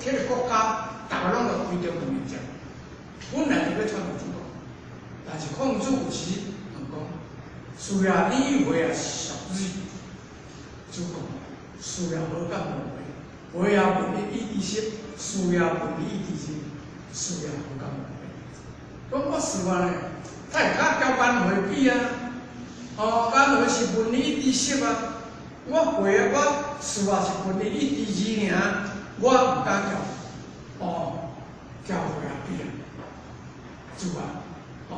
彼个國家，逐个攏著規定問面者。本來就欲傳予主公，但是孔子有時問講：師啊，你以為啊屬水？主公，師啊何敢無會？會啊問你以知識，師啊問你以知識，師啊何敢無會？講我師啊呢，他會較交班會比啊，哦，班會是問你以知識啊，我會啊，我師啊是問你以知識爾，我毋敢交，哦，交會啊比啊。主啊，哦，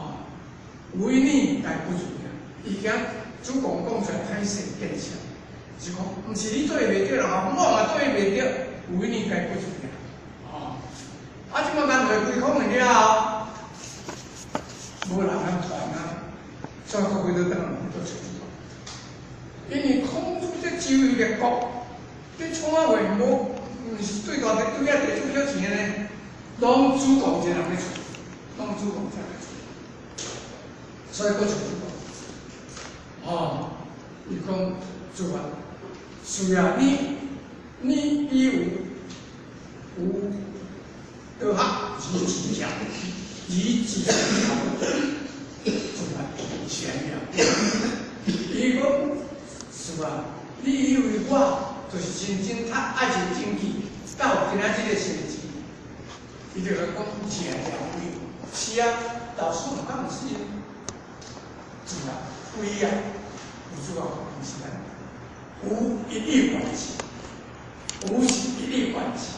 為你該不如啊！伊驚主公講出來歹勢見笑，是講毋是你做袂對啦，我嘛做袂對，為你該不如啊！哦，啊，這馬顏回歸空了後，無人通傳啊，所以國會都等來都找主公。因為孔子這周遊列國，這創啊會無，毋是對大對遐地主枵錢呢，攏主公一個人咧揣。攏主公才來揣，所以閣找主公。哦，伊講主啊，師啊，你以有有道學而自強，以自強，主啊，是按呢。伊講師啊，你以為我就是真正較愛是經濟，到今仔這個成績？伊就來講是按呢。是啊，老師毋敢毋是，主啊，非啊，有主啊，毋是按呢，無一以貫之，無是一以貫之，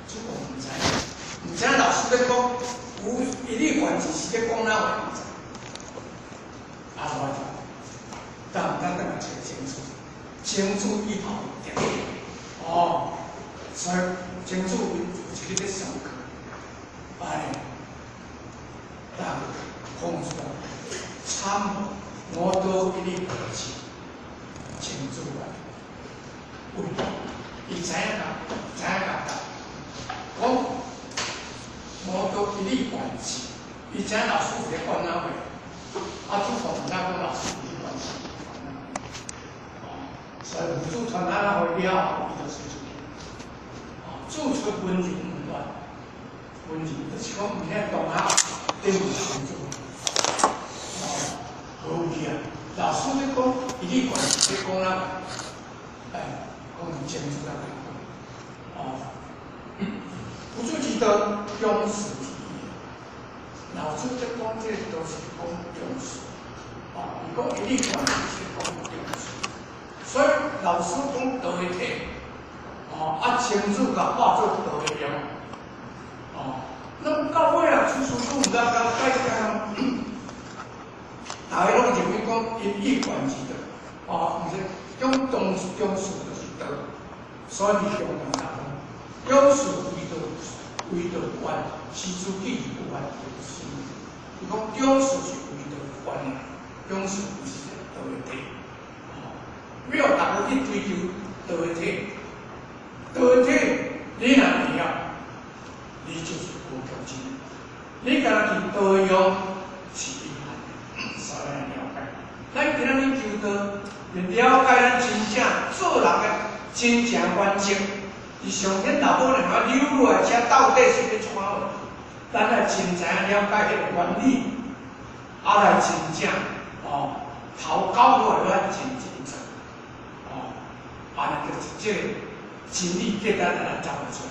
主公毋知，毋知老師咧講無一以貫之是咧講哪話毋知，啊，無就，但毋通等來找清楚，清楚以後定，哦，所以清楚有一個咧上課，哎。但孔子參我都一以貫之，清楚啊！為伊知影甲，知影甲講，我都一以貫之，伊知影老師是咧講哪話，啊，主公毋知講老師一以貫之，哦，所以夫子傳哪哪回了後，伊就說出去，哦，子出溫柔毋亂，溫柔就是講毋遐同學。對毋清楚，哦，好去啊！老師咧講，一以貫之咧講哪話？哎，講清楚來講，哦，夫子之道，用事之義。老子咧講這個都是講用事，哦，伊講一以貫之是講用事，所以老師講道的體，哦，啊，清楚共化做道的用，哦。那麼到尾啊，出師都毋知講解講，大家攏認為講一以貫之的，哦，毋是講中中事就是道，所以中間講，中事為道為道觀，是自己不完就是。伊講中事是為道觀的，中事毋是道的體，哦，不要逐个去追求道的體，道的體你若會曉，你就是無窮盡。你敢若去道用是一般的，所以了解。咱今仔日求道，就了解咱真正做人的真正原則。佇上天老母兩個扭落來，這到底是欲創啥？咱來真知影了解彼个原理，啊來真正哦頭九落來真真做，哦，按呢就是這个真理價值咱來走會出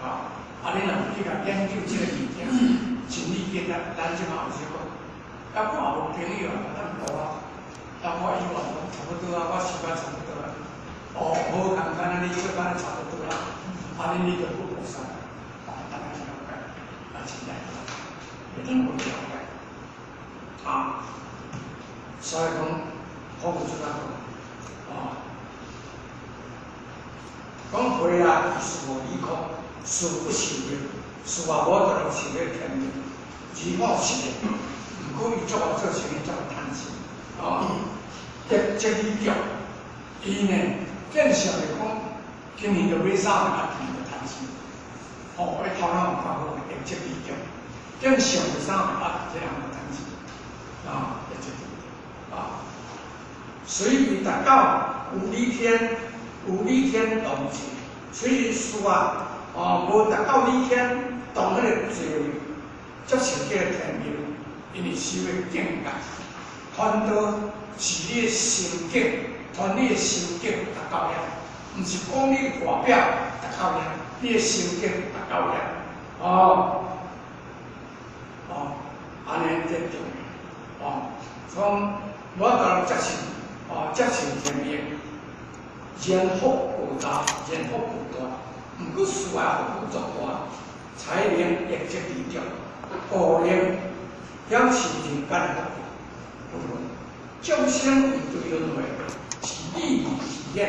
來，啊。啊！你若有去共研究這个物件，真理價值，咱這馬有這個，啊，我也無朋友啊，咱無啊，啊，我以為講差不多啊，我時間差不多啊，哦，無共款啊，你做敢若差不多啊，按呢你就不菩薩，啊，大家了解，啊，真正會當無了解，啊，所以講，孔子怎講，啊，講回啊，是無理空。事不受業，事啊無可能受咧天命，而我是的，毋過伊做啊做生意做趁錢，哦，得這理腳，伊呢見識來講，今年就買衫啊，今年就趁錢，哦，伊頭腦有較好，會這理腳，見識的衫啊，這樣就趁錢，啊，得這理腳，啊，隨彼達到有理天，有理天動靜，所以事啊。哦，無達到你遐當彼個座位，接受這個天命，因為修的境界，傳道是你的心境，傳你的心境達到遐，毋是講你外表達到遐，你的心境達到遐，哦，哦，按呢這重要，哦，所以無法度接受，哦，接受天命，緣福無大，緣福無大，毋過事業福足大，才能業績理中，故能享受人間福報。眾生面對輪迴是利益體驗，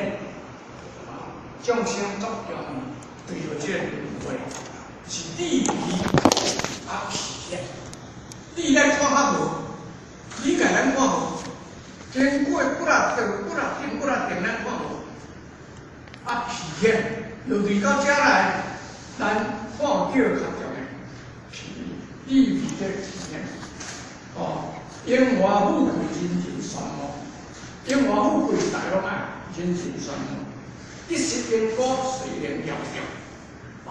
眾生足容易對著這個輪迴是利益啊體驗。你來看較無，你共咱看無，經過幾若轉、幾若停、幾若停，咱看無。啊，體驗落佇到遮來，咱看到較重要，利益的體驗。哦，榮華富貴人人羨慕，榮華富貴大攏愛，人人羨慕。得失因果誰能料著？哦，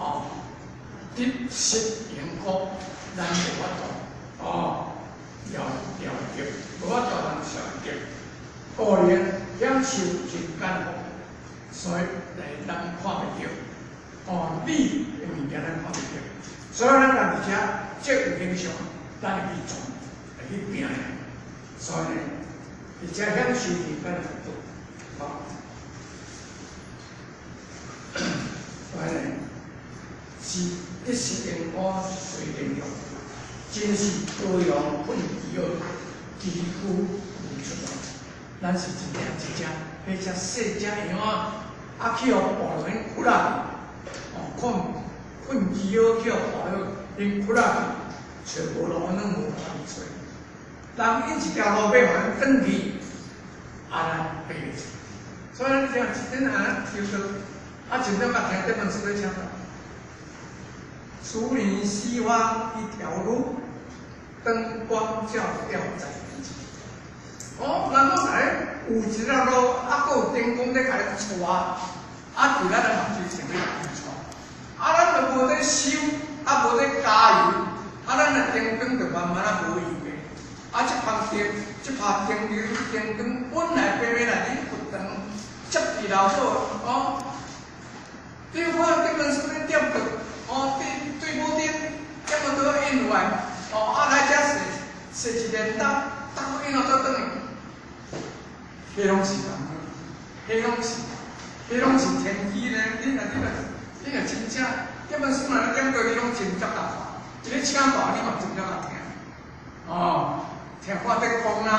得失因果咱無法度，哦，料料著，無法度通想著。故能享受人間福，所以來咱看袂著。哦，你的物件咱看袂著，所以咱人佇遮這有影響，咱會去創，會去拼。所以呢，佇遮享受人間福報，哦。所以呢，是得失因果隨能用，真是羔羊睏飢餓，飢苦無出路。咱是真正一隻，彼隻細隻羊仔，啊去予捕落𪜶窟仔去，哦，睏睏飢餓去予捕落𪜶窟仔去，揣無路，攏無通揣。人𪜶一條路欲予𪜶轉去，啊，咱爬袂出。所以你聽一陣啊，聽到，啊，像咱捌聽這本書咧唱啥？處理西方一條路，燈光照耀在眼前。哦，人講來有一條路，啊，閣有燈光咧共你帶，啊，佇咱的目睭前面共帶。啊，咱就無咧修，啊，無咧加油，啊，咱的燈光就慢慢仔無油的。啊，這旁燈，這拍燈燈光本來白白來，你佛堂接佇老好，哦。你有看這本書咧點著，哦，對對某頂點到倒引來，哦，啊來遮踅踅一連擔，擔引到倒轉去，彼攏是人，彼攏是，彼攏是天機咧。你若真正這本書若點過，你攏真正共看，一个請大你嘛真正共聽，哦，聽我咧講哪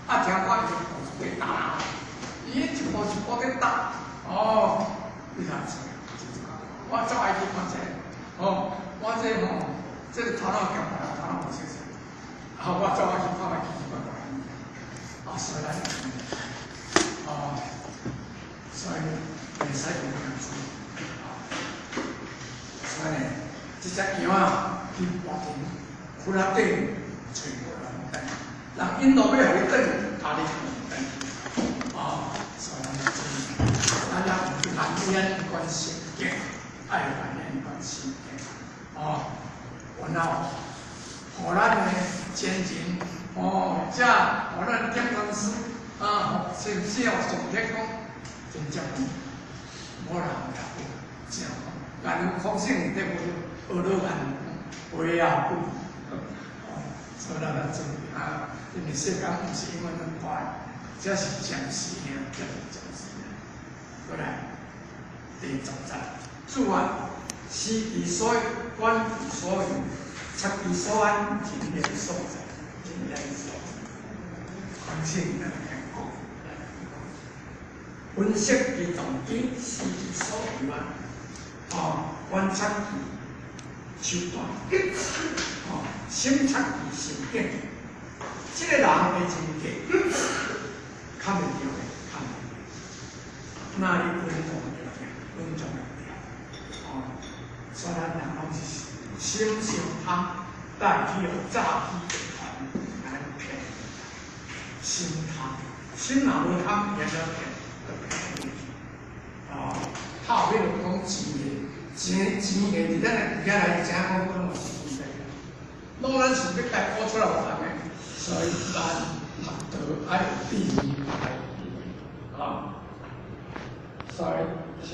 啊，聽我一步一步踏，伊一步一步咧踏，哦，你若知，我足愛去看這個，哦，我這吼，這個頭腦強，頭腦無清醒，啊，我足愛去看覓奇奇怪怪，啊，所以咱，哦，所以會使用這樣子，所以呢，這隻羊仔去跋田窟仔底揣無人轉，人引路欲予你轉，啊，你毋轉，哦，所以咱注意，咱要難免關心境，愛難免關心境，哦，然後，予咱的前人，哦，這予咱點公司，啊，是毋是哦？上天講，真正無人也好，真好。顏有空性對無？學老顏話也久，哦，所以咱要注意啊，因為世間毋是永遠攏快，這是暫時爾，這是暫時爾。過來，第十節，主啊，思其所觀其所緣，察其所安，人緣所在，人緣所在。空性咱來講，分析其動機，思其所為啊，哦，觀察其手段，哦，審察其心境。這個人的人格，較袂著的，較袂。那你穩重就對，穩重就對。哦，所以咱人攏是心傷貪，帶去予詐欺集團來騙。心貪，心若無貪，也就騙，就騙去。哦，靠迄個講錢的，錢錢錢下佇咱的佇遐來知影講，阮嘛是應該，攏咱是欲共學出來予人的，所以咱學道愛智愛啊，所以是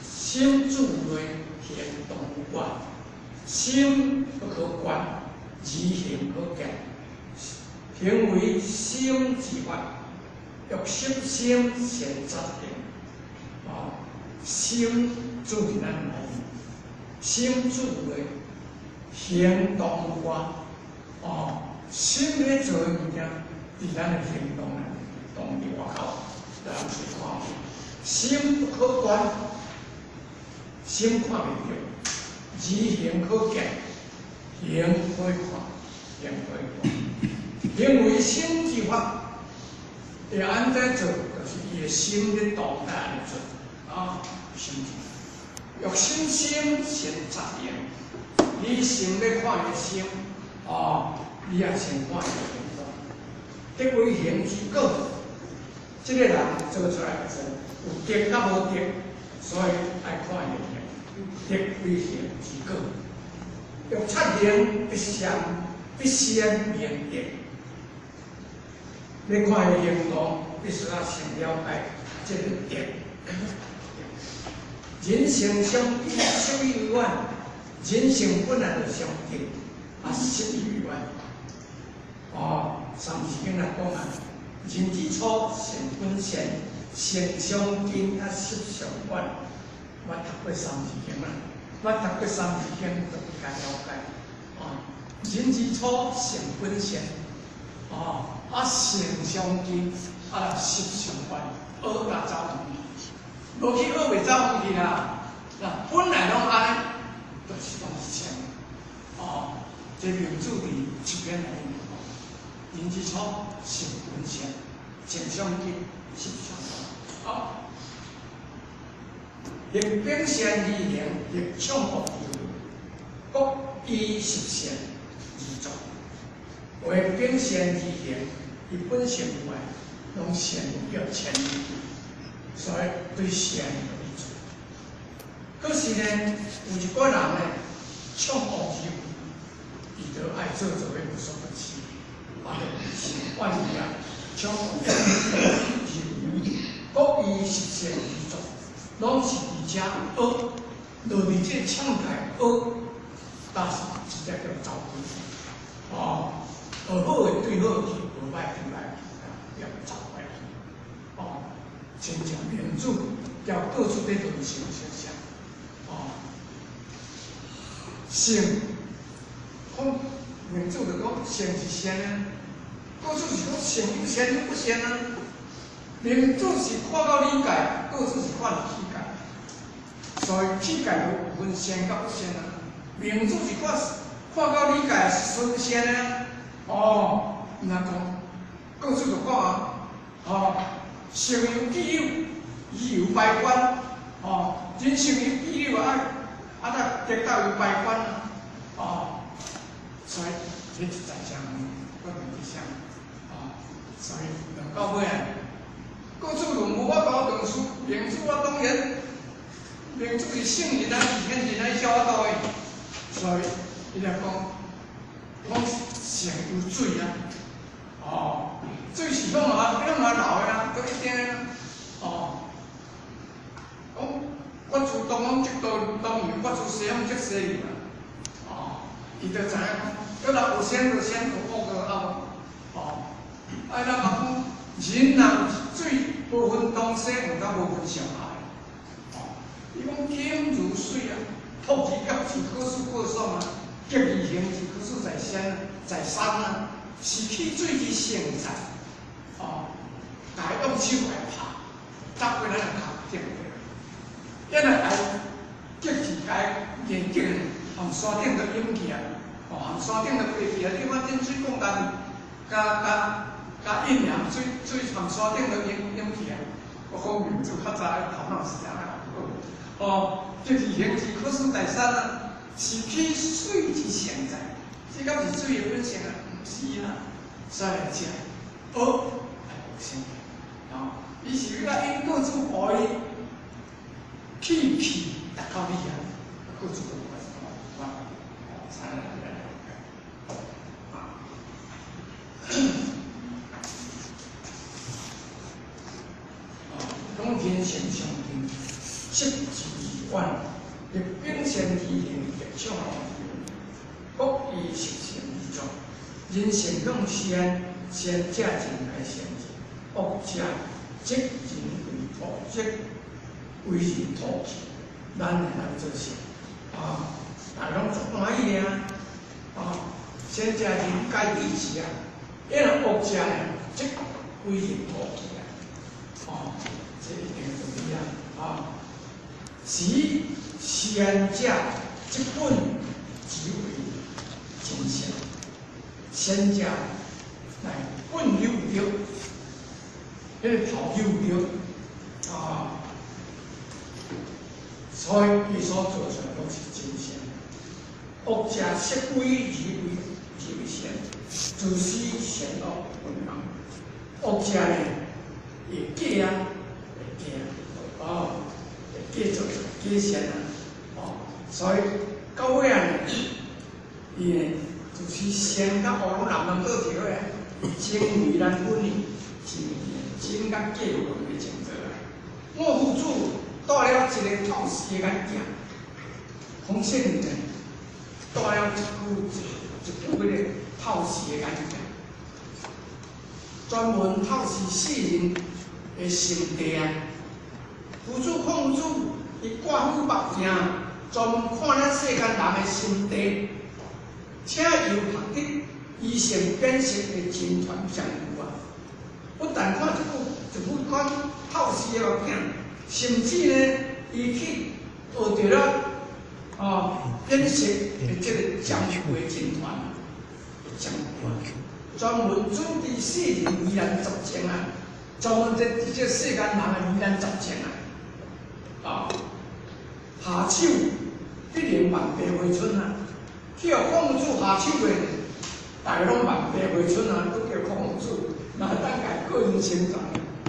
心住內行動外，心不可觀，而行可見，行為心之法，欲識心先察行。啊，心住佇咱內，心住內行動外，哦，心咧做的物件，佇咱的行動內，動佇外口，人是看。心不可觀，心看袂著，而行可見，行可以看，行可以看。行為心之法，會按怎做，就是伊的心咧動態按呢做。啊，心欲識心先察行，你先欲看伊心，哦，你也先看伊行動。德為行之果，這個人做出來有德佮無德，所以愛看伊行。德為行之果，欲察行必先明德。你看伊行動，必須要先了解這個德。人性相近，習以為遠；人性本來就相近，啊，習以為遠。哦，三字經來講啊，人之初，性本善，性相近，啊，習相遠。我讀過三字經啦，我讀過三字經就比較了解。啊，人之初，性本善，哦，啊，性相近，啊，習相遠，學甲走遠去，無去學袂走遠去啦。嗱，本來攏按呢，就是攏是善。哦，這明主佇七篇內面講，人之初，性本善，性相近，習相遠。好，逆秉善而行，逆暢惡而為，各依習善而作。為秉善而行，伊本性壞，攏善叫遷移，所以對善去做。可是呢，有一寡人呢，暢惡而為，伊就愛做做彼無所不至，啊，就遠去啊，暢惡而為，各依習善而作，攏是佇遮惡，落佇這個暢界惡，但是直接叫走開，哦。學好的對好去，學歹對歹去，要走開去。哦，親像明主叫各處咧論性相像，哦，性，講明主就講性是善啊，各處是講性有善有不善啊。明主是看到理解，各處是看器界，所以器界就有分善佮不善啊。明主是看看到理解是純善啊。哦，毋若講，各處就講啊，哦，性有既有，義有排關，哦，人性有既有啊，啊，得德道有排關啊，哦，所以這是在相，我唔去想，哦，所以論到尾啊，各處論無法度斷事，明主我當然，明主是聖人啊，是天人啊，伊曉法度的，所以伊來講，講性有水啊，哦，水是向下向下流的啊，都一定的啊，哦，講法出東方則東東遊，法出西方則西遊啊，哦，伊就知影講，閣若有先就先，有惡就惡，哦，啊，咱嘛講，人若有水，無分東西，毋敢無分上下，哦，伊講金如水啊，託之夾之，可使可爽啊，結而行之，可使在先啊，在山啊，是起水之性在，哦，共用手來拍，砸過咱的頭頂對。因為來結字解眼鏡含山頂都湧起來，哦，含山頂都飛起來。你看真水講家己，佮佮佮印含水水含山頂都湧湧起來。我講明主較早頭腦是按呢好，哦，結而行之，可使在山啊，是起水之性在，這敢是水的本性啊？毋是啊，所以來講，惡來無性，哦，伊是欲來引各處予伊。屁屁達到彼遐，閣做啊，三來來啊。講人性相近，色智遠，立秉善之行，吉祥各依習性而作。人性向善，善者真愛善之；惡者則人為唾，則為人唾棄。咱會來做善，啊，大家攏足歡喜的啊！啊，善者人皆支持啊，因為惡者呢，則為人唾棄啊！哦，這一定道理啊！啊，是善者則本即為真善，善者來本有著，彼個頭有著，啊，所以伊所做出來攏是真善。惡者色鬼而為善，自使善惡分明。惡者呢，會假啊，會假，哦，會假做假善啊，哦，所以到尾啊，伊呢就是善佮惡攏南南倒對的，真為難分呢，真真佮假有分袂清楚啊。我夫子戴了一个透視的眼鏡，孔聖呢戴了一副一副彼个透視的眼鏡，專門透視世人的心地啊。夫子孔子伊掛副目鏡，專門看咱世間人的心地，請由學得依性辨識的真傳相有啊。不但看一副款透視的目鏡，甚至呢，伊去學著了哦，辨識的這個占卜的真傳，占卜專門主治世人疑難雜症啊，專門在這世間人的疑難雜症啊。啊，下手必然萬病回春啊！去予孔子下手的，大家攏萬病回春啊，閣叫孔子，若等下個人成長，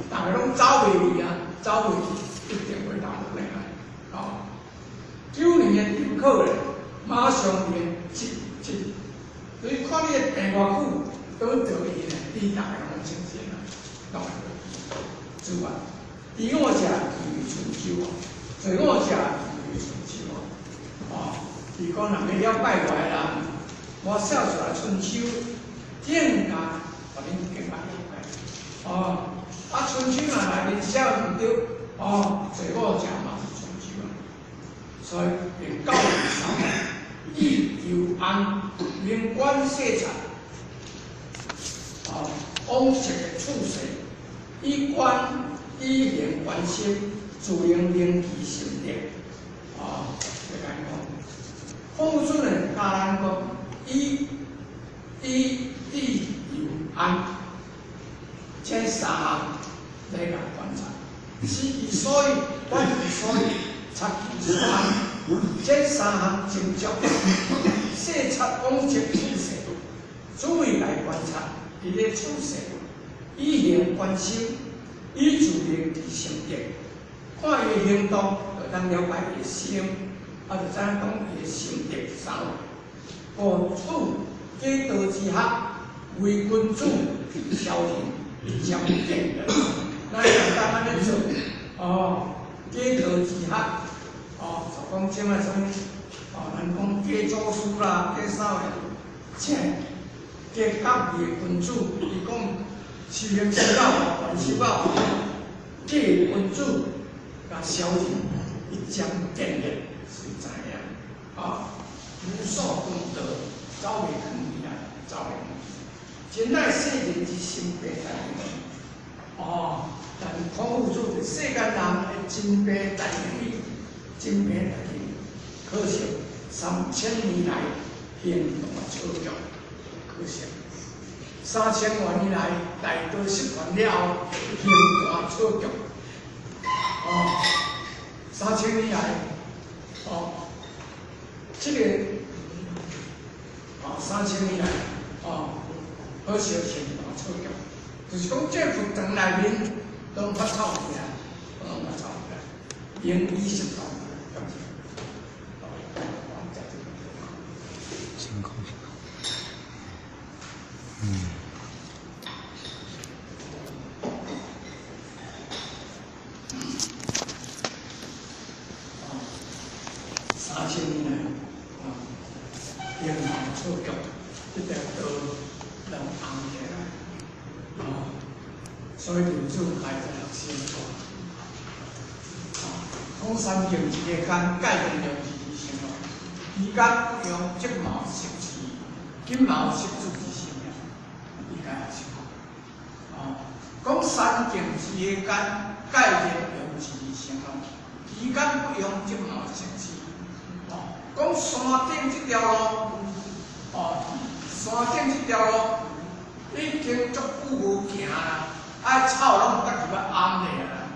大家攏走袂去啊，走袂去，一定會打落來啊！哦，9年的中考咧，馬上連一一，所以看你的病偌久，都得伊咧，你大家攏清醒啊，懂無？主啊，知我者其為春秋啊，罪我者其為春秋啊。哦，伊講若欲了解我的人，我寫出來春秋，更加予恁更加了解。哦，啊春秋若內面寫毋對，哦，罪我者嘛是春秋啊。所以便教育三以求安，明觀細察，哦，往昔的處世，以觀以行觀心，自能明其心德。哦，就按呢講。孔子呢教咱講，以知由安，這三項來共觀察，思其所以，觀其所以，察其所安，這三項真足，細察往昔處世，注意來觀察伊咧處世，以行觀心，以自明其心德，看伊的行動，就當了解伊的心，啊，就知影講伊的心德是啥物。故處假道之學，為君子消人，一針見血。咱簡單按呢做，哦，假道之學，哦，就講這馬啥物，哦，咱講假祖師啦，假啥的，這假覺悟的君子，伊講修行修到還修到，假君子共小人一針見血，是知影，啊，無數功德走袂囥去啊，走袂囥去。真乃世人之心病大明。哦，但孔夫子是世間人的真病大明理，真病大明。可惜3000年來行動錯局，可惜3000多年來大道失傳了後，行動錯局。哦，3000年來，哦，這個，哦，3000年來，哦，可惜行動錯局，就是講這佛堂內面攏發臭去啊，攏發臭去啊。用意识到，辛苦辛苦。嗯。3000年来，啊，阴谋错局，这条道人红起来，啊，所以民主开在学生讲，啊，讲三境一个间，盖用用一字成咯，期间不用即毛识字，金毛识字之成了，伊该学生讲，啊，讲三境一个间，盖用用一字成咯，期间不用即毛识字。讲山顶这条路，哦，山顶这条路已经足久无行啦，啊草拢家己要暗咧啦，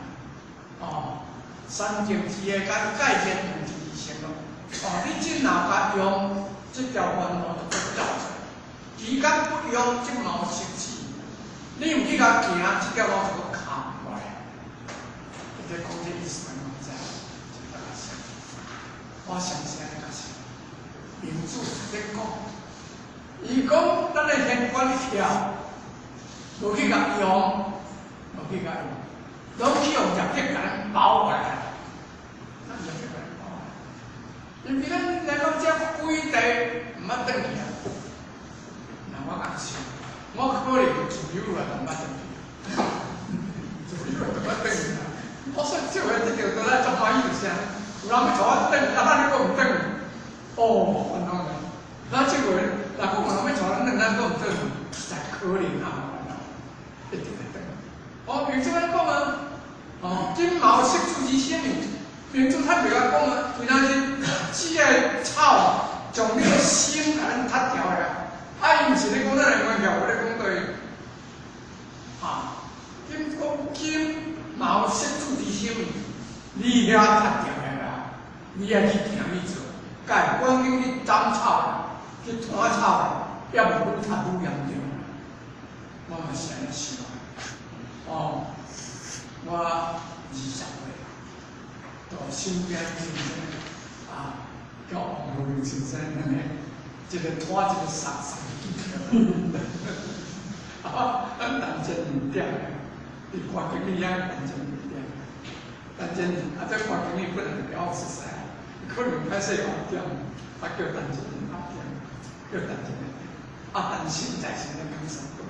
哦，山径之个间界线用一字成咯，哦，你这若甲用这条弯路就走出来，期间不用这毛识字，你毋去共行，这条路就阁空落来。你咧讲这意思，我毋知，大家想，我相信。民主咧讲，伊讲咱的现管跳，无去共用，无去共用，拢去用业力共咱包过来，咱业力共咱包。因为咱来到遮规地毋捌转去啊，那我讲是，我可能自由啊，都毋捌转去，自由啊，都毋捌转去啊。我说这回这条道咱足欢喜就是啥，有人欲带我转，啊，咱你阁毋转。哦，烦恼呢。那这回，若讲有人欲带咱转，咱阁毋转，实在可怜啊！一定会转。哦，明主按讲啊，哦，金毛色主之生命，明主他袂晓讲啊，为那是这个草将你的心共咱踢掉来啊。啊，伊毋是咧讲咱的关系，我咧讲对。啊，金讲金毛色主之生命，你遐踢掉来啊，你爱去行去做。改赶紧去斩草，去拖草，也无愈踢愈严重。我嘛是按呢想。哦，我20岁，到身边先生啊，叫王如明先生两个，一个拖一个捒捒去。啊，咱陈真点，伫歌经理遐陈真点，陈真啊，这歌经理本来就比较熟悉。可能歹势后点，啊叫陈真阿点，叫陈真啊，陈心在心咧讲什么？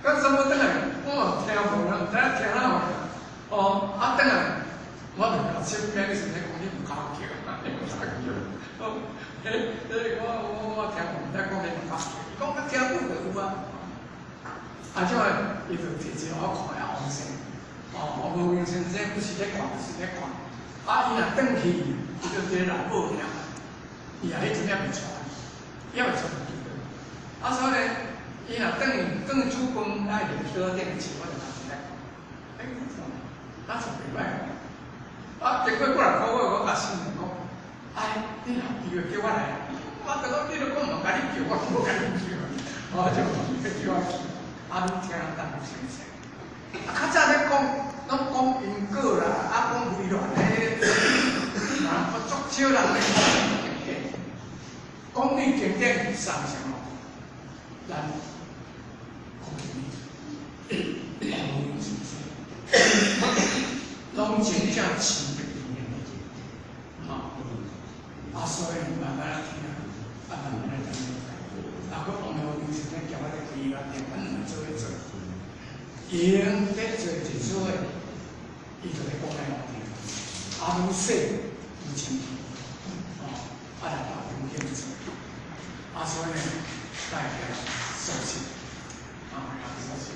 讲什么转来，我嘛听无啦，毋知影听哪有。哦，啊转来，我就共身边的时阵讲你毋敢叫，你毋敢叫。哦，彼彼我我我听无，毋知讲你毋敢叫。伊讲佮听久就有啊。啊，这摆伊就提一个我看下王先，哦，王无明先生不是咧看，就是咧看。啊，伊若转去，伊就伫内部听，伊也彼阵也袂出来，也袂出来。啊，所以呢，伊若转去转去煮饭，爱入桌仔顶去，我就拿起来看。哎，看，那就袂歹。啊，结果过来个月，我共新人讲，哎，你若有机会叫我来，我就讲你著讲毋共你叫，我无共你叫，我就叫我去。啊，愈听人当愈相信。啊，较早咧讲，拢讲因果啦，啊，讲未来咧，人足少人咧讲经典，讲你经典上什么？咱讲经典，王先生，拢真正亲近的，哈，啊，所以慢慢来听，啊，慢慢来听。啊，阁王明先生叫我咧开药店，阮两个做伙做。用咧做一做的，伊就咧讲来我听，啊，愈细愈清楚，哦，啊来把经典做，啊，所以呢，大家素食，啊，素食，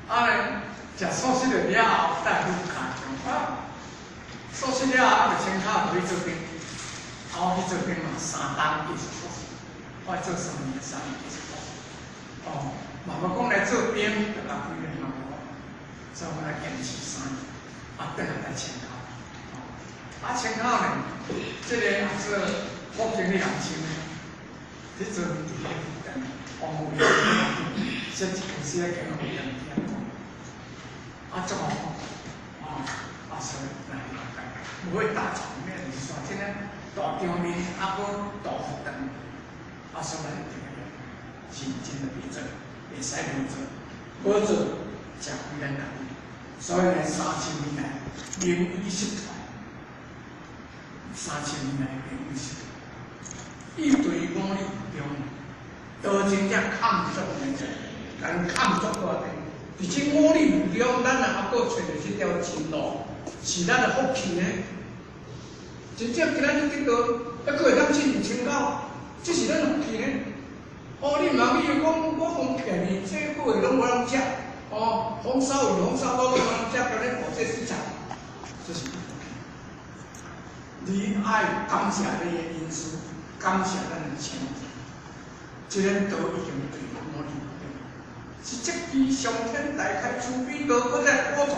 啊咧，食素食了了后，带去加强啊，素食了后，就穿跤就去做兵，啊，我去做兵嘛，3冬一直素食，我做3年，3年一直素食，哦。嘛无讲来做兵，就共规个嘛无，所以我来坚持3年，啊，转来来签口，哦，啊签口呢，这个也做副经理行签的，彼阵伫咧王富明设计公司咧经营店讲，啊足好，啊啊所以来来无無大場面，是煞這個大場面，啊，閣大佛堂，啊，所以咱一定要認真的去做，袂使無做，無做食虧咱家己。所以呢，3000年來名醫失傳，3000年來名醫失傳，伊對五理中，道真正抗足的，共抗足偌濟。佇這五理中，咱若猶閣揣著這條真路，是咱的福氣呢。真正今仔日得道，猶閣會當進入清教，這是咱的福氣呢。哦，你毋通以為講我講便宜，這個月攏無人食，哦，紅燒魚、紅燒肉攏無人食，叫你保這市場，這是福氣。你愛感謝你的恩師，感謝咱的前輩，這個道已經對五理中，是這支上天大開慈悲道，閣再果傳，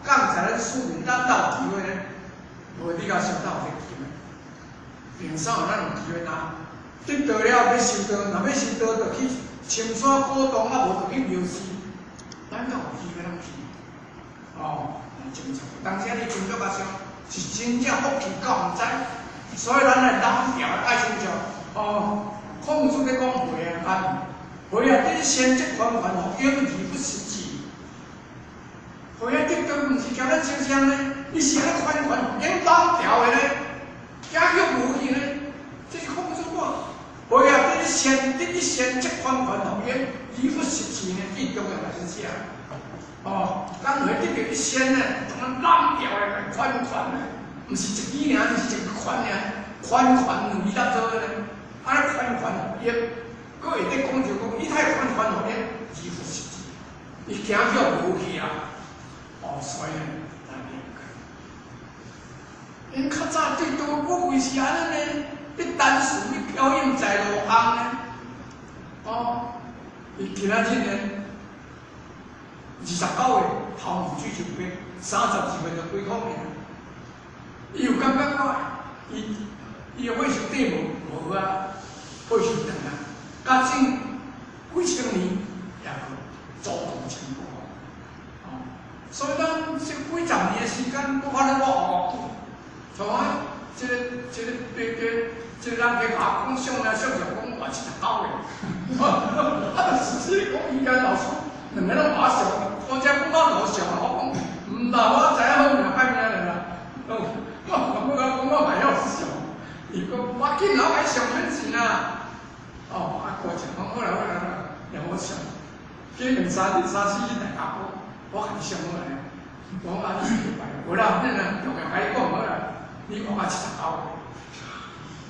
感謝咱師父，咱有機會呢。無你共相鬥有這個機會，平常咱有機會若得道了欲修道，若欲修道就去青山古洞，啊無就去廟寺，咱敢有機會通去？哦，真錯。當時你真足較想，是真正福氣夠毋知，所以咱來攬牢愛親像哦，孔子咧講話啊，話啊，得先則寬寬哦，永而不失志。話啊，得道毋是交咱相像呢，伊是安尼寬寬，用攬牢的呢，行去無去呢，這是孔子講。話啊，得先則寬寬哦，永而不失志呢，最重要的是這。哦，咱會得到一仙呢，怎啊攬牢的寬寬呢？毋是一支爾，是一個寬爾，寬寬兩字做的呢。啊，寬寬伊閣會得講就講，伊太寬寬哦，而不失志，伊行去無去啊。哦，所以呢，咱應該。𪜶較早對道不會是按呢呢，你單純你飄影在路空呢。哦，伊今仔日呢，29歲頭毛水就白，32歲就歸空爾。伊有感覺講，伊伊的歲數短無無啊，歲數長啊，加整幾千年也無祖堂成功。哦，所以咱這幾十年的時間，我看咧我學偌久，像我這個人去共我講相來相就講我79歲，啊，但是實講伊家老師兩个攏我上，我才講我老上啊，我講毋啦，我知影好命歹命啦，我我講我嘛曉上，伊講我緊我愛上免錢啊，哦，啊過程講好啦好啦，讓我上，過兩三日三四日大家講，我家己上好來，講啊你是拜，無啦，恁啊重要共你講好啦，你活啊79歲，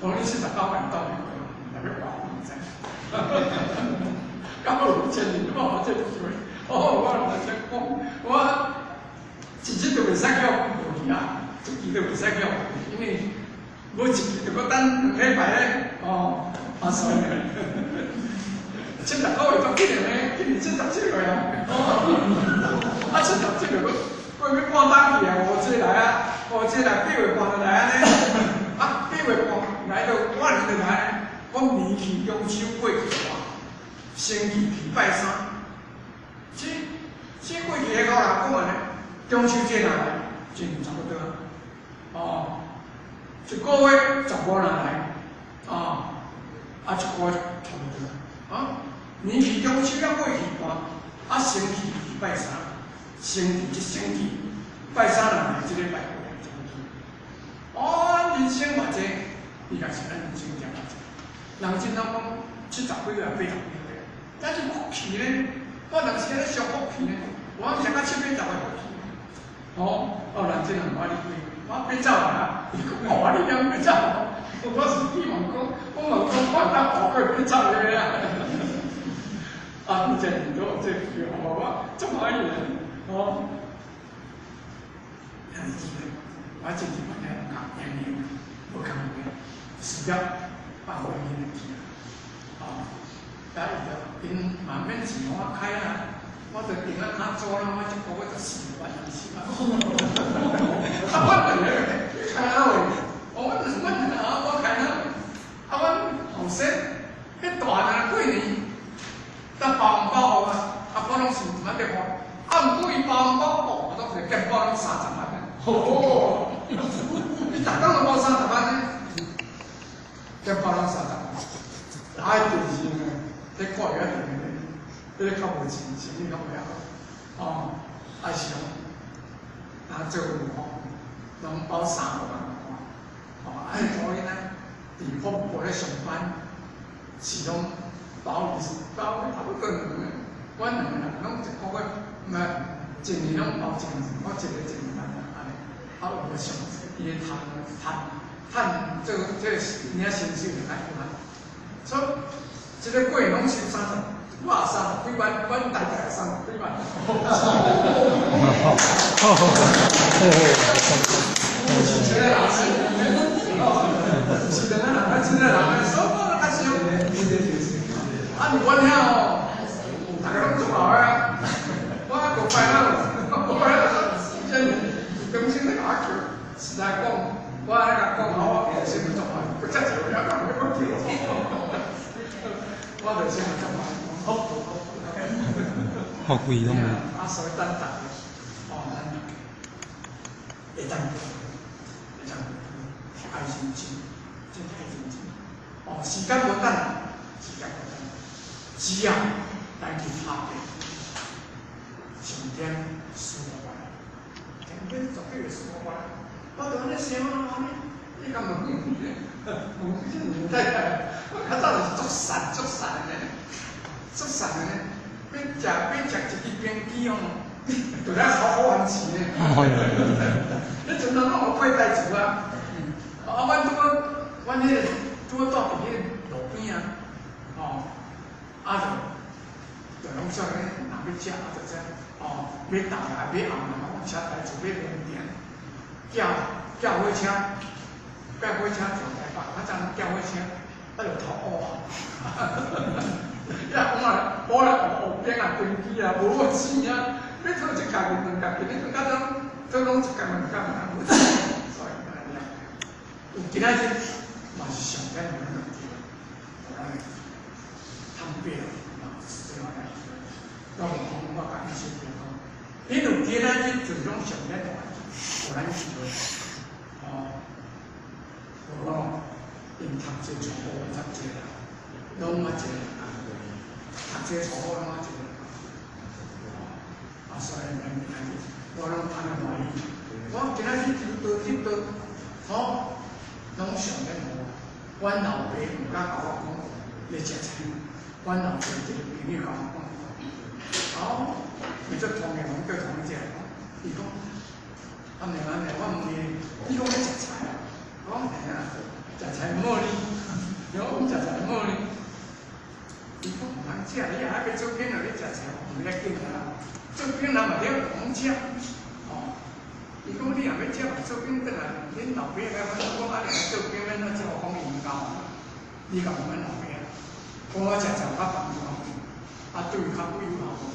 講你79歲當袂過，若欲活毋知，敢有千年我有這個機會，哦，我來講，我一日都袂使叫無去啊，一支都袂使叫，因為無一支就閣等兩禮拜咧，哦，啊所以79歲足緊的呢，今年77歲啊，哦，啊77歲閣過欲半冬去啊，五節來啊，五節來8月半就來按呢，啊8月半來到我年就來，講年去中秋過去哇，星期禮拜三，這過去彼個人講按呢，中秋節若來，真差不多，哦，一個月15若來，哦，啊一個月差不多，啊，年去中秋猶過去半，啊星期禮拜三，星期一星期拜三若來，這禮拜過來差不多，哦，人生偌濟，伊也是咱人生誠偌濟，人真通講70幾歲80幾歲，但是福氣呢，我人是安尼上福氣呢，我食到七八十歲福氣，哦，哦，人真人我你幾，我欲走啊，伊講哦，你兩欲走，我是希望講，我嘛講我當學過欲走的啊，啊，你真多這句話，我足歡喜的，哦，兄弟姊妹，我真是問你講年齡無共的，事業放互𪜶去啊，哦，啊伊就𪜶嘛免錢予我開啊，我就定啊較早啦，我一個月就4萬還是4萬，啊，我就開哪會？我阮啊，我開哪？啊，阮後生，彼大漢過年，得包紅包予啊，啊，我攏是毋捌咧花，啊，毋過伊包紅包，哦，我攏是健保攏30萬啊，哦，你逐工都包30萬呢？點包攏三十萬？啊，電視呢？咧看伊仔電視，彼個較無錢，生意較袂曉。哦，啊是講，啊做吼，攏包3萬哦，啊，查某囡仔佇服務部咧上班，是攏包包差不多兩個，阮兩個人攏一個月，毋係一年攏包一萬，我一個一萬按呢，啊有個上伊的趁趁趁這個這個領薪水就較有限，所以一個月攏收三十，我也30幾萬，阮太太也三十幾萬。是這個老師，是兩個人，啊，真個人，所以我較少。啊，阮遐吼，逐个攏足𠢕的啊，我還閣拜啊，我拜啊，真中心咧共我叫，實在講，我愛共講，我先足𠢕，閣遮濟了，講欲閣叫，我就先足𠢕，好，好貴攏無。啊，所以等等，哦，咱會當會當愛認真，真愛認真。哦，時間無等，時間無等，只要咱去拍拼，上天賜予我，天天絕對會賜予我。我就按呢想啊，按呢，你敢問問這太太，我較早就是足散足散的呢，足散的呢，欲食欲食一支冰機哦，就咧好好番薯呢。彼陣攏有配代誌啊，啊，阮拄好，阮彼個拄好住佇彼個路邊啊，哦，啊就就攏說咧，若欲食啊就這，哦，欲逐來欲暗來，講車台厝欲兩點，叫叫火車，叫火車從台北，較早叫火車，啊就頭烏啊，呀，講啊，烏來烏邊啊，飛機啊，無錢啊，欲討一角兩角，今日較早討攏一角兩角啊，無錢，所以按呢。有今仔日嘛是上天予咱兩條，予咱通表嘛是這樣來。我無講，我共醫生講，你有今仔日就是攏上天予咱機會，哦，無咯，𪜶讀冊錯好讀冊啦，攏啊一個人，讀冊錯好攏啊一個人，啊，所以咱今仔日我攏按呢歡喜，我今仔日就倒去倒，吼，攏上天予我，阮老爸毋敢共我講咧食菜，阮老爸一個朋友共我講，哦，伊做通的，阮叫通食，伊講，啊毋按呢，我問伊，你講欲食菜啊？我講嘿啊，食菜毋好呢，伊講食菜毋好呢。伊講毋通食，你若欲做兵就咧食菜，毋要緊啊。做兵人嘛咧講食，哦。伊講你若欲食，做兵轉來，恁老爸來阮講啊，你做兵欲按怎食？我講伊毋教，你共阮老爸，講我食菜較放大，啊對較不友好。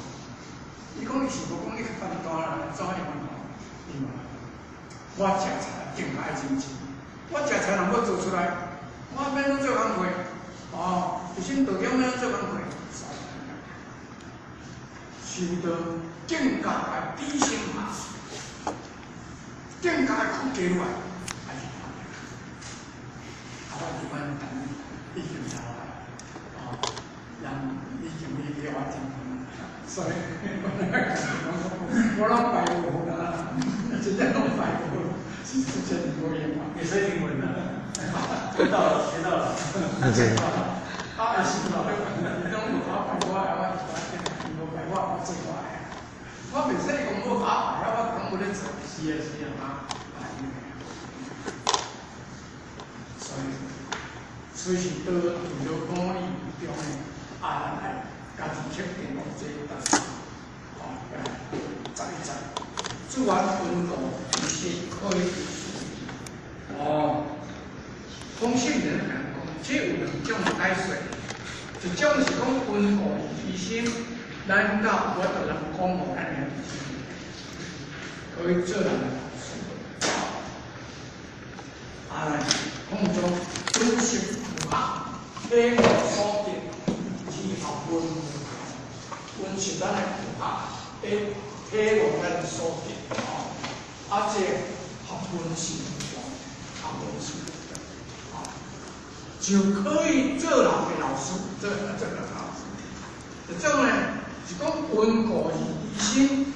伊講伊是無講你較放大啦，怎樣吼？伊嘛，我食菜更愛認真。我食菜若欲做出來，我欲按怎做工課？哦，就先道長欲按怎做工課？修道境界的底線嘛，境界的苦加落來，還是拍拼。啊，我伫阮等已經走啊，哦，人已經離開我真遠，所以我攏拜無啦，真正攏拜無，是真無閒嘛。會使英文啦，學到了，學到了。啊，是咯，伊攏無法拜我，我伊無拜我，我做我的。我袂使講無法拜啊，我攏無咧做。是啊，是啊。啊，所以，所以是道為了五義中的，啊，咱愛家己確定講這個，哦，來十一節，諸安溫度其實可以。哦，空性人講，這有兩種解說，一種是講溫度於心，咱到我就能講予咱的可以做人的老師。啊，空中本性無合，體悟所得，之後溫溫是咱的無合，體體悟咱的所得。哦，啊，這聞思啊，聞思啊，就可以做人的老師，做人老師。這種呢，是講溫故而知新，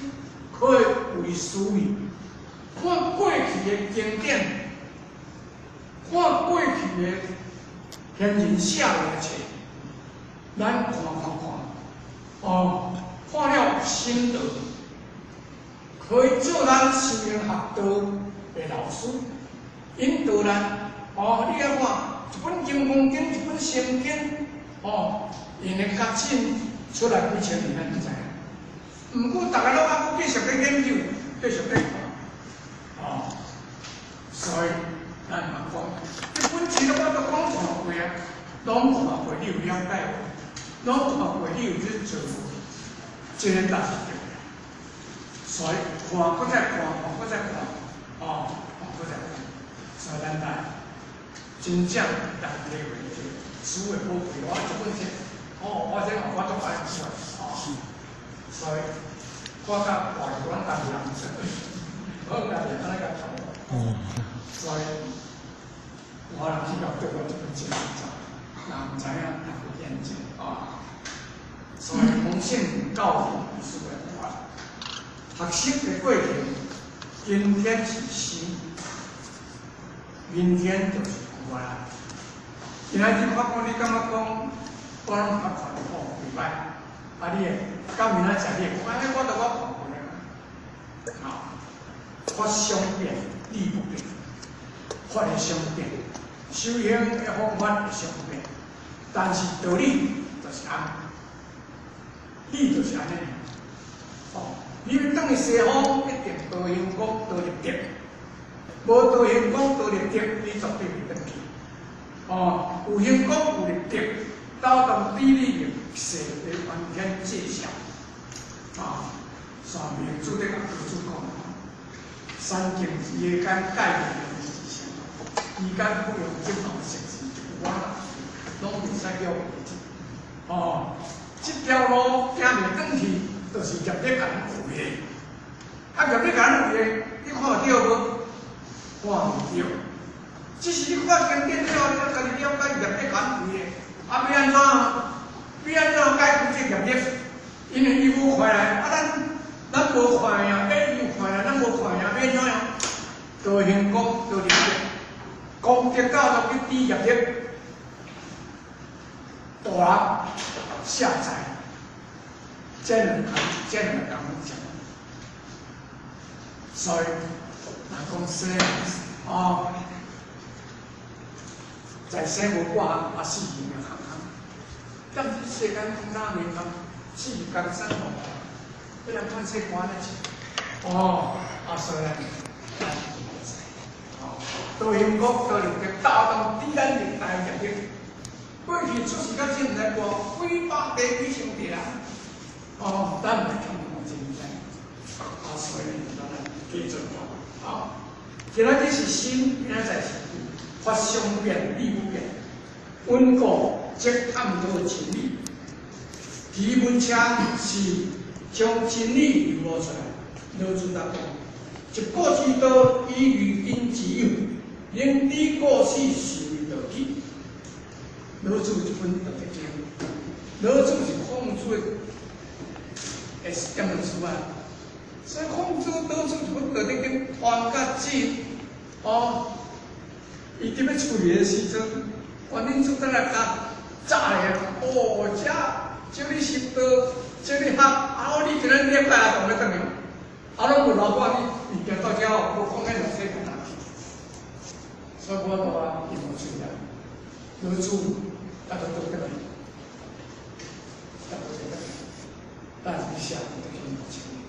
可以為思維，看過去的經典，看過去的先人寫的冊，咱看看看，哦，看了心得，可以做咱修行學道的老師，引導咱。哦，你愛看一本《金剛經》，一本《心經》，哦，𪜶的覺醒出來幾千年，咱毋知影。毋過，逐家攏猶閣繼續咧研究，繼續咧看，哦，所以咱嘛講，這本書我都講看過啊，攏看過，你有了解無？攏看過，你有去做無？這個才是重要。所以看，閣再看，看，閣再看，哦，看，閣再看，所以咱來真正來體會這書的寶貴。我這本書，哦，我這我足愛出來，哦，所以我甲外國咱家己人做，我家己人安呢共講。所以我人去甲對我這本書人毋知影，人有研究啊。所以空性教育是個法，學習的過程，今天是生，明天就是舊啊。今仔日我講，你感覺講，我攏毋捌看過，袂歹。啊，你會到明仔載你會講，哎，我都我看過啊。法相變，理不變。法會相變，修行的方法會相變，但是道理就是按呢，理就是按呢。哦，你欲轉去西方，一定多行功多立德，無多行功多立德，你絕對袂轉去。哦，有行功有立德，到當地理的世的完全介紹。啊，上面主的甲老主講，三境之間概念是啥？時間不用這種實事就完啦，攏袂使叫記。哦，這條路行袂轉去，就是業力共咱圍的。啊，業力共咱圍的，你看會著無？看毋著。只是你看經典了，你家己了解業力共咱圍的。啊，欲按怎？欲按怎解決這業力？因為伊無看來，啊，咱無看呀，欸，伊有看來，咱無看呀，欲按怎樣？多行功，多立德，功德到就去抵業力，大人下載，這兩個，這兩個講講。所以，人講生哦，在生無掛啊，死命行行。但是世間講哪年講，死江山無，彼人看世官咧是，哦，啊所以哦，多行功，多立德，大當抵咱歷代業力。過去出世到這毋知過幾百地幾千地人，哦，咱毋來看看真正，啊，所以咱來繼續講，好，今仔日是心，今仔載是法相變，理不變，穩固則探討真理。基本上是將真理流露出來。老子講，一過之道，以慮因之有，能知過死是為道器。老子這本《道德經》，老子是孔子的點樣書啊？所以孔子老子這本《道德經》傳甲真，哦，伊佇欲出去的時陣，觀音祖等來共早的，哦，這這你修道，這你學，啊，你今仔禮拜啊，當欲轉去，啊，攏無老闆你，伊行到遮哦，無講遐偌細個去，所以我都啊，伊無出來，老子甲都倒轉去，甲倒轉去，但是你寫道德經5000年，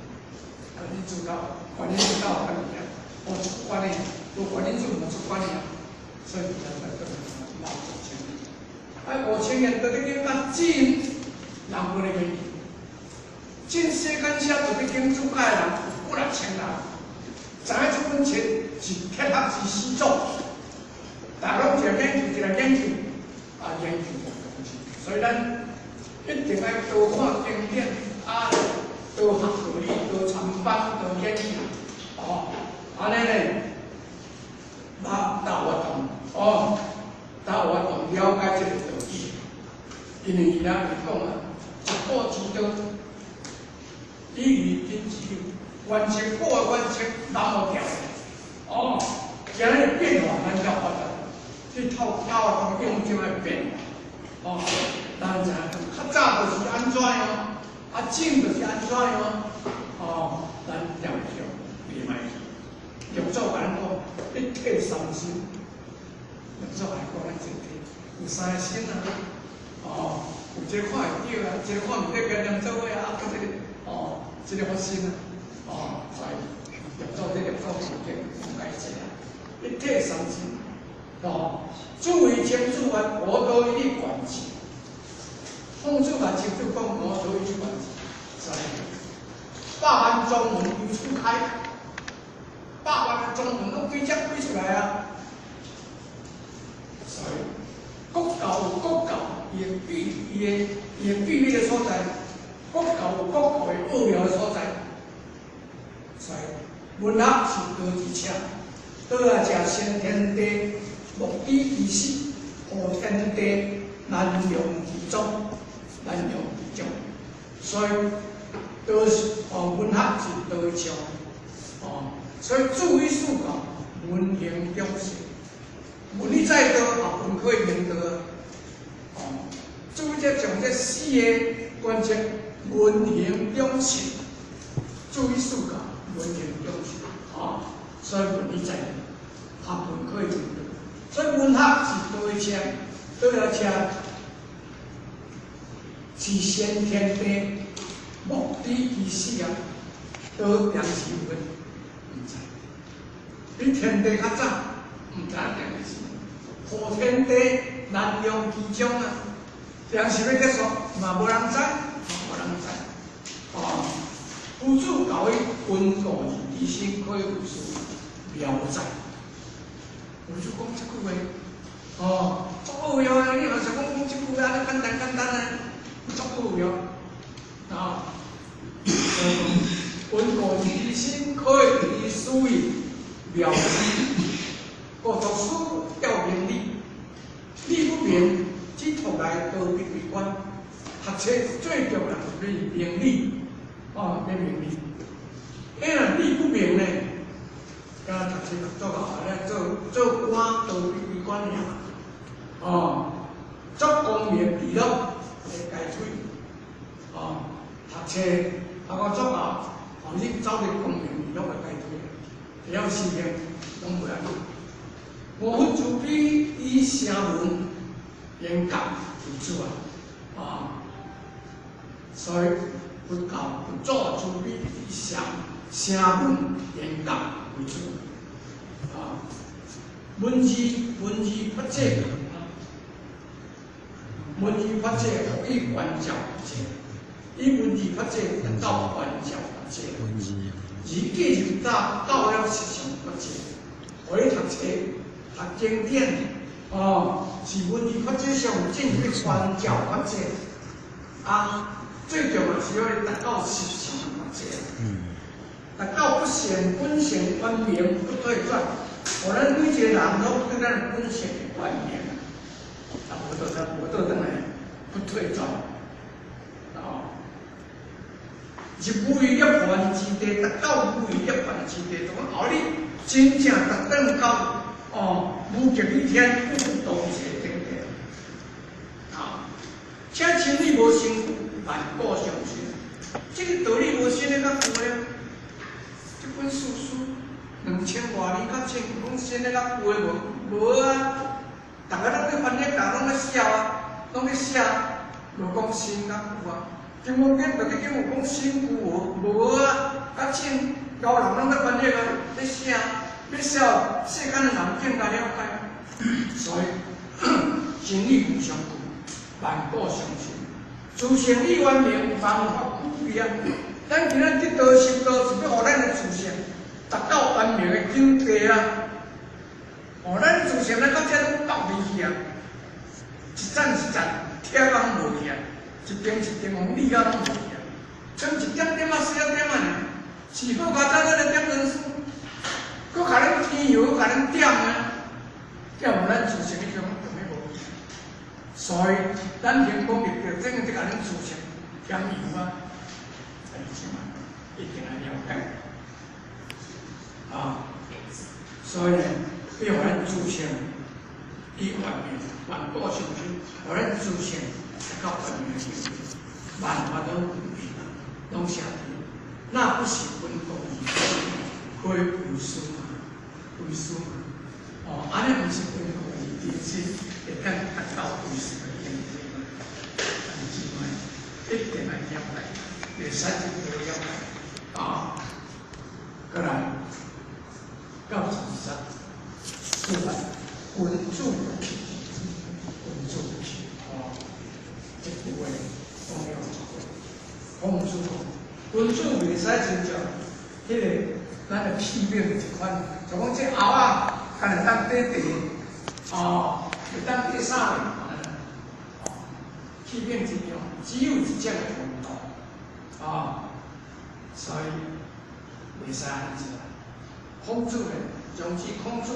觀音祖到，觀音祖到關係啊，無出關係，無觀音祖無出關係啊，所以伊才才轉老5000年，啊，5000年道德經較真，人無咧研究，進世間寫道德經注解的人有幾若千人，知影這本冊是鐵學之始祖，大家攏一個研究，一個研究，啊，研究無東西，所以咱一定愛多看經典，啊，多學道理，多參訪，多研究，哦，按呢咧，因為伊拉會講啊，一果之道，以為真之原則，果的原則難無調。哦，今日變化咱才發覺，這透透啊，用就會變化。哦，咱知影較早就是按怎樣，啊正就是按怎樣。哦，咱調調袂歹去。六祖共咱講，一體三身。六祖來講咱這體有三個身啊。哦，有這個看會著啊，這個看毋著，跟念做伙啊，啊，這個哦，這個佛身啊，哦，所以六祖這六祖是經講解這啊，一體三身，哦，諸位清楚啊，無道一律貫徹，奉主啊，清楚講無道一律貫徹，所以百萬宗門由此開，百萬的宗門攏對這開出來啊，所以國教有國教。伊的秘，伊的伊的秘密的所在，國教有國教的奧妙的所在，所以文學是道之車，倒來食先天地，莫知其始，後天地難容其中，難容其中。所以道是哦，文學是道的車，哦，所以注意思考，文行中性，文理再多，也文可以明道。注意這從這四個關節，文行中性，注意思考，文行中性，哦，所以文理在，學問可以明道。所以文學是道的車，倒來車是先天地，莫知其始啊，倒定是有的，毋知。比天地較早，毋知影定是。後天地難容其中啊！定是欲結束，嘛無人知，無人知。哦，夫子教伊溫故而知新，可以有事妙哉。夫子講這句話，哦，足奧妙啊！你若是講講這句話，按呢簡單簡單啊，足奧妙。啊，溫故而知新，可以思妙哉。故讀書要明理，理不明，只托來逃避為關。學冊最重要是明理，哦，要明理。彼若理不明呢，敢若讀冊讀足啊，咧做做官逃避為關爾。哦，作功名利祿的階梯，哦，讀冊學到足啊，哦，你走入功名利祿的階梯，會曉實現，攏袂要緊。五分慈悲以聲聞緣覺為主啊，啊，所以佛教佛祖慈悲以聲聲聞緣覺為主啊。文字文字法者，文字法者可以觀照一切，以文字法者達到觀照一切，而繼續到到了實相法界，予你讀冊。讀經典，哦，是文字法者上進去觀照法界，啊，最重要是欲達到實相法界，達到不顯本性圓明不退轉，予咱每一個人攏對咱本性的圓明，啊，無倒轉，無倒轉來，不退轉，哦，入無餘涅槃之地，達到無餘涅槃之地，就講後你真正達轉到。哦，無極於天，不動邪定地。啊，且真理無成萬古常新。這個道理無新的較舊咧。這本書書兩千外年較前，講新的較舊的無？無啊！逐家攏咧翻譯，逐攏咧寫啊，攏咧寫，無講新較舊啊。金剛經就去經有講新舊無？無啊！較前老人攏咧翻譯啊，咧寫。欲寫世間的人更加了解，所以真理無上舊，萬古常新。自性已圓明，萬法俱備啊！咱今仔得道修道，是欲予咱的自性達到圓明的境界啊！哦，咱自性咱到這攏爆離去啊！一層一層鐵攏無去啊！一層一層予理啊攏無去啊！剩一點點仔細仔點仔爾，是好佳哉，咱來點人數。閣共恁添油，閣共恁點啊！點咱自性已經就欲無去。所以咱行功立德，这个伫共恁煮成添油啊，啊，你这嘛一定爱了解啊。所以呢，要予咱自性以圆明万道相修，予咱自性达到圆明的境界，万法拢无变，拢写伫，那不是分公义，非为师嘛？为师嘛？哦，按呢毋是分公义，其实会当达到唯识的境界嘛？兄姊妹，一定爱了解，袂使一无了解啊！过来，到十二节，四来，君子不器，君子不器，哦，這句話講了足多。孔子講，君子袂使親像彼個咱的器皿一款，就講這甌仔，敢會當綴茶，哦，會當綴啥咧？哦，器皿一樣，只有一種的用途，哦，所以袂使按呢做。孔子呢，從此孔子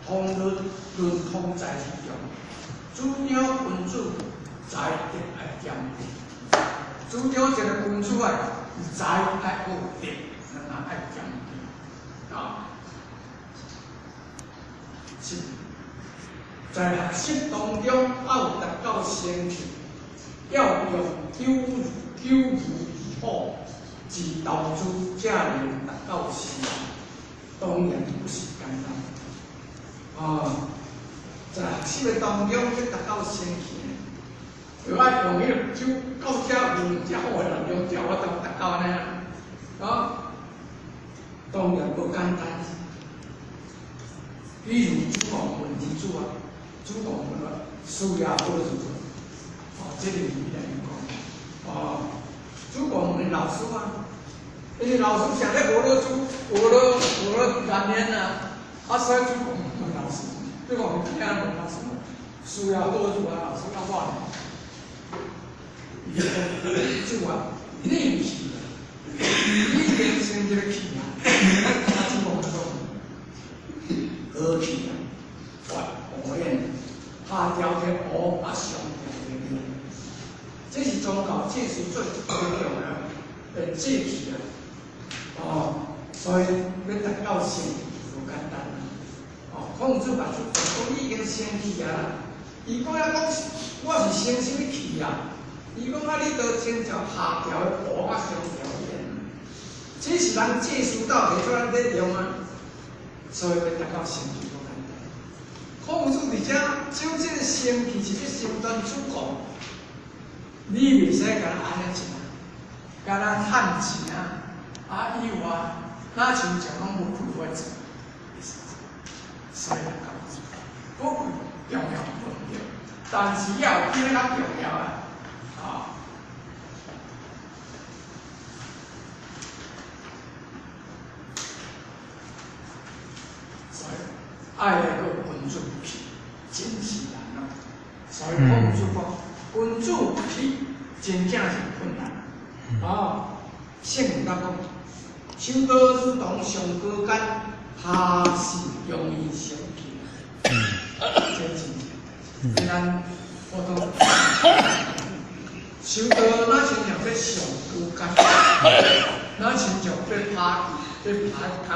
通論論通在之中，主張君子才德愛兼備，主張一個君子愛才愛有德，兩個愛兼備，啊，是在學習當中愛有達到仙氣，要用久久如以之投資，才能達到仙。當然不是簡單，啊，在學習的當中欲達到仙氣，就愛用彼個手到遮用遮好的力量，才有法度達到按呢啊，當然無簡單。比如主公問兒子啊，主公問我事業好如何？哦，這個是伊來講，哦，主公問老師啊。因為老師上咧學了書，學了學了難念啊，啊，所以主公問老師，主公聽問老師，事業好如何？老師甲我呢？伊講主啊，你毋是，你人生這個氣啊，啊，主公講，好氣啊，越烏練，下調的烏啊，上調的練，這是宗教祭司最最重要的祭器啊。哦，所以欲達到仙無簡單。哦，孔子嘛就講，你已經仙去啊啦。伊講啊講，我是先啥物去啊？伊講啊，你都親像下調的烏啊，上調的練。這是人祭司道提出咱咧用啊，所以欲達到仙氣無簡單。孔子佇遮將這個仙氣是欲成全主公，你袂使共按呢一，敢若趁錢啊！啊，以外，若親像攏無開發做，所以講，寶貴重要無對，但是也有比較重要啊，啊。所以愛來個君子不器，真是難啊！所以孔子講，君子不器，真正是困難啊！聖人講。修道如同上高竿，下是容易成器。這真正，咱普通修道，若親像欲上高竿，若親像欲爬欲爬江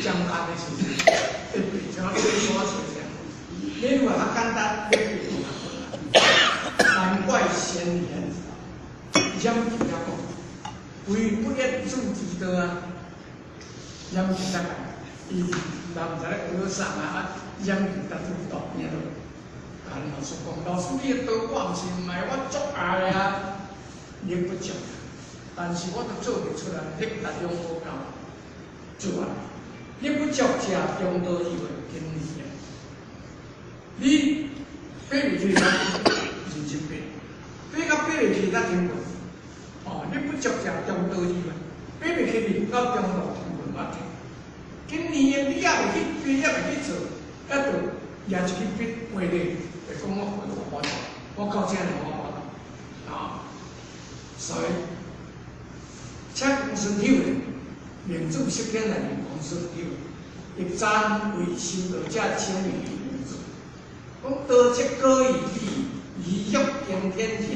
江竿的時陣，欲爬像爬山像這樣。你以為較簡單，你爬較困難。難怪先賢嚴謹講，為不厭主之道啊！嚴謹得伊人毋知咧學啥啊，嚴謹得主道邊落。共老師講，老師你的道我毋是毋愛，我足愛啊，力不足，但是我都做袂出來，力力量無夠，做啊，力不足者中道以為經年。你爬袂起來，認真爬，爬到爬袂起才停落。哦，力不足者中道以為，爬袂起去到中路停落嘛停。今年的你猶袂去爬，猶袂去做，猶著舉一支筆畫咧，會講我畫我我到這爾我畫啊，所以，請公孫休咧，明主釋天來公孫休，亦讚為修道者稱為明主。講道則高於你，而欲經天田，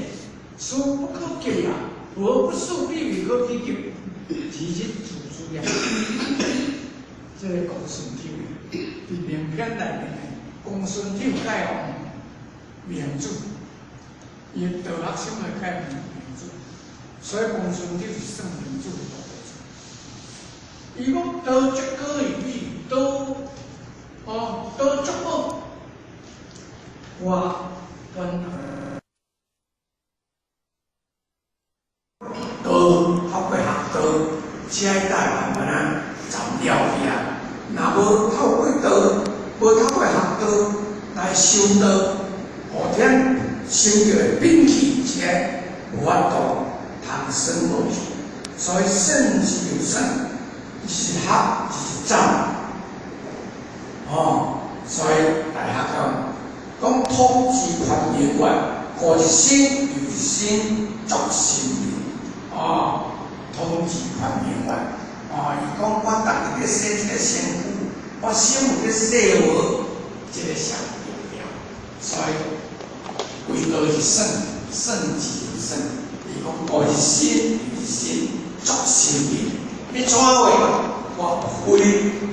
斯不可及也。佛不恕彼未可企及，其實自知也。這個公孫丑，佇名篇內面的公孫丑蓋王明主，伊道學深的蓋王明主，所以公孫丑是算明主的大弟子。伊講道足可以比，道哦道足好，我阮道透過學道，才會台灣慢慢站了去啊。若無透過道，無透過學道來修道，後天修著的秉氣，才無法度通算落去。所以聖之又聖，是學就是長。哦，所以大學講講通知寬明月，過一生又一生作心靈。哦，通知寬明月。哦，伊講我逐日咧洗這個身軀，我心有咧洗無，這個上重要。所以規道是聖，聖之又聖。伊講過一生又一生作心靈，欲怎話？我非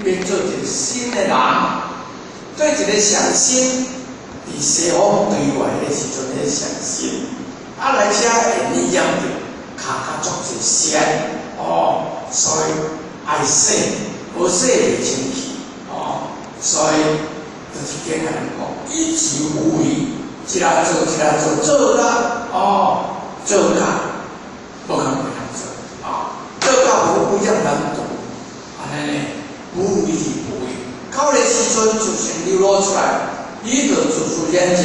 欲做一個新的人，做一個上新，佇西方對外的時陣，彼上新，啊來遮會染著，跤較足濟線，哦，所以愛洗，無洗袂清氣，哦，所以就是經人講，以之無為，一下做一下做，做到哦，做到無通袂通做，啊，做到無污染難度，按呢呢，無為而無為，到彼時陣自性流露出來，你就自自然然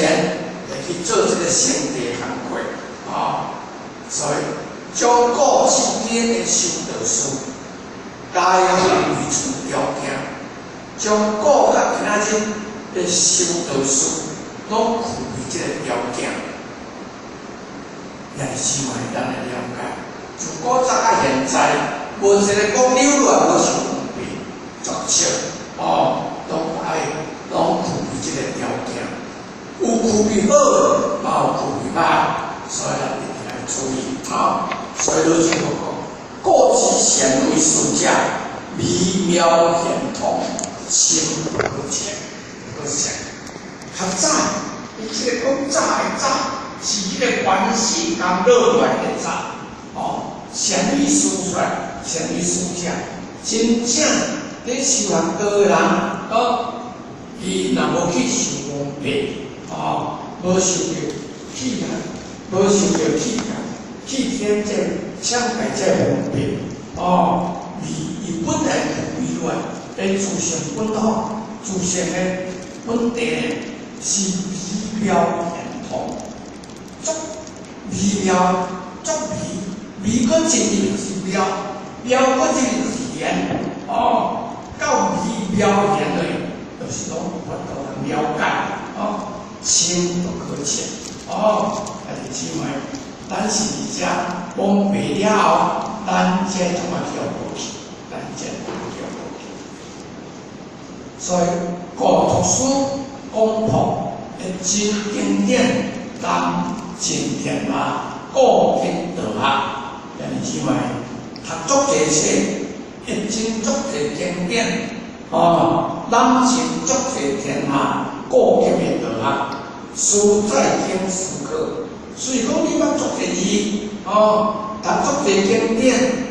會去做這個聖地工課，啊，所以將古至今的修道士，皆為出條件，將古甲今仔日的修道士，攏具備這個條件。也是希望咱來了解，自古早到現在，無一個講扭亂無受方便，作笑哦，攏愛攏具備這個條件，有具備好，嘛有具備歹，所以咱一定愛注意啊。所以老師講，古之善為師者，微妙玄通，深不可測，可想。較早，伊這個講早的早，是彼個原始工落來的早，哦，善為師出來，善為師者，真正佇修學道的人，哦，伊若無去受蒙蔽，哦，無受著欺騙，無受著欺騙，去天這搶界這蒙蔽，哦，伊本來具備落來的自性本好，自性的本地是微妙玄通，足微妙，足微，微閣進入是妙，妙閣進入是玄，哦，到微妙玄的，就是攏有法度通了解，哦，深不可測，哦，兄弟姊妹，咱是佇遮蒙蔽了後，咱才怎啊叫無去？咱才怎叫無去？所以古讀書講破的真經典，當真天下，古今道學，兄弟姊妹，讀足濟冊，一真足濟經典，哦，攬盡足濟天下古今的道學，斯在經思考。所以講你捌足濟字，哦，讀足濟經典，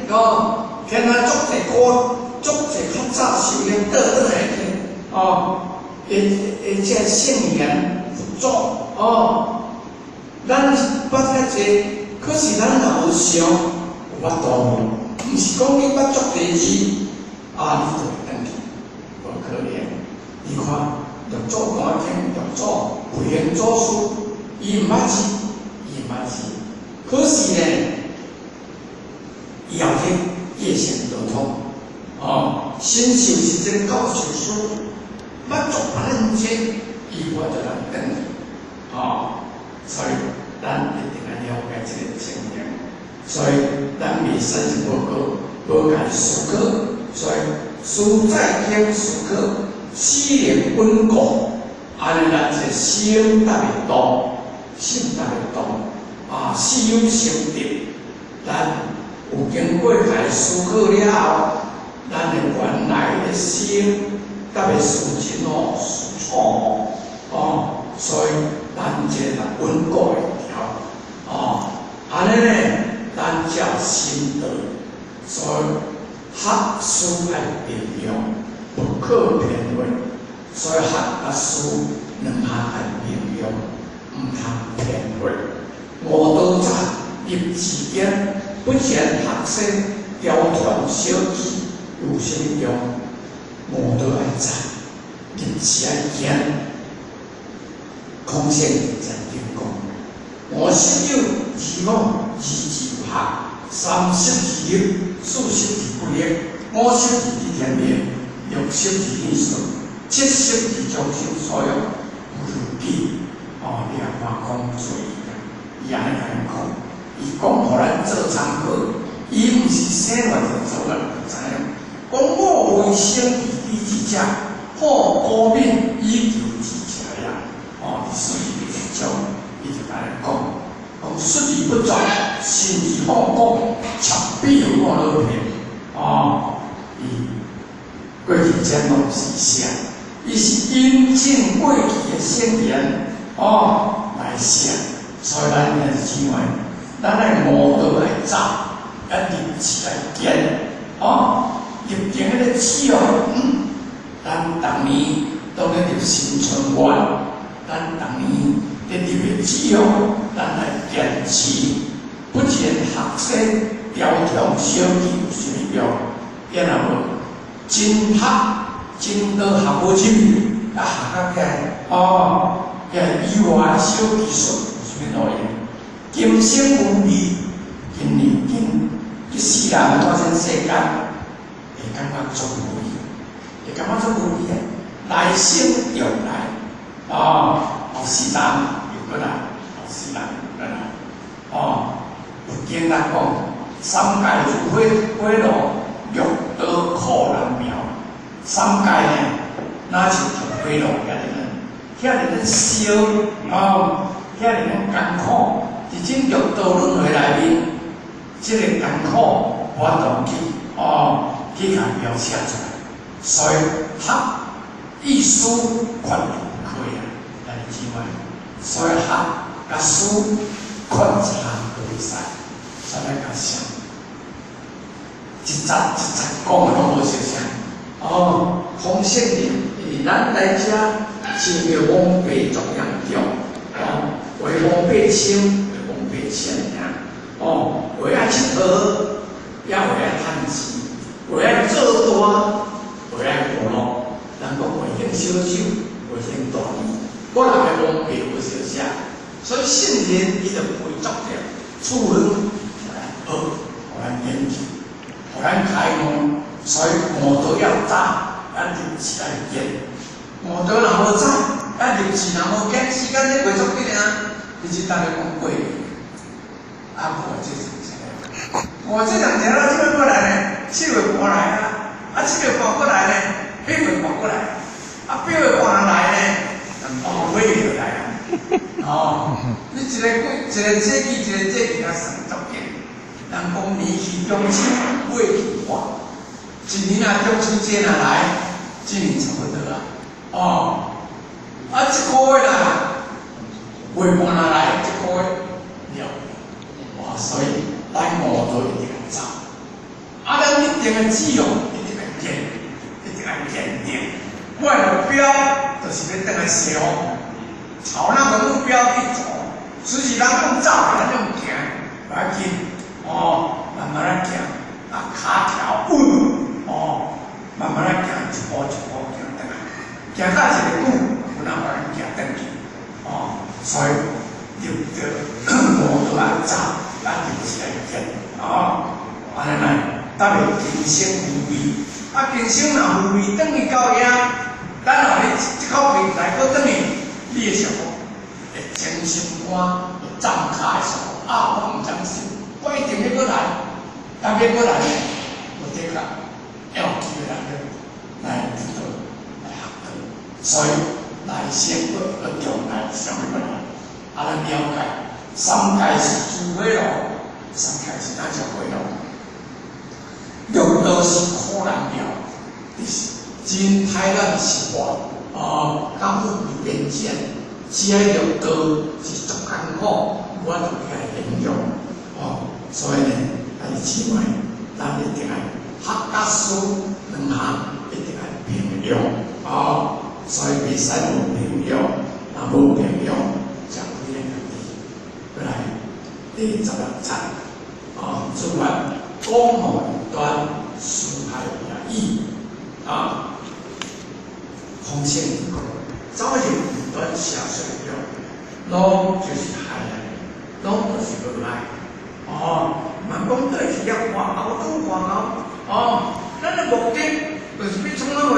哦，聽啊足濟歌，足濟較早修煉倒轉來去，哦，會會這聖賢佛祖，哦，咱捌遐濟，可是咱若無想，有法度無？毋是講你捌足濟字，啊，你就會轉去，無可能。你看，六祖壇經，六祖慧能祖師，伊毋捌字，伊毋捌字，可是呢，伊後天業成道通，哦，新受是這個教授師，捌足百分之，伊我就通轉去，哦，所以咱一定愛了解這個情形，所以咱袂使是無過無家己思考，所以斯在經思考，死能穩固，按呢咱這心才會動，心才會動，啊，四有成德，咱有經過家思考了後，咱的原來的心佮個思真哦，是錯誤哦，所以咱這個穩固會調哦，按呢呢，咱才有心得，所以學思愛並用，不可偏廢，所以學佮思兩項愛並用，毋通偏廢。悟道早，立志堅，不見學生雕蟲小技有啥物用？悟道愛早，立志愛堅。孔聖曾經講：吾十有二悟，二自有學，三十而立，四十而不惑，五十而知天命，六十而耳順，七十而從心所欲，不逾矩。哦，你也看講注意啊，伊按呢共咱講，伊講予咱做參考，伊毋是生來就做咱就知影。講我為聖義之者，好古敏以求之者也。哦，佇說義第一章，伊就按呢講，講述而不作，信而好古，賊比我老騙。哦，伊過去這攏是寫，伊是引證過去的聖言，哦，來寫。所以咱兄弟姊妹，咱愛悟道愛早，愛立志愛堅，哦，立定彼個志哦。咱逐年當咧入新春願，咱逐年咧立的志哦，咱來堅持，不見學生雕蟲小技有啥物用？抑若無真學真道學無入去，啊學較起來，哦，遐以外小技術有啥物路用？今生無味，今年今這世人活這世間，會感覺足無味，會感覺足無味啊！來生又來，哦，後世人又閣來，後世人又閣來，哦，佛經來講，三界如火火爐，六道苦難苗。三界呢，若像火爐遐爾呢，遐爾咧燒，哦，遐爾咧艱苦。佇這六道輪迴內面，這個艱苦無法度去哦，去共描寫出來。所以學意思決不可以啊，兄弟姊妹。所以學佮思決差都會使，所以咱較想，一節一節講的攏無相像。哦，孔聖人佇咱來遮真叫枉白足嚴重，哦，話枉白深，話枉白淺爾，哦，話愛𨑨迌，也話愛趁錢，話愛做大，話愛娛樂。人講話興小手，話興大意，個人的枉白無相像，所以聖人伊就開足著處方，予咱學，予咱研究，予咱開悟。所以悟道要早，咱立志愛堅。悟道若無早，咱立志若無堅，時間咧過足緊啊！其實逐个講過，啊，無這是啥？我這兩條了，這擺過來呢，7月半來啊，啊7月半過來呢，8月半過來，啊8月半來呢，哦尾月就來啊。哦，你一個季，一個節氣，一個節氣較算足緊。人講年去中秋，月去半，一年啊中秋節若來，這年差不多啊。哦，啊一個月啦，月半若來，一個月了。哇，所以咱悟道一定愛早，啊，咱一定的志哦，一定愛堅，一定愛堅定。我的目標就是欲轉來西方，朝那個目標去走。只是咱講走，咱用行，無要緊，哦，慢慢來行，啊，跤調穩，哦，慢慢來行，一步一步行轉來，行到一個久，有哪予咱行轉去，哦，所以入著悟道愛早，咱就是愛堅，哦，按呢來，才袂今生無味。啊，今生若無味，轉去到遐，等下你這口氣來閣轉去，你會想講，會情心肝會站跤的時候，啊，我毋相信，我一定欲閣來，當欲閣來呢，有的確要有機會來來得到來學道，所以來生閣閣重來上欲閣來，啊，咱了解。三界是諸火爐，三界是咱只火爐。六道是苦難廟，就是真歹咱生活哦，較富貴邊賤，這六道是足艱苦，無法度去形容哦。所以呢，兄弟姊妹，咱一定愛學佮思兩項，一定愛平用哦。所以袂使無平用，若無平用，才危險家己。過來第16節，哦，諸法講無異端，事害也已啊。空性講，走入異端邪說中，攏就是害來，攏就是無愛。哦，毋通講對去遐看牛拄看牛，哦，咱的目的就是欲創啥貨？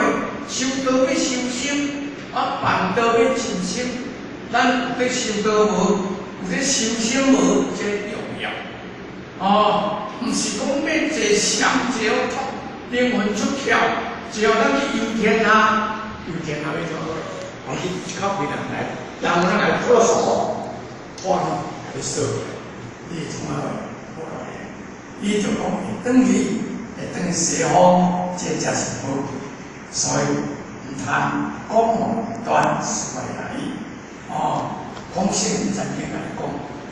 修道欲修心，啊，辦道欲盡心。咱有咧修道無？有咧修心無？這重要。哦，毋是講欲坐禪坐好靈魂出竅，只要咱去遊天下，遊天下欲創啥貨？我去一口氣人來，人有人來拖手，拖去，共你鎖起來，你會創啥貨？無來的。伊就講會轉去，會轉去西方，這才是好。所以毋通講無異端，事害也已。哦，空性曾經來講，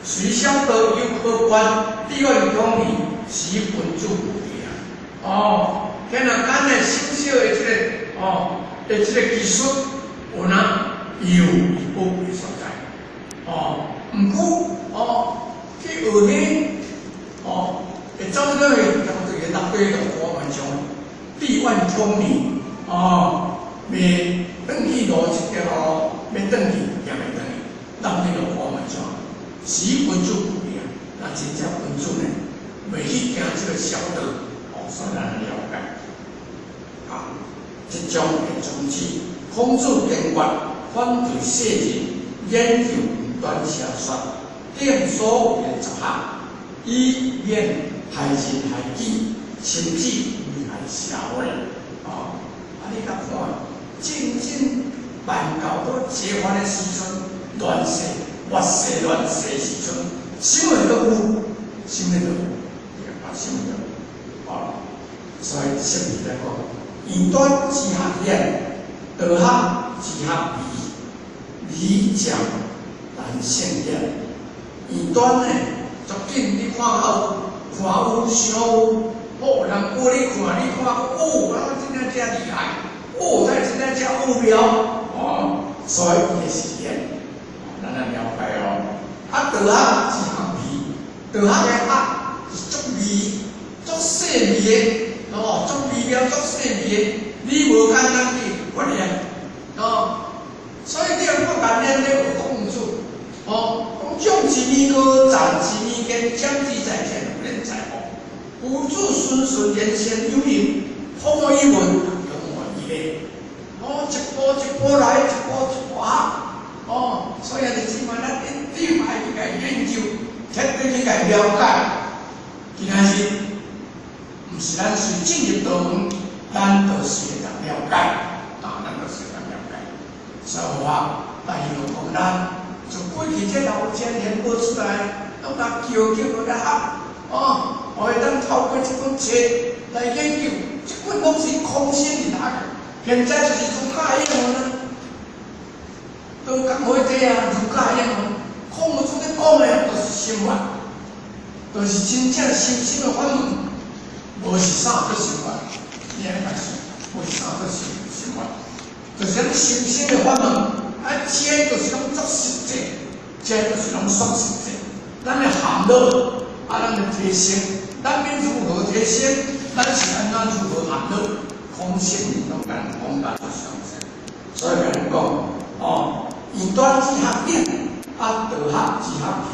雖小道猶可觀，智願聰明，是君子無敵啊！哦，天啊，咱的小小的這個哦的這個技術，有哪有伊寶貴所在？哦，毋過哦去學呢，哦，會走到去，差不多個六對六我們講，智願聰明，哦，袂轉去路這條路，欲轉去也袂轉去，六對六我們講，是君子無敵啊！那真正君子呢，袂去行這個小道，哦，所以咱來了解。啊，這種的宗旨，孔子堅決反對世人研究異端邪說，定所謂的雜學，以免害人害己，甚至危害社會。哦，啊，你甲看，正正辦教都解放的時陣，亂世、末世亂世時陣，啥物都有，啥物都有，啊，啥物都有，哦，所以釋義來講，異端之學顯，道學之學微，微漸難勝顯。異端呢，足緊你看有，看有想有，哦，人教你看，你看，哦，啊，真正遮厲害，哦，這真正遮奧妙，哦，所以伊是顯，咱來了解哦。啊，道學之學微，道學的學是足微、足細微的，哦，足微妙、足細微的，你無簡單去發現，哦，所以你若看咱咧學孔子，哦，講長之彌高，站之彌堅，講之在前，無免在後。夫子循循言善有應，通以文，融以禮。哦，一步一步來，一步一步學。哦，所以兄弟姊妹，咱一定愛去共研究，徹底去共了解。今仔日毋是咱隨進入道門，咱就是會當了解，啊，咱就是會當了解。所以話，但希望講咱從過去這老前賢播出來，攏共叫叫落來學，哦，我會當透過這本冊來研究，這本攏是空性的學，現在就是儒家英文啊，都講伙這啊，儒家英文，孔子咧講的就是心法，就是真正修心的法門，無是啥叫心法，你按呢解釋，無是啥叫心心法，就是咱修心的法門，啊，這就是攏足實際，這就是攏屬實際，咱的含樂，啊，咱的提升，咱欲如何提升？咱是按怎如何含樂？空性攏共講甲足詳細，所以共咱講，哦，異端之學顯，啊，道學之學微，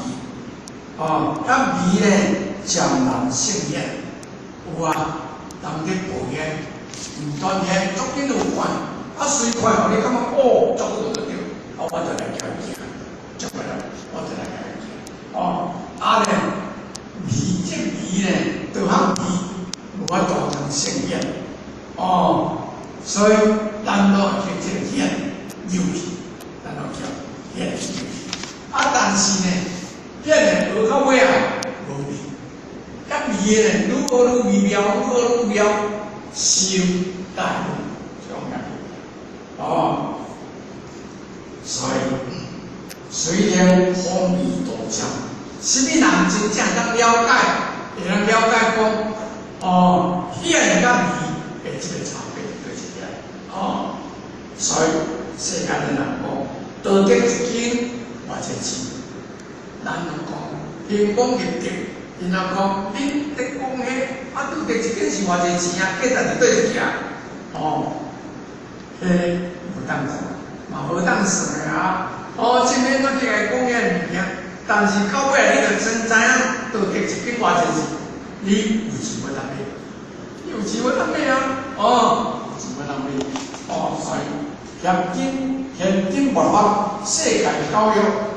哦，啊微咧漸難勝顯，有啊，人咧報現，異端現足緊有看，啊隨看予你感覺哦，足好就對，啊我就來共伊行，足過來，我就來共伊行，哦，啊咧微這微咧，道學微，無法度通勝顯，哦，所以咱攏會去這個顯入去，咱攏叫顯入去。啊，但是呢，顯的尾啊無味，較味的呢，愈學愈微妙，愈學愈妙，心大這種感覺。哦，所以隨然風味道漸，啥物人真正當了解，會當了解講，哦，甜佮味的這個差別就是這樣。哦，所以世間的人講，道德一斤偌濟錢，咱攏講行功立德，𪜶若講恁咧講彼，啊，道德一斤是偌濟錢啊？價值佇佗一行？哦，彼無當看，嘛無當算的啊。哦，這面我去共伊講遐物件，但是到尾你著先知影道德一斤偌濟錢，你有錢無當買？你有錢無當買啊？哦，有錢無當買。哦，所以現今現今末法世界教育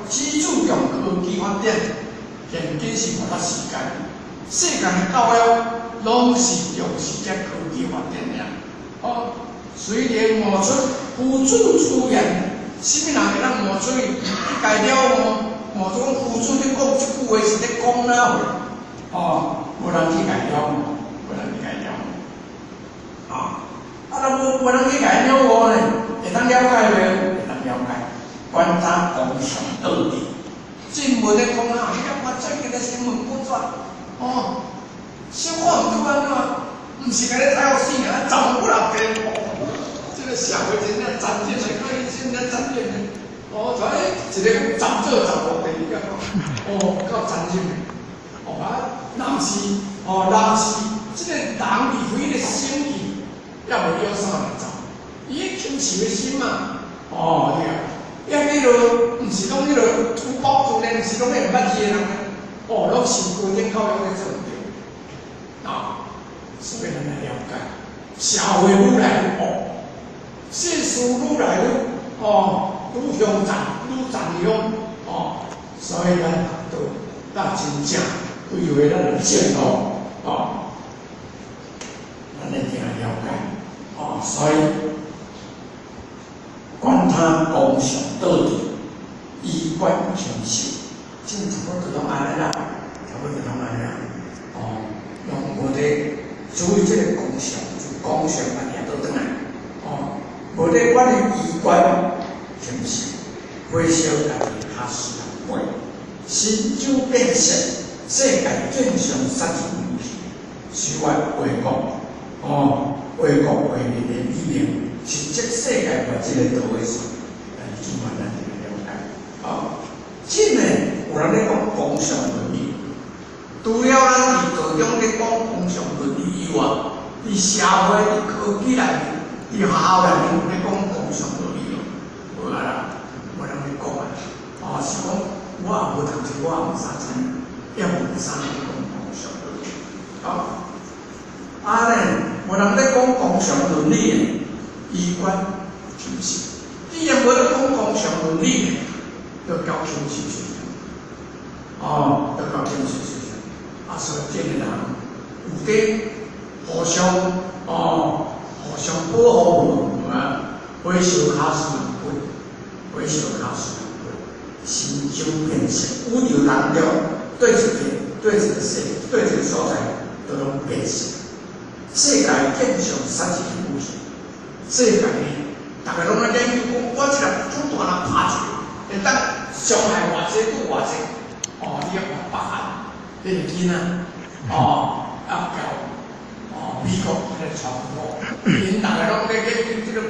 只注重科技發展，現今是末法時間，世間的教育攏是重視這科技發展爾。哦，雖然悟出夫子出言，啥物人會當悟出去共了悟？悟出講夫子咧講這句話是咧講哪話？哦，無人去共了悟，無人去共了悟。啊，啊，若無人去共了悟呢？會當了解袂？會當了解。觀察功上道理，進步咧講啊，你感覺最近的新聞報紙，哦，小可毋對按怎？毋是共你睇予死爾，十幾人病，這個社會真正殘忍的，可以真正殘忍的。哦，所以一個講十做十無第二個，哦，夠殘忍的。哦啊，若毋是，哦，若毋是，這個人離開的心意，猶未有啥來走，伊輕視的心嘛，哦，對啊。遐彼落毋是講彼落土包子呢，毋是攏彼毋捌字的人呢，哦，攏受高等教育咧做毋對，啊，所以咱來了解，社會愈來愈惡，世事愈來愈哦，愈凶殘，愈殘凶，哦，所以咱學道，咱真正規劃咱的前路，哦，咱一定要了解，哦，所以。觀他功上道理，依觀輕視，這差不多攏按呢啦，差不多攏按呢啦。哦，攏無咧注意這個功上，就功上嘛念倒轉來。哦，無咧管伊依觀輕視，火燒家己跤死人背，神州變色，世界景象殺人如是，說為國，哦，為國為民的理念。實質世界末這個導火線，但是這馬咱就了解。哦，真的有人咧講公相倫理，除了咱佇道中咧講公相倫理以外，佇社會、佇科技內面、佇學校內面有咧講公相倫理哦，無啊啦，無人咧講啊。哦，是講我也無讀冊，我也無啥知影，也無啥人咧講公相倫理。哦，啊咧，無人咧講公相倫理的。依觀輕視，既然無咧講公常倫理，就交輕視思想。哦，就交輕視思想。啊，所以這個人有伫互相哦，互相保護啊，火燒跤死人背，火燒跤死人背，神州變色，宇宙當中對一個對一個世對一個所在都攏變色，世界景象殺一個武器。世界呢，逐个攏咧研究講，我這個子彈若拍出去，會當傷害偌濟，拄偌濟。哦，你看北韓彼個囡仔，哦，啊交哦美國彼個川普，𪜶逐个攏咧研究這個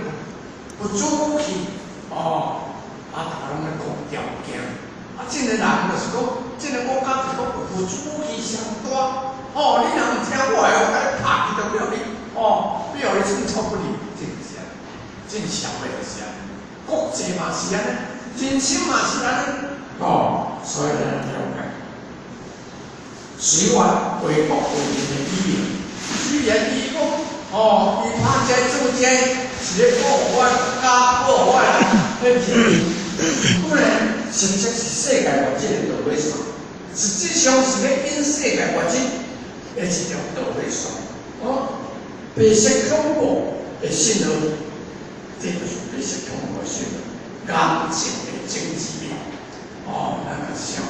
核子武器，哦，啊，逐个攏咧講條件。啊，這個人就是講，這個國家就是講核子武器上大，哦，你若毋聽我的，我共你拍去就予你，哦，予你寸草不離。這個社會就是按呢，國際嘛是按呢，人生嘛是按呢，哦，所以咱了解，隨願為國為民的語言，雖然伊講，哦，伊拍這做這，是咧保護我國家，保護我人，彼毋是，不然實質是世界末日的導火線，實際上是咧引世界末日的一條導火線，哦，白色恐怖的信號。這就是白色恐怖的信號，癌症的政治力，哦，咱個想，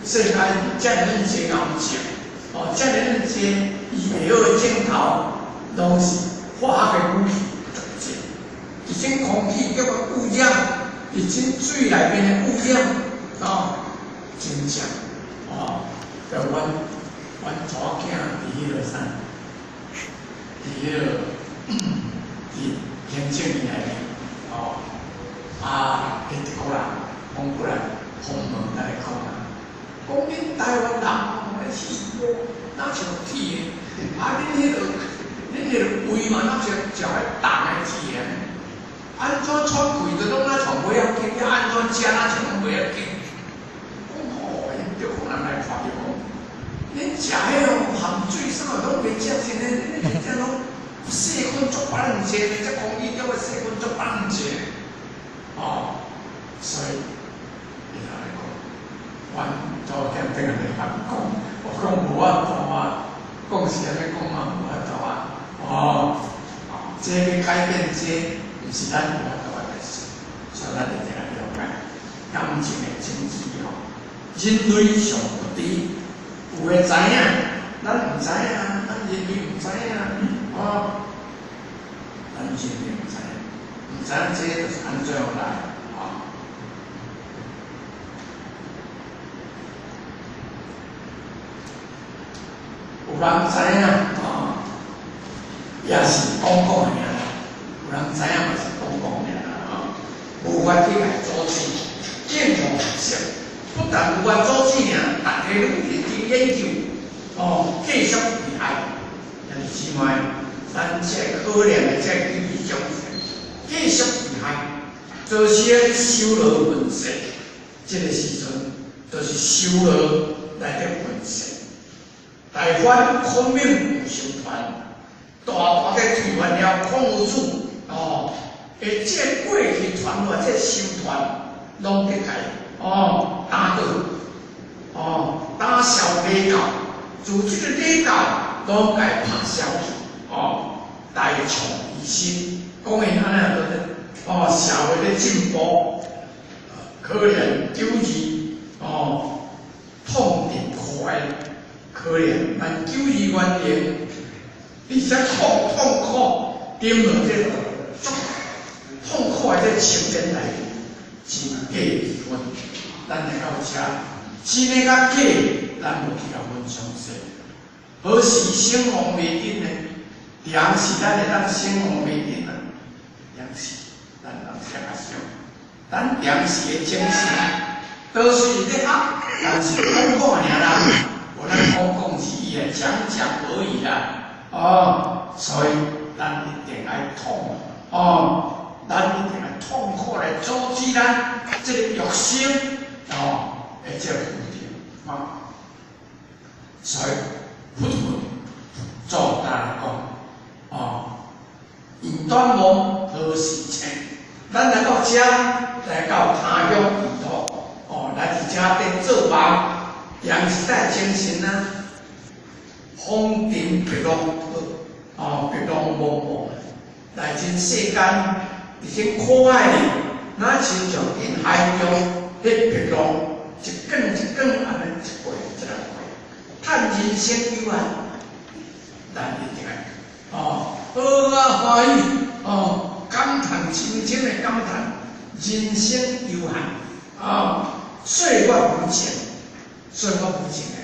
世間遮爾濟癌症，哦，遮爾濟醫袂好的症頭，攏是化學的武器足濟。一種空氣叫做污染，一種水內面的污染，哦，真正，哦，就阮查某囝佇彼个啥，佇彼个佇行政院內面，哦，啊，彼德國人講過來訪問來講啊，講恁台灣人哦，咧氣鍋若像鐵的，啊，恁彼个胃嘛，若像食彼重的鐵的，按怎喘氣都攏若像袂要緊，你按怎食若像攏袂要緊。講吼，𪜶德國人來看著講，恁食彼哦鹹水啥攏袂食進的，恁這攏細菌足百分濟，這空氣中的細菌足百分濟，哦，所以伊就來講，阮查某囝轉來來講，我講無法度啊，講是按呢講嘛，無法度啊，哦，這欲改變這，毋是咱有法度的代誌，所以咱一定愛了解感情的種子吼，人類上不知，有的知影，咱毋知影，咱人類毋知影，哦，咱人類毋知影，毋知影這就是按怎樣來，哦。有人知影，哦，也是講講的爾啦。有人知影嘛是講講爾啦，吼，無法去共阻止，見無學識，不但無法阻止爾，逐家攏認真研究，哦，繼續去愛。兄弟姊妹，咱這可憐的這幾位眾生，繼續去愛，造成修羅運勢。這個時陣，就是修羅來得運勢。大梵孔明有成團，大大的推翻了孔夫子，哦，而這過去傳落這修團，攏去共哦打倒，哦打消禮教，自這個禮教攏共拍消去，哦，大創維新，講𪜶按呢都是，哦，社會咧進步，可憐久義，哦，痛定苦哀。可憐，但久義原形，而且痛苦，沉落這個足痛苦的這情緣內面，真假二分。咱來到遮，真的佮假，咱無去共分詳細。何時生亡未定呢？當時咱會當生亡未定啊？當時咱人啥較想？咱當時的精神，都是咧學，但是講講爾啦。無咱講講而已啊，講講而已啦，哦，所以咱一定愛痛，哦，咱一定愛痛苦來阻止咱這個欲生，哦，的這個負擔，哦，所以佛陀做大講，哦，緣斷夢何時清？咱來到遮，來到他鄉異土，哦，來佇遮佇做夢。楊時代精神啊，風塵白浪，哦，白浪茫茫，來人世間，佇這苦海裡，若親像佇海中，彼白浪一卷一卷按呢一過一來過，嘆人生有限，咱一定愛哦，好啊歡喜哦，感嘆深深的感嘆，人生有限，哦，歲月無情。歲月無情的，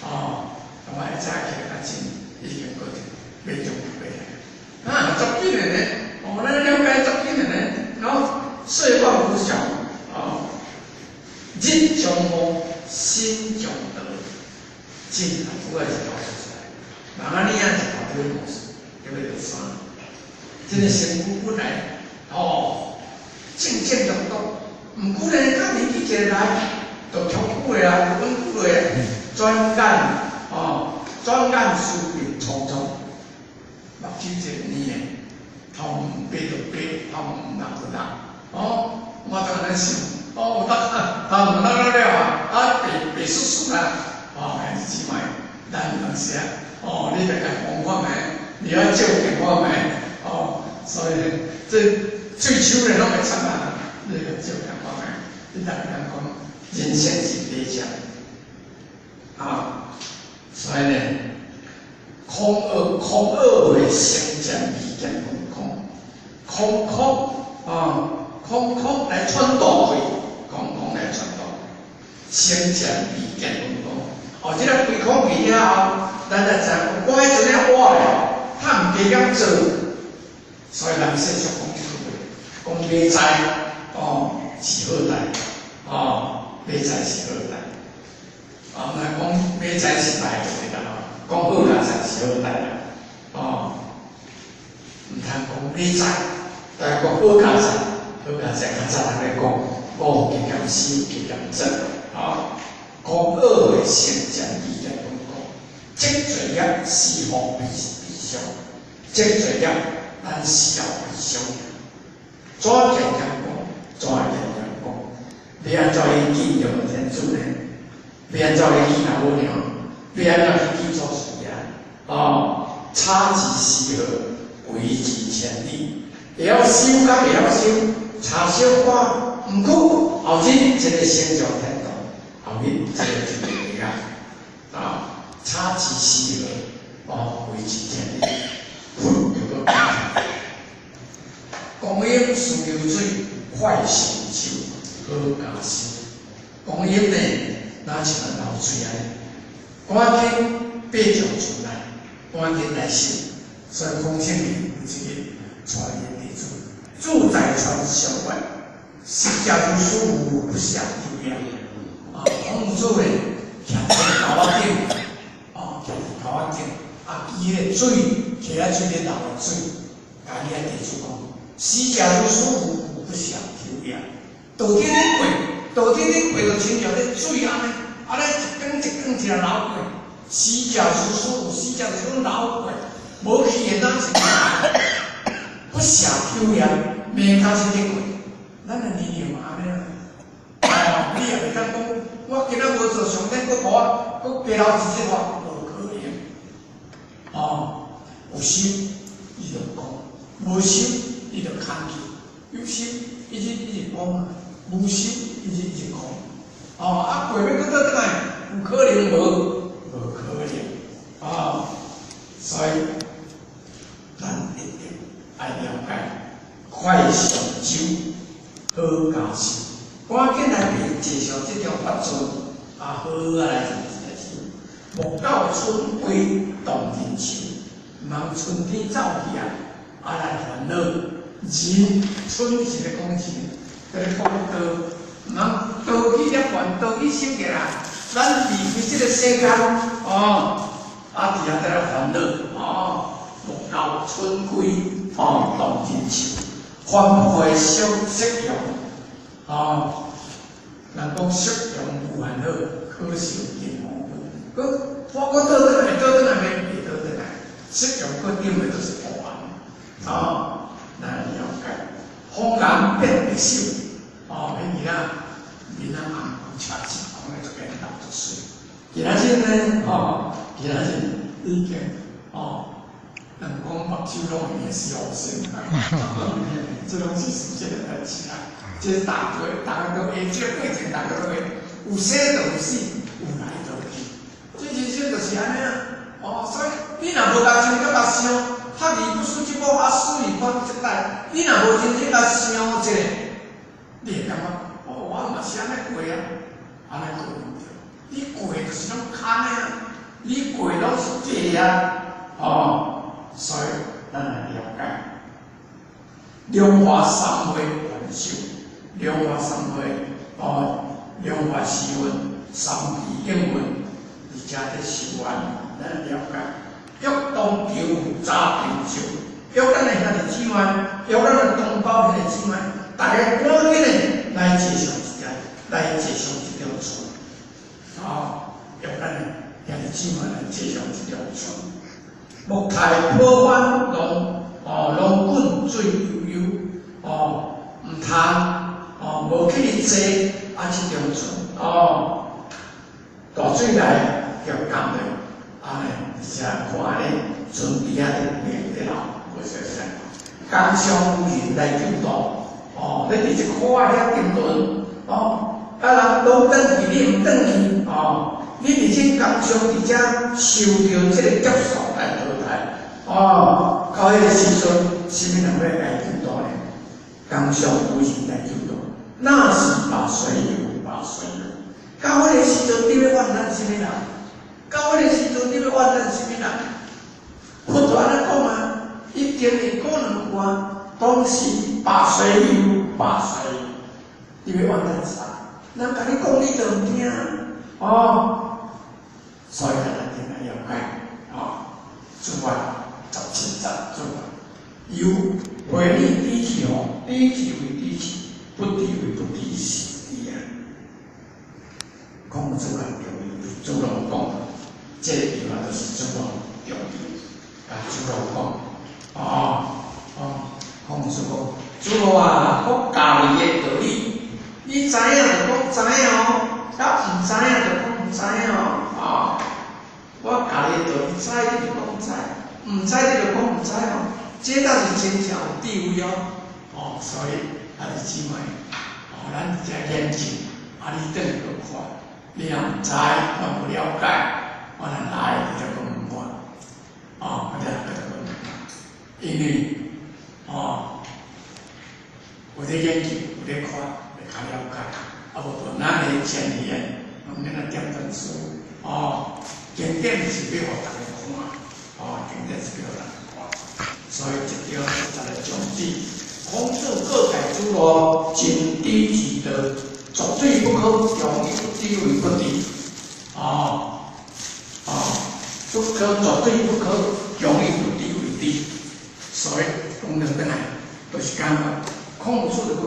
哦，我下早起來較真，已經過去，袂將回來。啊，足緊的呢，哦，咱了解足緊的呢，然後歲月無常，哦，日將暮，心將老，真啊，主要是老實在，人啊，你啊一頭對模式，叫做啥？這個身軀本來，哦，正正當當，毋過呢，較年紀一來。就長久的啊，就穩久的，轉眼哦，轉眼壽命匆匆，目睭一年，頭毛白就白，頭毛白就白，哦，我就按呢想，哦，有當頭毛白了了啊，啊白白雪雪啊，哦，兄弟姊妹，咱有當時啊，哦，你著共講看覓，你愛照鏡看覓，哦，所以這水手咧攏會慘啊，你共照鏡看覓，你逐個人講。人生是短暫，啊，所以呢，空惡空惡會成見未見空空空空啊，空空來傳導去，空空來傳導，成見未見空空。哦，這个歸空去了後，咱才知影，我彼陣咧活咧，他毋加減做，所以人世俗講這句話，講未知哦是好代，哦未知是好代，啊，毋若講未知是代就對啦，講好佳哉是好代啦，哦，毋通講未知，但係講好佳哉，好佳哉較早人咧講，五加減四加減做，啊，講惡的成見未來講講，積罪業死後必必傷，積罪業咱死後必傷。怎見講講？怎見講？欲按怎去見用天主呢？欲按怎去見阿母娘？欲按怎去見祖師爺？哦，差之絲毫，違之千里。會曉修佮袂曉修，差小可，毋過後日一个成就天堂，後日這個就會啊，啊，差之絲毫，哦，違之千里，佛就閣講。光陰似流水，快成就好佳修。光陰呢，若像流水按呢，趕緊爬上船來，趕緊來修。所以空性裡有一个傳言弟子，住在船上月，釋迦如師父不下求也。啊，孔子呢，徛佇溝仔頂，哦，徛佇溝仔頂，啊，舉彼个水，提仔水咧流的水，共伊个弟子講。釋迦如師父不下求也。到底咧過，到底咧過就親像咧水按呢，按呢一工一工一个流過。釋迦如師父，釋迦就是講流過，無去的哪是不下求也，袂較是咧過。咱的年齡嘛按呢啊，哦，你也袂當講，我今仔無做上帝，閣予我閣加流一日活，無可能。哦，有心你就講，無心。你就空去，有心一直一直講啊，無心一直一直空。哦，啊過欲閣倒轉來，有可能無？無可能。啊，所以咱一定愛了解，快上舟，好佳修，趕緊來坐上這條法船，啊好啊來來修。莫到春歸動人愁，毋通春天走去啊，啊來煩惱。人春是咧講錢，在咧講道，毋通道去了煩，道去修起來，咱離開這個世間，哦，啊佇遐在咧煩惱，哦，莫到春歸，哦，動人愁，凡夫的小色用，哦，人講色用無煩惱，可受盡黃昏。閣我閣倒轉來，倒轉來袂會倒轉來，色用閣頂的就是烏暗，哦。咱了解，風岩變白首，哦，彼囡仔面仔紅，赤舌，講咧足緣投足媠。今仔日呢，吼，今仔日已經，哦，人講目睭攏會死烏生，這攏是事實的代誌啦。這是大家，大家都會，這個過程大家都會，有生就有死，有來就有去，這人生就是按呢啊。哦，所以你若無共真正共想，學而不思則罔，啊思而不學則殆。你若無認真共想一下，你會感覺，哦，我嘛是按呢過啊，按呢過毋對。你過就是攏空的啊，你過攏是假啊，哦，所以咱來了解，龍華三昧願修，龍華三昧，哦，龍華時運，三期應運，而且佇修願，咱來了解。欲當求早成就，欲咱的兄弟姊妹，欲咱的同胞兄弟姊妹，大家趕緊的來坐上一條，來坐上這條船，哦，欲咱的兄弟姊妹來坐上這條船。莫待波翻浪，哦，浪滾水悠悠，哦，毋通，哦，無去坐啊這條船，哦，大水來就干了，按呢，而且看咧船佇遐咧咧流，無小聲。江上有人來救渡，哦，你佇這苦海遐沉淪，哦，啊人都轉去，你毋轉去，哦，你佇這工商佇遮受著這個劫數來淘汰，哦，到彼個時陣，啥物人欲來救度呢？工商無人來救度，那時罷隨遊，罷隨遊。到彼個時陣，你欲怨咱啥物人？到彼個時陣，你欲怨咱啥物人？佛陀按呢講啊，一定會可能有啊。當時罷隨遊，罷隨遊，你欲怨咱啥？人共你講，你都毋聽，哦。所以咱一定愛了解，哦。諸法17節，諸法由違逆知起哦，知起為知起，不知為不知是知啊。孔子較重要，子路講，這個地方就是子路重要。共子路講，哦哦，孔子講，子路啊，我教你的道理，你知影就講知影哦，啊毋知影就講毋知影哦，哦，我教你的道理，知你就講知，毋知你就講毋知哦，這才是真正有智慧哦，哦，所以兄弟姊妹，哦，咱遮研究，啊，你轉去看，你若毋知，若無了解，我若來你就講問我，哦，我就繼續問，因為，哦，有咧研究，有咧看，會較了解，啊無就咱的前言，毋免來點本書，哦，經典是欲予逐家看，哦，經典是欲予逐家看，所以這張十個種子，孔子告誡子路，真知其道，絕對不可強以不知為不知，哦，哦，不可絕對不可強以不知為知，所以講著轉來，就是感覺孔子就講，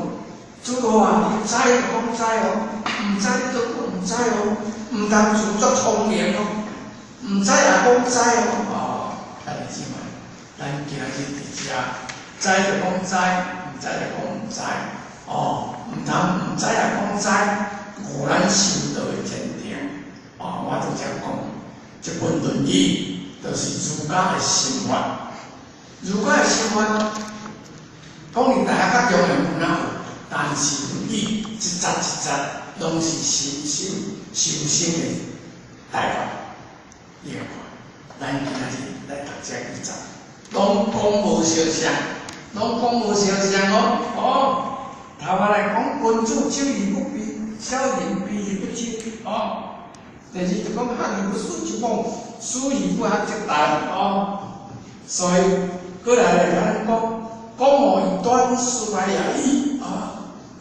子路啊，你知就講知哦，毋知你就講毋知哦，毋通自作聰明哦，毋知也講知哦，哦，兄弟姊妹，咱今日佇遮，知就講知，毋知就講毋知，哦，毋通毋知也講知，誤咱修道的前程。哦，我拄才講，這本《論語》就是儒家的心法，儒家的心法，講伊大學較重要有哪有？但是《論語》一節一節攏是修修修身的大法，你來看，咱今仔日來讀這幾節，攏講無相像，攏講無相像哦，哦，頭仔來講，君子羞而不鄙，小人鄙而不羞，哦。第二就講學而不思則罔，思而不學則殆，哦。所以過來來咱講，講無以短，斯懷也已啊。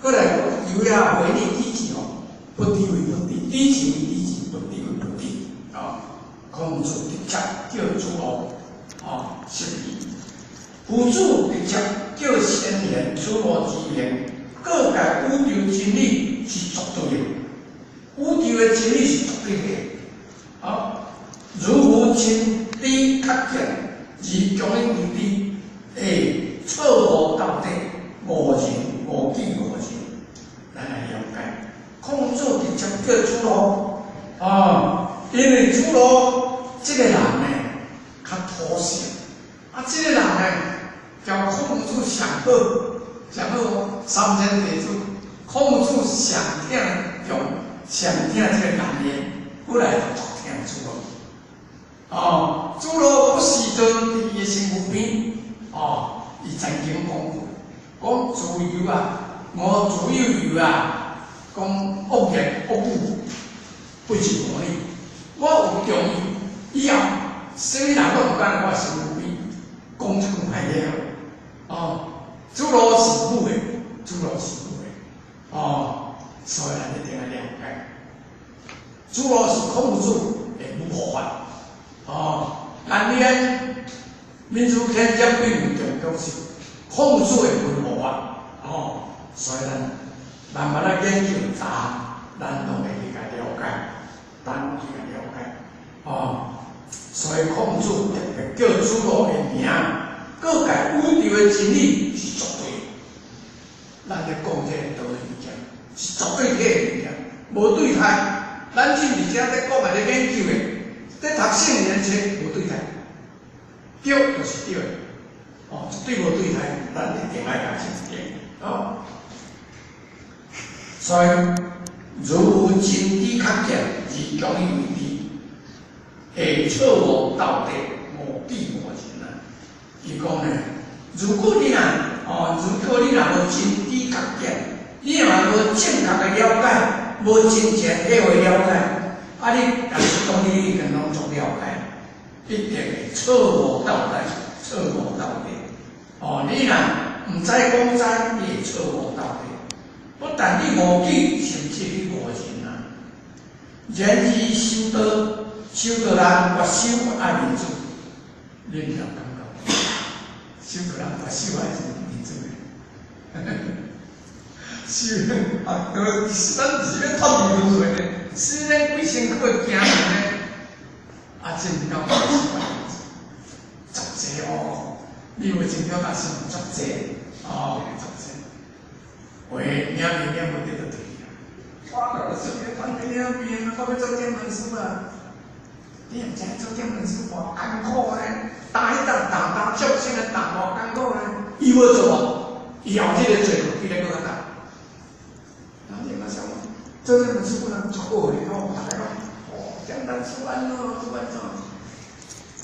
過來講，由也違逆知起哦，不知為不知，知其為知其，不知為不知，啊。孔子直接叫子路，啊，釋疑。夫子直接叫先賢子路之言，告誡宇宙真理是絕對的。宇宙的真理是絕對的，啊，如夫真知確見，而強以為知，欸，錯誤到底，誤人誤己誤人，咱來了解。孔子直接叫子路，啊，因為子路這個人呢，較土性，啊，這個人呢，交孔子上好，上好哦，三千弟子，孔子上聽用。上聽這個言言，本來就足聽子路。哦，子路不時陣佇伊的身軀邊，哦，伊曾經講過，講子游啊，我子游游啊，講惡言惡語，不是無理。我有重用，以後啥物人攏毋敢來我身軀邊講這句歹話。哦，子路是母的，子路是母的，哦。所以咱一定愛了解，子路是孔子的母護法，哦，安尼民主天接比重重是孔子的文護法，哦，所以咱慢慢來研究查，咱攏會去共了解，咱去共了解，哦，所以孔子特別叫子路的名，告誡宇宙的真理是絕對的，咱咧講這個道理物件。是絕對體的物件，無對待。咱今佇遮咧講的、咧研究的，咧讀聖賢冊無對待，對就是對的，哦，絕對無對待，咱一定愛共承認，哦。所以如無真知確見而強以為知，會錯誤道德，誤己誤人啊！伊講呢，如果你若無真知確見，你若無正確的了解，無真正體會了解，啊，你但是講你已經攏總了解，一定會錯誤道德，錯誤道德。哦，你若毋知講知，你會錯誤道德。不但你誤己，甚至你誤人啊！然而修道，修道人決守愛面子，恁有感覺？修道人決守愛面子的，修啊，咱是欲脫離輪迴的，雖然規身軀驚人呢，啊，真講決守愛面子，足濟哦！你有真了解是足濟哦，足濟。喂，領面領無得就對啊！我就是要當領面，我欲做點門師啊！你毋知做點門師偌艱苦呢？擔彼擔重擔，眾生的擔偌艱苦呢？伊無做啊，伊後這個做，比咧閣較重。然後你嘛想，做點門師本來足好的吼，逐家講哦，點門師按怎做按怎，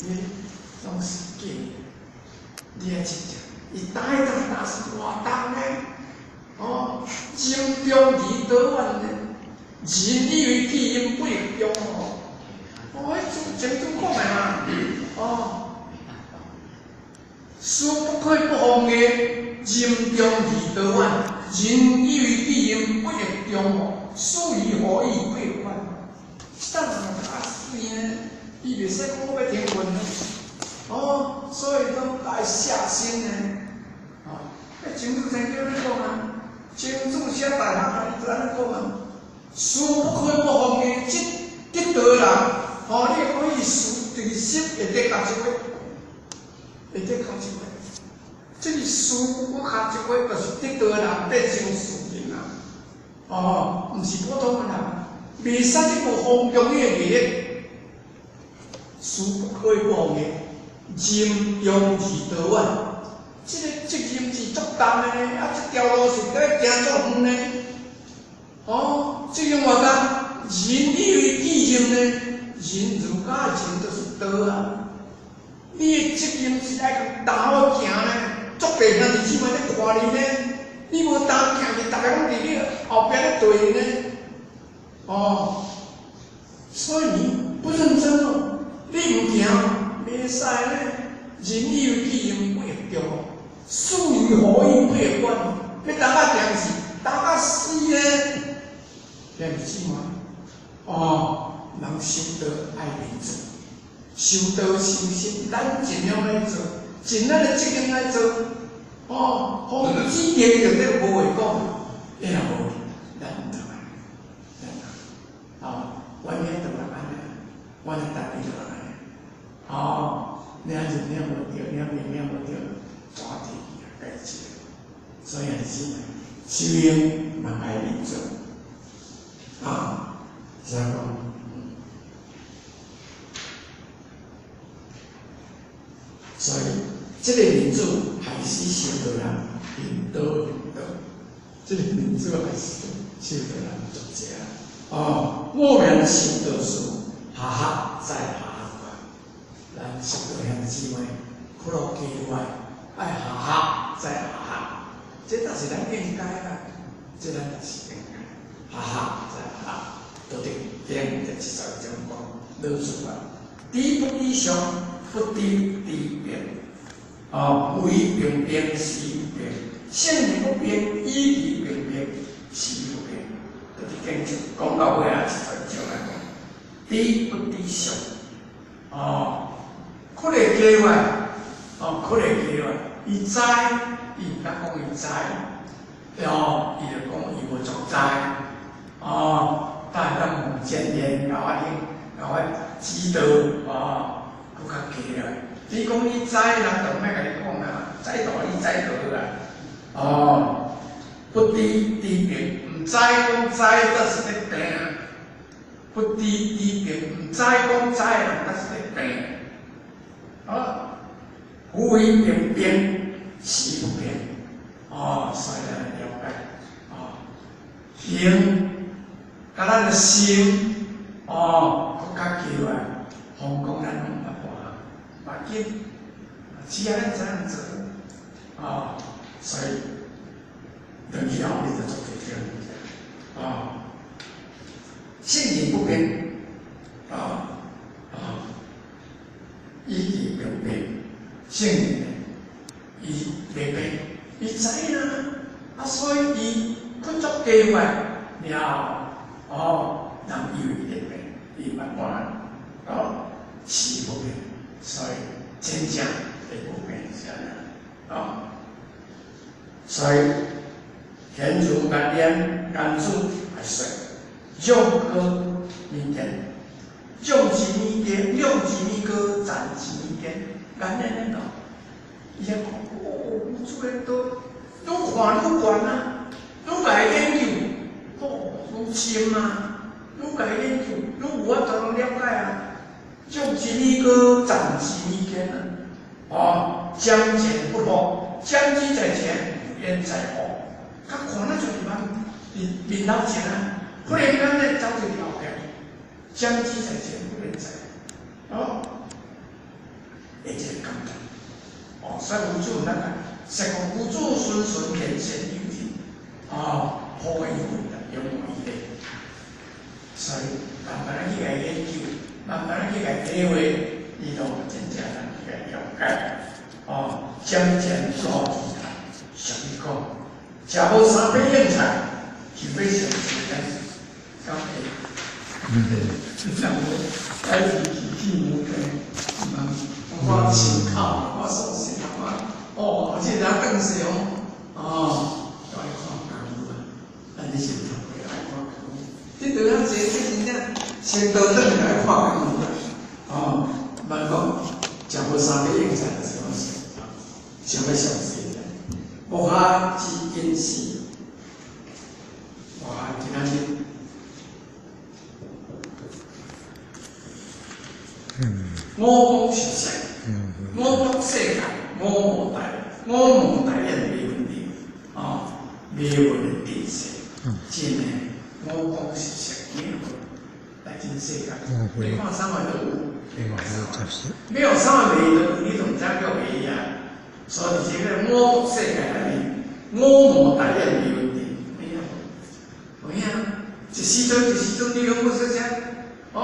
伊攏是假的。你愛真正，伊擔彼擔擔是偌重呢？哦，任重而道遠呢？人以為己應不亦中哦。哦，彼真真講的嘛。哦，事不可以不防的，任重而道遠。人以為己應不亦中哦，事以何以不亦遠？這當然較水呢，伊袂使講我欲停困呢。哦，所以講愛下心呢。哦，彼真主曾經咧講啊。真主寫大學啊，伊就按呢講啊，事不可以不防的，這得道人，哦，你可以事這個心會得合一話，會得合一話。這個事不合一話，就是得道人變成事人啊。哦，毋是普通的人，袂使你無放縱你的毅力，事不可以不防的，任重而道遠。這個責任是足重的呢，啊，這條路是得行足遠呢。哦，這種話講，人以為己任呢，人儒家人就是道啊。你的責任是愛擔好行呢，足濟兄弟姊妹咧看你呢，你無擔行去，逐家攏佇你後壁咧對呢。哦，所以你不認真哦，你毋行，袂使呢。人以為己任不亦中。事以何以不亦遠？欲擔到定是擔到死呢？兄弟姊妹，哦，人修道愛面子，修道修心，咱盡量來做，盡咱的責任來做。哦，防止定着這無話講，你若無，咱轉來，咱哦，阮遐就來按呢，阮的台語就來按呢。哦，領認領無著，領面領無著，抓提去啊，解釋。所以兄弟姊妹，修行嘛愛認真啊，是按怎？所以，這個民主害死修道人，行道行道，這個民主害死修道人足濟啊！哦，我們修道士，下學再下學，咱修道兄弟姊妹，苦樂機會愛下學再下學，這倒是咱應該啦，這咱是應該下學再下學，道德經第72章講，老子啊，知不知上，不知知變，哦，為平平是不變，性義不變，以其平平是不變。道德經就講到尾啊，72章來講，知不知上，哦，苦樂機會，哦，苦樂機會，伊知，伊毋敢講伊知，哦，伊就講伊無作知，哦，但會當問前言，共我聽，共我指導，哦，閣較加來。你講你知，人就毋愛共你講啊，知道你知就好啊。哦，不知知變，毋知講知，則是咧病。不知知變，毋知講知，人則是咧病。啊，夫為平平，是不變。哦，所以咱了解，哦，行甲佮咱的心哦，閣較叫啊，放講咱攏毋捌看，無緊，只要咱知影做，哦，所以轉去後你就做這個物件，哦，性情不變，啊啊，意志不變，性情伊袂變，伊知影啊，所以伊去做計劃了，哦，人以為伊會變，伊毋捌看，哦，是不變，所以真正會不變是按呢，哦，所以天主甲念甘主來說，讓歌物件，讓一物件，讓一物歌，讚一物件，按呢呢講，伊講哦，主的道，愈看愈懸啊，愈共研究，哦，愈深啊，愈共研究，愈有法度了解啊。將一物歌，讚一物件啊，哦，將前不惑，將之在前，無厭在後。較看咱就是面面頭前啊，忽然間咧走佇後壁，將之在前，無厭在後，哦，會這個感覺。哦，所以有主咱看，說講有主循循虔善有人，哦，好個有啦，永無疑的。所以慢慢去共研究，慢慢去共體會，你攏真正通去共了解。哦，將前所俗語講，食無三百應菜，就欲上時間，敢會？這樣我開始起起無病，我親口，我所信，我哦，這個轉世哦，哦，都愛看功夫啊，咱你是頭家愛看功夫，這對咱這這真正先倒轉來看功夫啊，哦，莫講食無三百應菜就是講想欲上時間，無下之因時，哇，今仔日。五光十色，五國世界，五無大，五無大眼沒問題，哦，沒問題色，真的五光十色，沒有來真世界，你看啥物都有，沒有啥物沒都有，你都毋知叫沒啊。所以這個五國世界內面，五無大眼沒問題，沒有，有影，一時陣一時陣你攏無說啥，哦，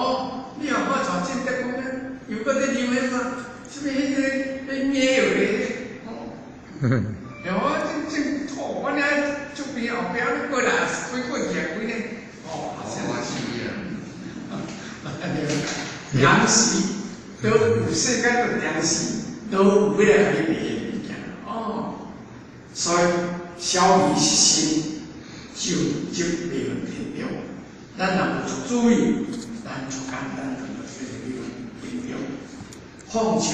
你若看像正德講咧，又閣咧認為啥？啥物彼個彼貓咧？哦，有啊，真真錯，我爾側邊後壁咧過來開過去啊，規個，哦，糧食都有世間的糧食都有欲來共你賣的物件，哦，所以消滅心就就袂問題中，咱若有做注意，咱就簡單就會袂問題中。況且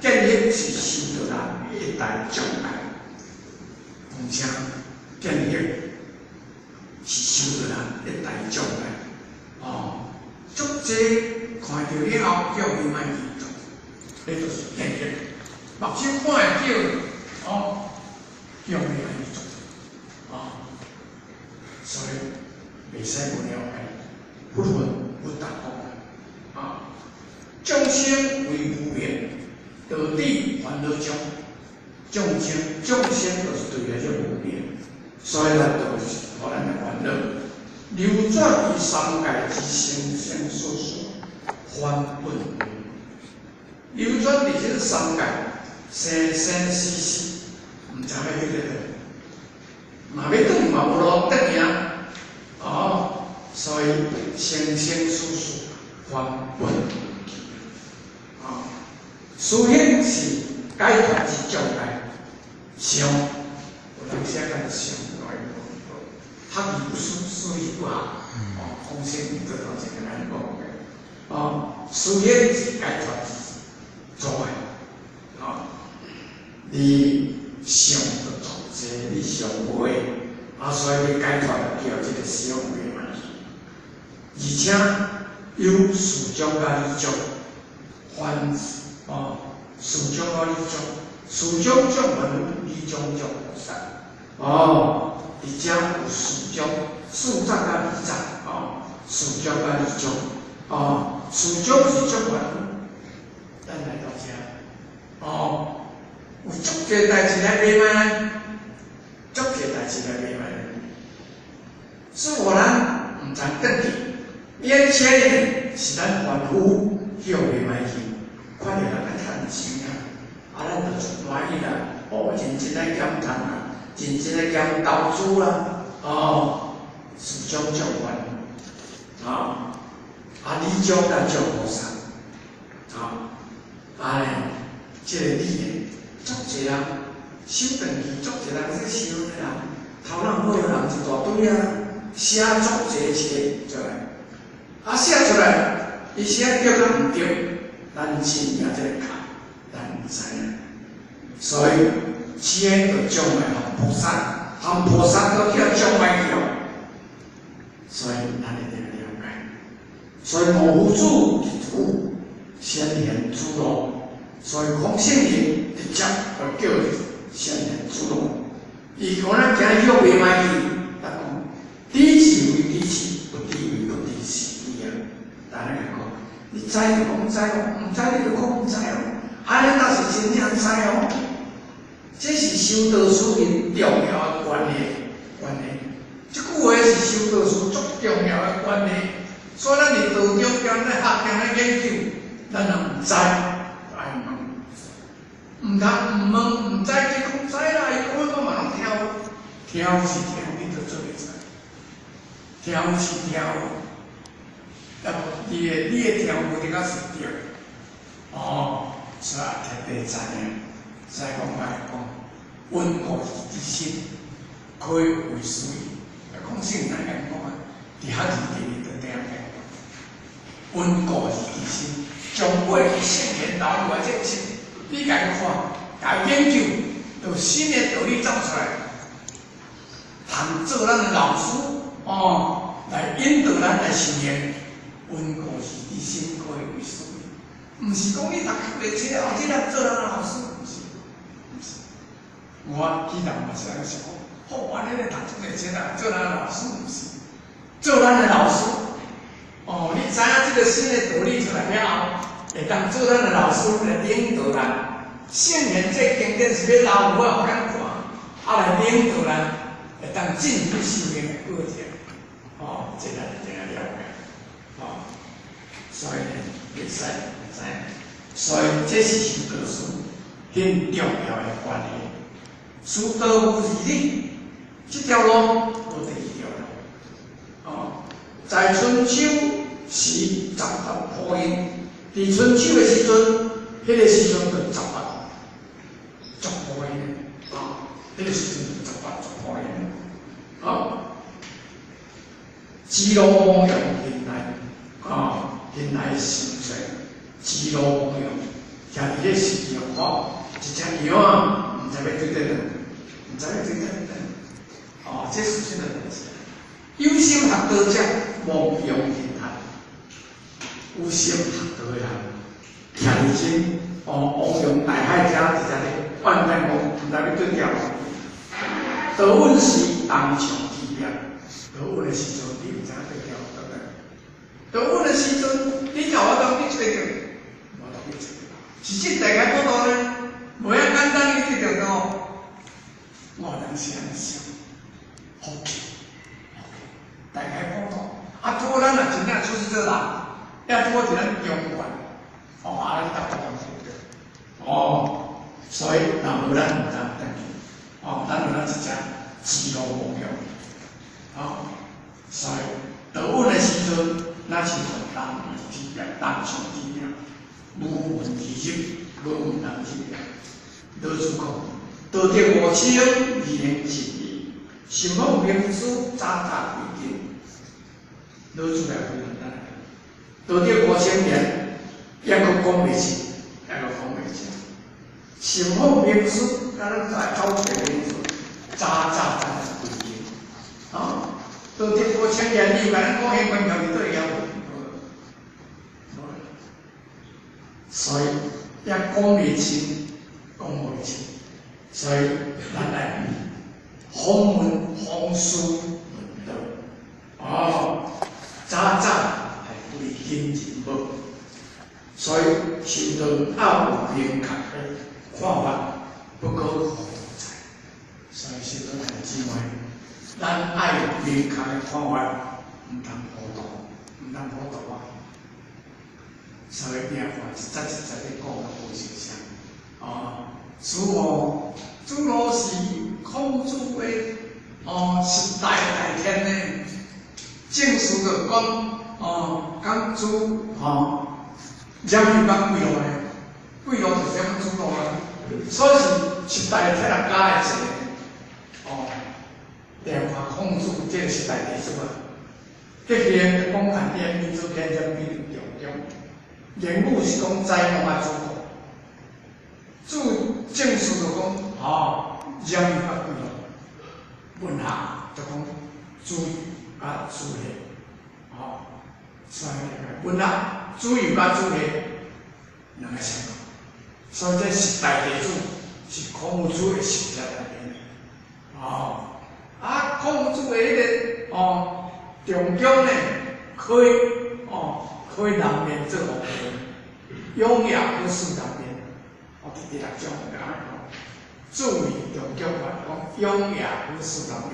見業是修道人一大障礙，況且見業是修道人一大障礙。哦，足濟看著了後，叫伊莫去做，這就是見業。目睭看會著，哦，叫伊莫去做，哦，所以袂使無了解，不聞不答講，啊。眾生為無明，導致煩惱障。眾生，眾生就是對來這無明，所以來導致予咱的煩惱。流轉於三界之生生死死，還本。流轉佇這個三界，生生死死，毋知欲去佗落，嘛欲轉嘛無路轉去啊！哦，所以生生死死還本。啊，思行是解脫之障礙，想有人寫講想，學而不思，思而不學。哦，空性這頭前跟咱講的。哦，思行是解脫之障礙。哦，你想就做這，你想無的，啊，所以你解脫就叫這個想袂嘛。而且有事障佮理障，凡哦，事障佮理障，事障障煩惱，理障障菩薩。哦，佇遮有事障，事障佮理障，哦，事足啊二足，哦，事足是足凡夫，咱來到遮，哦，有足濟代誌來袂歹，足濟代誌來袂歹，師父咱毋通轉去，眼前的是咱凡夫去予袂歹去，看著人愛趁錢啊，啊，咱就足歡喜啦，哦，認真來減趁啊，認真來減投資啦，哦，事足足凡夫，啊，啊，理足咱足菩薩，啊，啊咧，這個理的，足濟人收轉去，足濟人去收的人，頭腦好的人一大堆啊，寫足濟冊出來，啊，寫出來，伊寫對較毋對，咱真正這個卡，咱毋知影。所以，這個就障礙含菩薩，含菩薩都叫障礙去哦。所以，咱一定要了解。所以，無夫子是土，先賢之路。所以，孔聖人直接就叫先賢之路。伊講咱行去袂歹去，他講知是為知是，不知為不知是知啊。但係講，你知就講知哦，毋知你就講毋知哦。按呢才是真正知哦。這是修道士很重要的觀念，觀念。這句話是修道士足重要的觀念。所以咱佇道中間咧學、間咧研究，咱若毋知，愛問。毋通毋問毋知，就講知啦。伊講我嘛攏聽有，聽有是聽，你就做會使。聽有是聽有，啊無你的聽無一定是對。哦，所以特別知影，所以講來講，溫故知新，可以為師。講聖人講啊，佇遐字佇就定定。溫故而知新，將過去聖賢留落來這個你共伊看，共伊研究，就新的道理走出來，通做咱的老師哦，來引導咱來修行。溫故而知新，可以為師。毋是講你讀較濟冊，後日來做咱的老師，毋是，毋是。我以前嘛是按呢想講，好，按呢咧讀足濟冊來做咱的老師，毋是，做咱的老師。哦，你知影這個新的道理出來了後，會當做咱的老師來領導咱。聖賢這經典是欲留有予咱看，啊來領導咱，會當進入修行的過程。哦，這咱一定要了解。哦，所以呢，會使知影，所以這是修道士很重要的觀念。師道無二理，這條路無第二條路。哦，在春秋時十八破因，佇春秋的時陣，彼個時陣就十八足破因，啊，彼個時陣就十八足破因，啊，知路無用現來，啊，現來成熟，知路無用，徛佇咧十字路口，一隻羊仔，毋知欲對佗落，毋知欲對佗落，哦，這是啥物代誌？有心學道者，亡用天下。有心學道的人，徛佇這哦，汪洋大海遮佇遮咧，怨嘆講，毋知欲對佗落。道穩時，當場之變。道穩的時陣，你毋知影對佗落對不對？道穩的時陣，你就有法度去揣著，無法度去揣。是這大開普度呢，無遐簡單去得著哦。我有當時按呢想，福氣，福氣，大開普度。啊，拄好咱若真正出世做人，也拄好佇咱中原，哦，啊，你搭搭當時對。哦，所以若無咱毋通轉去，哦，咱有咱一隻知路無用，哦，所以道穩的時陣，咱是當之變，當場之變，無門而入，無門通入。老子講，道德無清，而言盡義；心無明師，早早歸根。老子來非簡單，道德五千年，抑閣講袂盡，抑閣講袂盡。心無明師，敢若在走一個名詞，早早早歸根。啊，道德五千年，你有共咱講彼關鍵佇佗位無？無。所以也講袂清，講袂清。所以咱來訪問訪師問道。哦，早早真人無。所以修道愛有明確的看法，不可糊塗菜。所以修道兄弟姊妹，咱愛有明確的看法，毋通糊塗，毋通糊塗啊！所以你看，一節一節咧講啊，無相像。哦，子路，子路是孔子的哦，十大大天呢。正史就講哦，講子吼，冉有講幾路呢？幾路就是講子路啊。所以是十大天啊加的一個哦。定看孔子這個十大弟子啊，德行講看點，民族天將比如中中。言語是講宰牧啊，子路。子正史就講吼，冉有甲幾路，文學就講子甲子夏，吼，所以文學子游佮子夏兩个相共，所以這十大弟子是孔子的十大弟子，哦，啊，孔子的彼个哦，中共呢，可以哦，可以南面做皇帝，永夜不輸南面，哦，佇第六章共講，注意中共話講永夜不輸南面，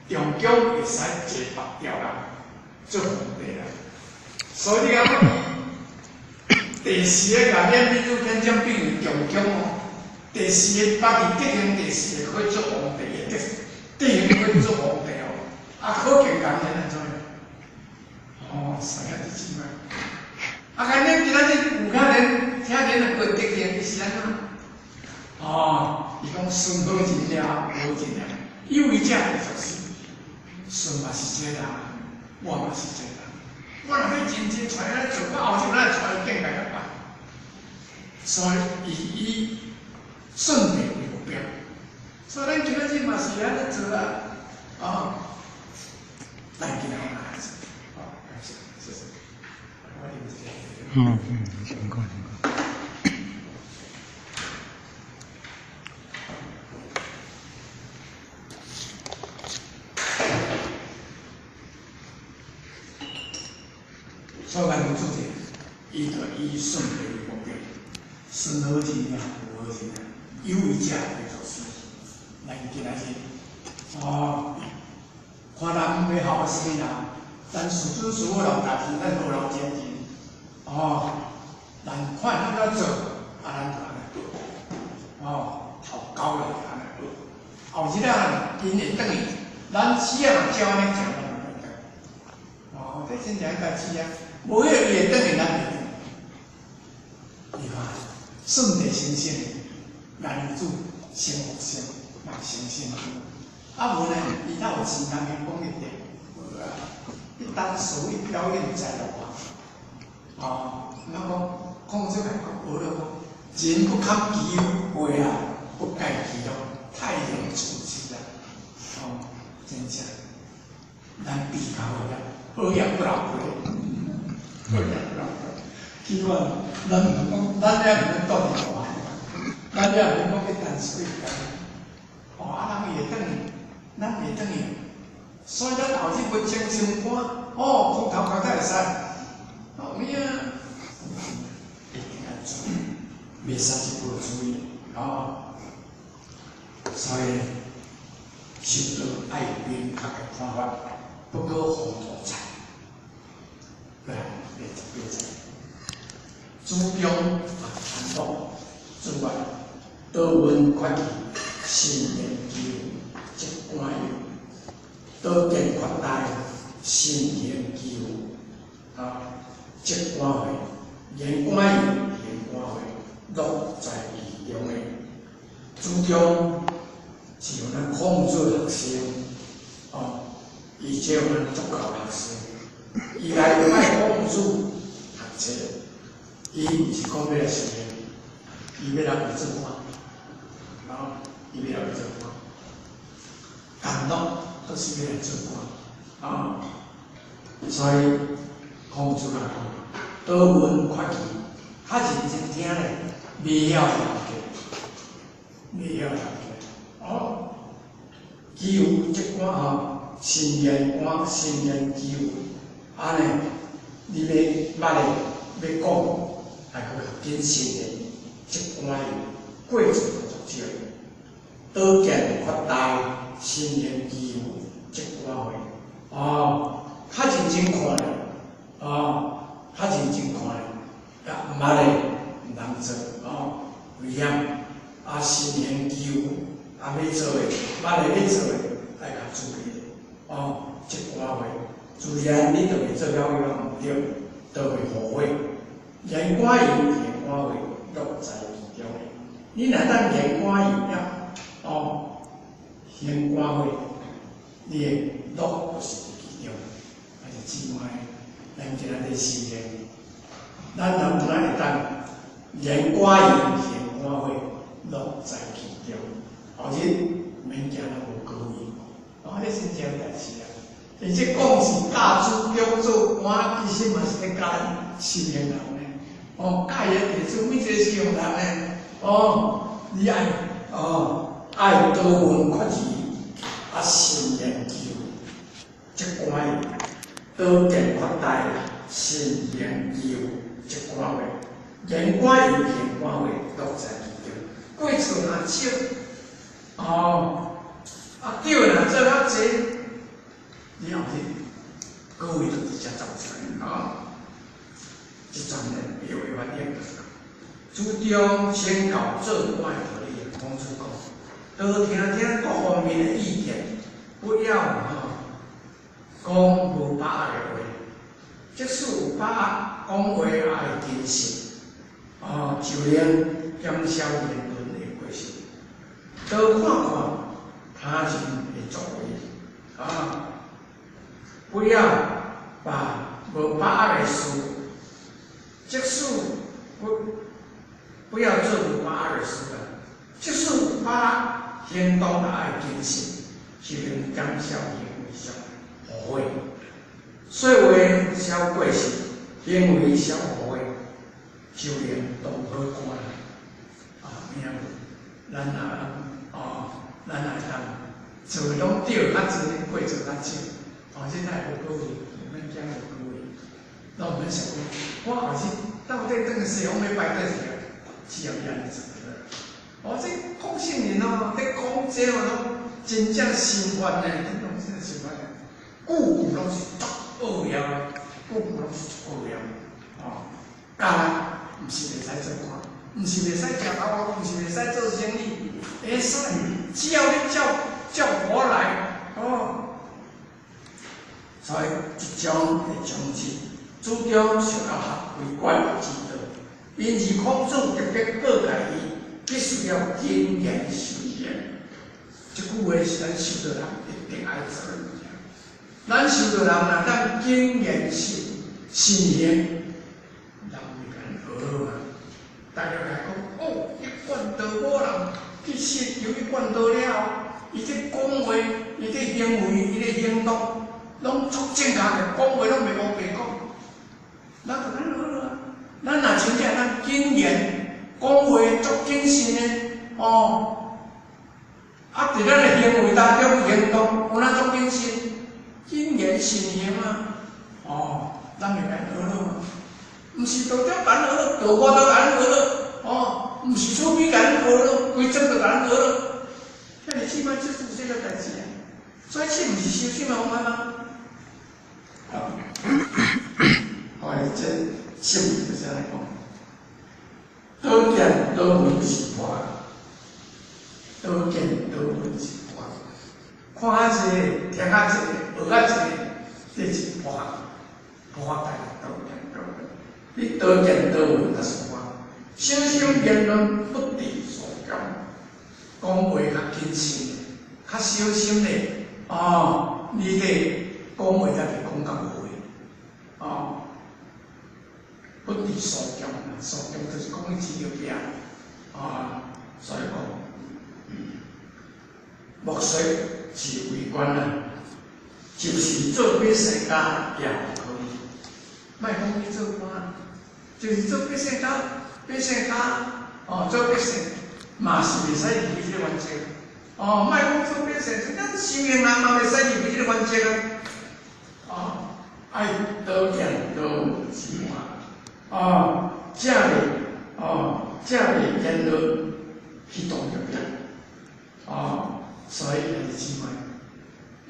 中共會使坐北條人做皇帝啦。所以你講第四个甲免民主天將變為中共哦，第四個把伊德行第四個可以做皇帝的，德行可以做皇帝哦，啊，可見感人安怎樣？哦，三個姊妹，啊，看恁今仔日有可能聽恁個德行是按怎？哦，伊講孫好人了，無人了，有為者就是孫嘛是這個人，我嘛是這個人。我若欲真正揣來做，我後日來揣更加較歹。所以，伊以順利為目標。所以，咱今仔日嘛是按呢做啊，哦，咱今仔日來做，好，感謝，謝謝。我啉一下。嗯嗯，辛苦辛苦。所以，咱主題，伊就以順利為目標，順好人啊，無好人啊，有為者會做事。咱今仔日，哦，看人欲學啥物人，咱師尊師母留家己，咱無留前進。哦，咱看按怎做，啊，咱就按呢學。哦，頭交來按呢學。後日啊，𪜶會轉去，咱死啊，照按呢行，咱就會轉。哦，這真正代誌啊！無彼個伊會轉去，咱袂轉。你看，順地成聖，男子成佛聖，嘛成聖。啊無呢，伊哪有錢通去講一點？無啊！一單屬於表演在路啊。哦，咱講孔子來講，學了講，人不堪其位啊，不蓋其樂，泰然處之啊。哦，真正，咱比較好啦，好業不留皮，好業不留皮。希望咱毋講，咱遐毋免倒佇大，咱遐毋免講去淡水表演。哦，啊，人伊會轉去，咱袂轉去，所以咱後日要穿心肝，哦，空頭殼才會使。哦，有影，一定愛注意，袂使一步注意，哦。所以修道愛有明確的看法，不可糊塗菜。來，別別再。主張啊，安樂之外，多聞發起，心念求，則觀有；多見發大，心行求，啊，則觀慧，言觀有，言觀慧，樂在其中的。主張是由咱孔子學生，哦，伊教咱足夠學生，伊來拜孔子學冊。伊毋是講欲來修行，伊欲來做官，啊，伊欲來做官，感樂都是欲來做官，啊，所以孔子講，多聞發起，較認真聽咧，袂曉了解，袂曉了解，哦，求則觀吼，心言觀，心言求，按呢，你欲捌的欲講，愛閣較謹慎的，這關過錯足少，多見擴大，慎言疑這寡話，哦，較認真看咧，哦，較認真看咧，啊，毋捌的毋通做，哦，危險，啊，慎言疑啊，欲做的，捌的欲做的，愛較注意，哦，這寡話，自然你就會做了伊攏毋對，就會後悔。言寡言，言寡話，樂在其中。你若當言寡言了，哦，行寡話，你的樂就是佇其中。啊，是姊妹，咱今仔日修行，咱若有哪會當言寡言，行寡話，樂在其中。後日免驚咱無果位，哦，這真正代誌啊！而這講是教主中做官，其實嘛是咧教咱修行人呢。哦，教伊弟子每一個修行人呢，哦，你愛哦愛多聞擴疑，啊，慎言求，這關多見擴大，慎言求，這關話，言寡言，行寡話，樂在其中。過錯若少，哦，啊對若做較濟，你後日果位就佇遮走出來啊！這陣呢，有話反應就是講，主張宣告做官的道理，孔子講，多聽聽各方面的意見，不要吼講無把握的話，即使有把握，講話也愛謹慎，哦，就能減少言論的過失。多看看他人的作為，啊，不要把無把握的事，即使不要做無把握的事啦，即使有把握，行動也愛謹慎，就能減少行為上後悔。說話少過失，行為少後悔，就能當好官。啊，有影無？咱若哦，咱若會當做攏對較濟，過錯較少，哦，這才會好果位，毋免驚無果位。攏毋免想講，我後日到底轉西方欲拜佗一個，只要你按呢做就好。哦，這講聖人哦，咧講這哦，攏真正心煩呢，真攏真正心煩呢，句句攏是足奧妙的，句句攏是足奧妙。哦，教咱毋是袂使做官，毋是袂使食頭路，毋是袂使做生意，會使，只要你照照我來，哦。所以這章的宗旨，主張小教學為官之道，因而孔子特別告誡伊，必須要謹言慎行。這句話是咱修道人一定愛做的物件。咱修道人若當謹言慎慎行，人會共咱學嘛。大家來講，哦，一貫道某人，其實有一貫道了後，伊這講話，伊這行為，伊這行動，攏足正確的，講話攏袂烏白講。咱就咱學啊，咱若真正咱謹言講話足謹慎的，哦，啊，佇咱的行為當中行動，有咱足謹慎，謹言慎行啊，哦，咱會共學咯。毋是道長共咱學咯，道我都共咱學咯，哦，毋是厝邊共咱學咯，規莊都共咱學咯。遐爾姊妹這做這個代誌啊，所以這毋是修心的方法嗎？好，好，這聖人就是按呢講，多見多聞是破，多見多聞是破，看較濟，聽較濟，學較濟，這是破，破大多見多聞。你多見多聞，那是破。小心言論不致喪恭，講話較謹慎，較小心咧。哦，你這講話才袂講到無話，哦，不致喪恭，喪恭就是講你飼著命，啊，所以講，莫說是為官啊，就是做百姓家也可以。莫講去做官，就是做百姓家，百姓家，哦，做百姓嘛是袂使離這個原則。哦，莫講做百姓，咱修行人嘛袂使離開這個原則啊。哦，愛多見多聞之外，哦，正袂哦，正袂言論去動著變，哦，所以兄弟姊妹，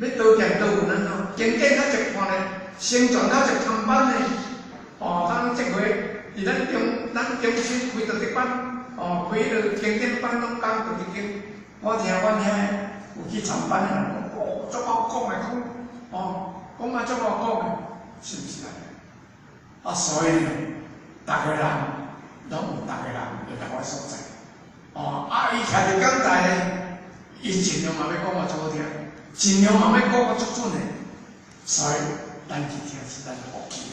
欲多見多聞按怎？經典較濟看咧，僧傳較濟參班咧，哦，咱這回佇咱中心開道德班，哦，開彼个經典班攏講道德經。我聽阮遐有去參班的人講，哦，足好講的講，哦，講啊足好講的，是毋是啊？啊，所以呢，逐个人攏有逐个人的台灣所在。哦，啊，伊徛佇講台咧，伊盡量嘛欲講啊足好聽，盡量嘛欲講啊足準的，所以咱去聽是咱福氣的。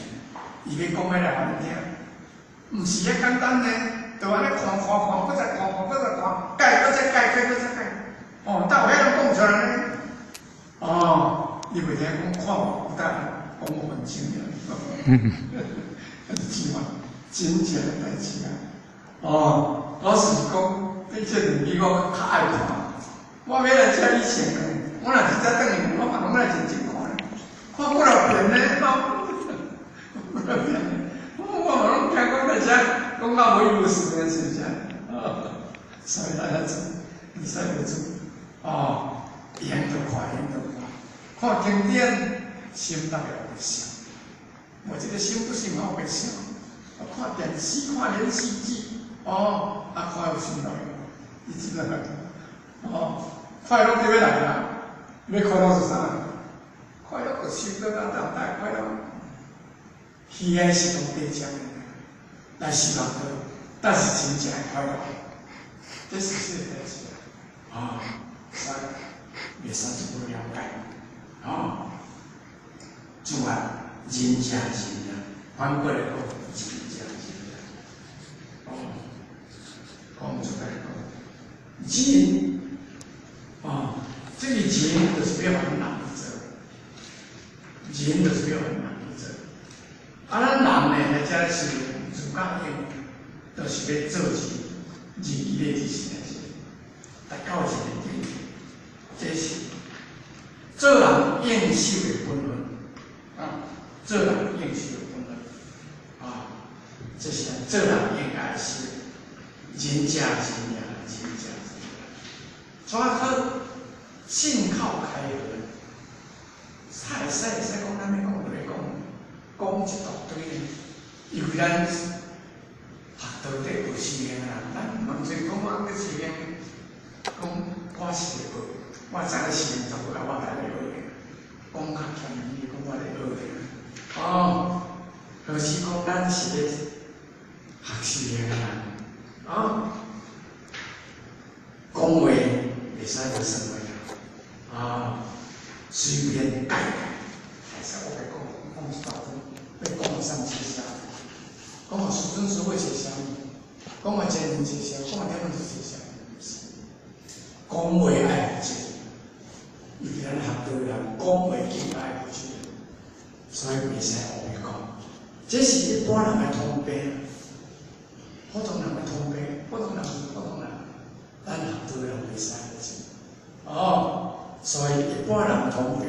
伊欲講欲來予咱聽，毋是遐簡單呢，就按呢看看看，閣再看看，閣再看，改閣再改，改閣再改。哦，哪有遐樣講出來呢？哦，你袂聽講看無有當講5分鐘爾，是嘛？真正的代誌啊！哦，老實講，你這兩句我較愛看。我欲來遮以前呢，我若是遮轉去，我嘛攏愛認真看咧，看幾若遍呢，哦，幾若遍，我嘛攏驚講來遮講到無意思呢，是毋是？哦，所以大家做，會使袂做，哦，會曉就看，會曉就看，看經典，心內會想，無這个心不是嘛會想，看電視，看連續劇，哦，啊，看有心內，你知影？哦，快樂佇欲來啊？欲快樂是啥？快樂就心中啊，當大快樂。魚仔是講地食的，但是人但是真正的快樂，這是這個代誌啊！啊，所以袂使做無了解，啊，主啊，仁者仁啊，反過來講，仁者仁啊，哦，講出來講，仁，哦，這個仁就是欲予人去做，仁就是欲予人去做。啊，咱人呢來遮是自教用，就是欲做事，仁義禮智信的是，達到一個境界，這是做人應守的本分，啊，做人應守的本分，啊，這是咱做人應該守的，仁者仁也，仁者仁也。怎好信口開河？會使講，咱欲講就欲講，講一大堆呢。因為咱學道德有修行的人，咱毋通說講我咧修行，講我是咧學，我知影修行做啊，我來咧學的，講較謙虛，講我咧學的。哦，就是講咱是咧學修行的人，啊，講話袂使無算話啊，隨便改改，會使我來講講一大堆，欲講啥物啥？講予師尊師父是啥物？講予前人是啥？講予天人是啥？講話愛負責，尤其咱學道人講話更愛負責，所以袂使烏白講。這是一般人的通病，普通人的通病，普通人是普通人，咱學道人袂使負責。哦，所以一般人通病，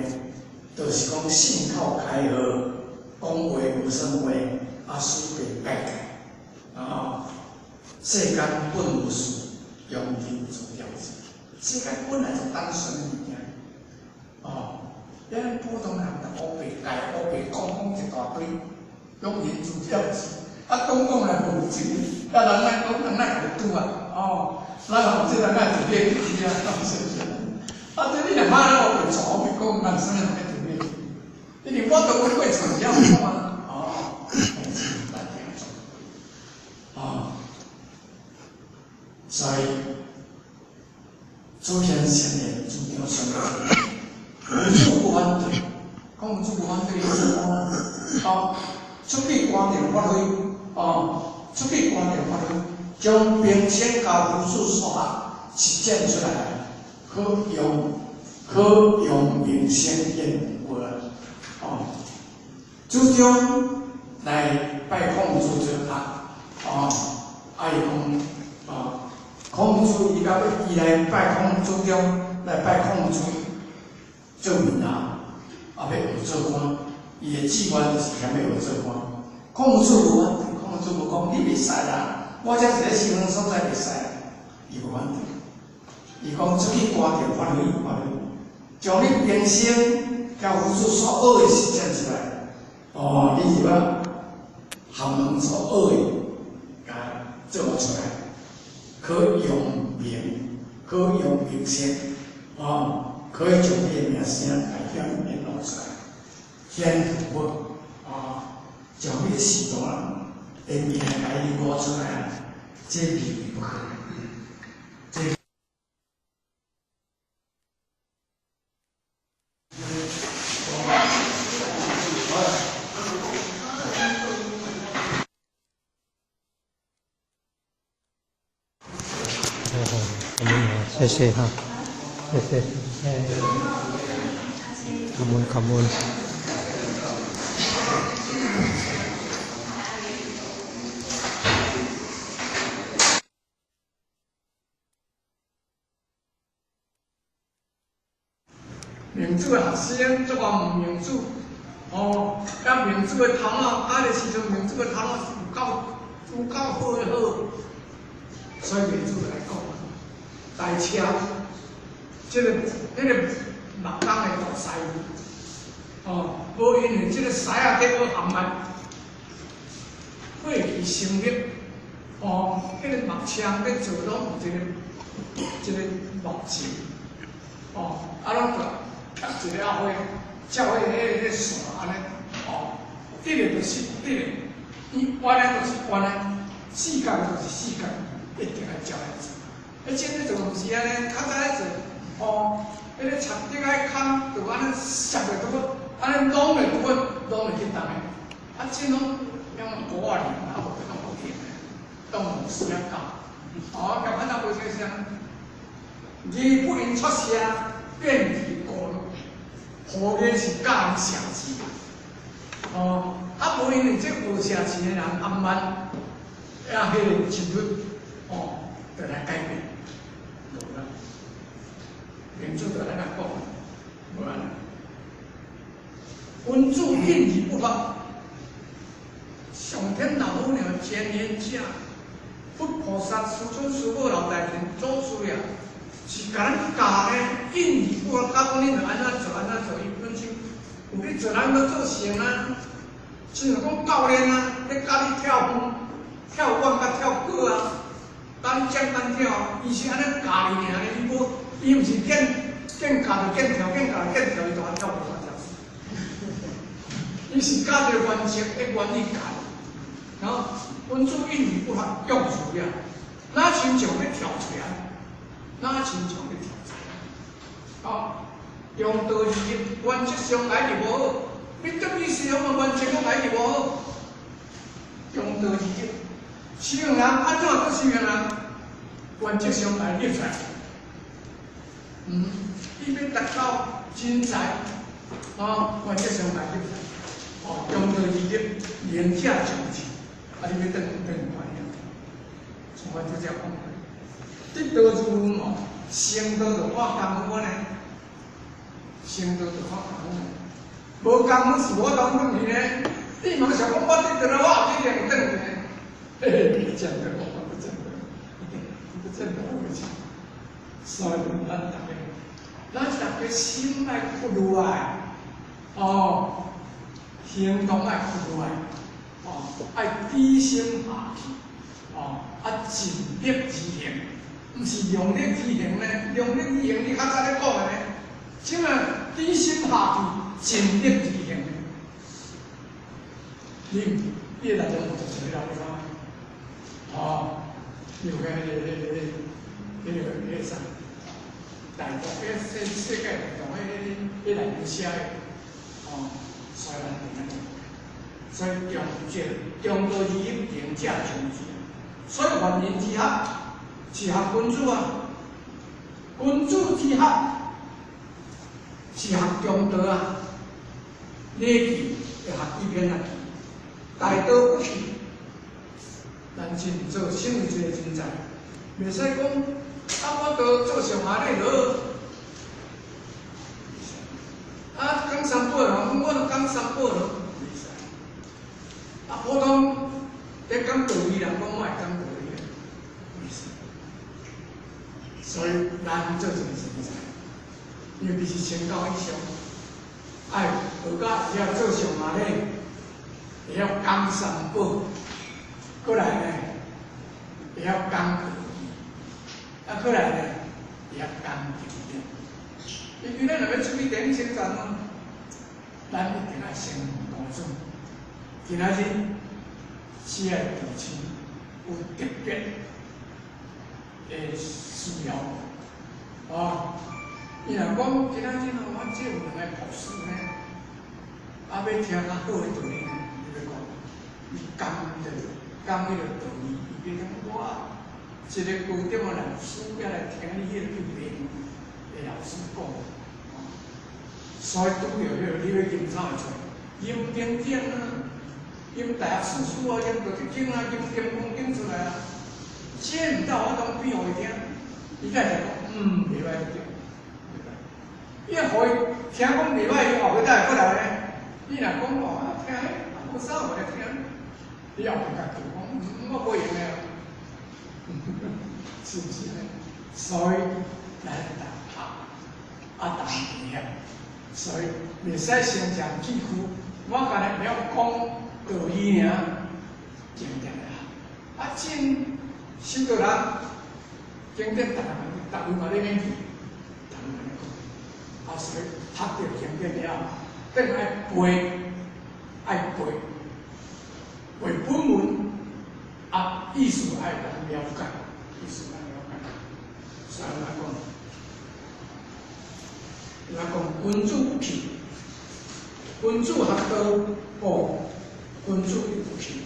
就是講信口開河，講話無算話，啊隨便改改。啊，世間本無事，庸人自擾之。世間本來就單純的物件，哦，咱普通人就烏白改烏白講講一大堆，庸人自擾之。啊，講講來無錢，啊，人愛講人愛有拄啊，哦，咱吼這人愛特別去啊，是毋是？啊，這你若罵咱烏白錯烏白講，人啥物人欲特別去？因為我都阮過厝是曉講啊，哦，咱聽做，哦，所以祖先善言主張宣講，主不反對，講主不反對，是講哦，出去觀定發揮，哦，出去觀定發揮，將兵仙教夫子所學實踐出來，可用名聲言話，哦，主張來拜孔子做學，哦，啊伊講，哦，孔子伊到尾伊來拜孔主張來拜孔子做門下，啊欲學做官，伊的志願就是嫌欲學做官。孔子無反對，孔子無講你袂使啦，我才是咧西方所在袂使啦，伊無反對。伊講出去關著歡喜歡喜，將你平生交夫子所學的實踐出來。哦，你入啊，學問所學的，共做出來，可揚名，可揚名聲，哦，可以將你的名聲大顯顯露出來，顯無哦，將你的仕途啊的名來伊出來，這未不可。這。謝謝哈，謝謝，感恩感恩。民主的學生做個民主，哦，啊民主的頭腦，啊，個時陣民主的頭腦有夠好的好，所以民主來講，大車，這個那個木工的大師傅，哦，無因為這個師仔在學含慢，火氣生力，哦，彼個木槍咧做攏有一個木字，哦，啊攏就貼一個阿花，照彼線按呢，哦，直的就是直的，伊彎的就是彎的，四角的就是四角，一定愛照來做。彼種咧做毋是按呢，較早咧做，哦，彼個插頂愛空，就按呢攝的拄好，按呢攏的拄好，攏會去動的。啊，這攏用古仔練，啊無攏無練的，攏有時間教。哦，共反正無說啥，義不用出聲，便宜過路，何言是教人寫字？哦，啊無因為這學寫字的人暗慢，啊，彼個節律，哦，就來改變，無啦。民主就按呢講，無按呢。君子引而不發，上天老母娘前言者，佛菩薩師尊師母老大人祖師爺，是共咱教的，引而不發，教講恁著按怎做按怎做，伊本身有咧做，咱咧做成啊。親像講教練啊，咧教你跳遠、跳遠佮跳高啊，教你簡單跳，伊是按呢教你爾呢，伊無，伊毋是見教就見跳，見教就見跳，伊就按跳無法跳。伊是教一個原則，的原理教。然後君子引而不發，用處啊，哪親像欲跳槌啊？哪親像欲跳槌？哦，中道二入，原則上來就無好。你等於是用原則講來就無好。中道二入，修行人按怎做修行人？原則上來入出來。伊欲達到真才，哦，原則上來入出來。哦，中道二入，能者上智，啊，你欲轉轉觀念，像我這只講，得道如無，成道就看功夫呢，成道就看功夫呢，無功夫是無當轉去呢。你莫想講我得道了，我一定會轉去呢。嘿嘿，不見得，我不見得，不見得我會去。所以咱大家心愛屈落來，哦。行動愛屈落來，哦，愛低心下去，哦，啊盡力而行，毋是量力而行呢？量力而行，你較早咧講的呢？這個低心下去，盡力而行。你內中有一個人，你知無？哦，有彼個啥？大陸，彼世界大陸，彼內面寫的，哦。所以咱就按呢，所以中正中道二入，能者上智。所以凡人之學，是學君子啊。君子之學是學中道啊。禮記會學幾篇啊？大道不去，咱真做成為一個人才，袂使講啊，我都做上下咧好。啊，講三寶人，我都講三寶咯。欲講道理，人講我會講道理，袂使。所以咱做一個人才，尤其是清教以上，愛學甲會曉做上阿禮，會曉講三寶，過來呢，會曉講道理，啊，過來呢，會曉講經典。因為咱若欲出去點稱讚咯，咱一定愛先問公主。今仔日這个地區有特別的需要，哦，伊若講今仔日哦，我這有兩个博士呢，啊，欲聽較好的道理呢，你欲講，伊講著講彼个道理，伊欲講我一个高中的老師，欲來聽你彼个叫明的老師講，所以拄著彼个你欲飲啥會出來？飲經典啊，飲大學四書啊，飲道德經啊，飲金剛經出來啊，這毋到我當變予伊聽，伊才會講，嗯，袂歹對，袂歹。伊予伊聽講袂歹，伊後尾才會過來呢。你若講哦，聽彼無啥無來聽，你後面家己講，嗯，我無閒的啊，是毋是呢？所以咱逐學啊，逐會曉，所以袂使先講句句，我干焦會曉講道理爾，經典的啊，真修道人經典逐個逐位嘛咧免記，逐位嘛咧講，啊，所以學著經典了，等愛背，愛背，背本文，啊，意思愛通了解，意思愛了解，所以我講，我講君子不器，君子學道，哦，君子不器，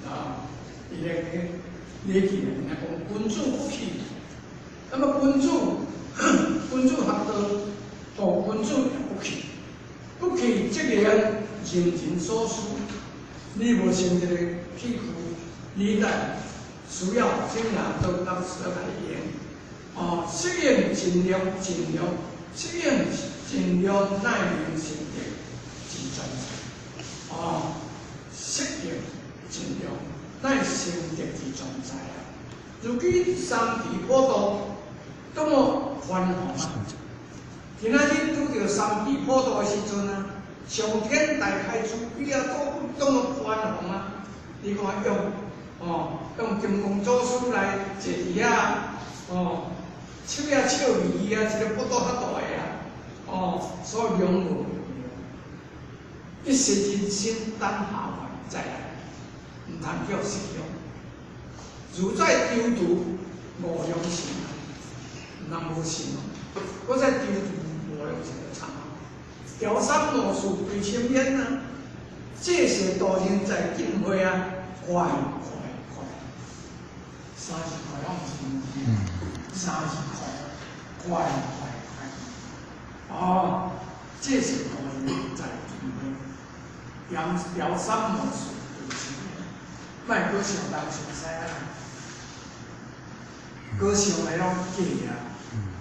啊，伊咧禮記內面講君子不器，那麼君子學道，哦，君子不器，不器則能人人所需。你無穿這個器具，你等需要怎樣都當需要共你用。哦，適應盡量盡量，適應盡量耐能成德之專才。哦，適應盡量耐成德之專才啊！如今三耆普度多麼繁榮啊！今仔日拄著三耆普度的時陣啊，上天大開慈悲啊，多麼寬宏啊！你看用哦，用金剛祖師來坐佇遐，哦，笑也笑眯啊，一个腹肚較大的啊，哦，所以勇無一時人心等下還再來，毋通叫失用。如在丟途無良心，毋通無信哦。我在丟途無良心就慘啊！調三無事歸深淵啊！這是大人在進會啊，快快快！三十塊我毋是，30塊，快快快！哦，這是大人在進會，調調三無事歸深淵，莫閣想東想西啊！閣想的攏假啊，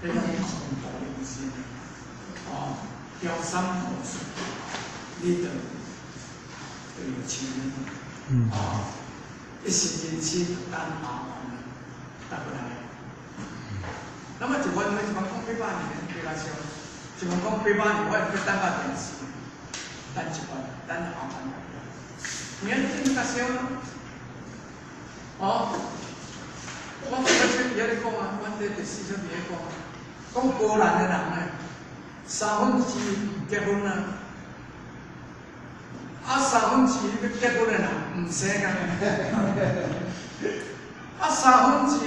彼攏空度人生。哦，調三無事，你就有錢。哦，一時人生等下還啊，答過來。那麼一般一般講800年比較少，一般講八百年，我會等到電視，等一番，等後番。你看真較少啊。哦，我我這佇遐咧講啊，阮這第四章佇咧講，講波蘭的人呢，1/3毋結婚啊。啊，1/3欲結婚的人毋生啊！啊，1/3欲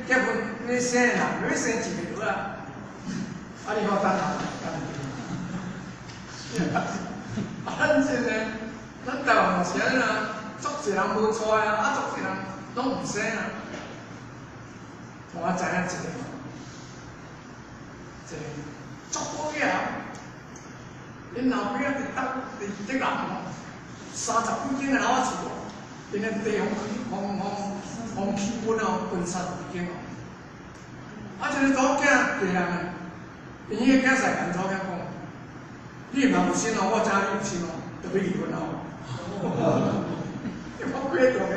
結婚欲生的人，欲生一個就好啊。啊，你看等下，等下。啊，咱這個，咱台灣嘛是按呢啊，足濟人無娶啊，啊，足濟人攏毋生啊。我知影一個，一個足好囝，𪜶老爸仔佇東佇竹南哦，30幾間的樓仔厝哦，𪜶的地方予予予起分哦，分30幾間哦。啊，這个查某囝嫁人的，𪜶彼个囝婿共查某囝講，你毋通有心哦，我知影你有心哦，就欲離婚哦。你看幾个大囝，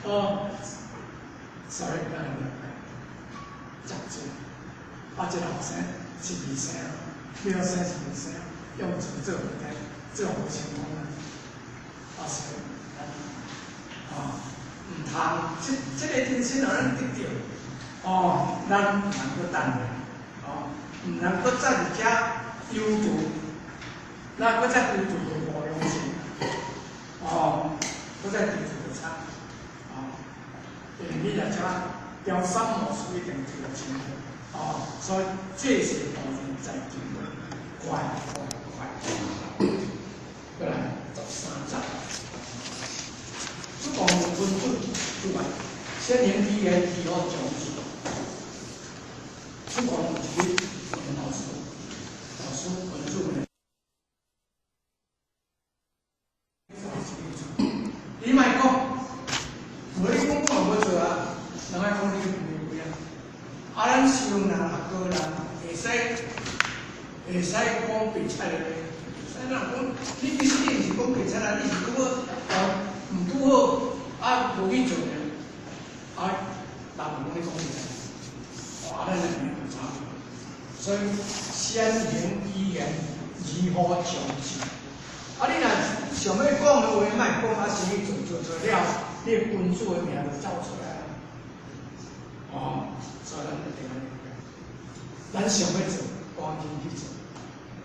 哦，所以咱了解，食住，啊，這個後生是未生，你要生是未生，用錢做袂得，做無成功啊！啊，所以，啊，毋通，這個人生予咱得著，哦，咱毋通閣等咧，哦，毋通閣再佇遮憂慮，咱閣再憂慮就無用心，哦，閣再憂慮就慘，哦，因為你若遮朝三暮四一定做清楚，哦，所以這是當然在經過，快快快，過來13節，出講分準出來，先行語言如何講字？出講有一個老師，老師文字呢？你莫講，無你講我無做啊，人愛講你違規啊。啊，咱想人學高人會使講白賊的，會使人講，你其實你毋是講白賊啊，你是拄好哦，毋拄好啊，無去做爾，啊，人講你講白賊，哇，咱就有差別。所以先行語言如何講字？啊，你若想欲講的話，莫講啊，先去做做做了，你的君子的名就走出來啊。哦，所以咱一定愛了解。咱想欲做，趕緊去做，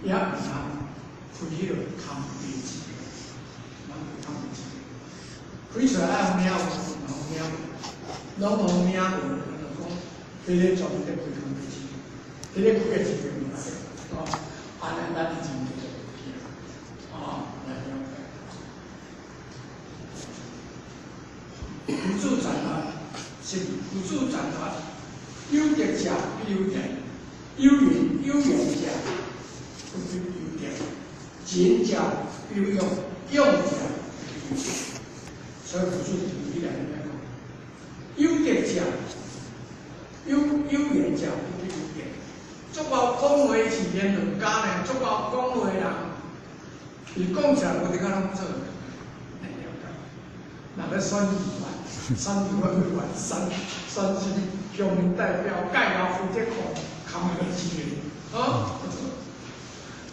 也毋通開彼落空地字，咱開空地字，開出來愛有名有，有名，攏無名有，就講，彼個專門咧開空地字，彼個開的字就毋對，哦，按呢咱真就去哦，來了解。佛祖傳法是佛祖傳法，有德者必有言，有緣有緣者不必有德，仁者必有勇，勇者必有德。所以佛祖提起來咁樣講，有德者有緣者不必有德。足夠講話是言論家呢，足夠講話人，伊講出來無得甲攏做，來了解。若欲選議員，選議員委員，選什麼鄉民代表，蓋也負責看空個字的，啊？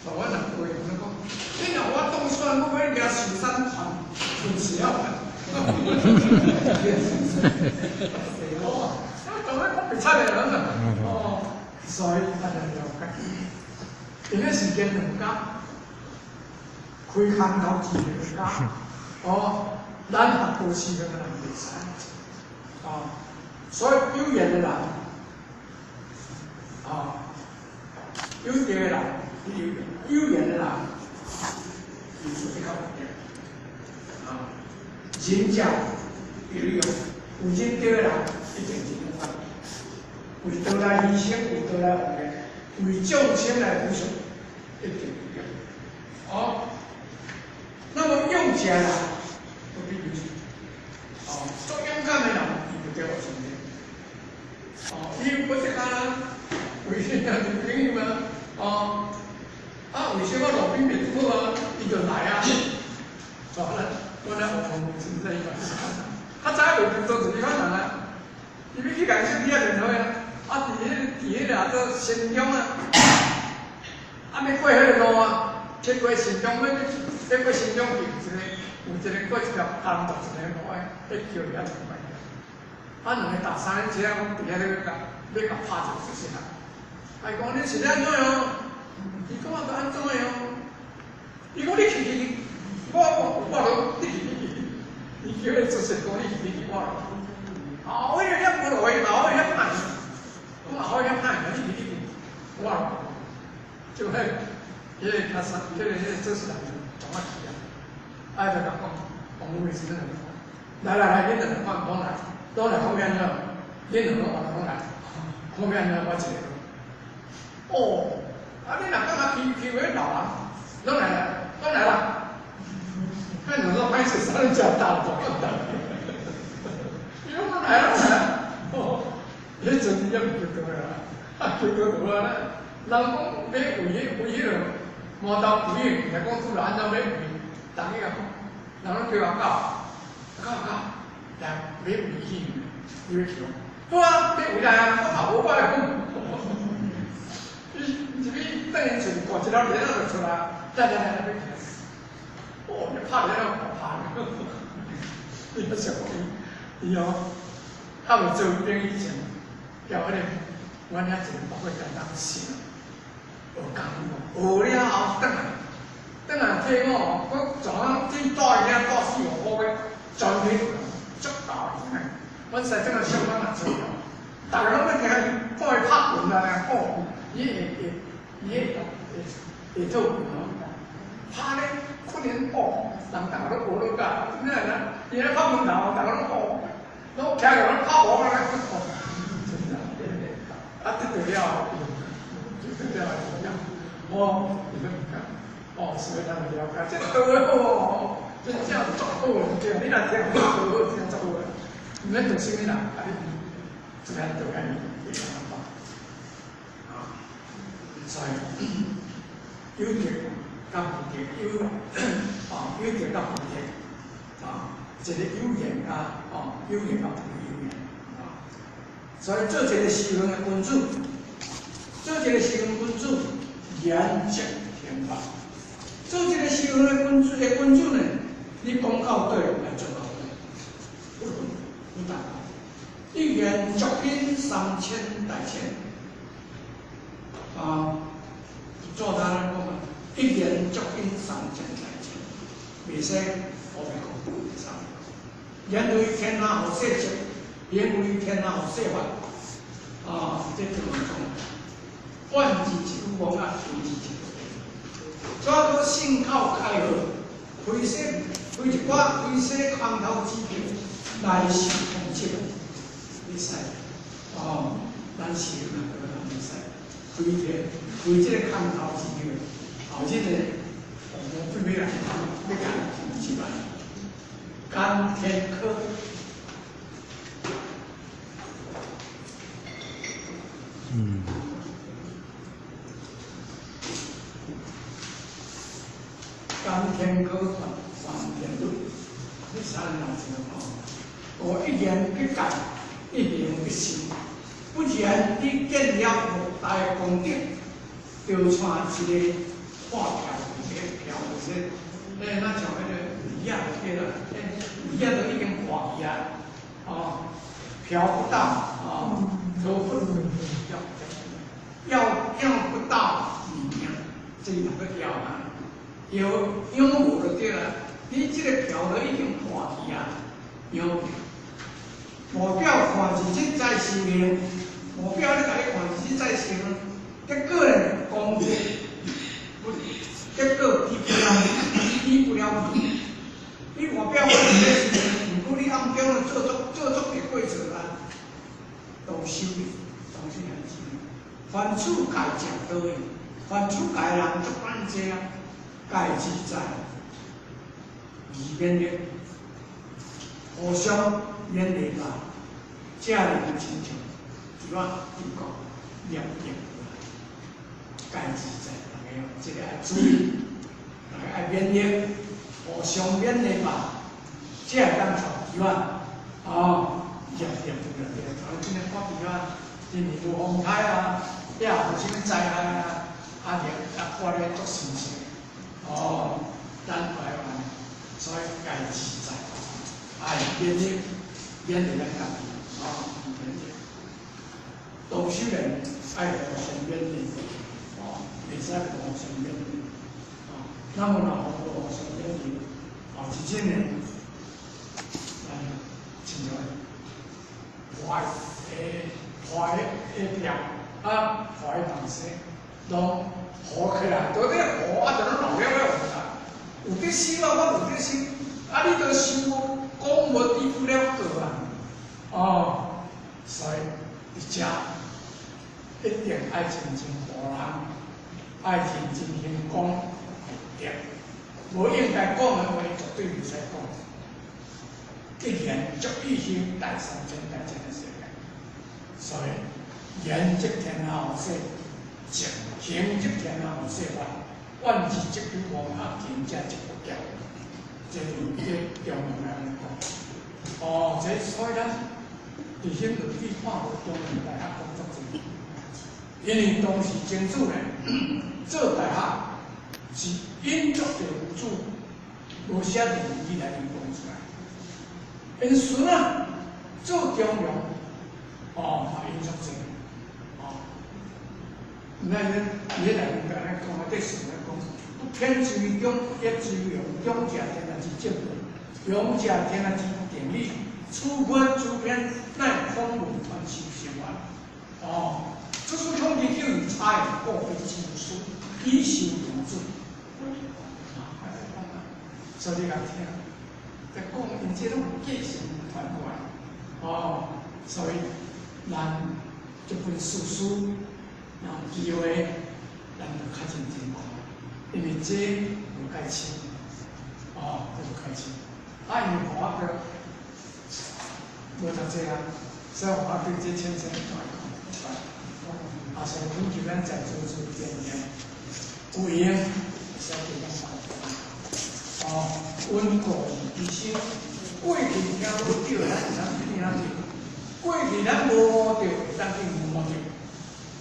我若過阮講，你若我當選，我欲舉壽山團吞死啊！哦，當然講白賊的人啊，哦，所以大家了解。因為時間兩家，開空頭字兩家，哦，咱學多時間的人袂使，哦，所以有緣的人，哦，有德的人，有緣的人，伊就比較有德，啊，仁者有勇，有仁德的人一定真勇敢，為道來犧牲，為道來奉獻，為眾生來付出，一定有勇。哦，那麼勇者人不必有勇，哦，做勇敢的人，伊就得學成的。哦，伊不是講為什麼朋友啊？哦，啊，為什麼路邊袂拄好啊？伊就來啊。所以咱我咧學堂真正伊嘛是較難，較早袂當做就較難啊。伊欲去共手機仔電話啊，啊，佇彼個啊做新疆啊，啊，欲過彼个路啊，去過新疆，欲過新疆去，有一個過一條江道一個路的，彼橋遐就歹。啊，兩个踏三輪車，講佇遐咧欲共欲共拍一個就是啊。啊，伊講你是咧按怎樣？伊講啊，就按怎樣？伊講你去去去，我都你去你去，伊叫伊做事講你去你去，我啊，我遐無落去嘛，我遐歹，我嘛好遐歹，你去你去，我就彼彼個較啥，彼個做事人從我去啊，啊，就共講，王女士恁兩個講，來來來，恁兩個講講來，攏來後面了，恁兩個往攏來，後面呢我一個。哦，啊你若感覺欺欺負老人，攏來啦，攏來啦。看你說歹勢，啥人叫大總大？伊講來啦來啦，哦，彼陣也毋叫過來啦，啊叫過無啊咧。人講欲為彼落毛豆肥的，若講主人按怎欲為，逐個共講，人攏叫我狗，狗狗，来買危險，你欲去無？好啊，買回來啊，我嘛無我來講。伊入去等於厝掛一粒電仔就出來，來來來來，欲去。哦，你拍電仔我拍。伊猶想伊，伊哦，還未做兵以前，交彼個阮遐一个包括台東省，學功夫，學了後轉來，轉來替我，閣怎啊？這帶遐帶四五個月，全體足夠的。阮師轉來上班也做了，逐个攏欲聽伊看伊拍拳啊，哦，伊會會伊會會會做拳哦，拍咧可能哦，人逐个攏學落甲，真正啦，伊咧拍拳頭，逐个攏哦，攏徛起來攏拍無啊，真正，啊，得到了，得到了怎樣？哦，伊攏毋敢，哦，所以咱就了解，這道哦，真正足好的，對，你若聽有道好，真正足好的，毋免做啥物人，啊你自然就甲伊會安怎講，啊，所以有德佮無德，有啊有德佮無德，啊，一個有緣佮哦有緣佮無有緣，啊，所以做一個修行的君子，做一個修行君子，言則天法。做一個修行的君子的君子呢，你講到底來做到底，不不但一言足品三千大千，啊，做他人講啊，一言足品三千大千，袂使烏白講，袂使。言為天下無世情，言為天下無世法，啊，這就講，萬字一句話啊，行字一句。所以講信口開河，開說開一寡開說空頭支票來受通緝，袂使。哦，咱是那個人袂使，開這開這個空頭支票，後這個我對尾來欲共通緝啊，甘天科。嗯。甘天科犯犯天律，你啥人来知哦？我一言不改，一言不行。不然你建立莫大的功德，就像一个破票，一个票就是，那像彼个鱼仔对啦，鱼仔都已經破去啊，哦，嫖不到，哦，投不要要不到你命，這兩個要啊。藥養無就對啦，你這個票都已經破去啊，藥外表看是實在修行，外表咧共你看是實在修行，結果呢，功德不，結果比不了，比不了你。你外表看是咧修行，毋過你暗中咧做足做足個過錯啊，都修東西很錢。凡處界正道義，凡處界人足反正啊。界自在，義勉勵，互相勉勵吧，這爾親像，一萬一個念念界自在，大家這個愛注意，大家愛勉勵，互相勉勵吧，這會當帶一萬，哦，念念對對對，像今日看彼啊，今年有風颱啊，也有啥物災害啊，啊，念啊，看咧足心情。哦，咱台灣，所以界自在，愛勉勵，勉勵咱家己，哦，勉勵。讀書人愛互相勉勵，哦，袂使無互相勉勵，哦，那麼若無互相勉勵，哦，是真的，咱親像破的破的票，啊，破的東西，攏糊起來，到底糊啊，就攏漏了了啊！有得收啊，我無得收，啊，你都收講無抵不了過啊！哦，所以佇遮一定愛認真護人，愛認真行講對，無應該講的話絕對袂使講。一言足以行大三千大千的世界，所以言則天下無世，行則天下無世法，萬事則有無啊，行者則不教。這是這中庸來講。哦，這所以咱佇顯落去看無中原大學工作者，因為當時政府呢做大學是引足濟有主，無寫論文去內面講出來。𪜶孫啊做中庸，哦，嘛引足濟，哦，那伊伊內面甲咱講啊，這是咧講，不偏之於中，一之於用，中者天下之正道，用者天下之定理。此分諸偏，乃孔文傳授成員。哦，這書統治叫伊差異個別之書，以修養子。啊，所以你共聽，在講𪜶這攏繼承傳過來。哦，所以咱這本書書，有機會，咱就較認真看，因為這無解深，哦，這無解深。啊，因為我個無讀冊啊，所以我對這淺淺來看。啊，所以懇求咱在座諸點點，有閒會使加減看。哦，溫故而知新，過去聽無著，咱會當聽著；過去咱無悟著，會當去悟著。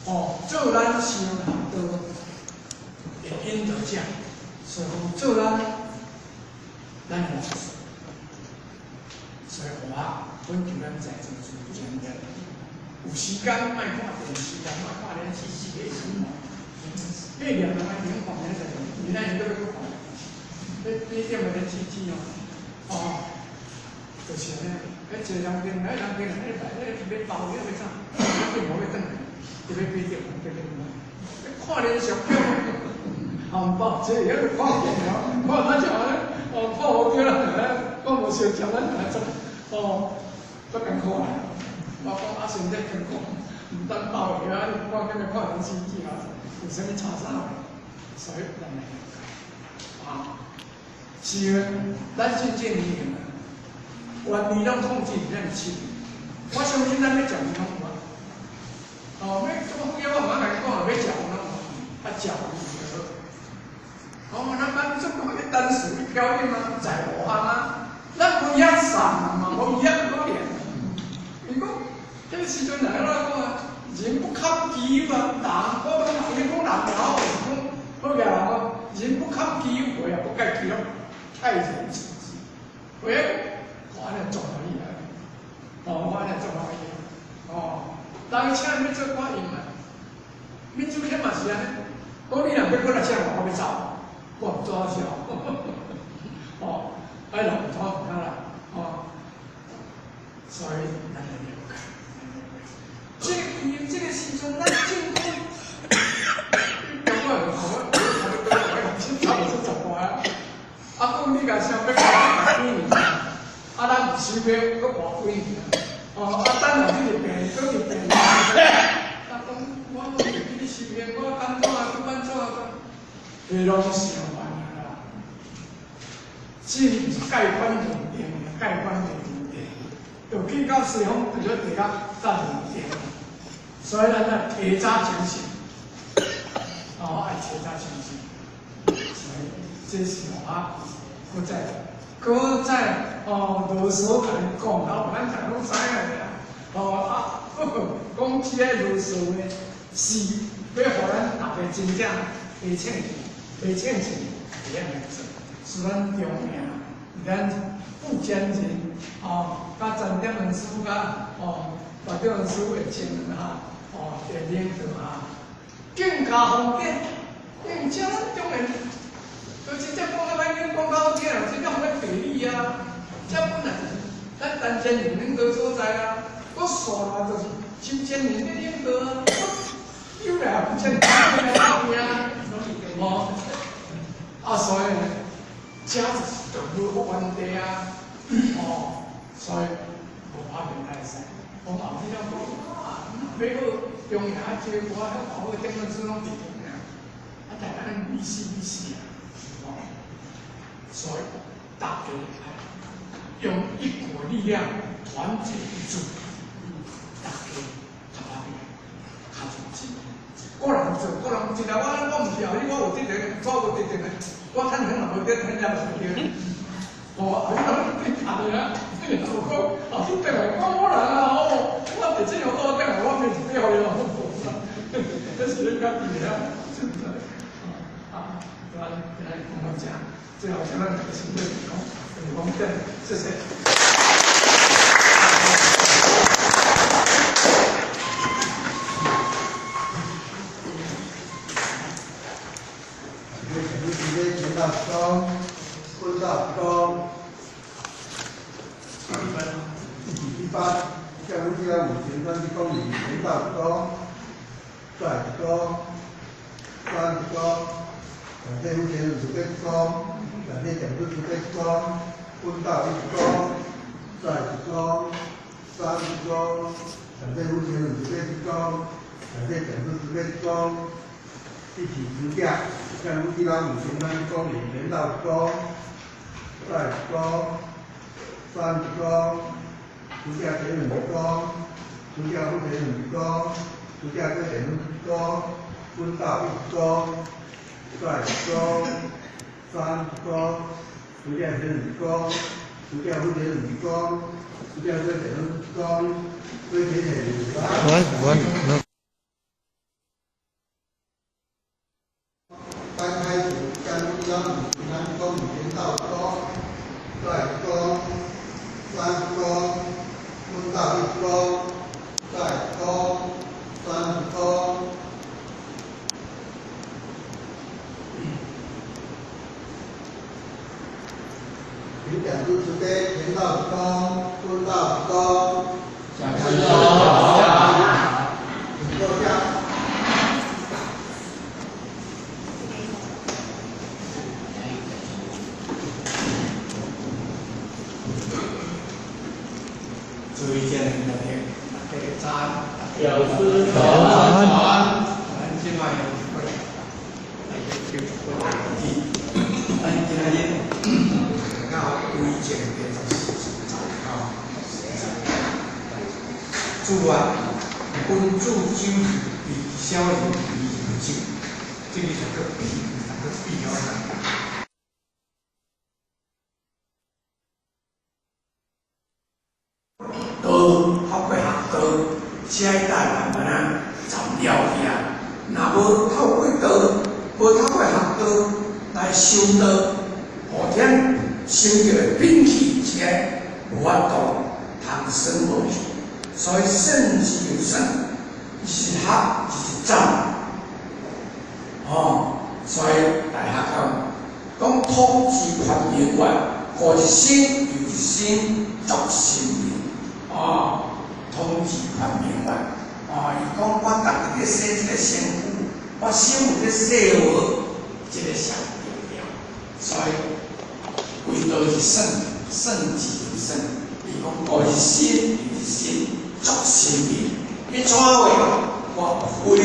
哦，做咱修行道的引導者，師父做咱，咱的老師。所以我懇求咱在座諸點點，有時間莫看電視啦，莫看電視，是個什麼？彼念人愛點看電視，伊咱伊閣欲閣看，彼點個咧刺激哦，哦，就是按呢。彼一個人變，彼人變，彼彼欲包欲啥？彼無欲轉來，伊欲變點，變變看連續劇，紅包這個看見了，看咱就按呢，哦，看無著咱，看無相接咱就來怎？哦，足艱苦啊！我講啊，現在艱苦，毋當包去啊！你看見看電視劇啊，有啥物差啥？所以咱來了解啊，是啊，咱真正年輕啊，權力攏控制佇咱的手。我相信咱欲食有攏有啊。哦，欲做副業我毋通共你講啊，欲食有攏有，啊食有就好。哦，咱滿足講一單數一標準啊，在無項啊。咱無遐散嘛，無遐可憐。伊講，彼個時陣人安怎講啊？人不堪其辱啊，人我講伊講人好，是講好額人哦。人不堪其辱啊，不蓋其辱，泰然處之。喂，我按呢做可以啊，哦，我按呢做可以。哦，人請你欲做官員嘛，民主權嘛是按呢。講你若欲閣來請我，我欲走，我毋做好笑。哦。哎，人唔妥唔通啦，哦，所以咱來了解，這個這個時陣，咱政府，中國人講我，我差不多十外啊。啊，講你共想欲活幾年，啊，咱毋收票，閣活幾年啊？哦，啊，等下你入病，閣入病。啊，講我攏會記你收票，我安怎啊，閣安怎啊？彼攏想辦啦。這毋是蓋棺論定，蓋棺未定，就去到西方，就咧提較早論定。所以咱愛提早清醒，哦，愛提早清醒。所以這是我閣再閣再哦，囉嗦共你講，哦，咱逐個攏知影啦。哦啊，講這个囉嗦的，是欲予咱逐家真正提醒提醒醒，會按呢做。是咱中營，咱傅堅仁哦，佮陳點文師佮哦，白點文師會清哈，哦，會領導啊，更加方便。因為這咱中營，就真正講較歹聽，講較好聽，真正予咱地理啊，這本來就是咱陳建仁領導所在啊，閣煞來就是周建人咧領導啊，有來不見來打拼啊，哦，啊所以呢，這就是道路問題啊，哦，所以無拍面來使。講後尾了講啊，欲好中營這個歌遐好點文書攏佇中營，啊，大家攏意思意思啊，哦，所以大家用一股力量團結一致，大家較拍拼，較認真。個人做，個人真啊！我毋是後日我有得個，我有得定的，我趁錢也無得，趁了無得。哦，啊，你講你看著啊，你若有講，這家己會曉，對不對？啊，咱今日講到這，最後請咱大家身體健康，健康點，謝謝。我。主啊，君主酒比小人比酒，這個是個比，個比哦。道透過學道，才會慢慢仔斬了去啊。若無透過道，無透過學道來修道，後天修著的秉氣才無法度通耍無去。所以聖之又聖，是學就是斬，哦，所以大學講，講統治權明月，過一生又一生作神明，哦，統治權明月，哦，伊講我逐日咧洗這個身軀，我心有咧洗學，這個上重要。所以為道是聖，聖之又聖，伊講過一生又一生。作神明，你怎話？我非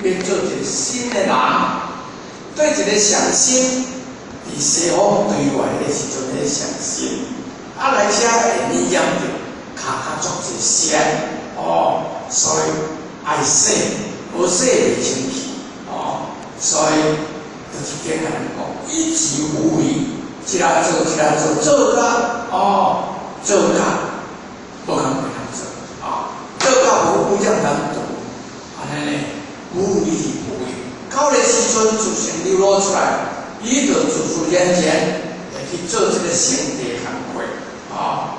欲做一個新的人，對一個上心，佇西方對外的時陣，彼個上心，啊來遮會染著，跤較足濟線哦，所以愛洗，無洗袂清氣哦，所以就是簡單講，以之無為，一下做一下做，做甲哦，做甲無共袂通做啊，做甲無污染難度，按呢呢，無為無為，到个時陣自性流露出來，伊就自自然然會去做這個聖地工課啊，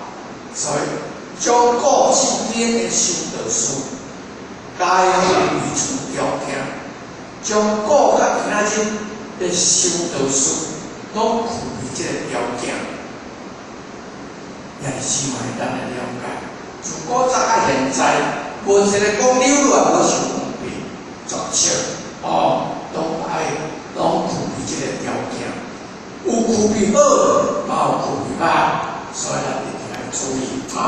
所以將古至今的修道士，改好遺傳條件，將古甲今仔日的修道士，攏具備這個條件，也是希望咱來了解。自古早到現在，無一個講流落來無受方便，作笑哦，攏愛攏具備這個條件，有具備好，嘛有具備歹，所以咱一定愛注意啊。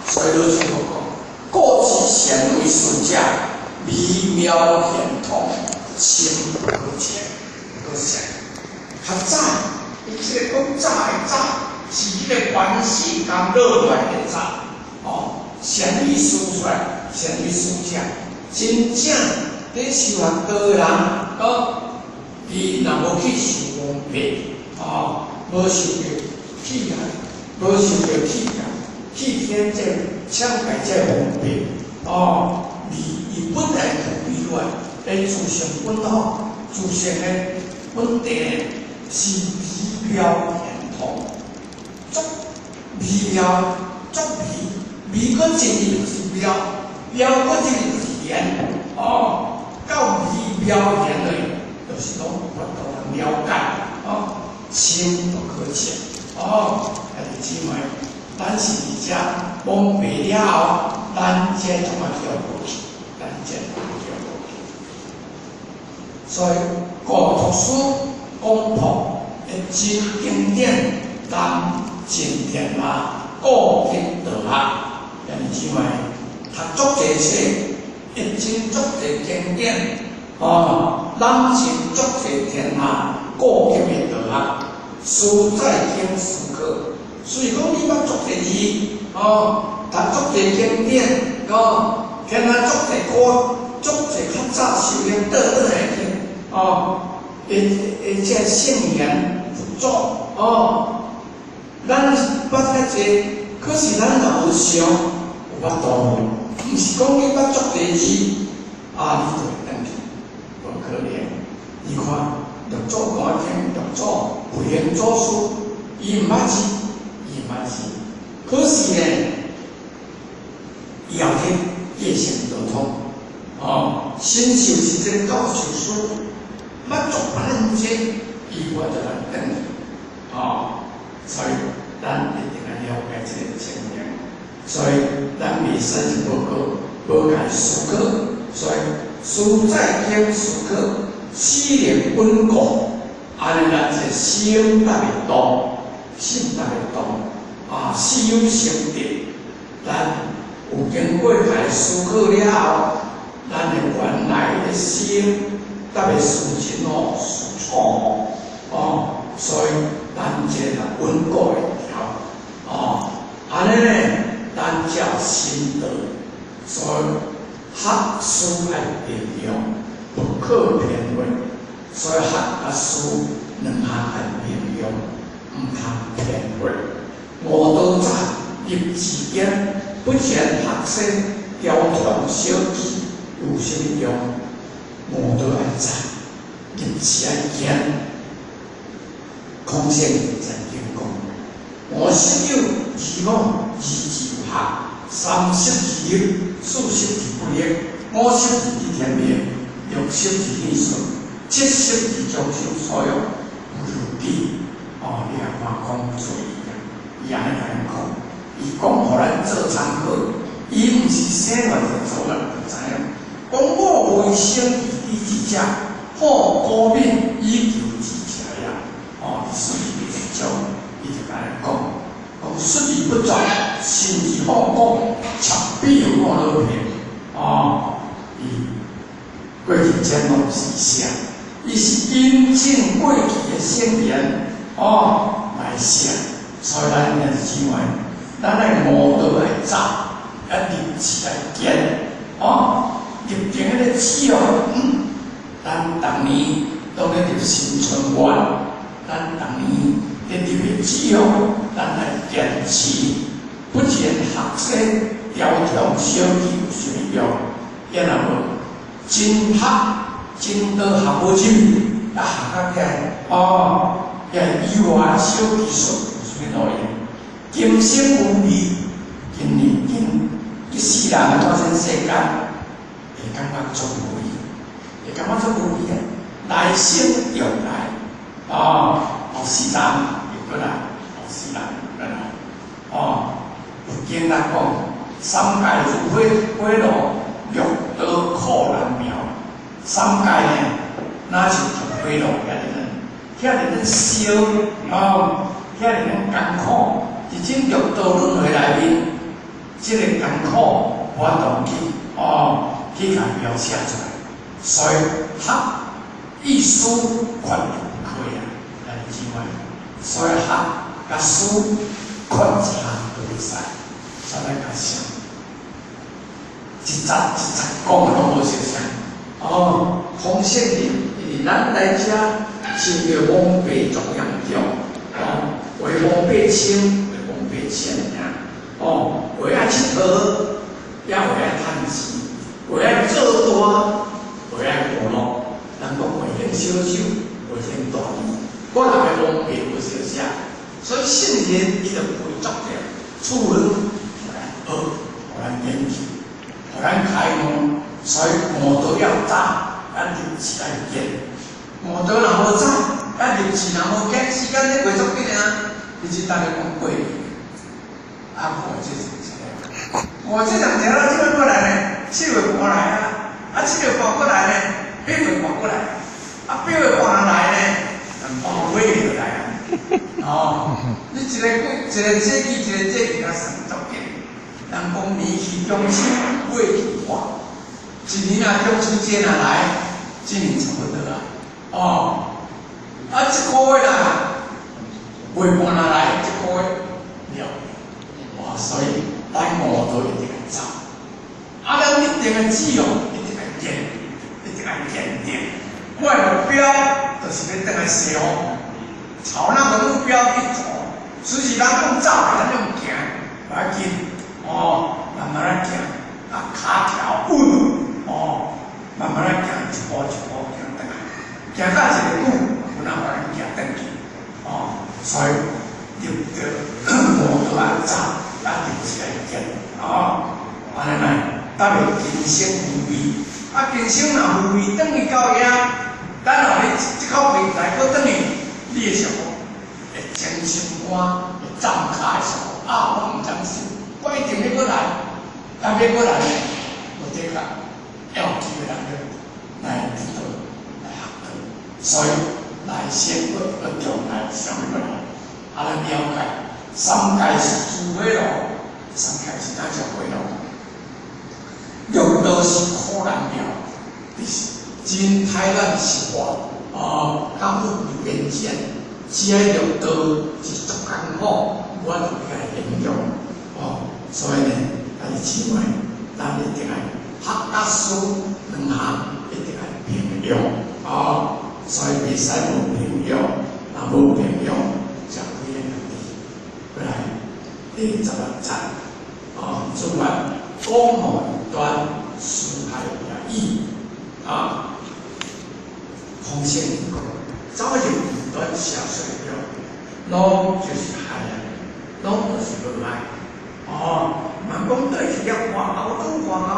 所以老師講，古之賢為順者，微妙玄通，深不可測。多謝。較早，伊這個講早的早，是彼個原始工落來的早，哦，善意思出來，善意思者，真正佇修學道的人，講伊若無去受蒙蔽，哦，無受著氣啊，無受著氣啊，去天這搶改這蒙蔽，哦，伊本來具備落來，彼的自性本好，自性的本地呢是微妙圓通，足微妙，足微，微閣一字就是妙，妙閣一字就是玄，哦，到微妙玄的，就是講有法度通了解，哦，深不可測，哦，兄弟姊妹，咱是佇遮蒙蔽了後，咱這種仔叫無去，咱這叫無去。所以古讀書講破的真經典，覽盡天下，古今道學，兄弟姊妹，讀足濟冊，一真足濟經典，哦，覽盡足濟天下，古今的道學，實在經思考。所以講你捌足濟字，哦，讀足濟經典，哦，聽啊足濟歌，足濟較早修行倒轉來去，哦，會會這聖賢佛祖，哦，咱捌遐濟，可是咱若無想，有法度無？毋是講你捌足濟字，啊，你就會轉去，無可能。你看六祖壇經，六祖慧能祖師，伊毋捌字，伊毋捌字，可是呢，伊後天見性得通，哦，身受是這個教授師，捌足百分之，伊我就來轉去，哦，所以咱一定愛了解這個情形，所以咱袂使是無過無共思考，所以實在經思考，始能穩固，按呢咱這心才會動，心才會動，啊，始有成得，咱有經過家思考了後，咱的原來的心才袂思真哦，思錯哦，所以咱這個穩固會調，哦，按呢呢，咱才有心道，所以學思愛並用，不可偏廢，所以學佮思兩項愛並用，毋通偏廢。悟道者立志堅，不見學說雕蟲小技有啥物用？悟道愛早，立志愛堅。孔聖曾經講：吾昔有二母，二子有學，三十而立，四十而不惑，五十而知天命，六十而耳順，七十而將心所欲，無如彼。哦，你來看孔子伊啊，伊按呢共咱講，伊講予咱做參考，伊毋是生來就做咱就知影。講我未生而知之者，好古敏以求之者也。哦，《說文》第一章，伊就共咱講，講述而不作，信而好古，賊比有我老騙。哦，伊過去前攏是寫，伊是引證過去的聖言，哦，來寫。所以咱兄弟姊妹，咱愛悟道愛早，啊立志愛堅，哦，立定彼個志哦，咱逐年當咧入新春願，咱逐年咧立的志哦，咱愛堅持，不見學說雕蟲小技有啥物用？抑若無真學真道學無入去，啊學較起來，哦，遐以外小技術有啥物路用？今生無味，今年今一世人活這世間，會感覺足無味，會感覺足無味啊！來生又來，哦，後世人又閣來，後世人又閣來，哦，佛經來講，三界如火火爐，六道苦難苗。三界呢，若像火爐遐爾呢，遐爾咧燒，哦，遐爾咧艱苦。佇這六道輪迴內面，這個艱苦無法度去，哦，去共描寫出來。所以學與思缺一不可啊，兄弟姊妹。所以學佮思缺一項都袂使，所以咱較想，一節一節講攏無相像。哦，孔聖人伊佇咱來遮受著蒙蔽足嚴重，哦，會蒙蔽清，會蒙蔽淺爾，哦，會愛𨑨迌，也會愛趁錢，會愛做大，會愛活。小手，無先大字，個人的王白無相寫，所以聖人伊就陪足者，處分，予咱學，予咱研究，予咱開悟，所以悟道要早，咱入志愛堅。悟道若無早，咱入志若無堅，時間咧過足緊啊！其實逐个講過去，啊，五節是啥？五節人聽了這擺過來呢，7月半來啊，啊7月半過來呢，8月半過來，啊8月半來呢，半尾就來啊。哦，你一個季，一個節氣，一個節氣較算足緊。人講年去中秋，月去半，一年啊中秋節若來，這年差不多啊。哦，啊，一個月啦，月半若來，一個月了。哇，所以咱悟道一定愛早，啊，咱一定的志哦，一定愛堅，一定愛堅定。我的目標就是欲轉來西方，朝那個目標去走。只是咱講走，咱用行，無要緊。哦，慢慢來行，啊，跤條穩，哦，慢慢來行，一步一步行轉來，行到一個久，有哪予咱行轉去，哦，所以入著悟道愛早，啊，入志愛堅，哦，按呢來，特別今生無畏，啊，今生若無畏，轉去到遐，等下你這口氣來閣轉去，你會想講，會精心肝，會站跤會想講，啊，我毋甘心，我一定欲閣來，啊，欲閣來呢，無這個要機會人來得到來學道，所以來生閣閣重來啥物閣來，啊，咱了解三界是諸火爐，三界是哪隻火爐？六道是苦難廟，就是真歹咱習慣哦，較不變遷，這个六道是足艱苦，無法度去形容哦。所以呢，兄弟姊妹，咱一定愛學甲思兩項，一定愛平用哦。所以袂使無平用，若無平用，才危險問題。過來第16節，哦，注意講無端，思害也已啊。孔聖講，走入異端邪說中，攏就是害啊，攏就是無愛。哦，嘛講對是遐外後拄外後，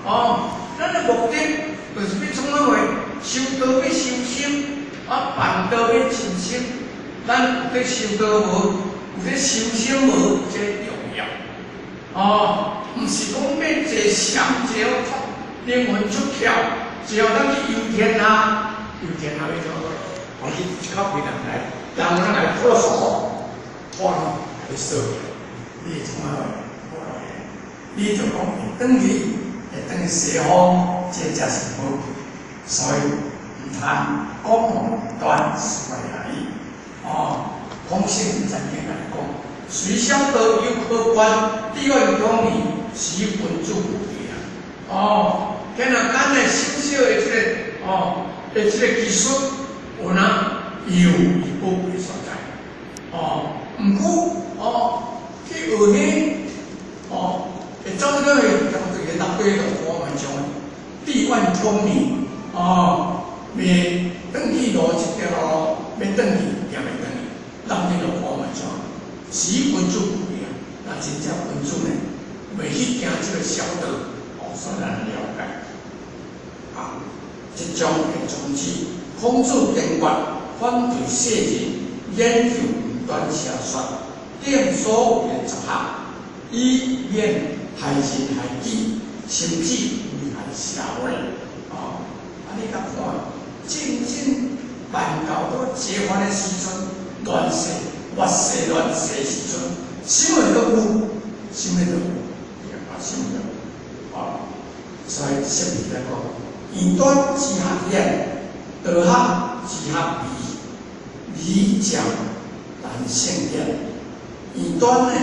哦，咱的目的就是欲創啥貨？修道欲修心，啊，辦道欲盡心。咱有咧修道無？有咧修心無？這重要。哦，毋是講欲坐禪坐好靈魂出竅，只要咱去遊天下，遊天下欲怎？我去一口氣人來，人人來拖手，拖去來掃去，你會創啥貨？你就講會轉去，會轉去西方，這才是寶貴。所以毋通講無端思害也已。哦，孔聖曾經來講，雖小道猶可觀，智願通義，是君子無敵啊！哦，今仔咱的小小的這個哦的這個技術，有哪有伊寶貴所在？哦，毋過哦去學彼哦，會走到去將這個六對路我嘛將智願通義哦，袂轉去路這條路，欲轉去也袂轉去，六對路我嘛將是君子無敵啊！那真正君子呢，袂去行這個小道，哦，所以咱了解。啊，這種的宗旨，孔子堅決反對世人研究異端邪說，定所謂的雜學，以免害人害己，甚至危害社會。哦，啊，你甲看，正正辦教都解放的時陣，亂世、末世、亂世時陣，啥物都有，啥物都有，啊，啥物都有，啊，所以釋義來講，異端之學險，道學之學微，微漸難勝險。異端呢，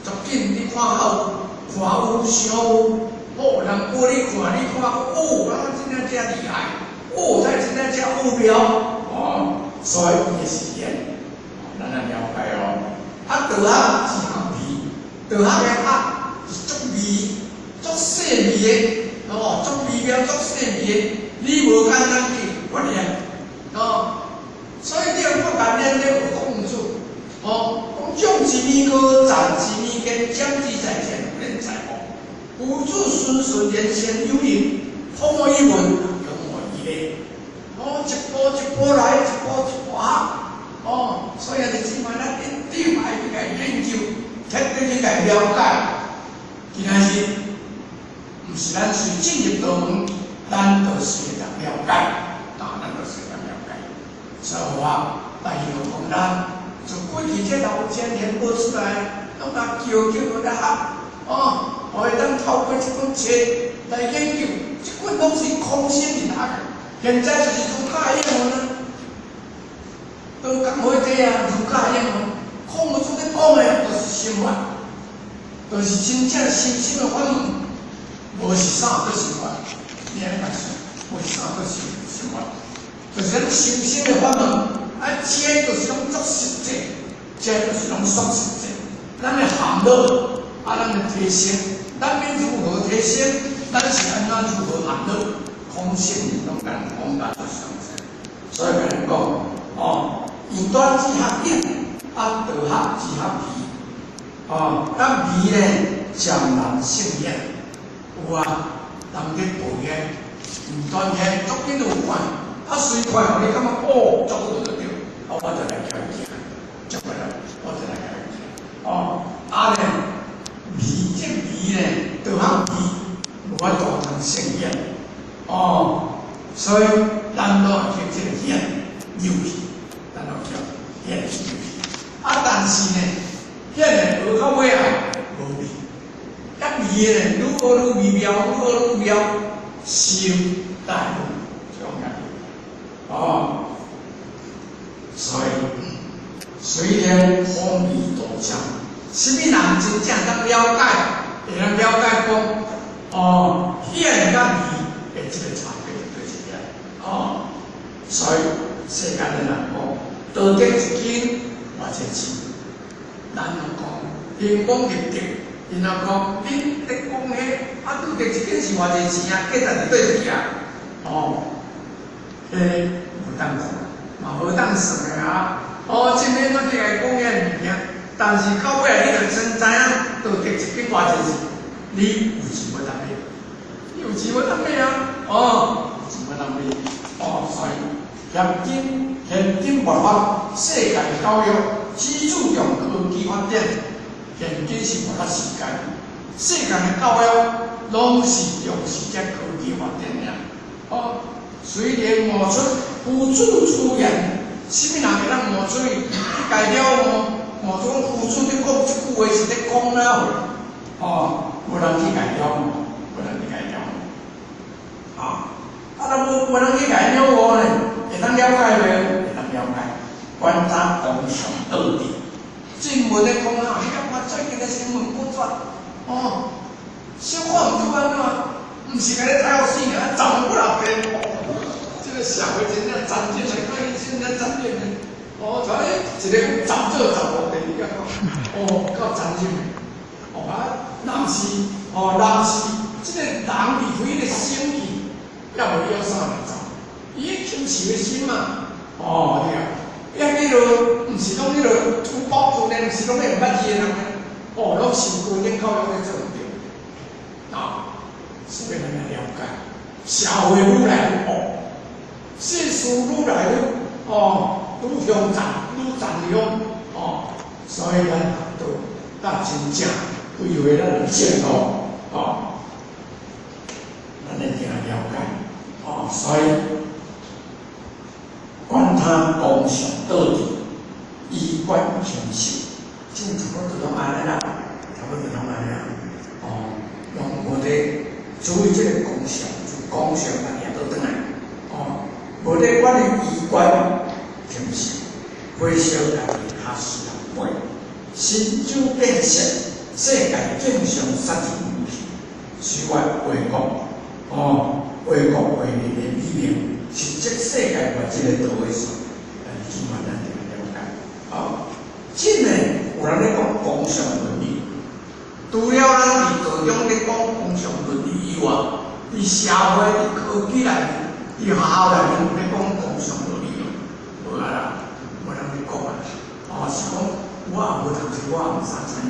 足緊你看好，看有想有，哦，人教你看，你看，哦，啊，真正遮厲害，哦，這真正遮奧妙，哦，所以伊是險，咱來了解哦。啊，道學之學微，道學的學是足微、足細微的，哦，足微妙、足細微的，你無簡單去發現，哦，種之物高，暫之物堅，將之在前，無免在後。夫子順順言先有因，空無一物，空無一理。哦，一步一步來，一步一步學。哦，所以啊，你這擺咱一定愛去共研究，徹底去共了解。今仔日毋是咱隨進入道門，咱就是會當了解，啊，咱就是會當了解。所以話，大希望講咱從過去這老前賢播出來，攏共叫叫來學，哦，予會當透過這本冊來研究，這本攏是空性靈學。現在就是儒家英文啊，都講伙這啊，儒家英文，孔夫子咧講的，就是心法，就是真正修心的法門，無是啥叫心法，你按呢想，無是啥叫修心法，就是咱修心的法門，啊，這就是攏足實際，這就是攏屬實際，咱的含樂，啊，咱的提升，咱欲如何提升？咱是按怎如何含樂？空性攏共講甲足詳細，所以共恁講，哦，異端之學隱，啊，道學之學微，哦，啊微咧漸難勝顯，有啊，人咧報現，異端現足緊有看，啊隨看予你感覺哦，足好就對，啊我就來共伊行，足過來，我就來共伊行，哦，啊咧微這微咧，道學微，無法度通勝顯。哦，所以咱攏會叫這個顯入去，咱攏叫顯入去。啊，但是呢，顯的學到尾啊，無味。啊味的呢，愈學愈微妙，愈學愈妙，心大悟這種感覺。哦，所以雖然風味道長，啥物人真正當了解，會當了解講，哦，顯佮微的這個差別就是遐。哦，所以世間的人講，道德一斤偌濟錢？咱攏講憑講立德，然後講恁咧講彼，啊，道德一斤是偌濟錢啊？價值佇佗位啊？哦，彼無當看，嘛無當算的啊。哦，這暝我去共伊講遐物件，但是到尾你就先知影道德一斤偌濟錢，你有錢無當買？你有錢無當買啊？哦，有錢無當買。哦，所以現今末法世界教育只注重科技發展，現今是末法時間，世間的教育攏是重視這科技發展爾。哦，雖然悟出夫子出言，啥物人會當悟出去？去共了悟，悟出講夫子咧講這句話是咧講哪貨？哦，無人去共了悟，無人去共了悟。啊，啊，若無人去共了悟呢？會當了解袂？會當了解。觀察功上道理，正文咧講啊，你感覺最近的新聞報紙，哦，小可毋對按怎？毋是共你睇予死爾，走幾若遍。這個社會真正殘忍的，看伊真正殘忍的。哦，像一個講斬做斬落地，你感覺？哦，夠殘忍的。哦啊，人是，哦，人是，這個人離開彼個生氣，猶無曉啥來走。伊禽獸的心嘛，哦對啊。遐彼落毋是講彼落土包子呢，毋是攏彼毋捌字的人呢，哦，攏受高等教育咧做毋對。啊，所以咱愛了解，社會愈來愈惡，世事愈來愈哦，愈兇殘，愈殘忍，哦，所以咱學道才真正規劃咱的前途，哦，咱一定愛了解，哦，所以。觀他功上道理，依觀行修，這差不多攏按呢啦，差不多攏按呢啦。哦，攏無咧注意這個功上，就功上家己倒轉來。哦，無咧管伊依觀行修，火燒家己較適合飛，神州變色，世界景象殺人無形，雖說畫國，哦，畫國畫立的理念。實質世界觀這個道的時，但是這擺咱就了解。哦，真的有人咧講功上倫理，除了咱佇道中咧講功上倫理以外，佇社會、佇科技內面、佇學校內面有咧講功上倫理無？無啊啦，無人咧講啊。哦，是講我也無讀冊，我也毋啥知影，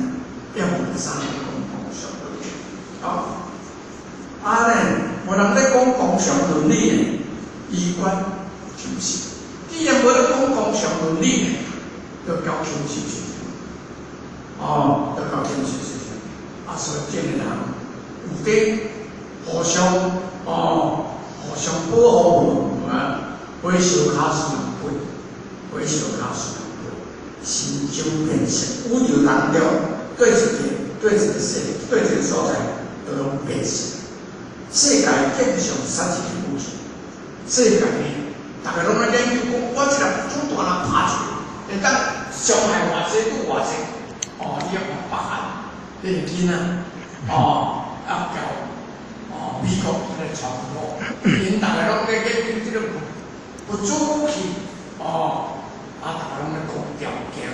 也無啥咧講工商倫理。哦，啊咧，無人咧講工商倫理呢，衣冠禽獸。既然無咧講工商倫理呢，就交禽獸是。哦，就交禽獸是。啊，所以這個人有佇互相哦，互相保護啊，火燒跤死人飛，火燒跤死人飛，神州變色，宇宙當中對一個世，對一個所在，都攏變色。世界景象殺一個武器，世界呢，逐家攏咧研究講，我這粒子彈若拍出去，會當傷害偌濟，拄偌濟。哦，你要看北韓，彼個囡仔，哦，啊交哦美國來傳播，𪜶逐家攏咧研究這個物子武器，哦，啊，逐家攏咧講條件，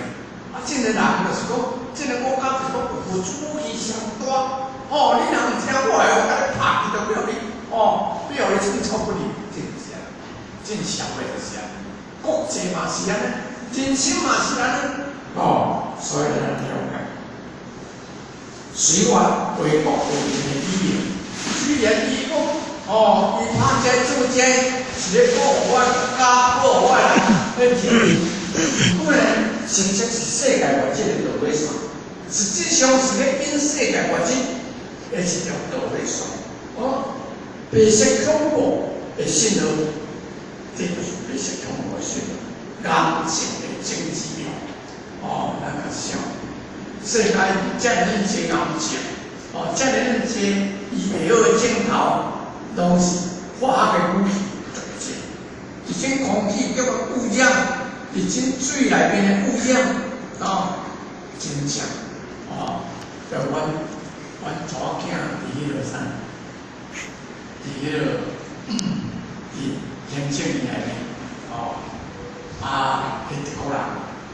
啊，這個人就是講，這個國家就是講物子武器上大，哦，你若毋聽我的，我共你拍去，就欲予你，哦，欲予你寸草不離，這就是按呢，真社會就是按呢，國際嘛是按呢，人生嘛是按呢，哦，所以咱了解。隨我為國為民的語言，雖然伊講，哦，伊拍這做這，是咧保護我國家，保護我人，彼是，不過呢，實質是世界末日的導火線，實際上是咧引世界末日的一條導火線。哦，白色恐怖的信號，這就是白色恐怖的信號，癌症的政治哦，咱較想。世界遮爾濟癌症，哦，遮爾濟醫袂好的症頭，攏是化學的武器做濟。一種空氣叫做污染，一種水內面的污染，哦，真正，哦，就阮查某囝佇彼個啥，佇彼個佇行政院內面，哦，啊，彼德國人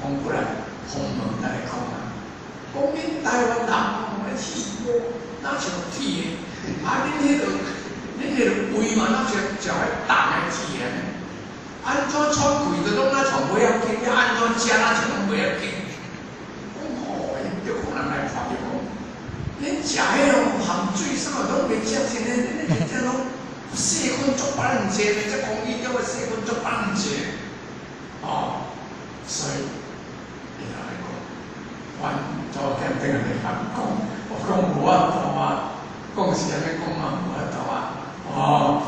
講過來訪問來講啊。講恁台灣人吼，咧鐵鍋若像鐵的，啊，恁彼個胃嘛，若像像彼銅的鐵的，按怎喘氣都攏若像袂曉緊，你按怎食若像攏袂曉緊。講吼，𪜶德國人來看著講，恁食彼哦鹹水啥攏袂食進的，恁這攏細菌足百分濟，這空氣中的細菌足百分濟，哦，所以伊就來講，阮查某囝轉來咧講，我講無法度啊，講是按呢講嘛，無法度啊，哦，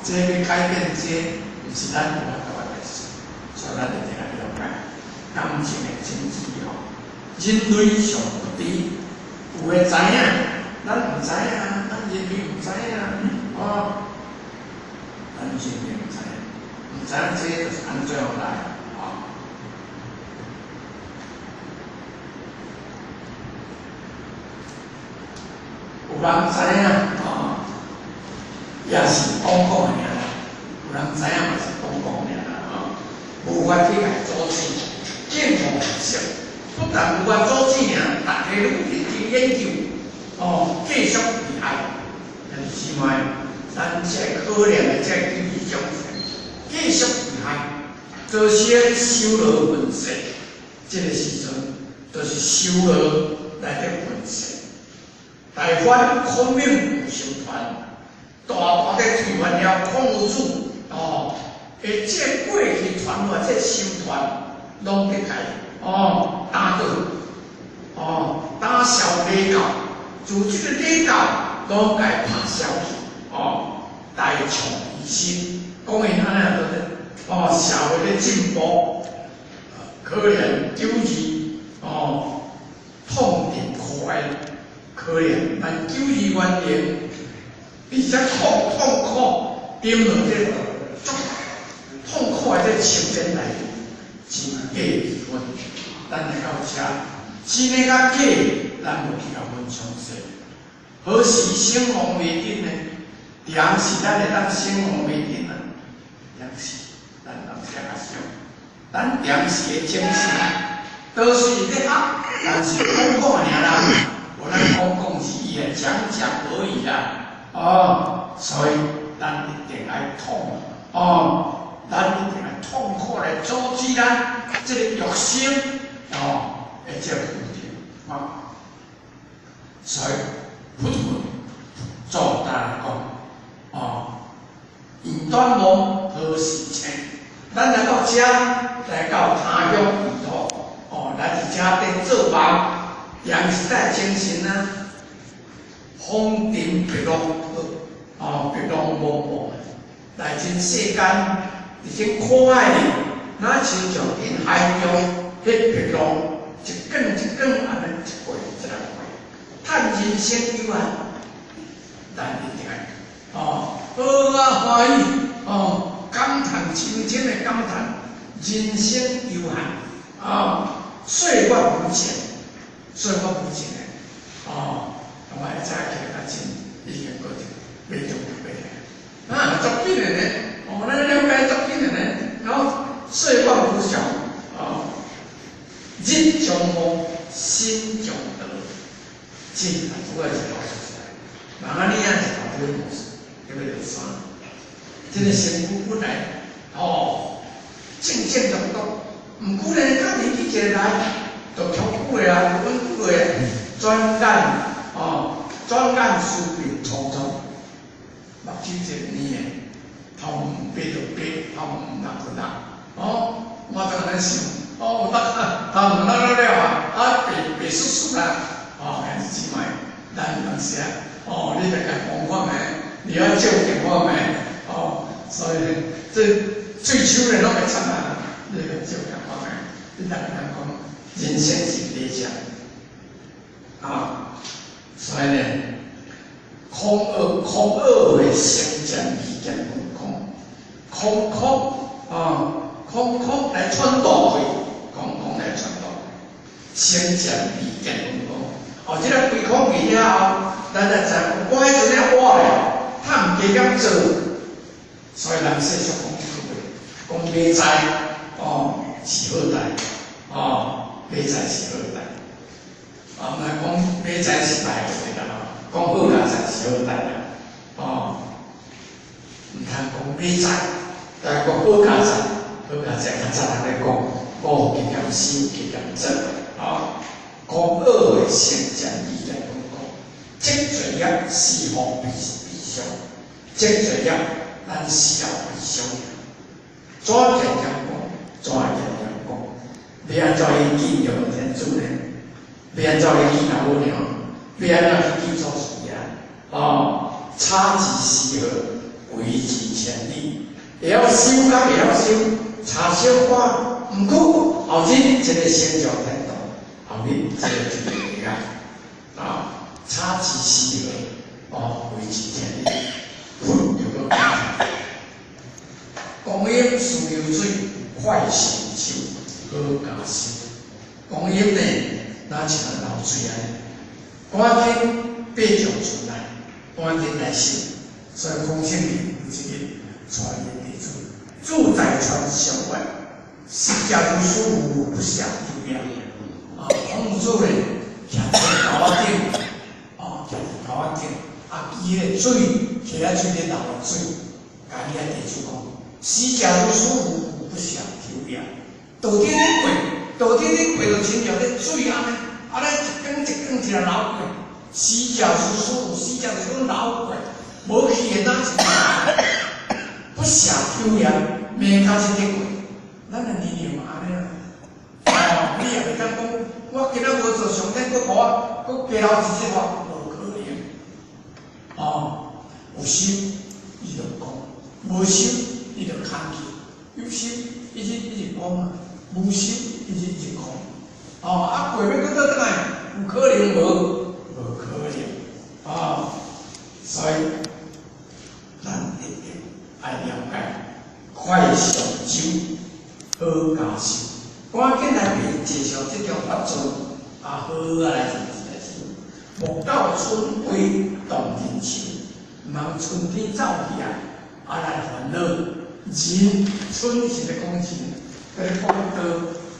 這欲改變這，毋是咱有法度的代誌，所以咱一定愛了解感情的真摯吼，人類上無知，有的知影，咱毋知影，咱人類毋知影，哦，咱人類毋知影，毋知影這就是按怎樣來，哦。有人知影，哦，也是講講爾啦。有人知影嘛是講講爾啦，吼。無法去共阻止，見縫插針。不但無法阻止爾，逐家攏認真研究，哦，繼續佇愛。但是姊妹，咱這可憐的這弟兄繼續佇愛，造成修羅分世。這個時陣，就是修羅來咧分世。台灣孔明有成團，大大的推翻了孔夫子，哦，而這過去傳來這神團，攏欲共哦打倒，哦打消禮教，自這個禮教攏共拍消去，哦，大創維新，講𪜶按呢就是哦，社會咧進步，可憐糾治，哦，痛定苦哀。可憐，但久而原因，而且痛苦，沉落這個足痛苦的這深淵內面，真假之分。咱來到遮，真的佮假，咱無去共分詳細。何時生亡未定呢？定是咱會當生亡未定啊？定是咱人這較想，咱定時的精神都是咧學，但是講講爾啦。無咱講講是伊來講講而已啦，哦，所以咱一定愛痛，哦，咱一定愛痛苦來阻止咱這個肉身，哦，會啊，所以佛陀做大講，哦，緣斷夢何時清？咱來到遮，來到他鄉異土，哦，來佇遮佇做夢，也毋是在精神啊，風塵白浪，哦，白浪茫茫，來這世間，佇這苦海裡，若親像佇海中，彼白浪一卷一卷按呢一過一來過，嘆人生有限，咱一定愛哦，好啊歡喜哦，感嘆深深的感嘆，人生有限，啊，歲月無情，歲月無情的，哦，我會早起來較真，已經過去，袂中袂來，啊，足緊的呢，哦，咱了解足緊的呢，然後歲月無常，哦，日將暮，心將老，這主要是老實在，人啊你啊是頭拄模式，叫做啥？這個身軀本來，哦，正正當當，毋過呢，較年紀一個來，就長久的啊，就穩久的，轉眼，哦，轉眼壽命匆匆，目睭一個年的，頭白就白，頭毛就老，哦，我就按呢想，哦，有當頭毛老了了啊，啊白白雪雪啦，哦，兄弟姊妹，咱有當時啊，哦，你著共講看覓，你愛照鏡看覓，哦，所以這水手咧攏會慘啊，你共照鏡看覓，你逐個人講，人生是短暫，啊，所以呢，空惡空惡會成見離見空空空空啊，空空來喘大氣，空空來喘大氣，成見離見空空。哦，這個歸空去了後，咱才知講，我彼陣咧活咧，趁加減做，所以人世俗講這句話，講馬財哦是好代，哦馬財是好代，啊，毋來講馬財是歹的啦，講好佳財是好代啦，哦，毋通講馬財，但講好佳財，好佳財較早人咧講，五加減修加減做，啊，講惡的成見離來講講，積罪業死後必必傷，積罪業咱死後必傷。怎見講講？怎見講？欲按怎去見著天主呢？欲按怎去見阿母娘？欲按怎去見祖師爺？哦，差之絲毫，遺之千里。會曉修較會曉修，差小可，毋過後日一個成就天堂，後日這個就會啊，啊，差之絲毫，哦，遺之千里。佛又閣講，光陰似流水，快成秋，好佳修。光陰呢，若像流水按呢，趕緊爬上出來，趕緊來修。所以空性裡有一個傳言弟子，住在傳相願，死食如師父不捨丟業。啊，孔子咧，徛佇頭仔頂，哦，徛佇頭仔頂，啊，舉彼個水，提仔水咧流落水，共伊仔弟子講：死食如師父不捨丟業。道頂咧過，道頂咧過，就親像咧水按呢，啊咧一工一工一個流過，死食如師父，死食就是講流過，無去的哪一個？不捨丟業，命較這個過，咱的年齡嘛按呢啦。哦，你也袂當講，我今仔無做上天，閣予我閣加留一日吼，無可能。哦，有心伊就講，無心伊就空去。有心一直一直講啊，無心一直一直空。哦，啊過欲閣倒轉來，有可能無？無可能。啊，所以咱一定愛了解，快上舟，好佳修。趕緊來介紹這種法座，啊好啊來來修。莫到春歸動人愁，毋通春天走去啊，啊來煩惱。人春是咧講人，咧講道，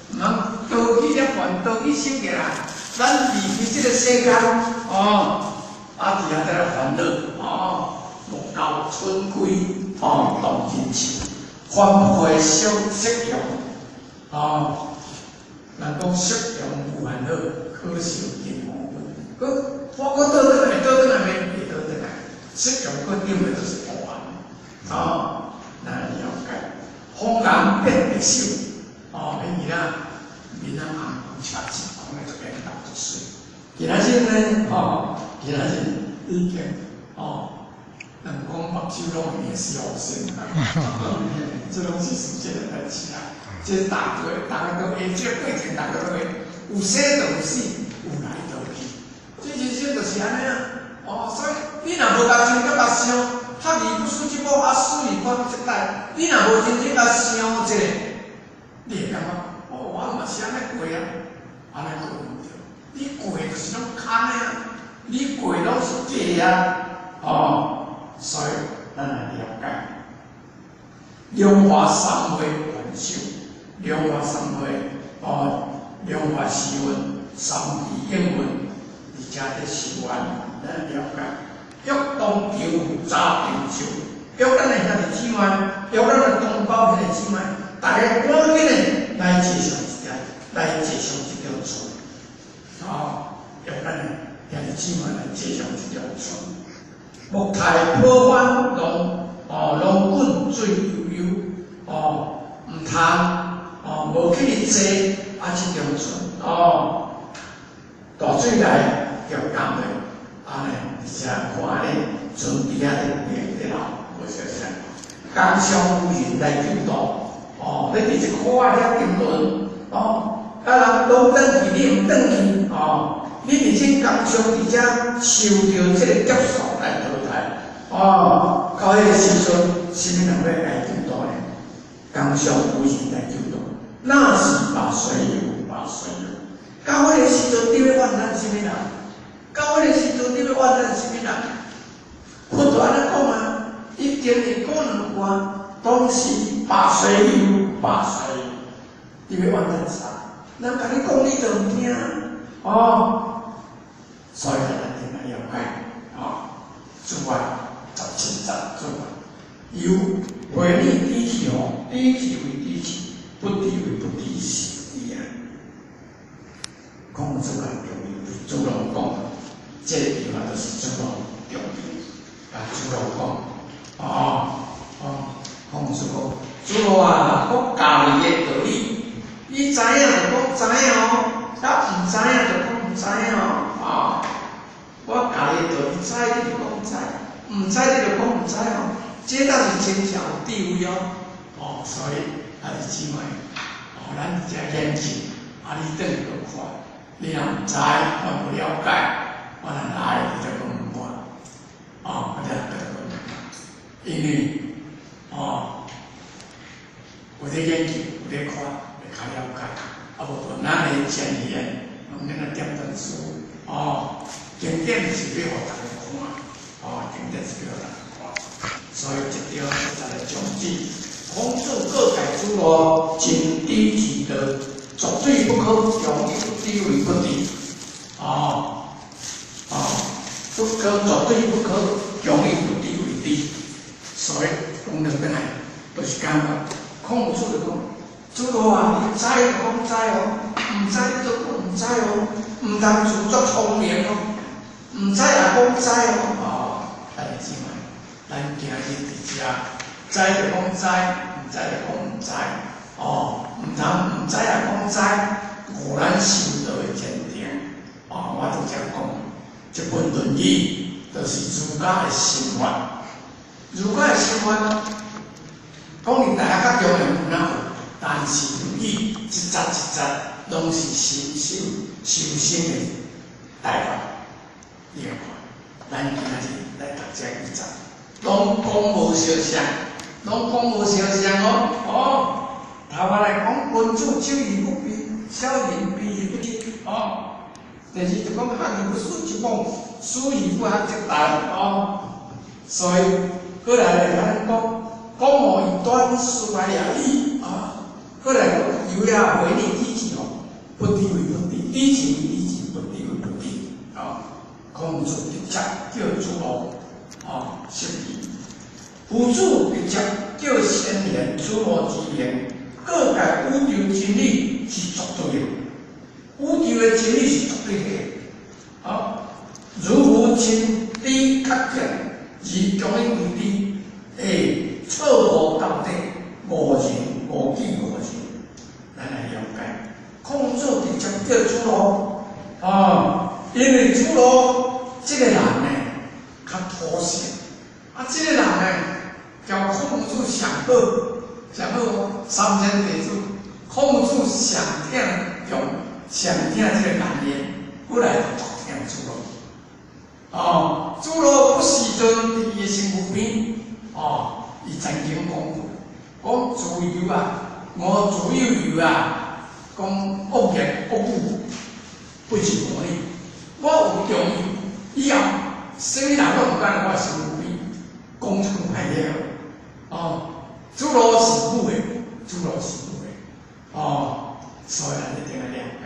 毋通道去了煩，道去修起來，咱離開這個世間，哦，啊佇遐在咧煩惱，哦，莫到春歸，哦，動人愁，凡夫的小色用，哦，人講色用無煩惱，可可受金黄分。閣我閣倒轉來，倒轉來袂？會倒轉來。適用閣頂的就是烏暗。哦，咱來了解。紅顏變白首，哦，彼囡仔面仔紅，車子講的就變大足媠。今仔日呢，吼，今仔日已經，哦，人講目睭攏會變小心啊，這攏是事實的代誌啊。這大家大家都會，這個過程大家都會，有生就有死，有來就有去。這人生就是按呢啊。哦，所以你若無共真正共想，學而不思則罔，啊思而不學則殆。你若無真正共想一下，你會感覺，哦，我嘛是按呢過啊，按呢過毋對。你過就是攏空的啊，你過攏是假啊，哦，所以咱來了解，龍華三昧還手，龍華三昧，哦，龍華時運，三智應運，而且佇修願，咱來了解。欲當求早成就，欲咱的兄弟姊妹，欲咱的同胞兄弟姊妹，大家趕緊的來坐上一條，來坐上這條船，哦，欲咱的兄弟姊妹來坐上這條船。木太破翻浪，哦，浪滾水悠悠，哦，毋通，哦，無去坐啊，這條船，哦，大水來就干的，按呢，而且看咧，船佇遐咧變咧老，無相像。江上有人來救渡，哦，你佇這苦海遐沉淪，哦，啊人攏轉去，你毋轉去，哦，你佇這江上佇遮受著這個劫數來淘汰，哦，到彼個時陣，啥物人欲來救渡呢？江上有人來救渡，那是白水游，白水游。到彼個時陣，你欲怨咱啥物人？到彼個時陣，你欲怨咱啥物人？佛陀按呢講啊，一定會講兩句啊。當時白水游，白水游，你欲怨咱啥？人共你講，你就毋聽，哦。所以咱一定愛了解，哦，諸啊，17節諸啊，由違逆知去哦，知去為知去，不知為不知是義啊。孔子較重要，對子路講，這個地方就是子路重要。共子路講，哦哦，孔子講，子路啊，我教你的道理，你知影就講知影哦，啊毋知影就講毋知影哦，啊，我教你的道理，知你就講知，毋知你就講毋知哦，這倒是真正有智慧哦，哦，所以兄弟姊妹，哦，咱遮研究，啊，你轉去看，你若毋知，我無了解，我若來你就講問我，哦，我就閣問我，因為，哦，有咧研究，有咧看，會較了解，啊無就咱的前言，毋免來點陣書，哦，經典是欲予逐家看，哦，經典是欲予逐家看，所以這張一個宗旨，孔子告誡子路，盡知其道，絕對不可強以不知為不知，哦，哦，不可絕對不可強以不知為知，所以講落轉來，就是感覺孔子就講，子路啊，你知就講知哦，毋知你就講毋知哦，毋通自作聰明哦，毋知也講知哦，哦，兄弟姊妹，咱今日佇遮，知就講知，毋知就講毋知，哦，毋通毋知也講知，誤咱修道的前程。哦，我拄才講，這本《論語》就是儒家的心法，儒家的心法，講佇大學較重要有哪有？但是《論語》一節一節攏是深修修身的大法。你來看，咱今仔日來讀這幾節，攏講無相像，攏講無相像哦。哦，頭仔來講，君子羞而不鄙，小人鄙而不知。哦，第二就講學而不思則罔，思而不學則殆。哦，所以過來來咱講，講無以短思來也矣。啊，過來講，由也違逆知去哦，不知為不知，知去為知去，不知為不知。啊，孔子直接叫子路，啊，釋疑。夫子直接叫先賢子路之言，告誡宇宙真理是絕對的，宇宙的真理是絕對。對的。哦，如無真知確見，而將伊為知，會錯誤道德，誤人誤己誤人。咱來了解，孔子直接叫子路，哦，因為子路這個人呢，較妥協，啊，這個人呢，交孔子上好，上好三千弟子，孔子上聽用，上聽這個言言，本來就足聽子路。哦，子路不時陣佇伊的身軀邊，哦，伊曾經講過，講子游啊，吾子幼幼啊，講惡言惡語，不是無你，我有中意，以後啥物人攏毋敢來我身軀邊講這句歹話。哦，子路是母的，子路是母的，哦，所以咱一定愛了解，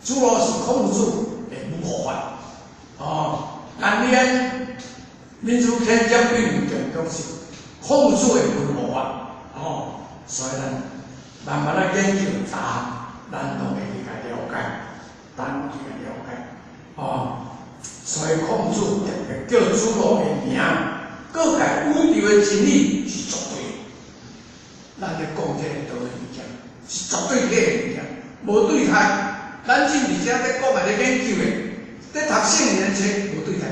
子路是孔子的母護法。哦，當年民主天將並強講是孔子的文護法，哦，所以咱慢慢來研究查，咱攏會去共了解，咱去共了解，哦，所以孔子特別叫子路的名，告誡宇宙的真理是絕對的。咱咧講這個道理物件，是絕對的物件，無對待。咱今佇遮咧講的咧研究的，咧讀聖言冊無對待，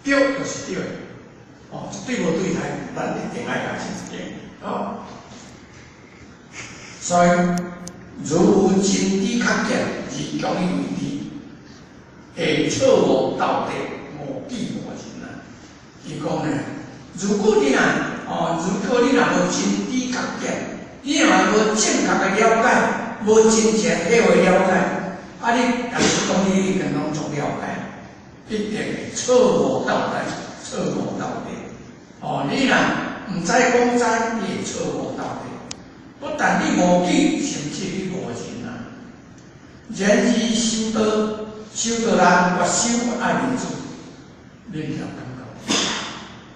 對就是對的，哦，絕對無對待，咱一定愛共認定，哦。所以，如無真知確見，而將伊為知，會錯誤道德，誤己誤人啊！伊講呢，如果你若無真知確見，你若無正確的了解，無真正體會了解，啊，你若是講你已經攏總了解，一定會錯誤道德，錯誤道德。哦，你若毋知講知，你會錯誤道德。不但你誤己，甚至你誤人啊！然而修道，修道人越修越愛面子，你有感覺？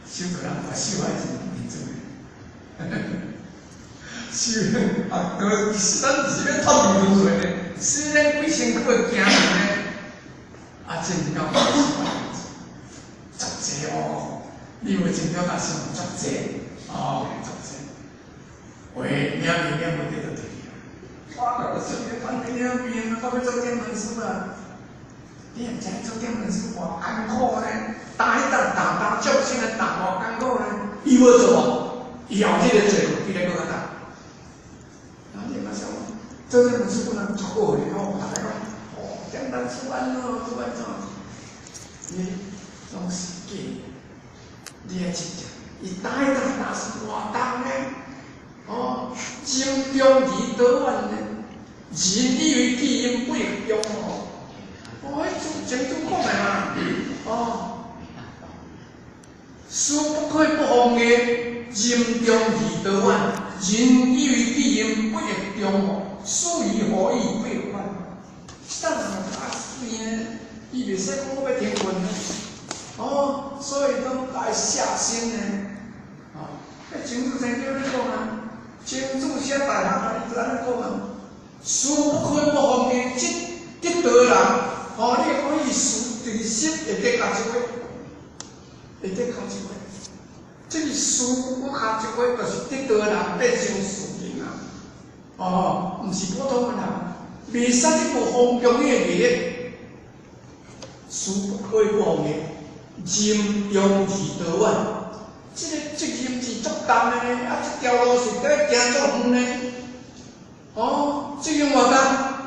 修道人越修愛面子。修啊，都咱是欲脫離輪迴呢，雖然規身軀會驚人呢，啊，真講是愛面子，足濟哦！你有真了解是足濟哦，足濟。喂，領面領無得就提啊！我就是咧放佇領邊，我欲做點門師啊！你毋知做點門師偌艱苦呢？擔彼擔重擔，眾生的擔偌艱苦呢？伊無做哦，伊後這個做比咧閣較重。啊，你嘛想，做點門師本來足好的吼，逐家講哦，點門師按怎做按怎，你攏是假的，你愛真正，伊擔彼擔擔是偌重呢？哦，任重而道遠呢，人以為己任不亦重哦。哦，彼祖前祖講的嘛，哦，事不可以不防的，任重而道遠，人以為己任不亦重哦，事以何以不亦遠？這人較水呢，伊袂使講我欲停困呢。哦，所以攏愛下心呢。哦，彼前祖先叫你講啊。前祖寫大學啊，伊就按呢講啊。事不可以不防的，這得道人，哦，你講伊事就是心會得共一話，會得共一話。這個事不共一話，就是得道人變成事人啊。哦，毋是普通的人，袂使你無防強你的利益，事不可以不防的，任重而道遠。這個責任是足重的呢，啊，這條路是得行足遠呢。哦，責任偌重，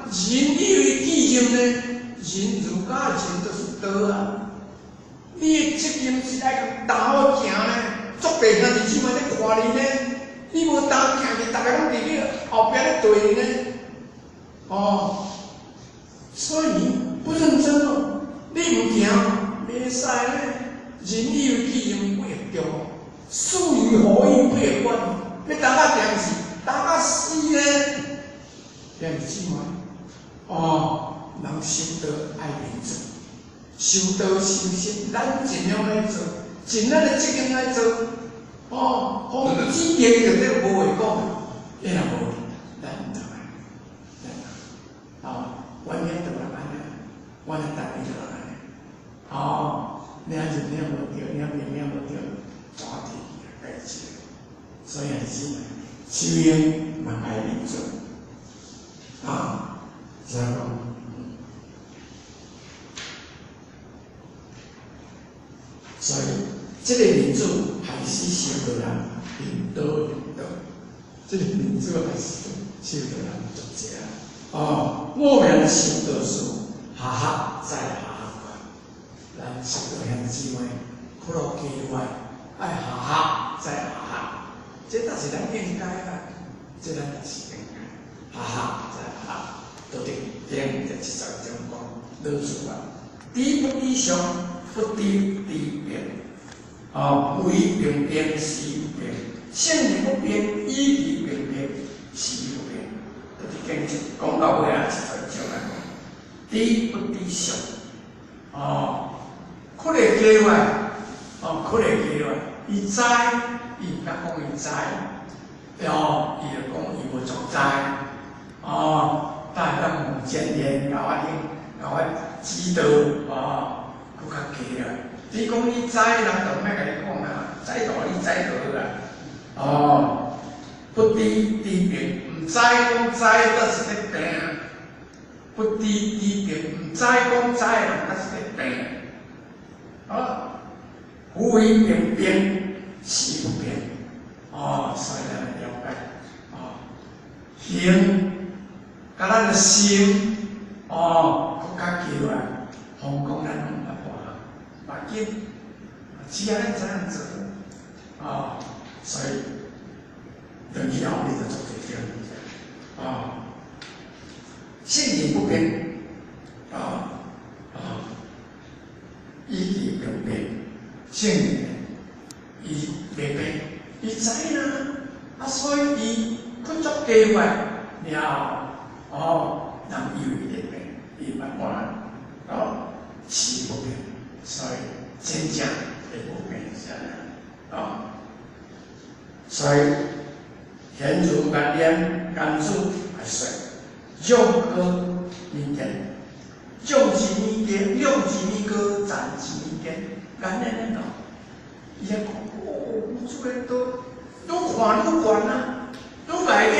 人以為己任呢，人儒家仁就是道啊。你的責任是愛擔好行呢，足濟兄弟姊妹咧看你呢，你無擔行去，逐家攏佇你後壁咧對你呢。哦，所以你不認真哦，你毋行，袂使呢。人以為己任不亦重，事以何以不亦遠？欲擔較定是擔較死呢？兄弟姊妹，哦，人修道愛認真，修道修心，咱盡量來做，盡咱的責任來做。哦，防止業就這無話講，你若無，咱毋知，咱啊，原因就來。我來答伊就安呢。哦，領入領無著，領袂領無著，抓提去啊，解釋。所以兄弟姊妹，修行嘛愛認準，啊，所以講，所以這个民主害死傷多人，顛倒顛倒，這个民主害死傷多人足濟啊！哦，我明修道士，下學再下學關，咱修道兄弟姊妹，苦樂機會愛下學再下學，這才是咱應該啊！這咱才是應該下學再下學，道德經第72章講，老子啊，知不知上，不知知變。哦，為平變，時不變；性理不變，以其平變，時不變。道德經講到尾啊，72章來講，知不知上？哦，苦會加話，哦，苦會加話，伊知，伊毋敢講伊知，哦，伊就講伊無作知，哦，但會當用經驗共我用，共我指導，哦，閣較加啦。你講你知，人就毋愛共你講啊，知道你知就好啊。哦，不知知變，毋知講知，才是咧病。不知知變，毋知講知，人才是咧病。啊，夫為平變，時不變。哦，所以咱來了解，哦，行，佮咱的心，哦，閣較叫啊，風講咱攏毋捌看，無要緊，只要咱知影做，哦，所以轉去後你就做這種物件，哦，性理不變，哦，哦，以其平變，性理伊袂變，伊知啦，啊，所以伊去做計劃了後，哦，人以為伊會變，伊毋捌看，哦，時不變，所以真正會無變是按呢，哦，所以賢如顏念，顏子來說，將歌民間，將之物件，兩之物歌，讚之物件，顏念恁咯，伊也講，哦，有這個都愈看愈懸啊，愈共研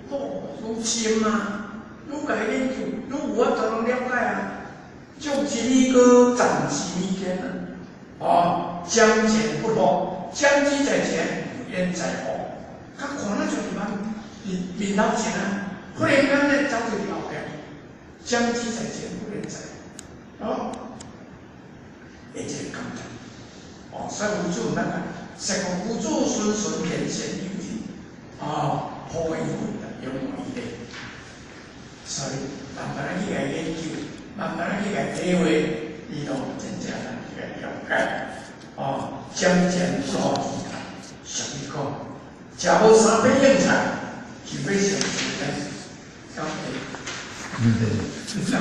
究，哦，愈深啊，愈共研究，愈有法度通了解啊。將之物歌，讚之物件啊，哦，將前不惑，將之在前，焉在後？較看咱就佇面面頭前啊，忽然間咧走佇後壁，將之在前，不焉在後，哦，會這個感覺，哦，所以有主毋咱講，說講有主順順天善有人，哦，破疑問永無疑咧，所以慢慢去共研究，慢慢去共體會，伊攏真正通去共了解，哦，將前所俗語講，食無三百應菜，就欲上樹咧，搞對。對。人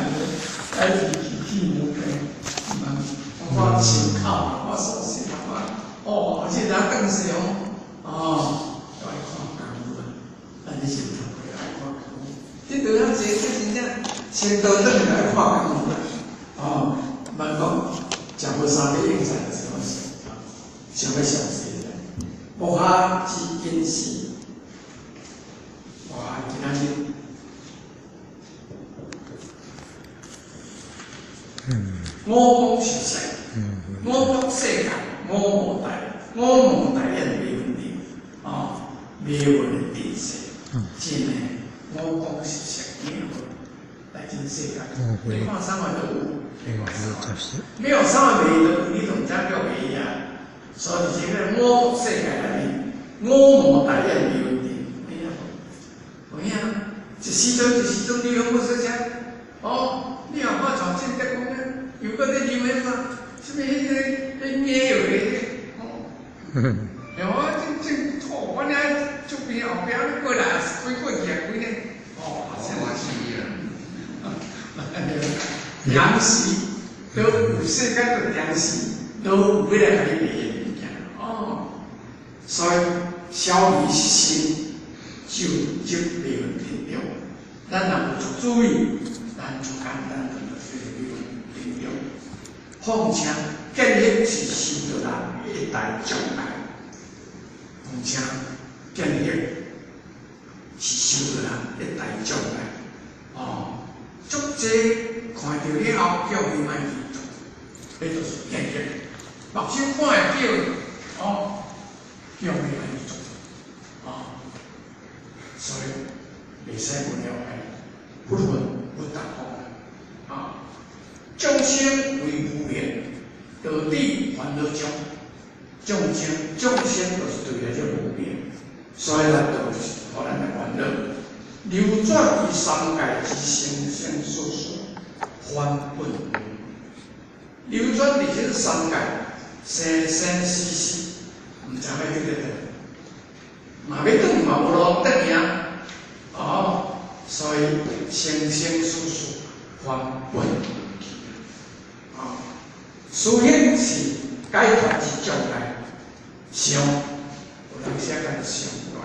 愛是起牛病，我親口，我所信，我哦，這若轉世哦，哦，要愛看功夫啊，咱你是頭過愛看功夫，這對咱這這真正先倒轉來看功夫啊，哦，莫講食無三百應菜就是講想欲上濟咧，無下之今時，哇，今仔日。我講實在，我講世界，我無大，我無大眼沒問題，哦，沒問題是，真的，我講實在，沒有來真世界，你看啥物都有，你看啥物，沒有啥物賣都有，你都毋知叫賣啊。所以這個我講世界內面，我無大眼沒問題，有影無？有影？一時陣一時陣，你攏無說啥？哦，你若看像正德講咧，又閣咧啉彼啥？啥物彼個彼猫的彼個，哦，有啊，正正錯，我爾側邊後壁咧過來開過去啊，規個，哦，糧食都有世間的糧食，都有欲來共你賣的物件，哦，所以消弭心就即袂問題著。咱若有做注意，咱就簡單就做這個。況且見行是修道人一大障礙。況且見行是修道人一大障礙。哦，足濟看著了後，叫伊莫去做，彼就是見行。目睭看會著，哦，叫伊莫去做，哦，所以袂使無了解佛法佛達講啊，眾生為無明，導致煩惱障。眾生，眾生就是對來這無明，所以來導致予咱的煩惱。流轉於三界之生生死死，返本流轉佇這個三界，生生死死，毋知欲去佗佗，嘛欲轉嘛無路轉去啊！哦，所以生生死死返本去啊！思行是解脫之障礙，想有人寫講想來，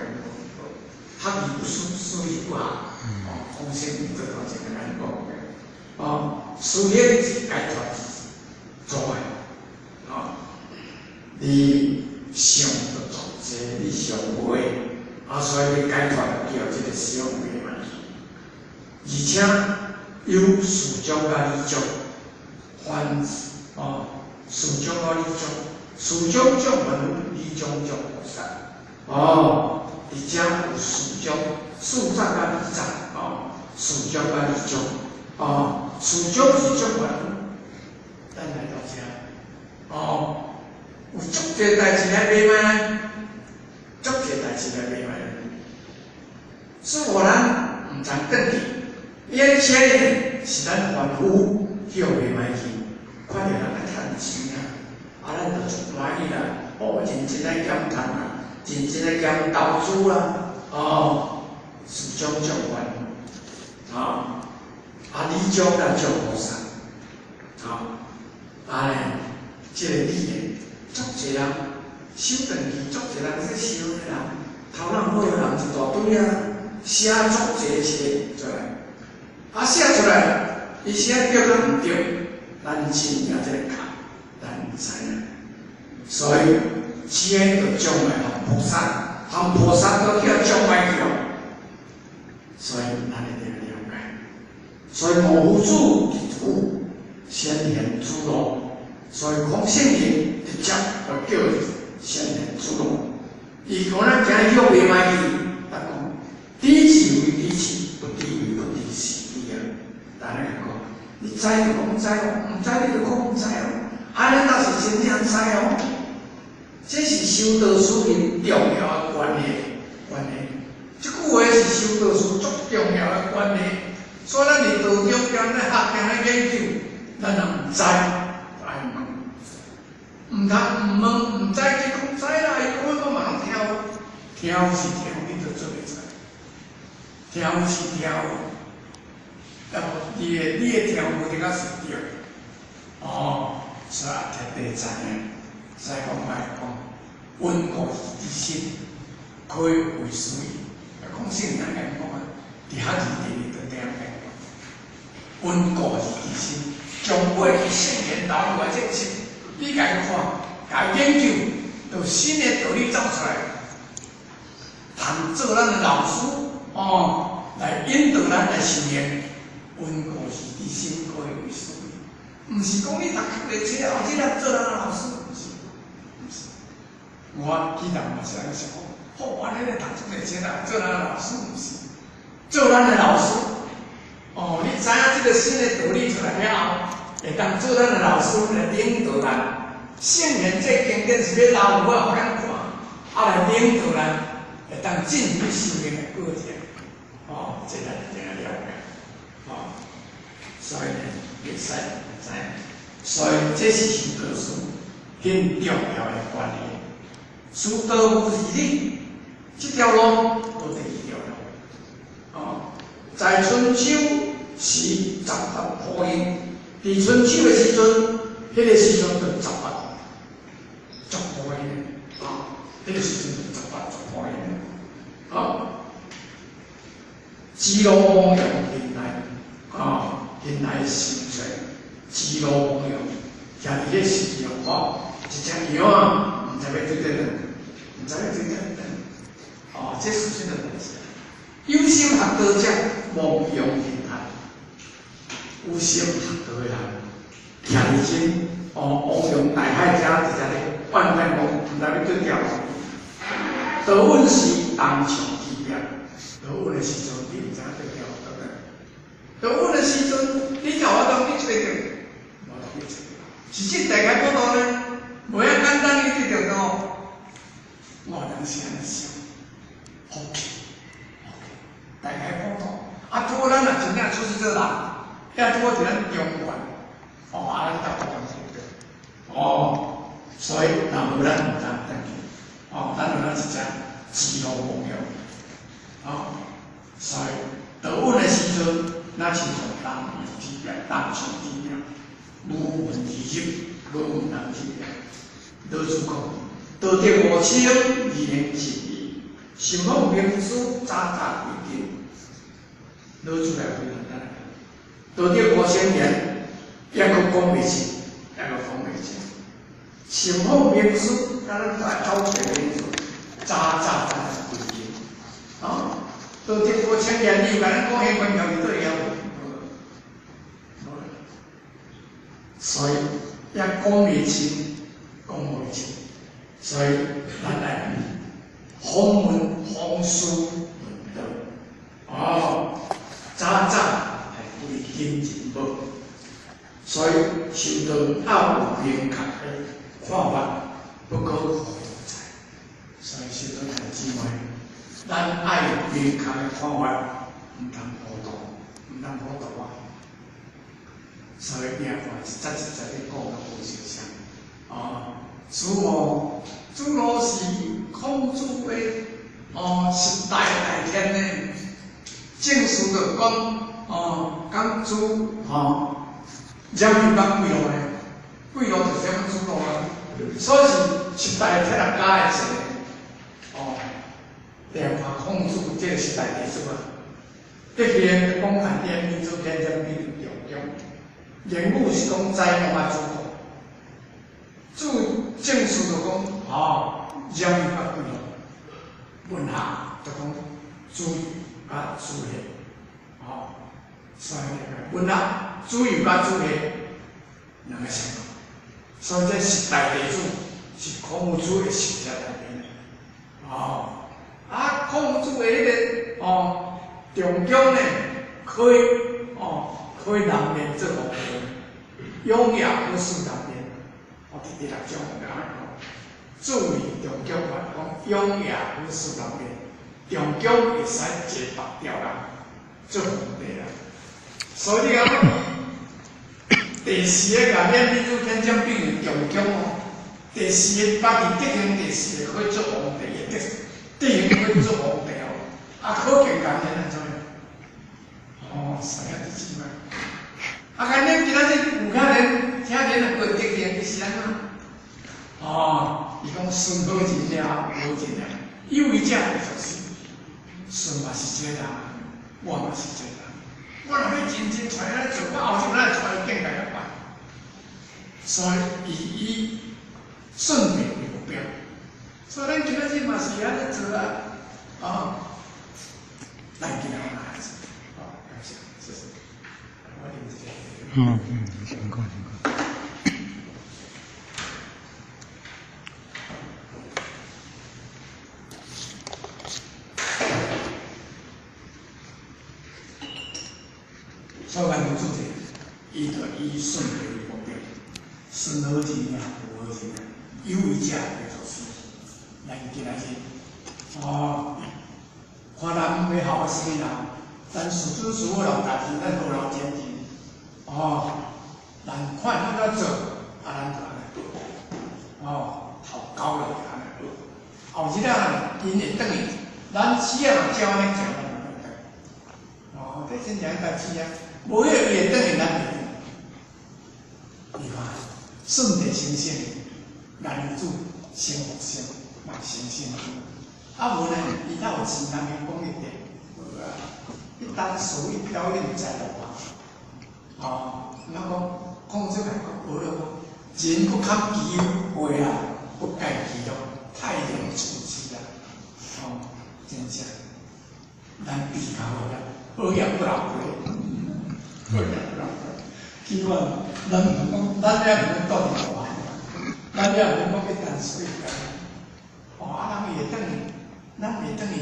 學而不思，思而不學。哦，孔聖這頭前來講的。哦，思行是解脫之障礙。哦，你想就做這，你想袂，啊，所以你解脫叫這個想袂嘛。而且有事障佮理障，凡哦，事障佮理障，事障障凡夫，理障障菩薩。哦，而且有事障，事障佮理障，哦，事障佮理障，哦，事障是障凡夫，咱來到這，哦，有足濟代誌來袂歹，足濟代誌來袂歹，是予咱毋通轉去。眼前的是咱凡夫去予袂歹去，看著人較趁錢啊，啊，咱就足歡喜啦，哦，認真來減趁啊，認真來減投資啦，哦，事障障凡夫，啊，啊，理障咱障菩薩，啊，啊咧，這個理的，足濟人收轉去，足濟人去收的人，頭腦好的人一大堆啊，寫足濟冊出來。啊，寫出來，伊寫對佮毋對，咱真正這個卡，咱毋知影。所以，這個就障礙含菩薩，含菩薩都叫障礙去哦。所以，咱一定要了解。所以，無夫子提出先賢之路，所以孔聖人直接就叫先賢之路。伊講咱行去袂歹去，他講知其為知其，不知為不知是知啊。但係講，你知就講知哦，毋知你就講毋知哦。按呢才是真正知哦。這是修道士很重要的觀念，觀念。這句話是修道士足重要的觀念。所以咱佇道中間咧學間咧研究，咱若毋知，愛問。毋通毋問毋知，去講知啦，伊講我嘛攏聽有，聽有是聽，你就做會知。聽有是聽有，啊無你的聽無一定是對。哦，所以特別知影，所以講來講，溫故而知新，可以為師矣。孔聖人按呢講啊，佇學字佇就這樣講。溫故而知新，將過去聖賢留落來這個，你共伊看，共伊研究，就新的道理走出來，通做咱的老師哦，來引導咱來修行。溫故而知新，可以為師矣。毋是講你讀較濟冊，後日來做咱的老師，毋是，毋是。我記得嘛是按呢想講，好，我咧讀足濟冊來做咱的老師，毋是，做咱的老師。哦，你知影這個新的道理出來了後，會當做咱的老師來領導咱。聖賢這經典是欲留落來予咱看，啊來領導咱，會當進入修行的過程。哦，這咱一定要了解。哦，所以呢，會使知影，所以這是修道士很重要的觀念。師道無二理，這條路無第二條路。哦，在春秋時18普賢，佇春秋的時陣，彼個時陣就18足普賢，啊，彼個時陣就18足普賢，啊，知路亡用天來，啊，天來修出，知路亡用，徛佇咧十字路口，一隻羊啊，毋知欲對佗轉，毋知欲對佗轉。哦，這事實的代誌。有心學道者，亡羊天下。有心學道的人，徛佇這哦，汪洋大海遮，直直咧怨嘆講，毋知欲對佗。道穩時東牆之壁，道穩的時陣，你毋知影對佗倒轉。道穩的時陣，你才有法度去揣著，無法度去揣。是這大開普度呢，無遐簡單去對著哦。我當時按呢想，福氣，福氣，大開普度。啊，拄好咱若真正出世做人，遐拄好佇咱中原，哦，啊，咱搭台灣去對。哦，所以若無咱毋通轉去，哦，咱有咱一隻自路目標，哦，所以道穩的時陣，咱親像東洋之壁，東牆之壁，無門而入，無門通入。老子講，道德無清，而言盡義；心往明珠，早早歸根。老子來回答咱，道德無清言，抑閣講袂清，抑閣講袂清。心往明珠，咱來走白明珠，早早咱來歸根。哦，道德無清言，你有共咱講彼關鍵佇佗會曉無？所以也講袂清，講袂清，所以咱來訪問訪師問道。哦，早早來歸根入寶。所以修道愛有明確的看法，不可糊塗哉。所以修道兄弟姊妹，咱愛有明確的看法，毋通糊塗，毋通糊塗啊！所以你看，一節一節咧講啊，無相像。哦，子路，子路是孔子的哦十大大天呢。正史就講哦，講子吼，冉有講幾路呢？幾路就是啥物子路啊？所以是十大天啊加的一個哦。你看孔子這個十大弟子啊，德行講看點，民族天天比中中。言語是講宰牧啊，子路，子正史就講吼，冉有佮幾路，文學就講子游佮子夏，吼，所以文學子游佮子夏兩個相同，所以這十大弟子是孔子的十隻內面，哦，啊，孔子的彼個哦，中共呢，可以哦。可以南面做皇帝，永夜不是南面。哦，佇第六章有按呢講，注意中共話講永夜不是南面，中共會使坐北條人做皇帝啦。所以你講第四个甲免民主天將變為中共哦，第四個把伊德行第四個可以做皇帝的德德行可以做皇帝哦，啊可見共人安怎樣？哦，啥樣的姊妹？啊，看恁今仔日有可能聽見個德行是按怎？哦，伊講孫好人了，好人了，有為者就是孫嘛是這個人，我嘛是這個人。我若欲真正揣來做，我後日來揣更加較快。所以，伊以順利為目標。所以，咱今仔日嘛是按呢做啊，哦，咱今仔日嘛來做，好，感謝，謝謝。我啉一下。嗯嗯，辛苦辛苦。所以，咱主題，伊就以順利為目標，順好人啊，有好人啊，有為者會做事。咱今仔日，哦，看人欲學啥物人，咱師尊師母留代誌，咱無留前進。哦，人看按怎做，啊，咱就按呢做。哦，頭交落就按呢做。後日啊，𪜶會轉去，咱死啊若照按呢做，咱就會轉。哦，這真正代誌啊！無彼個伊會轉去，咱袂轉。你看，順地成聖，男子成佛聖，嘛成聖。啊無呢，伊較有錢人的講一點，無啊。伊單屬於表演才路啊。哦，咱講孔子來講，學了講，人閣較機會啊，閣家己咯，太陽處置啦，哦，真正，咱比較好啦，好業不老過，好業不老過。希望咱毋講，咱也毋免倒佇台灣，咱也毋免講去淡水間，哦，啊，人伊會轉去，咱袂轉去，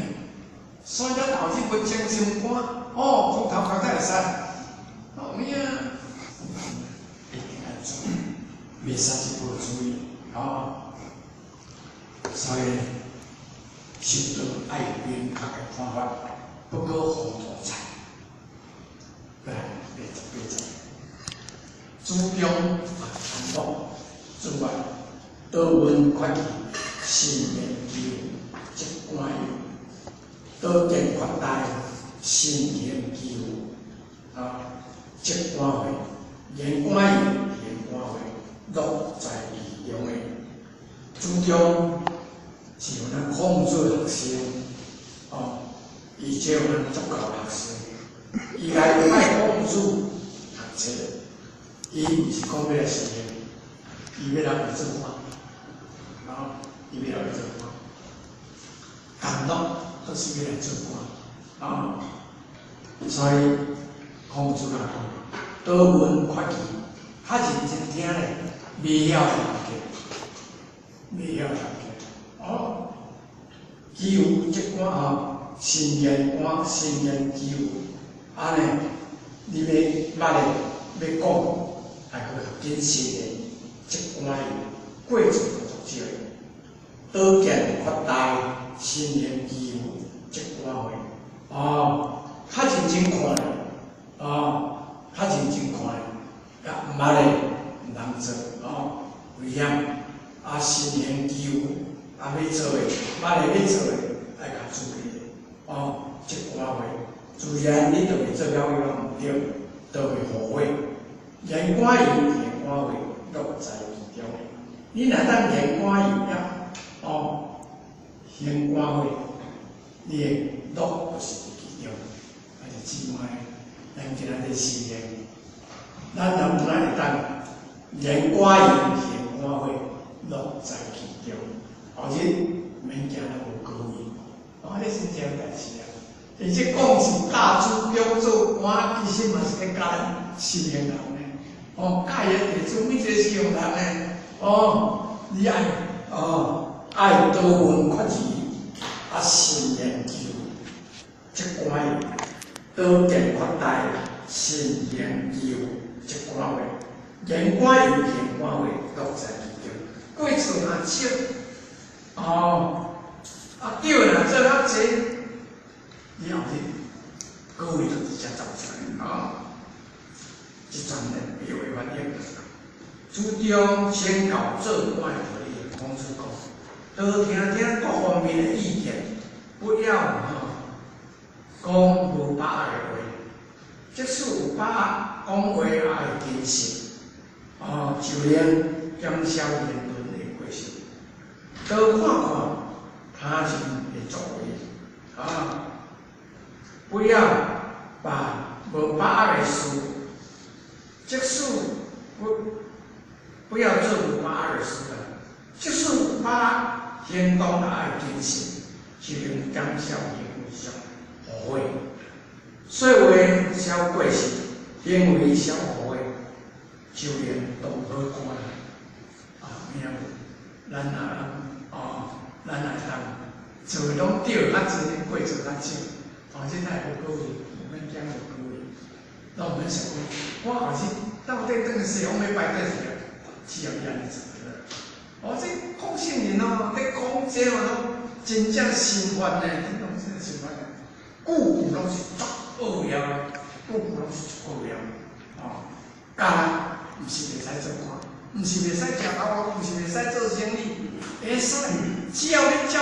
所以咱後日要精心肝，哦，空頭殼才會使，哦，有影，一定愛注意，袂使一無注意，哦，所以修道愛有明確的看法，不過糊塗菜，來，80，80。主張啊，安樂之外，多聞決議，慎言求，則官有；多見擴大，慎言求，啊，則官會，言官有，言官會，樂在其中的。主張是予咱孔子學生，哦，伊教咱足夠學生，伊來拜孔子學冊。伊毋是講欲來修行，伊欲來做官，啊，伊欲來做官，甘樂都是欲來做官，啊，所以孔子講，多聞決議，較認真聽咧，袂曉讀嘅，袂曉讀嘅，哦，求則官吼，慎言官，慎言求，按呢，你欲捌咧，欲講。愛閣謹慎的，則官有過錯足少的，多見擴大，慎言求，則官會。哦，較認真看咧，哦，較認真看咧，啊，毋捌的毋通做，哦，危險。啊，慎言求，啊，欲做的，捌的欲做的，愛較注意的，哦，則官會，自然你就會做了伊毋對，就會後悔。言官有，言官會，樂在其中。你若當言官有了，哦，言官會，你的樂就是佇其中。啊，就姊妹，咱今仔日修行，咱若毋會當言官有，言官會，樂在其中。後日免驚咱無果位，哦，這真正代誌啊！而且講是教主張做官，其實嘛是咧教咱修行人呢。哦，教伊弟子每一個修行人呢，哦，你愛哦，愛多聞決議，啊，慎言求，則官有；多見擴大，慎言求，則官會。言官有，言官會，樂在其中。過錯若少，哦，啊對若做較濟，你後日果位就直接走出來啊！這陣呢，會反應就是主張先教做官的道理，孔子講，多聽聽各方面的意見，不要吼講無把握的話。即使有把握，講話也愛謹慎，哦，就能減少言論的過失。多看看他人的作為，啊，不要把無把握的事，即使不要做無把握的事啦。即使有把握，行動也愛謹慎，就能減少言語上誤會。說話少過失，行為少誤會，就能當好官。啊，有影無？咱若哦，咱若當做攏對，較濟過錯較少，哦，這才會無果位，毋免驚無果位。攏毋免想講，我後日到底轉世往欲拜佗去啊？只要你按呢做就好。哦，這孔聖人哦，咧講這哦，攏真正心煩呢，真正真心煩呢。句句攏是足奧妙的，句句攏是足奧妙。哦，教咱毋是袂使做官，毋是袂使食頭路，毋是袂使做生意，會使，只要你照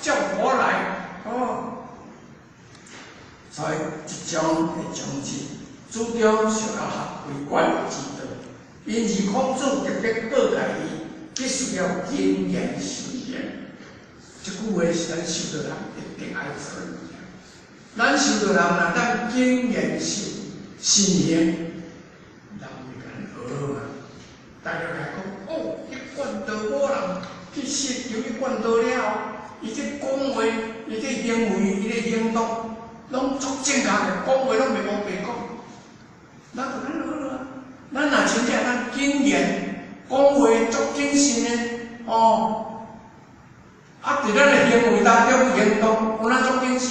照佛來，哦。所以這種的種子，主張小學為官之道，因而孔子特別告誡伊，必須要謹言慎行。這句話是咱修道人一定愛做的物件。咱修道人若當謹言慎行，人會共咱學嘛。大家來講，哦，一貫道某人去修求一貫道了後，伊這講話，伊這行為，伊這行動，攏足正確的，講話攏袂烏白講。咱就按呢學啊，咱若真正咱謹言講話足謹慎的，哦，啊，佇咱的行為當中行動，有咱足謹慎，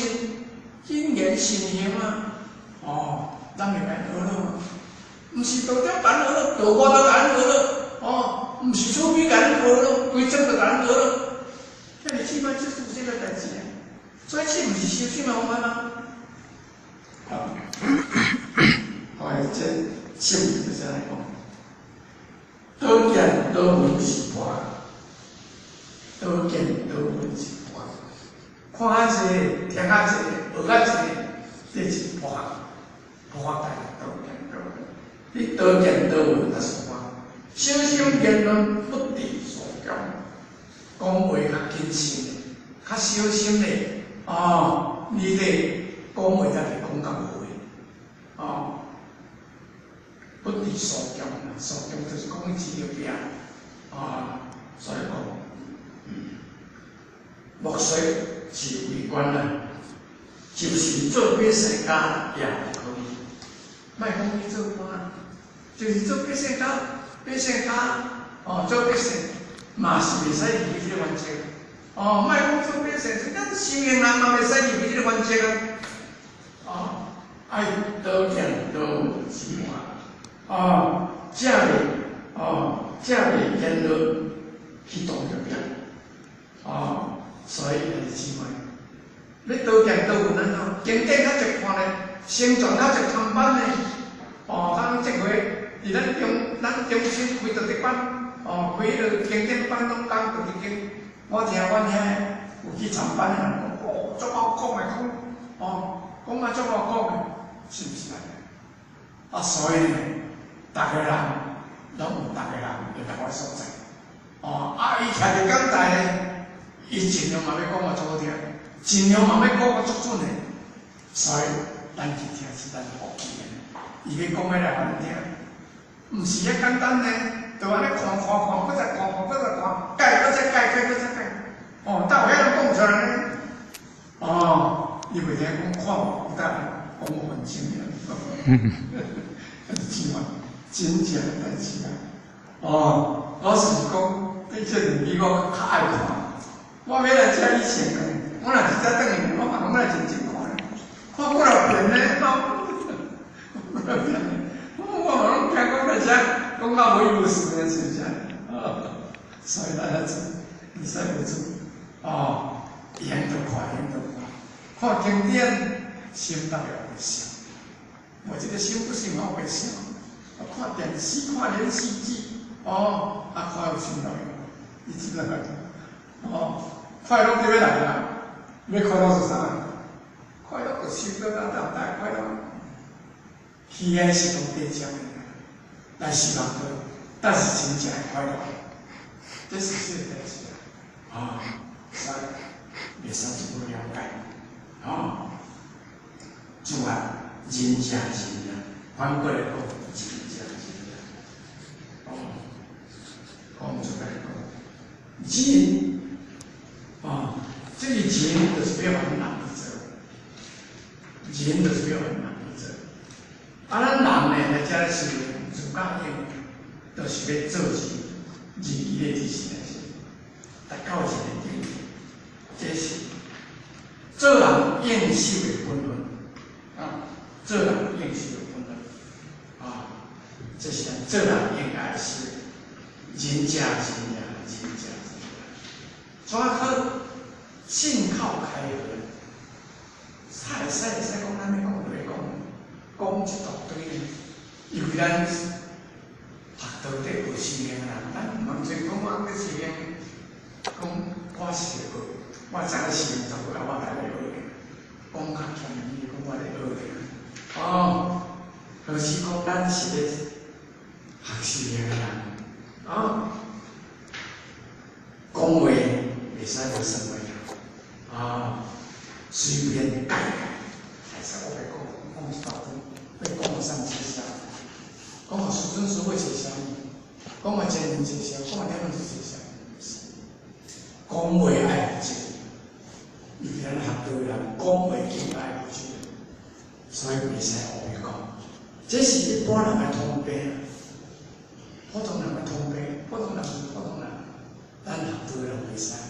謹言慎行啊，哦，咱會共學咯。毋是道長共咱學咯，道我都共咱學咯，哦，毋是厝邊共咱學咯，規莊都共咱學咯。遐爾起碼這是這個代誌啊，所以這毋是修行的方法嗎？好，好，這聖言就是按呢講，多見多聞是破，多見多聞是破，看較濟，聽較濟，學較濟，這是破，破大多見多聞。你多見多聞就是破，小心言論不致喪恭，講話較謹慎的，較小心的，哦，你這講話才會講較好的，哦，不致喪恭啦，喪恭就是講伊職業病，啊，所以講，莫說是為官啦，就是做百姓家也可以，莫講去做官。就是做百姓家，百姓家，哦，做百姓嘛是袂使離這個原則。哦，莫講做百姓，咱修行人嘛袂使離這個原則啊。哦，愛多見多聞是破，哦，才袂，哦，才袂言論去動著別。哦，所以兄弟姊妹，欲多見多聞按怎？經典較濟看咧，僧傳較濟參班咧，哦，咱這回。佇咱中心開道德班，哦，開彼个經典班攏講道德經。我聽阮遐有去參班的人講，哦，足好講的講，哦，講啊足好講的，是毋是按呢？啊，所以呢，逐个人攏有逐个人的仝款所在。哦，啊，伊徛佇講台咧，伊盡量嘛欲講啊足好聽，盡量嘛欲講啊足準的。所以咱去聽是咱福氣的，伊欲講彼來予咱聽。毋是遐簡單呢，就按呢看看看，閣再看看，閣再看，改閣再改，改閣再改，哦，哪有遐人講出來呢？哦，你袂聽講看無有當講5分鐘爾，是嘛？真正的代誌啊！哦，老實講，的確是比我較愛看。我欲來遮以前呢，我若是遮轉去，我嘛攏愛認真看咧，看幾若遍呢，幾若遍呢，我嘛攏驚講來遮講到無意思呢，是毋是？所以大家做，會使無做，哦，閒就看，閒就看，看經典，心內會想，無這个心不想，我會想。看電視，看連續劇，哦，啊，看有心內，你知影？哦，快樂佇欲來啦？欲快樂是啥？快樂就修道啊，當大快樂。虛的是講短暫的，來希望到，但是真正的快樂，這是這個代誌啊！啊，所以袂使這麼了解，啊，主啊，仁者仁啊，反過來講，仁者仁啊，哦，講出來講，仁，啊，這個仁就是欲予人去做，仁就是欲予人去做。啊，咱人呢來遮修自教用，就是欲做事，仁義禮智信來是，達到一個境界，這是做人應守的本分，啊，做人應守的本分，啊，這是咱做人應該修的，仁者仁啊，仁者仁。怎好信口開河？會使會使講，咱欲講就欲講，講一大堆呢。因為咱學道德學修行的人，咱毋通做講我咧修行，講我是學，我知影修行做啊，我來咧學的，講較謙虛，講我咧學的。哦，就是講咱是咧學修行的人，啊，講話袂使無算話，啊，隨便改改，會使我欲講講一大堆，欲講予啥物啥？講予師尊師父是啥物？講嘛真真濟聲，講嘛點樣是濟聲，講話愛負責，尤其咱學道的人講話更愛負責，所以袂使烏白講。這是一般人的通病，普通人的通病，普通人是普通人，咱學道的人袂使按呢。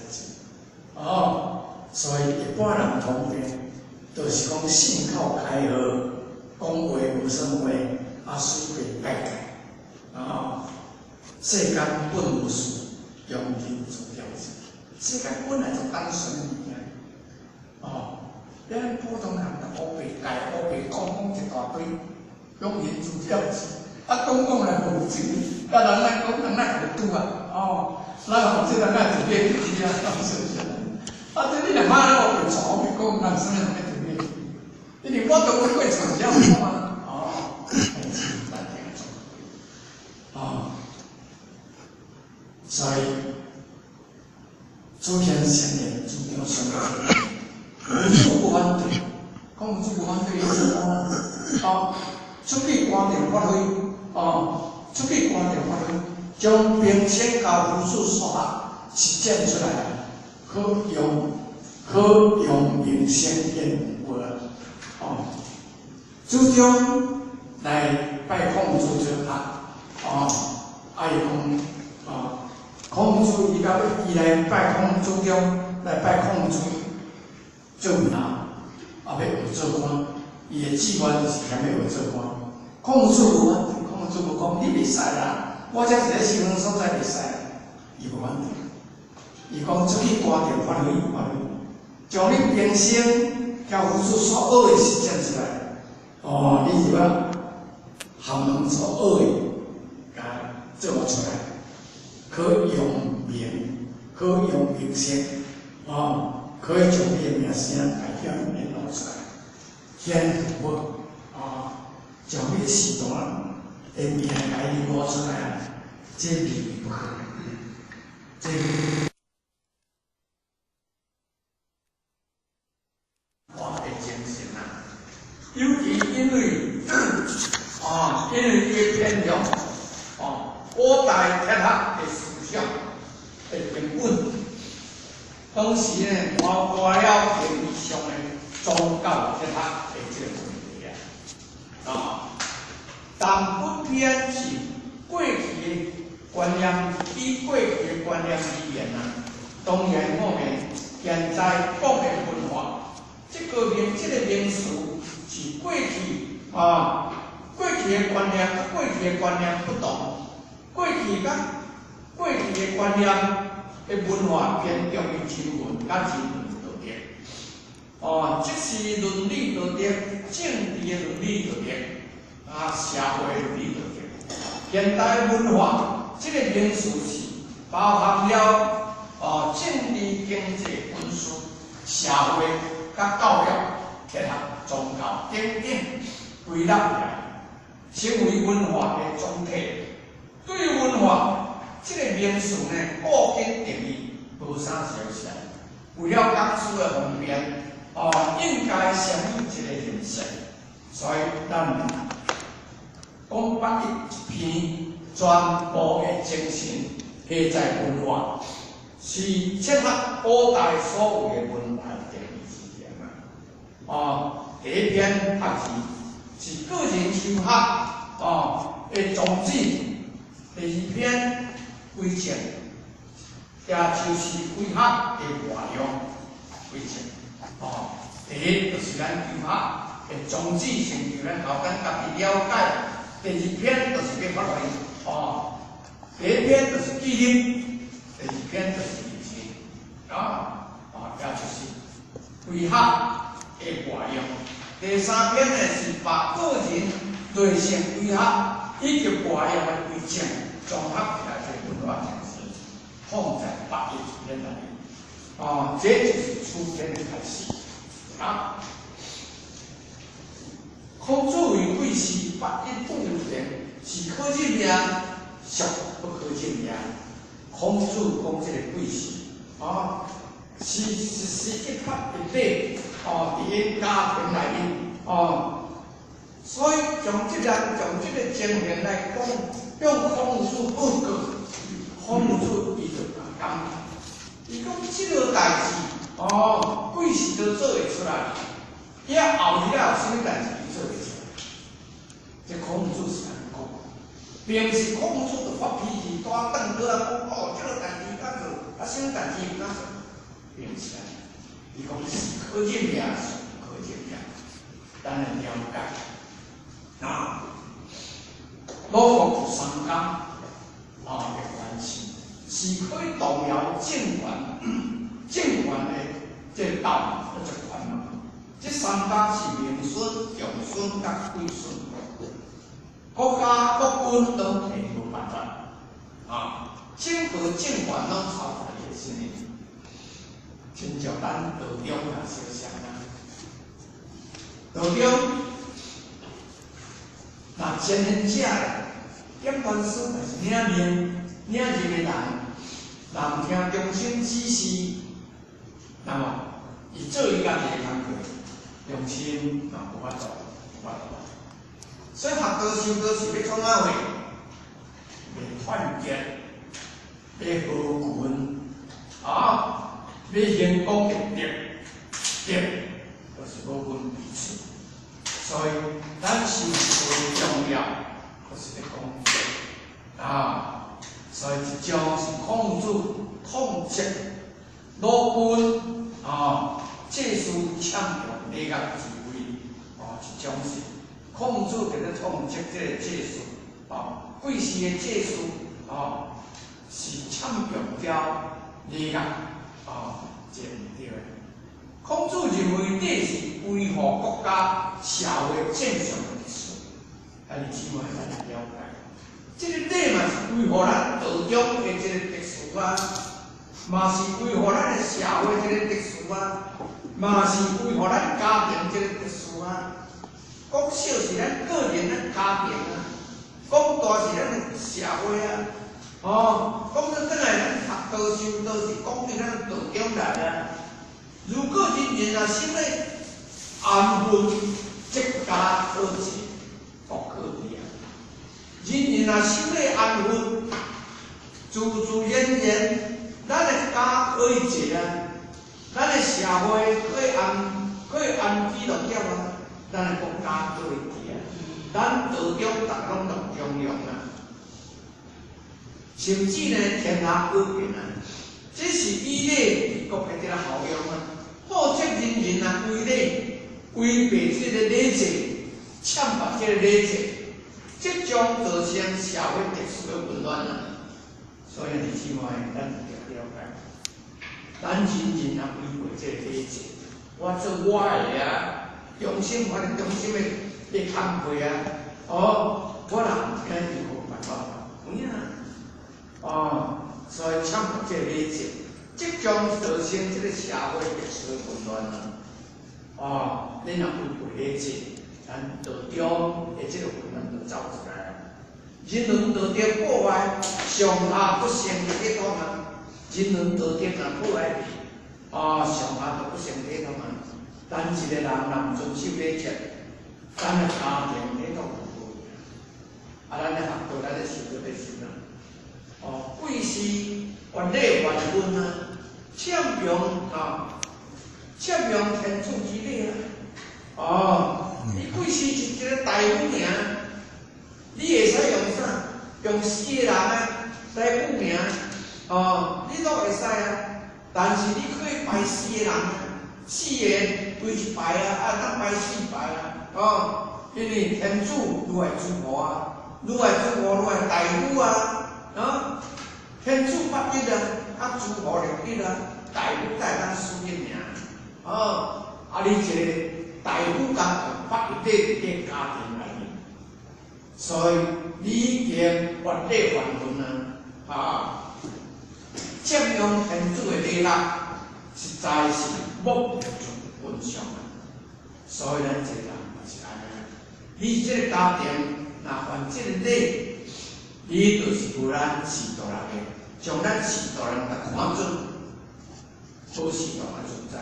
哦，所以一般人通病，就是講信口開河，講話無算話，啊隨便改改，啊，世間本無事，庸人自擾之。世間本來就單純的物件，哦，咱普通人就烏白改烏白講講一大堆，庸人自擾之。啊，講講來無錢，啊人來講人來會拄啊，哦，咱吼這人來就變去啊，是不是？啊，這你若罵咧烏白錯烏白講，人啥物人來就變去？因為我都會過場了嘛，哦，咱聽做，哦，所以祖先先人主張什麼？孔子不反對，孔子不反對，哦，出去官場發揮，哦，出去官場發揮，將平生交夫子所學實踐出來，可用名聲顯無哦，主張來拜孔子做學，哦，啊伊講，哦，孔子伊到伊來拜孔子中來拜孔子做門，啊，欲學做官，伊的志願就是想欲學做官。孔子無反對，孔子無講你袂使啦，我這一个身份所在袂使，伊無反對。伊講出去官場發揮發揮，將你平生交夫子所學的實踐出來。哦，你就要學問所學的，共做出來，可用名，可用名聲，哦，可以將你的名聲代表顯露出來，顯好，哦，將你的時段的名來留出來，這未不可，這。我的精神啊，尤其因為啊，因為伊的偏向，啊，古代哲學的思想的根本，當時呢，包括了形而上的宗教哲學的這個問題啊，啊，但本篇是過去的觀念，以過去的觀念而言啊，當然我們現在講的文化。這個名詞是過去啊，過去的觀念佮過去的觀念不同，過去佮過去的觀念的文化偏重於人文佮人文道德，哦，這是倫理道德、政治的倫理道德啊，社會倫理道德。現代文化這個名詞是包含了哦政治、經濟、軍事、社會。佮教育、哲學、宗教等等歸納起來，成為文化的總體。對於文化這個名詞呢，古今定義無啥相像。為了講師的方便，哦，應該先有一個認識。所以咱講北一篇全部的精神，下在文化，是切合古代所有的文化定義。哦，第一篇學字是個人修學哦的宗旨。第二篇規程，也就是規學的內容規程。哦，第一就是咱求學的宗旨，先求咱後咱家己了解。第二篇就是欲發揮哦，第一篇就是記錄，第二篇就是認識。啊，啊，也就是規學的內容。第三篇呢是把個人內省規學以及外用的規程綜合起來的文化精神，放在百一篇內面。啊，這就是初篇的開始。啊，孔子為貴是百一不有言，是可入名，孰不可入名？孔子講這個貴是，啊，是是一拍一底。哦，佇𪜶家庭內面，哦，所以從這個情形來講，向孔子報告，感嘆。伊講這个代誌，哦，幾時都做會出來。伊後日啊有啥物代誌，伊做會出來。這孔子是按呢講，並毋是孔子就發脾氣，大轉倒來講，哦，這个代誌敢做，啊，啥物代誌毋敢做，並毋是按呢。伊講是可忍也，是毋可忍也，咱來了解。啊，魯國有三家，啊的關係，是可以動搖政權，政權的這個鬥這權嘛。這三家是明孫、長孫佮季孫，國家國君攏提無辦法，啊，整個政權攏操在伊身內。親像咱道中也相像啊，道中若前行者點傳師若是領命領入的人，若毋聽中心指示，那麼伊做伊家己的工課，中心嘛無法度，無法度。所以學道修道是欲創啥貨？欲團結，欲合群，啊！欲興講的德，德就是無分彼此。所以咱修道的重要，就是咧講德啊。所以一種是孔子痛斥魯君啊，祭司攕用禮樂之威哦，一種是孔子佇咧痛斥這个祭司哦，貴時的祭司哦，是攕用了禮樂。哦，這毋對的。孔子認為禮是維護國家社會正常的秩序，兄弟姊妹咱來了解。這个禮嘛是維護咱道中的這个秩序啊，嘛是維護咱的社會這个秩序啊，嘛是維護咱家庭這个秩序啊。講小是咱個人咱家庭啊，講大是咱的社會啊。哦，講到轉來，咱學道修道是講佇咱道中來啊。如果人人若心咧安分，則家可治，國可治啊。人人若心咧安分，自自然然，咱的家可以治啊，咱的社會可以安居樂業啊，咱的國家可以治啊，咱道中逐家攏中庸啊。甚至呢，天下和平啊，這是以禮治國的這个效用啊。否則人人若違禮，違背這个禮節，攕縛這个禮節，即將造成社會秩序的混亂啊。所以兄弟姊妹，咱著了解，咱人人若違背這个禮節，我做我的啊，中心我的中心的工課啊，哦，我若毋聽就無辦法，有影。哦，所以攕縛這个禮節，即將造成這个社會秩序混亂啊！哦，你若違背禮節，咱道中的這个混亂就走出來啊。人倫道德破壞，上下不成體統啊！人倫道德若破壞，啊，上下就不成體統啊！咱一个人若毋遵守禮節，咱的家庭體統就無去啊！啊，咱咧學道，咱咧修道咧修啊！哦，貴是越禮犯分啊，攕用啊，攕用天主之禮啊！哦，你貴是一個大夫爾，你會使用啥？用四個人啊，大夫爾，哦，你攏會使啊。但是你可以排四個人啊，四個排一排啊，啊，當排四排啊，哦，因為天主愈愛諸侯啊，愈愛諸侯愈愛大夫啊。啊，天主八一啊，啊諸侯六一啊，大夫才會當輸一爾。哦，啊你一個大夫共八一佇這家庭內面，所以你已經越禮犯分啊，啊，佔用天主的禮樂，實在是莫不順常啊。所以咱這個人嘛是按呢，你這個家庭若犯這个禮，你就是無咱序大人的，將咱序大人共看準無序大的存在。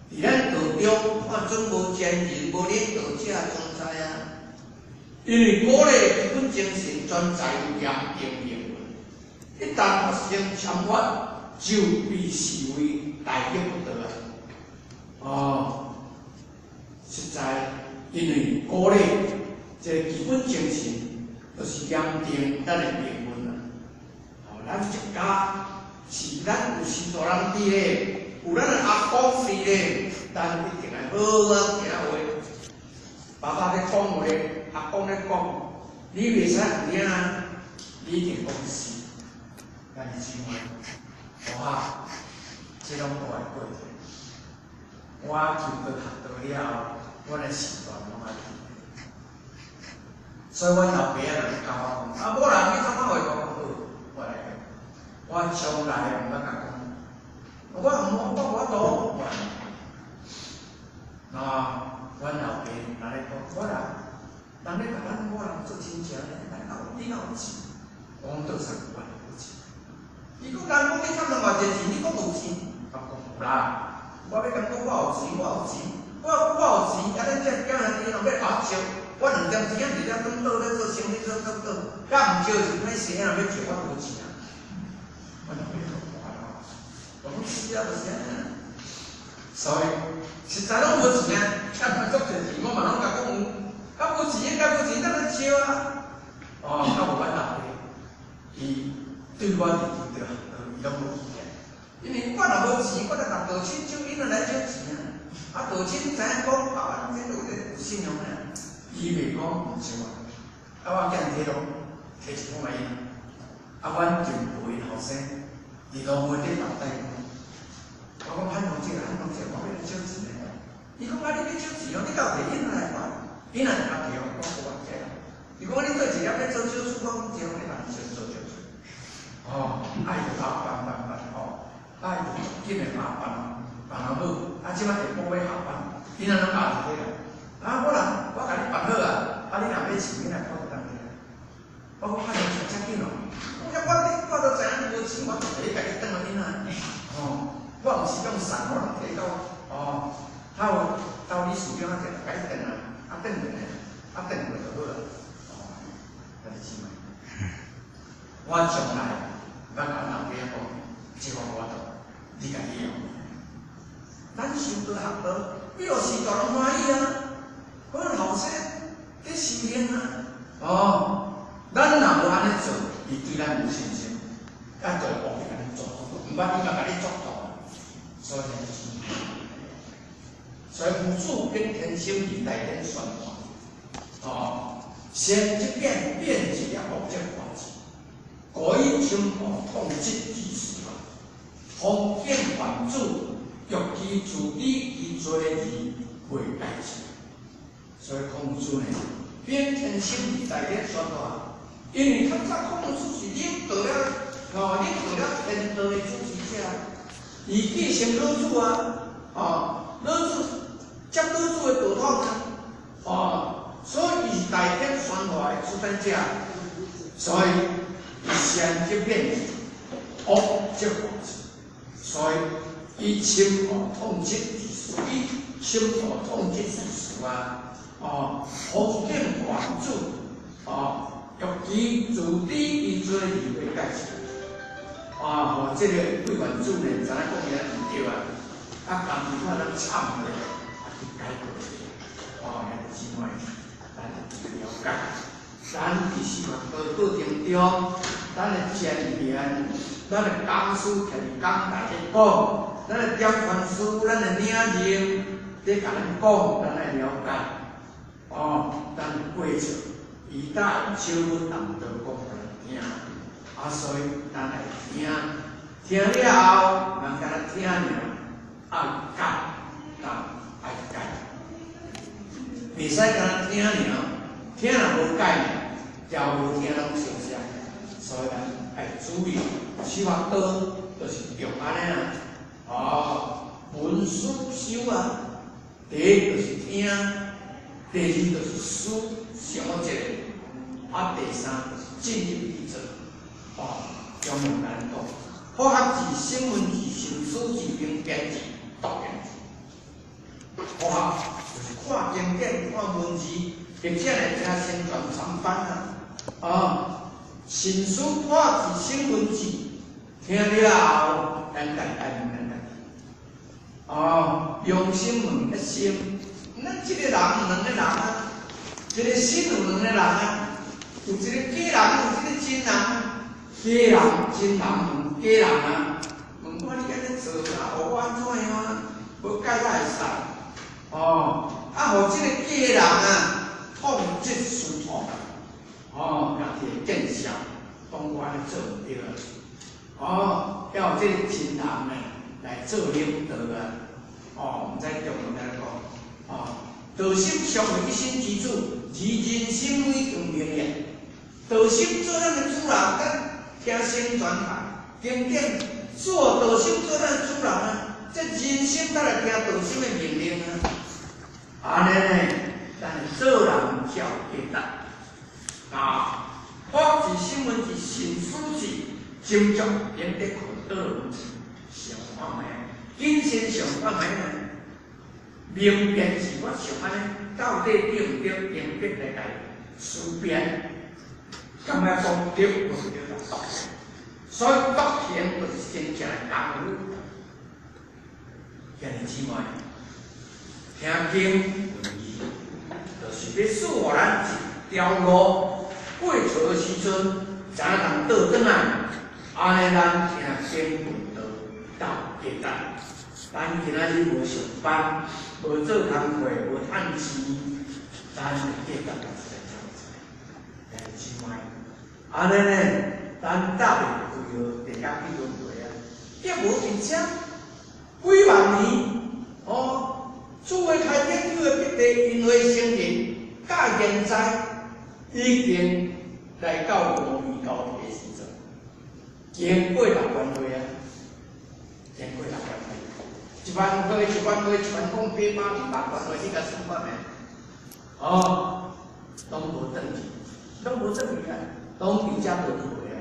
佇咱道中看準無前人、無領導者存在啊。因為古禮基本精神全在於嚴定命運，一旦發生攕越，就被視為大逆不道啊！哦，實在因為鼓勵這個基本精神，就是驗定咱的命運啊！哦，咱一家是咱有序大人佇咧，有咱的阿公佇咧，咱一定愛好好聽話。爸爸咧講話，阿公咧講，你袂使毋聽啊！你一定講是，但是姊妹，我這攏無愛過去。我求道學道了後，阮的時段攏愛記。所以阮老爸仔就教我講，啊，某人你創啥話講好，我來講，我從來毋捌共講，我毋我無法度，我。啊，阮老爸若咧講，我人，人咧共咱某人做親情咧，咱哪有你哪有錢？我講倒三句我無錢。伊講人講你欠人偌濟錢，你講有錢，我講有啦。我欲共講我有錢，我有錢，我有錢，啊！恁這囝仔囝人欲啊借，我兩點錢啊，佇遮轉倒咧做生意做做做，較毋借是歹勢，啊！若欲借我無錢啊。我老爸就大啦，我講是啊，就是按呢。所以實在攏無錢啊，欠人足濟錢，我嘛攏共講有，啊無錢應該無錢，當然借啊。哦，啊無阮老爸，伊對我佇求道伊攏無意見。因為我若無錢，我就共道親借，𪜶就來借錢啊。啊，道親知影講，啊，這有這有信用的，伊袂講毋借我。啊，我見提攏提一封來𪜶，啊，阮前輩𪜶後生，佇路尾頂頭帶講，我講漢龍姐，漢龍姐，我欲來借錢的。伊講啊，你欲借錢哦，你敢有提𪜶來還？𪜶若會提哦，我無關係。伊講你做一粒欲做少數，我講這攏欲共做做少數。哦，啊，伊就甲我辦辦辦吼。啊，伊就緊的嘛辦辦好，啊，這擺下晡欲下班，𪜶若攏壓佇咧啊，好啦，我共你辦好啊，啊，你若欲錢，你來看就當去。我講啊，你遮緊哦，我我我都知影你無錢，我就提家己轉來𪜶啊。哦，我毋是用送，我攏提到哦，頭到理事長啊，就共伊轉啊，啊轉過來，啊轉過就好啊。哦，兄弟姊妹，我從來毋捌共老爸講，這個我都。你家己用，咱修道學道，比如是大人歡喜啊，阮後生佇修行啊，哦，咱若無按呢做，伊對咱無信心，啊，就會烏去共咱做，毋捌伊嘛共你做到，所以，所以父子秉天心義大典宣傳，哦，善則變，變一了惡則化之，故以深惡痛疾之事。封建藩主欲其自知其罪而悔改之，所以孔子呢，秉天心義大典宣傳，因為較早孔子是領導了，哦，領導了天道的主持者，伊繼承老子啊，哦，老子接老子的道統啊，哦，所以伊是大典宣傳的主宰者，所以伊善則變之，惡則化之。所以，伊深惡痛疾之事，伊深惡痛疾之事啊！哦，封建藩主哦，欲其自知其罪而悔改之。啊，吼，這個魏元主呢，知影講伊毋對啊，啊，家己看咱懺悔，啊，去改過。哦，兄弟姊妹，咱去了解，咱佇修學道過程中，咱的前言。咱的講師徛佇講台咧講，咱的點傳師，咱的領認，咧共咱講，咱愛了解。哦，咱過程，伊搭手動作講予咱聽，啊，所以咱愛聽，聽了後，毋通干焦聽爾，愛改，啊，愛改，袂使干焦聽爾，聽若無改，調無聽攏相像，所以咱愛注意。修學道就是用按呢啊，哦，聞思修啊，第一就是聽，第二就是思想一下，啊，第三就是進入去做，哦，中庸難講。好學字、省文字、慎思字、明辨字、篤行字。好學就是看經典、看文字，或者來聽先傳參班啊，啊，慎思破字、省文字。聽了後，咱家己愛問咱家己。哦，用心問一心，咱這個人有兩個人啊，一個心有兩個人啊，有一個假人，有一個真人。假人真人問假人啊，問我你按呢做啊，予我按怎樣啊？無改才會使。哦，啊，予這個假人啊，痛則思痛，哦，家己會見笑，講我按呢做毋對啊。哦，要這個真人呢來做領導啊。哦，毋知中文按怎講？哦，道心相為一心之主，而人心為光明也。道心做咱的主人，咱聽聖傳法經典，做道心做咱的主人啊！這人心才來聽道心的命令啊！按呢呢，咱做人才有價值。啊，法治新聞是神思智，斟酌應得看道想看覓，謹慎想看覓呢？明辨是我想按呢，到底對毋對？應得來共思辨，感覺講對無對就篤。所以篤行就是真正的功夫。兄弟姊妹，聽經聞義，就是欲賜予咱一條路，過錯的時陣，知影通倒轉來，按呢咱聽經聞道到價值。咱今仔日無上班，無做工課，無趁錢，咱的價值就是來這樣子。兄弟姊妹，按呢呢，咱搭袂規個地獄去輪迴啊，也無佇遮幾萬年，哦，諸位開天主的必地因為聖人，到現在已經來到五位交替的時陣，經過六萬歲啊，經過六萬歲，一萬歲一萬歲，1萬08,200萬歲，你共算看覓？哦，攏無轉去，攏無轉去啊，攏佇遮輪迴啊。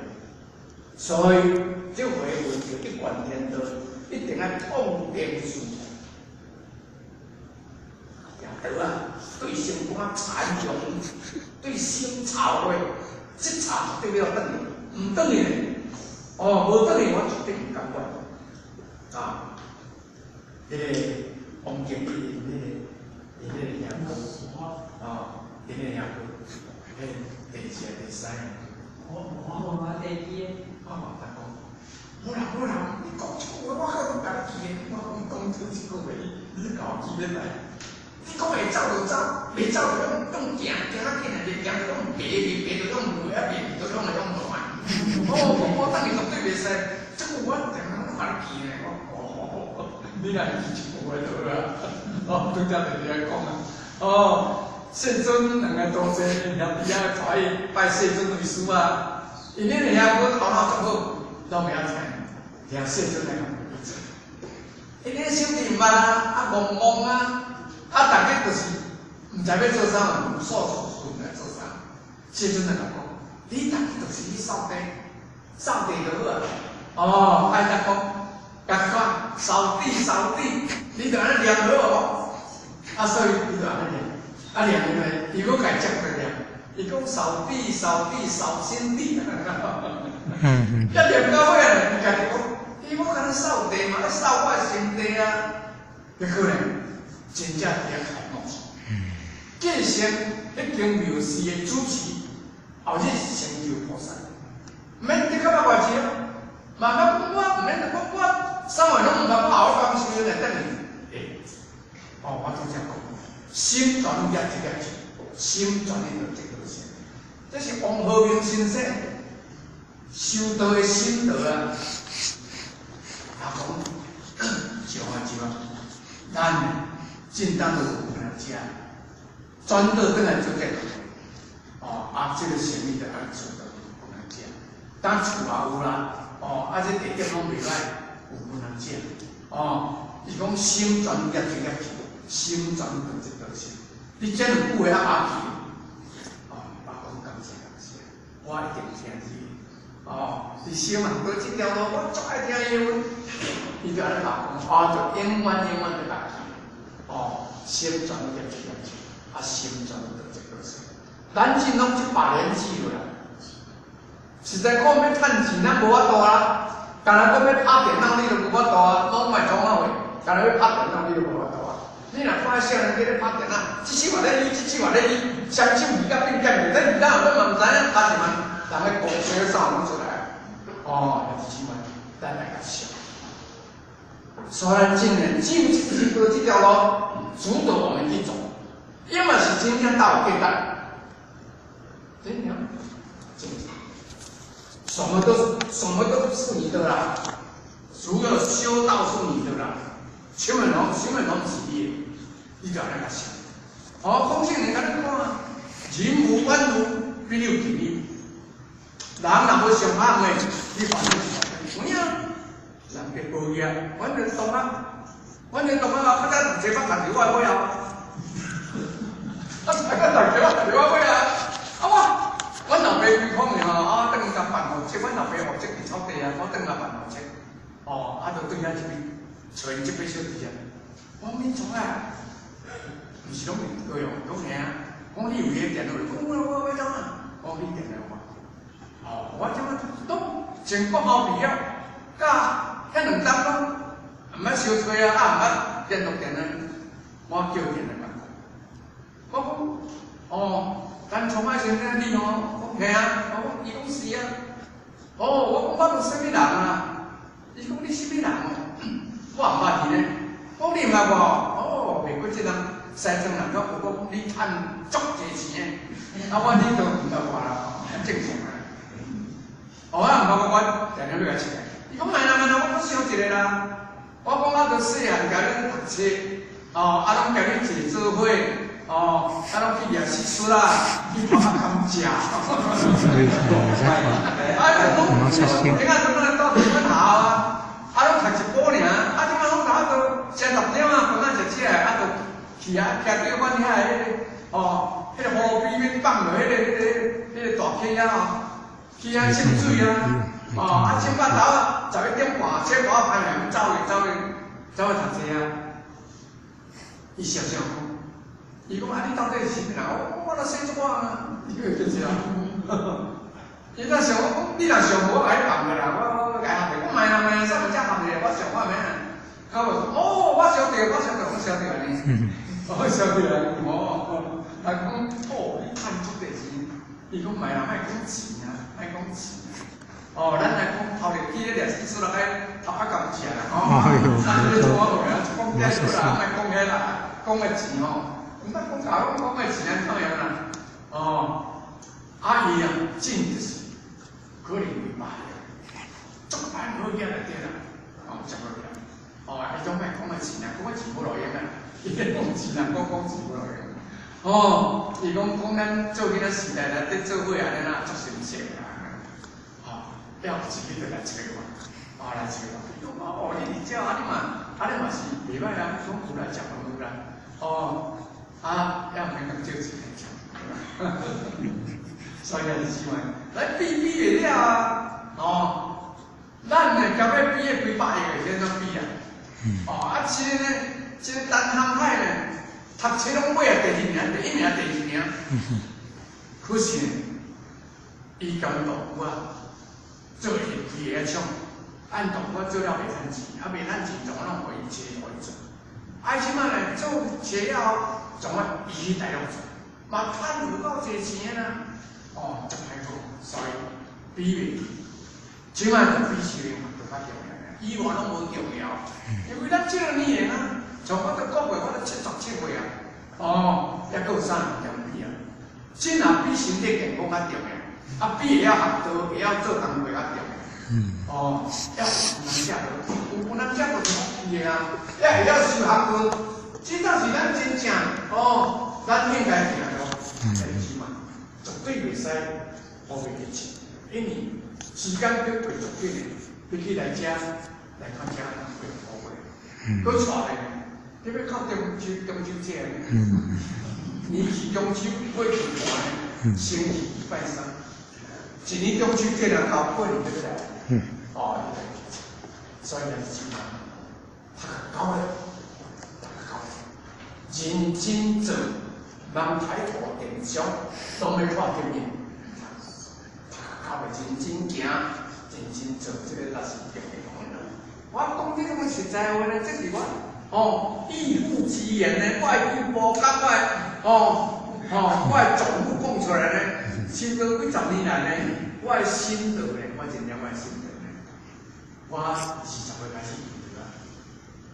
所以這回聞著一貫天道，一定愛痛定思痛。道啊，對心肝殘陽，對心巢的，這巢絕對要轉去，毋轉去呢？哦，無轉去，我絕對毋甘願。啊，彼個王經理，彼個兄哥，哦，彼個兄哥，彼第二第三。我第二。哦，他講，好啦好啦，你講這句話，我可攏共你記的。我講講出這句話，你共我記得來。你講會走就走，袂走就用用行，行較緊啊！行就用爬去，爬就用落啊，爬就用來用落啊。哦，我等你絕對袂使，這句我定定攏共你記呢。我哦，你若會記這句話就好啊。哦，拄則就佇遐講啊。哦，世尊兩个徒弟兄弟啊，帶伊拜世尊為師啊。因恁的兄哥頭腦足好，攏袂曉聽，聽世尊來共伊做。因恁兄弟毋捌啊，啊懵懵啊。啊！逐家就是毋知欲做啥嘛，無所事事，毋知做啥。世尊就共講：你逐家就是去掃地，掃地就好啊。哦，愛達講，共看掃地掃地，你就按呢念好無？啊，所以伊就按呢念，啊念呢，伊閣共接過念，伊講掃地掃地掃心地。一念到尾啊，伊家己講，伊無敢若掃地嘛，愛掃我的心地啊。結果呢？真正佇遐開悟，繼承彼間廟寺的主持，後日成就菩薩，毋免得較捌偌濟哦。慢慢講我毋免講我，啥物攏毋捌，我後尾講時陣來等你。欸，哦，我拄則講，心轉業這個心轉你就這個心，這是王和明先生修道的心得啊。他講上啊上啊，咱。正當就有可能食，轉倒轉來做這個，哦，啊，這個生意就按做到有可能食。當厝也有啦，哦，啊，這地點攏袂歹，有可能食。哦，伊講心轉業就業去，心轉就這個心。你這兩句話較阿去，哦，我講感謝感謝，我一定聽你。哦，你小問過這條路，我足愛聽伊話，伊就按呢講，哦，就永遠永遠就家去。哦，心轉業就業去，啊，心轉就這個心。咱這攏一把年紀了，實在講欲趁錢，咱無法度啦。敢若講欲拍電腦，你就無法度啊，攏莫創啊話，敢若欲拍電腦，你就無法度啊。你若看少年家咧拍電腦，這手嘛咧比，這手嘛咧比，雙手比甲變變，這二哪我嘛毋知影，拍一萬，人个公司啥攏出來。哦，就是這款，咱來共想。所以咱今年只有這這條路值得我們去走，因為是真正大有價值。真正，真正，什麼都是你的啦，除了修道是你的啦，全部攏全部攏是你的，你就按呢共想。哦，空性人共你講啊，人無完膚，必有近憂。人若無上好的，你煩惱是大。有影，人家無業，阮的同學，阮的同學啊，較早讀這捌讀佇我尾後，啊，大家讀這捌讀佇我尾後，啊我，阮老爸規空的吼，啊，轉去共辦戶籍，阮老爸戶籍佇草地啊，我轉來辦戶籍，哦，啊，就對遐一邊，揣這筆小弟啊，我講你創啊？毋是攏是對哦，講嘿啊，講你有彼個電腦，講我我欲創啊，講你電腦無？哦，我這馬攏全國校畢業，甲遐兩冬攏毋捌相揣啊，啊毋捌聯絡電話，我叫電話講，我講哦，咱創愛先生你吼，講嘿啊，我講伊講是啊，哦，我講我是啥物人啊？伊講你啥物人哦？我毋捌伊呢，講你毋捌我哦，袂過這人西裝人，我講你趁足濟錢的，啊我你都毋捌我啦，正常啊。哦，我毋捌我，我定定欲共切。伊講莫啦莫啦，我閣想一个啦。我講我著細漢共恁讀冊，哦，啊攏共恁坐做伙，哦，啊攏去掠蟋蟀啦，去拔甘蔗。啊，攏你看攏來到佇阮學校啊，啊攏讀一晡爾，啊這擺攏頭都食十點啊，飯仔食起來，啊就去啊，徛佇阮遐彼个，哦，彼个河邊欲放落彼个大溪遐吼。去遐浸水啊，哦，啊浸到頭11點半，切半歹來，走去走去走去讀冊啊。伊想想講，伊講啊，你到底是啥物人？我我若說這話啊，你會記啊？伊若想我講，你若想無，我共你放落啦，我我我共合著，我莫啦莫啦，啥物遮合著，我想我免啊。他話哦，我曉得，我曉得，我曉得安呢，我曉得啊，哦，他講哦，你趁足濟錢，伊講莫啦，莫講錢啊，莫講錢。哦，咱來講頭日去咧掠蟋蟀啦，愛頭殼甘蔗啦，吼，咱咧做我無講這好啦，莫講彼啦，講个錢吼，毋捌講假講講个錢按怎樣啦？哦，啊伊啊，真就是可能會敗，足歹好業來對啦，哦，足好業，哦，伊種莫講个錢啊，講個錢無路用啊，伊咧講錢啊，講講錢無路用。哦，伊講講咱做囡仔時代內底做伙按呢啦，足新鮮啦。了自己就來揣我，哦來揣我。伊講哦，你佇遮啊，你嘛，啊你嘛是袂歹啊，講有來食飯有來，哦，啊，也毋免共借錢來食，所以就是這款，來比比會了啊，哦，咱呢交欲比的幾百億會怎比啊？哦，啊，這个呢，這個陳航海呢，讀冊攏尾啊第二名，第一名，第二名，可是呢，伊共大姑啊。做伊開个廠，按大姑做了袂趁錢，啊袂趁錢，總啊攏予伊車予伊做。啊，這擺呢做車了後，總啊伊去大陸做，嘛趁有夠濟錢啦。哦，足歹講，所以比袂起。這擺就比修行就較重要，以外攏無重要，因為咱這個年齡啊，從我到國歲，我都77歲啊，哦，抑閣有啥通比啊？真若比身體健康較重要。啊，比會曉學道，會曉做工課較重要。哦，要有能者，有能者就是福氣的啊！要會曉修學道，這才是咱真正哦，咱應該行路。是嘛？絕對袂使予袂記錢，因為時間叫過足緊的，比起來遮來看遮過寶貴。閣帶咧，你欲靠中秋中秋節，年是中秋過去寒，星期禮拜三。一年中秋節若到過年對不對？哦，所以就是這樣，讀較高咧，讀較高咧，認真做，人抬頭電商，都欲看見面。讀較高咧，認真行，認真做。做這個那是重要的。我講這種實在話呢，這是我哦義父之言呢，我的義父甲我的我的丈夫講出來呢，修道幾十年來呢，我的心得呢，我真正我的心得呢，我20歲開始修啊，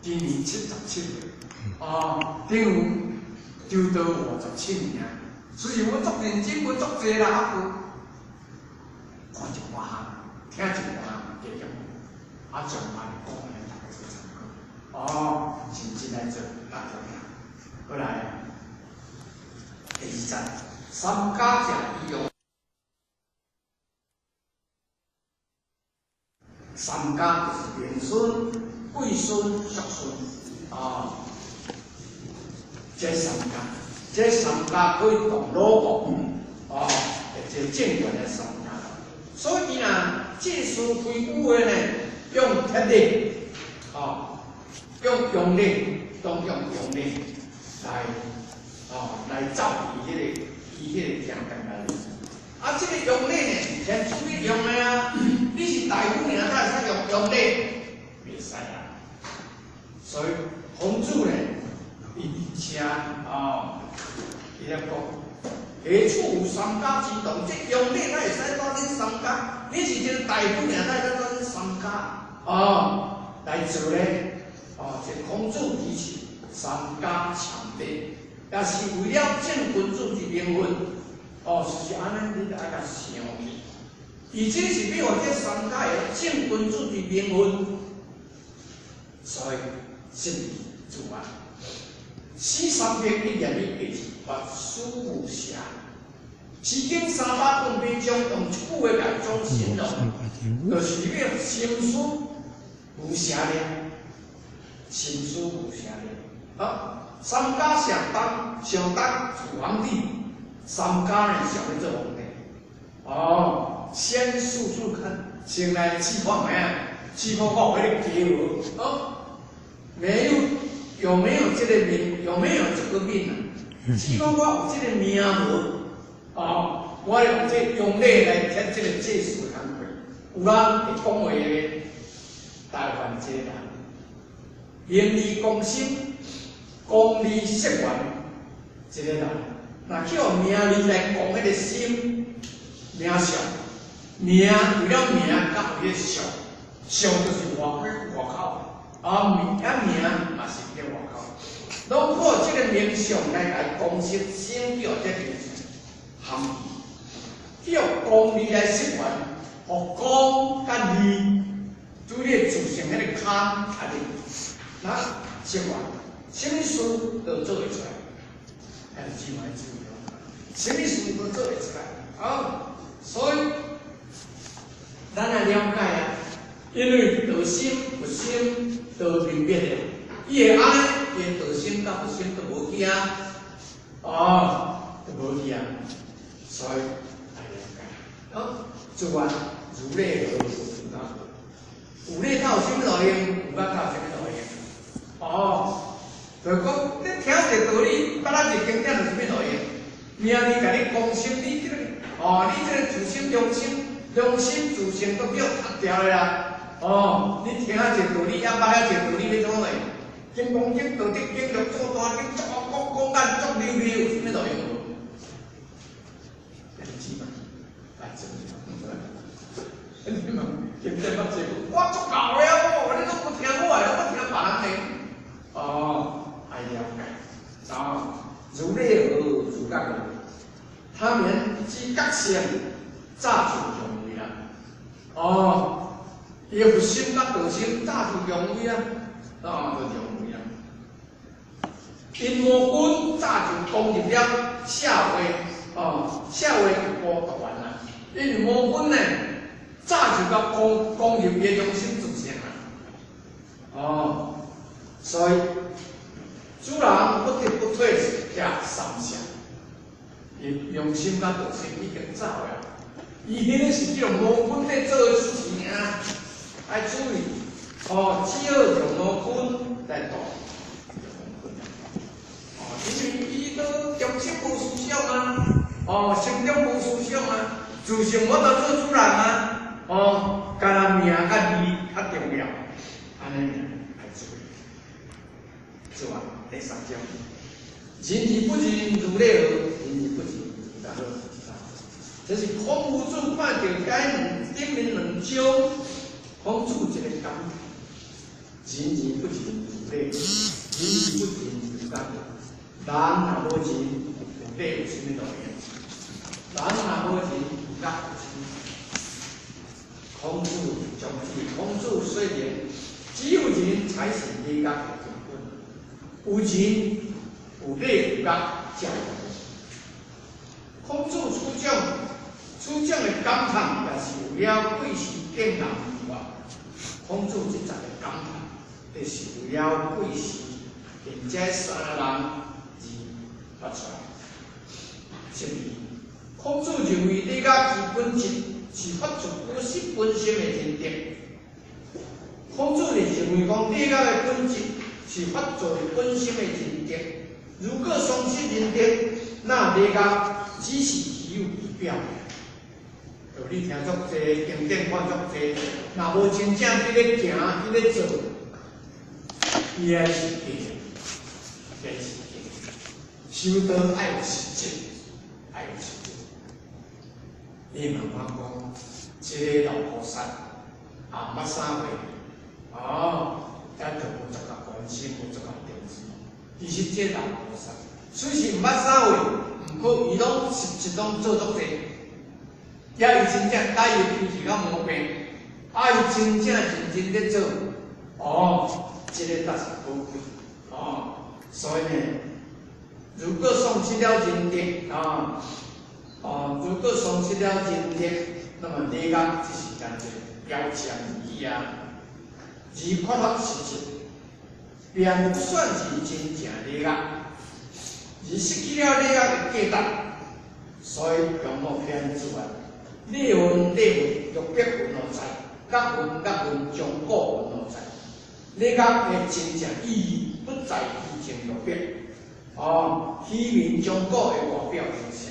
今年77歲，哦，等於修道57年啊。雖然我足認真，我足濟啦，啊，閣看一寡項，聽一寡項加減，啊，將來講來大家做參考。哦，認真來做，大家聽。過來，第二節，三家者伊用三家就是玄孫、貴孫、叔孫，啊，這三家。這三家可以動魯國，哦，這個政權的三家。所以呢，祭司規矩的呢，用鐵力，哦，用陽曆，當用陽曆來，哦，來走伊彼個伊彼個行動來。啊，這個陽曆呢，是天主去用的啊。你是大夫爾，哪會使用陽曆？袂使啊。所以孔子呢，伊而且哦。伊咧講，何處有三家之動？這陽曆哪會使帶恁三家？你是一個大夫爾，哪會使帶恁三家？哦，來做咧？哦，這孔子提出三家攕地，也是為了正君子之名分。哦，是按呢，你著愛共想去。伊這是欲予這三家會正君子之名分，所以設立主啊。死三百一言語下字，法師無瑕。詩經308章用一句話來總形容，就是欲心思無瑕的，心思無瑕的。啊，三家想當想當皇帝，三家呢想欲做皇帝。哦，先試試看，先來試看覓啊？試看看有彼個機無？哦，沒有。有沒有這個命？有沒有這個命啊？試講我有這個命無？哦，我用這陽曆來貼這個祭司工課。有人會講話的，台灣這個人，名利攻心，功利色緣，這個人，若去予名利來攻彼個心，名相，名為了名，佮為了相，相就是外外口。啊名啊名嘛是佇外口，攏靠這個名相來共伊攻擊，心叫這名相含義，叫功利來釋懷，予功佮利，對你的自性彼個坎較利，那釋懷，啥物事都做會出來，還是姊妹注意哦，啥物事都做會出來，啊，所以咱來了解啊，因為道心佛心。都明白了，伊會按呢，伊道心佮佛心都無去啊，哦，都無去啊，所以來了解，哦，做完如理何如覺，有禮才有啥物路用？有覺才有啥物路用？哦，就是講你聽一個道理，捌咱一個經典有啥物路用？名利共你攻心，你這個哦，你這個自心良心、良心自性都叫拆掉了啦。哦，你聽一個道理，抑捌遐一個道理，欲創啥？金剛經、道德經、六祖大經，足講講甲足溜溜，有啥物路用無？你知嘛？來做，你問經典捌這句，我足𠢕的啊！你攏無聽我的，攏聽別人的。哦，愛了解。啊，如理何如覺何？他們之覺性早就強位啦。哦。伊的佛心佮道心早就強位啊，啊，就強位啊。因魔君早就攻入了社會，哦，社會就無獨完啦。因為魔君呢，早就共攻入伊的中心自性啦。哦，所以主人不得不退下三舍，伊用心佮道心已經走了。伊彼個是叫魔君咧做的事情啊。愛注意，哦，只好用魔君來度，用魔君哦，因為伊都中心無思想啊，哦，心中無思想啊，自性無得做主人啊，哦，敢若名佮字較重要，按呢爾愛注意。做啊，第三章，仁而不仁如禮何？仁而不仁如達何？這是孔夫子看著遐兩頂面兩章，孔子一个感嘆：仁而不仁如禮何？仁而不仁如達何？人若無仁，有禮有啥物路用？人若無仁，有覺有啥物？孔子宗旨，孔子雖然只有仁才是禮樂的根本，有仁有禮有樂才有。孔子處長，處長的感嘆也是為了貴時見人以外。孔子這十個感嘆，就是為了貴時見這三个人而發出來。十二，孔子認為禮樂之本質是發自本心本性的仁德。孔子是認為講禮樂的本質是發自本心的仁德。如果喪失仁德，那禮樂只是虛有其表。道理聽足濟，經典看足濟，若無真正佇咧行，佇咧做，伊還是假，還是假。修道愛有實質，愛有實質。你慢慢講，這个老菩薩也毋捌啥貨，哦，也就無足夠關心，無足夠重視。其實這老菩薩雖是毋捌啥貨，毋過伊攏實質攏做足濟。也伊真正改伊脾氣較毛病，啊，伊真正認真咧做，哦，這個才是寶貴，哦，所以呢，如果喪失了仁德，啊，哦，如果喪失了仁德，那麼禮樂只是單一表象而已啊，而缺乏實質，便不算是真正禮樂，而失去了禮樂的價值，所以用某篇之外。禮運禮運，玉璧雲何在？樂運樂運，鐘鼓雲何在？禮樂的真正意義不在虛情玉璧，哦，虛名鐘鼓的外表形象。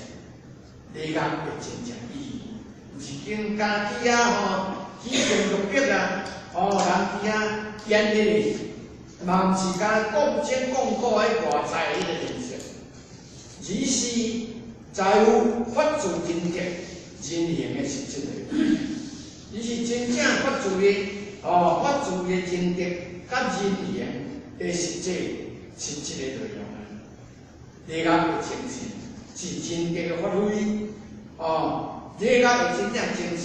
禮樂的真正意義，毋是經家己啊吼，虛情玉璧啊，哦，人佇遐演彼个戲，嘛毋是干講真講古的外在彼個形象，而是在於發自仁德。仁行的實質的，伊是真正發自的，哦，發自的仁德佮仁行的實際實質的內容啊。禮樂的精神是仁德的發揮，哦，禮樂的真正精神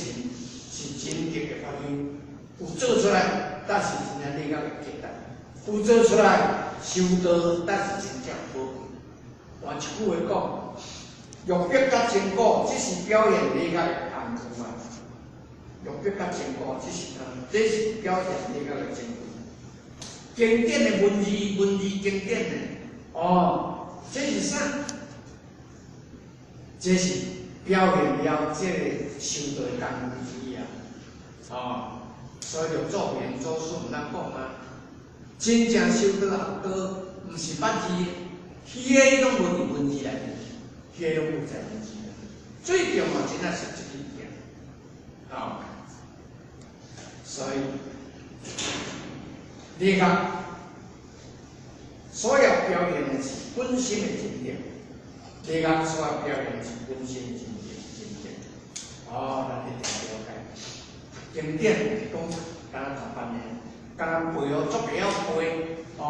是仁德的發揮，有做出來，才是真正禮樂的價值；有做出來，修道才是真正寶貴。換一句話講。玉璧佮鐘鼓，只是表現禮樂的工具啊！玉璧佮鐘鼓，只是啊，這是表現禮樂的工具。經典的文字，文字經典的，哦，這是啥？這是表現了這個修道的工具啊！哦，所以就祖明祖師毋通講啊，真正修道學道，毋是捌字，虛的攏無佇文字內面。虛攏無在文字內，最重要真正是這個點，啊，所以禮樂所要表現的是本心的仁德，禮樂所要表現的是本心的仁德，仁德。哦，咱一定了解。經典講敢若讀班的，敢若背哦，足會曉背，哦，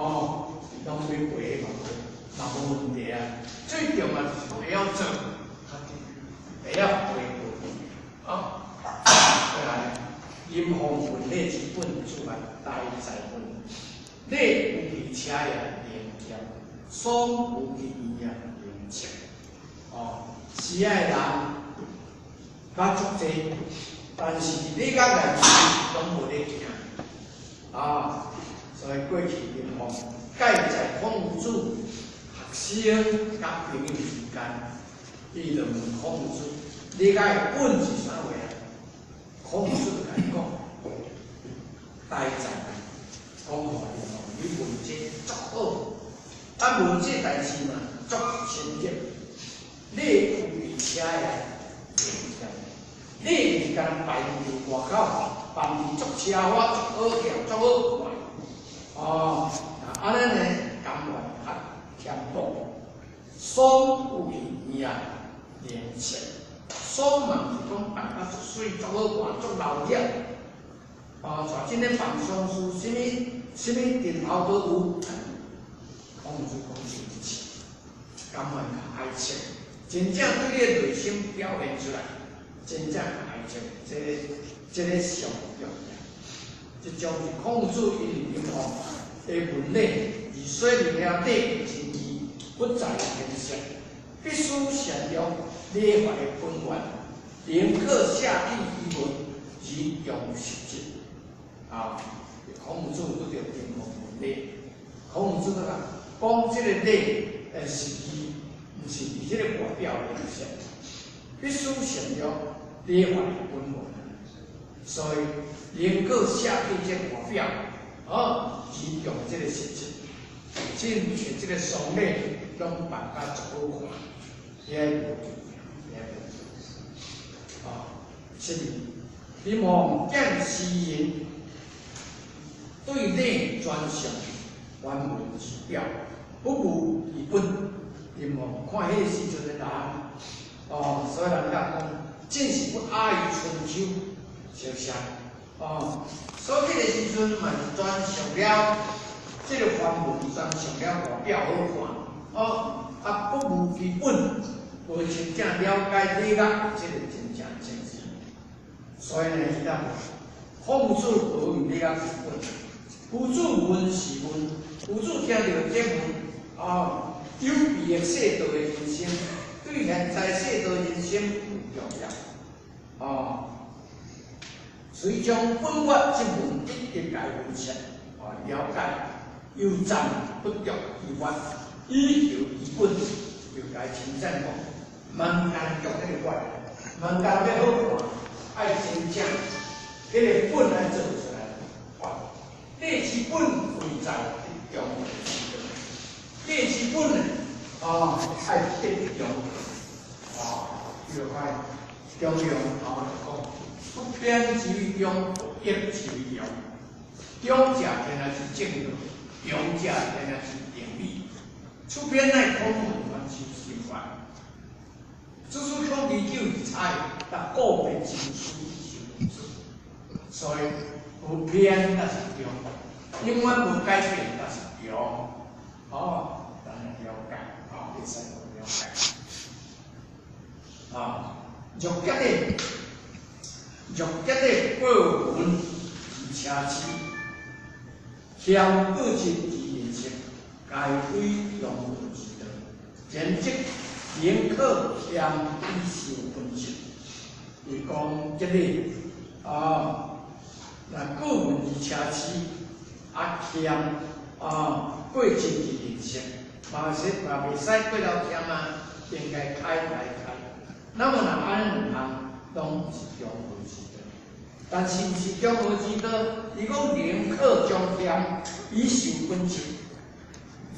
攏欲背嘛，嘛無問題啊。最重要就是會曉做，會曉背過。哦，再來，陰方問禮之本出來，大哉問。禮有其車也靈巧，喪有其儀也靈巧。哦，時愛人捌足濟，但是禮樂內面攏無咧行。啊，所以過去陰方蓋在孔夫子學生佮朋友之間，伊就問孔夫子：禮樂的本是啥物啊？孔夫子就共伊講：大哉，講予你吼，你問這足好，啊問這代誌嘛足深入。禮有其車也靈巧，禮毋是干焦排除外口。辦得足奢華、足好看、足好看。哦，按呢呢，甘願較儉樸，爽為命連切，爽嘛是講辦甲足媠、足好看、足鬧熱。哦，像這个辦喪事，啥物啥物陣頭都有。孔子講真切，甘願較哀切，真正對你的內心表現出來，真正較哀切，這個上重要。這種是孔子伊佇林王的文禮，而說明了禮真義，不在形式，必須善用禮法的本源，寧可捨棄虛文而用實質。啊，孔子拄著林王問禮，孔子講講這個禮的實義，毋是佇這個外表的形式，必須善用禮法的本源。所以寧可捨棄這個外表，哦，而用這個實質，親像這個喪禮攏辦甲足好看，遐無重要，遐無重要。啊，是林王見時人對禮專上，原文之表，不務其本。林王看彼個時陣的人，哦，所以人家講，真是不亞於春秋，是不是？哦，所以彼個時陣嘛是專上了，這個梵文專上了外表好看，哦，啊不務其本，無真正了解禮樂這個真正精神。所以呢，伊當孔子無用禮樂之本，夫子問是問，夫子聽著這問，哦，有備的世道的人生，對現在世道人生有重要，哦。遂將本源之文一一解分析，哦，了解，又暫不著其法，以求其本，又共稱讚講，毋但著彼個法，毋但欲好看，愛真正，彼個本愛做出來。禮之本貴在得中和之道，禮之本呢，哦，愛得中和，哦，比如講中庸哦，講不偏之為中，不逆之為庸。中者天下之正道，庸者天下之定理。出篇乃孔門傳授心法，只是孔其久而采，但個別之書修子，所以無偏才是中，永遠無改變才是中。哦，咱來了解，哦，會使了解。啊，若結的過文而奢侈，儉過真之人生，該非中和之道。然則寧可儉以受分析。伊講這個啊，若過分而奢侈，啊儉啊過真之人生，嘛是嘛袂使過頭儉啊，應該開來開。那麼若按呢兩項，攏毋是中和之道。但是毋是中和之道，伊講寧可將儉以受分析，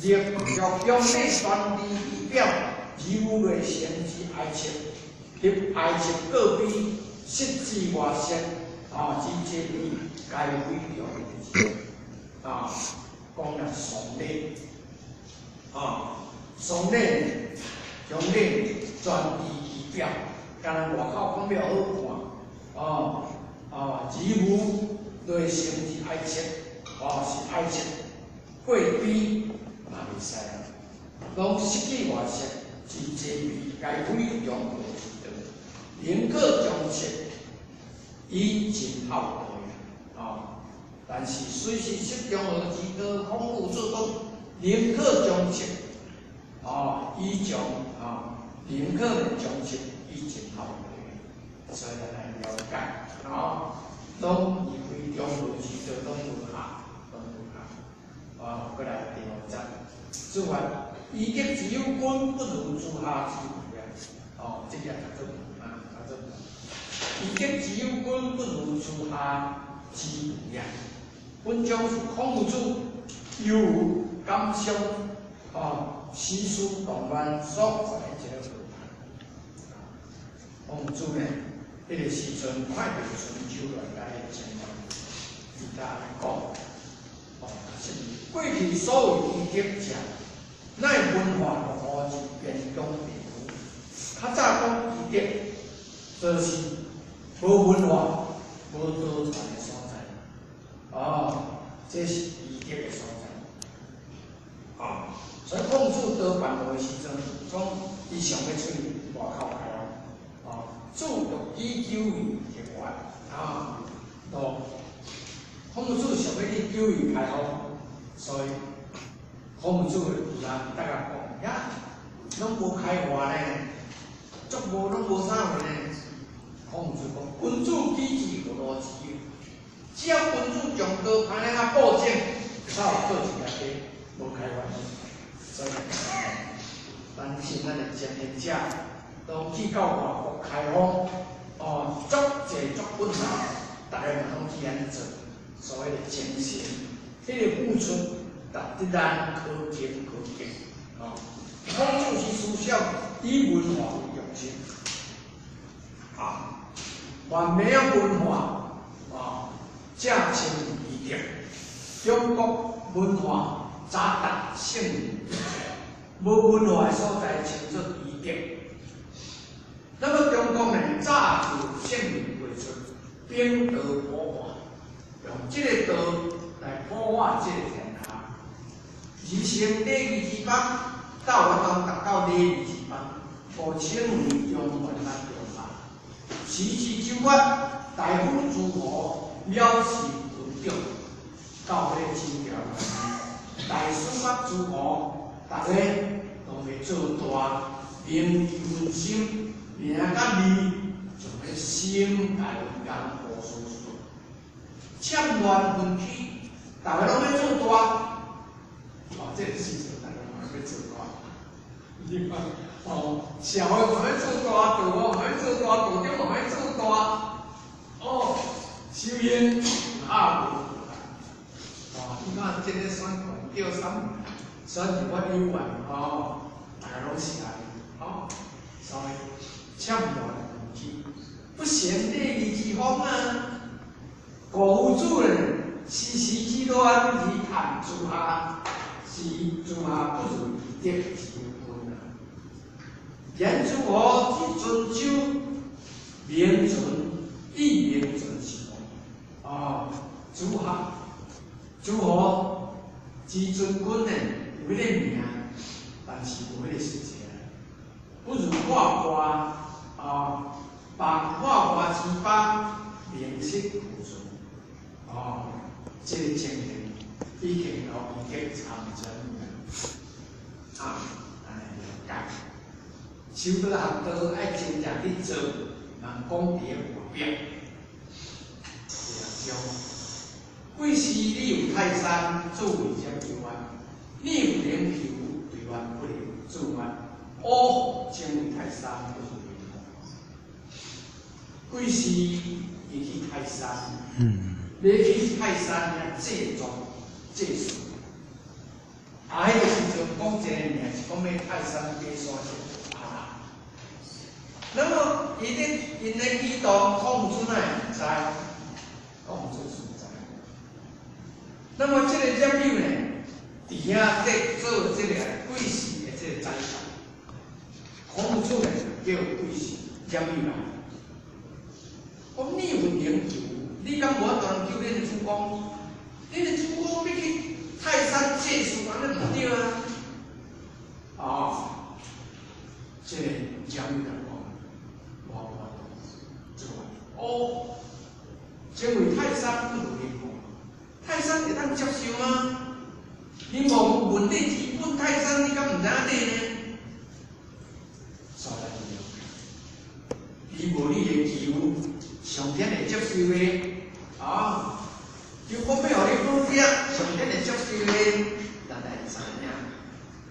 若若將禮專知其表，而無內心之哀切，及哀切過悲，失之外色，啊，之這義，該非中和之道。啊，講若喪禮，啊，喪禮將禮專知其表，敢若外口講欲好看，哦，哦，而無內心之哀切，哦，是哀切過悲嘛袂使啊，攏失去外色之這味，該非中和之道。寧可將切以盡孝道，哦，但是雖是失中和之道，孔夫子講寧可將切，哦，以將啊，寧可將切以盡孝道，所以咱來了解，哦，攏離開中和之道，攏無效，攏無效。啊，閣來第五節，子曰：以德之有君，不如諸夏之無也。哦，這個讀做啊，讀做。以德之有君，不如諸夏之無也。本章是孔子憂感傷啊，時事動亂所發的一個問題。孔子呢，佇彼个時陣看著春秋內底的情況，伊才來講，哦，是過去所謂醫德者，乃文化落後之邊疆地區。較早講醫德，就是無文化、無道傳的所在。哦，這是醫德的所在。啊，所以孔子到辦道的時陣，講伊想欲出去外口開哦，子欲以九域學完啊，到孔子想欲去九域開放，所以孔子有人逐家講呀，攏無開化呢，足無攏無啥貨呢。孔子講，君子舉止何如此？只要君子將刀攀咧較布正，才有倒一條街無開發。所以，咱是咱的前賢者，當去到外國開放，哦，足濟足困難，逐个嘛攏去按呢做，所謂的精神，彼個付出，值得咱可敬可敬。哦，孔子是思想以文化為中心，啊，凡沒有文化，啊，才稱為醫德。中國文化早達聖人，無文化的所在稱做醫德。那麼中國呢，早就聖人輩出，秉道普化，用這個道來普化這個天下。而成禮儀之邦，到我當達到禮儀之邦，故稱為中原啊中華。時至周月，大夫諸侯藐視文長，到尾周朝，大師甲諸侯，逐个都欲做大，名利熏心，名佮利，從彼心來人無所事，戕亂紛起，逐个攏欲做大。哦，這個時陣逐个嘛欲做大，你看，哦，社會嘛欲做大，道嘛欲做大，道長嘛欲做大，哦，修行啊無。哦，你看這個選權叫啥物？選立法委員哦，逐个攏是按呢，哦，所以戕亂紛起，不賢禮儀之風啊。古夫子呢，時時之亂而陷諸下，是諸下不如醫德之君啊。言諸侯之春秋，名存以名存是何？哦，諸侯諸侯之尊君呢，有彼个名，但是無彼個實際。不如畫卦啊，把畫卦之邦，名色無存。哦，這個情形已經有已經參真啊，按呢了解。修道學道愛真正去做，人講佇咧外表。第二章，貴時你有泰山，子為啥幽怨？你有靈丘，對願不能自願。哦，正為泰山不如靈王。貴時伊去泰山，欲去泰山遐祭祖祭祀。啊，彼個時陣講一個名是講欲泰山爬山去啊。那麼伊咧𪜶咧舉動，孔子哪會毋知？孔子是毋知。那麼這個冉有呢，佇遐咧做這個貴時的這個宰相，孔子呢叫貴時冉有來。講你有靈丘，你敢無法度人救恁的主公？恁的主公欲去泰山祭祀，按呢毋對啊！哦，這個冉有來講，無法度做。哦，正為泰山不如靈王，泰山會當接受嗎？靈王問你之本泰山，你敢毋知影底呢？所以伊無你的求，上天會接受的，啊，就講欲予你好囝，上天會接受的，咱來知影。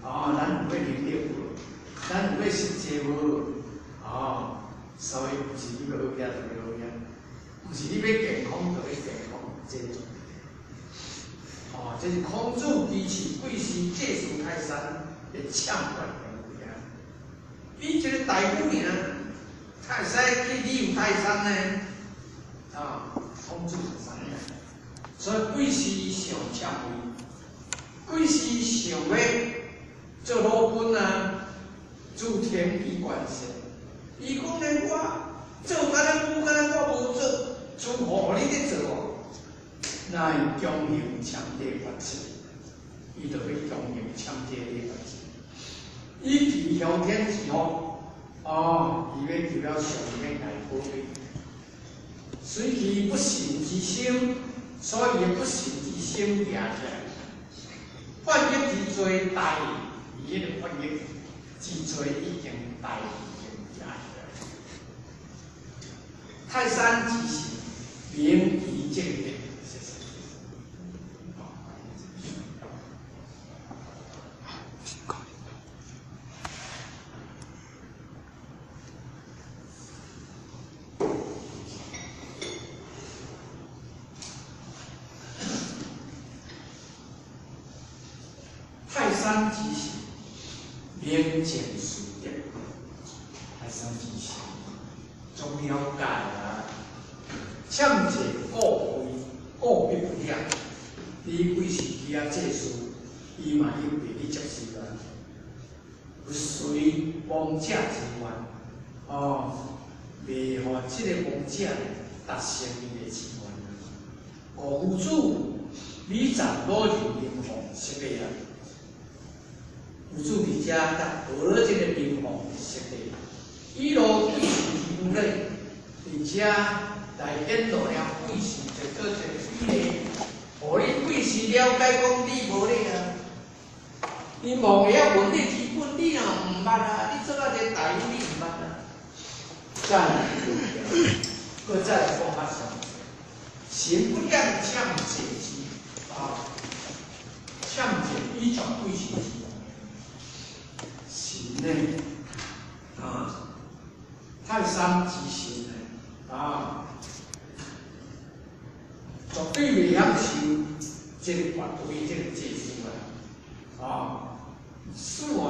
哦，咱有彼能力無？咱有彼實際無？哦，所以毋是你欲好囝就欲好囝，毋是你欲健康就欲健康，這種。哦，這是孔子支持貴時祭祀泰山的戕亂行為啊！你這個大夫爾，會使去利用泰山呢？啊，孔子是啥物？所以幾時想懺悔，幾時想欲做老君啊，諸天以觀世。伊講呢，我做敢若無敢若我無做，諸佛你咧做哦。那伊強行懺禮法則，伊就欲強行懺這禮法則。伊求上天賜福，哦，伊欲求了上天來保庇。隨其不信之心，所以不信之心行起來，犯業之罪大，伊彼個犯業之罪已經大，已經行起來。泰山之神，明其正德，謝謝。好。泰山之神，明正事德。泰山之神，足了解啊！懺謝過非，過必不曉。你幾時去遐祭祀，伊嘛應袂去接受啊。不隨亡者之願，哦，袂予這个亡者達成伊的志願啊。故夫子，禮讚老人靈鳳釋禮啊！夫子佇遮甲學了這个靈鳳釋禮，以路貴是之有禮，佇遮來顯露了貴是一個一個比例，予你貴是了解講你無禮啊。伊望會曉問你基本，你若毋捌啊，你做啊這個大有你毋捌啊。再來，閣再來講較詳細。神不厭懺謝之啊，懺謝以作貴是之。神呢，啊，泰山之神呢，啊，絕對袂曉受這個絕對這個祭祀啊，啊，使予這個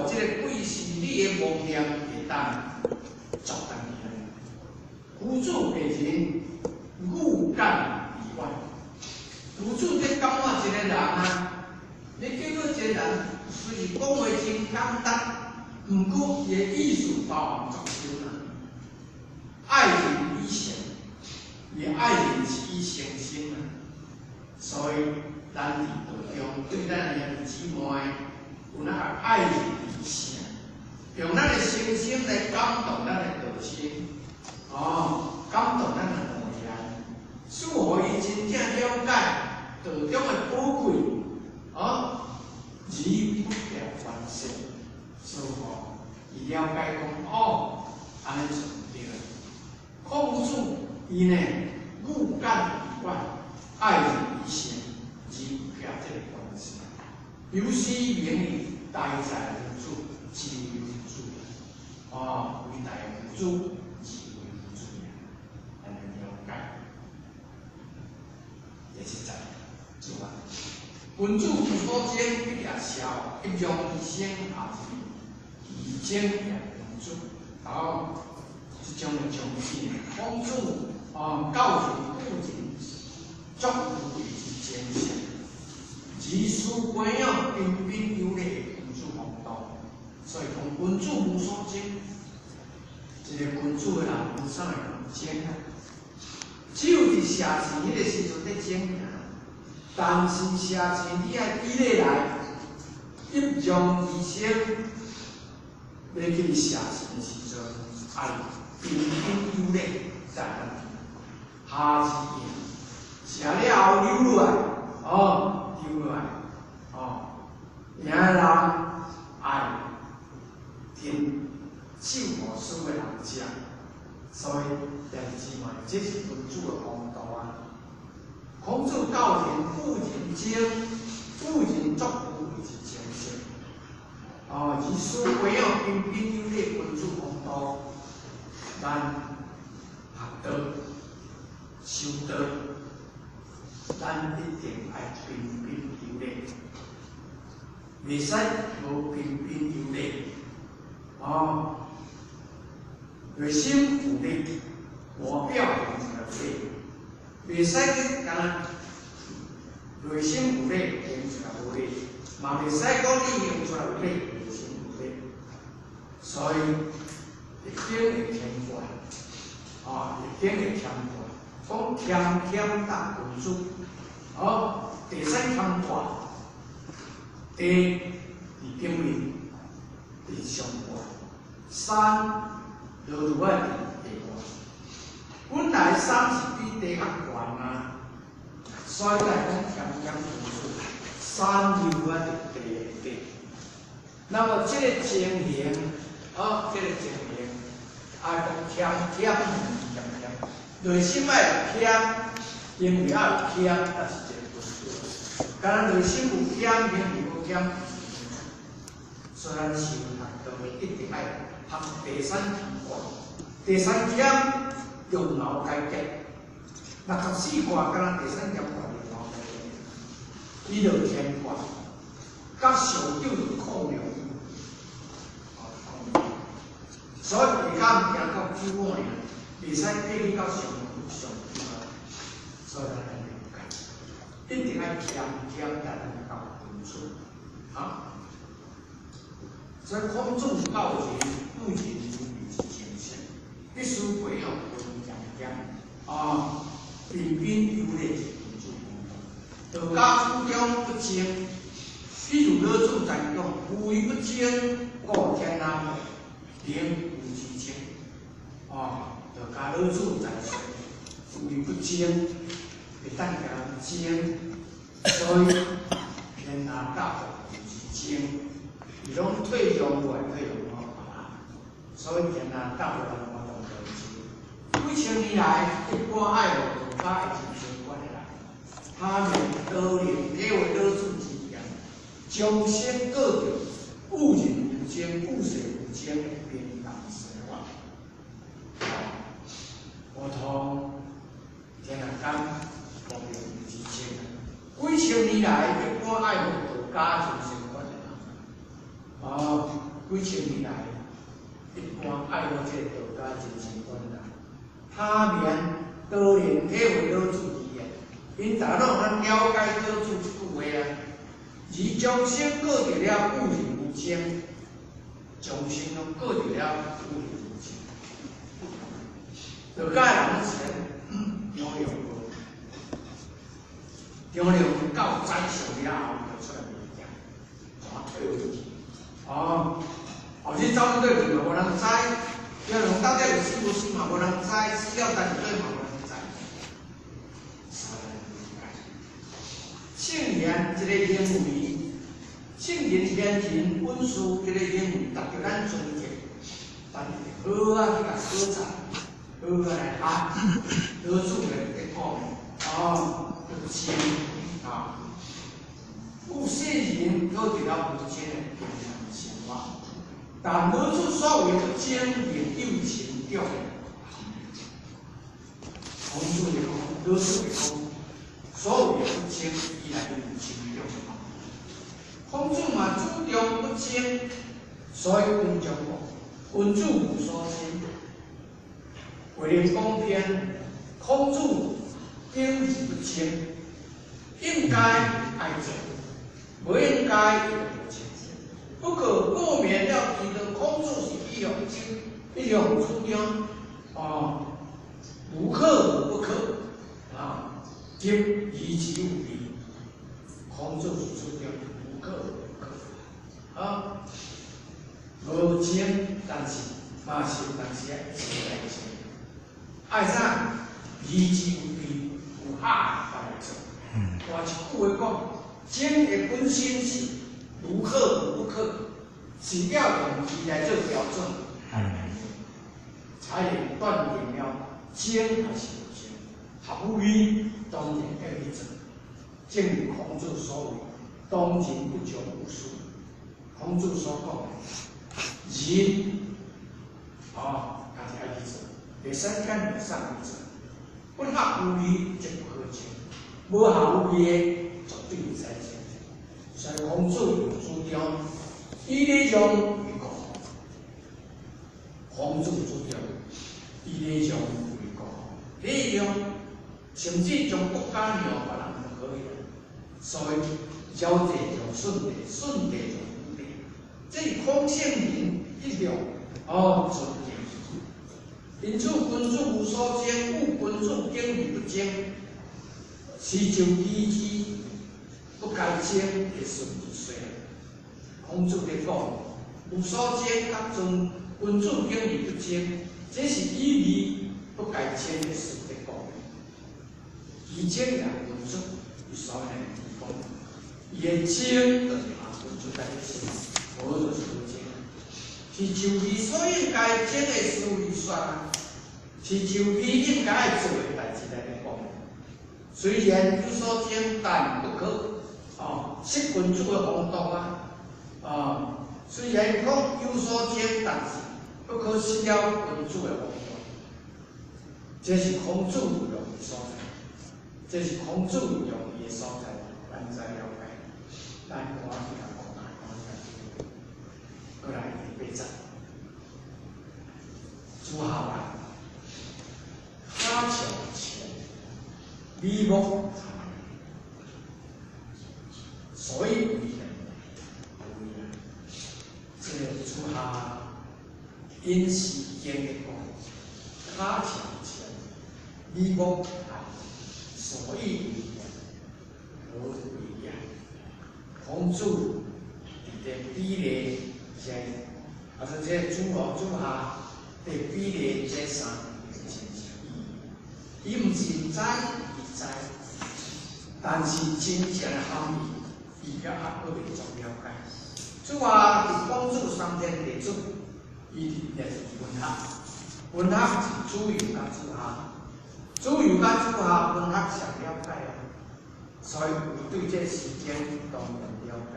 貴是你的妄念會當作動起來。夫子給人語感以外，夫子這感覺一個人啊，你叫做一個人，雖是講話真簡單，毋過伊的意思包含足深啊。愛人以誠，伊愛人是以誠心啊，所以咱佇道中對咱的兄弟姊妹，有哪愛人以誠，用咱的誠心來感動咱的道心，哦，感動咱的妄念，使予伊真正了解道中的寶貴，哦，而不掉關係，所以吼，伊了解講哦，按呢做對。孔子伊呢，語感以外，愛人以誠，而不欠這個關係。由是名義，大在夫子，之為夫子。哦，偉大夫子，之為夫子，按呢了解。第七節，做啊。君子無所爭，必也孝；一讓其生，也是其爭也君子。好，這種的場景，孔子啊，教訓古人足有伊之精神，自私涵養，彬彬有禮的君子風度。所以講，君子無所爭，一個君子的人無啥會爭啊，只有佇社錢彼個時陣咧爭爾。但是社錢你愛比例來，一讓其生，欲去社錢的時陣，愛彬彬有禮，在下之贏，社了後溜落來，哦，溜落來，哦，贏的人愛聽手予輸的人食，所以弟兄姊妹，這是君子的風度啊。孔子教人婦人爭，婦人作有為之精神。哦，而思培養彬彬有禮君子風度，咱學道、修道，咱一定愛彬彬有禮，袂使無彬彬有禮。哦，內心有禮，外表現出來有禮，袂使去敢若內心有禮，現出來無禮，嘛袂使講你現出來有禮，內心無禮。所以一定會添掛，啊，一定會添掛。講謙謙達君子，哦，第三添掛，地佇頂面，佇上懸，山落落來佇下懸。本來山是比地較懸啊，所以來講謙謙君子，山又啊佇地下底。那麼這個情形，哦，這個情形，愛講謙謙謙謙，內心愛有謙，行為愛有謙，才是一個君子。敢若內心有謙，行為無謙，所以咱修學道一定愛學第三謙卦，第三謙用腦解決。64卦敢若第三謙卦用腦解決，伊就乾卦，佮上長就抗量。所以下跤毋驚到九五年，袂使過去到上上長啊。所以咱愛了解，一定愛謙謙才能到君子，啊。所以孔子教人不仁不義之精神，必須培養溫謙謙啊，彬彬有禮是君子風度。道家主張不爭，比如老子在講：夫唯不爭，故天下寧無之爭。啊，道家老子在說：夫唯不爭，會當共人爭，所以天下大無之爭。伊攏退讓無愛退讓我所以天下大無人活動就幾千年來，一般愛護道家的人相關的人，他們都能體會老子之言，終生過著與人無爭、與世無爭的平淡生活。無同天下間無平之爭。幾千年來，一般愛護道家精神觀的人，哦，幾千年來，一般愛護這個道家精神觀的人，他們當然體會老子之言，𪜶逐個攏通了解老子這句話啊。而終生過著了與人無爭，終生攏過著了與人無爭。道家人是張良無，張良到宰相了後，就出來賣劍，怎退回去？哦，後日走倒去嘛，無人知。張良到底有死無死嘛，無人知。死了但是倒嘛，無人知。聖賢這個行為，聖人賢人本事這個行為，值得咱尊敬。但是好啊，去共考察，好啊來學，老子來咧講，哦，不爭啊，有聖人過著了無爭的平淡生活，但老子所謂不爭，另有輕重。孔子會講，老子會講，所謂的不爭，伊內面有輕重。孔子嘛主張不爭，所以文章講，君子無所爭。衛靈公篇，孔子秉義不爭，應該愛做，無應該伊就無爭。不過不免要提到孔子是一向爭，一向主張，哦，無可無不可，啊，即疑之有備。孔子是主張無可無不可，啊，無爭，但是嘛是有當時愛爭來爭，愛啥？疑之有備，有下來做。換一句話講，爭的本身是無可無不可，是要用義來做標準，才會斷定了爭還是無爭。合乎義當然愛去做，正如孔子所謂“當仁不讓勿事”。孔子所講的仁，哦，家己愛去做，袂使揀袂使去做。不合乎義則不可爭，無合乎義的絕對袂使爭。所以孔子有主張以禮讓為公，孔子主張。所以枵地就順地，順地就苦地。這是空性人一向哦存在。因此，君子無所爭，故君子敬而不爭，是就義之不該爭的順而說。孔子咧講，無所爭，甲尊君子敬而不爭，這是以義不該爭的事咧講的。其爭也君子，伊所以呢講，伊的爭就是阿君子在咧爭，無就是無爭。是就伊所應該爭的事而說，是就伊應該做的代誌來咧講。雖然有所爭，但不可哦，失君子的風度啊！啊，雖然講有所爭，但是不可失了君子的風度。這是孔子用的所在，這是孔子用的所在，咱知了解。咱趕緊來講，趕緊過來第八節，子夏啊，跤長淺，眉目所以為難，為難。這個子夏因時間的講，跤長淺，眉目所以為難，何為也？孔子佇咧比例這，啊，說這子路子夏佇比例這三個真是伊，伊毋是毋知，伊知，但是真正的含義，伊猶閣未足了解。子夏是孔子三天弟子，伊佇也是文學，文學是子游佮子夏，子游佮子夏文學上了解啊，所以伊對這時間當然了解，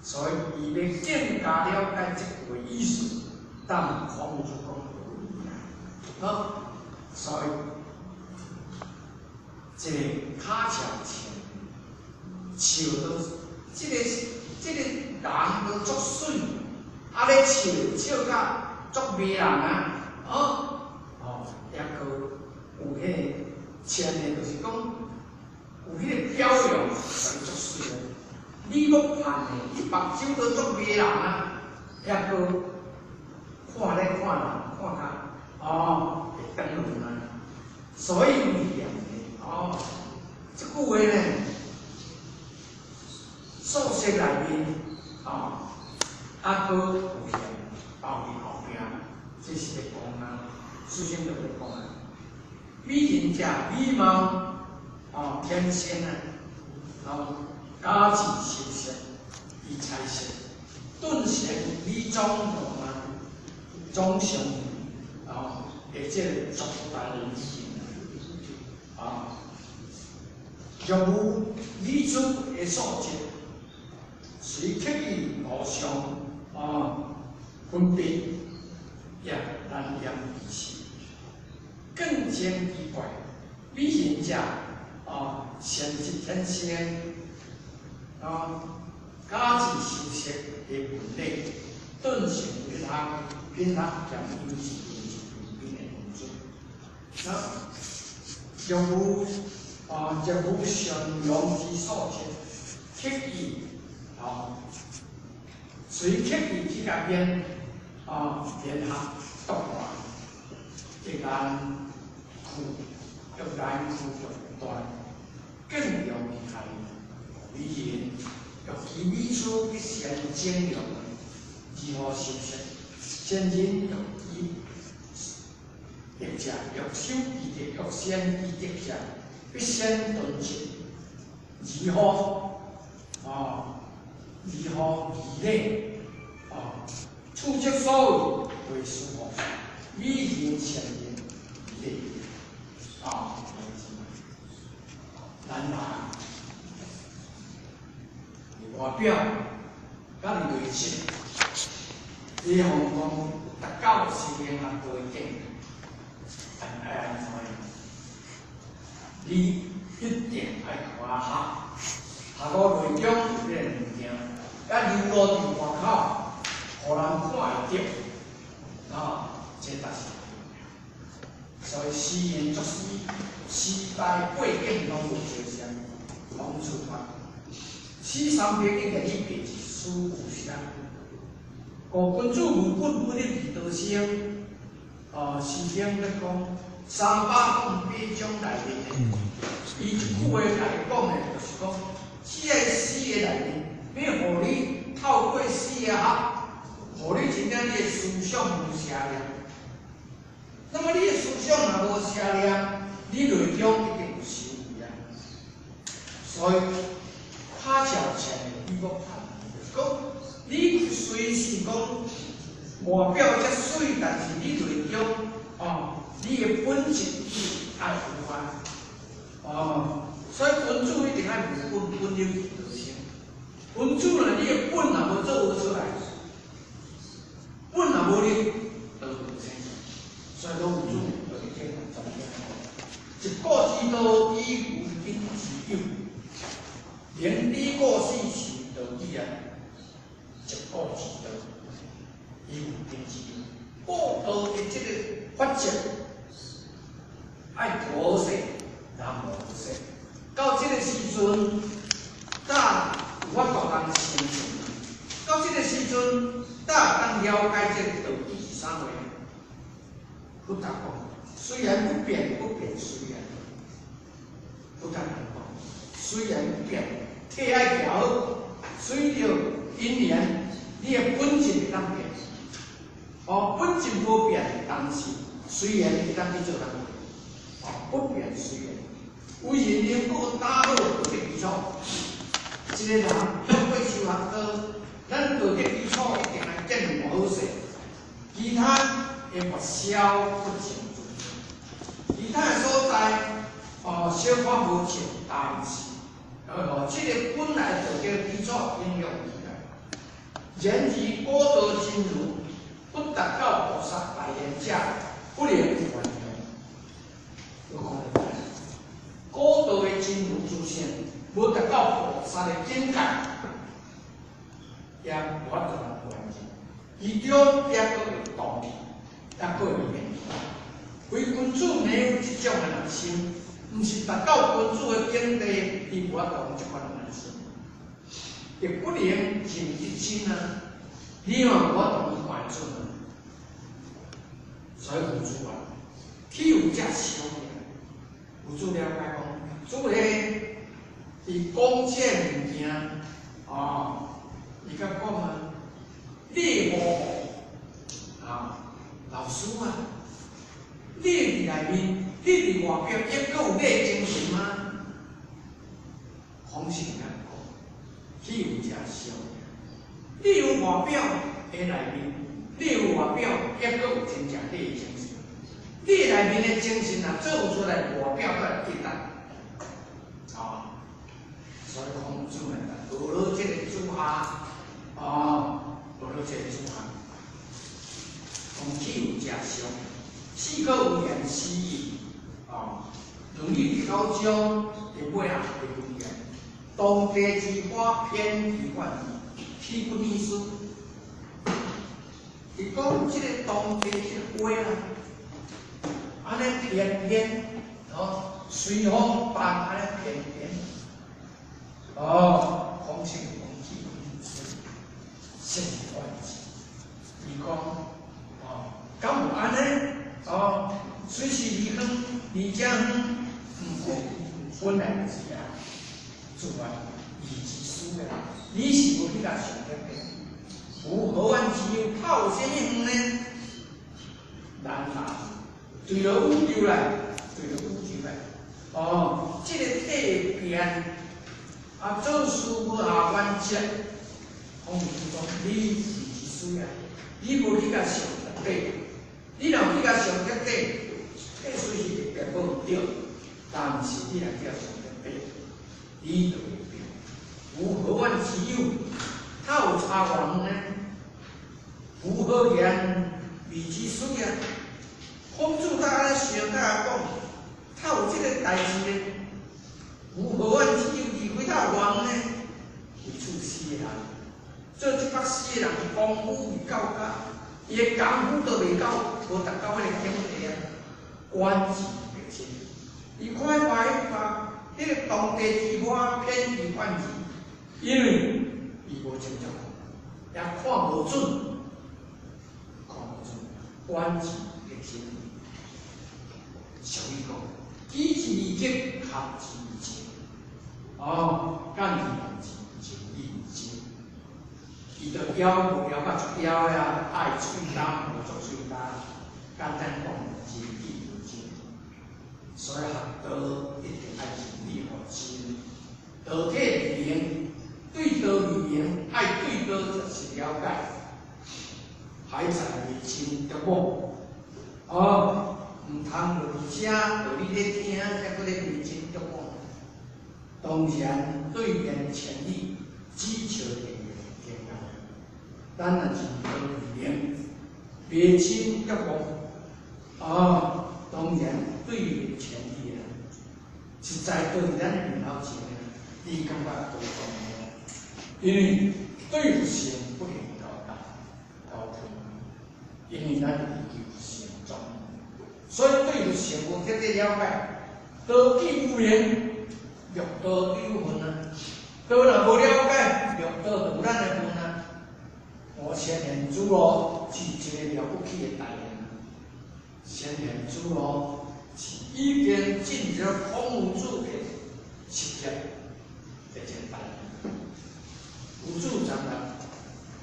所以伊欲更加了解這句意思，當孔子講好，所以這個跤長淺，笑都這個人都足媠，啊咧笑笑甲足迷人啊，哦，哦，抑閣有彼個淺的，就是講有彼個表樣，足媠啊。眉目盼的，伊目睭都足迷人啊，抑閣看咧看人看較哦會轉輪啊，所以危險的哦。這句話呢，素色內面哦，啊閣有嫌包佇後壁，這是咧講啊，首先就咧講啊，美人者美貌哦，天生啊，哦。假自修飾，伊彩色，頓成美妝容啊，妝上哦，或者作大人形啊，若無女子的素質，隨刻意互相啊分別，也難言其事。更兼奇怪，美人者啊，善質天生。啊，假自修飾的本領，頓成品學，品學兼優質優質品的文字。那若無啊，若無善良之素質，刻意啊，隨刻意去共變啊，聯合獨斷，這難去，欲難去欲斷，更容易害。美人欲其美處去先整容，如何修飾？先人欲其德者，欲修其德，欲先其德者，必先敦質。如何啊？如何義禮？啊？處則所謂為舒服，美人善人義禮啊！咱人外表佮內質，你予講達到修行學道的境界，但愛按怎樣？你一定愛看學，學到內中有彼個物件，佮流露佇外口，予人看會著，啊，這才是。所以時人作詩，時代背景攏有相像。孔子話：此三百一言一別，是無相。故君子無本不立而道生。哦，師兄咧講三百講八種內面的，伊一句話來講的，就是講，這个四个內面，欲予你透過四个學，予你真正你的思想無邪念。那麼你的思想若無邪念，你內中一定有修為啊。所以，拍照前的比我拍，就是講，你雖是講外表遮媠，但是你內中哦，你的本質愛有啊。哦，所以君子一定愛無本，本立而道生。君子呢，你的本若無做出來，本若無立，道無生。所以老子就是這樣怎樣？一顧之道，以無根之有，連彼過世是道理啊。一顧之道，以無根之有。顧道的這個法則，愛妥適，人無說。到這個時陣，才有法度通成就。到這個時陣，才會當了解這個道理是啥物。佛陀講，雖然不變，不變隨緣。佛陀講，隨緣不變，體愛調好，隨著因緣，你的本質會當變。哦，本質無變，但是隨緣會當去做工。哦，不變隨緣。為人能夠打好道德基礎，一個人透過修學道，咱道德基礎一定愛建立好勢，其他會跋銷不清楚。其他的所在，哦，小可無清，但是，哦，這個本來道德基礎影響起來。然而果道真如，不達到菩薩大願者，不能還原。有可能。果道的真如自性，無達到菩薩的境界，也無法度還原。其中也閣會動，也閣會變。非君子沒有這種的人心，毋是達到君子的境地，伊無法度有這款的人心。亦不能認得真啊！你嘛無法度看出啊。所以佛子啊，豈有遮小命？佛子了解講，主彼伊講這物件，哦，伊甲講啊，你無啊，老師啊，你佇內面，你佇外表，抑閣有你的精神嗎？孔子講，豈有遮小命？你有外表的內面，你有外表，抑閣有真正你的精神。你內面的精神啊，做出來，外表閣會記得。啊，所以孔子呢，學了這個主下，哦，學了這個主下，講豈有遮小命？四個有言思義，哦，論語九章的尾仔的文言，當地之花偏其貫，豈不逆思？伊講這個當地這個花啦，按呢翩翩，哦，隨風辦按呢翩翩，哦，孔子講起聖願字，伊講，哦，敢有按呢？哦，雖是離遠離遮遠，毋過本來就是啊，自然義之思的，你是無去共想得的。有何願之有？透啥物遠呢？難啊！對了宇宙來，對了宇宙來。哦，這個體變啊，做事無下原則。孔子講，你是一思啊，你無去共想徹底，你若去共想徹底，這雖是會變無毋對，但是你若去共想徹底，你就會變。有何願之有？他有差偌遠呢？夫何言未之思啊？孔子他按呢想，他講，他有這個代誌呢？夫何願之有？離開他偌遠呢？為此四個人，做這百四個人功夫未到家，伊的功夫都未到，無達到彼個境地啊。關係袂清，伊看看彼百彼个當地之花偏移幻去，因為伊無清楚看，也看無準，看無準，觀智的真理。俗語講，舉之而急，合之而情。哦，干之而情，情意而真。伊就枵無枵甲足枵的啊，愛喙焦無足喙焦，簡單講，仁義為真。所以學道一定愛仁義予真，道體未明，對道未明，愛對道就是了解，還在迷真著無。哦，毋通落佇遮，予你咧聽，才閣咧迷真著無。當然對面千里，只求定定啊。咱若是道未明，迷真著無。哦，當然對面千里啊，實在倒佇咱的面頭前啊，你感覺無重要，因為對性不能交代交通，因為咱是求成長，所以對性無徹底了解，道既無明，六道有分啊。道若無了解，六道就有咱的分啊。五千年諸羅是一個了不起的大人，先賢諸羅是已經進入孔夫子的實業的一個大人。有主長啊，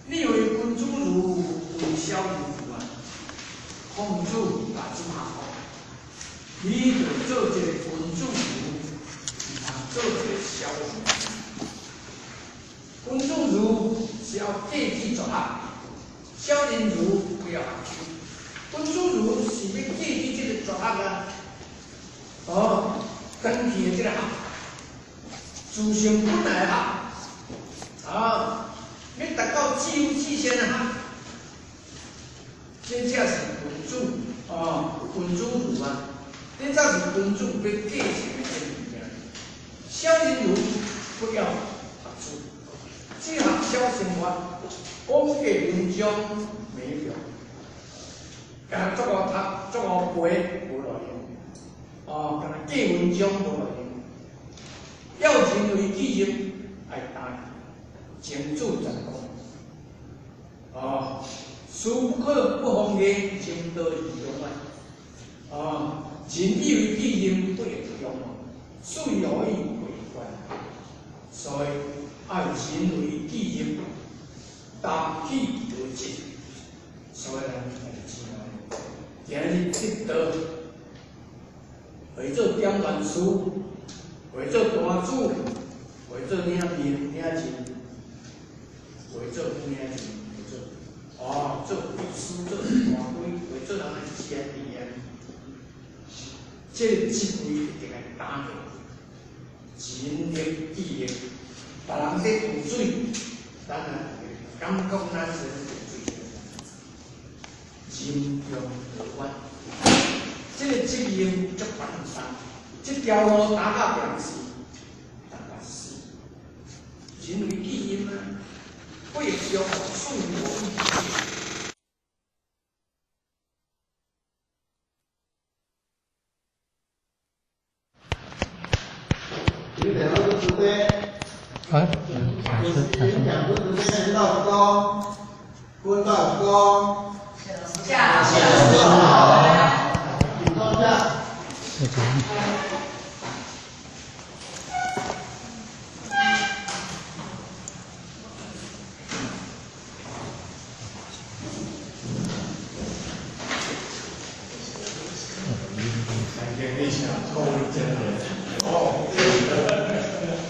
你為君子如，為小人如啊。孔子共子夏講，你著做一個君子如，毋通做一個小人。君子如是要繼之絕學，小人如不要學習。君子如是欲繼之這個絕學啊，哦，根器的這個學，自性本來的學，啊，欲達到自由自在的學，這才是君子哦，君子如啊，這才是君子欲繼承的這個物件。小人如不要學書，只學小生活，講過文章沒用，敢若足夠讀，足夠背無路用，哦，敢若記文章無路用。要人為己任，愛擔情主成功。哦，事不可不防的，情道義用啊。哦，仁義為己任，不會用，事有義不會關。所以愛人為己任，擔起為責。所以咱愛知影，今日得道，會做點願師，會做大主，會做領面領袖，會做副領袖，會做哦，做律師，做大鬼，會做人的先知啊。這個職位一定愛擔起，盡力記憶。別人咧吐水，咱也會感覺咱是吐水。任重道遠，這個責任足繁重，這條路擔到掂死，擔到死。人為己任啊，不會相互無意。啊？下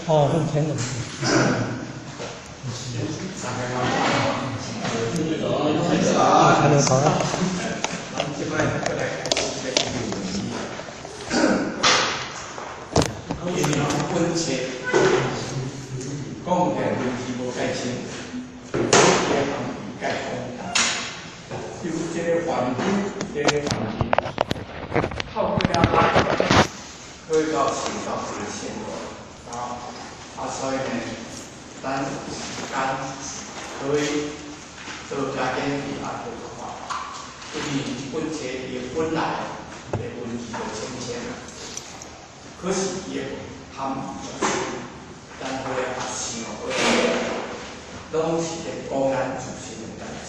哦，用天的。还能跑啊？因為本冊講起來文字無介清，這個含義介廣大。有這個凡夫，這個凡人，透過了愛，可以到修到這個線啊啊，所以呢，咱有時間可以多加點去學做看，因為這本冊伊本來的文字就淺淺啊，可是伊的含義足深。咱好來學想，好來攏是咧講咱自身的代誌。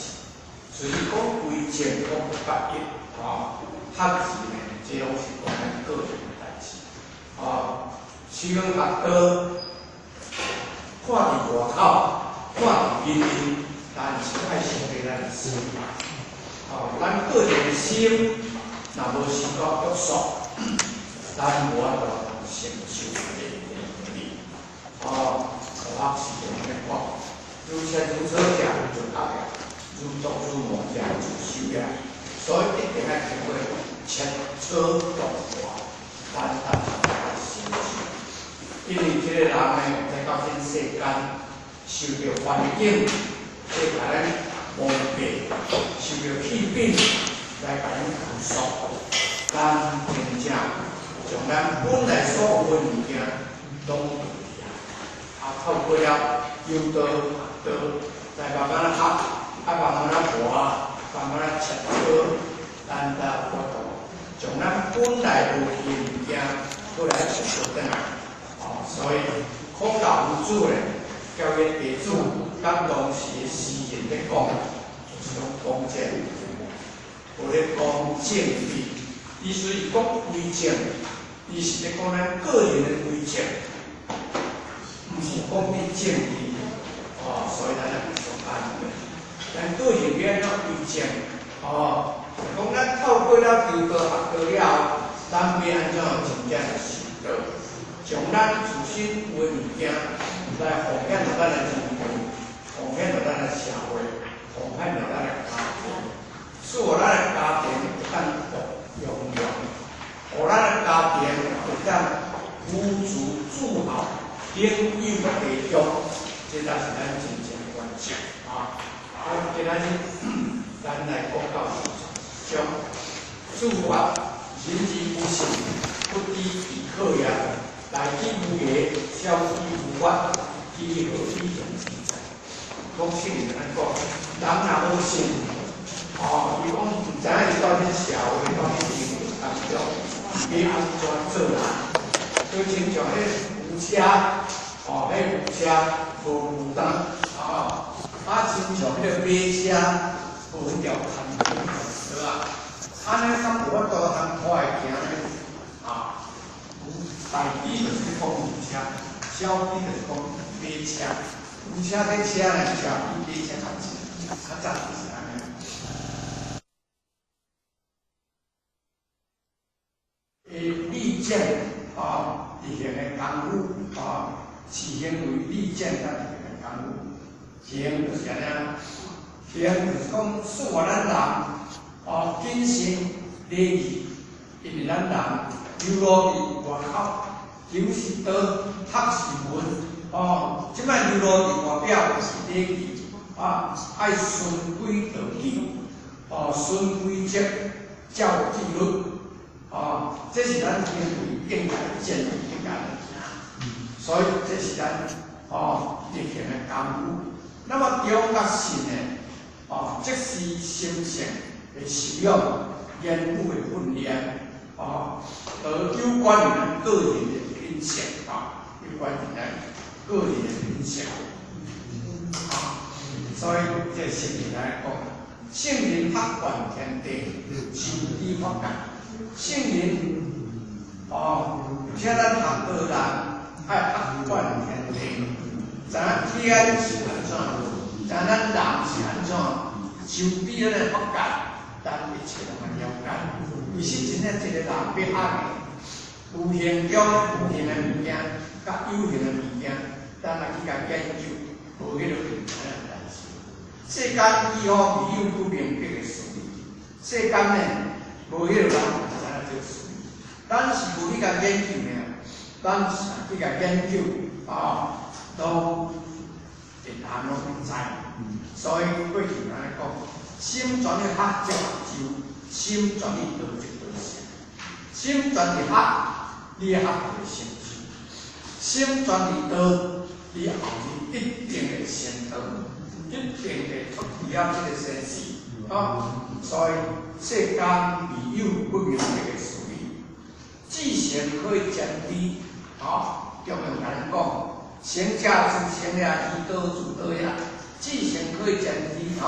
所以講為政講八一吼，學字呢，這攏是講咱個人的代誌。哦，師兄學道，看佇外口，看佇面面，但是愛想著咱的心。哦，咱個人的心，若無受到約束，咱無法度承受這個能力。哦，科學是按呢講，愈切愈草者就學呀，愈毒愈磨者就修呀。所以一定愛經過切磋琢磨，咱才會成就。因為這個人呢，來到這世間，受著環境，這共咱蒙蔽，受著氣氛來共咱約束，咱真正將咱本來所有的物件攏丟去啊！啊，透過了求道學道，來慢慢學，啊，慢慢仔磨，慢慢仔切磋，咱才有法度將咱本來無去的物件，閣來拾倒轉來。哦，所以孔老夫子咧，教伊弟子，佮當時的詩人咧講，就是講講這個，無咧講政治。伊雖然講為政，伊是咧講咱個人的為政，毋是講佇政治。哦，所以咱也必須安尼。咱個人欲按怎為政？哦，講咱透過了求道學道了後，咱欲按怎真正來修道，將咱自身有的物件來奉獻予咱的人群，奉獻予咱的社會，奉獻予咱的家庭，使予咱的家庭會當福洋洋，予咱的家庭會當富足自豪，享有地中，這才是咱真正的原則啊！啊，今仔日咱來講到十章，諸法人而無信，不知其可也；大智無言，小智無法，其何以言其哉？講聖人按呢講，人若無信，哦，伊講毋知影伊到底社會到底生活當中，欲按怎做人，就親像彼牛車，哦，彼牛車無負擔，啊，啊，親像彼個馬車無彼條牽對吧？按呢較無法度通拖會行呢？啊，大智就是講牛車，小智就是講馬車。牛車這車呢，車比馬車較輕，較早就是按呢。誒，利劍啊，日行的功夫啊，是行為利劍佮日行的功夫。行就是按呢，行就是講，使予咱人哦謹慎禮儀，因為咱人流露佇外口，求是道，學是文，哦，這擺流露佇外表是禮儀，啊，愛循規蹈矩，哦，循規則，照紀律。哦，這是咱行為應該建議應該來行，所以這是咱哦日行的功夫。那麼忠佮信呢？哦，即是心性的修養、言語的訓練，哦，而有關於咱個人的品性啊，有關於咱個人的品性。啊，所以這聖人來講，聖人學貫天地，修理法界。聖人哦，請咱學道人愛學貫天地，知影天是按怎，知影咱人是按怎，修比咱的法界，咱一切攏會了解。其實真正一個人欲學的，無形中無形的物件，佮有形的物件，咱若去共研究，無彼個就毋知影代誌。世間幾乎未有不明白的事理，世間呢，無彼個人毋知影這個事理。咱是無去共研究爾，咱是去共研究啊，都一項攏毋知。所以過去按呢講，心全力學則學就，心全力道則道成。心全力學，你的學會成就；心全力道，你後日一定會成道，一定會脫離了這個生死。啊，所以世間未有不明白的事理，至誠可以堅知。啊，中庸共咱講，行者自行也，離道自道也，自性可以見知吼。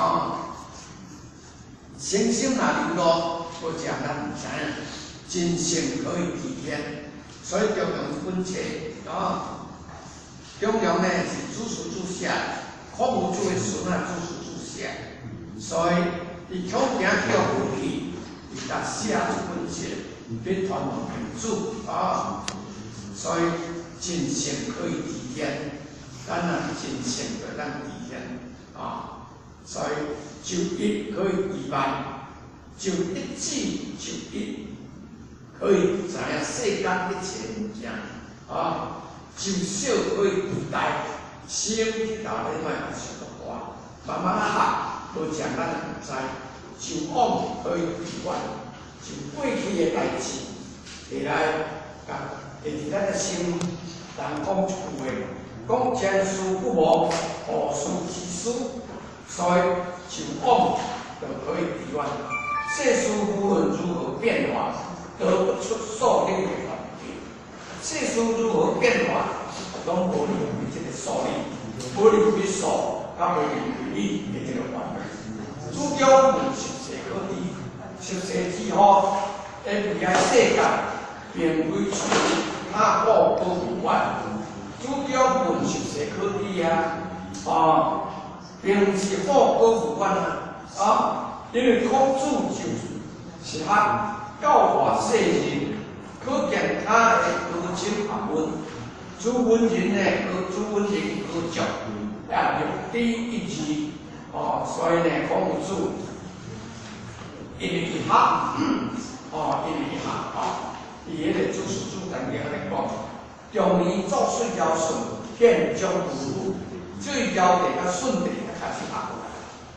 誠心若流露，無食咱毋知影，盡性可以體天，所以中庸這本冊哦，中庸呢是祖師祖寫，孔夫子的孫仔祖師祖寫，所以伊恐驚叫誤去，伊才寫這本冊，欲傳予弟子啊，所以盡性可以體天，咱若盡性就當體天啊，所以就一可以知萬，就一字就一，可以知影世間一切物件啊，就小可以知大，心去到咧莫嘛想足大，慢慢仔學，無食咱毋知，就往可以知遠，就過去的代誌，會來共會佇咱的心，人講一句話，講前事不忘，後事之師，所以就往就可以知遠。世事無論如何變化，得不出數理的環境。世事如何變化，攏無離開這個數理，無離開數，佮無離開理的這個環境。主張問實際可知，實際之後，的未來世界並非處他果報無關。主張問實際可知啊，啊，並毋是果報無關啊，啊，因為孔子就是學教化世人，可見他的高深學問。朱文仁呢，高朱文仁高足，也略知一二，哦，所以呢，孔夫子因為伊學，哦，因為伊學，哦，伊彼個祖師祖曾經按呢講，中年作水枵順，獻將有水枵地佮順地才開始學，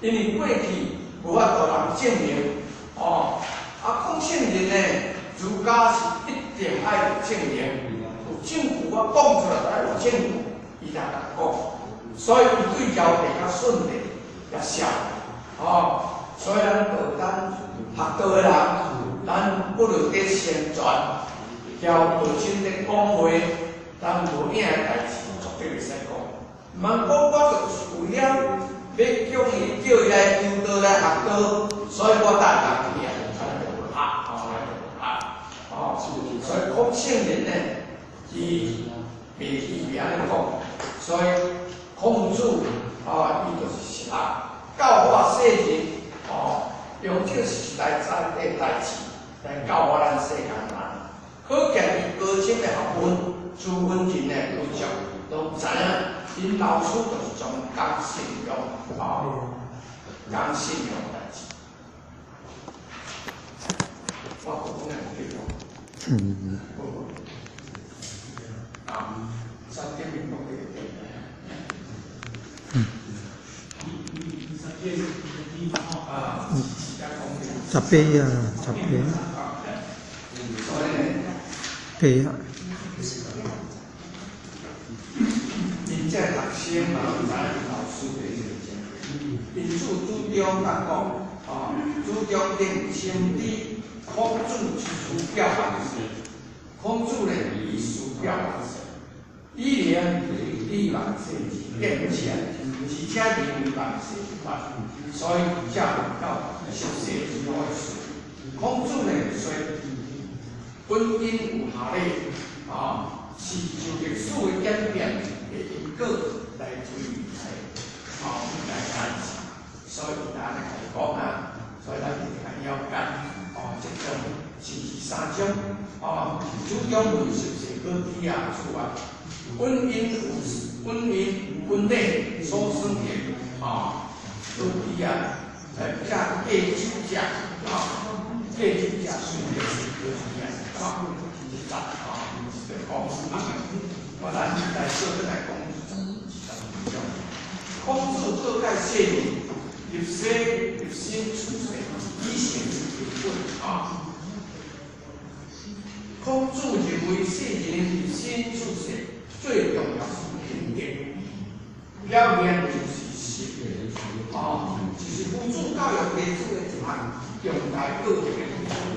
因為過去無法度人證明，哦，啊，講聖人呢，儒家是一定愛有證明，有證據我講出來，愛有證據，伊才敢講。所以伊對枵地佮順地也寫，哦，所以咱道咱學道的人，咱不論佇宣傳，交道親咧講話，咱無影的代誌絕對袂使講。毋通講我就是為了欲叫伊叫伊來求道來學道，所以我帶人去啊，才就無學，哦，就無學，哦，所以孔聖人呢，伊袂伊袂按呢講，所以孔子啊，伊就是實學教化世人，哦，用這個時代在的代誌來教化咱世間人。可見伊高深的學問，朱文仁的高足，攏知影，𪜶老師就是專講信仰，啊，講信仰代誌。我講的對無？嗯。啊，三點面講的對。嗯。啊，十八啊，十八。所以呢，八啊。𪜶這學生嘛，有知影老師的𪜶主主張甲講，啊，主張定深知孔子之師表萬世，孔子呢，伊師表萬世，以能以萬世之變遷，而且認為萬世不變，所以才會到實際之後的事。孔子呢說，本因有下禮，啊，是就歷史的演變的因果來推來，啊，來解釋。所以伊按呢講啊，所以咱一定愛了解，哦，這種是三種，哦，主張問實際可知啊，此外，本因有本因本理所生的，啊，可知啊，來遮過酒者，啊，過酒者雖然是可知啊，啊，是十啊，是講啊，我咱來小可來講20分鐘。孔子告誡世人，入世入心處世，以誠為本啊。孔子認為世人入身處世最重要是品德，表現就是實，啊，就是夫子教育弟子的一項重大道德的。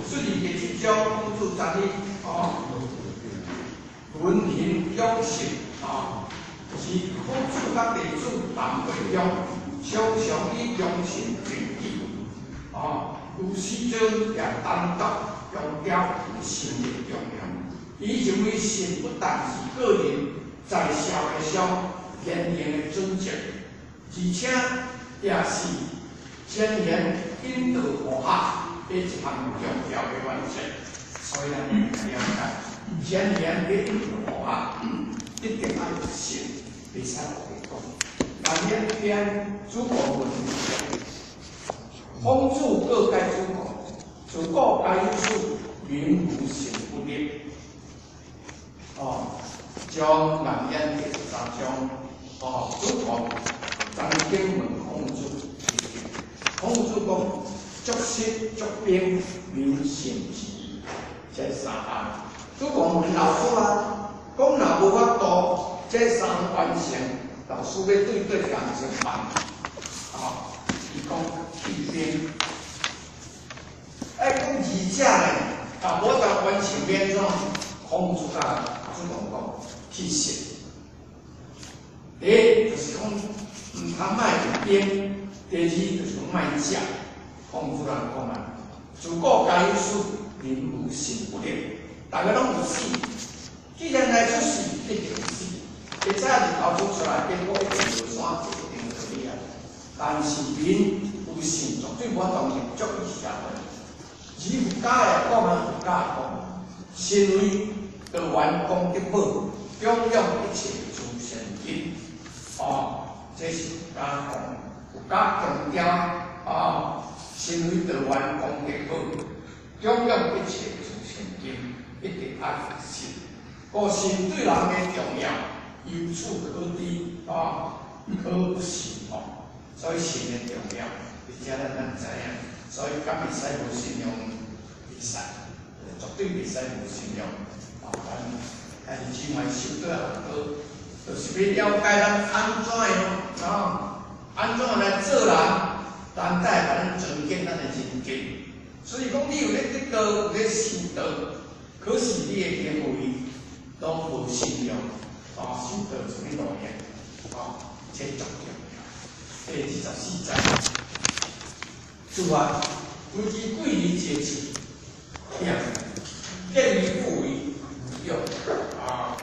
所以第七章孔子昨日哦，聞行勇信啊，是孔子佮弟子談話中，常常以忠信為基。啊，有時陣也單獨強調信的重要。伊認為信不但是個人在社會上言行的準則，而且也是展現引導和諧的一項重要的原則。所以咱了解，展現的引導和諧，一定愛有信，袂使烏白講。但一篇子貢問，孔子告誡子貢，自古皆有死，民無信不立。哦，將顏淵第13章，哦，子貢曾經問孔子，孔子講：足食足兵，民信之。這三項。子貢問老師啊，講若無法度，這三項完成，老師欲對對感情辦？啊，伊講去兵。哎，講二者呢，若無法度完成欲按怎？孔子共子貢講去信。第一就是講毋通莫去兵，第二就是講莫食。孔子人講啊，自古皆有死，民無信不立。逐个攏有死，既然來出世，一定有死。會早日頭出出來，結果一定落山，一定落去啊。但是民有信，絕對無法度入足於社會。而佛家來講啊，佛家講，信為道源功德寶，供養一切諸善根。哦，這是佛家講，佛家強調啊，信為道源功德寶，供養一切諸善根，一定愛信。故信對人的重要，由此可知啊，可不信哦。所以信的重要，佇遮咱知影。所以敢會使無信仰？袂使，絕對袂使無信仰。啊，咱但是只賣修得好，就是欲了解咱按怎樣啊，按怎來做人，咱才會咱增進咱的人格。所以講，你有咧得道，有咧修道，可是你的行為攏無信仰，啊，修道有啥物路用？啊，這足重要。第24節，主啊，夫之貴於節氣，見義不為無勇啊，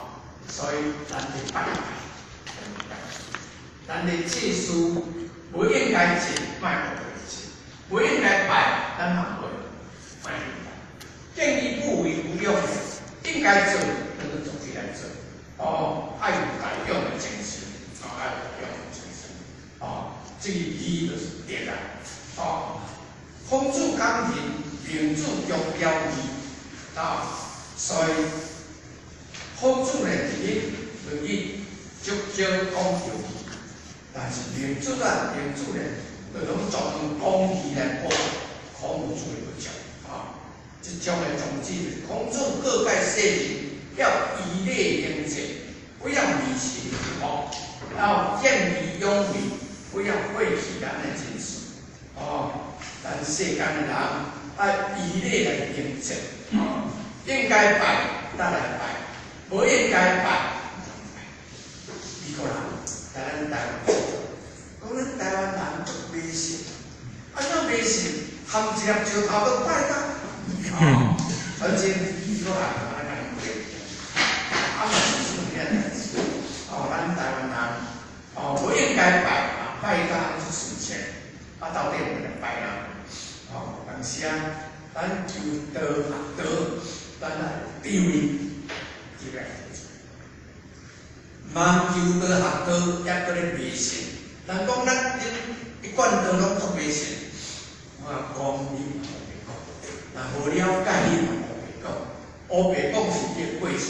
所以咱得拜拜，咱咧祭祀無應該祭，莫烏白祭；無應該拜，咱嘛袂莫去拜。見義不為無勇，應該做，咱就做起來做。哦，愛有大勇的精神，哦，愛有大勇的精神。哦，這個義就是德啊。哦，孔子講仁，孟子強調義，啊，所以孔子呢，佇咧論語足少講到義，但是孟子啊，孟子呢，就攏專用講義來講孔子的不足啊。這種的宗旨就是孔子告誡世人要依禮行政，不要迷信哦，要見義勇為，不要廢棄咱的精神哦。咱世間的人愛依禮來行政，哦，應該拜才來拜，無應該拜。美國人來咱台灣，講咱台灣人足迷信，按怎迷信？含一粒石頭都拜到，哦，反正美國人按呢共伊講，啊嘛是這種代誌，哦，咱台灣人，哦，無應該拜，拜到出事情，啊，到底有來拜啊？哦，當時啊，咱求道學道，咱來智慧，這個。茫求道學道，抑閣咧迷信。人講咱一貫道攏足迷信，我講你嘛烏白講，若無了解你嘛烏白講，烏白講是你的過錯，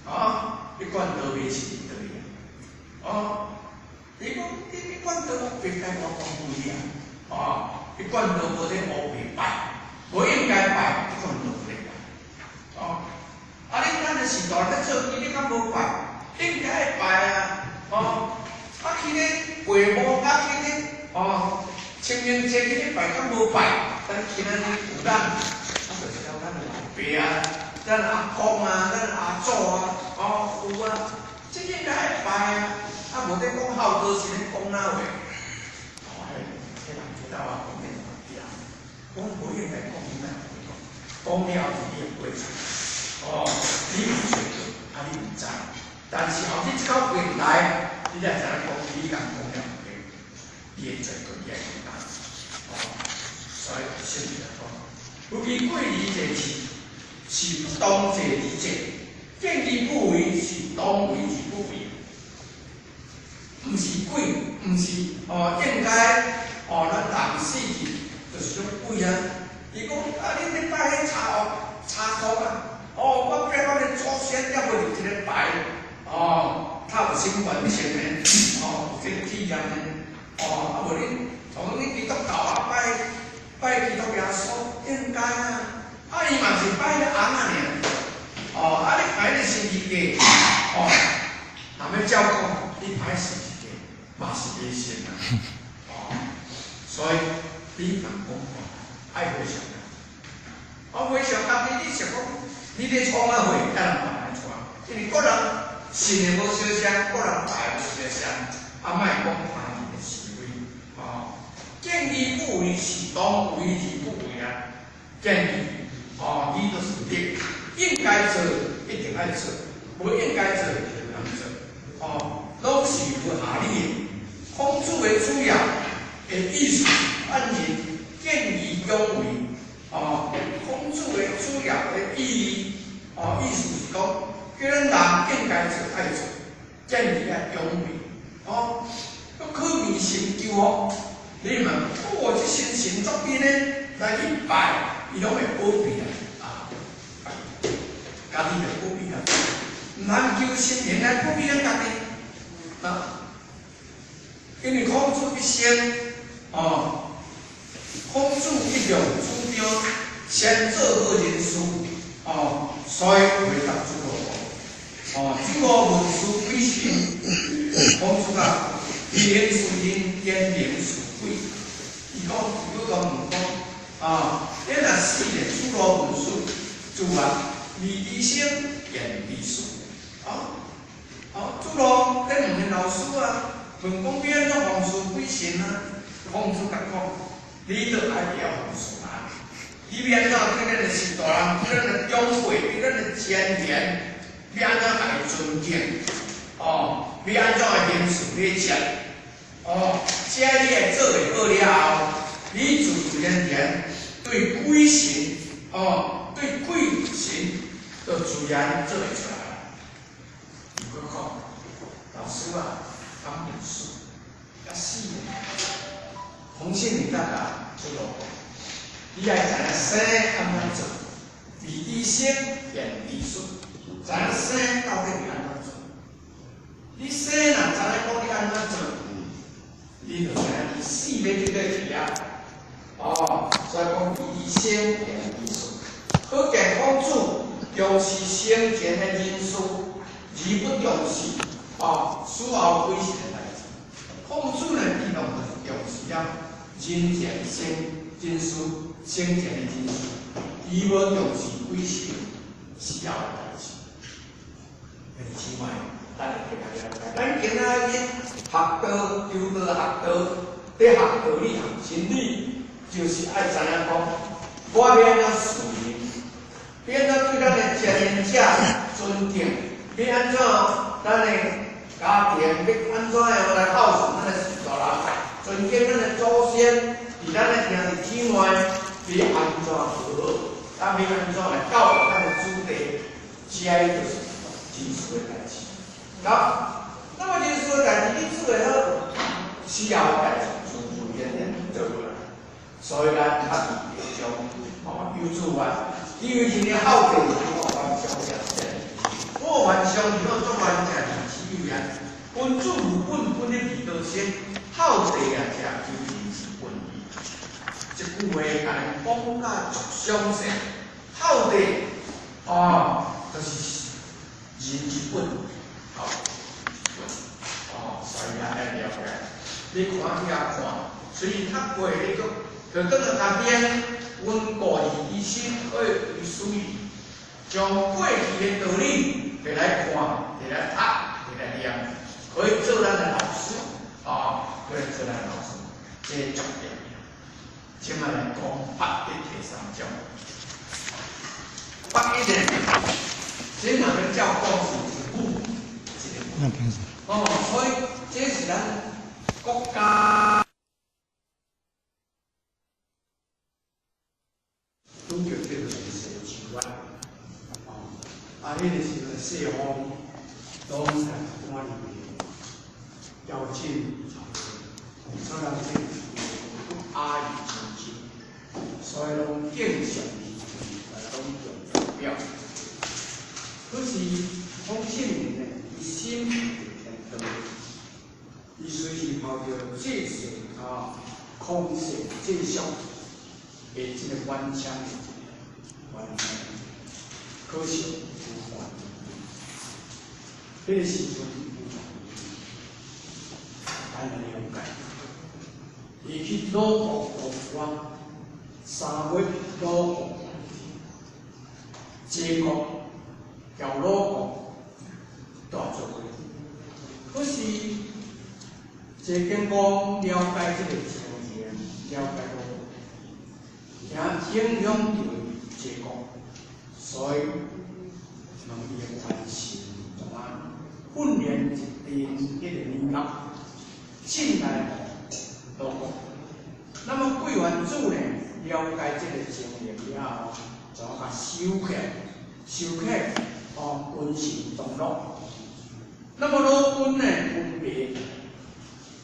啊，一貫道迷信佇佗位啊？哦，你講你一貫道烏白講我講對啊，啊，一貫道無咧烏白拜，無應該拜，一貫道無咧拜，哦，啊，你咱的時代咧做，你敢無拜？應該拜啊，哦，啊去咧過墓，啊去咧，哦，清明節去咧拜，敢無拜？咱今仔日有咱，啊，就是了咱的老爸啊，咱阿公啊，咱阿祖啊，哦有啊，這應該愛拜啊，啊無咧講孝道是咧講哪話？哦，彼人知道啊，講變對，講無應該講你哪會講，講了是你的過錯，哦，你有罪過，啊你毋知，但是後日這口話來，你才知影講你共講了毋對，你的罪過你愛承擔，哦，所以聖經來講，夫其過而坐次，是不當坐而坐，見義不為是當為而不為，毋是鬼，毋是哦，應該哦，咱人死去就是種鬼啊。伊講啊，恁咧拜彼茶茶公啊，哦，我拜我的祖先猶未入一个拜，哦，他有身份證的，哦，有這個體驗的，哦，啊無恁，從恁基督教啊拜拜基督耶穌，應該啊。啊！伊嘛是拜咧尪仔爾，哦，啊！你拜咧十字架，哦，若欲照講，你拜十字架嘛是迷信啊，哦，所以你若講愛回想，啊，回想家己，你想講，你咧創啥貨，予人嘛來創，因為各人信的無相像，各人拜無相像，啊，莫講他人的是非，哦，見義不為是當為而不為啊，見義。哦，你就是對，應該做一定愛做，無應該做就毋通做。哦，攏是有合理的。孔子的主要的意思，反正見義勇為。哦，孔子的主要的意義，哦，意思是講，叫咱人應該做愛做，見義愛勇為。哦，閣可見成就哦。你問，哦，這神神作邊呢？來去拜。伊攏會保庇啊，啊，家己會保庇啊，毋通求神明來保庇咱家己，啊，因為孔子一生，哦，孔子一向主張先做好人事，哦，所以回答子路，哦，子路問事鬼神，孔子啊，人事人，天人事鬼，伊講，伊閣問講，啊。你若死咧，子路問事，子啊，未知生，焉知死？啊，啊，子路咧問老師啊，問講欲按怎奉事鬼神啊？孔子共講，你著愛曉奉事啊！你欲按怎對咱的序大人，對咱的長輩，對咱的先賢，欲按怎共伊尊敬？哦，欲按怎來言辭禮節？哦，這你會做會好了後，你自自然然。對鬼神，哦，對鬼神，就自然做會出來。伊閣講，老師啊，敢問事，抑死咧。孔聖人甲子路講，你愛知影生按怎做，未知生焉知死？知影生到底是按怎做？你生若知影講你按怎做，你就知影你死欲去佗去啊。哦，所以講未知生焉知死。可見孔子重視生前的人事，而不重視哦死後鬼神的代誌。孔子呢，伊攏就是重視了人前生人事，生前的人事，伊無重視鬼神死後的代誌。兄弟姊妹，咱會來了解。咱今仔日學道、求道、學道，佇學道理、學真理。就是愛知影講，我欲按怎事人，欲按怎對咱的前人者尊敬，欲按怎咱的家庭欲按怎樣來孝順咱的序大人，尊敬咱的祖先，佇咱的兄弟姊妹欲按怎好，咱欲按怎來教育咱的子弟，這就是人事的代誌。好，那麼人事的代誌你做會好，死後的代誌自自然然做落來。所以咱較佇中哦有主啊，因為人的孝弟是我凡常者善，我凡常是我做凡者義之有言，君子務本本的義道先，孝弟啊者求仁之本義。這句話共咱講甲足詳細，孝弟哦，就是仁之本，好，哦，所以愛了解。你看遐看，所以讀過你閣。就轉來家邊，溫故而知新，可以為師矣。將過去的道理摕來看，摕來讀，摕來念，可以做咱的老師，哦，可以做咱的老師，這個重要。這擺來講八一第三章，八一呢，這若欲照講是一母一个那平時。哦，所以這是咱國家拄著這個世樹啊，哦，啊，彼個時陣四方攏來趕入去，邀請朝會，所以人這個阿諛奉承，所以攏敬上伊來當做代表。可是孔聖人呢，伊心天道，伊隨時抱著濟世啊，空世濟俗的這個頑強的頑強，可惜無法。彼個時陣無法，咱來了解。伊去魯國當官，3月魯國，齊國交魯國帶做伙。可是齊景公了解這個情形，了解到，也影響著齊國，所以問伊的權臣怎啊訓練一陣彼個女人進來魯國。那麼桂元子呢，了解這個情形了後，就共收起來，收起來，哦，君臣同樂。那麼魯君呢，分別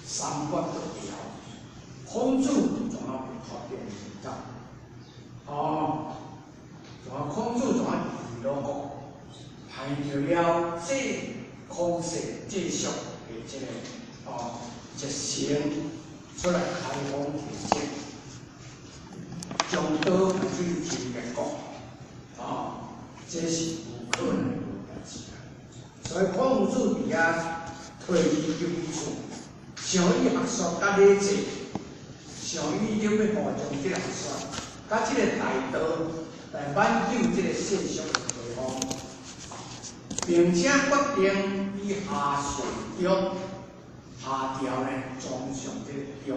三國不調，孔子怎啊被脫變走？哦，怎啊孔子怎啊離魯國，排著了這空世濟俗的這個哦，一生出來開放天政，將刀去周列國，哦，這是有可能的代誌啊。所以孔子佇遐退而求其次，想以學術佮禮制，想以欲好將這個學術，佮這個大道來挽救這個世俗的地方，並且決定以下上中，下調呢中上這個中，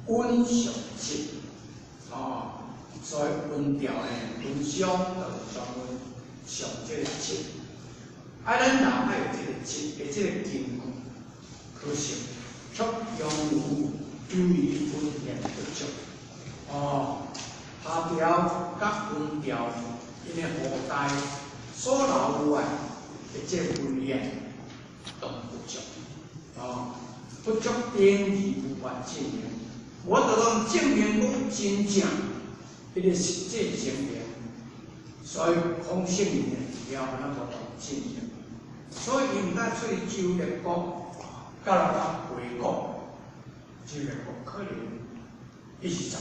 溫上質，哦，所以溫調呢，溫上就專門上這個質。啊，咱人愛有這個質的這個根據，可惜卻由於訓練不足。哦，下調佮溫調，𪜶的後代所留落來的這個訓練都不足。哦，不足等於無法證明。我就當證明講真正彼個實際情形，所以孔聖人了那無當證明。所以伊毋但出去周列國，甲人講回國，周列國可能伊是十年，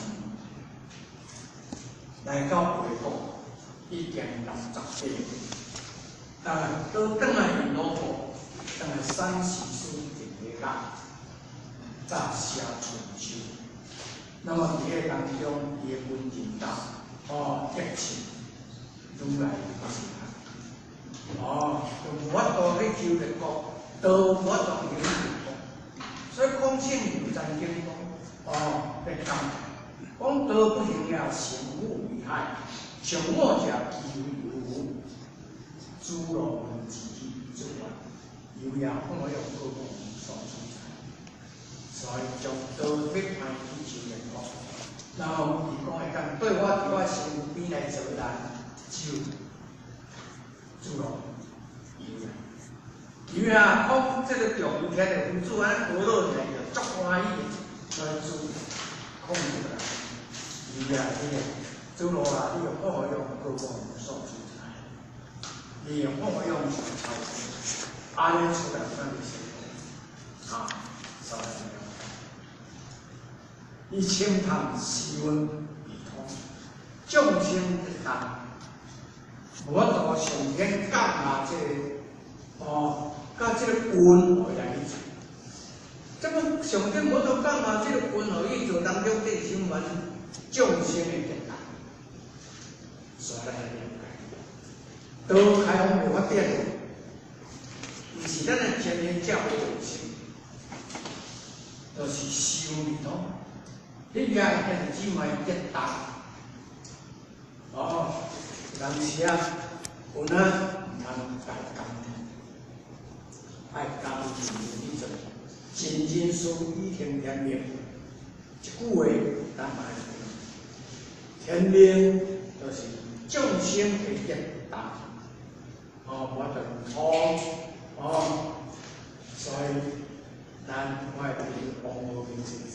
來到回國已經68歲，但倒轉來𪜶魯國，轉來陕西省定個甲，早寫春秋。那麼佇彼個當中，伊的文人道，哦，激情愈來愈強。哦，就無法度去周列國，都無法度去回國。所以孔聖人曾經講，哦，咧講，講道不行了，成無危害，上我者其有無，諸羅門之之外，有也可用高公所取材。所以將道欲派去周列國，然後伊講會當對我佇我身邊來做人，就諸羅有啊。有啊，講這個重聽著夫子按呢呵咾起來，就足歡喜的，所以主控制啦。有啊，這個諸羅啊，你用好用高公有所取材，你用好用上操作，按呢出來算是成功啊，所以。伊清談時運未通，眾生得道，無法度上天降下這個哦，佮這個運予伊來去做。這麼上天無法度降下這個運予伊做當中，這是啥物？眾生的得道，所以咱來了解。道開放袂發展，毋是咱的天然教會中心，就是修彌陀。彼个兄弟姊妹激動，哦，有當時啊，有哪毋通家己愛家己認真去做，盡人事依天天命。這句話咱嘛愛聽，天命就是眾生的業動，哦，無法度錯，哦，所以咱我的朋友王和平先生，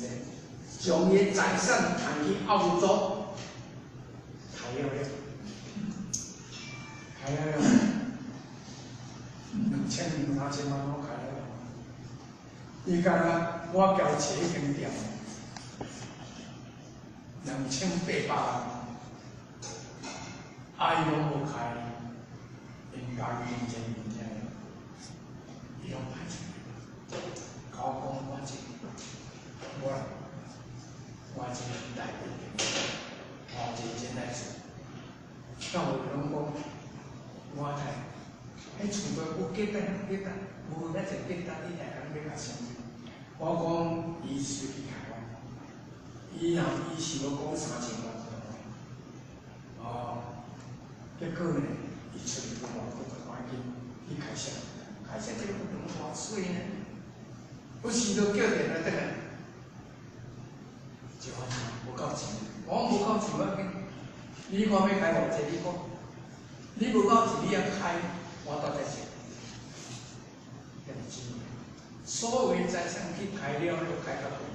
將伊財產趁去澳洲，開了了，開了了，兩千兩三千萬攏開了。伊敢若我交錢一間店，2800萬，啊伊攏無開，𪜶家己認真認真，伊攏歹出來，甲我講我這，我我這來不及，我認真來做，到有人講，我來，彼厝個有價值，價值，無咱就價值，你來講欲共啥？我講伊隨去開我，伊若伊是欲講3000萬，哦，結果呢，伊出去外國就趕緊去開設，開設這個活動偌媠呢？有時都叫電話轉來，一萬錢無夠錢，我講無夠錢無要緊，你看欲開偌濟你講，你無夠錢你也開，我到底是，兄弟姊妹，所有的財產去開了，都開到盡，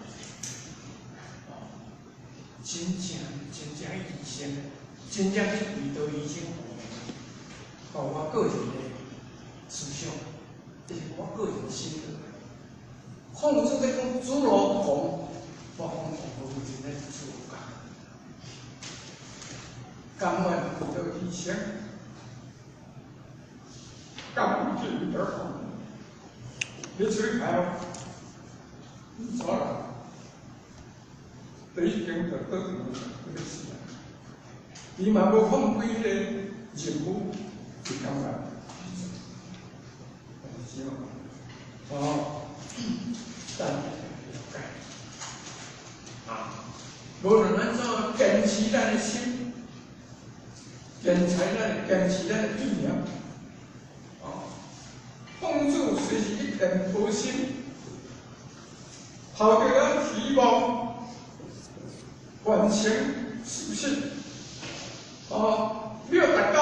哦，真正真正去醫生，真正去為道醫生服務，哦，我個人的思想，這是我個人心得。孔子在講子路講，我講孔夫子真是自家，甘願為道醫生，甘願去為道。你出去開哦，你走啦，第一間就倒轉去死啊！伊嘛無放幾个任務，就感覺是嘛？哦，咱了解啊，無論按怎堅持咱的心，堅持咱的意念，哦，孔子雖是一片好心，抱著咱希望完成事實，哦，你要達到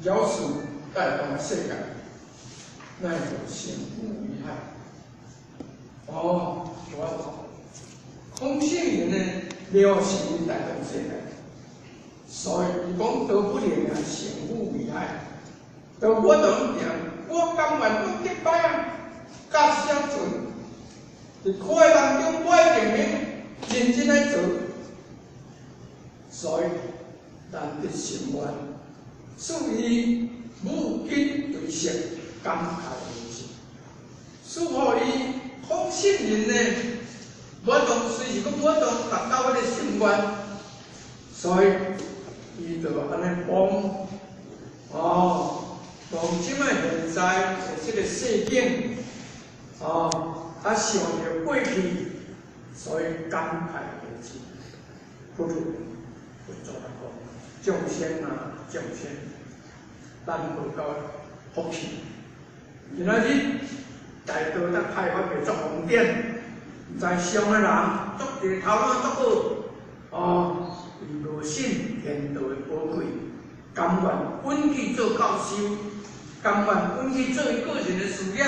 饒恕帶動世界，那就成富厲害。哦，我孔聖人呢，了是帶動世界，所以伊講道不能啊，成富厲害。道我當定，我甘願講一擺啊，甲相存，佇苦海當中，我一定認真來做。所以，咱得心願，屬於無根對色，感慨為之。師父伊孔聖人呢，我當隨時講，我當達到我的心願，所以伊就按呢講，哦，當這擺現在的這個世境，哦，啊想著過去，所以感慨為之。不如佛祖來講，眾生啊，眾生，咱無夠福氣。今仔日大道才開發的足方便，在上的人足一個頭腦足好，哦，伊無信天道的寶貴，甘願穩去做教授，甘願穩去做伊個人的事業，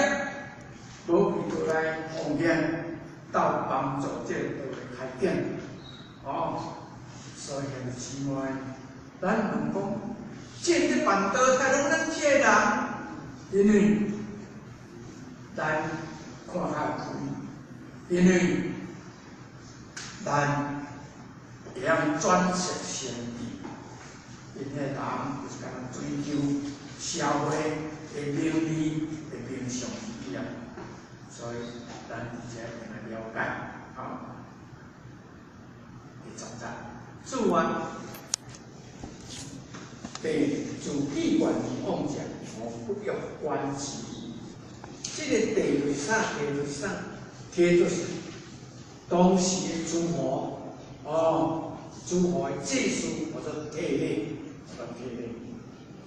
無去倒來奉獻，到幫助這個道的開展，哦，所以兄弟姊妹，咱問講，這個辦道，太攏咱這個人，因為咱看較開，因為咱會曉轉色成智，𪜶彼個人就是敢若追求社會的名利的名相一樣，所以咱佇遮會來了解啊。第十節，注願第自棄願而往者，吾不欲觀之。這個提就是啥？提就是啥？提就是當時的諸侯，哦，諸侯的祭司叫做提禮，叫做提禮。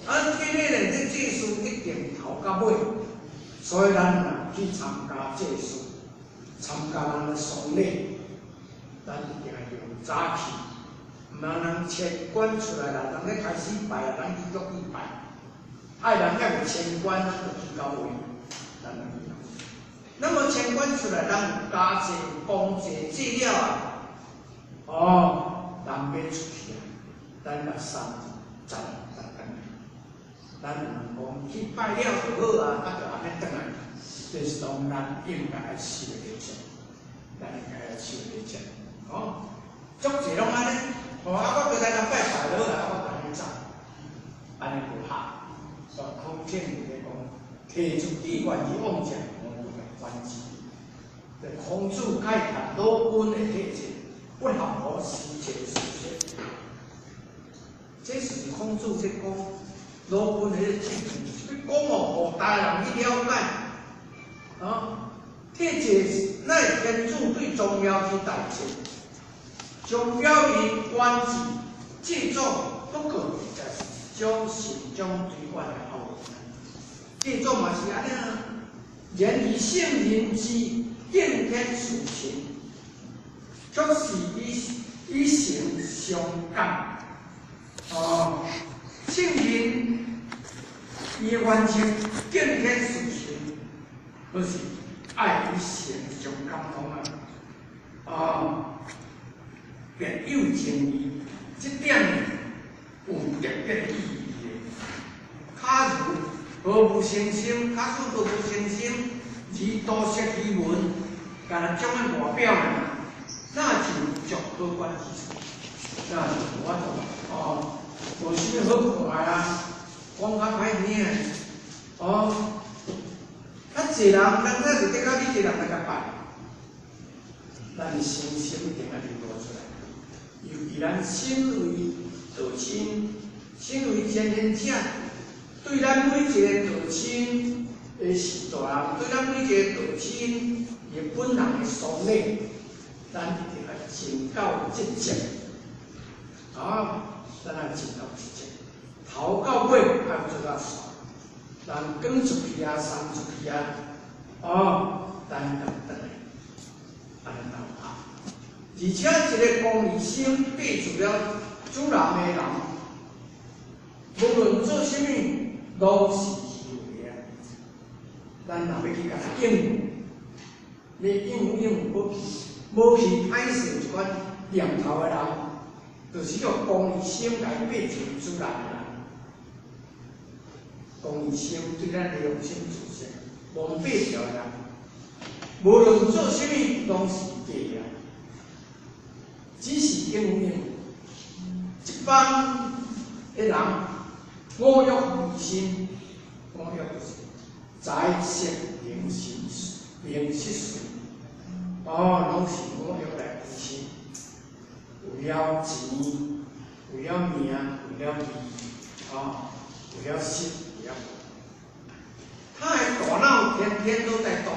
啊，提禮呢，這祭司一定頭到尾，所以咱若去參加祭司，參加咱的喪禮，咱一定愛用早去，毋通人簽官出來啦，人咧開始拜啊，咱去閣去拜。愛人猶未簽官，咱就去到位，咱就去到。那麼簽官出來，咱有加祭、公祭祭了啊，哦，人欲出去啊，咱來送站站轉來，咱毋通講去拜了就好啊，啊就按呢轉來，這是當咱應該愛守的禮節，咱應該愛守的禮節，哦，足濟攏按呢，哦，啊，我閣來人拜拜好啊，我就按呢走，按呢無合。所以孔子就咧講，提自己願而往者，吾不欲觀之。這孔子慨嘆魯君的體制，不合乎時節事實。這是孔子在講魯君彼個制度，欲講哦，予大人去了解。啊，體制乃天子對宗廟之大政，宗廟以官制制作，不過就是將善終追遠的後裔。制作嘛是按呢啊，然而聖人之敬天事神，卻是與誠相感。哦，聖人伊的原則敬天事神，就是愛與誠相感通啊。哦，別有情義，這點有特別意義的。假如毫無誠心，假使毫無誠心，而徒飾儀文，干焦將的外表爾，那就無足可觀之處，那就無法度哦，無啥物好看的啊，講較歹聽，哦，較濟人，咱那是得較你一個人來共拜，咱的誠心一定愛流露出來，尤其咱身為道親，身為前行者，對咱每一個道親的序大人，對咱每一個道親伊本人的喪禮，咱一定愛盡到職責，啊，咱愛盡到職責，頭到尾愛做到煞，人趕出去啊，送出去啊，哦，咱共轉來，按呢鬥合。而且一個功利心背住了主人的人，無論做啥物，攏是虛偽的。咱若欲去共伊應付，你應付應付無去，無去歹勢一款念頭的人，就是用功利心來變成主人的人。功利心對咱的良心自信，蒙蔽掉的人，無論做啥物，攏是假的。只是應付應付。這幫的人五欲為心，五欲就是財色名食名食睡，哦，攏是五欲來為心，為了錢，為了名，為了利，哦，為了色，為了。他的大腦天天都在動，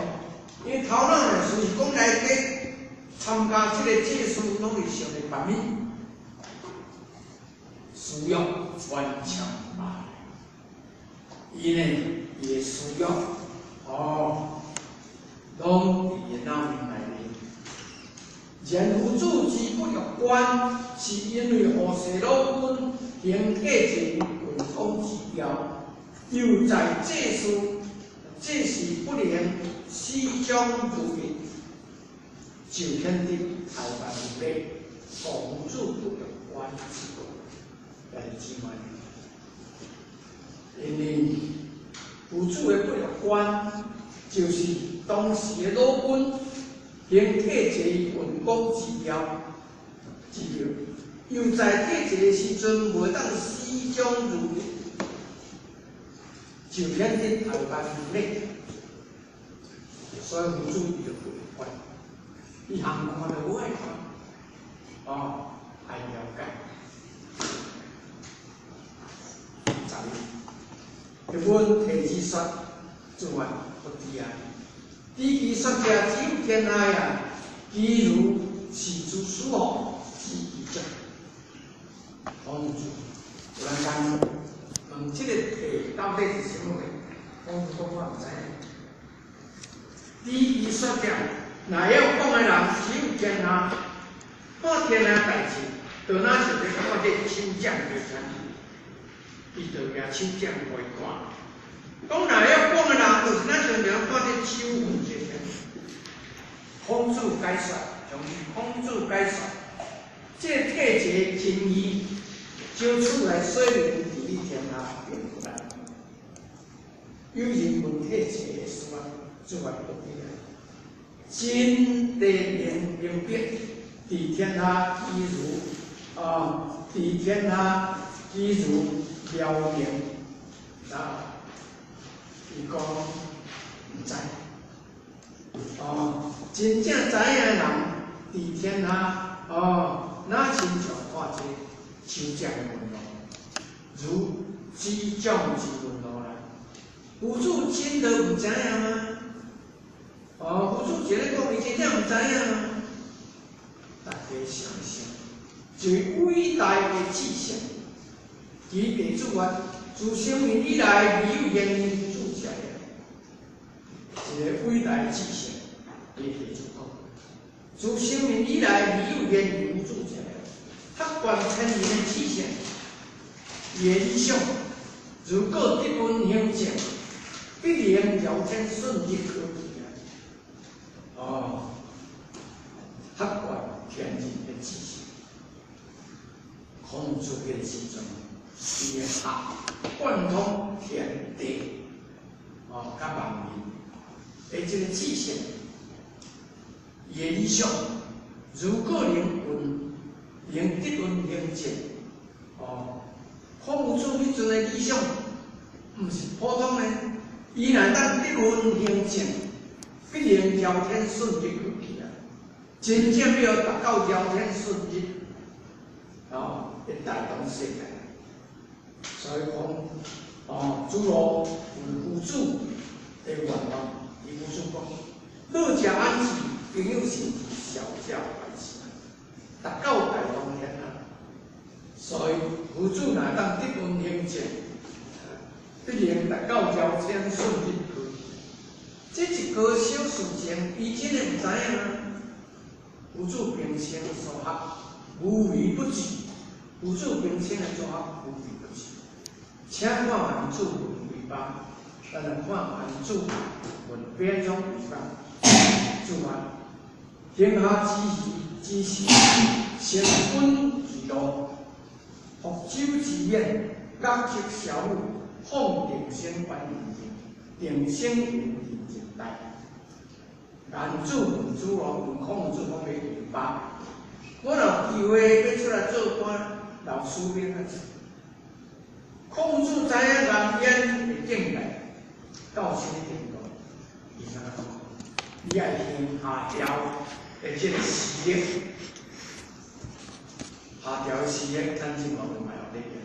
因為頭腦呢，就是講來去參加這個祭祀，攏是想著別物，私欲完全罷。伊呢，伊的私欲，哦，攏佇伊的腦面內面。然夫子之不欲觀，是因為後世魯君行體制為公之業，又在祭祀，祭祀不能始終如一，就顯得太繁無禮，孔子不欲觀之故，來自問。因為夫子的不欲觀，就是當時的魯君行體制為公之業之業，又在體制的時陣袂當始終如一，就顯得太繁無禮，所以夫子伊就不欲觀，伊項看就無愛看，哦，愛了解。十一。問提子說：主啊，不知啊。知其說者只有天下啊，其餘是諸師傅知其者。孔子突然間問這個題到底是啥物貨？孔子講我毋知影。知其說者，若曉講的人只有天下，看天下代誌，就若像咧看這手掌就啥，伊就舉手掌予伊看。講若曉講的人，就是若像咧看這手腕這啥。孔子解說，從孔子解說，這個體制真義，照此來說明治理天下並不難。有人問體制的事啊，主啊不知啊。真地明明白，治天下其如啊，治天下其如辽明啊，伊講毋知。哦，真正知影的人，治天下哦，若親像看這手掌的紋路，如指掌之紋路啦。夫子真的毋知影嗎？哦，夫子一咧講，伊真正毋知影嗎？大家想一想，一位偉大的智聖，其地主啊，自生命以來，未有言語注解的，一個偉大的智聖，伊地主講，自生命以來，未有言語注解的，學貫千人的智聖，伊的理想，如果得聞行證，必能遙天順日可期啊！哦，學貫天人的智聖，孔子彼個時陣，伊的學貫通天地，哦，佮萬民的這個智聖，伊的理想，如果能聞，能得聞行證，哦，孔子彼陣的理想，毋是普通的，伊若當得聞行證，必能遙天順日可期啊！真正要達到遙天順日，哦，會帶動世界。所以講，哦，子路問夫子的願望，伊夫子講：樂者安之，朋友信之，小者懷之，達到大同天下。所以夫子若當得聞行證，必能達到遙天順日可期。這一個小事情，伊真的毋知影啊。夫子平生所學，無微不至。夫子平生的所學，無微不至。請看孟子問毀謗，咱來看孟子問邊種毀謗。主啊，天下之義之事，成本其路，覆舟之免，樂則小武，放定生觀人情，定生云人情大。孟子問子路，問孔子講欲毀謗。我若有機會欲出來做官，老師欲按怎？孔子知影顏淵的境界到啥物程度，伊怎講？你愛行下調的這個事業，下調的事業，咱這嘛會嘛有咧用。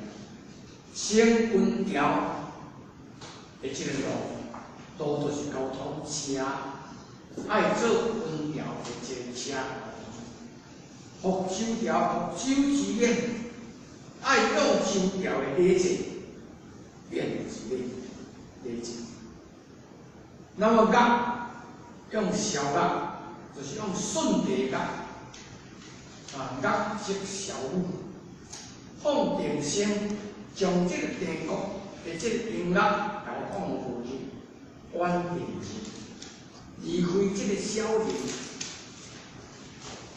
先溫調的這個路，路就是交通車，愛做溫調的這個車。覆舟調，覆舟之免，愛用舟調的禮節，免就是禮，禮節。那麼樂用蕭樂，就是用順地樂，啊，樂則蕭武，放定聲，將這個鄭國的這個音樂來放過去，遠定聲，離開這個小人，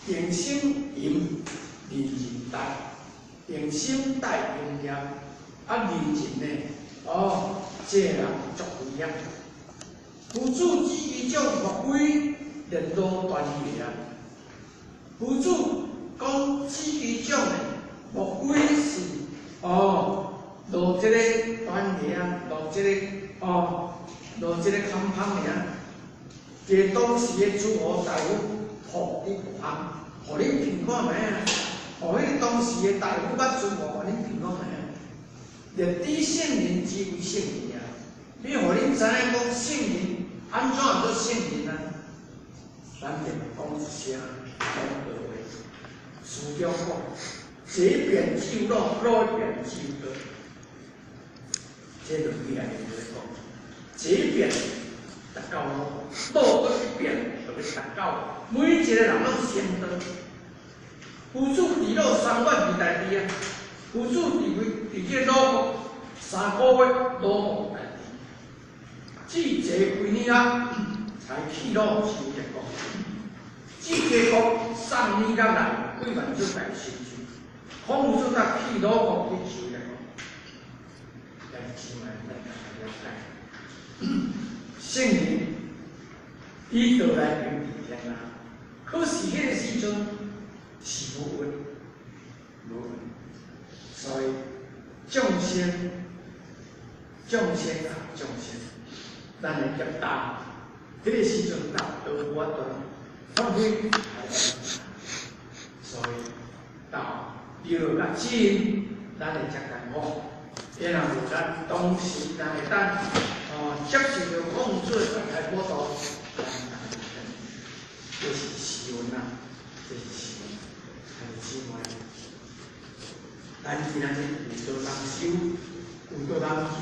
定聲吟人人帶，定聲帶音業，啊人人呢？哦，這個人足危險。夫子知其種莫非連路斷崖啊！夫子講知其種呢，莫非是哦落這個斷崖啊，落這個哦落這個坎旁爾。這當時的諸侯大夫予你無通，予恁品看覓啊？予彼個當時的大夫佮諸侯，予恁品看覓啊？連知聖人之為聖人啊！你予恁知影講聖人按怎做聖人啊？咱就講一聲講道話，書中講，這一邊只有老，那一邊只有道。這論語內面就咧講，這一邊達到老，老閣一邊就欲達到，每一個人攏成道。夫子佇魯3月二大地啊，夫子佇位佇這個魯國3個月魯國大地，至這幾年啊，才去魯修業國。至這國送年甲來幾萬做大成就，孔夫子才去魯國去修業國。來，姊妹，咱大家了解。聖人以道來平治天下，可是彼個時陣是無運，無運，所以眾生，眾生啊，眾生，咱的業擔，彼個時陣到都無法度發揮，所以道對佮真，咱會遮艱苦。伊若無咱當時咱會當哦接受著孔子的大開普度，這是時運啊，這是時運，兄弟姊妹，咱今仔日有多人修，有多人求，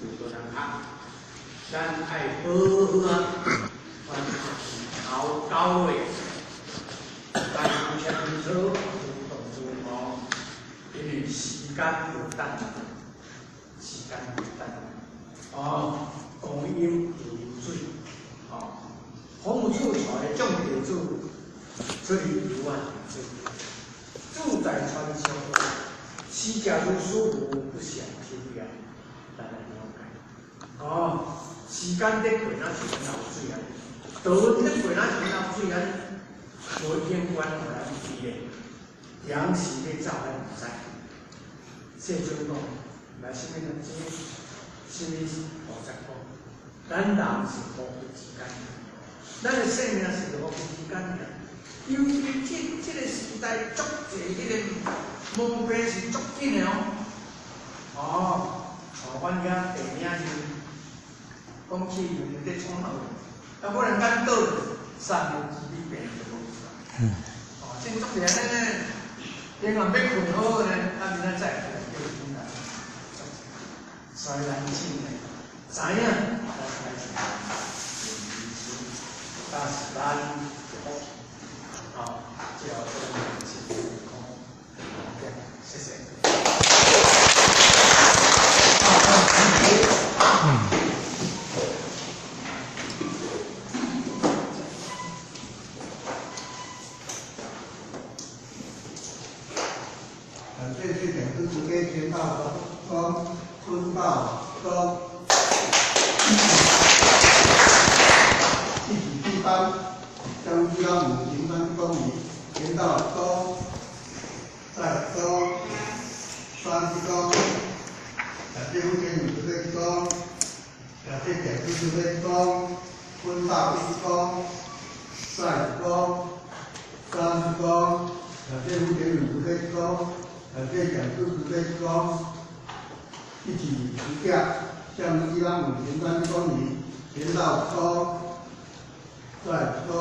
有多人學，咱愛好好啊，頭九月，咱有清楚主動主哦，因為時間無等。時間無等，哦，光陰如水，哦，孔子帶眾弟子出去遊玩水，志在川上，死者如斯夫，不暇秋也。咱來了解，哦，時間咧過，若像流水按呢，道運咧過，若像流水按呢，無永遠予咱記的，人時欲走，咱毋知。世尊講。來，啥物人知？啥物菩薩講？咱人是無幾時間，咱的生命是無幾時間爾。尤其這個時代，足濟彼個毛病是足緊的哦。哦，哦，阮遐地名是講起用佇創鬧，啊，忽然間倒3年一病就無去啊。哦，真足濟按呢，永遠欲睏好呢，啊，明仔載起來叫醒來。所以咱真的知影，咱開始但是咱的福氣，啊，這個是健康，謝謝。感謝這講師慈悲天道光坤道中，一起第八，將伊拉姆平方公里，天道中，在中，30公，感謝父親慈悲中，感謝講師慈悲中，坤道1公，在中，30公，感謝父親慈悲中，感謝講師慈悲中。一起持架，向伊拉姆前30公里，前到中，在中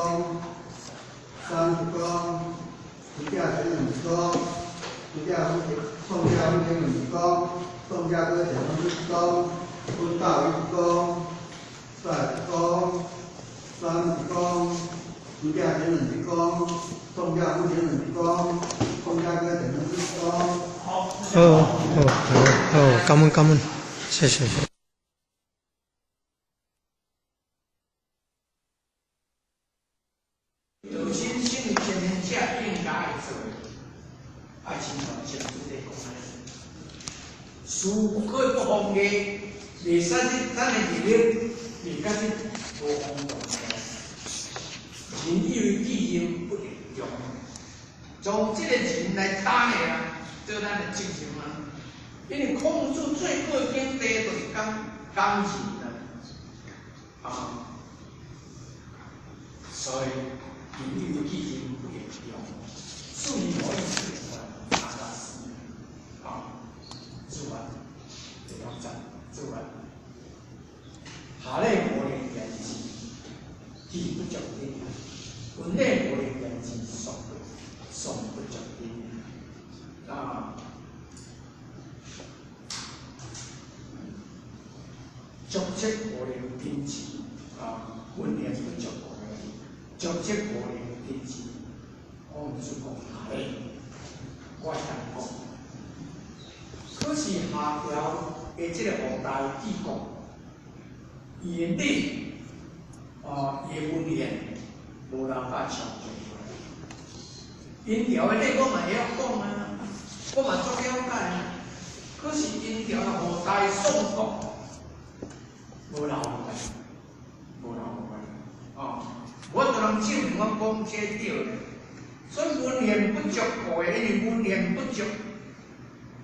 ，30公，持架前2公，持架父親，宋家父親2公，宋家哥前1公，坤道1公，在中，30公，持架前2公，宋家父親2公，宋家哥前1公。哦哦哦，感恩感恩，謝謝。道心身為前行者應該愛做的，愛親像前主咧講按呢，事過不妨礙，袂使你咱的日力袂甲你無妨動。人以為己任不能容，從這個人來擔的啊，做咱的責任啊。因為孔子最高的境界就是講講仁啊，啊，所以人以為己任不能容，所以可以說阿拉斯啊，做完就講讚，做完。尚不尚不足的啊。足迹无能根治啊，文献不足无能，足迹无能根治，我毋是讲下咧，我会当讲。可是夏朝的这个五代纪国，伊的礼，哦，伊的文献无人敢超过。殷朝的礼我嘛会晓讲啊，我嘛足了解啊。可是殷朝的五代宋国，无人有关，无人有关，哦，我就能证明我讲这对的，所以文献不足过的，因为文献不足，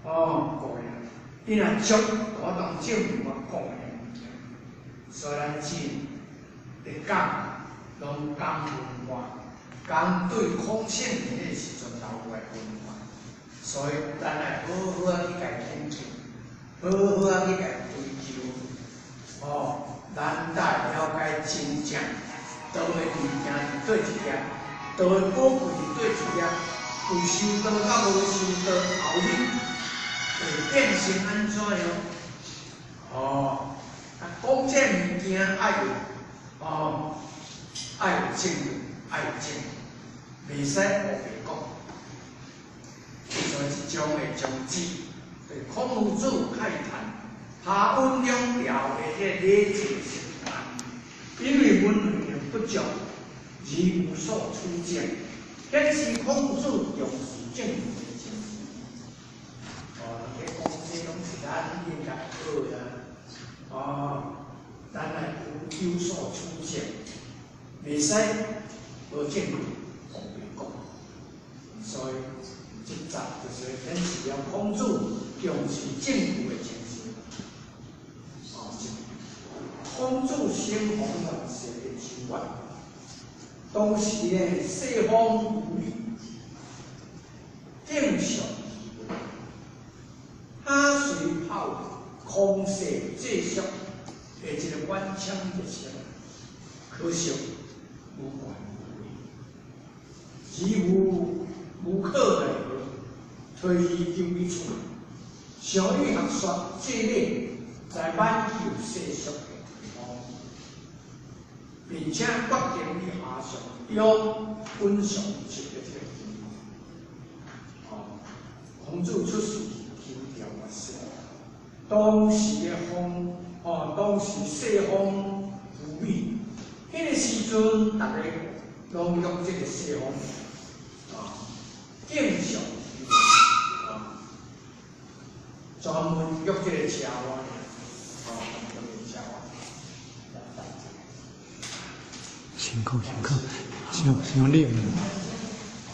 哦，过的，你若足，我当证明我讲的物件。所以咱真伫讲，拢讲文化，讲对空性迄个时阵留落来文化，所以咱爱好好仔去共研究，好好仔去共追求。哦，咱才会了解真正道的物件伫佗一粒，道的宝贵伫佗一粒，有修道佮无修道后日会变成按怎样？哦，啊，讲这物件爱有，哦，爱有证据，爱有证据，袂使乌白讲。所以这种的宗旨，对孔夫子慨叹。下温两条的这个礼节习惯，因为文献不足，而有所取证，显示孔子重视证据的精神。哦，人咧讲这拢是咱应该学的，哦，咱爱有所取证，袂使无证据胡白讲。所以这集就是显示了孔子重视证据的精神。孔子生逢乱世的秋月，当时的西方无礼，正常疑问，哈随炮空射这俗的一个满腔热情，可惜无权无位，几乎无可奈何，推伊丢去厝，小语学说这礼在挽救世俗。并且决定于下属用本上级的这个情况。哦，孔子出世求调乐色，当时的风，哦，当时西方浮美，彼个时阵，逐个拢用这个西方，啊，正常，啊，专门约这个车弯，哦，专门约这个车弯。辛苦辛苦，伤伤冷。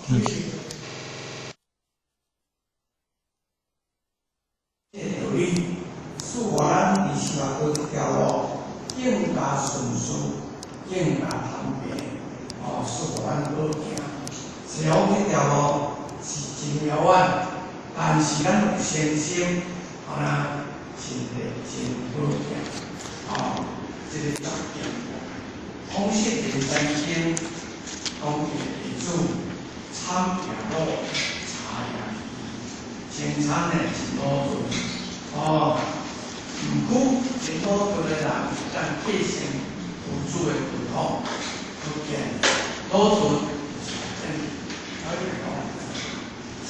嗯。这道理，使予咱伫修道这条路更加顺遂，更加坦白，哦，使予咱好行。虽然这条路是真遥远，但是咱有信心，啊，真会真好行，哦，这个决定。孔圣人曾经讲伊的弟子参行路，茶也清餐呢是鲁钝，哦，毋过这鲁钝的人当继承父子的传统，可见鲁钝是真，所以讲，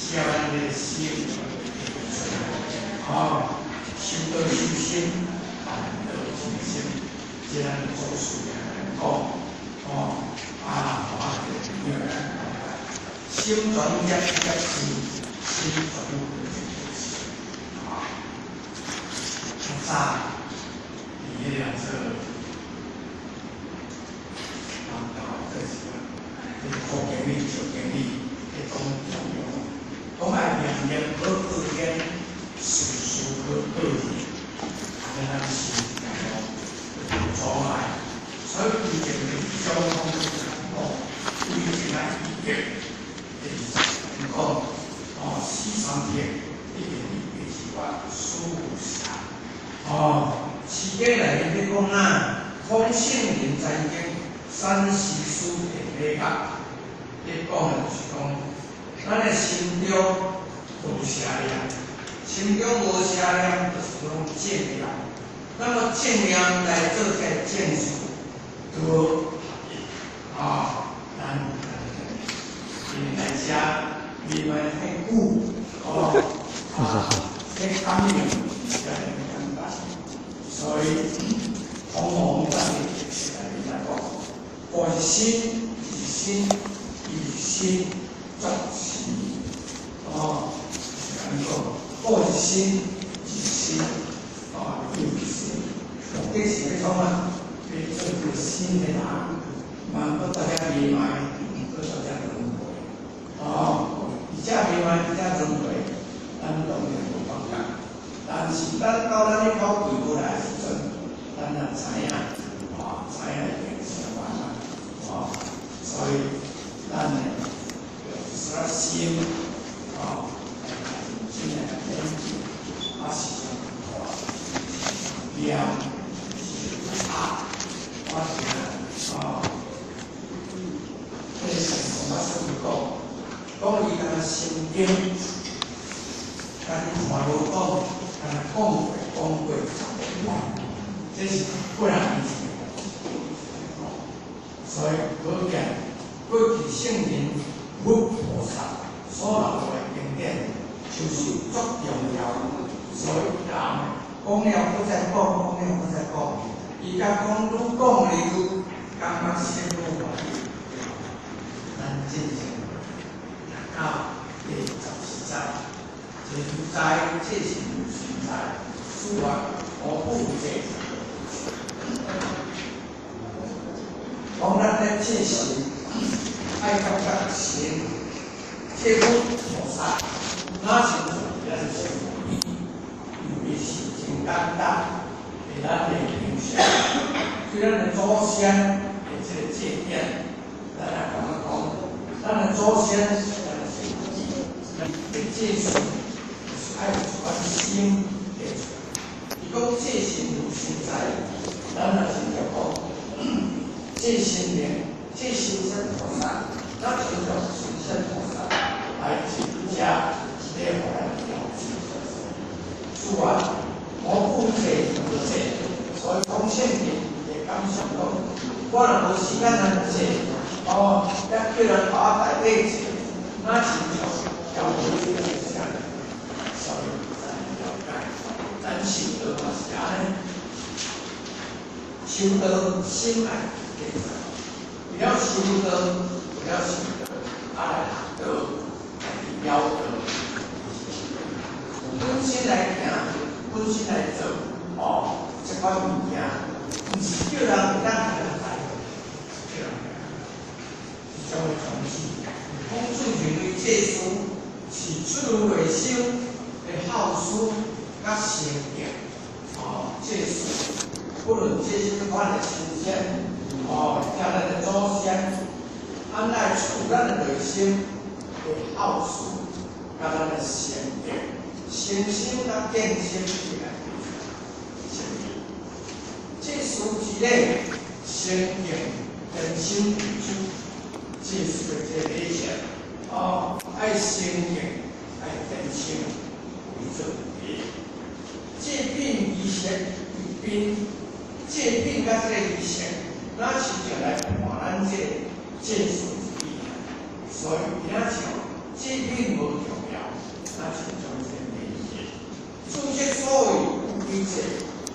写咱的心，哦，修道修心，办道修心，这咱祖师讲，哦，啊，心转业业事，心转业事，啊，较早伫迄个做，啊，这是这个好经理、小经理，彼种重要，拢爱念念好好见，事事好好见，按呢咱心无阻碍。所以规定的交通讲，规定啊医业，第二讲，哦，四三天一定280万数啥？哦，诗经内面咧讲啊，孔圣人曾经三十书的礼乐，咧讲講的就是講，咱的心中無邪念，心中無邪念，就是講正念。那麼正念來做這個正事，都啊，咱因來遮未免太久，哦，啊，這感應才會簡單，所以往往咱來講，觀心是心，以心作事，哦，是按呢講，觀心是心，啊，以心，目的是欲創啊？欲做一個新的人，嘛閣大家迷茫，閣大家輪迴，哦，而且迷茫，而且輪迴，咱當然無放假。但是咱到咱咧考跪過來的時陣，咱也知影，哦，知影一定是安怎，哦，所以咱呢，就是心，哦，來認真來研究，啊是念是啊，我聽哦，這個神講我出去講，講伊敢若心經，但伊看無講，敢若講過講過10遍，這是幾若年前的代誌。所以可見過去聖人佛菩薩所留落來經典，就是足重要。所以人講了閣再講，講了閣再講，伊甲講愈講愈感覺心愈歡喜。咱進前到第14載，這如在這是如心在，此外無不這。講咱咧這時愛感覺神，這佛菩薩，哪親像咱是因為是真簡單，佇咱的平常，對咱的祖先的這個祭典，咱也感覺講，咱的祖先是咱的神蹟，的祭祀就是愛有一款心會出來。伊講祭神如心在，咱若真正講，祭神靈、祭神聖菩薩，咱親像神聖菩薩來真正咧予咱調節。此外，無不祭無祭，所以講聖人會感想講，我若無時間來祭，哦，抑叫人把我代替祭，那親像調節啥？所以咱了解，咱修道嘛是按呢，修道心愛提出來，為了修道，為了修道，啊來學道，來了道，本身來行，本身來做，哦，這款物件，毋是叫人會當來來，叫人是將個從事。孔子認為這事是出於內心的孝思佮誠敬，哦，這事不論這啥物款的親戚，哦，或者咱的祖先，按來處咱的內心的孝思佮咱的誠敬，誠心佮敬心起來，是這事之禮，誠敬真心為主，這事的這個禮節，哦，愛誠敬，愛真心為主。這殯儀式殯，這殯佮這個儀式，哪親像來看咱這個祭祀之禮，所以伊仔像這殯無重要，哪親像這個禮節。諸這所謂有規則，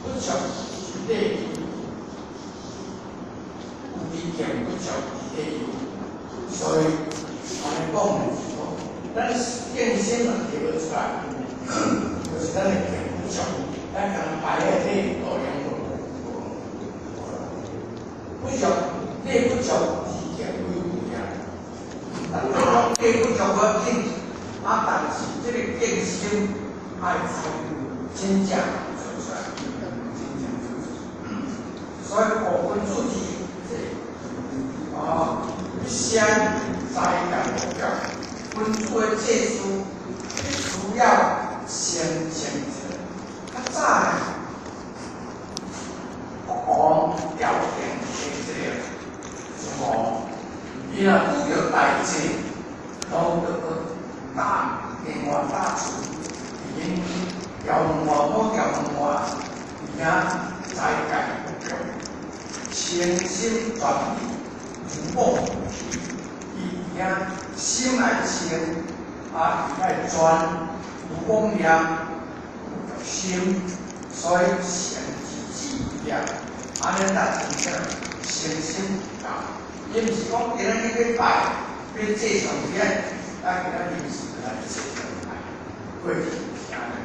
不足是禮，有規定不足是禮。所以按呢講呢是講，咱敬心嘛提無出來，就是咱的敬不足，咱共擺喺體度量不足，禮不足是敬為貴啊。但講禮不足無要緊，啊，但是這個敬心愛真正做出來，真正做出來。所以五君子之這，哦，必先齋戒目標，君子的祭祀必須要先清潔。較早呢，國王朝廷的這個什麼，伊若拄著大祭，心全意，如往菩提，伊遐心愛清，啊，伊愛專，有妄念，有心，所以善之智業，按呢才真正誠心教。伊毋是講今仔日欲拜，欲祭上天，啊，今仔日毋是來祭上拜，過去是按呢，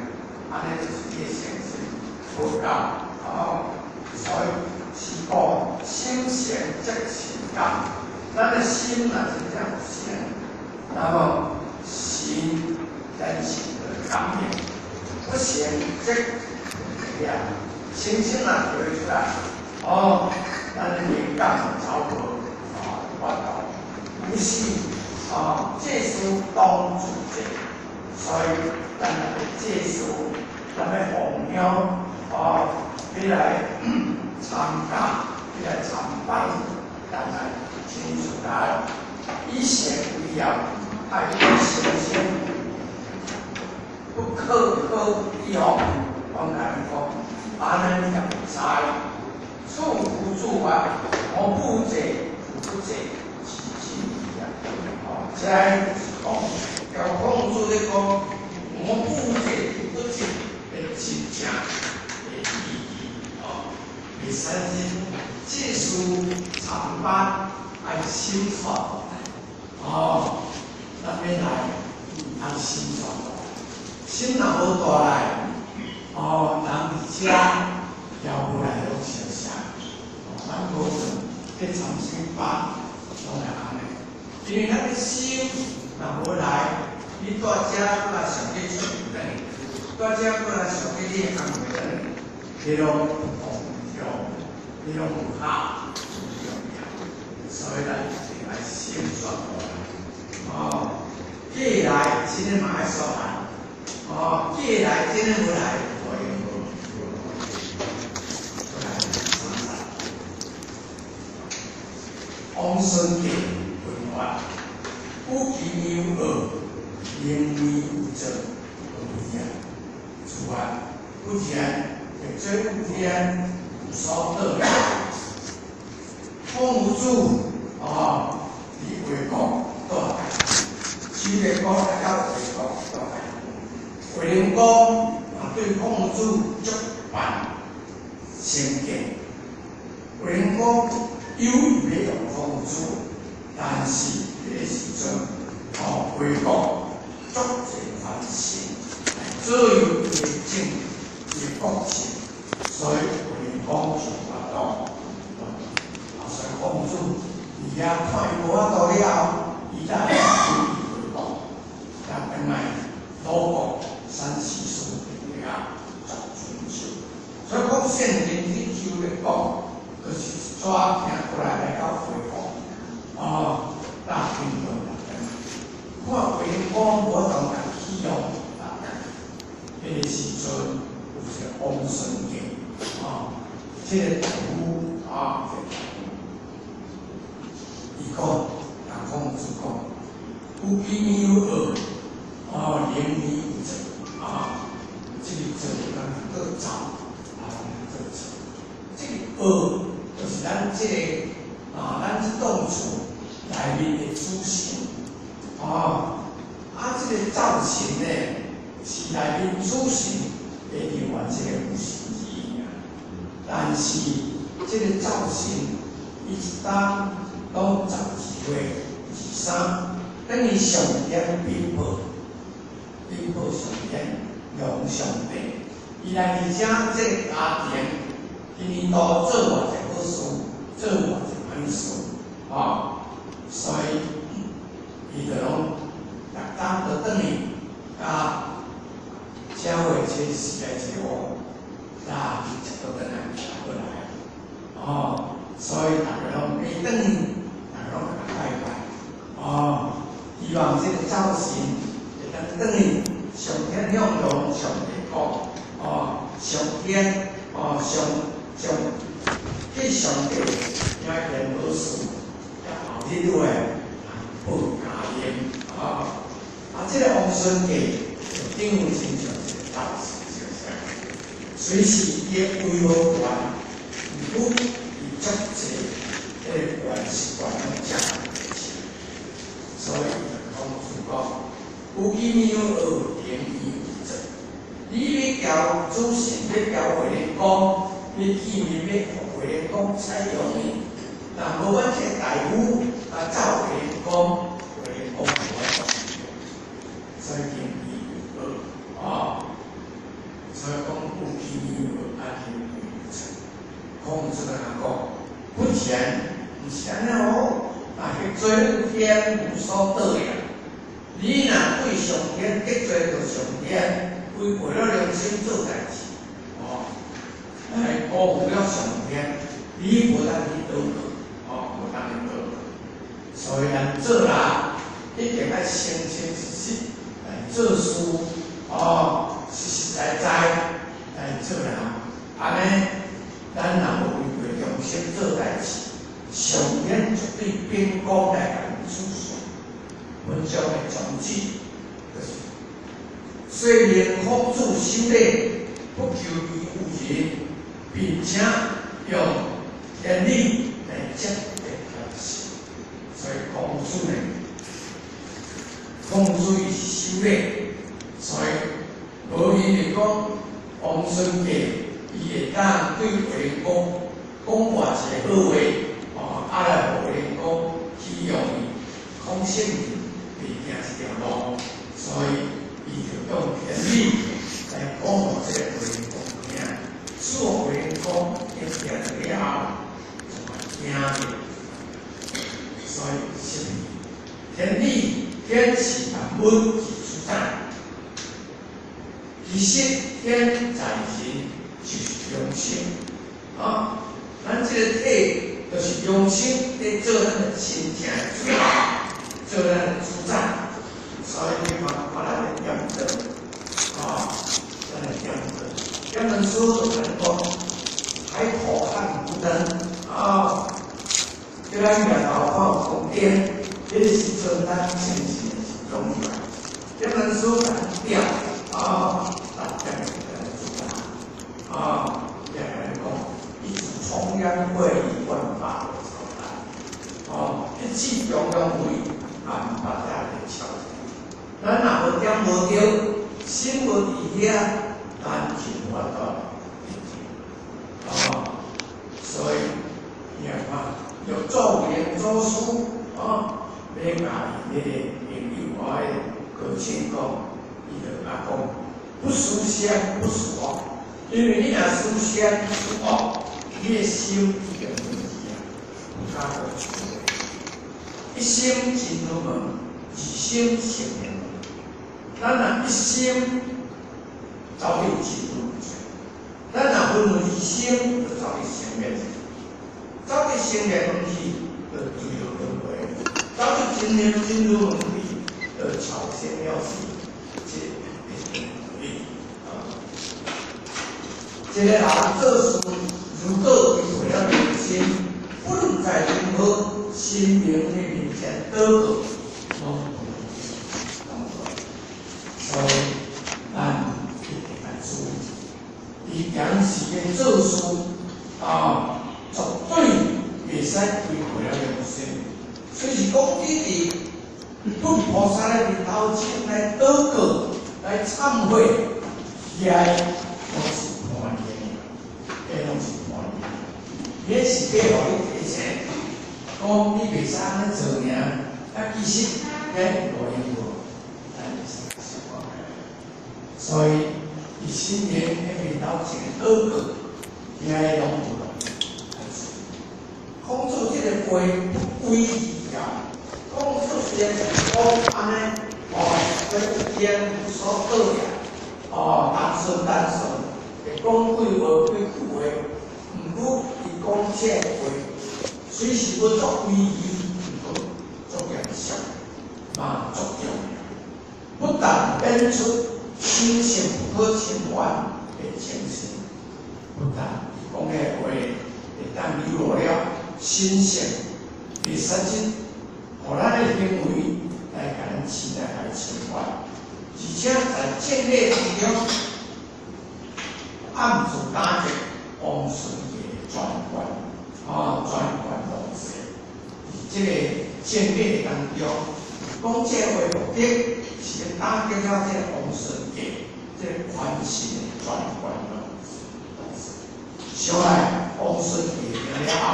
按呢就是伊的誠心無夠，哦，所以是講心善則神感。咱的心若真正有善，那麼心咱是會感應，不善則呀，星星若飛出來，哦，咱的靈感就走無，啊，無法度。有時啊，祭事當自濟，所以咱若欲祭事，咱欲奉香，啊，欲來參加，欲來參拜，咱來清楚來，以善為業，愛以誠心，不可可以哦，我共你講，按呢你就會知。處無住啊，無不濟，不濟，是真理啊。哦，這就是講，交孔子咧講，無不濟，不濟的真正的意義哦。第三是祭事參拜愛心傳哦，咱欲來愛心傳，心若無帶來，哦，人佇遮也無來攏相像，哦，咱無論去參啥物班，攏會按呢。因為咱的心若無來，你蹛遮閣來想去出轉，蹛遮閣來想去你的工課轉，彼攏無用，彼攏無效，無重要。所以咱一定愛心轉過來。哦，過來真的嘛愛煞來，哦，過來真的無來，無用無。來，三。王孫傑問法，有其有惡，寧為有造，無天諸法不天，或者有天有所得。孔夫子啊，佇衛國倒來，周列國來到衛國倒來，衛靈公啊對孔夫子足辦成見，衛靈公有意欲用孔夫子，但是彼個時陣，哦，衛國足濟凡事來左右伊的政伊的國政，所以衛靈公就無法度。啊，所以孔子佇遐看伊無法度了後，伊才來歸衛國，才轉來魯國山西省遐十春秋。所以講聖人去周列國，就是一逝行過來來到衛國，哦，搭停頓來，看衛靈公無法度共棄用，啊，彼個時陣有一個王孫傑，啊，這個大夫啊，這個大夫，伊講，共孔子講，有其有惡，哦，寧為有造，啊，這個造咱叫造，啊，叫造，這個惡就是咱這個啊，咱這棟厝內面的主神，啊，啊，這個灶神呢，是內面主神的另外一個有神之一。但是這個灶神，伊一冬攏12月23，等於上天稟報，稟報上天，龍上帝，伊來佇遮這個家庭，今年度做偌濟好事，做偌濟歹事，啊，所以伊就攏逐冬就轉去，共正月初四來初五，早去食倒轉來，過來，哦，所以逐家攏欲轉去，逐家攏共拜拜，哦，希望這個灶神會當轉去上天向龍上帝講，哦，上天，哦，上上去上帝遐件好事，後日會報家應，啊，啊，這個王孫傑就等於親像一個灶神相像，隨時伊的威無懸，毋過伊足濟孔子講，有其名有惡，定義有罪。你欲交祖先，欲交回蓮公，欲見面欲予回蓮公採用你，若無阮這个大夫來走回蓮公，回蓮公無法度。所以定義有惡啊，所以講有其名有惡，啊定義有罪。孔子共咱講，不然，毋是按呢哦。啊，彼做天無所得也。你若對上天得罪著上天，違背了良心做代誌，哦，來辜負了上天，你無通去禱告，哦，無通去禱告。所以咱做人一定愛誠誠實實來做事，哦，實實在在來做人，按呢，咱若無違背良心做代誌，上天絕對秉公來共阮處事。文章的宗旨就是：雖然孔子守禮，不求於有人，並且用天理來接得天時。所以孔子呢，孔子伊是守禮，所以無伊就講王孫傑，伊會當對衛公講偌濟好話，哦，啊來予衛公起用伊，孔聖人袂行這條路，所以伊就用天理來講予這个衛公聽，使衛公一聽了後就嘛驚著，所以是天理天時萬物之主宰。其實天在人就是良心啊，咱這个體就是良心佇做咱的親情的主，做咱的主宰。所以你看，看咱的點燈啊，咱的點燈，點燈書就共咱講，海口漢無燈啊，叫咱日頭看有光燈，彼个時陣咱精神是集中起來。點燈書共咱點啊，大家來主宰啊，也來講，一柱重陽會萬法的所在，哦，一氣中央會萬法在咧敲。咱若無點無著，心無佇遐，咱就無法度哦，所以你看，有祖言祖師啊，欲共伊彼个朋友啊，彼个高清講，伊就共講，不思善不思惡，因為你若思善思惡，你的心已經分去啊，有較好處。一心真如門，二心聖言門。咱若一心走去真如門，咱若分為二心，就走去聖言，走去聖言門去，就墜落輪迴；走去真言真如門去，就超生了死，這個道理啊。一個人做事，如果違背了良心，不論在任何神明的面前禱告，攏所以咱一定愛注意，伊當時的做事啊，絕對袂使違背了良心。所以是講，你佇佛菩薩的面頭前來禱告、來懺悔，遐攏是叛逆的，彼攏是叛逆。彼是欲予你提醒，講你袂使按呢做爾，啊，其實遐無用無，咱會使小可。所以，佇神明的面頭前禱告，遐攏有路。孔子這个話不歸而啊，孔子雖然講按呢，哦，這天無所得也，哦，單順單順，會講幾話幾句話，毋過伊講這個話，雖是欲作威儀，毋過足嚴肅，嘛足重要，不但顯出神聖不可侵犯的精神，不但伊講的話會當留落了神聖袂使去，予咱的行為來共咱期待來侵犯，而且在正禮當中暗自打擊王孫傑的專權，啊，專權統治，佇這个正禮當中，講這話目的是欲打擊了這個王順傑這個權勢的轉換咯。上來王順傑了後，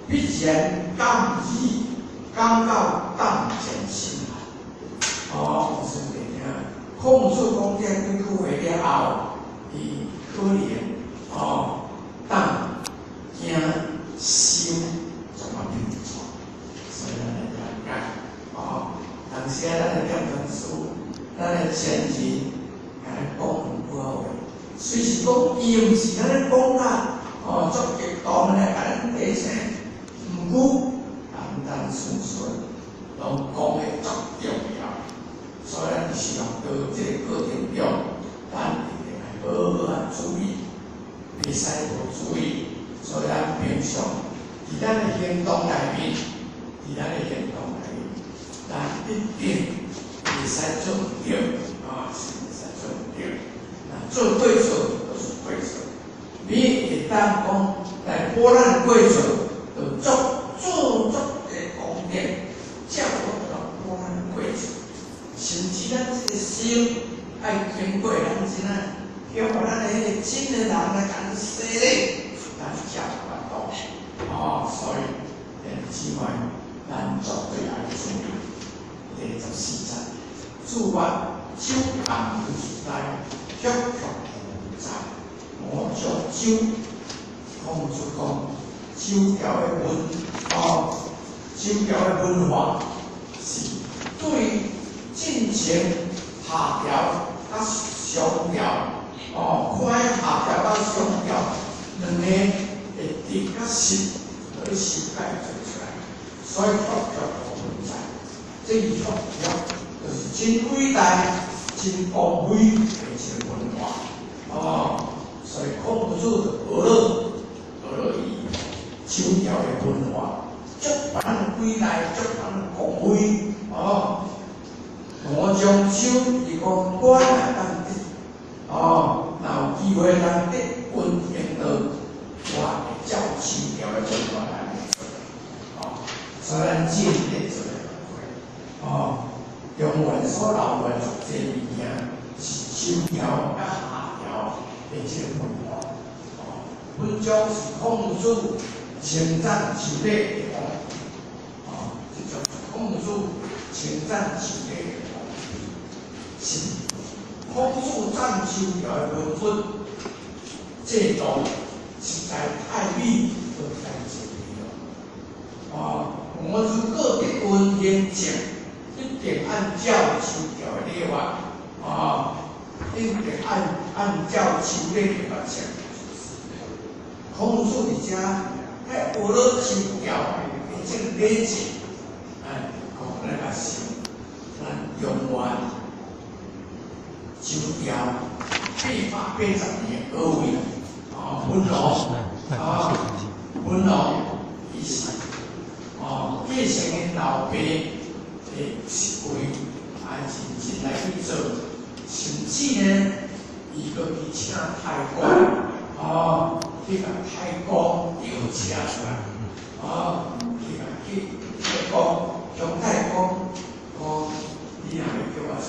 必然感義，感到膽戰心寒。哦，王順傑聽孔子講這幾句話了後，伊可能哦膽驚心怎麼變錯？所以咱來了解哦。當時咱的點傳師，咱的前人共咱講有句話，雖是講伊毋是按呢講啦，哦，足激動來共咱提醒，毋過單單純純攏講的足重要，所以咱是用到這個過程中，咱一定愛好好啊注意，袂使無注意。所以咱平常佇咱的行動內面，佇咱的行動內面，咱一定袂使做毋對，啊，是袂使做毋對。那做對錯就是對錯，你會當講來補咱過錯，就做做足的功德，才有法度補咱過錯。甚至咱這個心愛經過咱這呐，叫予咱的彼個真的人來共咱洗禮，咱才有法度。哦，所以兄弟姊妹，咱絕對愛注意。第14節，注目酒暗無在，曲曲無在，我將酒，孔子講，周朝的文哦，周朝的文化是對進前夏朝佮商朝，哦，看夏朝佮商朝兩个的得佮失，去修改做出來，所以曲曲無在，這個曲曲就是真偉大、真光輝的一個文化，哦，所以孔子就學了學了伊周朝的文化，足番偉大，足番光輝，哦。我將酒，伊講我若當得，哦，若有機會通得溫行道，我會照周朝的文化來做，哦，所以咱真得做的哦，中原所留落來足濟物件，是周朝佮夏朝的這個文化，哦，本章是孔子稱讚周禮的方，哦，這種孔子稱讚周禮的方，是孔子讚周朝的文物制度，實在太美閣太精了。哦，我如果得溫行政，一定按照周朝的禮法，哦，一定按照周禮的法程。孔子佇遮，遐學了周朝的這個禮節，哎，講咱來想，咱中原周朝880年的位，哦，文王，啊，文王伊是，哦，繼承𪜶老爸的職位，來認真來去做，甚至呢，伊閣去請太公，哦，去共太公調車出來，哦，去共去太公，向太公講，你若欲叫我出，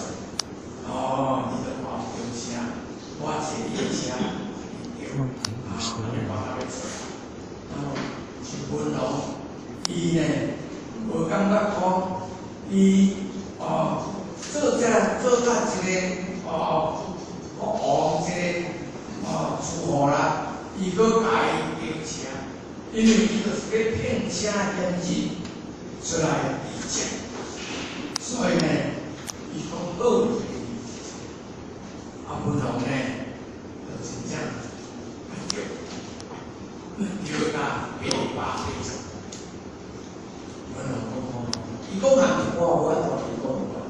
哦，你就幫我調車，我坐你的車，調，啊，你幫我去出來，然後是文王，伊呢，無感覺講，伊哦做這做甲一個哦國王一個哦諸侯啦，伊閣共伊調車，因為伊就是欲聘請賢人出來議政，所以呢，伊講好，啊，文王呢，就真正調調甲880。文王講講，伊講啊，我無法度，伊講無法度，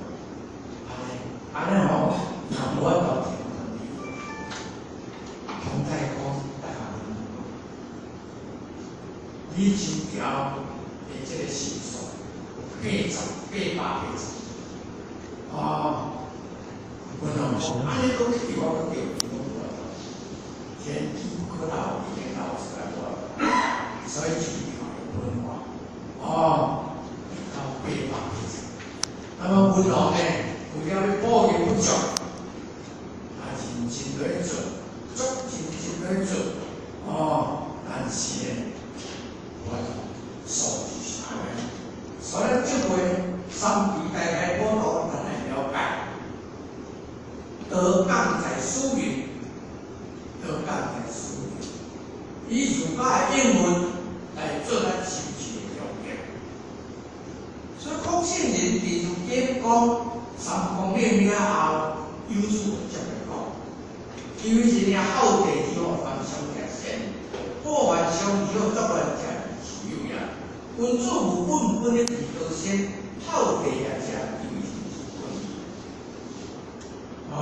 按呢，按呢吼，若無法度聽，孔太公大家問，你周朝的這個習俗，八十八八十，哦，文王講，按呢講去，我閣叫伊講無法度，天機不可漏，已經漏出來無法度，所以周朝的文化，哦，到880。王呢，為了欲保佑佛教，啊，認真來做，足認真來做，哦，但是呢，我數就是按呢，所以這回三地大開普度，咱來了解，道降在斯人，道降在斯人，以儒家的應運來做咱修持的條件。所以孔聖人佇儒經講三公練了後，有主就接來講，因為是領孝弟之後凡上者善，過凡上之後作亂者是有影。君子無本本的提高先，孝弟也者尤其是本。哦，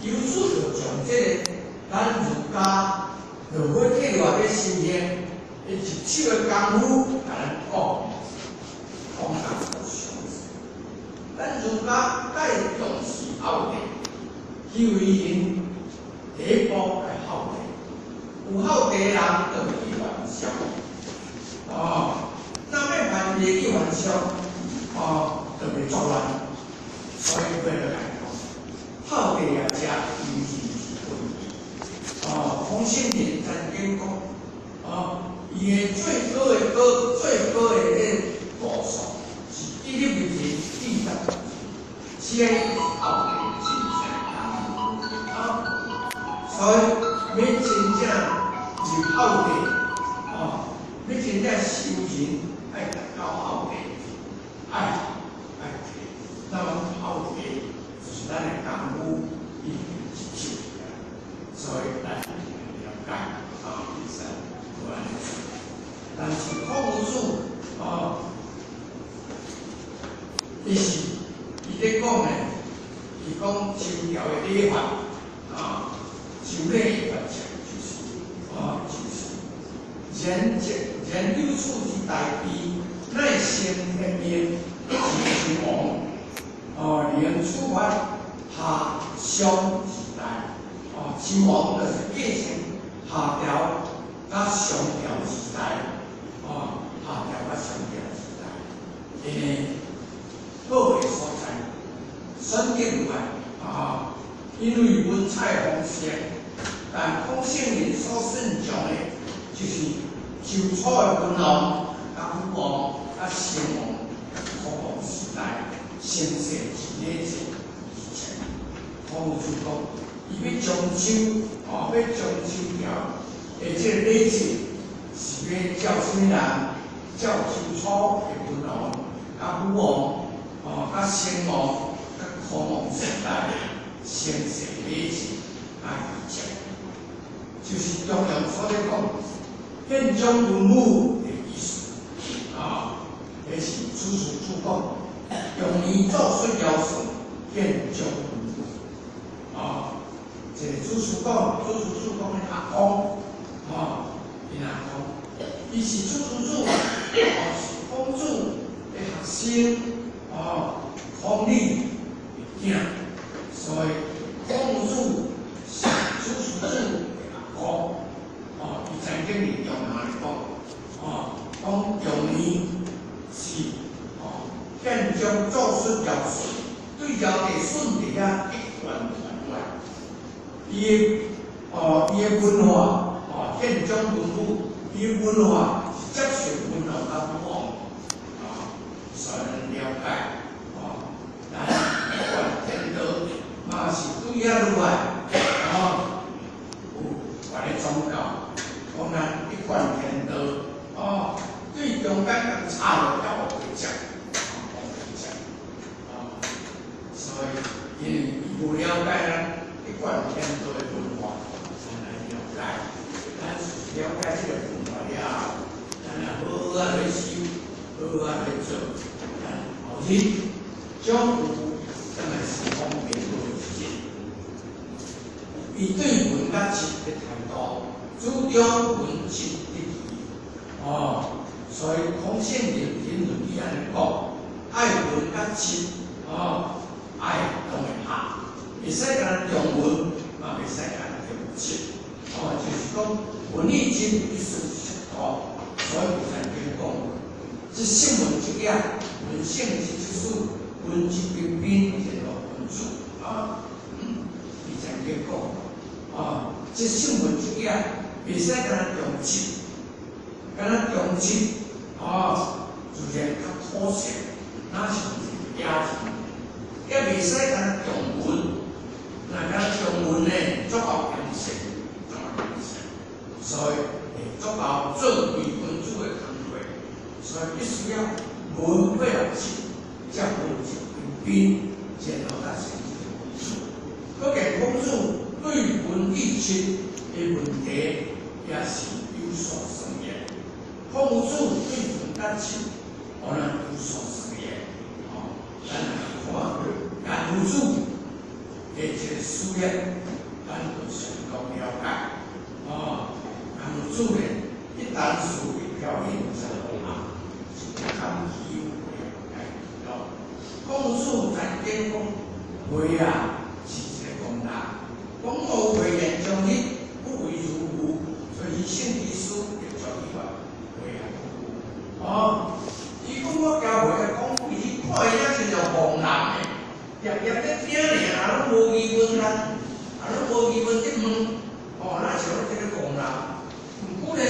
由此就將這個咱儒家落尾計劃咧修行，的入手的功夫，共咱講，講甲足詳細。咱儒家介重視孝弟，因為𪜶第一步愛孝弟，有孝弟的人就會去還俗。哦，若欲還袂去還俗，哦，就袂作亂。所以為了來講，孝弟也者，尤其是本。哦，孔聖人曾經講，哦，伊的最高的高、最高的彼個度數是一日為人，二十為人，先孝弟真正啊，所以欲真正入孝弟，哦，欲真正修行，愛達到孝弟，愛愛悌，那麼孝弟就是咱的功夫已經入手來，所以咱了解啊，會使做按呢做。但是孔夫子哦，伊是伊咧講的，伊講周朝的禮法啊，周禮的法則就是啊，就是人人有處之大悲，乃先天命之周王，哦，連處法夏商時代，哦，周王就是繼承夏朝佮商朝時代，哦，夏朝佮商朝時代，好的所在，選擇落來啊，因為文采豐盛，但孔聖人所信仰的，就是周初的文王、佮武王、佮成王、楚王時代，盛世之禮節以前，孔子講，伊欲將周，哦，欲將周朝的這個禮節，是欲照啥物人？照周初的文王、佮武王、哦，佮成王、佮康王時代盛世禮節來去就是中庸所咧講，憲章文武的意思啊，彼是祖師祖講，用年祖出堯舜，憲章文武啊，這個祖師講，祖師祖講的阿公，啊，𪜶阿公，伊是祖師祖，哦，是孔子的學生，哦，孔鯉的囝，所以孔子是祖師祖的阿公，哦，伊曾經佇中庸來講，哦，講用年是哦，憲章祖出堯舜，對堯帝舜帝遐一貫傳來，伊的哦，伊的文化，哦，憲章文武，伊的文化是接受文王佮武王，啊，所以咱了解，哦，咱一貫天道嘛是對遐落來，哦，有別个宗教，講咱一貫天道，哦，對中間共插落遐學會食，哦，學會食，哦，所以因為伊無了解咱一貫天道的文化，咱來了解，咱是了解這個文化了後，咱來好好仔來修，好好仔來做，咱後日將有轉來西方變做一日。伊對文佮質的態度，主張文質得宜，哦，所以孔聖人評論伊按呢講，愛文佮質，哦，愛當會合，會使干焦重文，嘛袂使干焦重質，哦，就是講文與質必須適度，所以有曾經講，這聖文質雅，文聖質之事，文質彬彬，然後君子啊。伊曾經講，啊，這聖文這件袂使干焦重質，干焦重質，啊，自然較可惜，若像是野田，也袂使干焦重文，若干焦重文呢，足夠嚴肅，足夠嚴肅，所以會足夠做偽君子的工課，所以必須要文配合質，才文質彬彬，然後才成一個君子。可見孔子對仁義禮的問題也是有所鑽研。孔子對仁甲禮，當然有所鑽研。哦，咱來看顏夫子的這個事業，咱就相當了解。哦，顏夫子呢，一旦事業表現就啊，是不堪虛偽來哦。孔子曾經講話啊，是一個功能，講無諱言將日，不為如無，所以聖經書就叫伊話話啊。哦，伊講我交話講，伊看伊遐親像戇人的，粒粒咧聽爾，攏無疑問啦，啊，攏無疑問咧問，哦，若像這個戇人。毋過呢，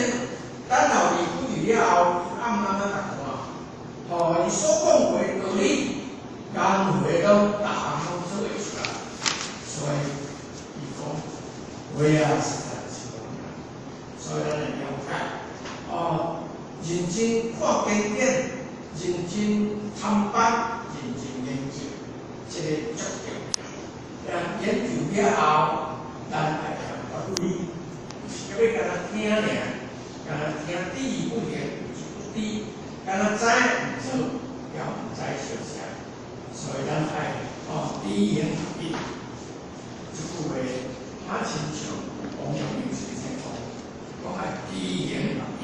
等候伊幾日了後，暗暗仔共看，哦，伊所講話道理，講話攏逐項攏做會出來，所以伊講話啊，實在是無所以咱來了解，哦，認真看經典，認真參拜，認真研究，這個足重要。研究了後，咱愛曉發揮，毋是叫欲干焦聽爾，干焦聽知而不行，有不知，干焦知毋做，也毋知相啥。所以咱愛哦，知行合一。這句話，啊，親像王陽明先生講，講愛知行合一，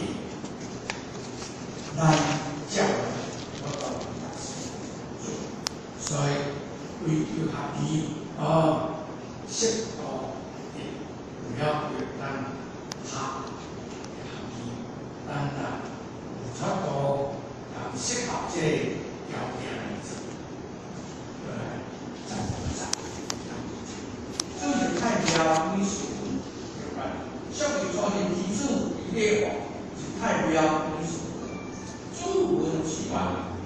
咱才會有法度達成做。所以追求合一哦，適度的，有了咱合合一，咱若有法度通適合這個條件來做，來讚讚。主是太廟女士對吧？屬於祖人之子，伊禮法是太廟女士。主文之外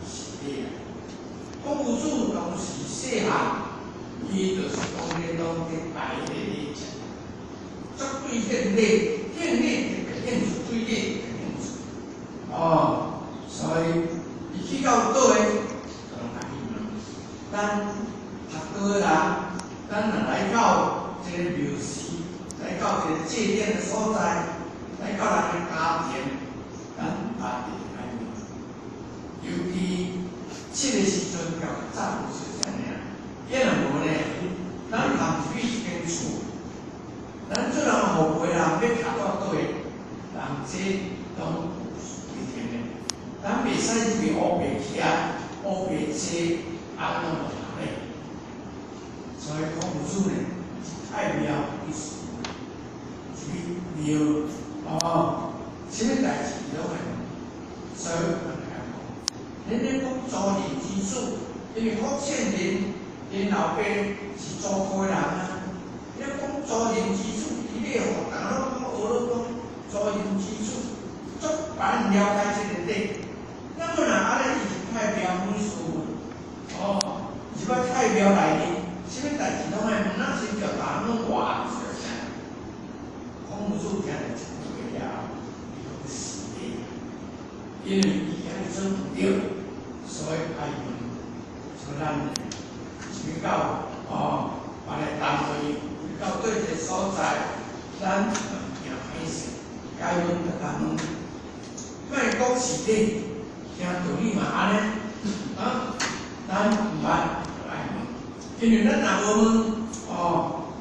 是禮。孔夫子當時細漢，伊就是當咧攏咧拜彼個禮節，足對獻禮，獻禮特別興趣，對禮特別興趣。哦，所以伊去到佗位，就攏來去問。咱讀書的人，咱若來到這個廟寺，來到這個祭典的所在，來到人的家庭，咱家己愛問。尤其這個時陣較早有是啥物啊？伊若無呢，咱含入去一間厝，咱做人後輩人欲徛到佗位，人這攏有規定的，咱袂使入去烏白徛、烏白坐，按攏無通咧。所以孔夫子呢，是太廟意思，是廟哦，啥物代誌攏會問。所以咱來講，恁咧講祖人之子，因為福建人𪜶老爸是祖科的人啊。你講祖人之子，伊咧學逐攏講學攏講祖人之子，足難了解這個理。那麼若按呢，伊是太廟女士，哦，入去太廟內面，啥物代誌攏愛問，若親像逐人攏活是啥？孔夫子聽著這句話了後，伊講是的，因為伊按呢做毋對，所以愛問。像咱呢，去到哦，別个單位，去到佗一個所在，咱物件歹勢，該問就共問，莫講是理，聽道理嘛按呢，啊，咱毋捌就愛問，因為咱若無問，哦，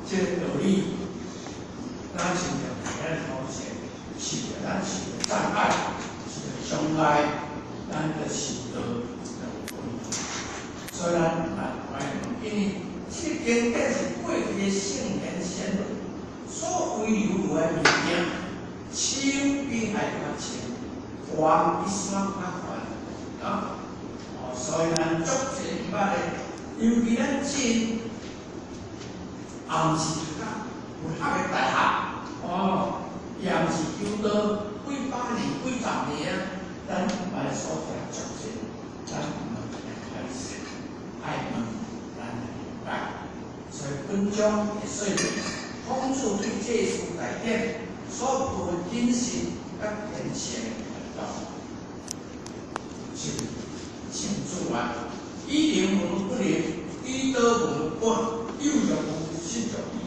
這個道理，咱親像佇咱頭前，受著咱受著障礙，受著障礙，咱就受到兩分。所以咱毋捌愛問，因為這個經典是過去的聖賢先人所遺留落來的物件，手比海較淺，懸比山較懸，啊，哦，所以咱足濟毋捌的，尤其咱進，也毋是讀甲佛學的大學，哦，也毋是修道幾百年、幾十年啊，咱毋捌的所在足濟，咱問來開始，愛問咱來了解。所以本章的說明，孔子對這事大典所抱的謹慎佮虔誠的態度，是清楚啊！以靈聞不靈，以道聞不感，有若無，失若遺，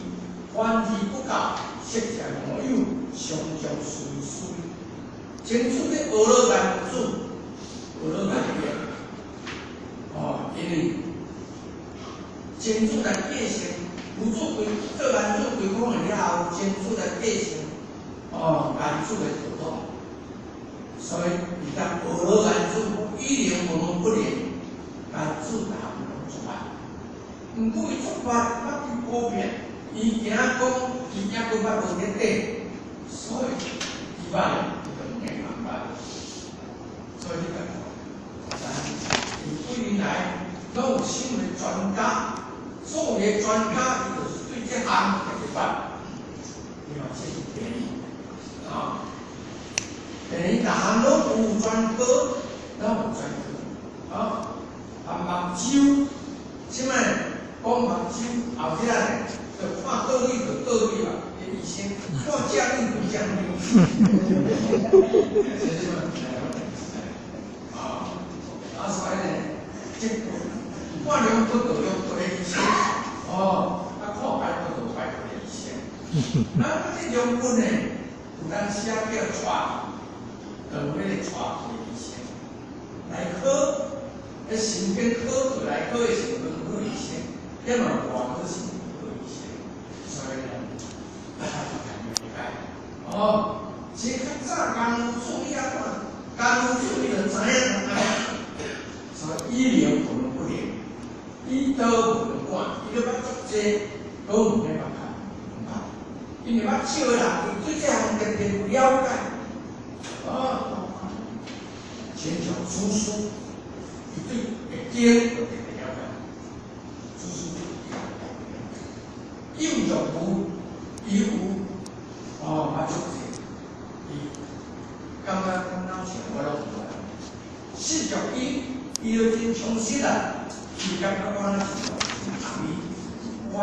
凡而不教，色在無有，常常隨隨。清楚咧學了顏子，學了顏淵，哦，因為清楚來繼承，夫子歸做顏子歸空了後，清楚來繼承，哦，顏子的道統。所以伊當學了顏子，以靈聞不靈，顏子逐項攏做捌。毋過伊做捌，捌真普遍，伊驚講伊抑閣捌無徹底，所以伊捌的伊就毋免明白。所以你看，咱幾年來攏有新的專家，所有的專家伊就是對這項特別捌，伊嘛這是第二，啊，第二逐項攏有專科，攏有專科，啊，啊目睭，啥物？講目睭後壁咧，就看倒位就倒位啊，彼醫生看正位就正位。這是啊，啊所以呢，這看兩骨就兩骨的醫生，哦，啊看排骨就排骨的醫生。啊，這兩骨呢，有當時啊叫帶，就有彼個帶的醫生。內科，彼神經科就內科的神經科醫生，抑嘛外科神經科醫生。所以呢，大家就明白。哦，這較早江主你啊看，江主你就知影。所以以靈聞不靈，以道聞感，伊都捌足濟，閣毋免捌看，毋捌。因為捌少的人，伊對這項特別有了解。哦，親像祖師，伊對易經就特別了解。祖師有若無，伊有，哦，捌足濟，伊感覺講老像我攏有啊。失著伊，伊就真充實啊！伊感覺講咱是伊凡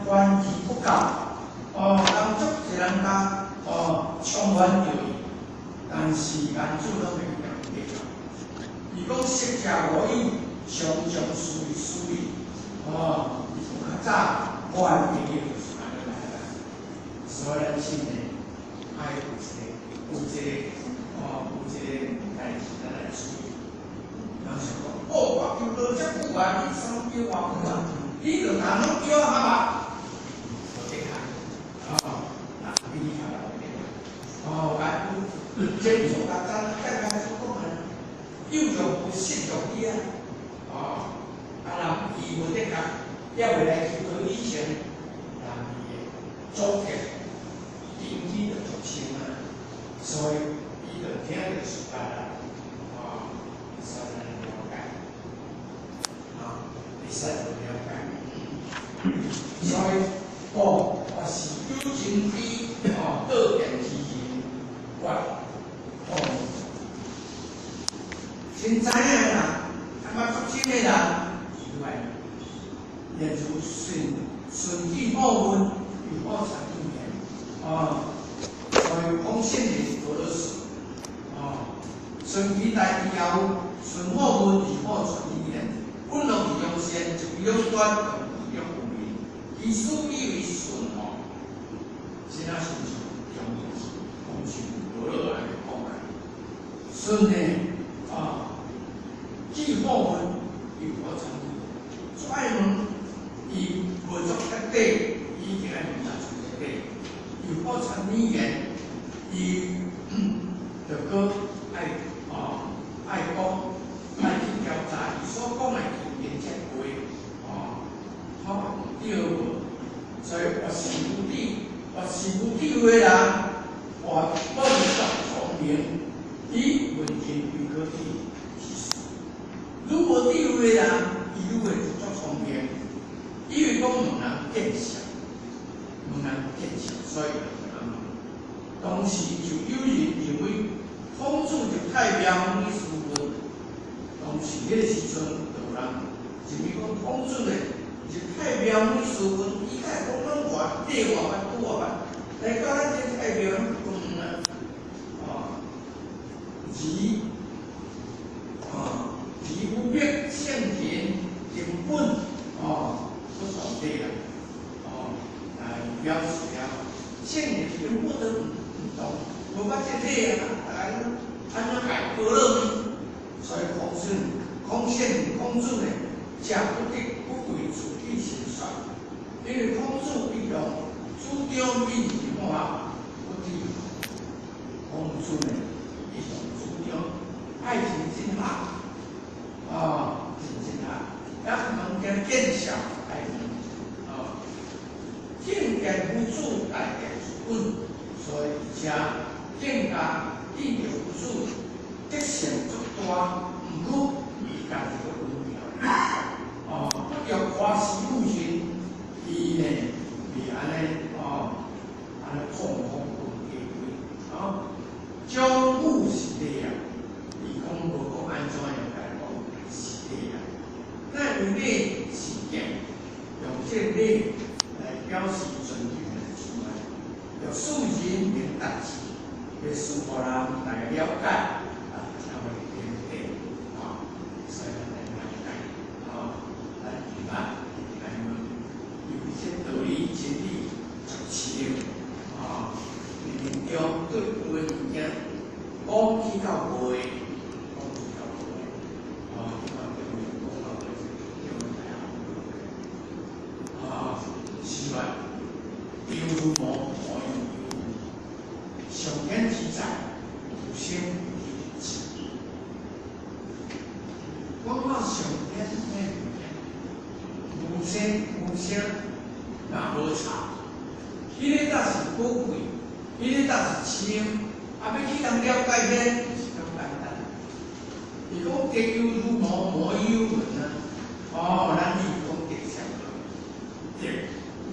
凡而不教，哦，人足濟人家哦充滿著伊，但是顏子攏袂去共計較。伊講色者無有，常常隨隨，哦，伊從較早我的朋友就是按呢來啦。所以咱心內愛有一個，有一個，哦，有一個代誌咱來處理。人想講，哦，我求道遮久啊，你啥物叫我久啊？你就逐項攏叫我捌，無的確，哦，那比較無的確，哦，啊，這從較早剛開始講啊，有若無失著伊啊，哦，啊人伊無的確，猶未來求道以前，人伊的祖籍根基就足深啊，所以伊就聽著習慣啦，哦，所以咱了解，啊，會使了解。所以，哦，我是有情知，哦，道見之人，我，哦，真知影的人，捌足深的人，伊來，例如順順記好問，有好產語言，哦，所以講聖人做了事，哦，順其大智也有，順好問而好傳語言，本來是用善，一兩端，兩有名，其思以為順吼，真正是中講是無落來講來，順呢，啊，既好問又好傳語，做愛問，伊無足徹底，伊一定愛問足徹底，又好傳語言，伊就閣愛哦愛講，愛去調查伊所講的經典這話，哦，好對無？所以越是有智，越是有智慧的人，越笨拙聰明，以問題有可智之事。如果智慧，見笑，毋通見笑，所以就問。當時就有人認為孔子入太廟去思問，當時彼個時陣就有人認為講孔子呢入太廟去思問，伊敢會講咱外禮外捌拄外捌，來到咱這太廟去問啊，哦，而哦，而不必聖人根本哦不懂得啦，哦，來表示了聖人根本都毋懂，無捌這禮啊，大家按怎解般若呢？所以孔子、孔聖、孔子呢，才不得不為自己申說，因為孔子一向主張民化，不知孔子呢，一向主張愛情真好，啊，真真好，也毋驚見笑愛情，啊，見賢夫子，大德之本，所以遮更加見著夫子德性足大，毋過伊家己閣溫柔，哦，不著誇飾物形，伊呢袂按呢，哦，按呢放放放低低，哦，將武是禮啊，伊講無講按怎樣來講是禮啊，咱為禮是敬，用這個禮來表示尊敬的慈愛，用世人明達志，欲使予人來了解，啊，才會明白，啊，所以咱來了解，啊，咱今仔來問，因為這道理真理足深，啊，冥冥中對有的物件講起到無的，講起到無的，啊，這款對講到尾就來啊，是吧？猶如無，無猶如，上天之在，無生有智。講到上天的物件，無聲無聲，若無吵，彼個才是寶貴，彼個才是深。啊，欲去通了解彼個，毋是咁簡單。伊講德猶如無，無猶聞啊。哦，咱伊講德相德，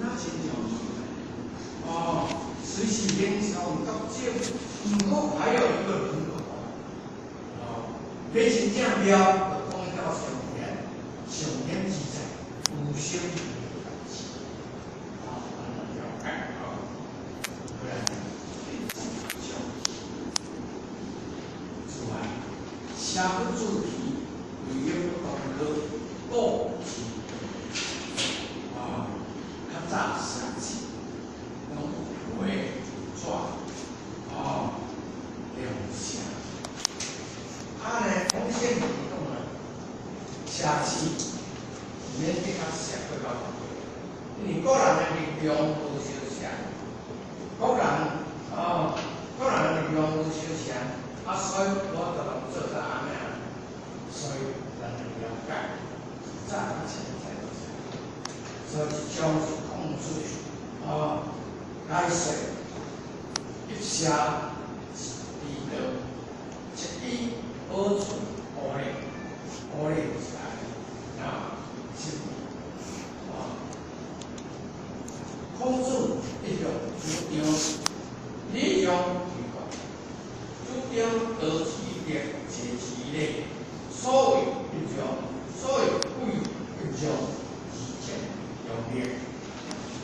那親像是哦，隨時形象各種，毋過還有一個人格。哦，欲真正了，就講到上天，上天之在，無生有智。啊，咱來了解啊，不然講。此外，邪不自欺，為業不當樂，故是啊，較早寫字，攏有畫紙，哦，兩寫。啊呢，孔聖就講啊，寫字毋免得較寫閣較懸，因為古人的力量無相像，古人哦，古人的力量無相像，啊，所以我就通做到按呢，所以咱就了解，早甲現在都是，所以這種是孔子哦，解說一寫一知道，一以保存烏禮，烏禮就是愛啊，是啊。孔子一向主張禮讓為國，主張道之德，齊之禮。所謂一讓，所謂貴一讓而見用力。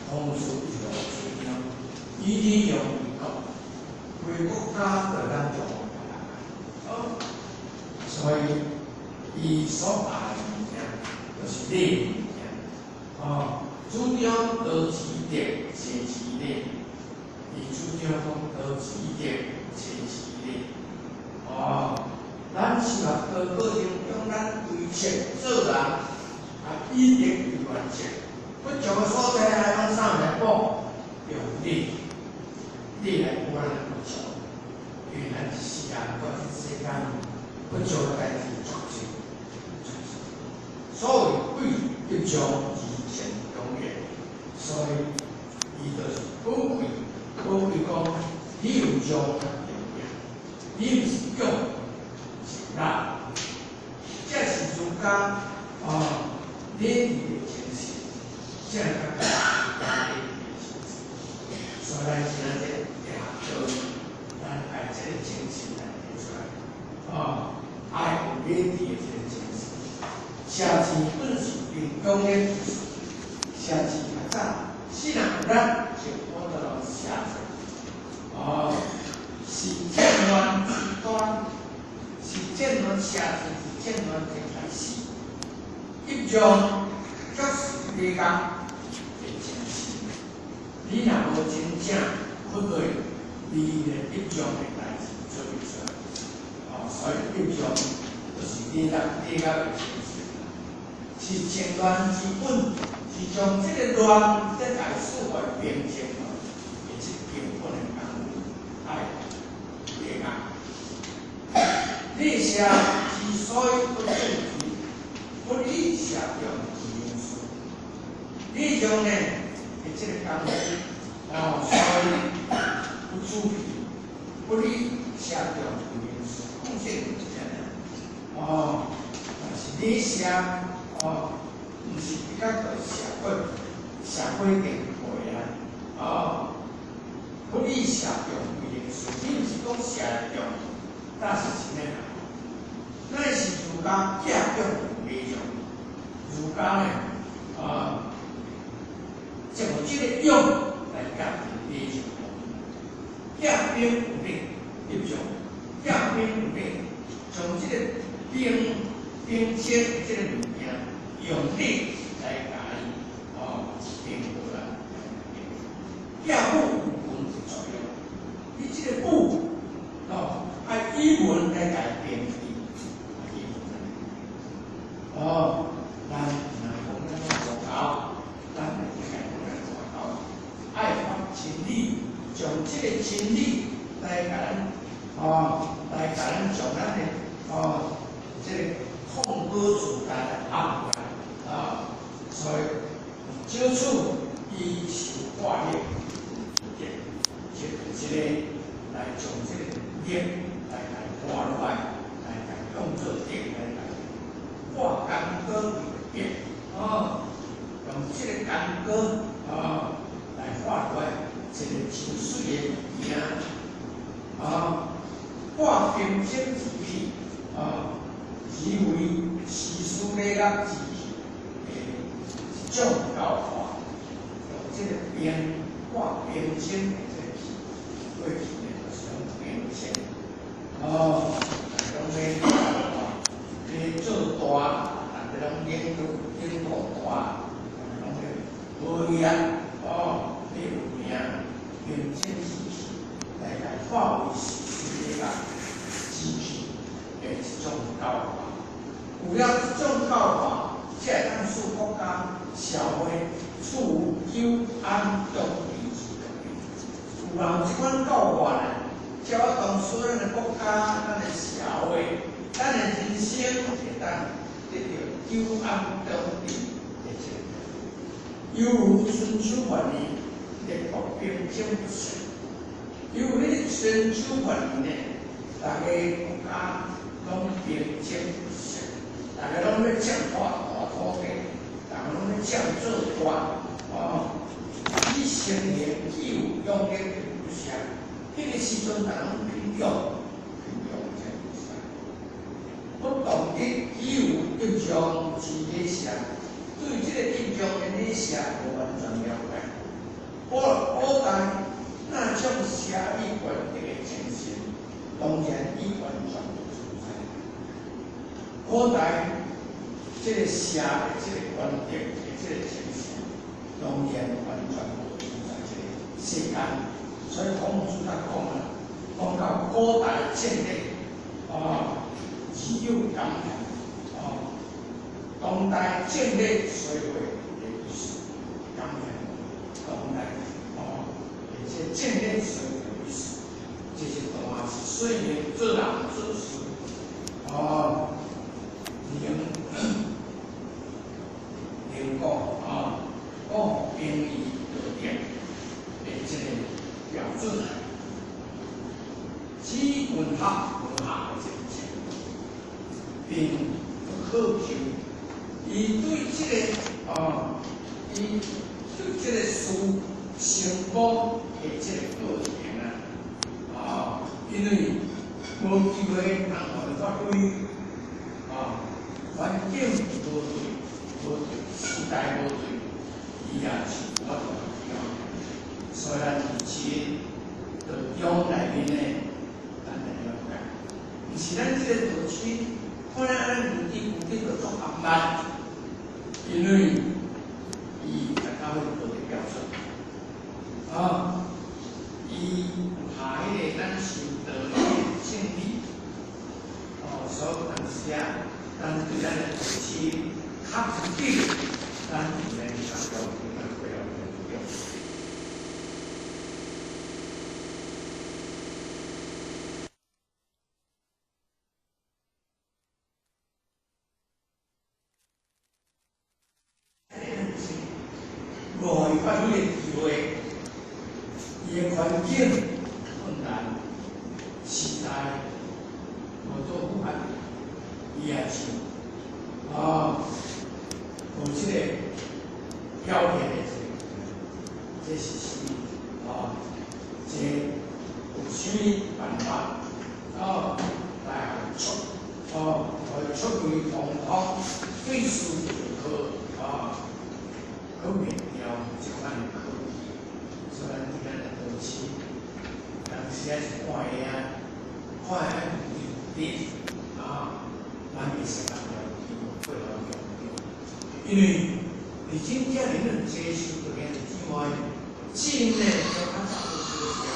孔子一向主張以禮讓為國，為國家就咱做哦，所以伊所愛的物件就是禮物件，哦，主張道之德，齊之禮。伊主張講道之德，齊之禮。哦，咱是嘛過過程中，咱為善做人，啊，以德為原則。不足的所在來用啥來補？用禮，禮來補咱的不足。因為咱一世人，過這世間，不足的代誌足濟，所謂貴一將而善永遠，所以伊就是寶貴，寶貴講你有讓較重要，你毋是強，是力，這是儒家哦禮義的精神，這個較。勇力寫字較早，死若有力就我就來寫字。哦，是戰亂之端，是戰亂寫字是戰亂的開始。一將就是禮樂的精神，你若無真正去過，你連一將的代誌做袂出來。哦，所以一將就是禮樂禮樂的精神，是戰亂之本，是將這個亂得來四壞平靜哦，的這根本的工夫愛禮樂。禮社之所以不注意，不以社中之因素，禮讓呢，的這個工夫，哦，所以不注意，不以社中之因素，貢獻是這樣。哦，但是禮社，哦，毋是比較對社會社會定會啊，哦，不以社中為因素，你毋是講社中，但是是咩？乃是儒家寄養禮讓，儒家呢，啊，就用這個勇來甲禮讓，甲兵有力，一種甲兵有力，將這個兵兵戎這個物件用力來共伊哦定落來。甲武有文的作用，你這個武哦，愛以文來共編制。哦，咱若講咱外交，咱會講咱外交，愛發真理，將這個真理來共咱哦，來共咱將咱的哦，這個控告自在來壓落來啊，所以少處以求化力，這這個來將這個力來來化落來，來來用做力來來。化干戈為玉哦，用這個干戈哦來化落來一個真媠的物件啊，化兵戎之氣啊，而為詩書禮樂之氣的一種教化，用這個兵化兵戎的這個氣，過去呢就是用兵戎哦，來講咧。你做大，逐个攏領導領導大，攏咧無影哦，你有名，兵戎之氣來來化為詩書禮樂之氣的一種教化。有了這種教化，才會當使國家社會處於久安長治之局面。有人這款教化呢，才會當使咱的國家、咱的社會、咱的人生會當得到久安長治的這個。猶如春秋末年，列國兵爭不息。猶如春秋末年呢，逐个國家攏兵爭不息，逐个攏欲佔大大土地，逐个攏欲佔做大，哦，以成年具有勇力的不息，彼個時陣，逐个攏貧窮，貧窮才不息。不動的只有一將之禮社，對這個一將的禮社無完全了解。古古代那種社會權力的精神，當然已完全無存在。古代這個社的這個權力的這個精神，當然完全無存在這個世間。所以孔子才講啊，講到古代建立啊，只有感嘆哦，當代建立衰敗的意思，感嘆當代哦，而且建立衰敗的意思，這是當然是說明做人做事哦，能能講啊，講兵儀道德的這個標準，只文學文學的這個並不可求。伊對這個哦，伊對這個事成功的這個過程啊，啊，因為無機會通予伊發揮，啊，環境無對，無對，時代無對，伊也是無法度去了解。所以咱佇這個道中內面呢，咱來了解。毋是咱這個道親，看咱按呢步滴步滴就足緩慢，因為伊大家會無佇標準。啊，伊有下彼個咱修道的正理，哦，所以有當時啊，咱對咱的道親較不緊，咱就來甲標準來過來對。無伊發揮的機會，伊的環境困難，時代無做符合，伊也是哦，有這個表現的這個，這是啥物？哦，這有啥物辦法？哦，來出，哦，來出類同通，對事就可，哦，去滅掉這款的科技，所以咱佇咱的道親，當時也是看下啊，看下有滴啊，咱會使共了解，過來強調，因為佇真正恁恁接受的兄弟姊妹，真的就較早都是這樣，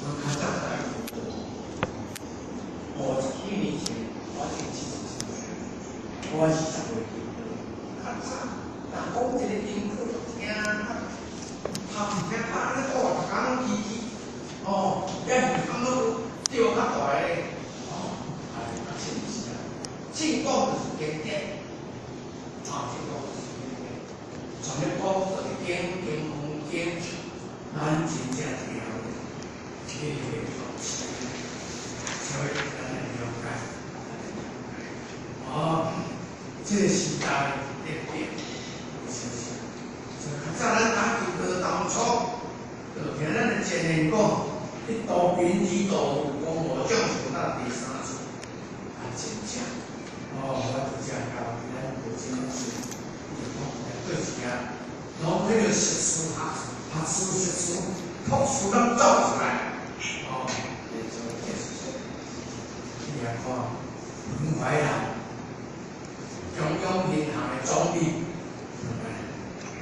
我較早在50幾年前，我已經70歲，我是10歲。較早，人講一個丁克就聽，頭聽百咧，哦，逐工攏起起，哦，遐銀行攏釣較大个，哦，哎，啊，真是啊，正講就是經典，啊，正講就是經典，全咧講就是經經風經，咱真正聽這個東西，所以咱來了解，哦，這個時代在變，有啥啥？所以較早咱打球的當初，就聽咱的前人講，一道貧二道富，講無將就到第三次，啊，真正，哦，我就這教咱道親是，就講對是啊，攏彼個實事學學事實事，樸事攏走出來，哦，這做這是說，你來看，林懷南，中央銀行的總理，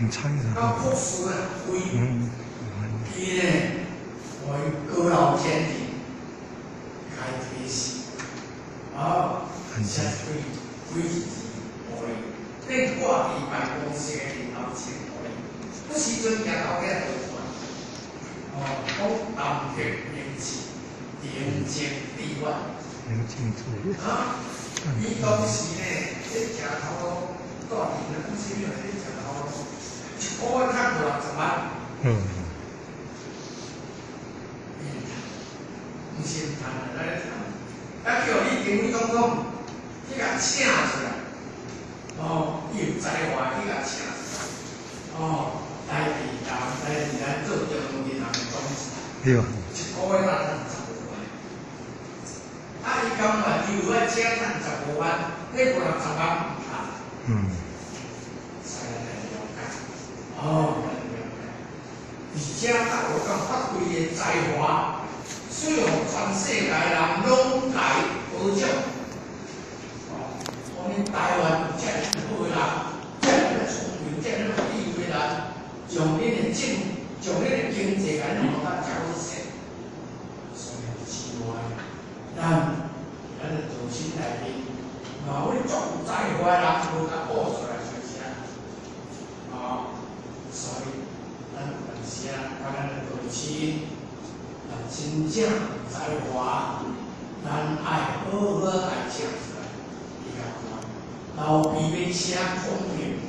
唔猜到樸實啊，為伊呢，為高樓前進，開提示，哦，寫幾幾字予伊，恁掛佇辦公室的頂頭前予伊，彼時陣行頭家就看，哦，講淡泊明志，寧靜致遠。寧靜致遠。啊，伊當時呢，咧食頭路，住佇咱古寺廟咧食頭路，一個月趁50-60萬。毋是毋趁啊，來趁。啊，叫李登輝總統去共請出來，哦，伊有才華去共請出來，哦，來佇人來佇咱做中央銀行的董事。對。一個月若趁15萬。啊，伊感覺伊有愛請趁15萬，彼50-60萬毋趁。所以咱來了解，哦，咱來了解。而且甲有當發揮的才華，所以予全世界人攏來褒獎。哦，講恁台灣有遮爾好的人，遮爾聰明，遮爾有智慧的人，將恁的政，將恁的經濟共弄甲遮好勢。所以之外，咱咱的道親內面，嘛有足有才華的人，無共報出來是毋是啊？哦，所以咱有當時啊，看咱的道親，若真正有才華，咱愛好好來請出來。你共看，老爸欲請孔明，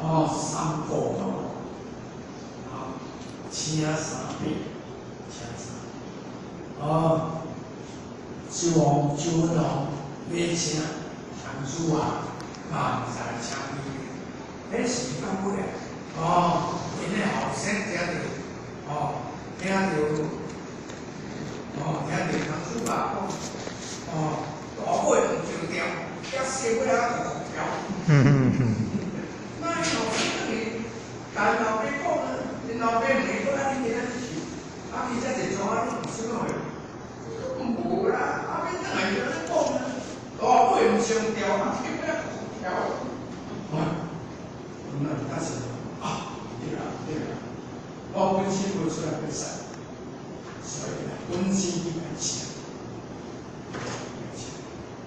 哦，三步都，啊，請三遍，請三遍，哦，周王周文王欲請孔子啊，嘛毋知請幾遍，彼是到尾啊，哦，𪜶的後生聽著，哦，聽著，哦，聽著孔子啊講，哦，大尾毋丟掉，甲社会啊就调。那伊老师等于甲𪜶老爸讲啊，𪜶老爸问伊讲啊，你今仔日是啊，伊遮济怎啊，拢毋啥物货？无啦，啊，欲转来就按呢讲啊，大尾毋上调，啊，结尾调。啊，那当时啊，对啦对啦，我本身无出来比赛，所以来本身去来请，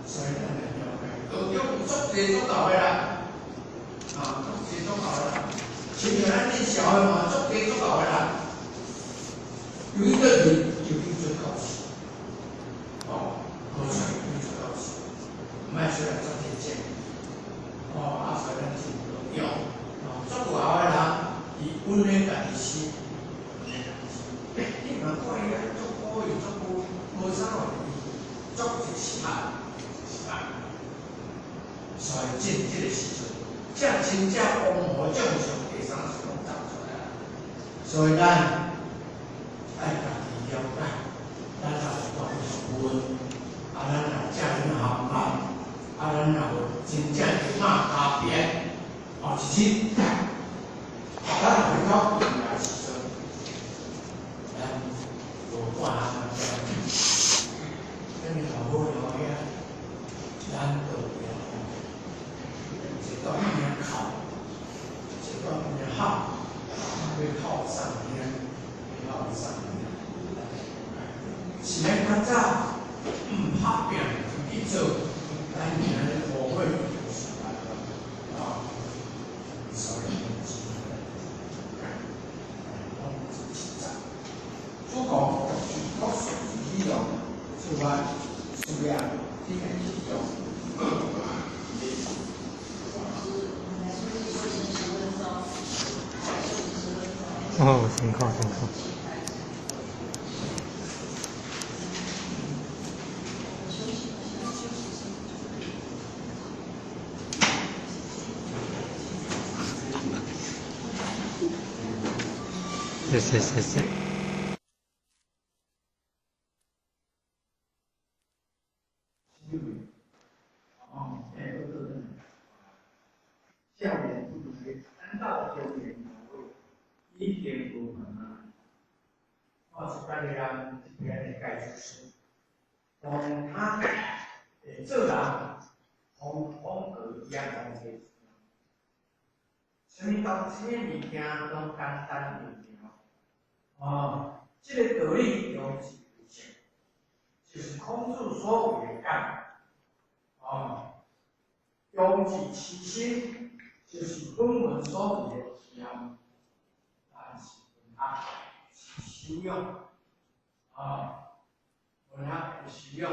所以咱来了解，道中有足济足够的啦，啊，足济足够的啦，亲像咱恁小的嘛，足济足够的啦，有一个人就叫做教师，哦，无出来叫做教师，毋爱出来做天线，哦，啊，所以咱是道中，哦，足有效的人，伊稳咧家己心，稳咧家己心。你嘛看伊啊，足可以，足无无啥话，足一实实。所以进这个时阵，这真正王魔众生第三世拢走出来啦。所以咱爱家己了解，咱若有关学问，啊，咱若遮尔含慢，啊，咱若有真正的马家边，哦，其实，咱回到原来时阵，咱无半项仔，咱老母老遐，咱都有一段边哭，一段边喊，要哭送命，要哭送命。是咱较早毋拍拼去做，咱今仔日后悔就是啊，所以讲实在，主讲国术起用，此外需要你来去用。哦，辛苦辛苦。谢谢谢谢。少年不读三到中年一点无可能。我一般的人一边的解释，当他会做人，风风格一样东西，啥物东啥物物件拢简单明了。哦，这个道理用是有性，就是孔子所谓的讲，哦，用是其心，就是本文所谓的谦，但是文学是修养，啊，文学的修养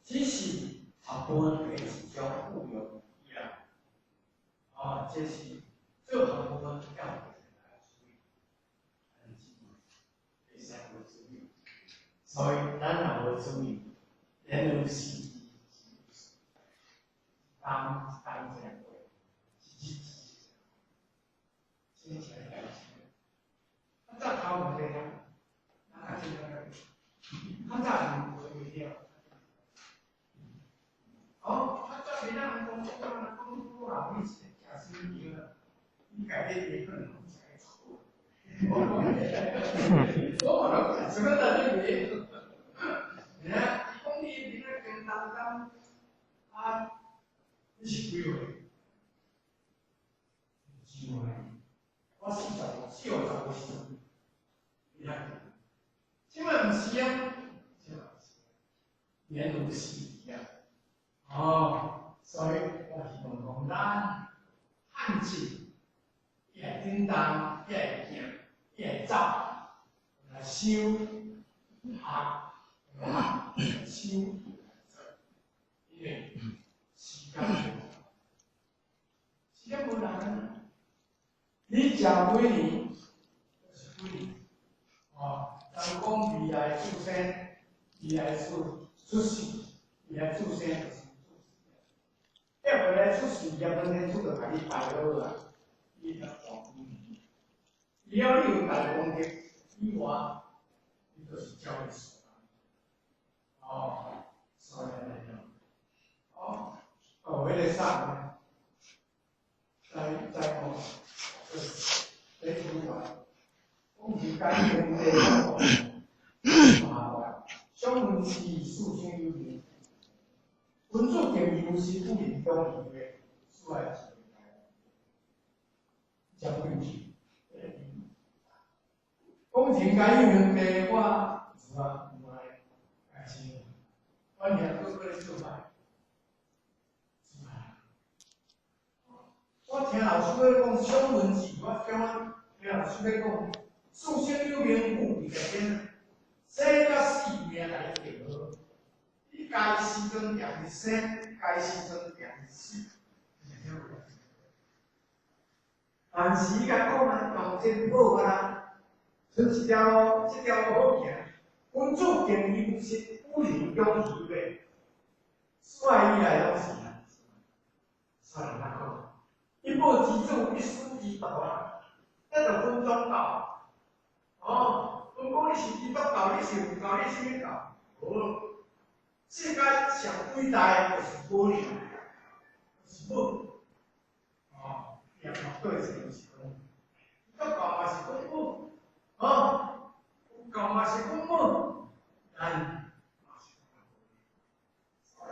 只是学问的一种富有语啊，啊，这是做学问要来注意，会使无注意，所以咱若无注意，咱有时当当这样过，一日一日，真正代志。较早头无这样，咱较真个，较早是无会了。哦，较早囡仔人讲，讲讲古老你是食什物药？你家己会可能讲食个错。我嘛，什么都你袂。你看，伊讲你囡仔跟当当，啊，你是几岁？几岁？我45，45时阵，你看，这摆毋是啊，这摆毋是，年如洗一样。哦，所以我希望讲咱汉字，伊会叮当，伊会行，伊会走，来修学，修，因为时间，时间无人啊。你食几年，就是几年。哦，人讲未来出生，未来出出世，未来出生就是出世。要未来出世，业本天出就共你摆好啊，你才活几年。只要你有大功德以外，你就是交易所。哦，所以按呢，哦，哦，哦，彼个啥？在在哦，在出来，讲是改天地麻烦，相闻是四生有名，君子敬义无私，不仁讲义的，所以是将军去。讲人间有名地，我是啊，唔爱，但是我兄哥哥咧做歹。我听老师咧讲相闻字，我感觉听老师咧讲，四生有名富贵在天，生甲死命来定好。你该时阵定是生，该时阵定是死。但是伊甲讲啊，当真好啊，剩一条路，这条路好行。君子敬义无私，不仁讲义的，所以以来拢是啊，算了，咱讲。一报之主，一施之道啊！咱就分宗教，哦，分讲你是基督教，你是佛教，你是啥物教？无，世界上伟大的就是母尔，就是母。哦，也嘛对是就是讲，基督教嘛是讲母，哦，佛教嘛是讲母，咱嘛是讲母。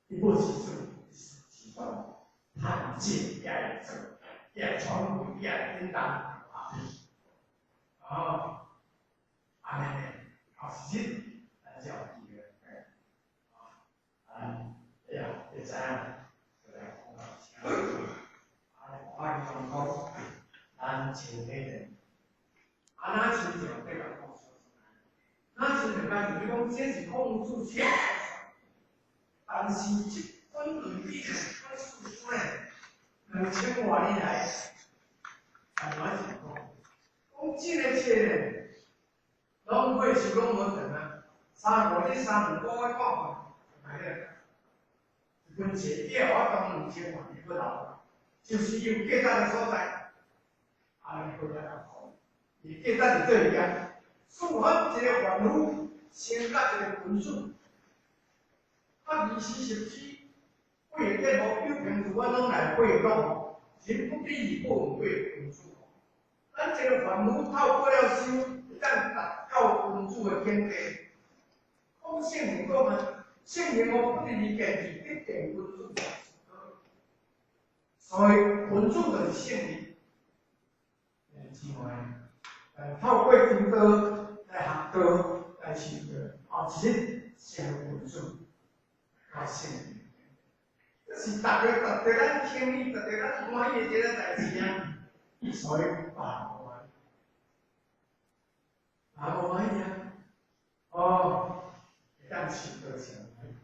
一报之主，一施之道。探见也会做，也会传闻，也会叮当，哦，按呢呢，后一日，咱才有机会，啊，哎呀，会知影，就来讲到这。啊，我希望讲，咱亲体人，啊，若亲像这个讲说，若亲像家就是讲，这是控制性，但是这本论语这思想呢，2000外年来，台湾是讲，讲这个册呢，拢过是拢无长啊，三五日三两个月看看，来了。这本册以后我当2000外年不老，就是有价值的所在，啊，你过来讲，伊价值伫佗位啊？四法一个凡夫，先甲一个君子，啊，二四十支。八个节目有平时我拢来八个讲，人不必以过对君子。咱这个凡夫透过了修，会当达到君子的境界。讲圣人讲啊，圣人哦不离见智，得见君子。所以君子就是圣人。姊妹，透过修道来学道来修道，哦，一日成为君子，到圣人。这是逐个值得咱轻易、值得咱欢喜的一个代志啊！所以别无欢喜，别无欢喜啊！哦，会当受道成欢喜。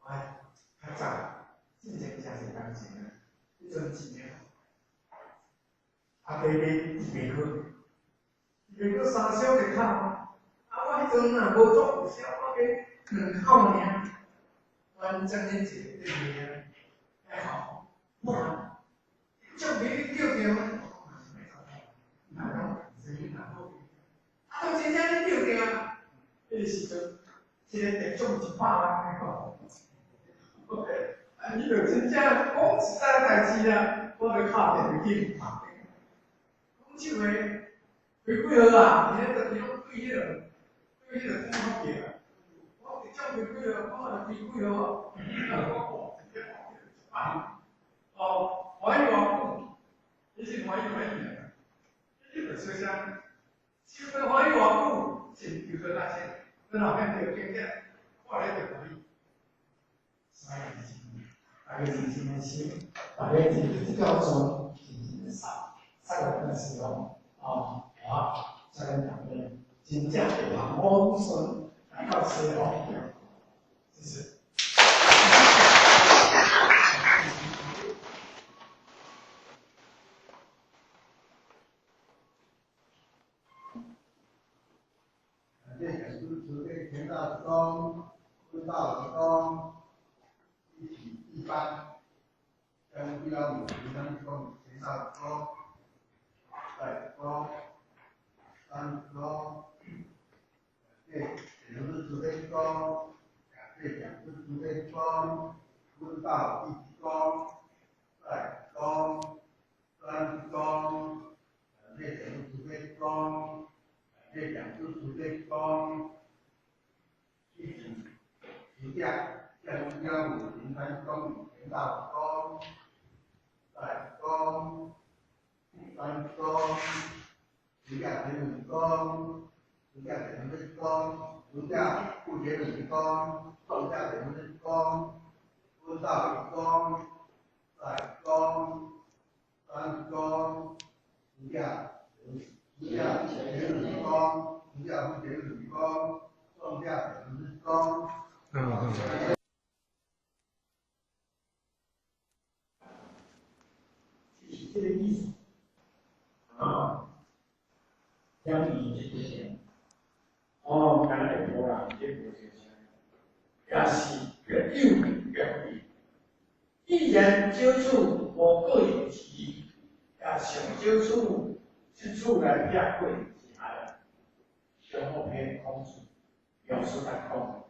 哎，较早，进前诚济工钱啊，彼阵钱啊，啊，加买预备课，预备课三小一口，啊，我彼阵若无做有销，我加两口尔。完整的一个对面，还好，哇，就俾你叫著，哪讲是哪好？啊，都真正你叫著啊！彼个时阵，这个得中100万来讲，啊，你就真正讲实在代志啊，我就敲电话去拍。讲这话，开几号啊？伊咧就伊拢对彼个，对彼个讲法叫啊。我直接开几号，我就开几号啊。我直接啊，哦，欢喜偌久，你是欢喜欢喜啊？你就说啥？收得欢喜偌久，是就做那些，咱后面就经典，看咧就欢喜。所以，大家真正的心，大家真这条船真正的杀，杀落去时候，哦，我再咱大家真正会安顺来到西方，谢谢。感谢讲师慈悲田大师公、温大师公，一起一班，将必要母平常公、田大师公、大公、三公，感谢讲师慈悲公，感谢这讲出出咧讲，阮道一讲，再讲，三讲，这讲出咧讲，这讲出出咧讲，一是十价，降幺五零三公里，道讲，再讲，三讲，十价天文讲，十价天文讲，十价不天文讲，十价天文讲，阮道一讲，再讲，三讲，十价十价天文讲，十价不天文讲，十价天文讲。嗯嗯。是这个意思。啊，将伊这个钱，哦，敢若会无人，这无这啥，也是越有越贵。既然少处无过于钱，也上少处这处来拆过是爱，中国篇孔子表示来讲，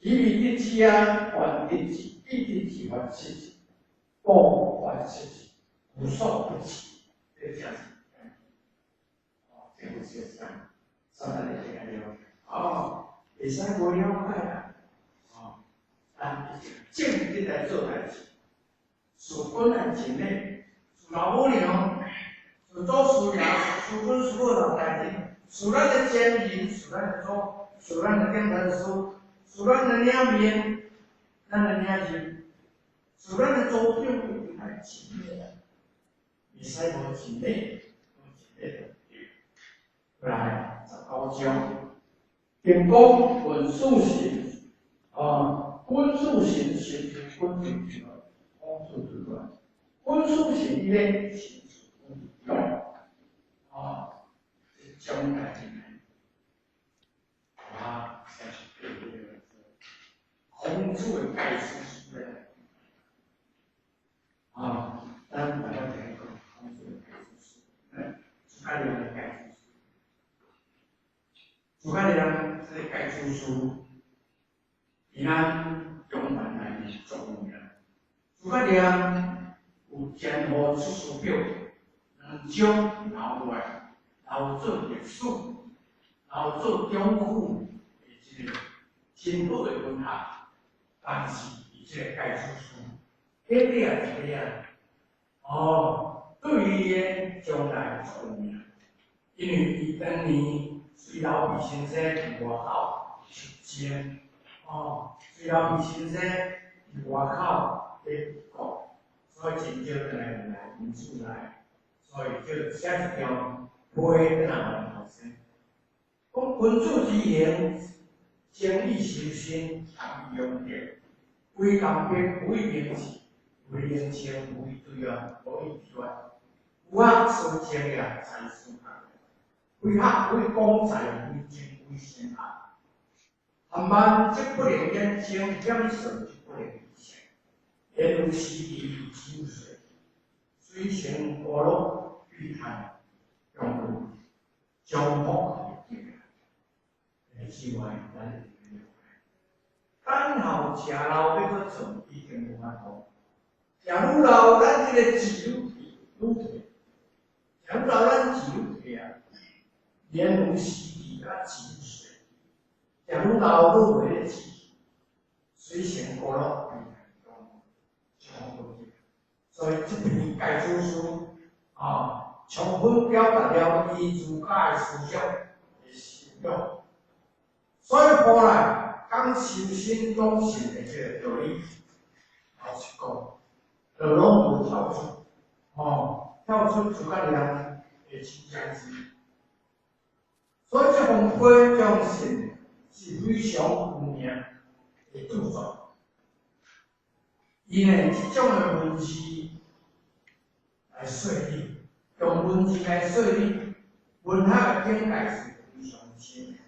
以彼得知啊，还得知，必得知还失之，不还失之，无所不及，这正是。哦，这个是啥？啥咱会这个了解？哦，会使无了解啦。哦，咱正直来做代志，事本来真的，事老母娘，事祖师爷，事阮师母老大人，事咱的先人，事咱的祖，事咱的顶头师，事咱的领面，咱的领袖，事咱的祖长一定爱真的，袂使无真的，无真的就对。来，19章，定讲文殊神，啊，文殊神神是文殊神，文殊对吧？文殊神伊咧神是文殊啊，是将来进来，啊，才是对的。孔子的解释书咧，啊，咱大家听讲孔子的解释书，哎，诸葛亮的解释书，诸葛亮这个解释书，伫咱中原内面是著名。诸葛亮有前后出师表，两章留落来，留做历史，留做中府的一个真好的文学。但是伊这个解释书，一点一点，哦，对于伊的将来出名，因为伊当年随刘备先生伫外口出征，哦，随刘备先生伫外口咧国，所以真少转来来因厝内，所以就写一张批转来予后生，讲君子之行，精以修身，含以养德。为公平，无以明志；为人情，无以对外，无以对外。有学思精也，才思学；为学为广才，为精为善学。含慢则不能言精，险胜则不能言胜。言有时地，只有水，水成果乐，欲谈用有将福的境界。之外，咱等候食老欲阁做，已经无法度。食愈老，咱这个志愈愈退；食愈老，咱志愈退啊。言有时地，啊志愈细。食愈老，愈袂咧志，水成果乐，所以这篇解子书啊，充分表达了伊儒家的思想的修养。所以后来讲修身养性的这个道理，老实讲，就拢无跳出，哦，跳出诸葛亮的亲将之。所以这封批这封信是非常有名的著作。伊呢，这种的文字来说理，用文字来说理，文学的境界是非常深的，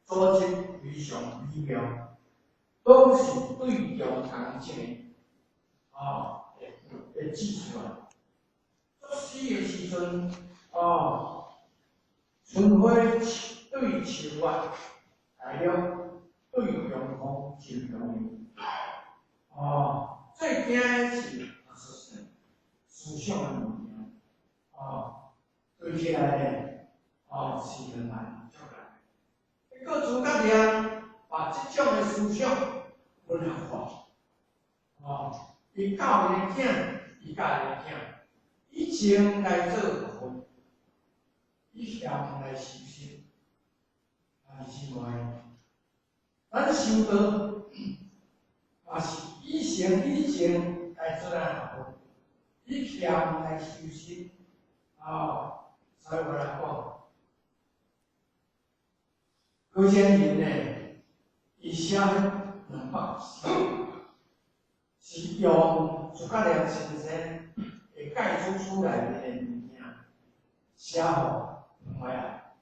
组织非常美妙，拢是对中工整的，啊，会指出来。作诗的时阵，啊，春花对秋月，大约对中真重要。哦，最惊的是思想的物件，哦，对起来咧，哦，是很难，足难。个诸葛亮把这种的思想文学化，哦，伊教伊的囝，伊教伊的囝，以情来做学问，以俭来修身。啊，姊妹，咱修道嘛是以诚以情来做咱学问，以俭来修身。啊，所以我来讲，高仙人呢，伊写200诗，是用诸葛亮先生的盖主书内面的物件写予黄淮啊，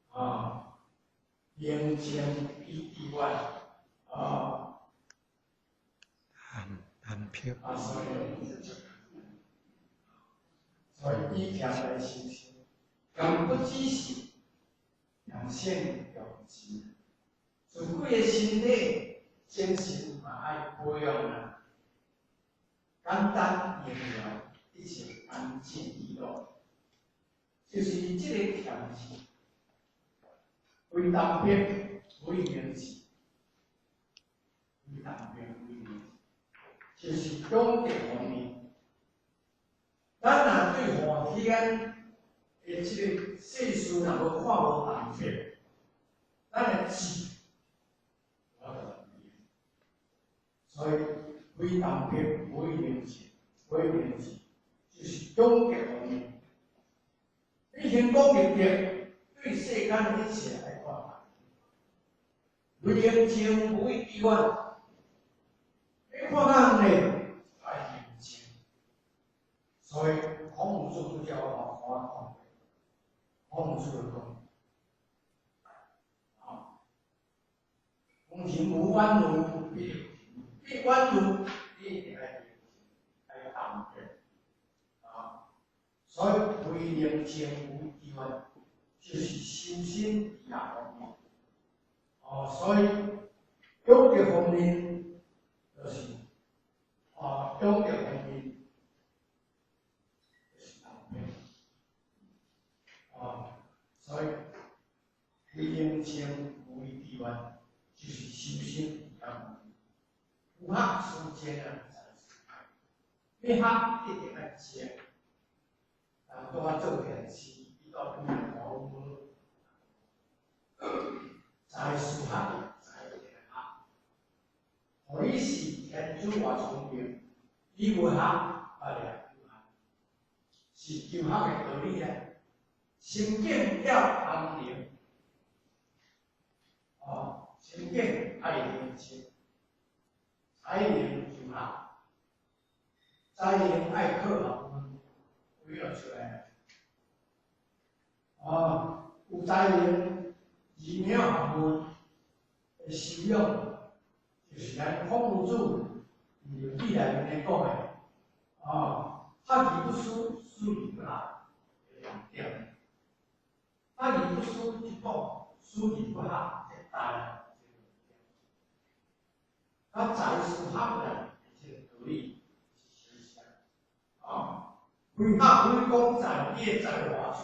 啊，宁静以致远，啊，含票，啊，所以以俭来修身，俭不只是养性养志，自己的身体、精神嘛爱保养啊，简单明了，一切安静娱乐，就是这个俭字，为淡泊为明志，为淡泊为明志，就是养德方面。咱若对华天的这个世事若无看无淡泊，咱的志无法度所以为淡泊为明志，为明志，就是养德方面。你先讲立德，对世间一切来看，为宁静为致远，你看较远咧，爱宁静。所以孔子拄才我嘛看讲，孔子就讲，啊，讲人无远虑，必有远虑，你一定爱宁静，爱淡泊，啊，所以为宁静为致远，就是修身伫遐方面。哦，所以养德方面，就是啊，养德方面就是淡泊。啊，所以为宁静为致远，就是修身伫遐方面。有学思精啊，才是爱。要学一定爱食，人拄仔做电视，伊到边仔头毛，才思学，才一定爱学。予你是天资偌聪明，你无学，啊掠求学，是求学的道理啊。心境要安宁，哦，心境爱宁静，才能求学，才能爱靠学问，为了出来。哦，有才能，而名学问的修养，就是咱孔夫子伫《论语》内面讲的，哦，学而不思，思而不学，的重点。学而不思则罔，思而不学则殆。啊，才思学啦，这个道理是相像。啊，非学非讲才，你的才华上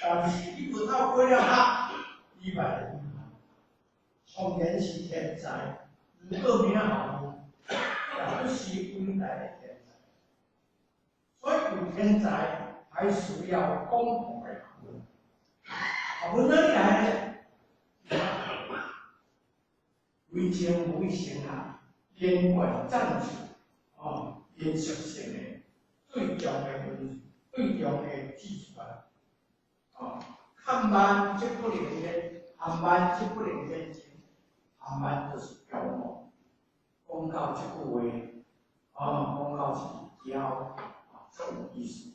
好，但是你无透过了学，你嘛会有限。纵然是天才，如果名学问，也不是伟大的天才。所以有天才，还需要广博的学问。学问哪里来呢？为情为成学，连贯战术，哦，连续性的最重的文，最重的技术啊，哦，看慢则不能言，含慢则不能言情，含慢就是骄傲。讲到这句话，哦，讲到是骄傲，足有意思。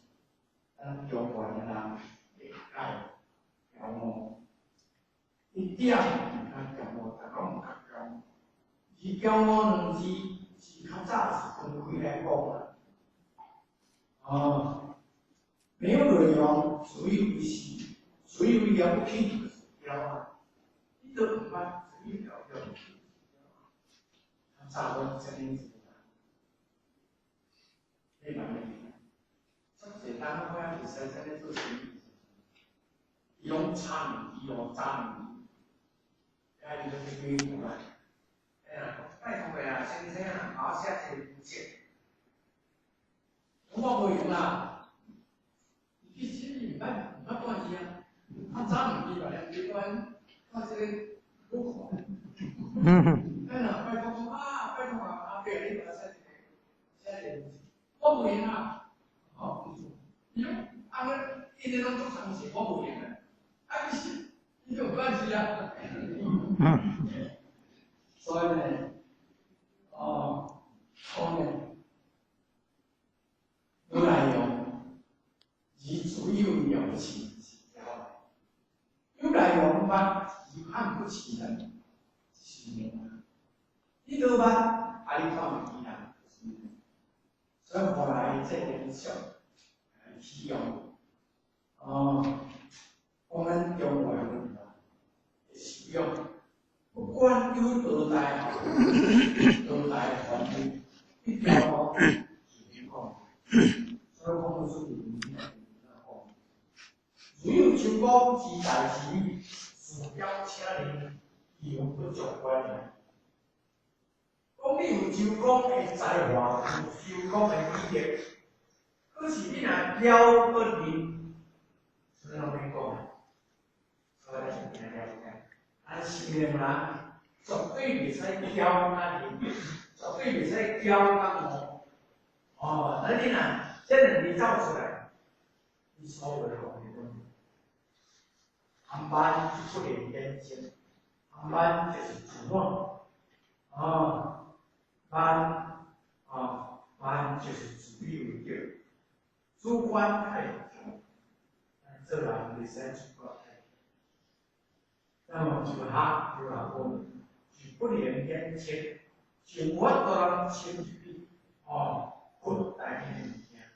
咱中国的人会解骄傲，一点毋通骄傲，逐讲毋较骄傲。而骄傲两字是较早是分开来讲啦。哦，没有内容，自以为是，自以为了不起，就是骄傲。你都毋捌，自以为了不起。早我这样子，你嘛袂记？足济当我袂使这呢做生意，伊拢炒物机哦，炸物机，啊，伊拢去买过来。哎呀，拜托个啊，先生啊，共我写一个文件。我无闲啦，其实伊毋捌看伊啊，啊早物机吧，两机关，看这个好看。哎呀，拜托讲啊，拜托啊，阿伯，你共我写一个，写一个文件。我无闲啊，吼，伊讲，啊，𪜶咧拢足相信，我无闲啊，啊，其实伊就有关系啊。所以呢，哦，讲呢，愈来用，而主有了不起，愈来用捌，而看不起人，是无啊。你都捌，啊，你看毋起人，是。所以后来这个想来启用，哦，讲咱中华文化的修养，不管有多大多大环境，一条路是讲，所以孔子是讲，如有周公之大之语，自表请人，犹不足观。讲你有周公的才华，有周公的美德，可是你若骄阁任，所以拢免讲。所以咱就定了解，咱少年人绝对袂使骄甲任，绝对袂使骄甲傲。哦，那你若这两字走出来，你所有的讲的拢，含慢就不连眼睛，含慢就是自我，哦。慢啊，慢就是自以为对，主观太强，做人袂使主观太强。那么就学就学问，就不能眼睛，就无法度人亲入去，哦，扩大的物件，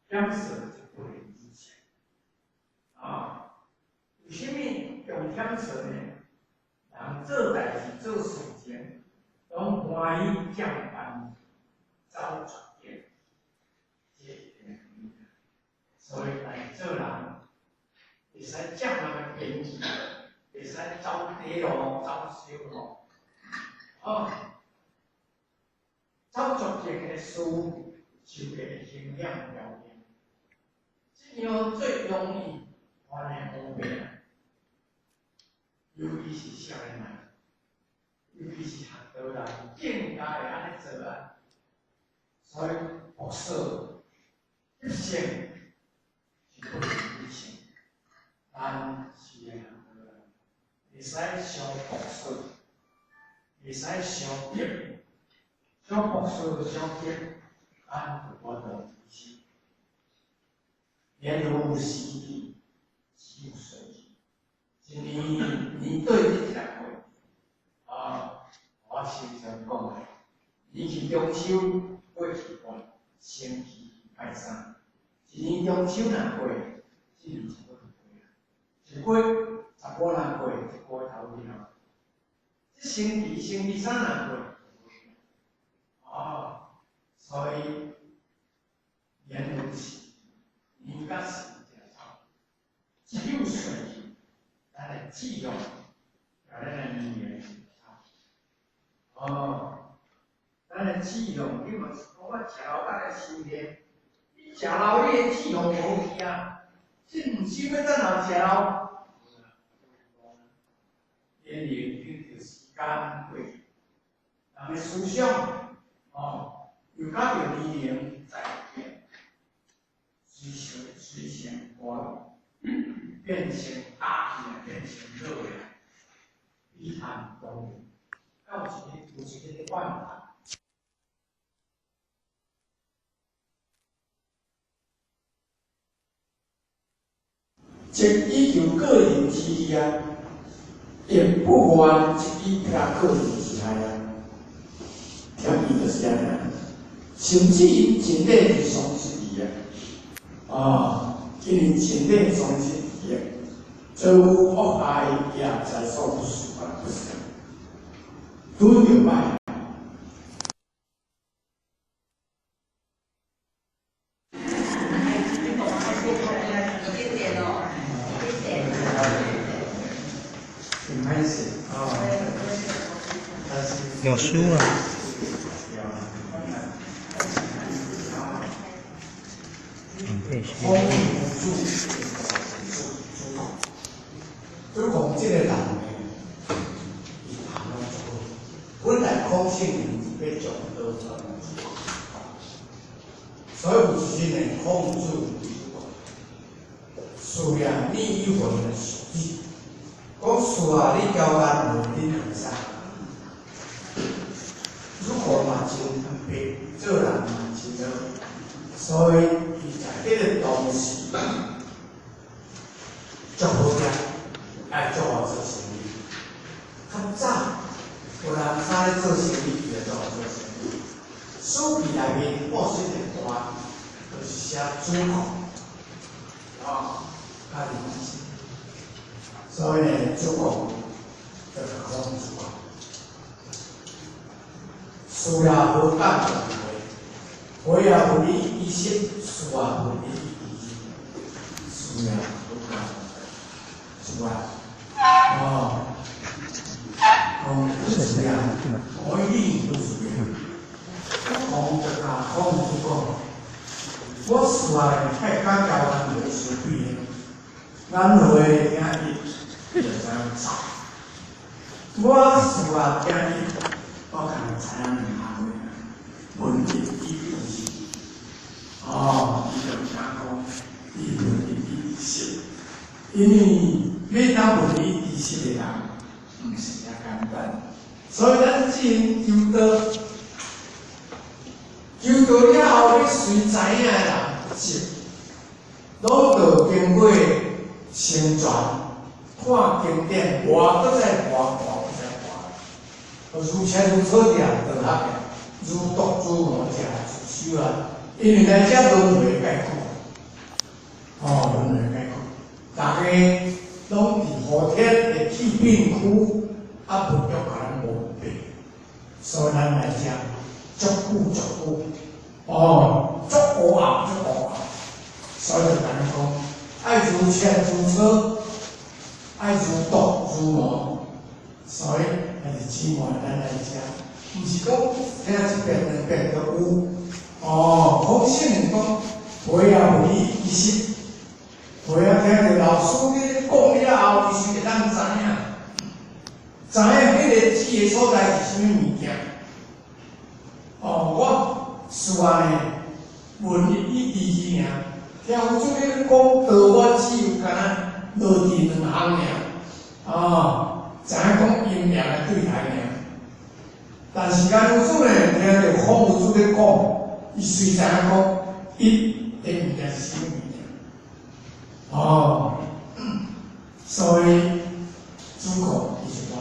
减少就不能之前。啊，为啥物用减少呢？人做代志做事情，拢欢喜降班走绝境，这所以来做人，会使降人的便宜，会使走低路、走小路，哦，走绝境的事，就会形象表现。这样最容易犯的毛病，尤其是少年人。尤其是学道人，更加会按呢做啊。所以，朴素、一性是不能理性，咱是学道人，袂使伤朴素，袂使伤急，伤朴素、伤急，咱就无得理性。年如时地，只有随意。一年年对一个月。啊，我常常讲的，年去中秋过去半，星期拜三。一年中秋若过，一年差不多就过啊。一个月十五若过，一个月头去啊。这星期星期三若过，哦，所以年如时，年甲时就走，只有随意，咱来记录，咱来年。哦，咱的志向，你嘛是讲我食老胆来修炼，你食老，你的志向无去啊？这毋是欲等到食老，年龄跟著时间过去，人的思想哦，又佮著年龄在变，随时随成活，变成大气，变成老的，比谈当。到一个有一个办法。即以求个人之利啊，亦不愿以他个人之害啊。听伊就是按呢，甚至𪜶尽力是丧失伊啊，啊，因为尽力丧失伊啊，遭遇恶害也在所不辞啊，不是。拄著歹，歹势哦。但是有书啊。空子主讲这个人呢，伊谈拢足好。本来空性是欲将道传予所以有一日呢，孔子讲，师啊，你以回来属你，讲师啊，你交安回恁和尚，如果嘛真坦白，做人嘛真好，所以伊在彼个当时足好食，愛做好做生意。較早有人啥咧做生意，伊就做好做生意。書記內面報說一段，就是寫主控，哦，家己寫。所以呢，主控就是孔子講，師也何敢為，回也不離一心，師也不離一心，師也何敢是吧？哦，講師也可以不是講就甲孔子講，我師啊，太敢交安會相比，安會聽伊就知影走。我師啊聽伊，我可能知影兩項的問題伊就是，哦，伊就聽講，伊問題伊識，因為欲當問題知識的人，毋是遐簡單，所以咱只求道。求道了後，欲隨知影的人是，攏著經過成全，看經典，活閣再活，活閣再活，如切如磋者就合嘅，如毒如魔者自修啊。因為來遮輪迴介久，哦，輪迴介久，大家攏佇後天的氣病區，啊，佛欲共咱無病，所以咱來遮足久足久，哦，足烏暗足烏暗，所以就共咱講，愛如切如磋，愛如毒如魔，所以還是姊妹咱來遮，毋是講聽一遍兩遍就有。哦，孔聖人講，回也無離其實，回啊聽著老師咧講了後，伊是會當知影，知影彼個指的所在是啥物物件。哦，我事啊呢，問伊一字爾，聽有主咧講道，我只有敢若落佇兩項爾，哦，知影講陰陽的對台爾。但是間有主呢，聽著孔有主咧講，伊隨知影講，伊的物件是啥物物件。哦，所以主講伊是外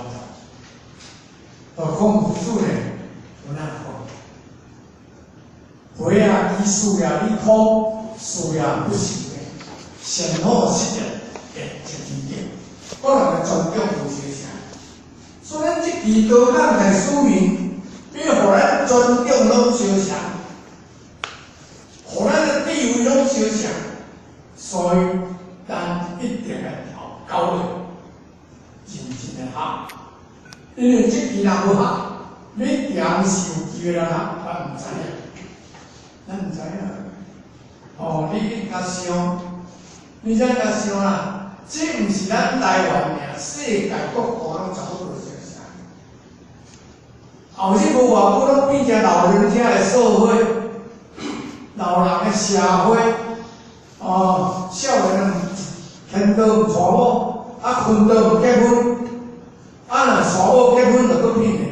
頭，哦，孔有主呢，有哪講？回啊，伊事業你通，事業不行的，善好失業的一天點，個人的尊重有相像。所以咱這期道講在書明，欲予咱尊重攏相像，予咱的地位攏相像，所以咱一定愛學教育，認真的學。因為這期若無學，你定是有機會來學，咱毋知影，咱毋知影。哦，你去共想，你怎共想啦？這毋是咱台灣爾，世界各國攏差不多相像。後日無偌久，攏變成老人家的社會，老人的社會。哦，少年人牽刀毋娶某，啊，牽刀毋結婚，啊，若娶某結婚就閣騙的。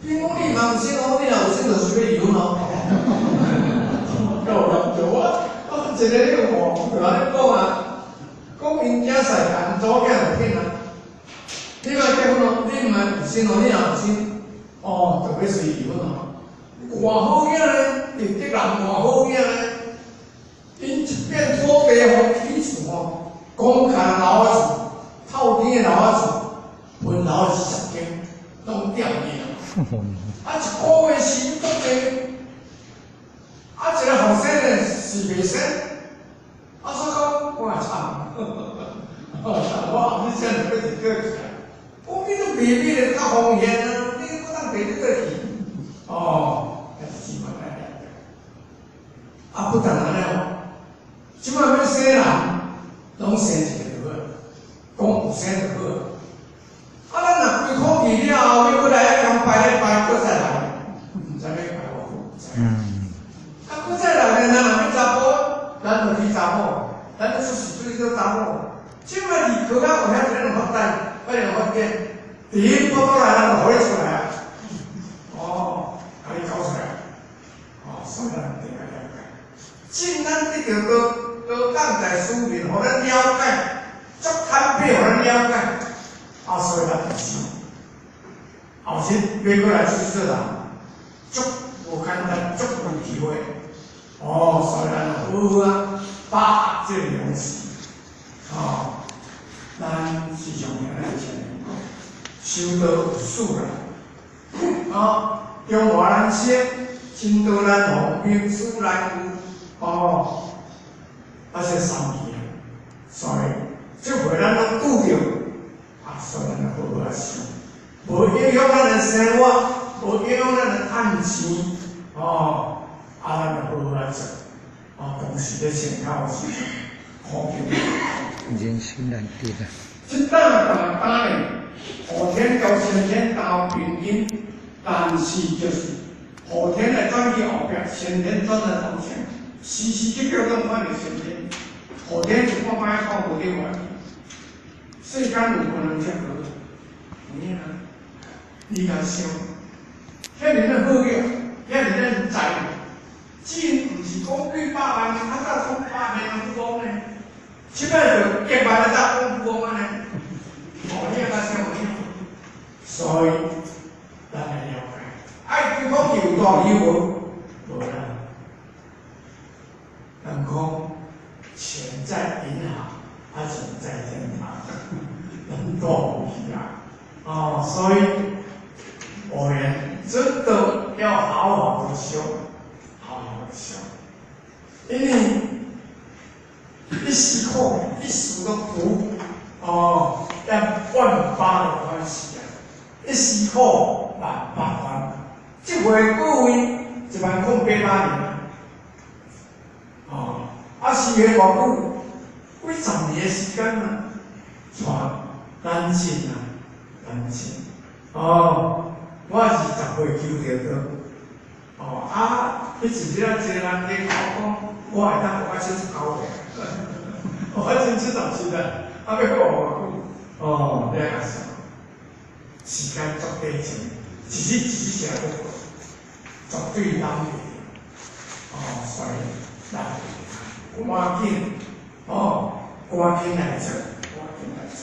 騙講你嘛有生哦，你若有生就隨欲離婚哦。夠嚴重啊！我一個咧個話就按呢講啊，講𪜶囝婿共查某囝就騙啊。你莫結婚哦，你毋愛有生哦，你若有生，哦，就欲隨離婚哦。偌好囝呢？佇竹南偌好囝呢？𪜶一片土地予起厝吼，公囥樓仔厝，透天的樓仔厝，分樓20間，攏踮去啊。啊，一個月收足濟，啊，一個後生的是袂生，啊，所以講我會慘，我後日先就欲一個起來，講你比你較奉獻啊，你閣當提你倒去。哦，還是千萬愛了解。啊，不但按呢哦，這擺欲生人，攏生一个就好，講有生就好。啊，咱若歸空去了後，欲閣來遐共拜咧拜，閣再來，毋知欲拜偌久，毋知。啊，閣再來呢，咱若欲查埔，咱就去查某，咱就出世出去做查某。這擺離科學有遐濟人發展，遐爾發展，第一步過來，咱就予你出來啊。哦，共你搞出來。哦，所以咱一定愛了解。進咱得著道，道講在書面，予咱了解，足坦白予咱了解。啊，所以咱就修。後日欲閣來出世做人，足無簡單，足有機會。哦，所以咱好好啊，把握這個良時。哦，咱時常聽咱前人講，修道有術啦。啊，中華難生，真道難逢，名師難遇。哦，啊，這三句啊，所以這回咱攏拄著，啊，所以咱就好好啊修，無影響咱的生活，無影響咱的趁錢，哦，啊，咱就好好啊做，哦，當時咧穿口的時陣，苦求。人生難得啊！這當當當呢，後天到先天到平均，但是就是後天來轉去後壁，先天轉來頭前，時時刻刻攏款的先天。後天一半擺看無對外去，世間有可能這好，有影啊？你共想，遐爾仔好個，遐爾仔在，真毋是講幾百萬，較早講百萬富翁呢？這擺就百萬的大講富翁按呢，哦，你會共想有影？所以，咱來了解，愛歸講有道理無？無啦。人講錢在銀行，還是在天堂？人都有去啊！哦，所以我們真的要好好的修，好好的修，因為一時苦，一時的苦，哦，要萬八的歡喜啊！一時苦，萬八歡。這回各位10080年啊！哦，啊，修行偌久，幾十年的時間啊，帶難盡啊，難盡。哦，我20歲求著道。哦，啊，彼時陣一個人咧講講，我會當活到79歲，我真77啦，啊，欲過偌久？哦，你來想，時間足短暫，一日一日成閣過，絕對等袂著。哦，所以咱趕緊，哦，趕緊來做，趕緊來做。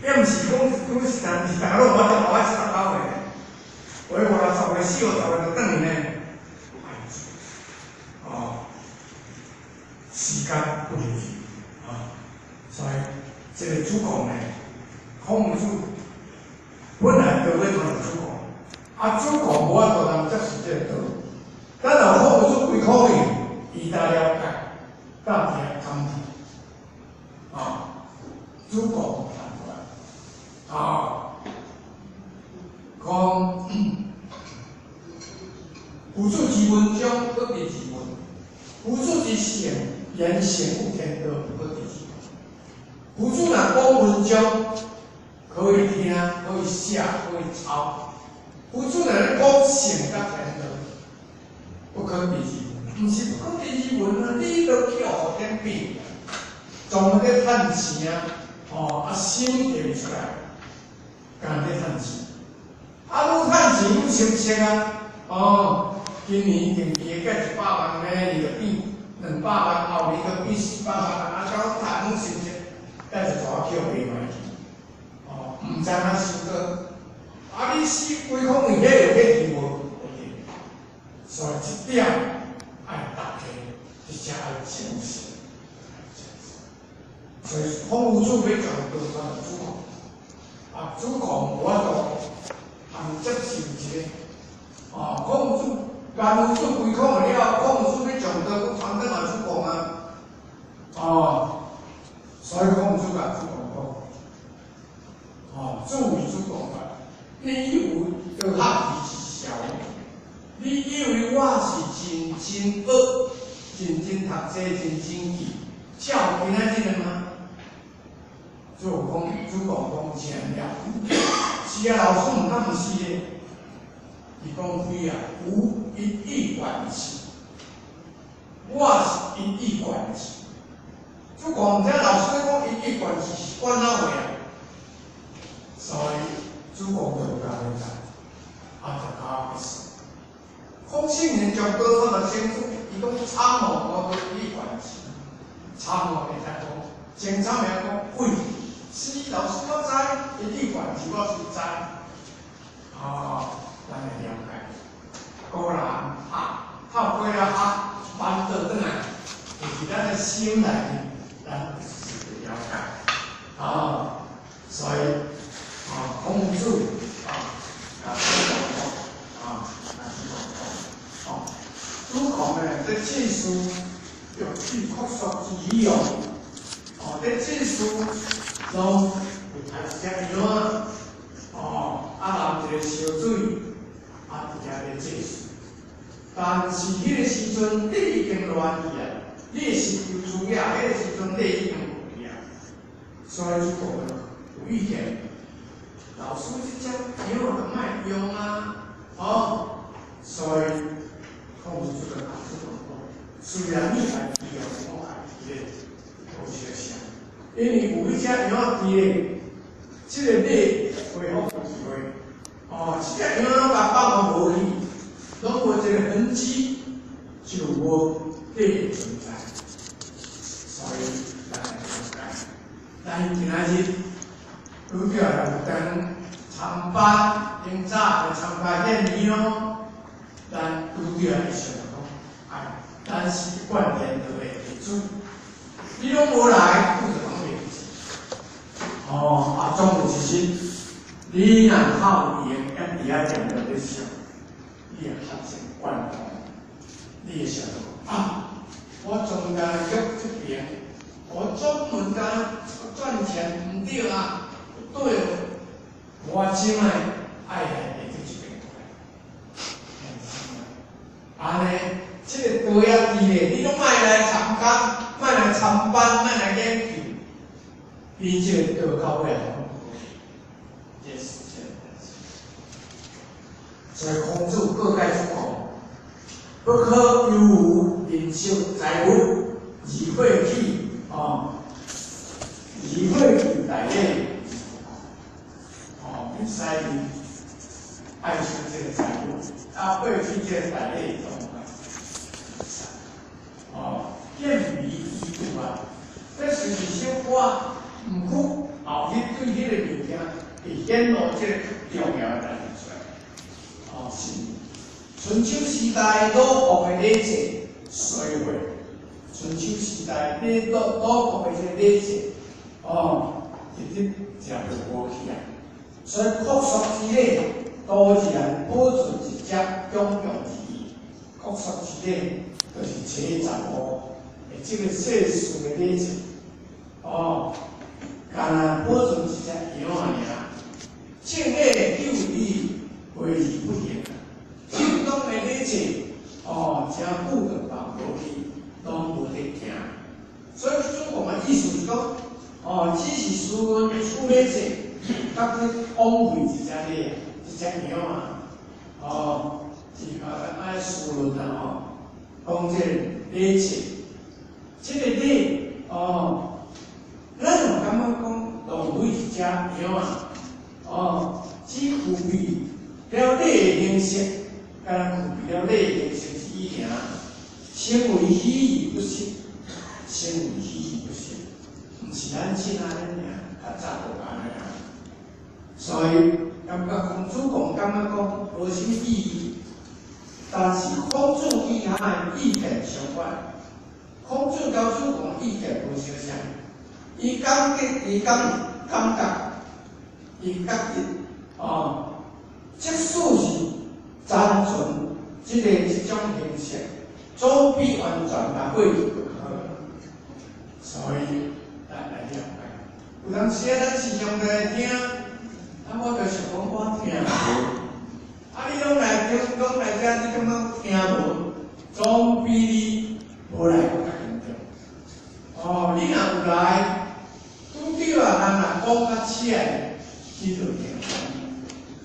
也毋是講，講實在，毋是逐个攏有法度活79歲。有的50歲、40、50歲就轉去呢。愛做，哦，時間不離去，啊，所以這個主公呢，孔子本來道欲傳予主公，啊，主公無法度通接受這個道，等到孔子歸空去，伊才了解，才佇遐講起，啊，主公談出來，啊，講夫子之文章，不低之文；夫子之聖言聖悟天道，不低之文。夫子若講文章，可以聽，可以寫，可以抄。夫子若咧講聖佮天道，不可低之文，毋是不可低之文啊！你都去予後天變，專門咧趁錢啊，哦，啊心提袂出來，干咧趁錢，啊，愈趁錢愈生色啊，哦，今年定期的計100萬，明年就變200萬，後年就變400萬，啊，怎趁攏生色，咱就帶去予賣賣去，哦，毋知影修道，啊，你死歸空去，彼有去去無？無去，所以這點愛大家一定愛清醒，所以孔夫子欲傳道傳予主公，啊，主公無法度通接受這個，啊，孔子顏夫子歸空了，孔子欲將道閣傳轉予主公啊，哦，所以孔子共主公講，哦，子為主。真學，認真讀冊，認真記，才有今仔日的嗎？主講，主公講真了，是啊，老師毋敢毋是的。伊講非啊，吾一以貫之。我是一以貫之。主公毋知老師咧講一以貫之是管哪話啊？所以主公就共伊講，啊，就交結束。孔聖人將多講得清楚，伊講參悟我都一以貫之。參悟會使講，清參會講，喂，是老師我知，一以貫之我是知。啊，咱會了解。古人學，透過了學，翻倒轉來，就是咱的心內面，咱是會了解。啊，所以啊，孔子啊，啊，主公講，啊，主公講，哦，主公呢，這祭祀欲去樸素之意哦，哦，這祭祀攏有抬一隻羊仔，哦，啊，淋一個燒水，啊，佇遐咧祭祀。但是彼個時陣，禮已經亂去啊！禮是有主啊，彼個時陣禮已經無去啊。所以主公有意見，老師這隻羊就莫用啊，哦，所以孔子就共主公講，雖然你家己用，我家己咧無相像，因為有彼隻羊佇咧，這個禮恢復有機會，哦，這隻羊仔共放予無去。攏無這個痕跡，就無禮的存在。所以咱來了解，咱今仔日拄著有當參班，應早來參加宴禮咯。咱拄著會想講，哎，咱是一貫練道的弟子，你攏無來，拄著講袂記。哦，啊，總有一日，你若較有閒，踮佇遐定定咧想。你會發現觀通，你會想到啊，我專家約這邊，我專門家賺錢毋對啊，對，我這擺愛來會去這邊過來，按呢，這個道也佇咧，你攏莫來參加，莫來參班，莫來研究，比這個道到尾攏無去，這是這個代誌。所以孔子告誡主公，不可有無人色財物，而廢棄哦，而廢棄大禮，哦，袂使愛惜這個財物，啊，廢棄這個大禮總哦，見微知著啊，這是小可，毋過後日對彼個物件會顯露這個重要的代誌出來。哦，是春秋時代魯國的禮制衰廢。春秋時代禮魯魯國的這個禮制，哦，一直誠就無去啊。所以樸素之禮，多自然保存一隻公共之義。樸素之禮就是初十五的這個世事的禮制，哦，干焦保存一隻羊仔爾。正禮久矣，廢而不行。正當的禮制，哦，誠久就放無去，攏無咧行。所以主公的意思是講，哦，只是事論處禮制，甲去枉費一隻禮，一隻羊仔，哦，是啊，愛事論啊，吼，講這個禮制，這個禮，哦，咱有感覺講浪費一隻羊仔，哦，只具備了禮的形式，敢若具備了禮的形式之意爾，成為虛而不實，成為虛而不實，毋是咱凊彩咧爾，較早無按呢爾。所以感覺孔子講，感覺講無啥物意義，但是孔子與他的意見相反，孔子佮主公意見無相像，伊感覺，伊感感覺，伊覺得，哦，即使是殘存這個這種形式，總比完全共廢去閣較好。所以咱來了解，有當時啊，咱師兄弟聽，啊，我就想講我聽無，啊，你攏來聽，攏來遮，你感覺聽無？總比你無來閣較嚴重。哦，你若有來，拄著啊，人若講較起來，你就聽。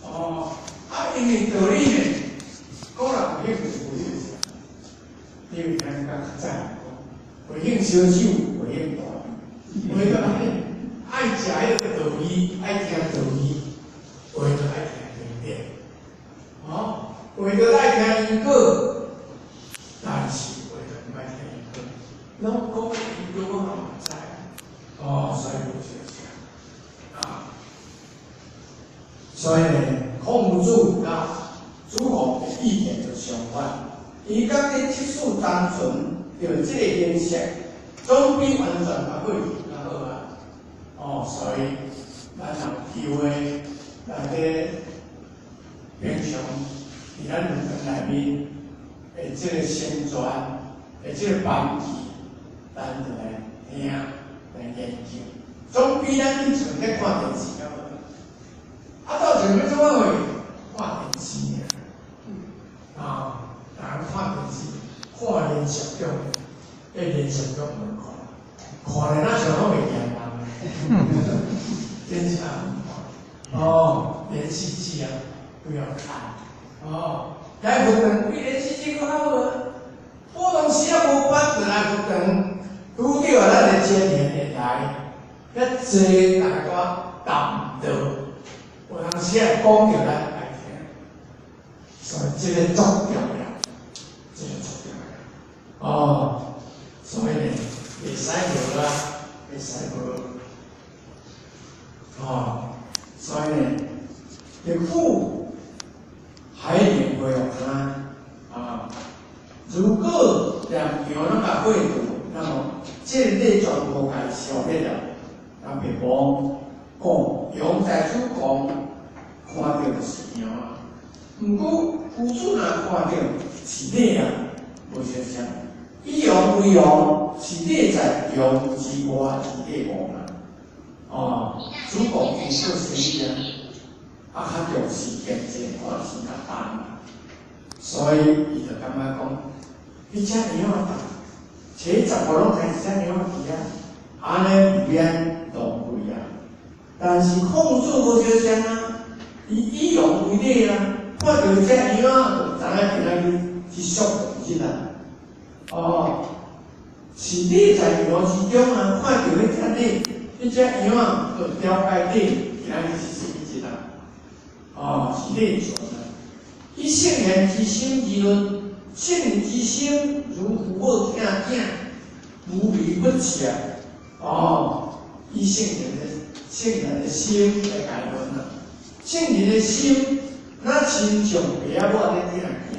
哦，啊，因為道理呢，個人有興趣無興趣，你有聽較較早講，袂興小手，袂興大，袂個愛食彼個道理，愛聽道理，有的就愛聽經典，哦，有的就愛聽因果，但是有的就毋愛聽因果，攏講因果我嘛毋知，哦，所以無相像啊，所以呢，孔子佮子貢的意見就相反，伊感覺即使單純著這個形式，總比完全較過去較好啊。哦，所以咱有機會來咧平常佇咱佛堂內面的這個宣傳的這個班級，咱就來聽來研究，總比咱去厝咧看電視較好。啊，到厝欲創啥貨？看電視爾。啊，人看電視，看連續劇，彼連續劇毋看，看咧若像攏會厭人。真正毋看。哦，連續劇啊，不要看。哦，來佛堂比連續劇閣較好啊。普通時啊無班，就來佛堂，拄著啊咱的青年會來，遐濟大家談道，有當時會講著咱愛聽，所以這個足重要，這個足重要。哦，所以呢，袂使無啊，袂使無。哦，所以呢，政府還會恢復啊。如果連羊攏共火掉，那麼這個禮全部共消滅了。那別講講楊財主公看著是羊啊，毋過夫子若看著是禮啊，無相像。以羊為王，是禮在羊之外是禮王啊。哦，子貢經過生意啊，啊較重視經濟，看錢較重，所以伊就感覺講，彼隻羊啊，揣十個攏刣一隻羊去啊，按呢毋免浪費啊。但是孔子無相像啊，伊以羊為禮啊，看著隻羊啊，就知影今仔日是贖日啊。哦，是禮在羊之中啊，看著彼隻禮，彼隻羊啊，就了解禮今仔日是啥物日啊。哦，是禮全啊。以聖賢之心議論，聖人之心如父母疼囝，無微不至啊。哦，以聖人的心來解論啊。聖人的心，若親像爸仔母咧疼囝，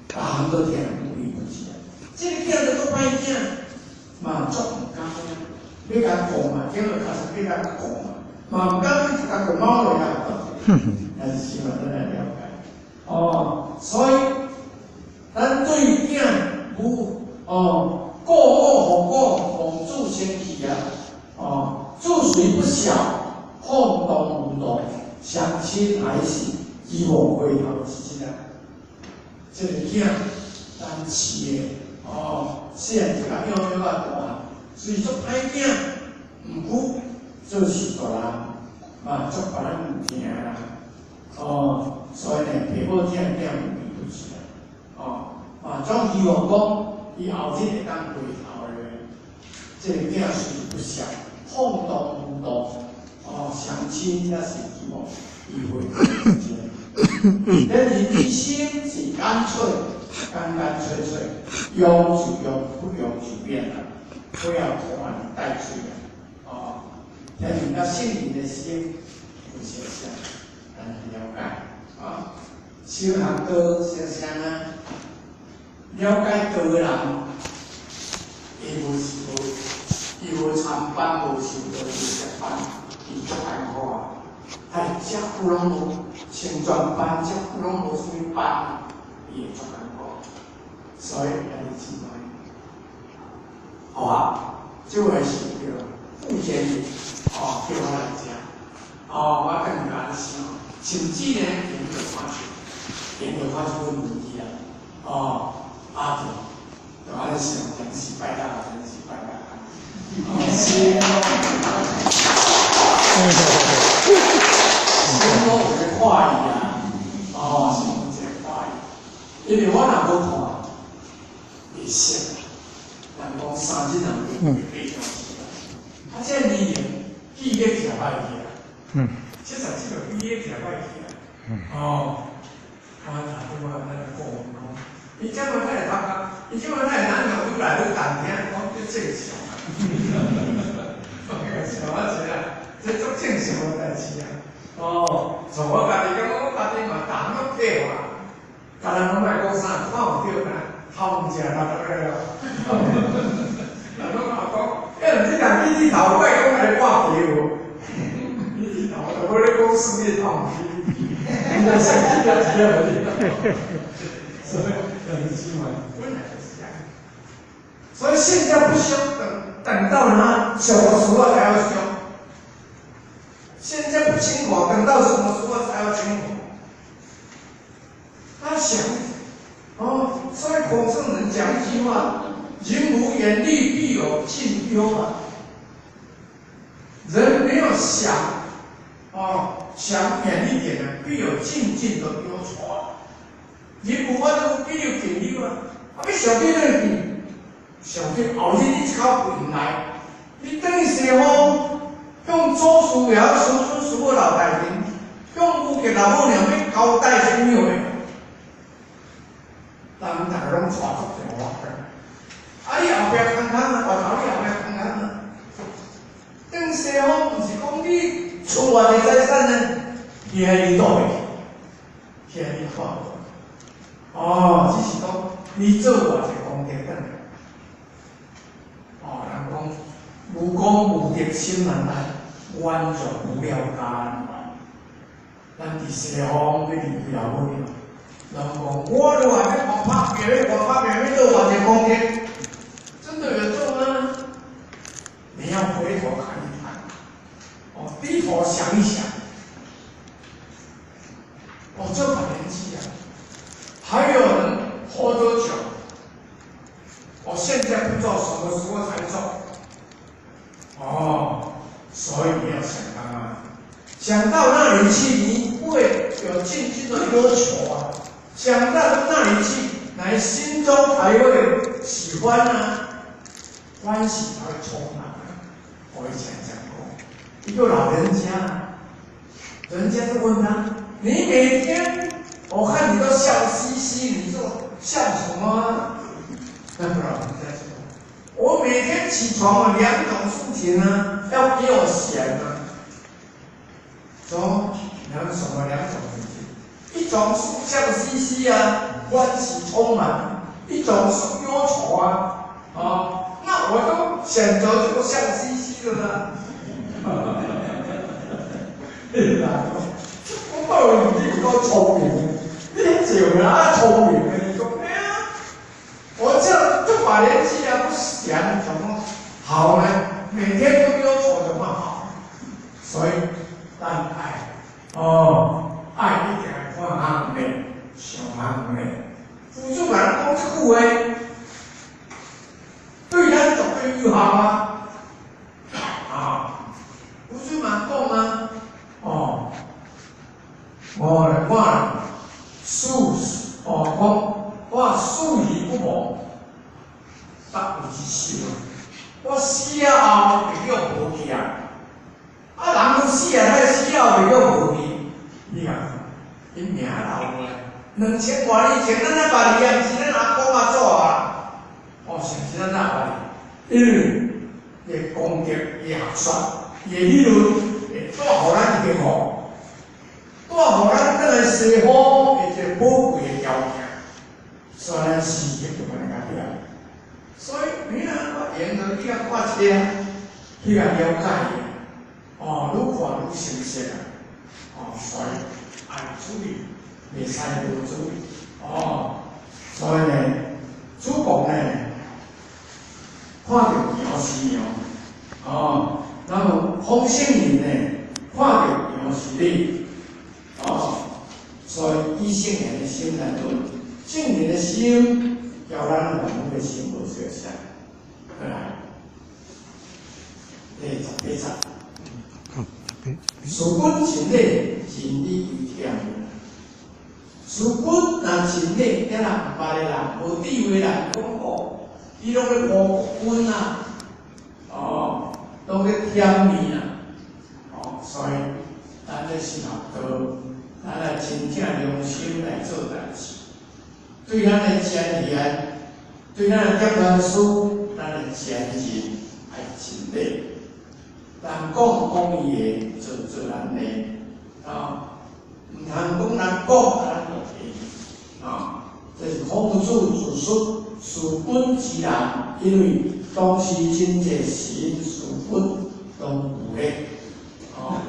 逐項都疼無微不至啊。這個囝就足歹囝，嘛足毋甘啊，欲共顧嘛，叫做確實欲共顧嘛，嘛毋甘去共顧貓落啊。但是希望咱來了解。哦，所以咱對囝母哦，顧母復顧，奉子生氣啊！哦，子雖不孝，放蕩無度，相親愛惜，期望回頭之日啊！這個囝咱飼的哦，細漢就共養養到大漢，雖足歹囝，毋過做事大人嘛足別人毋疼啦。哦，所以呢，爸母疼囝無微不至啊！哦，嘛總希望講，伊後日會當回頭的。這個囝雖不孝，放蕩無度，哦，相親也是希望伊回頭之日。但人之心是乾脆，乾乾脆脆，用就用，不用就免啦，不要拖泥帶水啊！哦，但是咱聖人的心有相像，咱了解啊。修學道相像啊，了解道的人，伊無是無，伊無參班，無受道，無接班，伊足艱苦啊！他遮久攏無成全班，遮久攏無啥物班，伊會足艱苦。所以兄弟姊妹，好啊，這位是叫傅監理，哦，叫我來遮，哦，我更加想，甚至呢，研究看出，研究看出問題啊，哦，啊，就按呢想，真是拜啦，真是拜啦。先，先我有个看伊啊，哦，是有一个看伊，因為我若無看，袂識。人講三日人會變成是啊，這年齡記憶誠歹去啊。77歲記憶誠歹去啊。哦，我頭拄仔咱講講，伊這麼太會感覺，伊這麼太會咱就愈來愈淡定，講這正常啊。笑啊是啊，這足正常的代誌啊。哦，像我家己感覺我家己嘛，逐項攏計劃，逐人攏愛講啥，看有對啦，頭毋食六個了。人攏甲我講，欸，毋是人起頭，我會講來掛題無？起頭，我咧講算你頭毋起，你算起了對所以兩個嘛，本來就是這樣。所以現在不修，等到哪什麼時候才要修？現在不清火，等到什麼時候才要清火？他想，哦，所以孔聖人講一句話：人無遠慮，必有近憂啊。人沒有想，哦，想遠一點呢，必有近近的憂愁啊。人無法度必有近憂啊。啊，欲想去哪去？想去後日你一口氣來，你轉去西方，向祖師爺、師祖師母留代誌，向有吉老母娘欲交代啥物話？人逐个攏帶足濟我啊，你後壁空空啊，外頭你後壁空空啊。轉西方毋是講你厝偌濟財產呢？去遐你倒袂去，去遐你看無。哦，只是講你做偌濟功德轉來。哦，人講無功無德心難來，冤若無了間。咱佇西方欲離開老母娘，人講我都還欲狂拍拼，欲狂拍拼，欲做偌濟功德，真的有做嗎？你要回頭看一看，哦，低頭想一想，哦，這把年紀啊，還有人活多久？我現在不做，什麼時候才做？哦，所以你要想到啊，想到那裡去，你會有進進的要求啊。想到那裡去，來心中才會喜歡啊，歡喜才會充滿啊。我以前講過，一個老人家，人家就問他：你每天我看你都笑嘻嘻，你說笑什麼啊？那個老人家說：我每天起床啊，兩種事情呢，要給我選啊。說兩什麼兩種事情？一種是笑嘻嘻啊，歡喜充滿；一種是憂愁啊，啊，那我都選擇這個笑嘻嘻的啦。對啦，我講你有夠聰明，你就哪聰明的？你講哎呀，我這把年紀啊，不閒怎麼好呢？每天都憂愁的嘛好，所以咱愛哦，愛一定愛看遠的，想遠的。佛祖共咱講這句話，對咱絕對有效啊！啊，佛祖嘛講啊，哦，我來看事哦，講我死而不亡，得為之壽。我死了後會叫無去啊！啊，人都死啊，他死了後會叫無去。你看，𪜶名留落來，2000外年前，咱阿爸哩啊，毋是咱阿公阿祖啊，哦，是毋是咱阿爸哩？因為伊功德、伊學說、伊理論，會帶予咱一個好，帶予咱轉來西方的一個寶貴的條件，所以咱死就按呢個對。所以你若緣和去遐看冊，去遐了解，哦，愈看愈清晰啊！哦，所以愛注意，袂使無注意。哦，所以呢，主公呢，看著陽是陽，哦，然後方聖人呢，看著陽是理，哦，所以以聖人的心來論，聖人的心協交咱凡夫的心無相像。來，第18節。事君盡禮，盡禮為忝。事君若盡禮，聽人毋捌的人，無智慧人講哦，伊攏咧誇國君啊，哦，攏咧忝伊啊，哦，所以咱咧修學道，咱來真正用心來做代誌，對咱的前賢，對咱的點傳師，咱的前人愛盡禮。人講講伊的，做做咱的，啊，毋通講人講，啊咱就聽，啊，這是孔子自述事君之人，因為當時真濟神事君攏有咧，哦，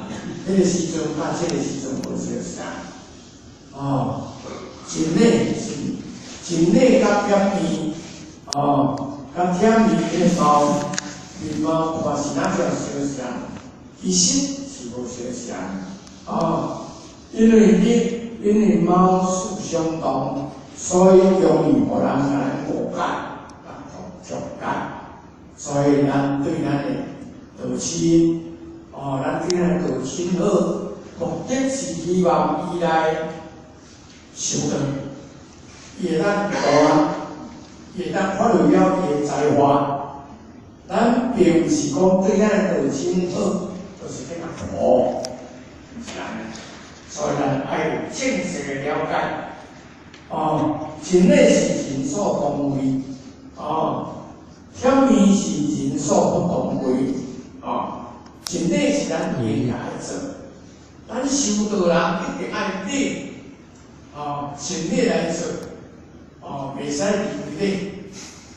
彼個時陣佮這個時陣無相像，哦，盡禮是盡禮佮忝麵，哦，佮忝麵彼個貓。面貌看是哪條相像，其實是無相像，哦，因為你因為貌似相同，所以容易予人來誤解、來曲解，所以咱對咱的道親，哦，咱對咱的道親好，目的是希望伊來修道，伊會當度人，伊會當發揮了伊的才華。咱並毋是講對咱的道親好，就是去共唬，毋是按呢。所以咱愛有正確的了解。哦，盡禮是人所當為，哦，忝麵是人所不當為，哦，盡禮是咱應該做。咱修道人一定愛禮，哦，盡禮來做，哦，袂使離開禮，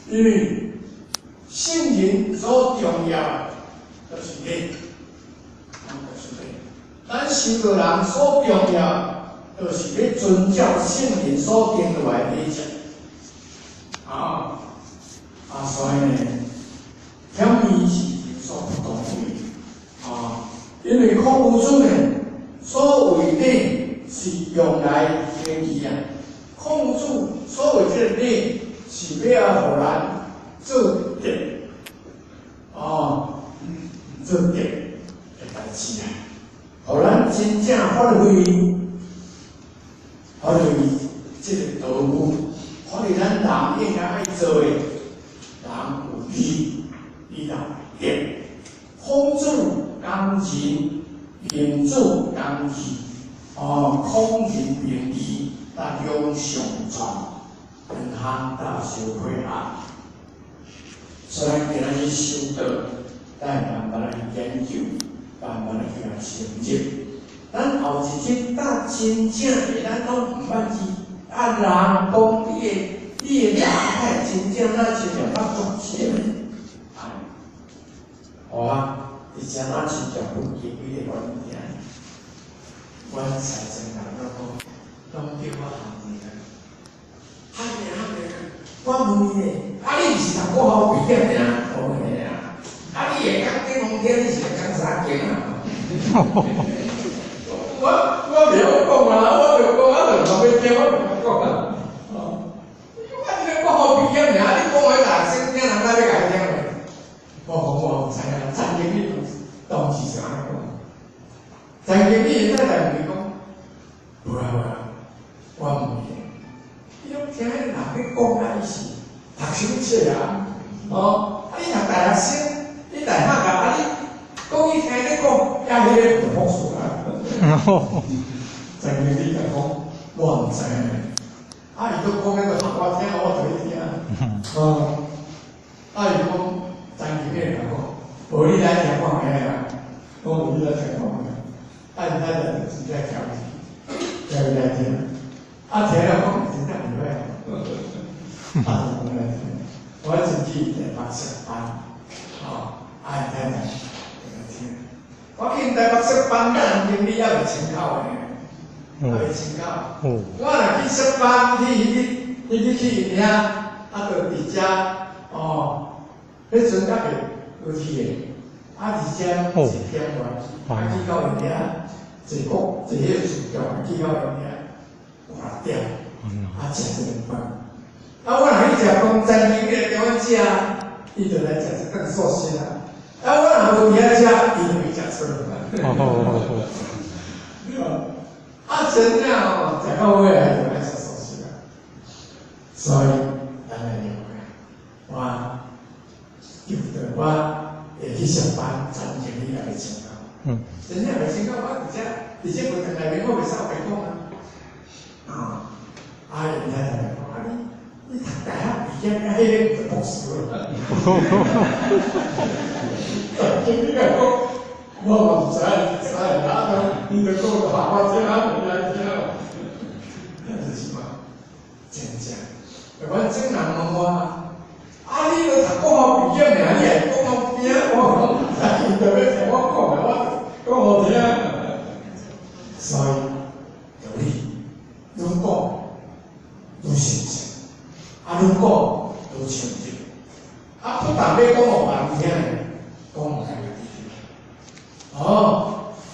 因為聖人所重要的就是禮，就是禮。咱修道人所重要，就是欲遵照聖人所定落來的禮節。啊啊，所以呢，忝麵是人所不當為，啊，因為孔夫子呢，所謂禮是用來行義啊。孔夫子所謂這個禮，是欲來予咱做德，哦，做德的代誌啊，予咱真正發揮，發揮這個道務，發揮咱人應該愛做的，人有義，你就有德。孔子講仁，孟子講義，哦，孔仁孟義，大勇相傳，兩項大相配合。所以今仔日修道，咱慢慢來研究，慢慢來去共深入。咱後一日到真正的，咱攏毋捌記。啊，人講你的人，會真正咱親像捌作錢。哎，好啊，而且咱親像佛經幾個阮聽，阮財政人攏講，攏叫我含你啊，含你含你，我問你咧，啊你毋是讀國校畢業爾，我問你啊，啊你會講經講聽，你是咧講啥經啊？我袂曉講啊，我袂曉講，我就無欲聽，我毋敢講啊。哦，我這個國校畢業爾，你講話大聲聽，人哪欲共你聽咧？我講我毋知影，陳經理當時是按呢講。陳經理太太問伊講，無啊無啊，我毋會。伊攏聽彼人咧講啊，伊是讀啥物冊啊？哦，啊你讀大學生，你大學啊，啊你講伊聽你講，也彼個就博士啊。陳經理就講，我毋知影。啊，伊閣講彼個我聽，我就去聽。哦，啊伊講陳經理就講，無你來聽看覓啊？講無你來聽看覓？啊，伊太太就真正調伊，調伊來聽。啊，聽了講真正袂歹。啊，就講來聽。我曾去台北設班，哦，啊，伊太太就來聽。我去台北設班，陳經理猶未清口的，猶未清口。我若去設班，去去去遐，啊，就佇遮，哦，彼陣猶未落去的，啊，佇遮1點外，啊，去到𪜶遐，坐國坐彼個船橋，去到𪜶遐5、6點，啊，食一頓飯，啊，我若去食讲餐厅，伊来叫阮食，伊就來食一頓素食啊。啊，我若無佇遐食，伊就去食素。啊，真正吼，食到尾還是愛食素食啊。所以，咱來了解，我對不對？我會去上班，餐經理也袂穿到。真正袂穿到，我佇遮，佇這佛堂內面，我袂使白講啊。啊，啊，因遐就來講，啊你，你讀大學畢業，啊，彼个就博士了。餐經理講，我嘛毋知，知，啊，你就講話我聽，啊，毋愛聽。就是嘛，真正。阮種人問我，啊，你都讀國校畢業爾，你會講我聽？我講，啊，伊就欲聽我講的，我講予聽。所以，道理愈講愈深切，啊，愈講愈深入。啊，不但欲講予別人聽，講予家己聽。哦，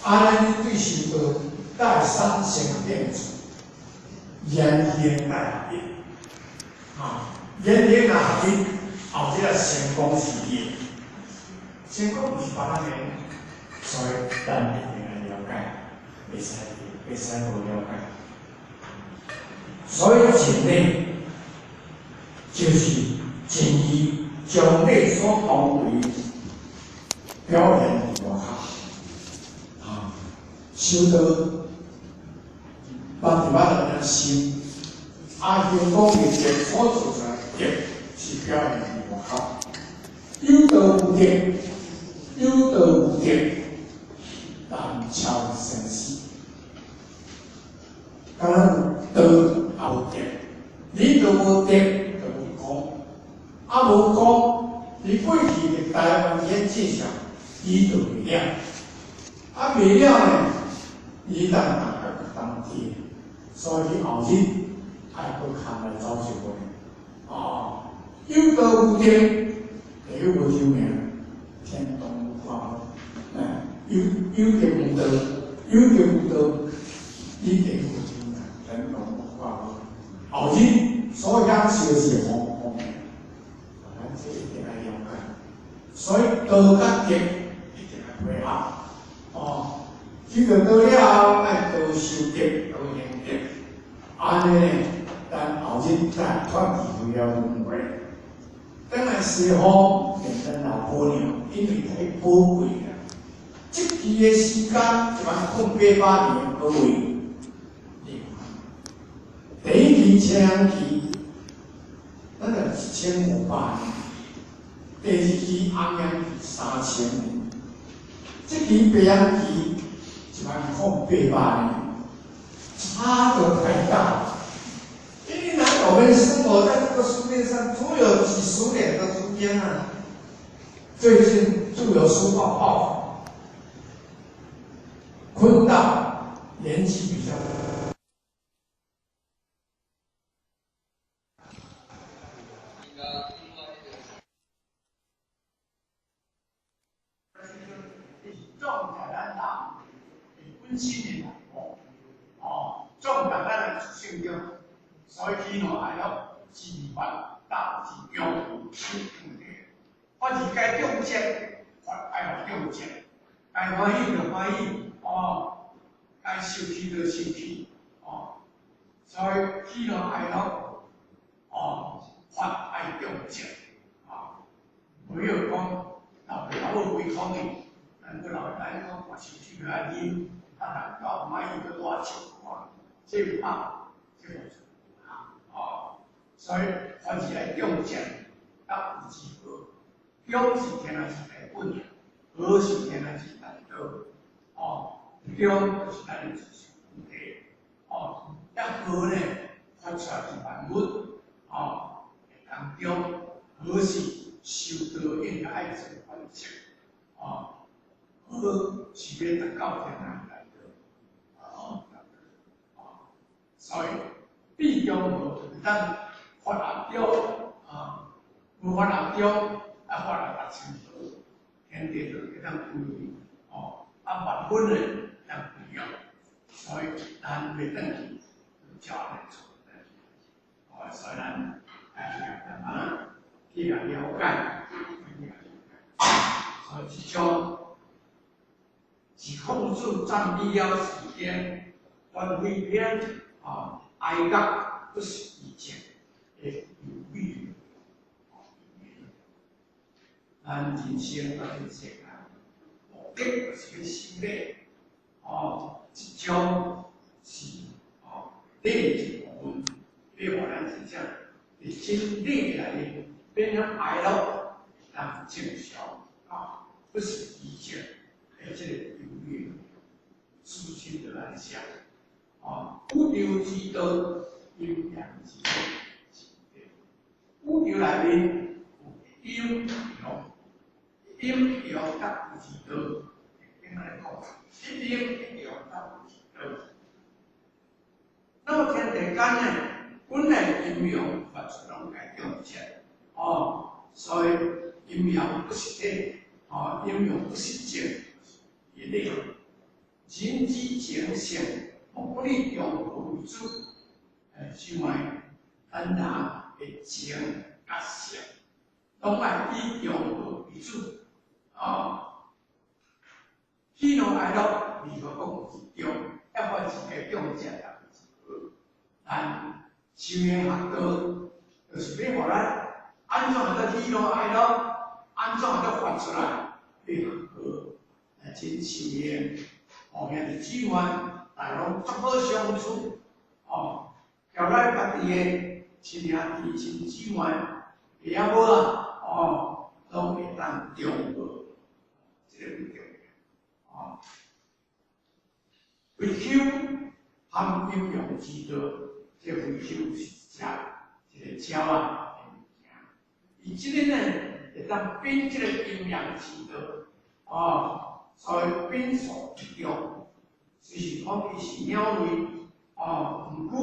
按呢你對修道愛產生興趣，言行愛合一。啊，言行若合一，後日啊成功是伊的，成功毋是別人的，所以咱一定愛了解，袂使無了解。所以真理就是真義將理所當為表現佇外口。啊，修道，捌佇捌咱心。啊，行功立德所做出來的德，是表現佇外口。有道有德，有道有德，難超生死。敢若有道也無德，你都無德，就無功。啊，無功，你過去歷代完全迹象，伊就袂了。啊，袂了呢，伊當大家當天，所以後日愛閣牽來走一回。哦，有道有德，就有無壽命，天動無法。哎，有德無道，有德無道，你就無壽命，天動無法。後日所享受是方方的，咱這一定愛了解。所以道佮德一定愛配合。哦，這個道了後，愛多修德，多行德，按呢，咱後日才會脫離了輪迴。轉來西方變咱老婆娘，因為太寶貴啦。這期的時間1万零800年各位，第一期青陽期，咱就1500年；第二期紅陽期3000年，這期白陽期1万零800年，差得太大。因為呢，我們生活在這個世界上，只有幾十年的時間啊。最近《自由書報》報，坤道年紀比較。壮大咱人本身的内部，哦，壯大咱的自性中，所以喜怒哀樂自發大自用受問題，反而該中正，愛予中正，該歡喜就歡喜，哦，該受氣就受氣，哦，所以喜怒哀樂，哦，發愛中正，啊，不要講老爸老母規空去，咱閣老咱講跋燒酒愛啉，啊，若到毋喜意閣大笑看，這有拍，這無錯，哦，所以凡事愛中正，甲有之好，中是天籟之基本，好是天籟之大道，哦，中就是咱的自性問題，哦，一好呢，發出來是萬物，哦，當中好是修道應該愛做反省，哦，好是欲達到天籟大道，哦，哦，所以必中無就是當發阿中，啊，無發阿中，啊發阿達成道，天地就會當歸哦，啊萬物呢當歸用，所以咱欲轉去就照按呢做，哦，所以咱。去共了解，去共了解。所以這種是孔子讚美了時間，關懷篇啊，哀樂不是怡情的優美。咱人生甲這世間，目的就是欲修禮，哦，這種是哦禮一部分，欲予咱真正佇真理內面變成哀樂，當正常啊，不是怡情的這個優越，私心就來寫，哦，宇宙之道，陰陽之道，宇宙內面有陰陽，陰陽甲有之道，點來講？一陰一陽甲有之道。那麼天地間呢，本來陰陽發出攏該中正，哦，所以陰陽不是體，哦，陰陽不是正，是理。人之情性，莫不以中和為主。想覓咱人的情佮性，攏愛以中和為主。哦，喜怒哀樂，如何講是中，抑或是個中正也是好。咱修行學道，就是欲予咱按怎會當喜怒哀樂，按怎會當發出來，欲學道來真修行。哦，兄弟姊妹，大家攏足好相處，哦，交咱家己的親兄弟親姊妹，會曉無啊？哦，攏會當中和，這個很重要。哦，非丘含陰陽之道，這個非丘是食一個鳥仔的物件，伊這個呢會當變這個陰陽之道，哦。所以變數一中，雖是講伊是鳥類，哦，毋過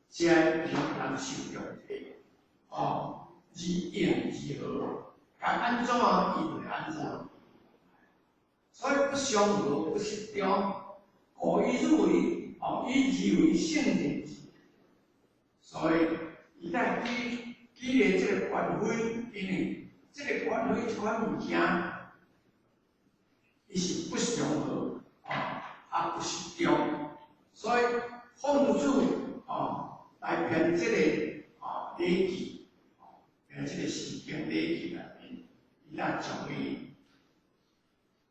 這會讓人受用的，哦，而應而和，該按怎伊就會按怎。所以不相合不適中，故以汝為，哦，以二為聖人之。所以伊在舉舉例這個權威，因為這個權威這款物件。伊是不相合，啊，啊不適中，所以孔子哦來編這個啊禮記，編這個時間禮記內面，伊來將伊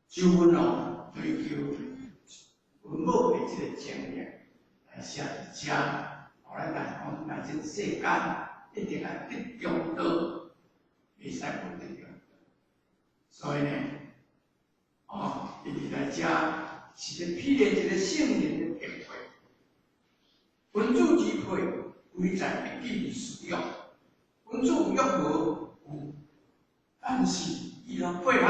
周文王追求文武的這個經驗來寫佇遮，予咱來講，來這世間一定愛得中道，袂使無得中道，所以呢。哦，伊佇來遮是咧披露一個聖人的智慧，君子之配，貴在一己私欲。君子有欲無？有，但是伊若配合，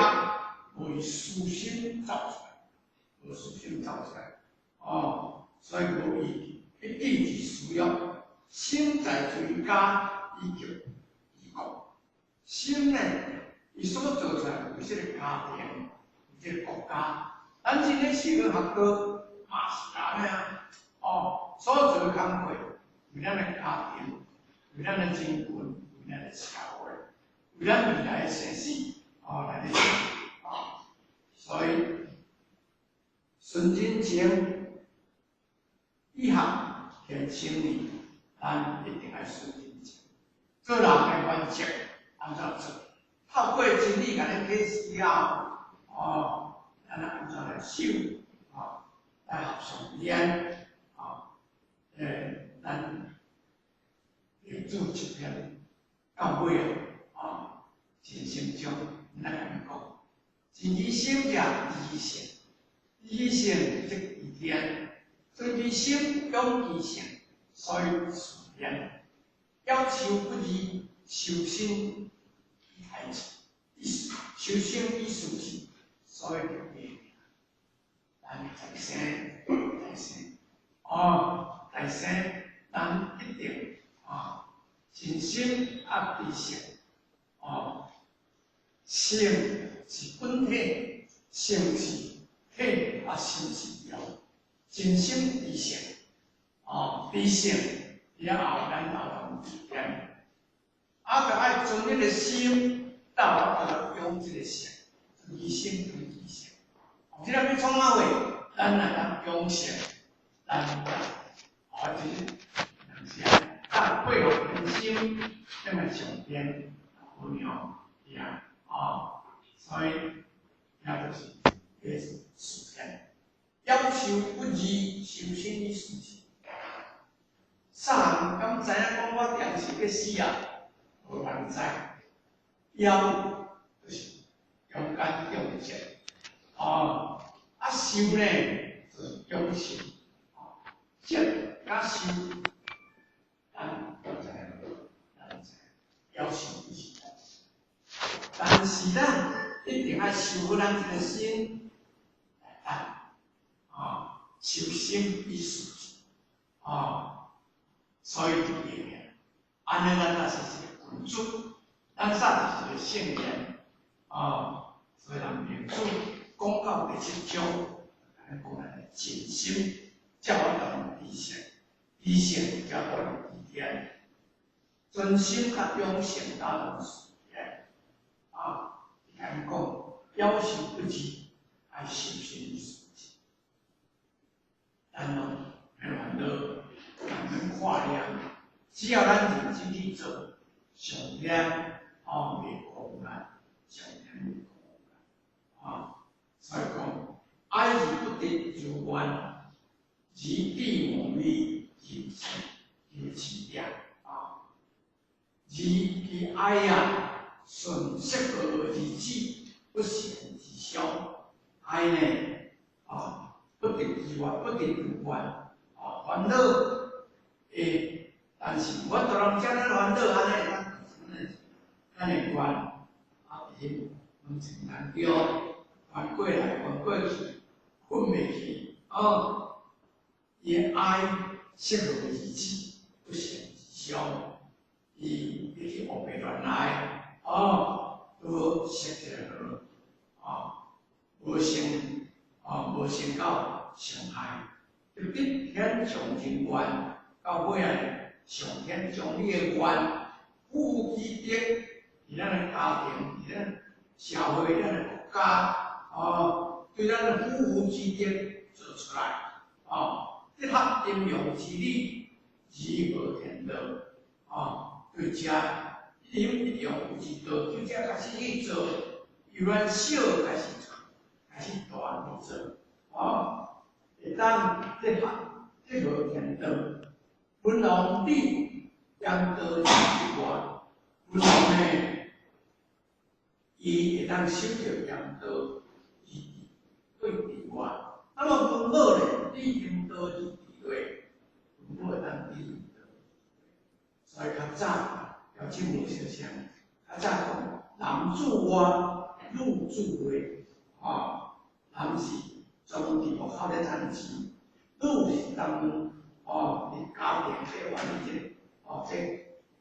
無伊私心走出來，無私心走出來，哦，所以無伊一己之私欲，身在追加以及治國，心呢，伊所做出來為這個家庭。這個國家，咱今日修學道嘛是按呢啊，哦，所做的工課，為咱的家庭，為咱的親群，為咱的社會，為咱未來的生死，哦來咧做，哦，所以順人情，以學天清年，咱一定愛順人情，做人的原則按怎做？透過真理共咱啟示了後，哦，咱按怎來修？哦，來合上緣，哦，咱六祖一篇到尾啊，哦，人生中，咱共伊講，盡其心者知其性，知其性則其天，隨其心養其性，所以自然。夭壽不二，修身以待志，修身以事志，所以叫命。咱在生，在生，哦，在生，咱一定啊，盡心啊，知性，哦，性是本體，性是體啊，心是用，盡心知性，哦，知性了後，咱後頭有經驗，啊，就愛將這个心，到我來用這个性，存心存其性。這个欲創啥貨？咱來當用性，咱哦，就是人是愛配合人心，才來上天，姑娘，對啊，哦，所以遐就是彼四天，夭壽不二，修身以事志。啥人敢知影講我定是欲死啊？無人知。夭就是中間中節，哦，啊壽呢就是長壽，哦，節佮壽，咱都知影，咱知影，夭壽不二。但是咱一定愛修好咱這个心來等，啊，修身以事志，啊，所以就會啊，按呢咱若是一个君子，咱煞是一个聖人，啊，所以咱明主講到第七章，咱講咱的盡心，才有法度知性，知性才有法度知天，專心佮用性打同事天，啊，伊共講，夭壽不二，愛修身以事志，咱攏免煩惱，免看念，只要咱認真去做，上天哦袂辜負咱，上天袂辜負咱，啊，所以講，愛而不得如願，而必無為人生有起點啊，而其愛啊，順色而止，不善之傷，愛呢，啊，不得如願，不得如願，啊，煩惱，欸，但是我大人遮爾煩惱，按呢，咱會怨，啊，佇彼門前難中，怨過來怨過去，睏袂去，哦，伊的愛適可而止，不善之傷，伊會去烏白亂來，哦，拄好適一個好，啊，無先，啊，無先到傷害，得天上人願，到尾仔上天將你的願付之德，佇咱的家庭，佇咱社會，咱的國家，哦，對咱的夫婦之德做出來，哦，結合陰陽之理，如何天道，哦，對遮陰陽有之道，就這開始去做，由咱小開始做，開始大去做，哦，會當結合結合天道，文王帝嚴道之外，文王呢，伊會當守著嚴道而對治外，那麼文母呢，理陰道而治內，文母會當理陰道，所以較早條經無相像，較早講男主外，女主內，啊，男是專門佇幕後咧趁錢，女是專門哦，佇家庭這玩這個，哦，這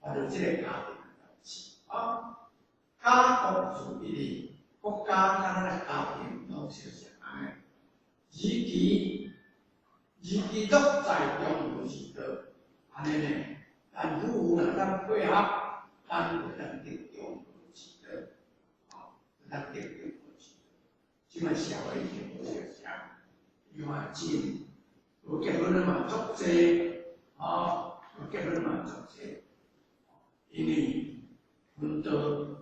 玩著這個家庭的代誌，啊，家國自一理，國家佮咱的家庭攏相像按呢，而其而其樂在中和之道，按呢呢，咱夫婦若當配合，咱就會當得中和之道，啊，會當得中和之道。這擺社會已經無相像，伊嘛真無結婚的嘛足濟，啊，無結婚嘛足濟，因為奮鬥，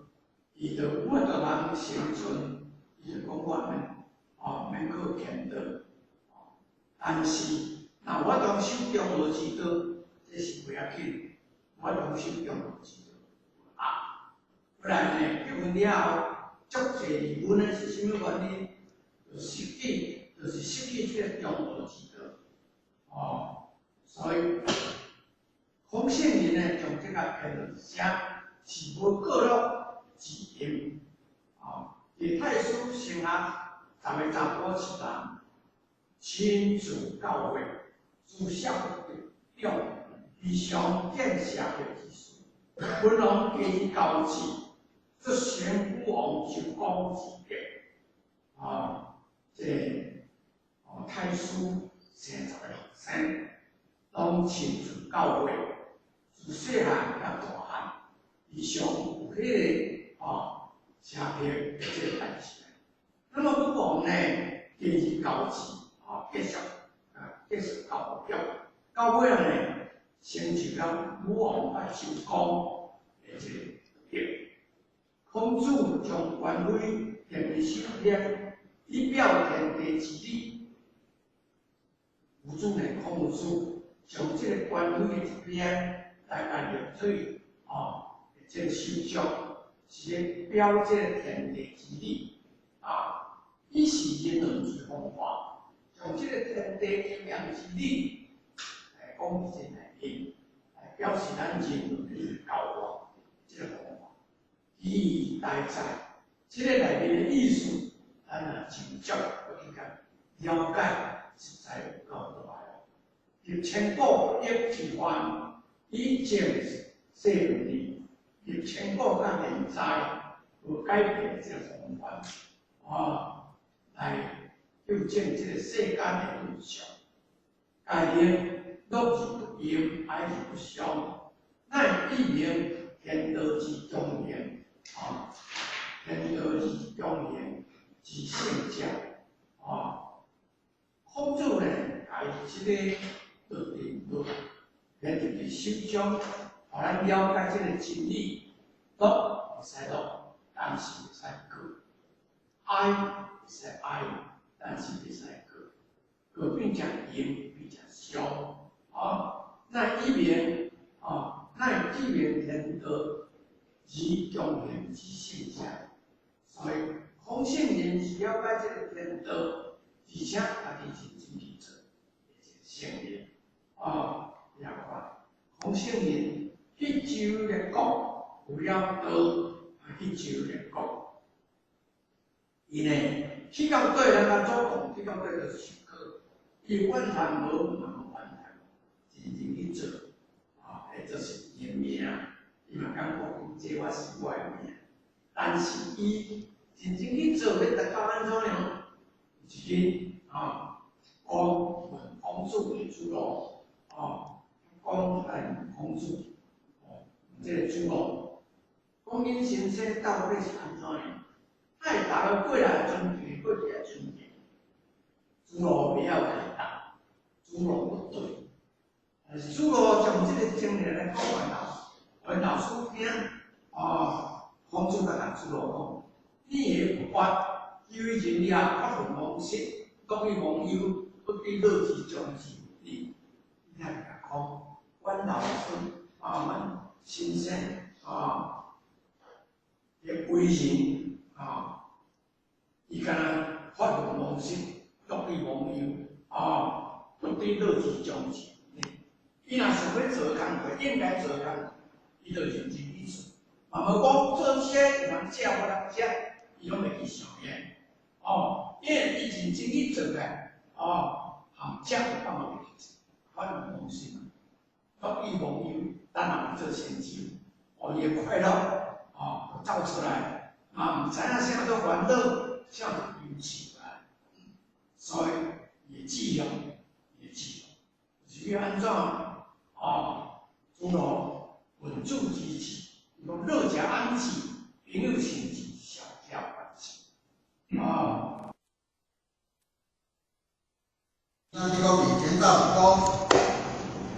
伊就有法度通生存，伊就講我免，哦，免靠虔道，但是若有法度守中和之道，這是袂要緊，有法度守中和之道，啊，不然呢，結婚了後，足濟離婚的是啥物原因？就失去，就是失去這個中和之道，哦，所以孔聖人呢，將這個編做寫是無過樂之音，哦，佇太師生學十个查埔是人，親自教誨，自小得長，非常見社會之事，文王加以教志，做先父王周公之德，啊，這個哦太師生十個學生，攏親自教誨，自細漢到大漢，伊上有彼个哦，邪僻的這个代志。那麼武王呢，第二交戰哦，結束啊，結束交表，到尾呢，成就了武王佮周公的這個德。孔子將權威掂佇手內，以表天地之理。有主呢，孔子將這個權威的一邊來共掠取，哦，這個手足是咧表這個天地之理啊，以示人倫之風範，將這個天地陰陽之理來講這內面，來表示咱人倫的教化這個方法。意義大在，這個內面的意思，咱若真正去共了解，實在有夠大哦。立千古不易之範，以證世倫理。立千古佮現在無改變這個風範，哦，來糾正這個世間的現象。該言樂而不淫，哀而不傷，乃一明天道之中行，啊，天道之中行之聖者，啊，孔子呢，共伊這個律定律，編佇手中，予咱了解這個真理，樂會使樂，但是袂使過；哀會使哀，但是袂使過。過變成淫，變成傷，啊，乃一明，啊，乃一明天道而中行之聖者。所以孔聖人是了解這個天道，而且家己認真去做，這個聖人，啊，也看孔聖人去周列國，有了道，去周列國。伊呢，去到底咱較祖公，去到底就是受考，伊怨嘆無，嘛無怨嘆，認真去做，啊，彼就是伊的命，伊嘛感覺講這我是我的命，但是伊認真去做，欲達到按怎樣？有一日，啊，講問孔子的子路，啊，講來問孔子，哦，這個子路，講𪜶先生到底是按怎樣？會逐个過來尊敬，過來尊敬。子路袂曉回答，子路不對。但是子路將這個經驗來講予老師，予老師聽。哦，孔子就共子路講：你的不發，由於人也發奮忘食，樂以忘憂，不知樂之將至。你聽伊講，阮老師啊，阮先生啊，的為人啊。伊敢若發奮忘食，樂以忘憂，啊，不知樂之將至。伊若想欲做工課，應該做工課，伊就認真去做。嘛無講做這個有人食無人食，伊攏會去想遐。哦，因為伊認真去做個，哦，含食都放落去做，發奮忘食，樂以忘憂，咱嘛做成就，哦，伊的快樂，哦，就走出來，嘛毋知影啥做煩惱。啥做憂愁啊？所以伊的志向，伊的志向是欲按怎？哦，子路問子之志，伊講樂者安之，朋友親之，孝者還之。哦。咱這個以前道公，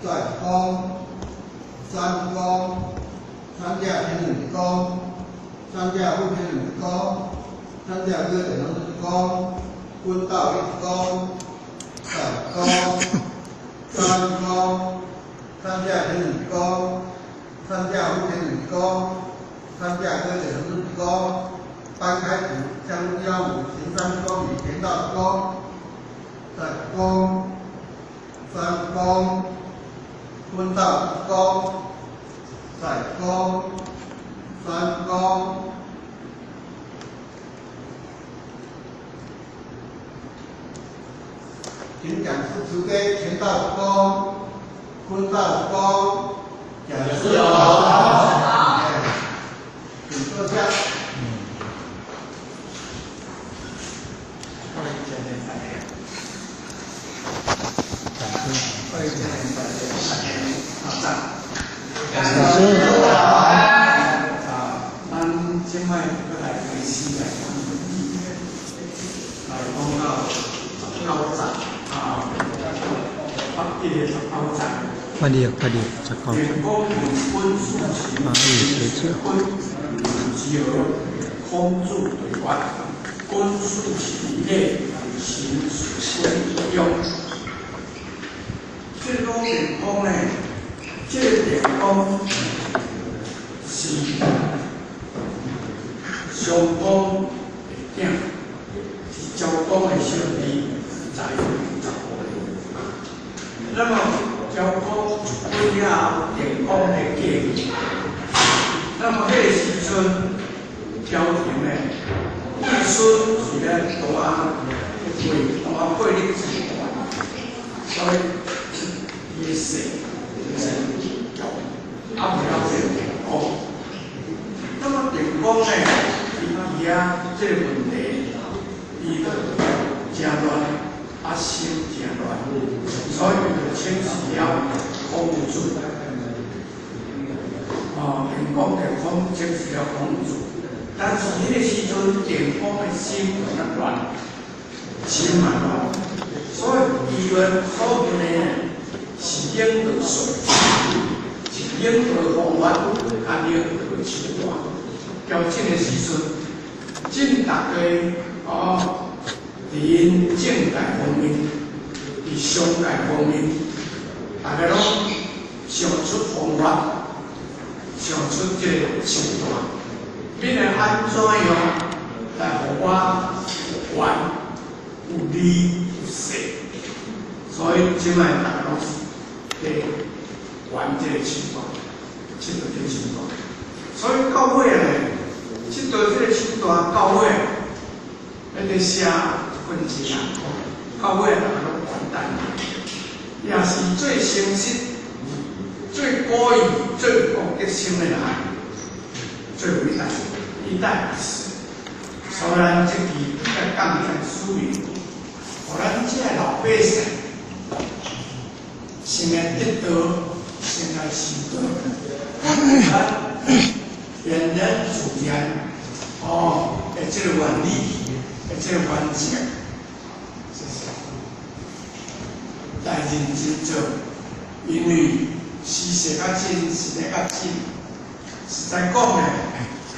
在公，三公，三者天倫之公，三者副天倫之公，三者哥天倫之公，君道一公，在公，三公，三者天倫之公，三者副天倫之公，三者哥天倫之公，搬開土，將腰五行三公以前道公。在公，三公，坤道公，在公，三公。請講師慈悲，乾道公，坤道公，講師好，請坐下。老師。閣來開始來講，來講到十九節啊，北一个十九節。八六八六十九。定公問君事情， 8月19。君之何？孔子對曰：君事其禮，臣事君中。這個魯定公呢，這個定公是襄公的囝，是昭公的小弟，在十五歲。那麼昭公娶了定公的繼女，那麼彼個時陣，朝廷呢，季孫是咧大配大配咧做官，所以伊的姓就是叫啊，袂曉變定公。那麼定公呢，伊啊這個問題，伊就誠亂，啊心誠亂，所以伊就請示了孔子。哦，定公就孔請示了孔子，但是彼個時陣定公的心有較亂，心嘛亂，所以伊問所問的是領導術，是領導方法，較領導手段。到這個時陣，真大家哦，佇𪜶政界方面，佇商界方面，大家攏想出方法，想出這個手段，欲來按怎樣來予我有權、有利、有勢？所以這擺大家攏是咧玩這個手段，佚佗這個手段。所以到尾呢，佚佗這個手段到尾，彼個寫分子啊，到尾大家攏完蛋，也是最誠實、最古意、最有公德心的人，最偉大，伊帶死。所以咱這期要講這使命，予咱這老百姓先來得道，先來修道，咱天然自然哦，的這個原理，的這個原則，謝謝。來認真做，因為時勢較緊，時代較緊。實在講呢，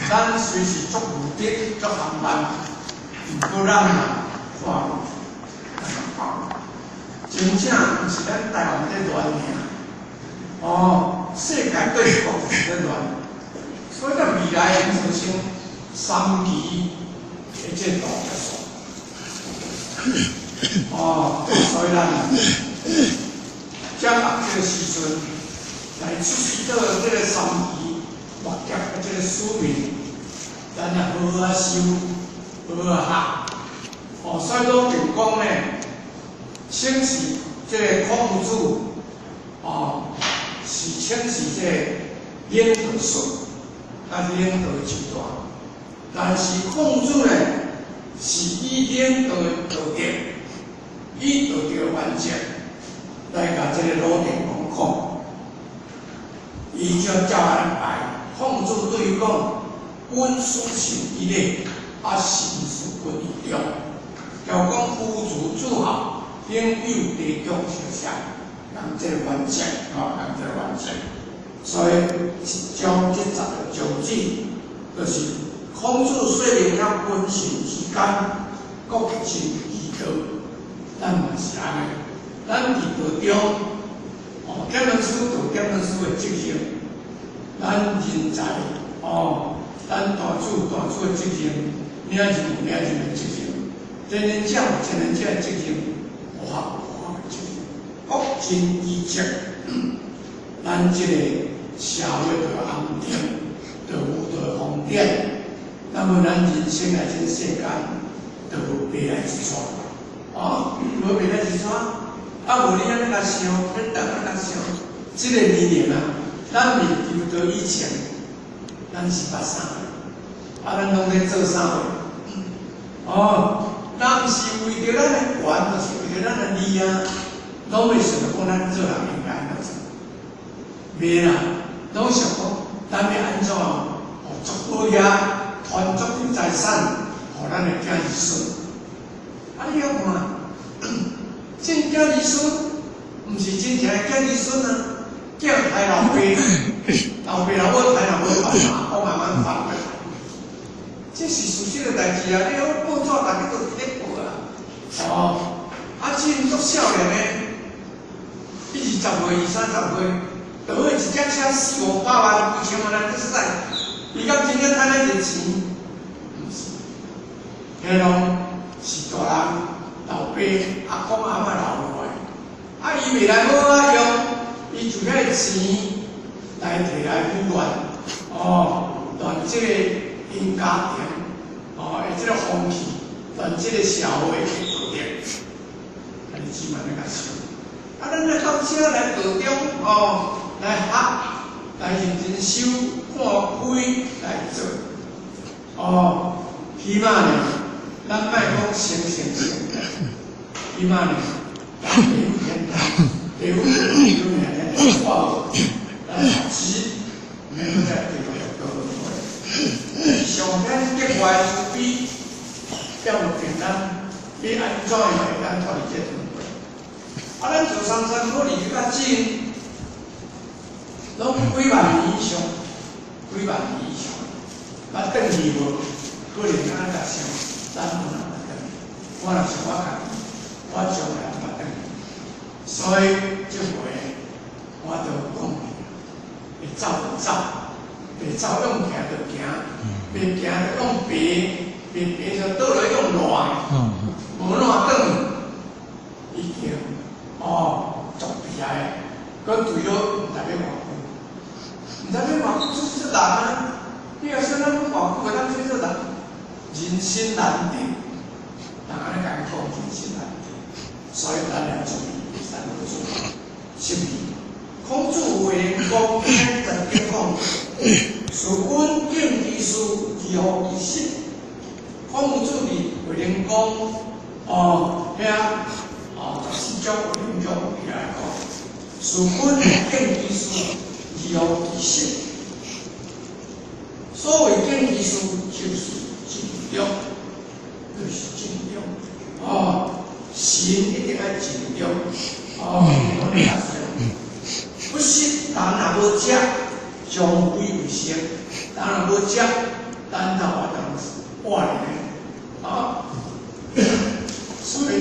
咱雖是足無德、足含慢，毋過咱嘛看真正毋是咱台灣咧亂爾，哦，世界各國咧亂，所以咱未來會造成三期的這個大結束。哦，所以咱將來這個時陣來出示到這個三期末劫的這個使命，咱也好好修，好好學。哦，所以魯定公呢，請示這個孔子，哦，是請示這個領導術，還是領導手段？但是孔子呢，是以領導的道德，以道德原則來共這個魯定公講，伊就照按呢排。孔子對伊講：君事臣以禮，啊，臣事君以忠。就講夫子諸侯，應有地中相相，共這個原則，吼，共這個原則。所以一章這十個宗旨，就是孔子說明了君臣之間各盡其道，咱嘛是按呢。咱佇道中，哦，劍門師有劍門師的責任，咱人才，哦，咱大主有大主的責任，領袖有領袖的責任，天人者有天人者的責任，和合有和合的責任，各盡其職，咱這個社會就安定，就有就會方便。那麼咱人生來這世間，就無白來一逝，哦，無白來一逝。啊，無你按呢共想，恁逐按呢想，這個年齡啊，咱未求道以前，咱是捌啥？啊，咱攏咧做啥貨？哦，咱毋是為著咱的權，就是為著咱的利啊，攏袂想著講咱做人應該按怎做。袂啦，攏想講咱欲按怎，哦，做好嘢，團結。孫啊，囝刣老爸，老爸老母刣老母，阿公阿嬤反過來，這是事實的代誌啊！你講報紙逐日都佇咧報啊，哦，啊，真足少年的，20歲、二三十歲，就好一隻車四五百萬、幾千萬來去駛，伊敢真正趁咱一個錢？毋是，彼攏是大人、老爸、阿公阿嬤留落來，啊，伊袂來好啊用，伊就遐個錢來提來胡亂，哦，亂這個因家庭，哦，的這個風氣，亂這個社會的道德，啊，你只嘛咧共想，啊，咱來到遮來道中，哦，來學，來認真修，看開來做，哦，起碼呢，咱莫講成成成，起碼呢，人有天堂，地府有命咧，看無，咱學習，毋免閣再繼續做輪迴。上天格外慈悲，才有定咱欲按怎樣會當脫離這輪迴。啊，咱做三餐可離較近，攏幾萬年以上，幾萬年以上，捌轉去無？可能按呢共想，咱無人捌轉去。我若像我家己，我從來毋捌轉去。所以這回我就講，會走就走，袂走用行就行，袂行就用爬，袂爬就倒落用爛，無爛轉去，已經哦足悲哀，閣對了毋知欲偌久，毋知欲偌久出世人啊！你若說咱講偌久會當出世人，人生難定，人按呢共伊講人生難定，所以咱要注意三個字：什麼？孔子慧能公曾經講：事君敬其事，而後其身。孔子佇慧能宮哦，遐哦14章慧能章伊來講：事君敬其事，而後其身。所謂敬其事，就是盡忠，就是盡忠。哦，心一定愛盡忠。哦，不食人若無食，將非為生；人若無食，咱就會當活咧。啊，所以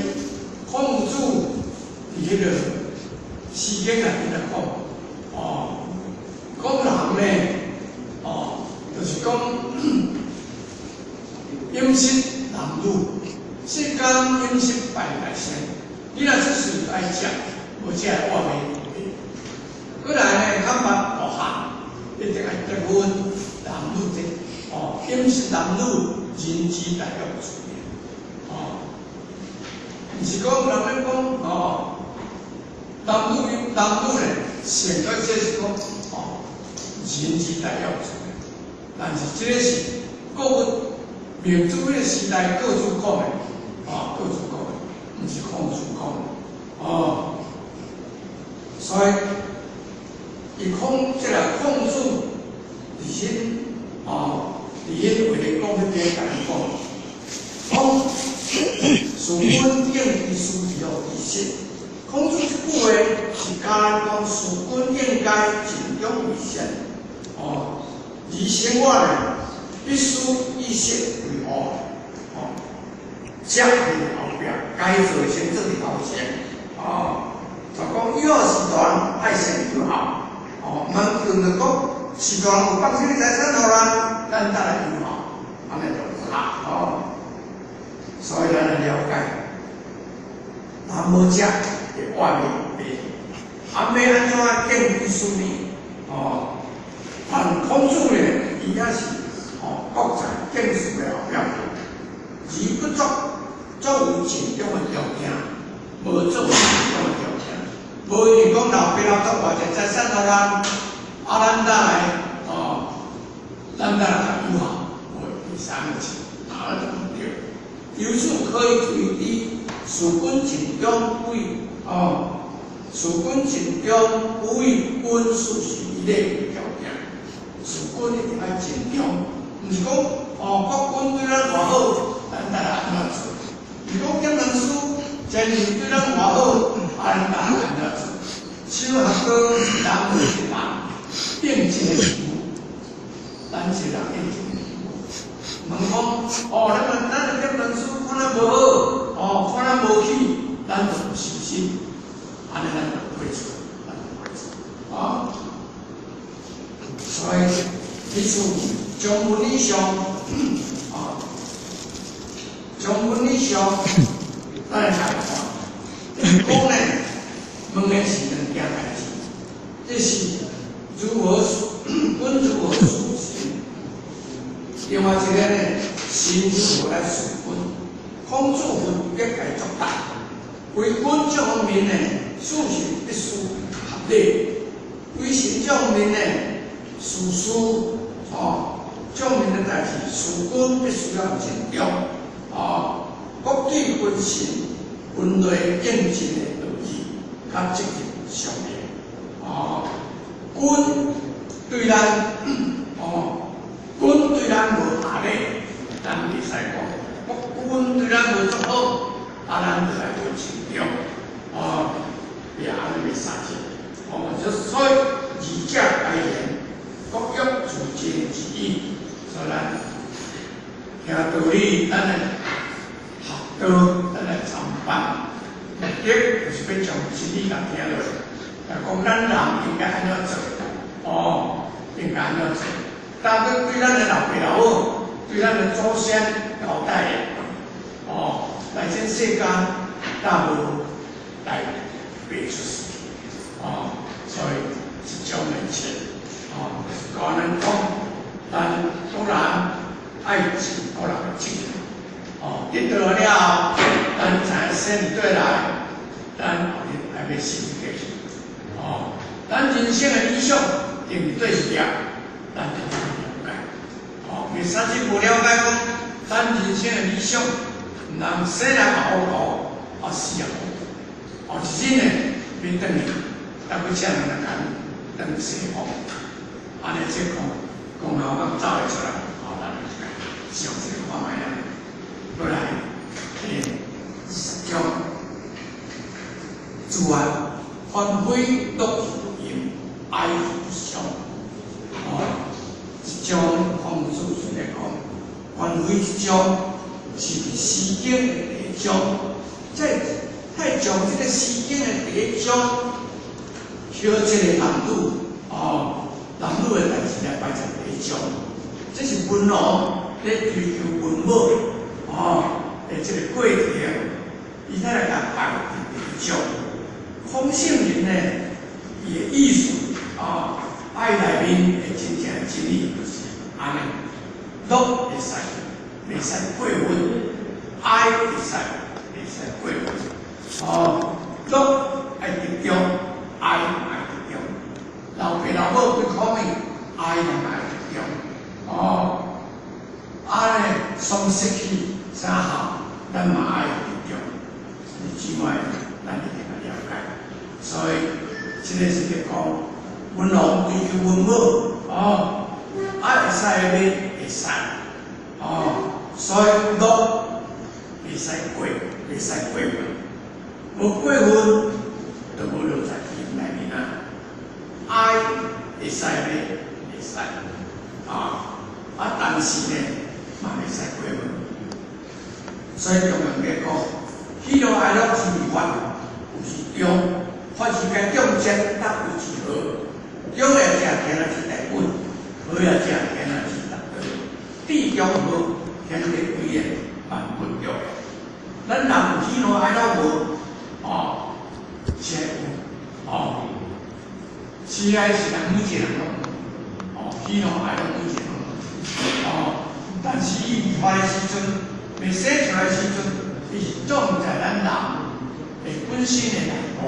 孔子佇彼個詩經內面來講，哦，講人呢，哦，就是講飲食男女，世間飲食百來生。你若出世就愛食，無食會活袂。過來呢，較捌大漢，一定愛結婚，男女這，哦，飲食男女，人之大欲出現，哦，毋是講人咧講，哦，男女男女咧，性格這是講，哦，人之大欲出現，但是這個是國孟子彼個時代各自講的，哦，各自講的，毋是孔子講的，哦，所以。伊孔這個孔子佇彼哦，佇彼話咧講彼邊共伊講，講事君敬其事而後其身。孔子這句話是教咱講事君應該盡忠為先，哦，而生活呢必須以食為務，哦，食佇後壁，該做的先做佇頭前，哦，就講幼時段愛先友好。哦，毋通像著講，序大人有放啥物財產予咱，咱才來友好，按呢就毋好哦。所以咱來了解，人無食會活袂袂，啊，欲按怎敬其事呢？哦，但孔子呢，伊也是哦，國在敬事的後壁，而不作，作有盡忠的條件，無做盡忠的條件。無因為講老爸老祖偌濟財產予咱，啊，咱才來哦，咱才來友好，無第三個是，啊，就毋對。由此可以推知，事君盡忠為哦，事君盡忠為君事是以禮為條件。事君一定愛盡忠，毋是講哦，國君對咱偌好，咱才來按怎做？是講檢人師前任對咱偌好，啊，咱才來按怎做？修學閣一人對一人應一个求，咱一人應一个求。問講，哦，咱的這本書看咱無好，哦，看咱無起，咱就有信心，按呢咱就退出，咱就退出，啊。所以，彼此將文以上，啊，將文以上，咱來看。講呢，問的是兩件代誌，這是如何君如何處神？另外一個呢，神如何來事君？孔子分別來作答，為君這方面呢，事情必須合理；為神這方面呢，事事哦，這方面的代誌，事君必須要盡忠，哦，國對君臣分類應盡的道義，佮責任相連。哦，君對咱，哦，君對咱無下禮，咱袂使講；君對咱無做好，啊，咱就來無盡忠。哦，也按呢袂使者。哦，就所以二者該言，各欲自盡其意。所以咱聽道理，咱來學道，咱來參拜。目的就是欲將真理共聽落，來講咱人應該按怎做，哦，應該按怎做。但閣對咱的老爸老母，對咱的祖先交代的，哦，來這世間，大無來白出世，哦，所以這種的切，哦，就是教咱講，咱各人愛盡各人的責任，哦，得到了後，咱知影生佇佗來，咱後日愛欲死過去，哦，咱人生的理想定佇佗一粒，咱就了解，哦，袂使去無了解講，咱人生的理想，毋通生來也糊塗，啊死也糊塗，哦，一日呢，欲轉去，抑閣請人來共轉西方，按呢這講，講後閣走會出來，哦，咱就詳細看覓啊，過來，20章，自然歡喜樂如哀如傷，哦，這章孔子是來講，歡喜這章是佇《詩經》的第一章，這太將這個《詩經》的第一章，抾這個男女，哦，男女的代誌來擺在第一章，這是文王咧追求文武，哦，的這個過程，伊才來共擺佇第一章。孔聖人呢，伊的意思，哦，愛內面的真正真理就是按呢，樂會使，袂使過分；哀會使，袂使過分。哦，樂愛適中，哀愛適中。老爸老母幾苦命，哀嘛愛適中。哦，啊呢，喪失去啥孝，咱嘛愛適中。姊妹，咱一定愛了解。所以，這個是咧講文王追求文武，哦，啊會使的會使，哦，所以樂袂使過，袂使過分，無過分就無樂在其內面啊。哀會使的會使，啊啊，但是呢，嘛袂使過分。所以中庸咧講，喜怒哀樂之未發，有是中，發是該中節，得為之和。中也正，天啊之大本；和也正，天啊之大道。至中和，天地為言，萬物育。咱人有喜怒哀樂無？哦，是有，哦，是愛是人每一個人攏有，哦，喜怒哀樂每一個人攏有，哦，但是伊未發的時陣，未生出來的時陣，伊是種在咱人的本身的內部，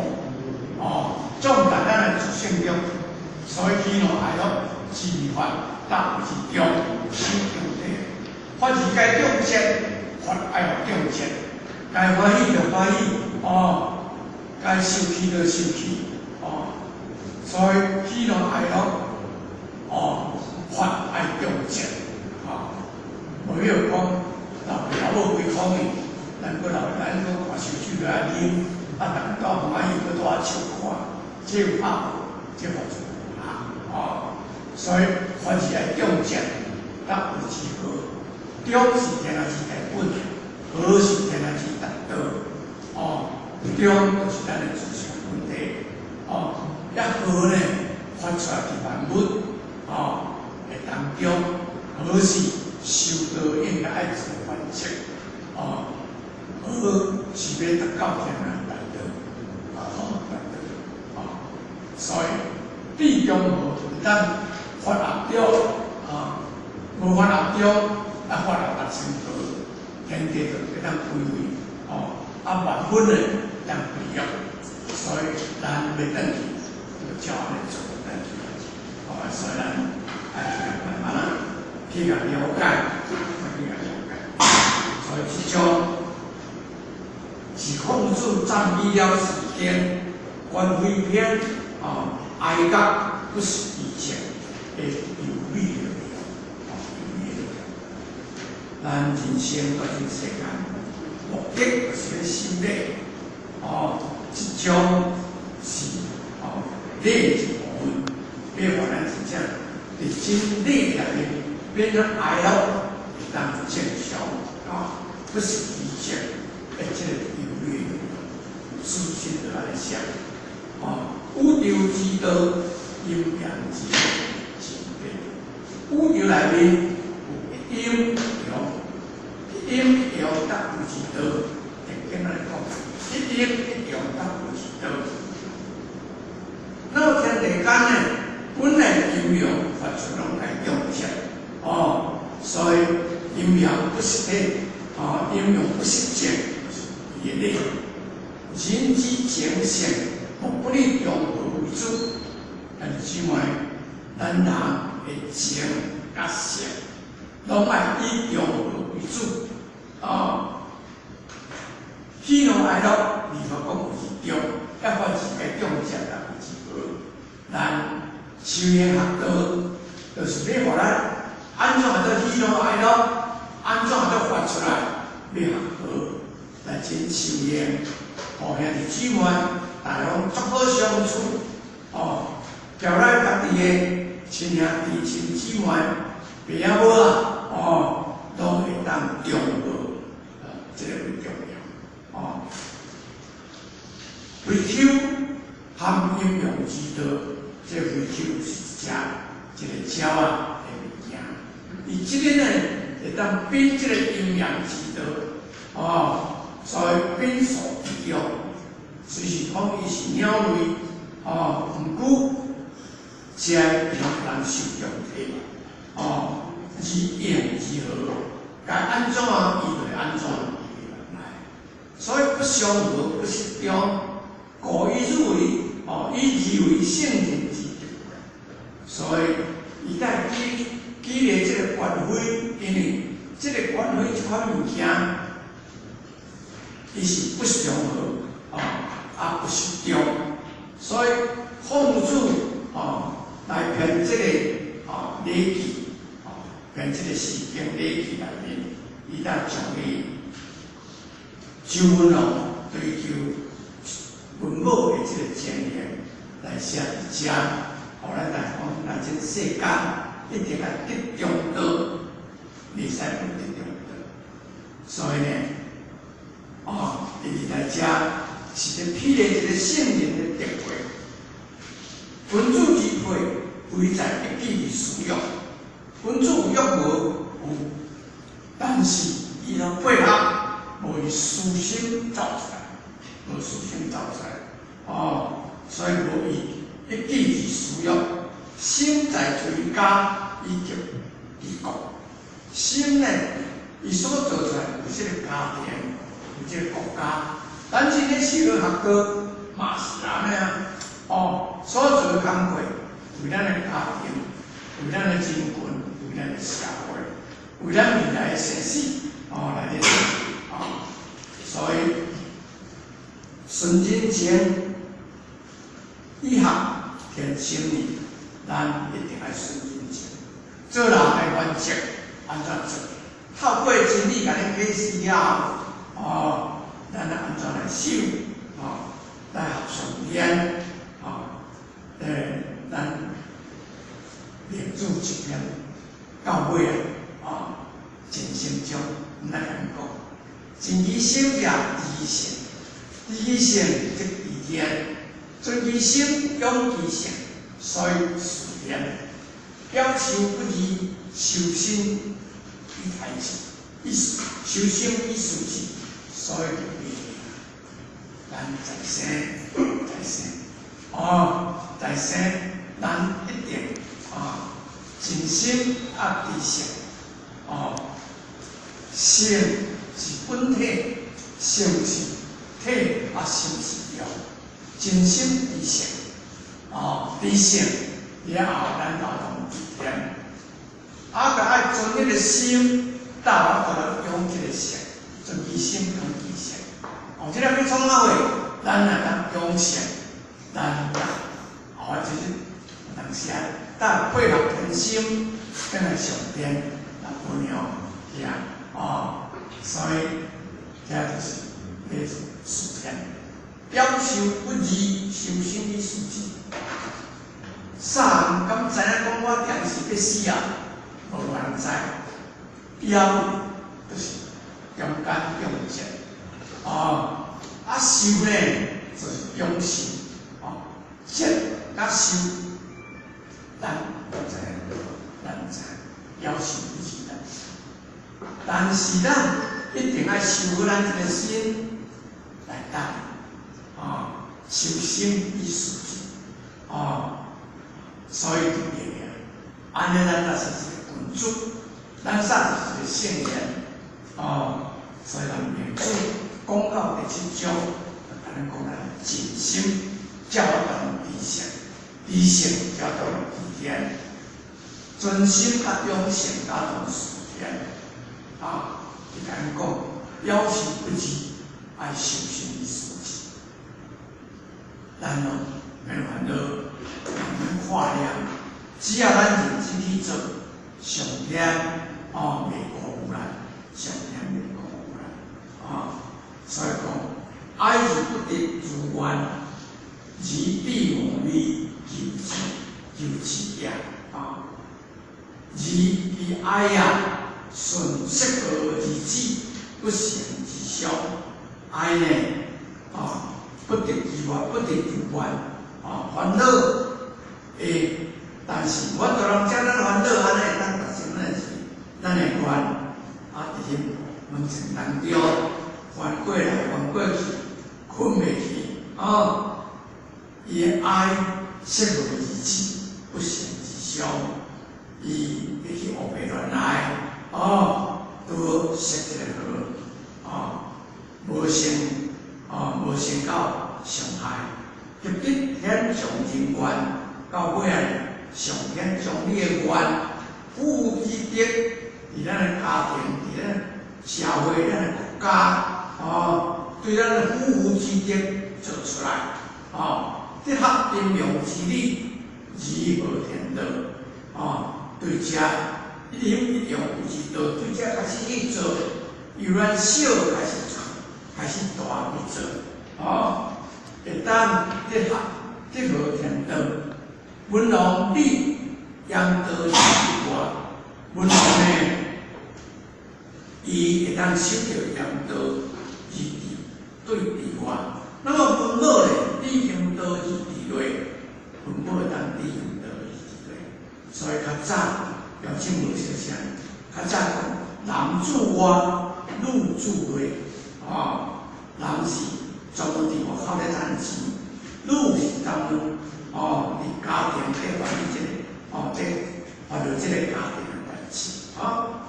哦，種在咱的自性中，所以喜怒哀樂之未發，得為之中，守中道。發是該中節，發愛予中節，該歡喜就歡喜，哦，該受氣就受氣，哦，所以喜怒哀樂，哦，發愛中節，哦，無必要講老爸老母規苦命，咱閣老咱閣看燒酒來啉，啊，逐家兜歡喜，閣帶笑看，這有拍無？這發出啊，哦，所以凡是愛中正，才為之和。中是天之大本，和是天之大道。哦，中就是咱的思想問題。哦，一和呢，發出來佇萬物，哦，的當中，和是修道應該愛做原則。哦，和是欲達到天啊大道，哦，大道，哦，所以至中和會當發合中，啊，無發合中，啊發合達成和，天地就會當歸位，哦，啊萬物呢當培育，所以咱欲轉去，就照按呢做轉去，哦，所以咱愛慢慢去共了解，去共了解，所以這種是孔子讚美了時間，觀非篇啊，哀樂不失其情的優美的內容，哦，優美的內容。咱人生到這個世間，目的就是欲修禮，哦，這種是哦禮一部分，欲予咱真正佇真理內面變做哀樂會當正常，啊，不失其情的這個優美的內容，書信就按呢寫，哦，宇宙之道，陰陽之之變。宇宙內面有一陰一陽，一陰一陽才為之道。正經來講，一陰一陽才為之道。那麼天地間呢，本來陰陽發出攏愛中正，哦，所以陰陽不失體，哦，陰陽不失正，是伊的理。人之情性，莫不以中和為主。但是姊妹，咱人的情佮性，攏愛以中和為主。哦，喜怒哀樂，二法講有是中，抑凡是該中正來為之和。咱修行學道，就是欲予咱按怎做喜怒哀樂，按怎做發出來，欲學和來真修行。哦，兄弟姊妹，大家攏足好相處。哦，交咱家己的親兄弟親姊妹、爸仔母啊，哦，攏會當中和，啊，這個為重要。哦，非丘含陰陽之道，這個非丘是一隻一個鳥仔的物件。伊這個呢，會當秉這個陰陽之道，哦，所以秉數之用，雖是講伊是鳥類，哦，毋過這會讓人受重體，哦，而應而和，該按怎伊就會按怎來。所以不相和不失中，故以汝為哦，以義為聖人之德。所以伊在舉舉例這個觀非，因為這個觀非這款物件，伊是不相和，啊，啊不失中，所以孔子哦來編這個啊禮記，啊編這個詩經禮記內面，伊才將伊周文王追求文武的這個情形來寫佇遮，予咱來講，來這世間一定愛得中道，袂使無得中道。所以呢，哦，伊佇來遮是咧披露一個聖人的德慧，君子之配，非在一己之私欲。君子有欲無？有，但是伊若配合無伊私心走出來，無私心走出來，哦，所以無伊一己之私欲，心在追家以及治國。心呢，伊所做出來有這個家庭，有這個國家，咱今日修學道嘛是按呢啊，哦，所做的工課，為咱的家庭，為咱的人群，為咱的社會，為咱未來的生死，哦來咧做，哦，所以順人情，以學天生意，咱一定愛順人情。做人的原則按怎做？透過真理共你解釋了後，哦，咱來按怎來修？哦，來合上緣，哦，念到尾啊，哦，盡心將，毋愛共講，盡其心者知性，知其性則知天，存其心養其性，所以事天。表修不二，修身以待己，以修身以事己，所以就變。咱在生，在生，哦，在生，咱一定啊，盡心啊，知性，哦，性是本體，性是體啊，心是用，盡心知性，哦，知性了後，咱就通知天。啊，閣愛存彼個心，搭我來養這個性，存其心養其性。哦，這個欲創啥貨？咱若當養性，咱哦，就是有當時啊，搭配合天心，轉來上天來培養起來，哦，所以這就是叫做事天。表修不二，修身以事己。啥人敢知影講我定時欲死啊？無人知。表就是中間中節，哦，啊修呢就是養性，哦，節佮修，咱知影，咱知表修不二，但是咱一定愛修好咱這個心來等，哦，修心以事己，哦，所以就變啊，按呢咱才是一個君子，咱才是一個聖賢，哦，所以咱明主講到第七章，就共咱講咱盡心才有當知性，知性才當知天，存心佮養性才當事天，啊，伊共咱講表修不二，愛修身以事己，咱攏免煩惱，免掛念，只要咱認真去做，上天哦袂辜負咱，上天袂辜負咱，啊，所以講愛而不得如願，而必無為求之求之也，啊，而其愛啊，順色惡而止，不成而消，愛呢，啊，不得如願，不得如願，啊，煩惱會，但是我大人遮咱煩惱，按呢會當達成咱的事，咱的願，啊，佇彼門前當中翻過來翻過去，睏袂去，啊，伊的愛色惡而止，不成而消，伊會去烏白亂來，哦，拄好設一個號，哦，無成，哦，無成到傷害，及得顯彰人願，到尾仔上顯將你的願，夫婦之德，佇咱的家庭，佇咱社會，咱的國家，哦，對咱的夫婦之德做出來，哦，得合陰陽之理，如何天道，哦，對這一陰一陽有之道，對這開始去做，由咱小開始做，開始大去做，哦，會當得合得合天道，文王禮陽道之外，文王呢，伊會當守著陽道而治對治外，那麼文母呢，履行道而治內，文母會當履行道而治內，所以較早標準無相像，較早講男主外，女主內，哦，男是專門佇外口咧趁錢，女是專門哦佇家庭咧辦理這個，哦，這辦理這個家庭的代誌，哦，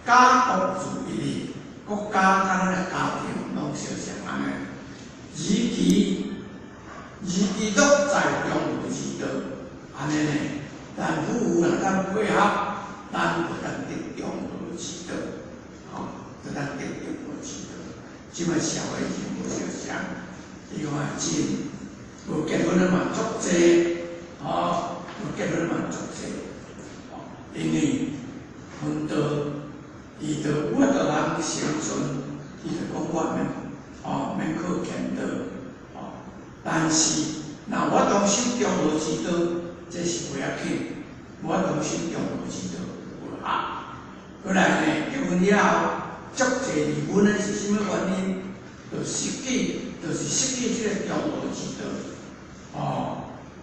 家國如一理，國家佮咱的家庭攏相像按呢，而其而其樂在中有之道，按呢呢，咱夫婦若當配合，咱就當得中和之道，吼，就當得中和之道。這擺社會已經無相像，伊講啊真無結婚的嘛足濟，吼，無結婚的嘛足濟，吼，因為分道，伊就有法度通生存，伊就講我免，哦，免靠虔道，吼，但是若我當守中和之道，這是袂要緊，無法度信中道之道無合。過來呢，結婚了後，足濟離婚的是啥物原因？就失去，就是失去這個中道之道。哦，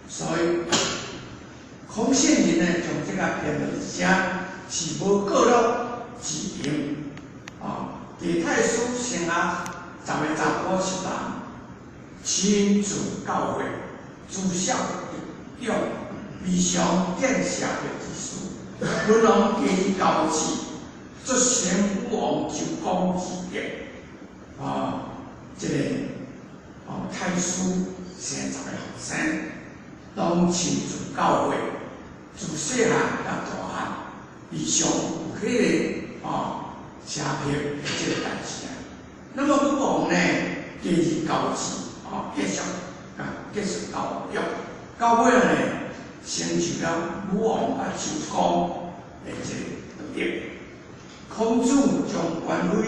所以孔聖人呢，將這個編落寫是無過樂之用。哦，佇太師生啊，十个查埔十人，親自教誨，知曉得長，未嘗見社會之事。文王繼高志，卒成武王周公之德。啊，這個哦，太師生十個後生，攏親自教誨，自細漢到大漢，未嘗有彼個哦。邪僻的這個代誌啊，那麼武王呢，第二交趾哦，繼續啊，繼續教育，到尾呢，成就了武王佮周公的這個德。孔子將權威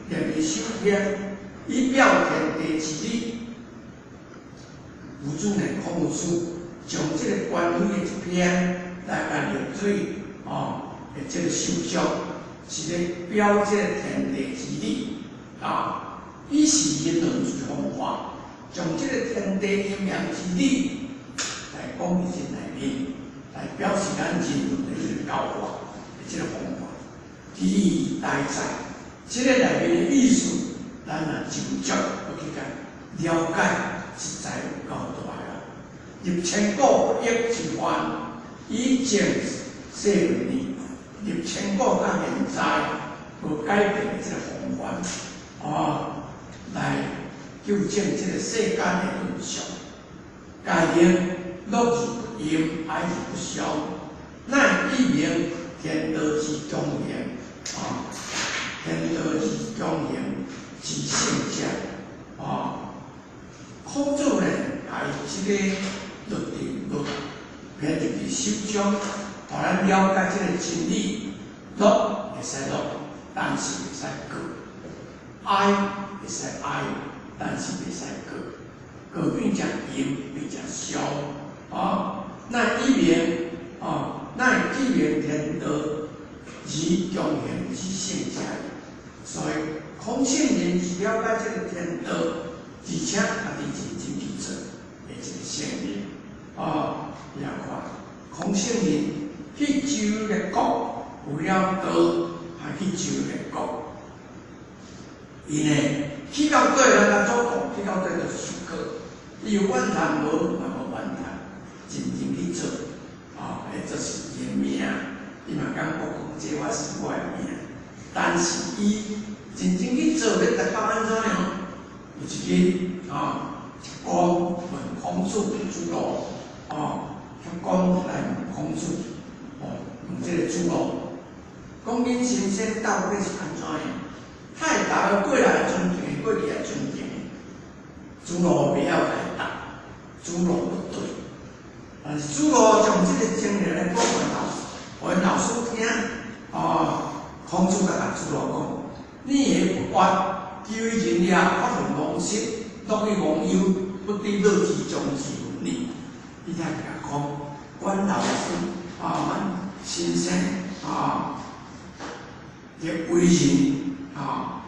列佇首篇，以表天地之理。有主呢，孔子將這個權威的一篇來共列水哦，的這個首章。是咧表這個天地之理啊，以是人倫之方法，將這個天地陰陽之理來講佇這內面，來表示咱人倫的這個教化的這個方法。其義大在，這個內面的意思，咱若就足去共了解，實在有夠大啦。入千古不易之範，以證世倫理。入千古到現在無改變的這個方法，哦，來糾正這個世間的倫常。該言樂而不淫，哀而不傷，乃以明天道之中行，啊，天道之中行之聖者，啊，孔子呢，伊這個律定律編入佇首章。予咱了解這個真理，樂會使樂，但是袂使過；哀會使哀，但是袂使過。過變成淫，變成傷。哦，乃以明，哦，乃以明天道而中行之聖者。所以，孔聖人是了解這個天道，而且家己認真去做的一個聖人。哦，也看孔聖人。去周列國，為了道，還去周列國。伊呢，去到底咱較祖國，去到底就受過。伊有怨嘆無？嘛無怨嘆，認真去做。哦，彼這是伊的命。伊嘛感覺講，這我是我的命。但是伊認真去做，欲達到按怎樣？有一日，哦，赤公問孔子子路，哦，赤公來問孔子。哦，問這個子路，講恁先生到底是按怎樣？太大過來尊敬，過去也尊敬。子路袂曉來答，子路不對。但是子路將這個經歷來講予老師，予老師聽。哦，孔子共子路講：你也不冤，求於人也，發奮忘食，樂以忘憂，不知樂之終之倫理。伊才共講，阮老師。啊，阮先生啊，的為人啊，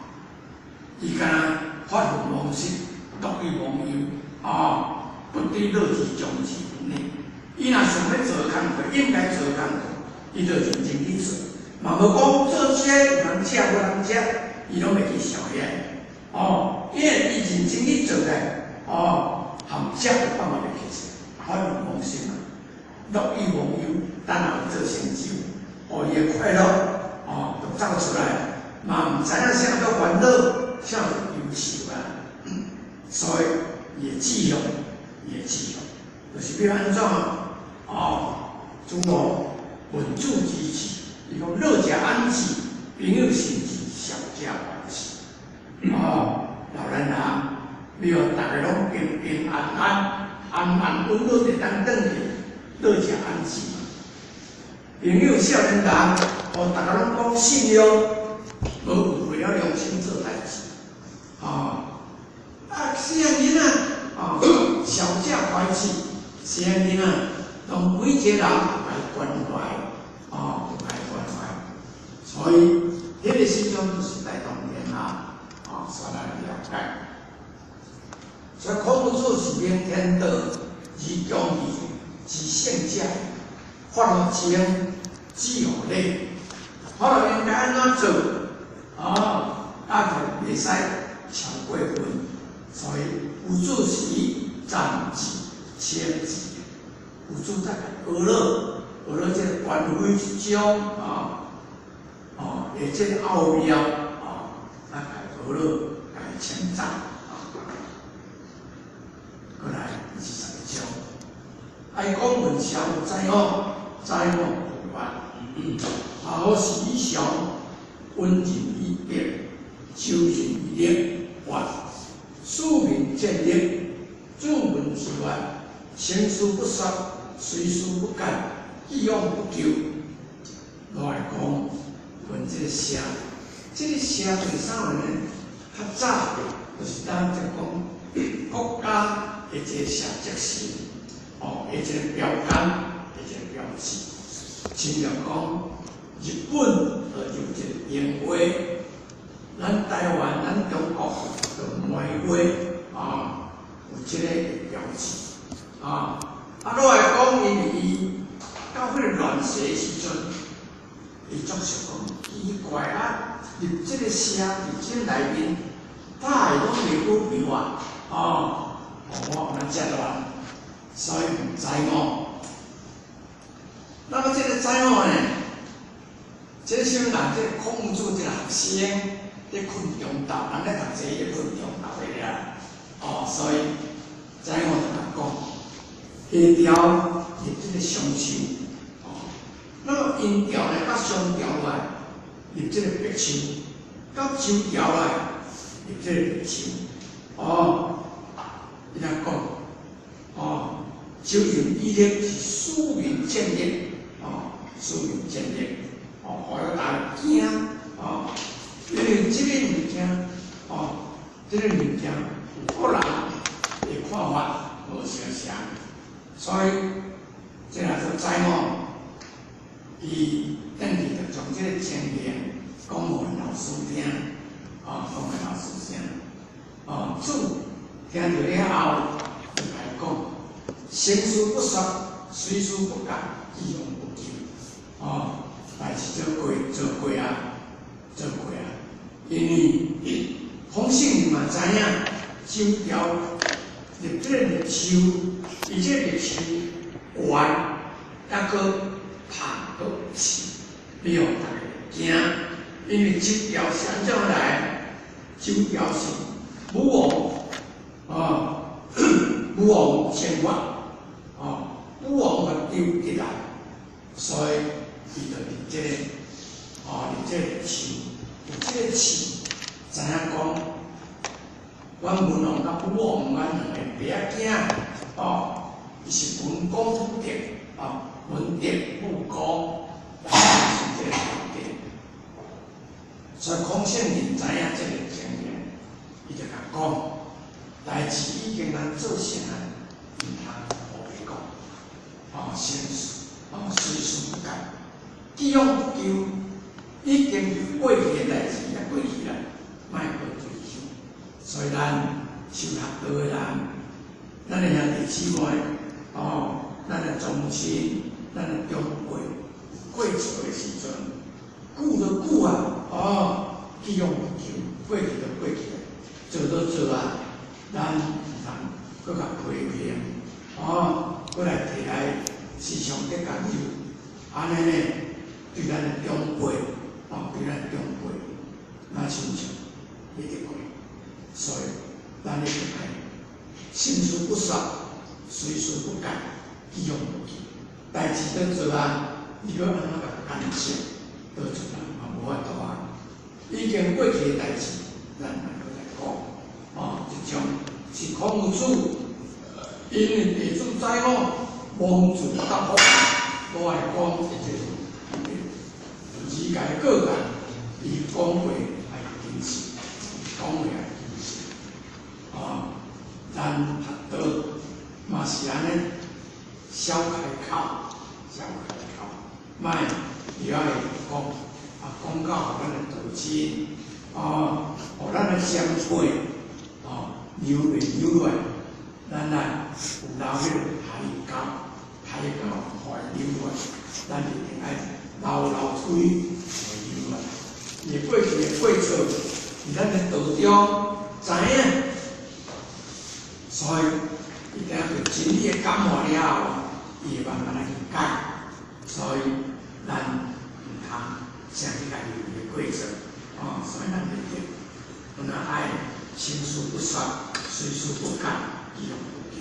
伊敢若發奮忘食，樂以忘憂啊，不知樂之終之倫理。伊若想欲做工課，應該做工課，伊就認真去做，嘛無講做這有人食無人食，伊攏袂去想遐。哦，因為伊認真去做咧，哦，含食都放袂去食，發奮忘食嘛。樂以忘憂，等下會做成就，哦，伊的快樂，哦，就走出來，嘛毋知影啥叫煩惱，啥叫憂愁啊。所以，伊的志向，伊的志向，就是欲按怎？哦，子路問子之志，伊講樂者安之，朋友信之，孝者懷之。哦，老年人，欲予逐家攏平平安安、安安穩穩會當轉去。樂者安之，朋友少年人，予逐家攏講信用，無誤會了良心做代誌，哦，啊，細漢囡仔，哦，孝者懷之，細漢囡仔，當每一個人來關懷。大同天下，啊，所以咱了解。所以孔夫子是明天道而忠义之圣者，法乎情，止乎礼，法律应该按怎做？哦，啊，就袂使超过分。所以有主时暂字签字，有主才学了，学了这个权威之中啊，哦，会这个奥妙啊，啊，学了，共称赞啊。过来21章，爱讲文小知我，知我不怨，好时以祥，温仁以德，修仁以礼，愿庶民见力，主文之愿，成事不说，随事不改，既往不咎。落来讲，问这个社，这个社是啥物呢？较早就是当就讲国家的一个社责性，哦，的一个标杆，的一个标志。亲像讲，日本就有一个樱花，咱台湾、咱中国就梅花，啊，有这个标志，啊，啊，落来讲，因为伊到彼个乱世时阵，伊总是讲奇怪啊，入这个社伫这内面，哪会拢袂好票啊？哦，我按呢遮乱，所以毋知我。那么这个知我呢？这个啥物人？这个孔子这个学生咧困中昼，人咧读册咧困中昼的啦。哦，所以知我就共讲，下朝入这个松树，哦，那么阴朝呢，甲上朝来入这个柏树，到周朝来入这个柏树，哦，伊来讲，哦，修仁以礼是庶民见力，哦，庶民见力，哦，予大家惊，哦，因为这个物件，哦，这个物件，个人的看法无相像，所以这若做知我，伊转去就将这个情形讲予老师听，哦，讲予老师听，哦，主听著了后，就来讲，成事不说，随事不改，既往不咎，哦，代志做过做过啊，做过啊，因为孔圣人嘛知影，周朝立这个绿树，伊这个绿树悬，抑阁拍阁刺，你予逐家惊，因为周朝是按怎来？周朝是武王，啊，武王先发，啊，武王甲丢起来，所以伊就立这个，啊，立这个树，有这个刺，知影讲，阮文王佮武王，阮两个爸仔囝，哦，伊是文公武德，啊，文德武功，是这个条件。所以孔圣人知影这个情形，伊就共讲，代志已经咱做成啊，毋通乌白讲，哦，成事，哦，随事不改，既往不咎，已经过去的代志也过去啦，莫阁追想。所以咱修学道的人，咱的兄弟姊妹，哦，咱的宗亲，咱的长辈，过错的时阵，久就久啊，哦，既往不咎，过去就过去了，做就做啊，咱毋通阁共批评，哦，阁来提来时常伫干预，按呢呢，对咱的长辈，哦，对咱的长辈，若亲像一直过，所以咱一定爱成事不说，随事不改，既往不咎。代志都做啊，你阁按怎共干涉，都做啊，嘛无法度啊。已经过去的代志，咱莫阁来讲。哦，这种是孔子，因为地主知我，妄自答复，无爱讲的这种字界个案，伊讲话爱谨慎，讲话爱谨慎。啊，咱学道嘛是按呢，少开口，少开口，莫伊爱讲，啊，讲到予咱的道亲，哦，予咱的双腿哦扭袂扭落来，咱来有流彼个海沟，海沟予伊扭落来，咱一定爱流流腿予扭落来。伊过去的过错，伫咱的道中知影，所以伊定对真理的感化了后，伊会慢慢来去改。所以咱毋通啥去共伊有的过错，哦，所以咱一定有哪爱心事不说，随事不改，意欲不求。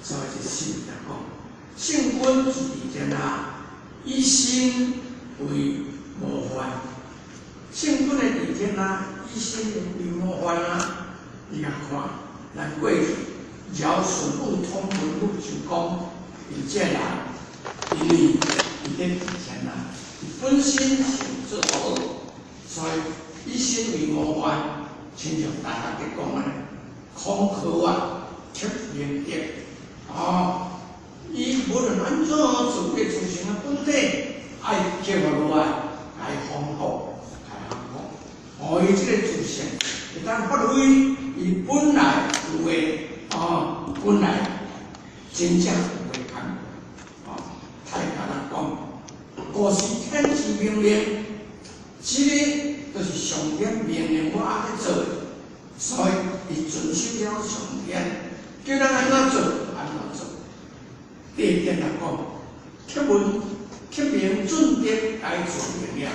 所以这圣来讲，圣君是伫天下，以心为模范。圣君的伫天下，以心为模范啊！你共看，咱过去尧舜禹汤文武周公，伊这人，因为伊咧伫天下，伊本身是做好，所以以心为模范，亲像大家伫讲的，孔和啊，刻明德，哦，伊无论按怎做个自身的本体，爱刻画落来，来丰富，来丰富，予伊这个自性会当发挥伊本来有的，哦，本来真正有的感觉，哦，太简单讲，古是天之命令，这个就是上天命令我按呢做的，所以伊遵守了上天，叫咱按怎做，按怎做。第一点来讲，刻文刻明准德该做明了，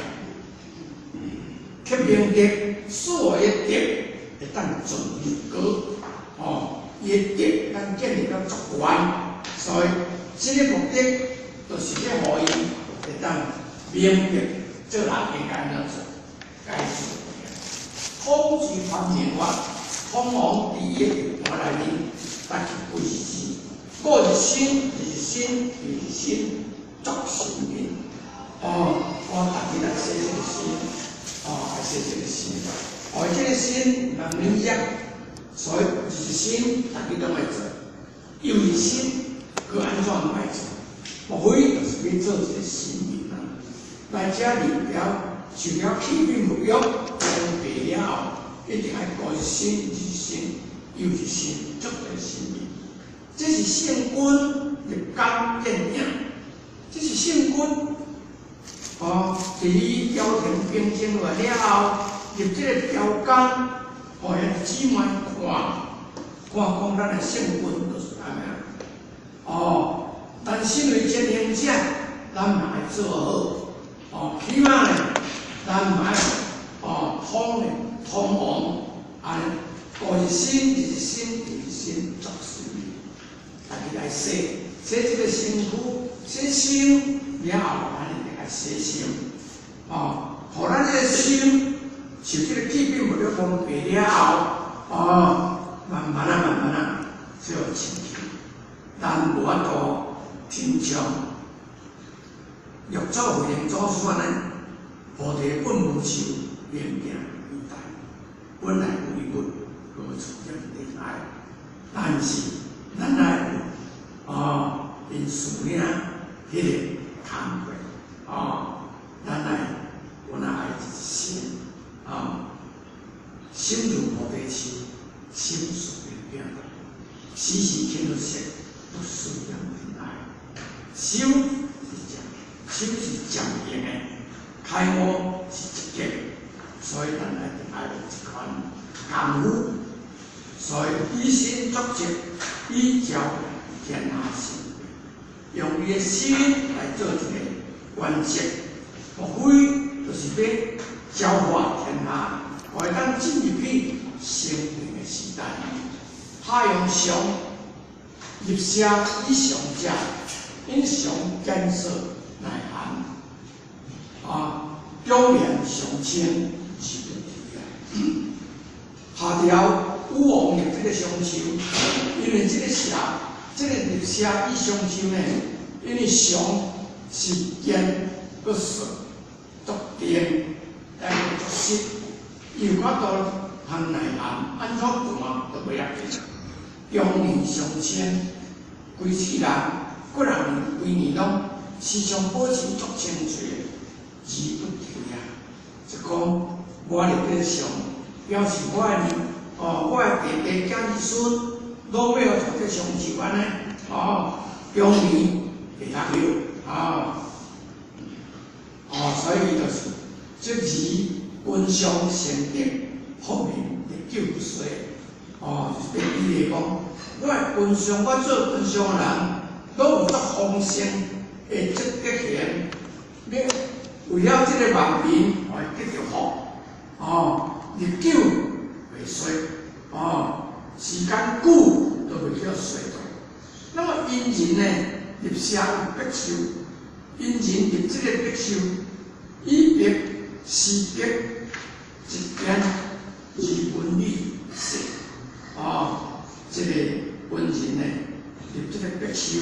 刻明德所有的德会当尽入高，哦，伊的德会当建立到足悬，所以这个目的就是咧，予伊会当明白做人应该按怎做，该做。孔子传明法，孔王伫伊的涅槃内面，但是不是心，过一心，二心，二心，作神明。哦，我逐日来洗这个心，哦，来洗这个心，哦，这个心毋通业，所以二心逐日拢爱做，又一心阁按怎拢爱做，无非就是欲做一个神明啊。来遮入了，受了气品沐浴，装备了后，一定爱过一心、二心、又一心，做一个神明。这是圣君立竿见影，这是圣君。哦，伫伊朝廷平静落来了后，入这个标杆，予遐姊妹看，看讲咱的圣君就是按呢。哦，但身为前行者，咱嘛爱做好。哦，起码呢，咱嘛爱哦通呢通王，按呢过一心、二心、二心作神明，家己来洗洗这个身躯，洗心了后，咱一定爱洗心，哦，予咱这个心受这个气品沐浴蒙蔽了后，哦，慢慢啊，慢慢啊，就清气，咱无法度亲像六祖慧能祖师按呢，菩提本无树，明镜亦非台，本来无一物，何处惹尘埃？但是咱爱有哦，𪜶师兄彼个工课哦，咱爱有那爱一心哦，心如菩提树，心似明镜台，时时起入色，不思染尘埃。心是正，心是正用的，开悟是直接的，所以咱一定爱有这款功夫。所以以心作则，以照天下心，用伊的心来做一个原则，无非就是欲教化天下，予会当进入去成佛的时代。太阳上入舍以上者，因常减少内涵，啊，终年常清是问题啊。下条禹王入这个松树，因为这个舍，这个入舍以松树呢，因为常是坚阁顺，足定，但是足实，伊有法度通内涵，按怎看都袂要紧。终年常清，规世人，几若年、规年拢时常保持足清脆，而不提啊。就讲我立这个相，表示我的哦，我的弟弟、囝儿孙，拢欲予带这上寿按呢，哦，中年会当休，啊，哦，所以就是这字君上善德，福民日久不衰，哦，就是比喻讲，我的君上，我做君上的人，拢有足丰盛的这德行，欲为了这个万民，会得著福，哦，日久袂衰，哦，时间久都袂叫衰退。那麼殷人呢，入社有柏樹，殷人入這个柏樹，以柏施德，一堅而文理細，哦，這个文人呢，入這个柏樹，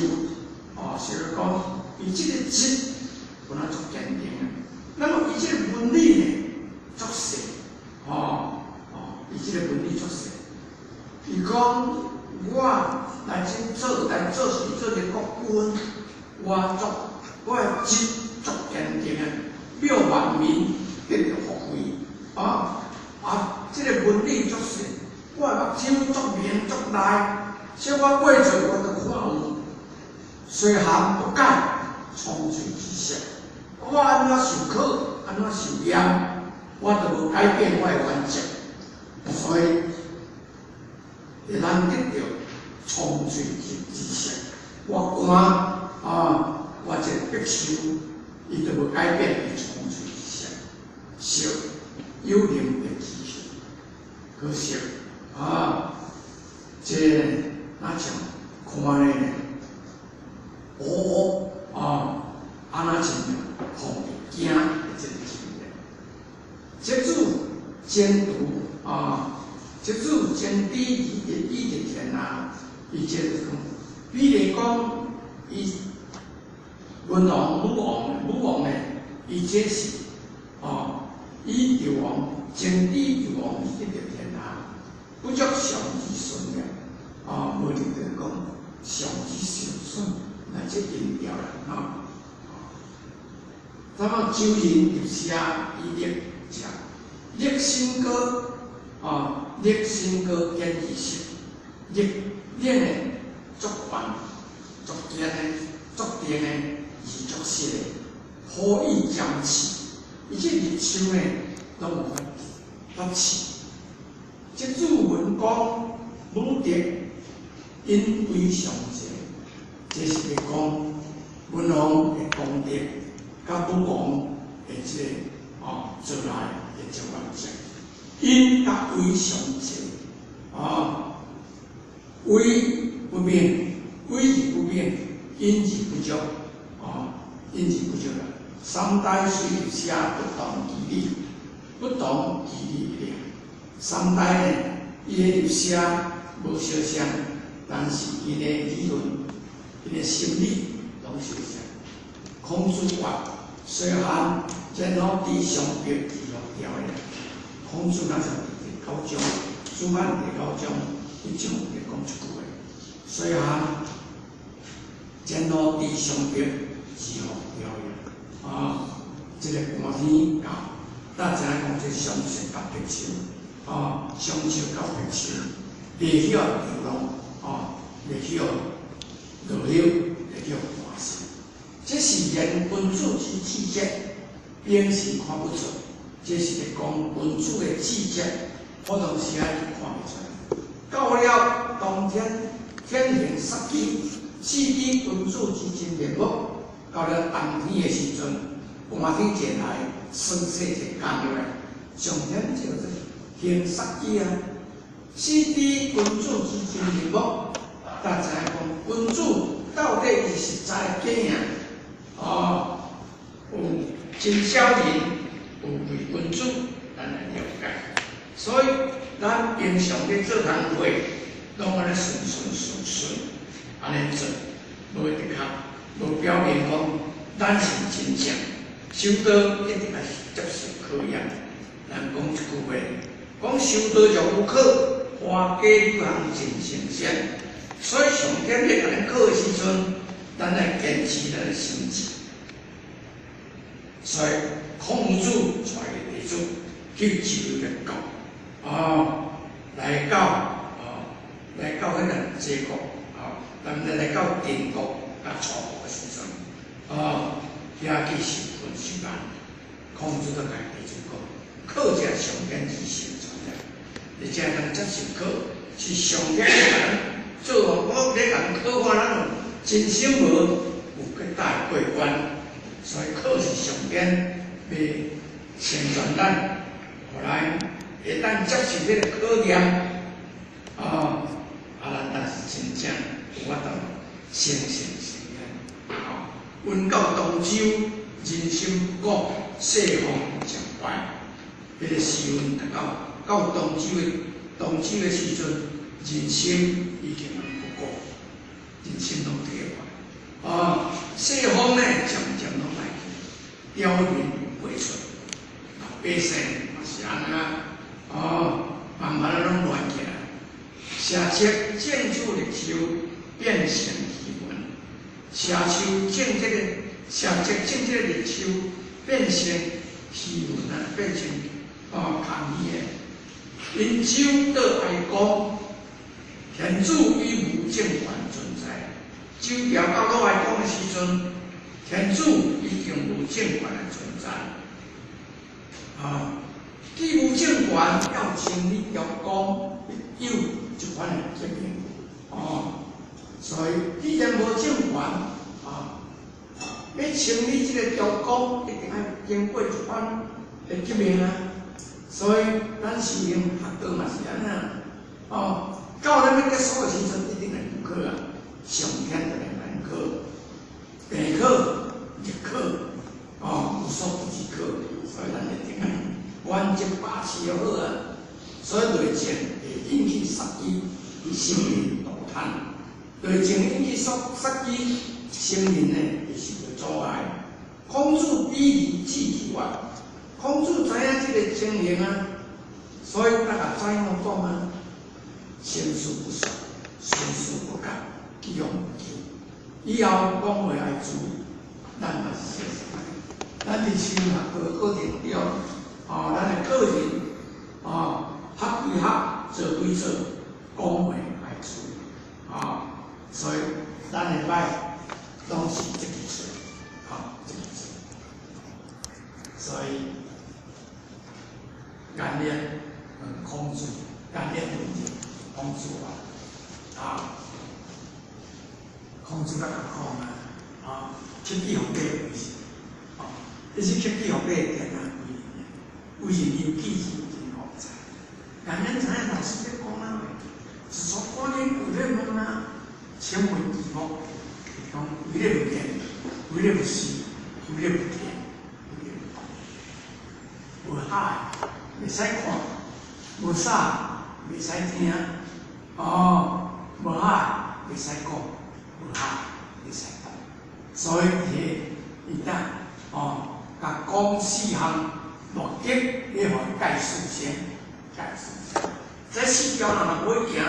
哦，是講伊這个志本來足堅定的，那麼伊這个文理呢，足細，哦，哦，伊這个文理足細，伊講我來這做來做事做一個國君，我足我的志足堅定的，欲萬民得著福惠，啊啊！這个文理足細，我的目睭足明足利，小可過做我都看有，雖含不改，蒼翠之色。我按怎受考，按怎受驗，我都無改變我的原則，所以會當得著蒼翠之色。我看啊，我這個柏樹，伊都無改變伊蒼翠之色，色有靈的知識，可惜啊，這若像看咧，烏烏啊，啊若像予驚的這個情形。這主監督啊，這主監知以的天啊，伊這個講，比如講，伊文王、武王、武王呢，伊這是哦，以紂王、殲知紂王而得著天下，不足上之順了，啊，無就講上之上順，來這音調啦，啊。那麼周人入社以禮者，禮身高，啊，禮身高堅而實，禮禮呢足懸、足堅的、足定的，是足實的，何以將刺？伊這入手呢，攏有法法刺。這主文公武德因為上濟，這是咧講文王的功德，佮武王的這个哦做來的這原則，因佮為上濟，啊，為不變，為而不變，因而不足，啊，因而不足啦。三代雖入社不同其理，不同其理。三代呢，伊的入社無相像，但是伊的理論、伊的心理攏相像。孔子曰：雖漢然後知上柏而後雕的。孔子若像第九章，子罕第九章，彼章會講這句話。雖漢然後知上柏而後雕的。啊，這个寒天到，咱知影講這上樹佮柏樹，啊，上樹佮柏樹，袂曉流浪，啊，袂曉落葉，袂曉寒死。這是言君子之氣節，平時看不出。這是咧講君子的氣節，普通時仔看袂出來。到了當天，天行殺機，始知君子之真面目。到了冬天的時陣，寒天一來，霜雪一降落來，上天就做行殺機啊！始知君子之真面目，才知影講君子到底伊實在假啊？哦，有真少人有偽君子，咱來了解。所以咱平常咧做工課，攏按呢順順順順按呢做，無的確無表明講咱是真正修道一定愛接受考驗。咱講一句話，講修道若有考，花假柳行盡神仙。所以上天咧共咱考的時陣，咱愛堅持咱的心志。所以孔子帶弟子，去周列國，哦，來到哦，來到彼個齊國，哦，但來來到鄭國佮楚國的時陣，哦，遐去受訓受難，孔子就共提出講，考者上天之成全的，而且通接受考，是上天咧共咱做，我咧共考看咱有真心無有結大過關，所以考是上天欲成全咱，予咱會當接受這個考驗，哦，啊，咱才是真正有法度成聖成賢，哦，運到東周，人心不古，世風漸壞，彼個時運達到到東周的時陣，人心已經不古，人心攏退化，啊，世風呢漸漸攏壞去，刁民輩出，百姓嘛是按呢，哦，慢慢仔攏亂起來。社稷種子綠樹變成魚塭，社樹種這個社稷種這個綠樹變成魚塭啊，變成哦空虛的。殷周到哀公，天子已無政權存在。周朝到魯哀公的時陣，天子已經無政權的存在。啊，既無政權，要清理朝綱，有這款的革命。哦，所以既然無政權，啊，欲清理這個朝綱，一定愛經過一番的革命啊。所以咱修行學道嘛是按呢，哦，到咱欲結束的時陣，一定會有考啊，上天就來難考，病考、日考，哦，無所不知考，所以咱一定愛原則把持好啊。所以內戰會引起殺機，生靈塗炭；內戰引起殺殺機，生靈呢會受到阻礙。孔子比喻志其曰，孔子知影這個情形啊，所以咱也知影講啊，生死不說，生死不改，吉凶不求。以後講話愛注意，咱嘛是說實在。咱佇修學的過程中，哦，咱的個人，哦，學歸學，做歸做，講話愛注意，哦，所以咱的歹攏是這個做，哦，這個做。所以，感念孔子，感念文字，孔子啊，啊，孔子甲講啊，啊，克己復禮為是，啊，這是克己復禮的簡單規定，為人由己是真複雜。但咱知影老師咧講啊，自從觀音有咧問啊，請問題目，伊講為咧不見，為咧不思，為咧不聽，為咧不講，無海袂使看，無啥袂使聽，哦，無海袂使講，無海袂使講，所以伊伊當哦，共講四項目的，你予伊解釋先，解釋先。這四條人若無去行，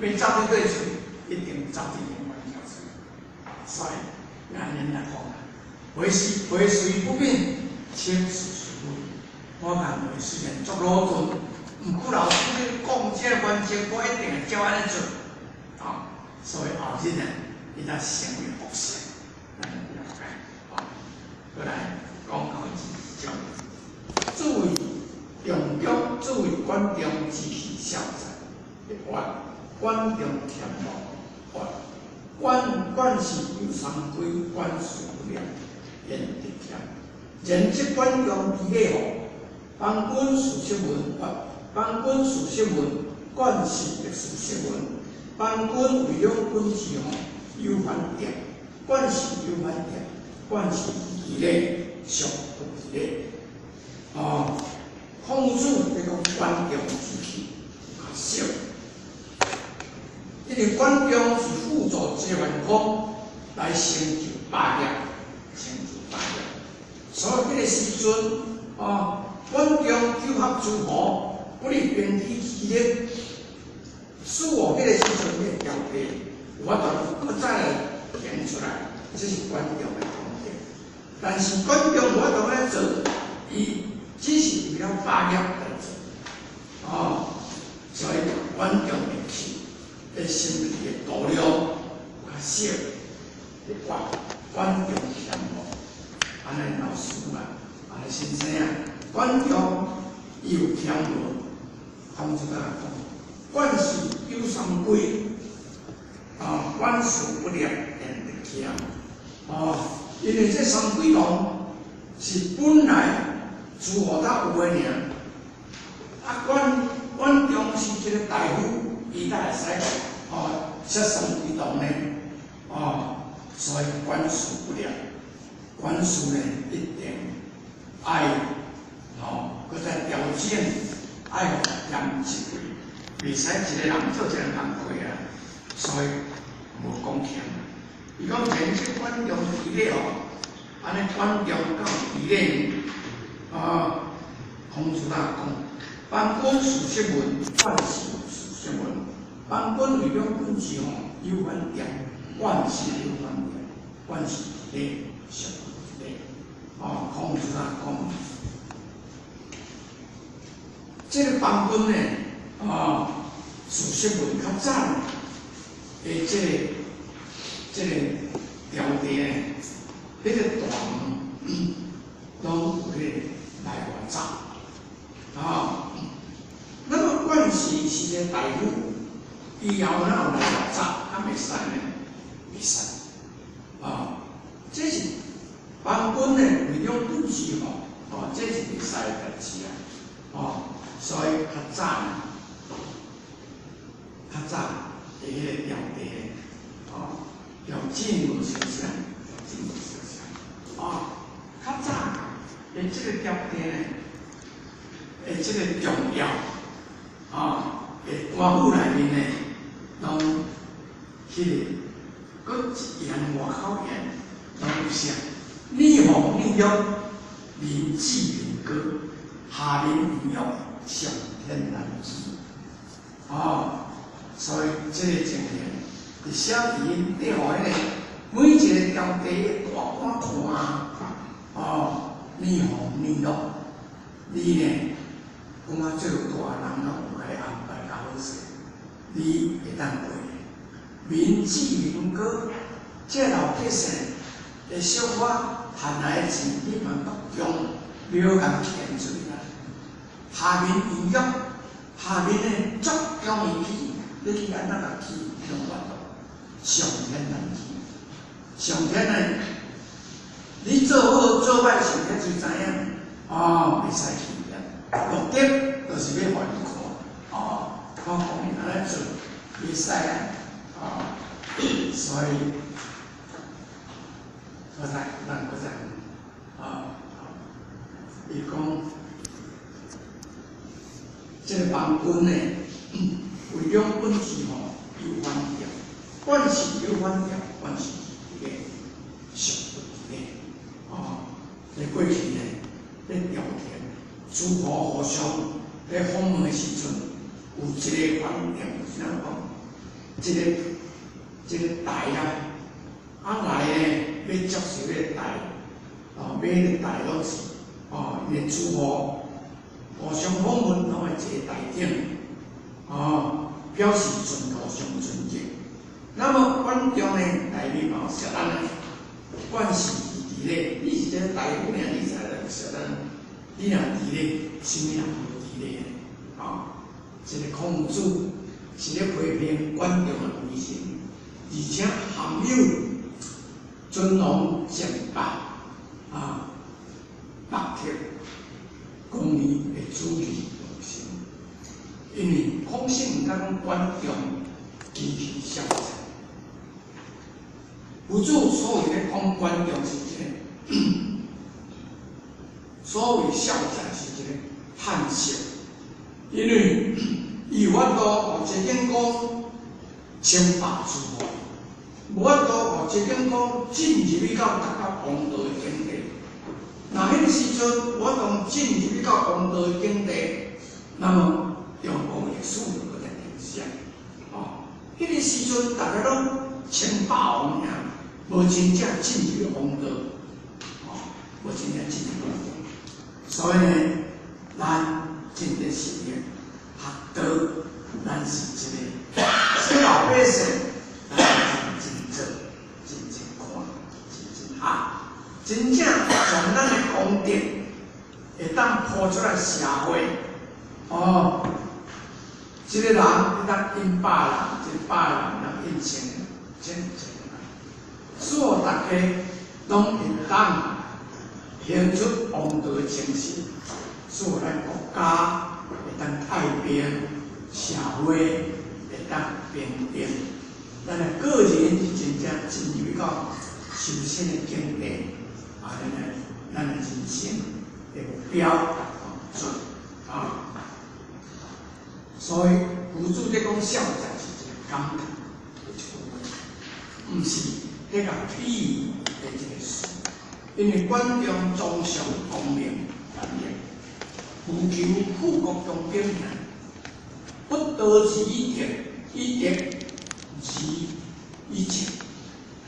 欲走佇佗處，一定走佇另外一條處。所以，咱恁來講啊，為時為隨不變，請事事如。我認為雖然足魯鈍，毋過老師咧講這個原則，我一定會照按呢做。啊，所以後日呢，伊才成為佛聖，咱了解。啊，過來講到這種，注意中中，注意管中之氣消散，曰管中恬穆，曰管管是有三歸，管事不了，言得恬。然則管中之禮乎？邦君事昔問，曰邦君事昔問，管氏亦事昔問。邦君為養君之吼，有反掂；管氏有反掂，管氏其禮，孰不其禮？哦，孔子咧講管中之氣較少，因為管仲是輔助齊桓公來成就霸業，成就霸業。所以彼個時陣，哦，管仲糾合諸侯，不利兵器之力，使我彼個時陣彼個條例有法度閣再來顯出來，這是管仲的功德。但是管仲無法度按呢做，伊只是為了霸業來做。管中的气，的心脾的度量有較少，咧管管中嫌無，按呢老師啊，按呢先生啊，管中伊有嫌無？孔子甲講，管事有三歸，啊，管事不力，便得儉。哦，因為這三歸堂是本來諸侯才有的爾，啊，管管仲是一個大夫，伊才會使哦設三歸堂呢，哦，所以管事不力，管事呢一定愛哦，閣再調整，愛予儉一位，袂使一個人做一個工課啊，所以無講儉。伊講前這管仲佇咧哦，按呢管仲敢有佇咧？啊，孔子啊講，邦君事學問，管氏事學問。邦君為了本事吼有反點，管氏有反點，管氏佇咧，學問佇咧。哦，孔子啊講，這個邦君呢，啊，事學問較早的這個朝代呢，彼個大門攏有彼個內外閘，啊，那麼管氏是一個大夫，以後哪有內外閘，敢會使呢？袂使，啊，這是邦君呢為了本事吼，哦，這是袂使的代誌啊，哦，所以較早，較早的彼個朝代，哦，條件無相像，條件無相像，哦，較早的這個條件呢，的這個重要，啊，的官府內面呢，攏彼個，閣一言外口言，攏有寫，女紅女玉，民脂民膏，下民易虐，上天難欺，哦，所以這個情形，佇寫佇𪜶底吼，彼個每一個朝代的大官看，哦，女紅女玉，你呢，感覺做大人攏有共你安排較好勢，你會當過。民脂民膏，這老百姓會小可趁來的錢，你嘛閣用了共獻出來。下民易虐，下面呢足容易起，你去按怎共起，攏無法度。上天難欺，上天呢，你做好做歹，上天就知影。哦，袂使欺騙，目的就是欲予𪜶看，哦，看講𪜶按呢做，袂使啊，哦，所以，我再，咱閣再，啊，伊講，這個邦君呢，為了本事吼有反點，管氏有反點，管氏佇咧，上佇咧，哦，在過去呢，咧朝廷諸侯互相咧訪問的時陣，有一個飯店，是按怎講？這個台啊，啊來呢，欲接受這個台，哦，買這個台攏是，哦，伊的諸侯互相訪問，攏會坐台頂，哦，表示尊互相尊敬。那麼管仲呢，內面嘛有寫咱呢，管氏佇咧，你是這個大夫爾，你才來寫咱。你若佇咧，啥物人無佇咧？啊，這個孔子是咧批評管仲的為人，而且含有尊王賤霸啊、剝削公義的主義路線。因為孔聖毋敢講管仲欺騙小人，佛祖所謂咧講管仲是一個。所謂孝者是一個嘆息，因為伊有法度予齊景公稱霸諸侯，無法度予齊景公進入去到達到王道的境地。若彼個時陣，無法度進入去到王道的境地，那麼中國歷史就閣再停歇。哦，彼個時陣大家攏稱霸王爾，無真正進入王道，哦，無真正進入王道。所以呢，咱真得實力學道，咱是一个小老百姓，咱真真做，真真看，真真学，真正从咱的功德會當鋪出來社會，哦，一個人會當引百人，一百人當引千千千人，所有大家攏會當行出王道的精神，使咱國家會當太平，社會會當平定。咱的個人是真正進入到修身的境界，啊，咱的人生的目標準啊。所以佛祖咧講孝節是一個感嘆的一句話，毋是咧共鄙夷的一個事。因為管仲崇尚功名權力，欲求富國強兵，不得志以德，以德而以政。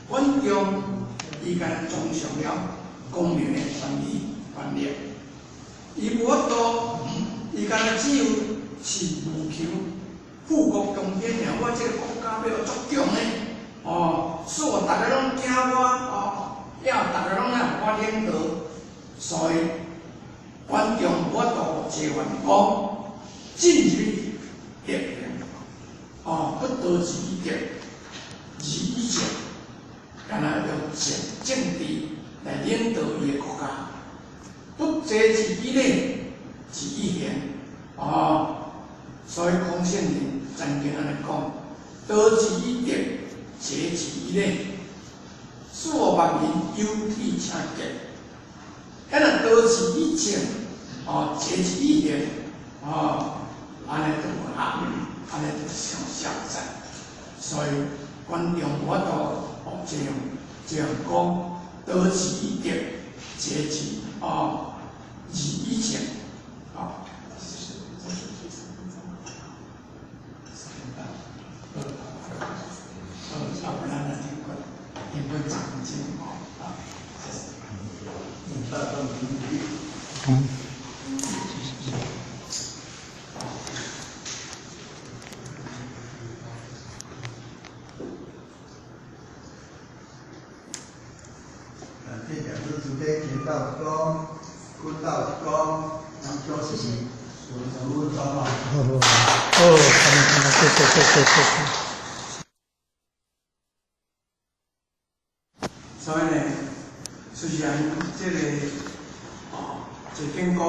管仲伊敢若崇尚了功名的權利權力，伊無法度，伊敢若只有是欲求富國強兵爾，我這個國家欲足強呢，哦，所以逐家攏驚我，哦。了後，逐家攏來予我領導，所以管仲無法度齊桓公進入德行，哦，不得志以德，而以政，敢若用政政治來領導伊的國家，不擇之以禮，而以行，哦，所以孔聖人曾經按呢講：得之以德，節之以禮。使萬民有體且格，敢若得之以政，哦，節之以行，哦，按呢就無效，按呢就傷孝節。所以管仲無法度哦，這樣講，得之以德，節之哦，而以政，哦。好，咱來聽過，聽過10分鐘，啊，謝謝。嗯。這條是直接聽到講，聽到講，咱就是15分鐘嘛。哦，哦，感恩，謝謝，謝謝，謝謝。所以呢，雖然這個哦，齊景公，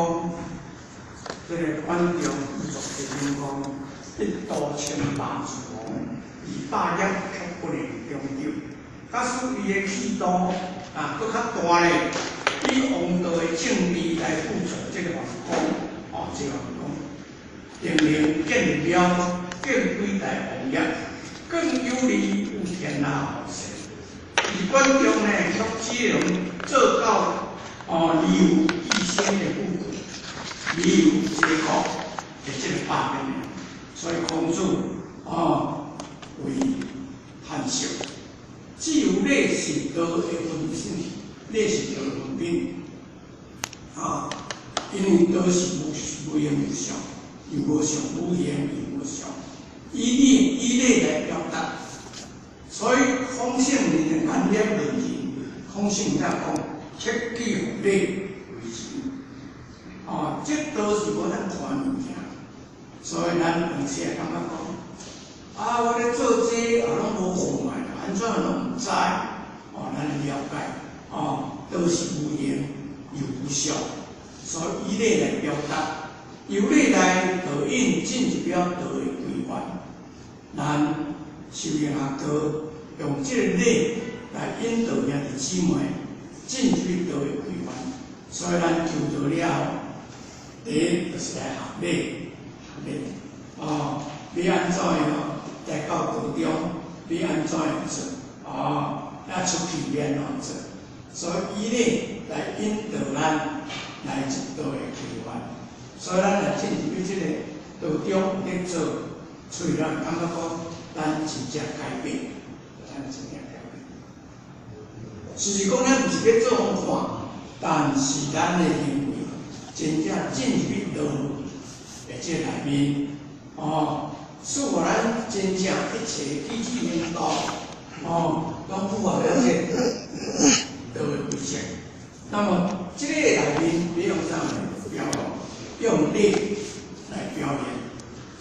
這個管仲做齊景公，一度稱霸諸侯，而百業卻不能長久。假使伊的氣度啊，閣較大咧，以王道的政治來輔助這個桓公，哦，這個桓公，定能建立了更偉大王業，更有利於天下後世。而管仲呢，卻只能做到哦，利有一生的富貴，利有這個的這個百年。所以孔子哦為嘆息，只有禮是道的分身，禮是道的分品啊，因為道是無無形無相，又無相無形又無相，以禮以禮來表達。所以孔聖人的眼力論仁，孔聖人講克己復禮為仁。哦，這道是無咱看物件，所以咱有時會感覺講，啊，我咧做這也攏無看，按怎攏毋知？哦，咱了解，哦，道是無形又無相，所以以禮來表達，由禮來導引進入了道的規範，咱修行學道，用這個禮來引導兄弟姊妹進入道的規範，所以咱求道了後，第一就是來學禮，學禮，哦，欲按怎樣來到道中，欲按怎樣做，哦，啊出去欲按怎做，所以以禮來引導咱來入道的規範，所以咱來進入去這個道中咧做，喙咱感覺講咱真正改變，咱真正改變。事實講，咱毋是咧做予看，但是咱的行為真正進入去道的這內面，哦，哦，使予咱真正一切举止行動，哦，攏符合了這道的規則。那麼這個內面你用啥來表現？用禮來表現。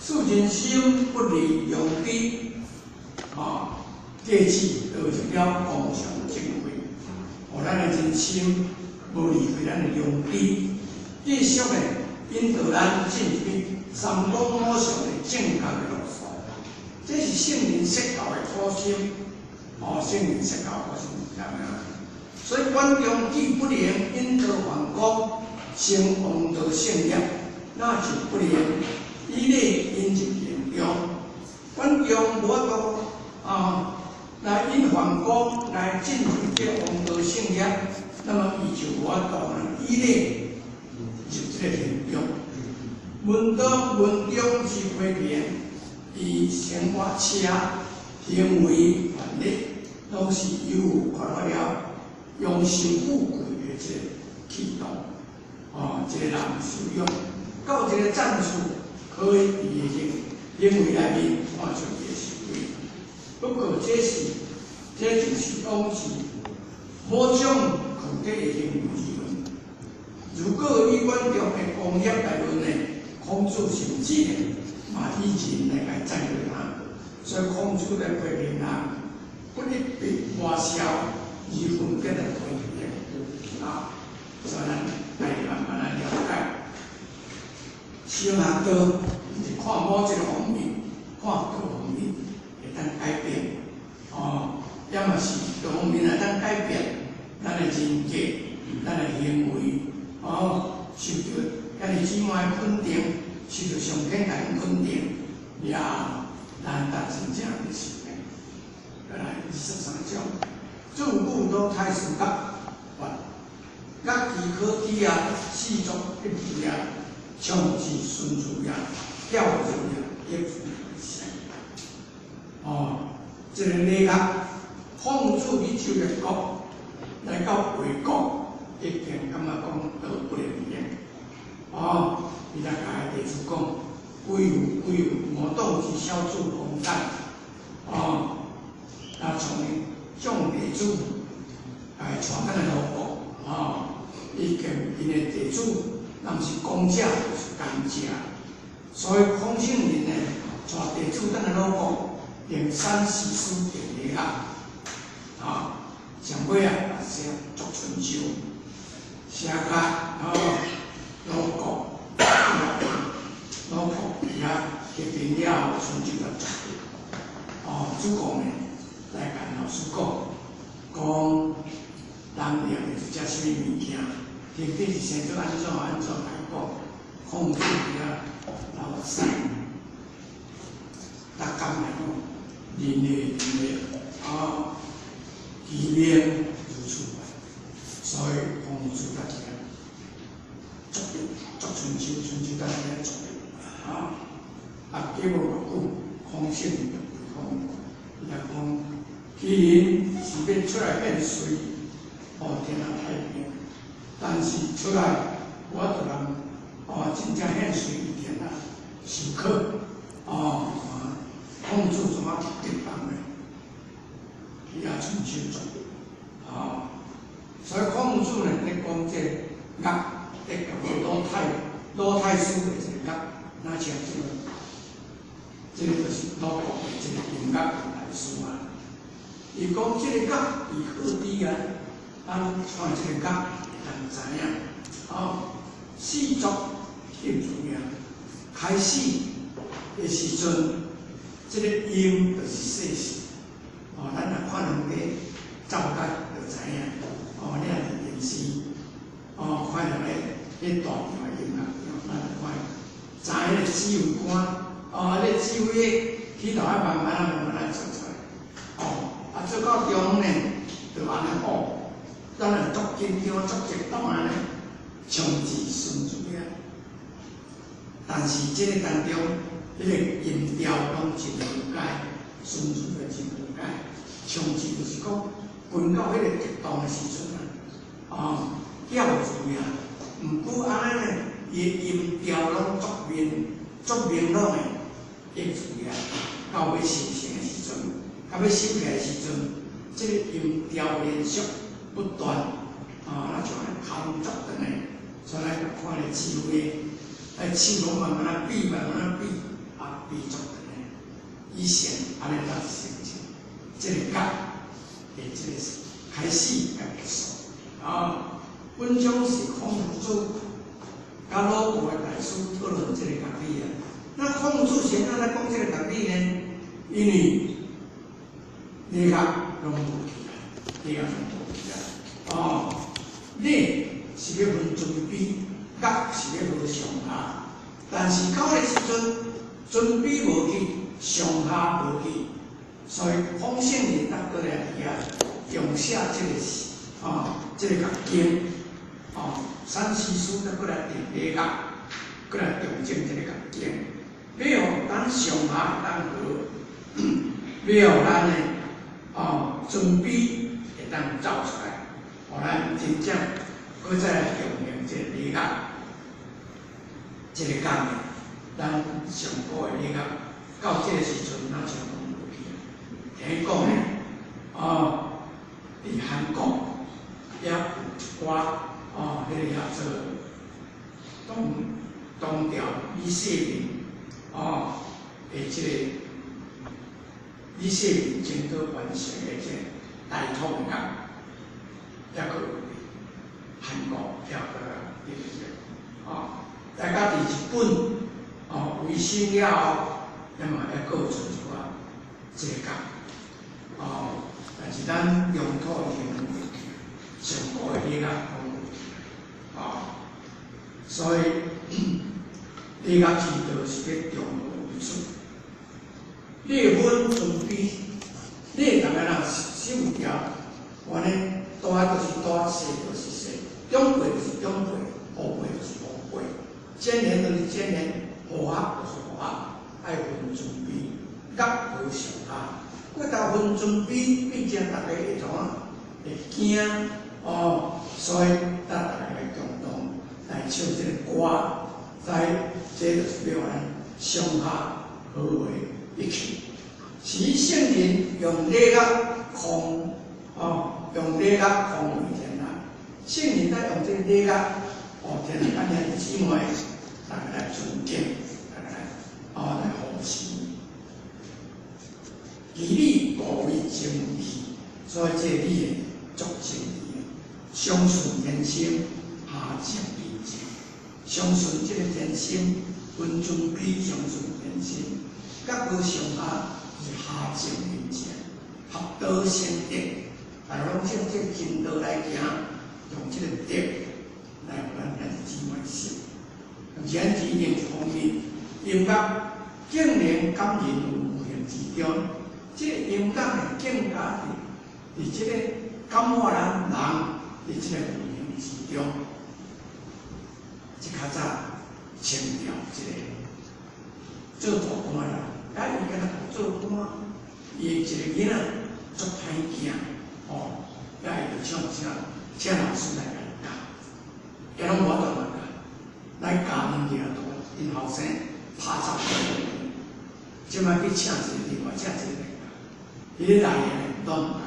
使人心不離良知，哦，借此得入了無上正慧，予咱的人心無離開咱的良知，繼續的引導咱進入三光五常的正確的路數。這是聖人設教的初心，哦，聖人設教的初心是這樣。所以觀中既不能引導梵光，成王道聖業，那就不能以禮引入行中。觀中無法度啊，來引梵光來進入這個王道聖業，那麼伊就無法度以禮入這個行中。門當門中之批評，伊生活車行為權力，攏是有缺乏了用心富貴的這個氣度，哦，這個人修養，到這個層次，可以佇伊的行為內面看出伊的修為。不過這是，這就是講是某種具體的行為而論。如果以觀中的功業來論呢，孔子甚至呢，嘛以仁來共讚許他。所以孔子來批評人，不一筆抹消，而分別來批評啊。所以咱來慢慢來了解。修學道是看某一個方面，看各方面會當改變。哦，也嘛是各方面會當改變咱的人格、咱的行為，哦，受著兄弟姊妹的肯定，受著上天共阮肯定，了後，咱才真正的修煉。來23章，自古魯太師樂，樂其可知啊，四作一字啊，暢之順序啊，教序啊，一字哦，這個禮樂，孔子去周列國，來到衛國，已經感覺講道不能言。哦，伊來共弟子講，鬼有鬼有，吾黨之小子公旦，哦，啊，從眾弟子來帶轉來魯國，哦，已經𪜶的弟子，若毋是恭者就是奸者，所以孔聖人呢，帶弟子轉來魯國，用三時書定禮樂，啊，上尾啊，寫作春秋，寫甲哦，魯國，魯國佇遐彼邊了後，春秋就作哦，子貢呢來共老師講，講人念的是食啥物物件，到底是生做按怎按怎來講，孔子佇遐流目屎，逐工來講，人的人的啊，其命如此，所以孔子才佇遐作作春秋，春秋才佇遐作啊，啊，過無偌久，孔聖就回講，伊就講，其人是欲出來獻瑞，哦，天下太平，但是出來無法度人，哦，真正獻瑞伊天下受苦，哦，孔子怎啊激動的？伊也春秋作，啊，所以孔子呢，咧講這個樂，咧講魯太魯太師的這個樂，若像這個，這個就是魯國的這個音樂大師啊。伊講這個樂伊好佇啊，咱看這個樂，咱知影，哦，四作興主啊，開始的時陣，這個音就是細細。哦，咱若看人家奏樂就知影。哦，你若佇電視，哦，看著咧，彼大場的音樂，咱就看，知彼個指揮官，哦，彼個指揮起頭愛慢慢啊、慢慢啊做出來，哦，啊做到中呢，就按呢哦，咱若足緊張、足激動按呢，暢自順序啊。但是這個當中，彼個音調攏真和諧，順序也真和諧。暢字就是講，滾到彼個激動的時陣啊，哦，叫字啊，毋過按呢呢，伊的音調攏足明、足明朗的，应出啊，到欲收成的时阵，到欲收起来的时阵，这个音调连续不断，啊，那像按呢空作转来，所以咱看咧智慧，哎，手攏慢慢仔比，慢慢仔比，啊，比作转來，以前按呢才成就，這個覺的這個開始共結束，啊，本章是孔子佮魯國的大師討論這個學理啊。那孔子是按怎來講這個學理呢？因為禮樂攏無去啊，禮樂攏無去啊。哦，禮是欲分尊卑，樂是欲和上下。但是到彼個時陣，尊卑無去，上下無去，所以孔聖人才閣來佇遐重寫這個是啊，這個經哦，三師書才閣來定禮樂，閣來重整這個經，欲予咱上下會當和，欲予咱的哦尊卑會當走出來，予咱真正閣再來重用這個禮樂，這個概念，咱上古的禮樂，到這個時陣，咱像攏無去啊。聽講呢，哦，佇韓國也有一寡哦，彼個叫做東東條李世民哦，的這個李世民征討完成的這個大統的樂，抑閣有佇韓國也閣來這個，哦，大家佇日本哦維新了後，也嘛抑閣有剩一寡這個樂，哦，但是咱中土已經無去，上古的禮樂攏無去，哦，所以禮樂之道是欲中和為主，禮分尊卑，禮逐个人守條，按呢大就是大，細就是細，長輩就是長輩，後輩就是後輩，賤人就是賤人，和合就是和合，愛分尊卑，樂和上下。過頭分尊卑，變成逐家會創啊？會驚哦，所以咱逐家來共同來唱這個歌，在這就是欲予咱上下和為一氣。是聖人用禮樂匡哦，用禮樂匡為天下。聖人在用這個禮樂哦，天下咱兄弟姊妹，逐家來尊敬，逐家來哦來扶持。其禮故為精義，所以這個禮足精義，相順天心，下正人情。相順這個天心，分尊卑相順天心，覺高上下是下正人情，合道成德，大家攏照這個正道來行，用這個德來予咱兄弟姊妹信。言辭另一方面，音樂竟然感人於無形之中。這個音樂呢，更加佇這個感化咱人佇這個無形之中。這較早清朝一個做大官人，啊，伊敢若做官，伊一個囡仔足歹囝，哦，啊，伊就請請請老師來共伊教，伊攏無法度來教，來教物件都𪜶後生拍雜這擺去請一個另外請一個來教，彼個來的呢攏毋共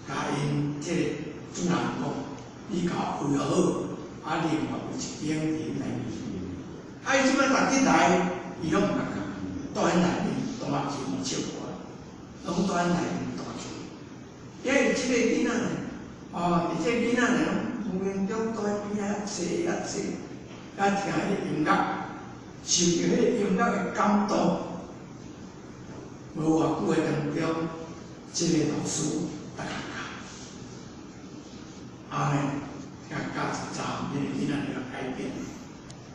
教，共𪜶這個主人講，你共我學好。啊，另外有一間佇內面，啊，伊這擺逐日來，伊攏毋共教，蹛佇內面彈琴唱歌，攏蹛佇內面彈琴。因為這個囡仔呢，哦，佇這個囡仔呢，攏無形中蹛佇邊仔坐啊坐，啊聽彼個音樂，受著彼個音樂的感動，無偌久的當中，這個老師逐共教，按呢。共教一陣，彼個囡仔就改變。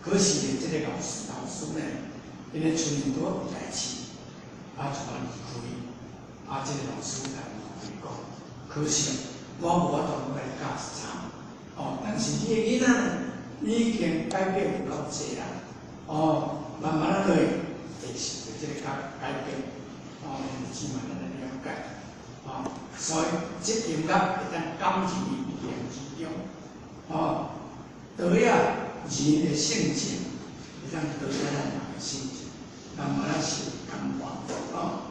可是呢，這個老師老師呢，𪜶咧厝裡拄有代誌，啊，就離開。啊，這個老師共伊講，可惜我無法度來教一陣。哦，但是你的囡仔呢，已經改變有夠濟啦。哦，慢慢仔落會受著這個改改變。哦，姊妹咱來了解。哦，所以這音樂會當感人於無形之中。哦，導引人的性情，會當導引咱人的性情。人嘛咧是感化啊。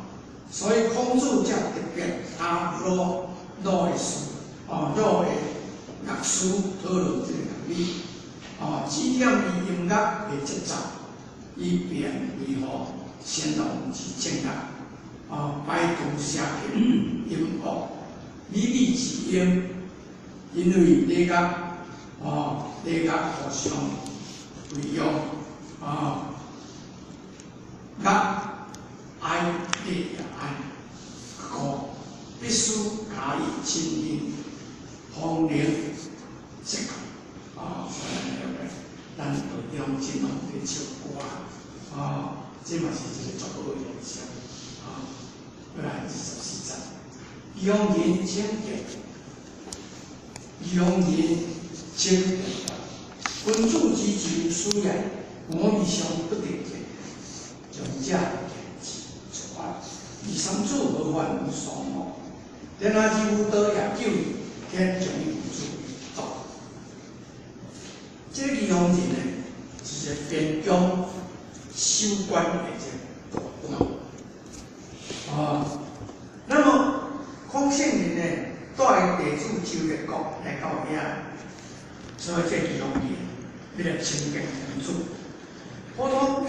所以孔子才特別阿魯魯的事，哦，魯的樂師討論這個樂理，哦，指點伊音樂的節奏，以便維護先王之正樂，哦，排除邪曲音樂，禮禮之音，因為禮樂，哦，禮樂互相為用，啊，樂愛禮也愛，故必須加以親近，方能適合。啊，所以咱道中真攏咧唱歌，啊，這嘛是一個足好的現象。啊，過來24節，用人請見，用人請見，君子之求斯也，我未嘗不得見，將者見之出發。二三子何患無雙目？天下之無道也久矣，天將伊付諸道。這個義方人呢，是一個邊疆守關的一個大官。啊，那麼孔聖人呢，帶弟子周列國來到遐，所以這義方人欲來親見孔子。普通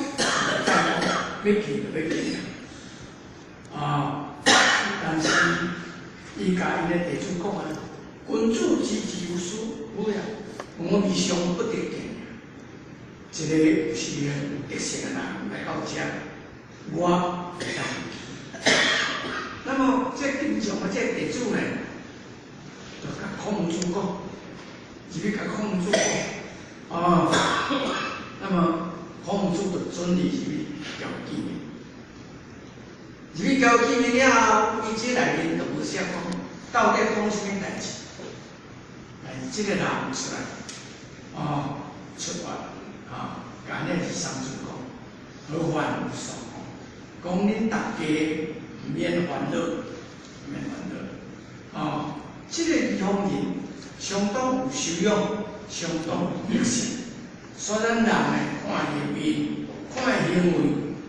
欲去就欲去啊，但是伊共𪜶的弟子講啊，君子之治有斯，有呀，我未嘗不得見。一個有是有德性的人來到遮，我會當去。那麼這平常的這弟子呢，就共孔子講，入去共孔子講，啊，那麼孔子就准伊入去交見面。入去交見面了後，伊這內面就無寫講到底講啥物代誌，但是這個人出來，啊，出發，啊，共呢二三子講，何患無雙目？講恁大家毋免煩惱，毋免煩惱。啊，這個義方人相當有修養，相當有德性，所以咱人呢，看伊的面，看伊行為，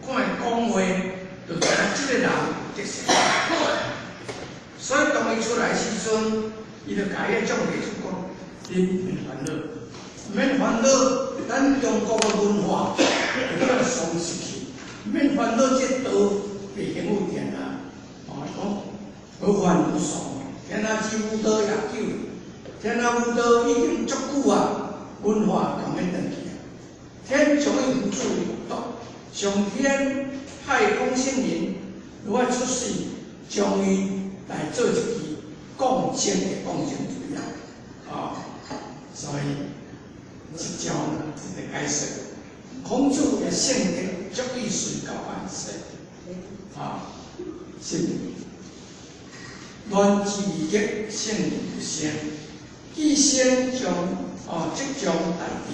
看伊講話，就知影這個人有德性。所以當伊出來時陣，伊就共彼眾弟子講：恁毋免煩惱，毋免煩惱，咱中國的文化會較喪失去，毋免煩惱，這道袂興有天下。哦，講何患無雙目？天下之無道也久，天下無道已經足久啊，文化共免轉去啊。天將伊付諸於道，上天派孔聖人如果出世，將伊來做一支講經的講經主要啊，所以這章一個解釋，孔子的性格足以隨教萬世啊，是亂之未極，聖人不生。既先將哦，即將大治。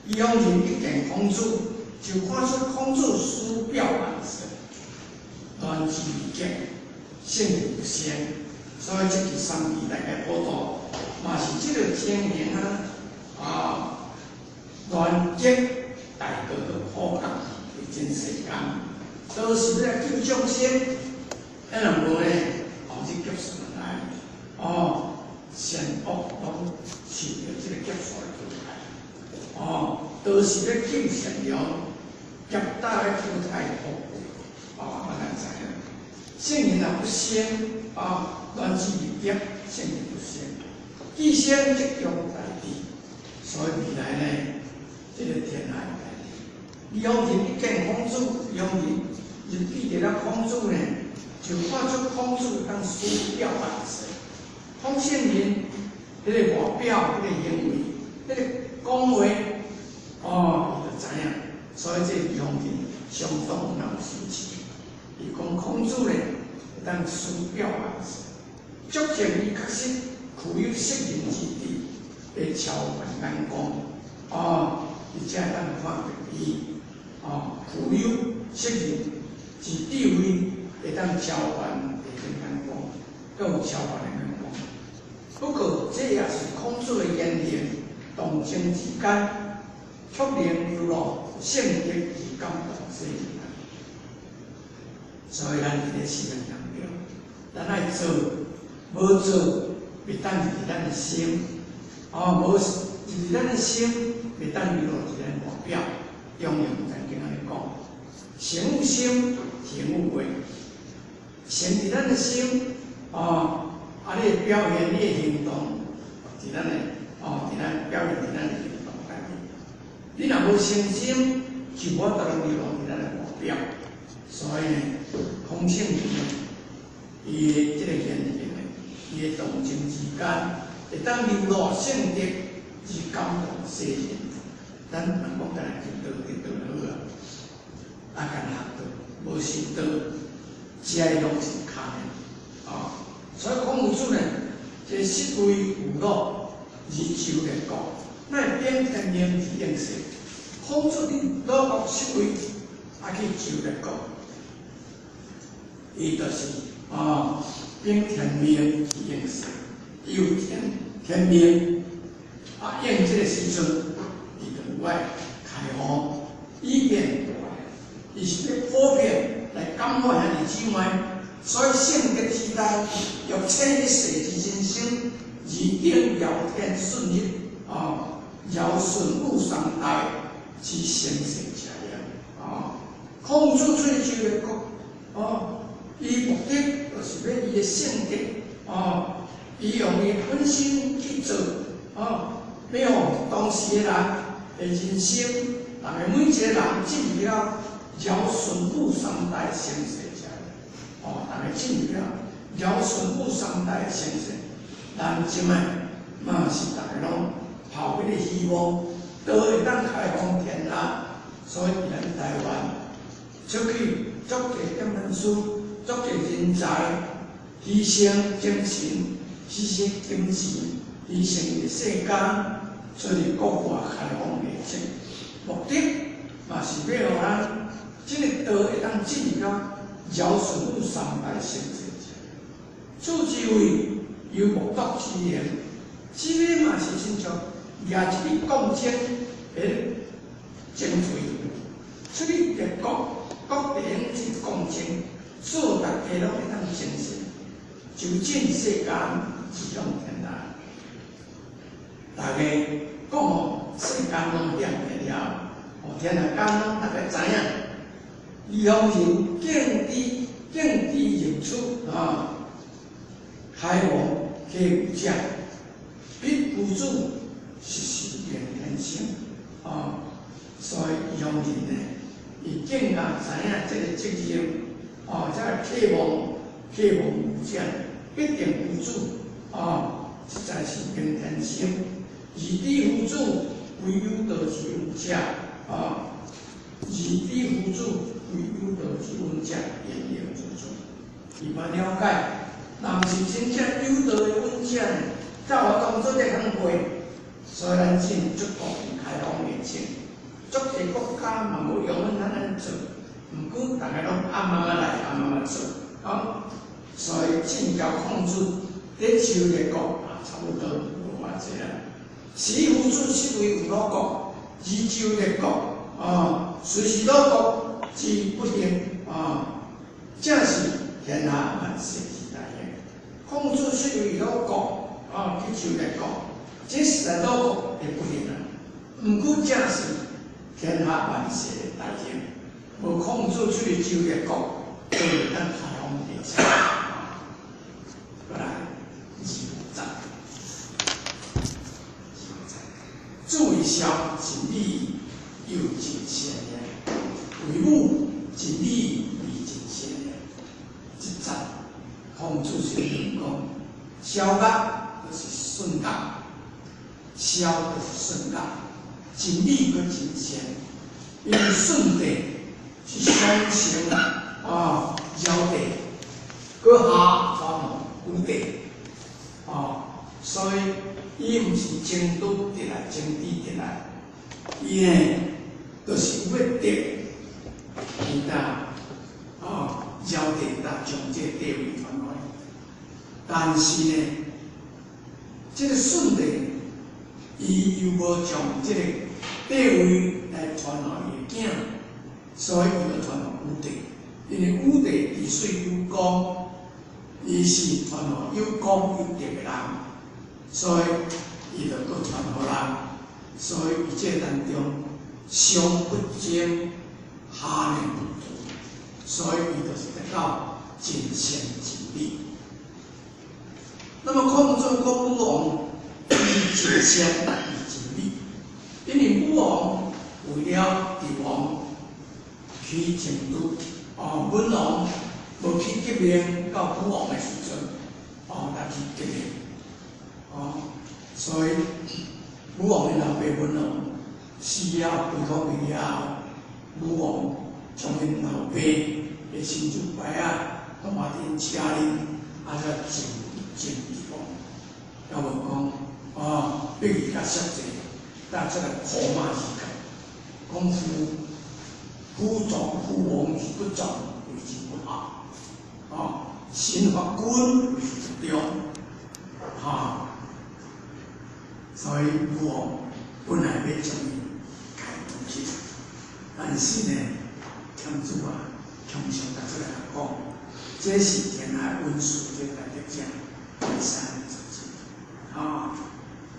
義方人一見孔子，就看出孔子師表萬世，亂之未極，聖人不生。所以這支三支大家普度，嘛是這個情形啊！啊，亂極大道的普及佇人世間，都是欲來救眾生。啊，若無呢，後日劫數來，哦，善惡攏受著這個劫數的淘汰。哦，都是欲救善良，劫大咧淘汰惡，哦，咱知影。聖人若不生，啊，亂之未極，聖人不生。既生即將大治，所以未來呢，這個天下大治。義方人一見孔子，義方人入記得了孔子呢，就看出孔子當師表萬世。孔聖人彼個外表、彼個行為、彼個講話，哦，伊就知影。所以這義方人相當有修持。伊講孔子呢，會當師表萬世，足證伊確實具有聖人之智，會超凡眼光。哦，伊才會當看著伊，哦，具有聖人之智慧，會當超凡的眼光，閣有超凡的眼光。不過，這也是孔子的言行，動靜之間，卻能流露聖德而感動世人。所以咱佇咧時間強調，咱愛做，無做，袂當入咱的心，哦，無入咱的心，袂當流露佇咱外表。中庸曾經按呢講，誠有心，行有為，誠佇咱的心，哦，啊，你的表現，你的行動，佇咱的，哦，佇咱表現佇咱的行動內面。你若無誠心，就無法度流露佇咱的外表。所以呢，空性呢，伊的這個現行呢，伊的動靜之間，會當流露聖德之感動世人。咱人講干焦修道得道就好啊，啊，干焦學道無修道，這個攏是空的，啊。所以孔夫子呢，這失位有魯而周列國，乃秉天命而應世。孔子佇魯國失位，啊去周列國，伊就是啊秉天命去應世，伊有天命啊應這個時陣，伊就有愛開放，以便伊是欲普遍來感化兄弟姊妹，所以聖德之大，欲切一世之人生，而頂堯天順日啊，堯舜禹三代之先聖者也啊。孔子出去周列國，哦，伊目的就是欲伊的聖德，哦，伊用伊本身去做，哦，欲予當時的人的人生，逐个每一個人進入了堯舜禹三代先聖者，哦，逐个進入了堯舜禹三代先聖，咱這擺嘛是逐个攏抱彼個希望，都會當開放天下，所以佇咱台灣出去足濟點文書，足濟人才，犧牲精神，犧牲金錢，犧牲伊的世間，出去國外開放藝術，目的嘛是欲予咱這个道會當進入到堯舜禹三代先聖者，此之謂有木篤之言，這个嘛是親像舉一支鋼針佇爭槌，出去列國，各地用這鋼針，所大家攏會當精神，就盡世間自用天下。大家講哦，世間攏變了，哦，天下間攏大家知影。異鄉人敬之敬之入出啊，開王啟有者，彼夫子實是明天性啊，所以異鄉人呢，伊更加知影這个責任，哦，這个啟望有者，必定夫子啊，實在是明天性，而彼夫子唯有道之勇者啊，而彼夫子唯有道之勇者，言言之處，伊嘛了解，若毋是真正有道的勇者呢，才有當做這工課。所以咱進足國開放的情，足濟國家嘛無容阮咱按呢做，毋過逐家攏暗暗仔來，暗暗仔做，啊，所以進教孔子佇周列國啊，差不多無偌濟啦。時夫子失位有魯國，而周列國啊，雖是魯國之不幸啊，正是天下萬世之大幸。孔子失位魯國啊，去周列國，這實在魯國的不幸啊。毋過正是天下萬世的大幸。無孔子出去周列國，都會當開放地球。過來，25節，25節，子為孝，盡禮又盡善也；為母，盡禮未盡善也。這節孔子是講，蕭樂就是順覺，孝就是順覺，盡禮閣盡善，因為舜帝是相承啊，堯帝，閣下傳予禹帝，啊，所以伊毋是前拄得來，前佇得來，伊呢，就是有欲得，伊才啊，堯帝才將這個帝位傳予伊。但是呢，這个舜帝，伊又無將這个帝位來傳予伊的囝，所以伊就傳予禹帝。因為五帝治水有功，伊是傳予有功有德的人，所以伊就閣傳予人。所以伊這當中上不精，下呢不足，所以伊就是得到盡善盡美。那麼孔子閣武王伊盡善伊盡美，因為武王為了帝王去爭奪，哦，文王無去革命到武王的時陣，哦，才去革命，哦，所以武王的老爸文王死了，歸土去了，武王將𪜶老爸的神主牌仔，都嘛佇𪜶車裡，啊，才贈贈帝王，猶無講，哦，逼伊較適濟，才出來苦馬而講，講夫夫壯夫王而不壯，為之不孝。哦，身法君為之不忠，哈，所以武王本來欲將伊開除去，但是呢，天子啊，常常才出來講，這是天下恩賜，這大德者，會使按呢做事，啊，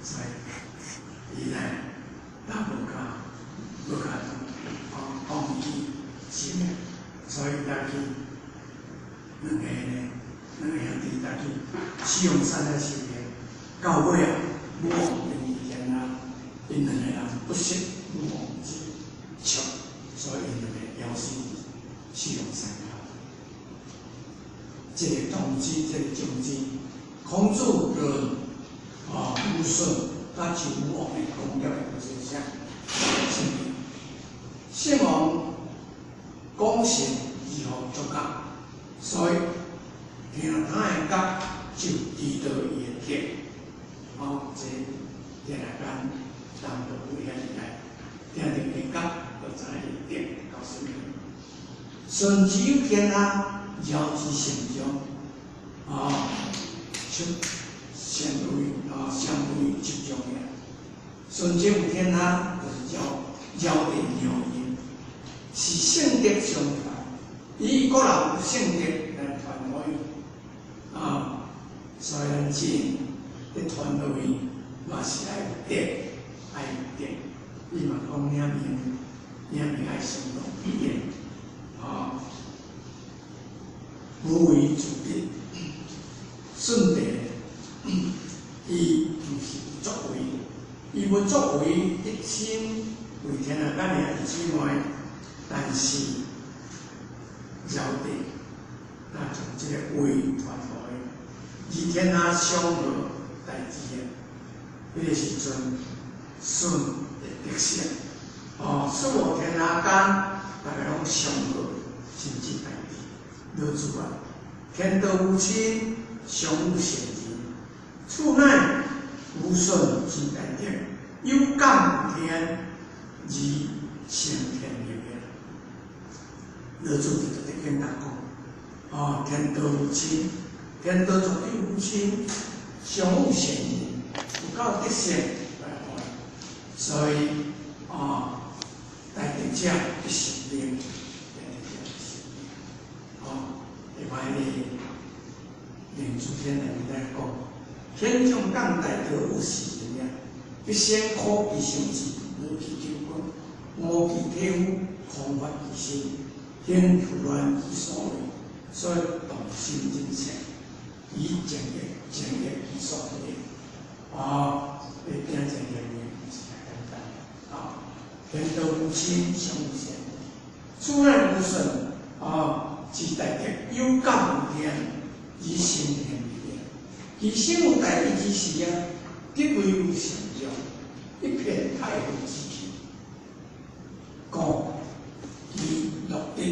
所以伊呢，也無敢無敢講講伊是呢，所以才去兩个呢，兩个兄弟才去士王山來修行，到尾啊，武王因為天啊，𪜶兩個人不惜武王之策，所以𪜶兩個枵死士王山口。這個動機，這個種子，孔子論啊，虞舜佮周武王的功業有這啥？是聖王講善如何作覺，所以聽他的覺就知道伊的德。哦，這天下間人都有遐厲害，聽著伊覺就知伊德到啥物。舜治有天下，堯之善將，啊，出善為啊，善為集中的。舜治有天下，就是堯堯帝堯人，是聖德相傳，以個人聖德來傳落去，啊，所以咱人咧傳落去嘛是愛有德，愛有德。伊嘛講領命，領命愛相當必然，啊，無為自得，舜帝伊毋是有作為，伊無作為，一心為天下間兄弟姊妹，但是堯帝那從這個位傳落去，而天下祥和大治啊，彼個時陣舜的德性，哦，所有天下間，大家攏祥和，甚至大治。老子啊，天道無親，常有善人，此乃虞舜之大德，有感於天而成天立的。老子就直接跟他講，哦，天道無親，天道絕對無親，常有善人，有夠德性來看，所以啊，大德者必成名，大德者必成名。哦，另外呢，靈主天內面來講，天將降大德於斯人也，必先苦其心志，勞其筋骨，勞其體膚，空乏其身，行拂亂其所為，所以動心忍性，以正業正業其所為。啊，你聽正業毋是遐簡單啊！天道無親，常有善人，此乃虞舜啊之大德，有感於天，而成天立的。其身有大義之時啊，得位有善將，一片太和之氣，故其樂德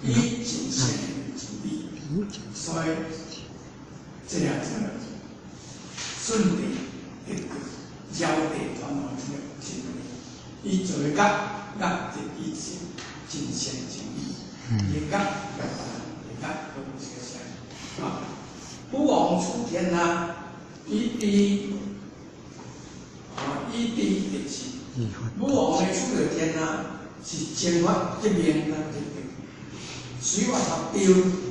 以盡善盡美，所以這個這舜帝一個堯帝傳落這個真理，伊做的覺覺就以盡善盡美，伊覺覺覺都毋是個善啊。武王處天下，以知啊，以知得志。武王呢處理天下是征伐革命甲得德，随活合著，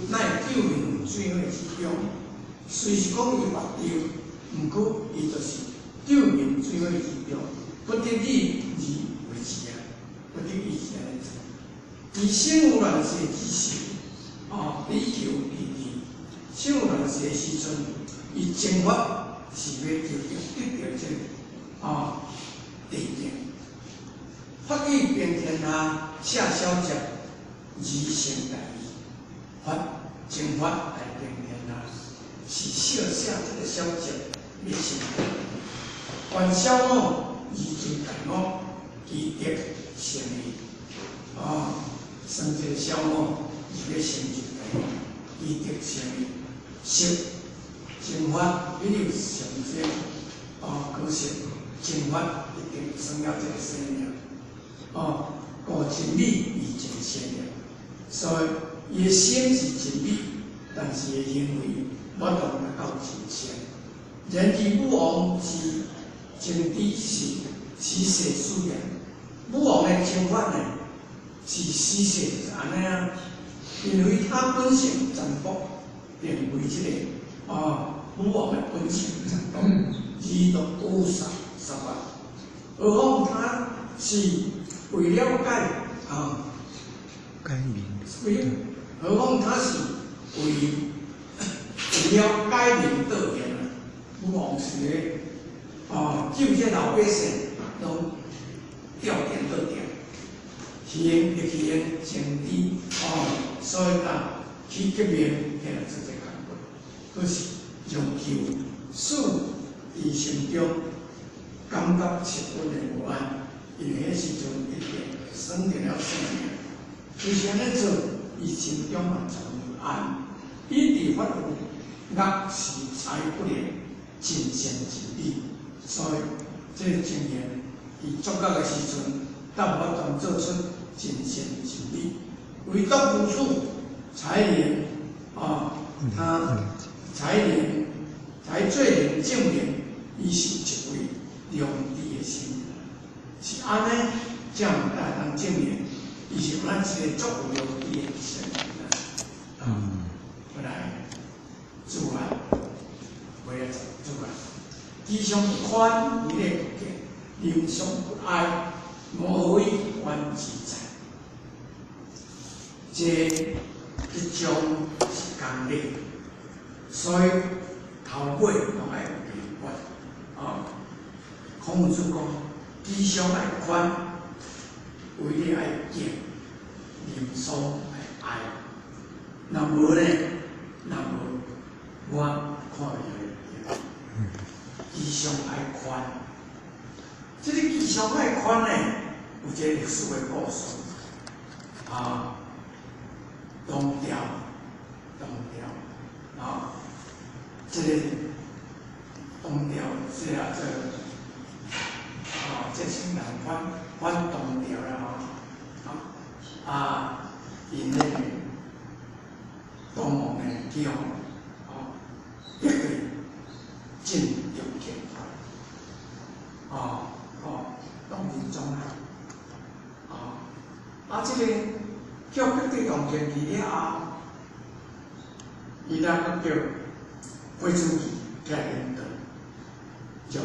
乃救命水火之中。虽是讲伊活著，毋过伊就是救命水火之中，不得已而為之啊！不得已是按呢做。伊生有亂世之時，哦，比丘弟弟，生有亂世的時陣，伊正法是欲求得得著這個哦地境。法欲平天下，舍小節而成大義。法正法來平天下，是捨捨這個小節欲成大義。觀小我而盡大我，其德成義。哦，算這個小我而欲成就大我，其德成義。色正法彼有上升，哦，可惜正法一定算了這個生命。哦，故真理伊真善良，所以伊的心是真理，但是伊的行為無法度達到真善。然而武王之真知是死世使然，武王的正法呢是死世就是按呢啊，因為他本性殘暴，並非這個哦，武王的本性殘暴，而都屠殺殺伐，何況他是為了解啊，改名，為何況他是為了改名道言啊，武王是咧哦，救這老百姓攏吊點倒吊，行入去用政治哦，所以啊去革命起來做這工作，可是讓求使伊心中感覺十分的無安，因為彼時陣一定損掉了性命，就是按呢做，伊心中嘛就無安。伊佇法有惡是才不能盡善盡美，所以這個情形，伊作惡的時陣，才無法度做出盡善盡美。唯獨如此，才能啊，他才能才最能證明伊是一位良知的心，是按呢，才有會當證明伊是咱一個足有良知的聖人。過來，主啊，尾仔主啊，吉祥不寬，為禮不敬，臨傷不哀，無為觀自在。這一種是功力，所以頭尾攏愛有連貫。哦，孔子講，吉祥愛寬，為禮愛敬，臨喪愛哀。若無呢？若無，我看袂下。吉祥愛寬，這個吉祥愛寬呢，有一個歷史的故事。啊，唐朝，唐朝，啊，這個唐朝是啊，這個，啊，這先人反唐朝啦吼，啊，𪜶那個唐王呢，去予哦，得罪進中建，哦哦，唐仁宗啊，哦，啊，這個叫得罪唐建去了後，伊才閣叫郭子儀起來領導，將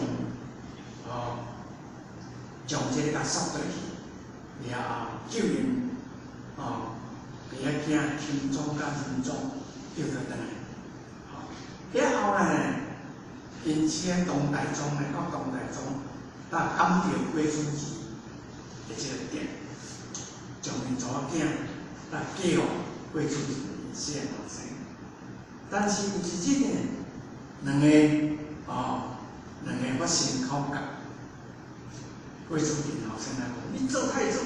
哦將這個共殺倒去，了後救𪜶哦，佇遐囝欽宗佮仁宗救倒轉來，吼，了後呢，因此唐太宗呢，到唐太宗，才感著郭子儀的這個德，將𪜶查某囝來嫁予郭子儀四個後生。但是有一日呢，兩個哦，兩個發生口角，郭子儀後生來講：你做太子，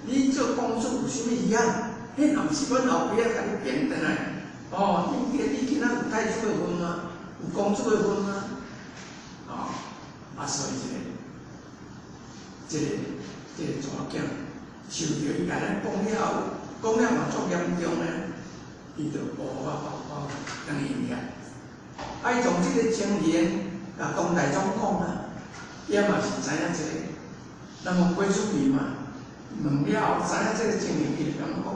你做公主有啥物遺憾？彼若毋是阮後爸仔共你變轉來，哦，你今仔有太子的份嗎？有公主的份嗎？哦，啊，所以這個查某囝受著伊共咱講了後，講了嘛足嚴重呢，伊就無法度講轉去遐。啊，伊從這個情形，共唐太宗講啊，伊嘛是知影這個。那麼郭子儀嘛，問了後知影這個情形，伊就感覺講，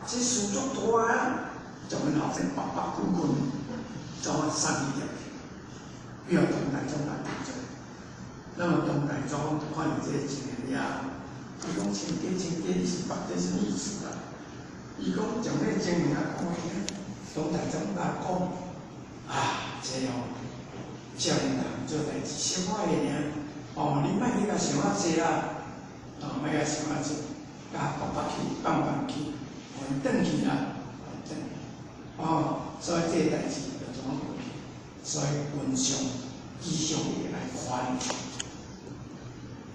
這事足大啊！將阮後生白白滾滾，怎啊送去入去？叫唐太宗來做。那麼唐太宗看到這個情形了，伊講親家親家，你是別這啥意思啊？伊講將這個情形啊講予聽，唐太宗甲講啊，這哦，少年人做代誌小可下爾，哦，你莫去共想啊濟啦，哦，莫共想啊濟，共北北去，放放去，予𪜶轉去啦，轉去，哦，所以這個代誌就怎啊過去？所以君上吉祥會來寬。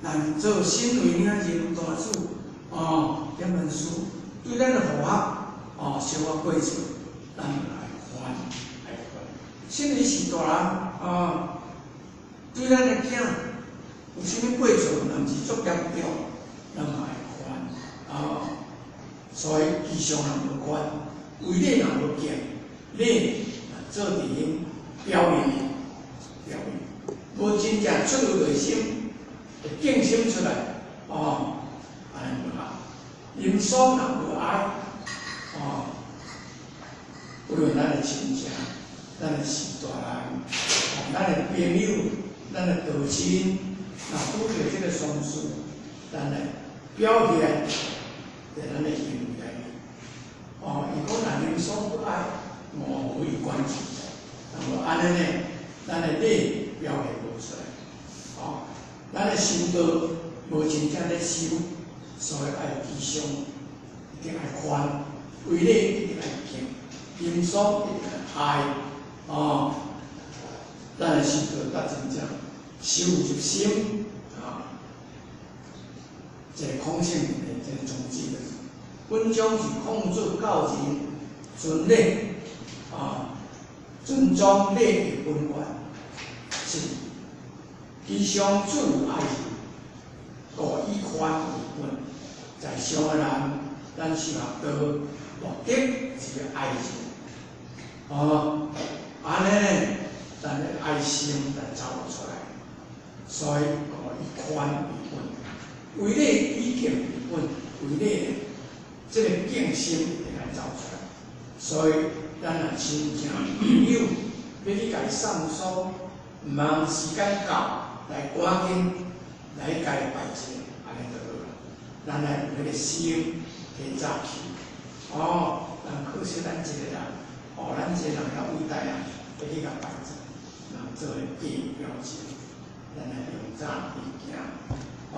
咱做身為領任大主，哦，點文書對咱的護學，哦，小可過錯，咱就愛寬，愛寬。身為是大人，哦，對咱的囝有啥物過錯，若毋是足嚴重，咱嘛愛寬，哦。所以吉祥若無寬，為禮若無敬，禮若做佇彼表面的，表面，無真正出入內心。會敬心出來，哦，按呢無效。陰爽若無愛，哦，無論咱的親情、咱的序大人、哦，咱的朋友、咱的道親，若拄著這個喪事，咱來表現佇咱的行為內面。哦，伊講若陰爽不愛，無無伊關係。那麼按呢呢，咱的禮表現無出來，哦。咱的修道無真正咧修，所以愛吉祥，一定愛寬，為禮一定愛敬，陰爽一定愛愛，哦，咱的修道才真正修入心，啊，這個空性的這個宗旨就是，本章是孔子教人尊禮，啊，尊重禮的本源，是。吉祥自有愛仁，故以寬為本。在上的人，咱修學道目的是欲愛仁。哦，按呢，咱的愛心才走出來。所以故以寬為本，為禮以敬為本，為禮這個敬心一定愛走出來。所以咱若親情朋友欲去共伊送喪，毋通時間到。來趕緊來共伊拜一下，按呢就好啦。咱來有彼個心提早去，哦，但可惜咱一個人，哦，咱一個人較偉大啊，會去共拜一下，人做個假表情，咱來用早去行，哦，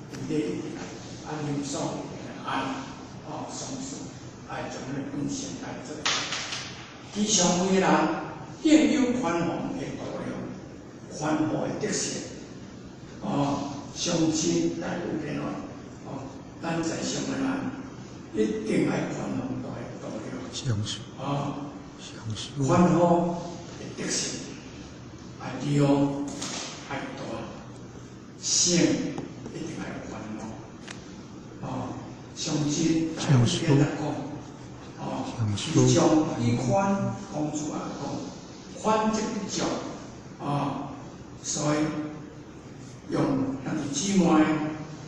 為禮一定愛按陰爽一定愛，哦，喪事愛將彼個本性來做。吉祥為人，應有寬宏的度量。寬厚的德性，哦，相親大有變化，哦，咱在上的人一定愛寬宏大的度量，哦，寬厚的德性，愛量愛大，性一定愛寬宏，哦，相親大有變來講，哦，吉祥以寬，孔子也講，寬則得眾，哦。所以用兄弟姊妹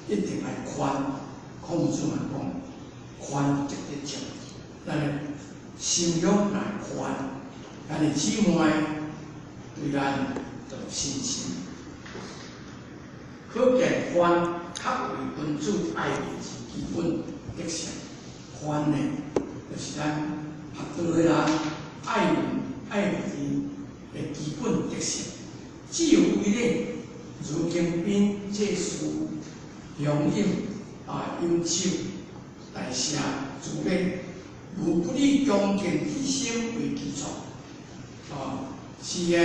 一定愛寬，孔子嘛講，寬則得眾。咱的心胸若寬，咱的姊妹對咱就有信心。可見寬較為君子愛人之基本德性。寬呢，就是咱學道的人愛人愛人的基本德性。只有為禮，如經賓祭祀、鄉飲啊、飲酒、大赦、諸禮，無不以恭敬之心為基礎。哦，是的，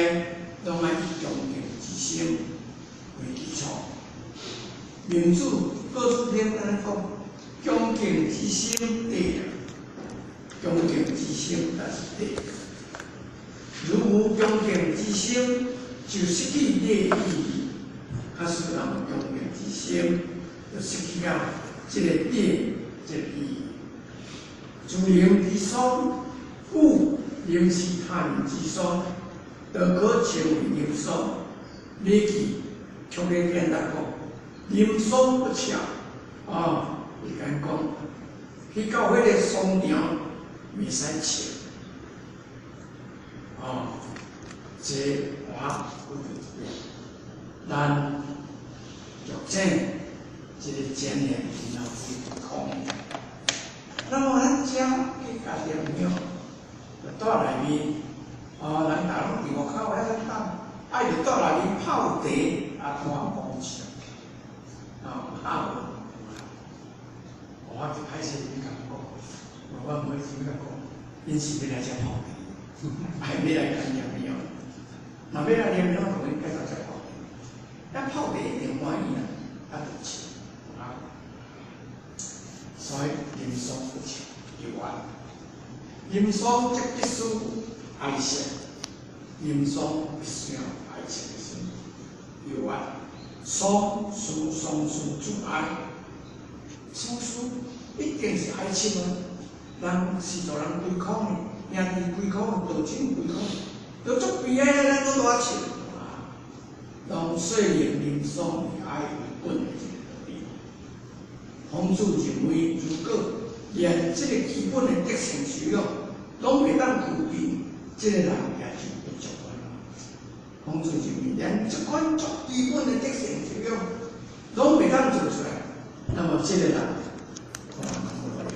攏愛以恭敬之心為基礎。孟子告子篇按呢講，恭敬之心禮啊，恭敬之心才是禮。如無恭敬之心，就失去禮意義。假使人無恭敬之心，就失去了這個禮這個意義。自能之喪，故臨視他人之喪，都可稱為臨喪。禮記強烈簡單講，臨喪不俏。啊，伊敢講，去到彼个商場袂使笑。哦，這我拄著一遍，咱著請這個正念然後去空。那麼咱遮去共念廟，就蹛內面，哦，人逐攏佇外口遐咧等，愛佇蹛內面泡茶，啊，看講笑，哦，啊無，我就歹勢欲共講，我毋好意思欲共講，𪜶是欲來遮泡茶，還欲來共念廟，若欲來念廟，就應該到遮泡茶，咱泡茶一定歡喜啦，啊，就笑，啊。所以啉爽不笑有愛，啉爽則必須愛惜，啉爽必須要愛惜的心有愛。喪事喪事主愛，喪事一定是愛笑啊！人是做人歸空的，兄弟歸空，道親歸空，都足悲哀，咱閣賴笑啊！攏說明啉爽以愛為本的這個道理。孔子認為，如果連這個基本的德性修養攏袂當具備，這個人也就不足啦。孔子認為，連這款足基本的德性修養攏袂當做出來，那麼這個人可能無路用。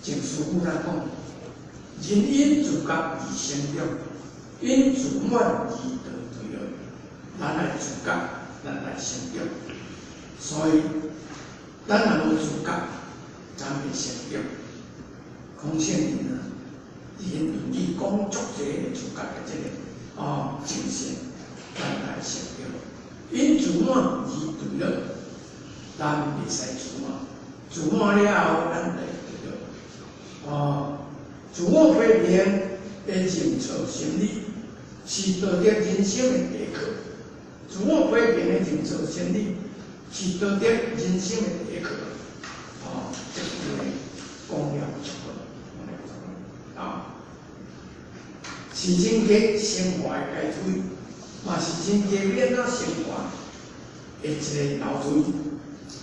正師父來講，人因自覺而成長，因自滿而得墜落。咱愛自覺，咱來成長。所以，咱若無自覺，咱袂成長。孔聖人啊，佇𪜶論語講足濟自覺的這個哦精神，咱來成長。因自滿而墜落，咱袂使自滿，自滿了後，咱會墜落。哦，自我批評的認錯心理，是道德人生的第一課。自我批評的認錯心理，是道德人生的第一課。哦，這句講了足好，講了足好。啊，是人格生活的階梯，嘛是人格欲按怎生活的一個樓梯。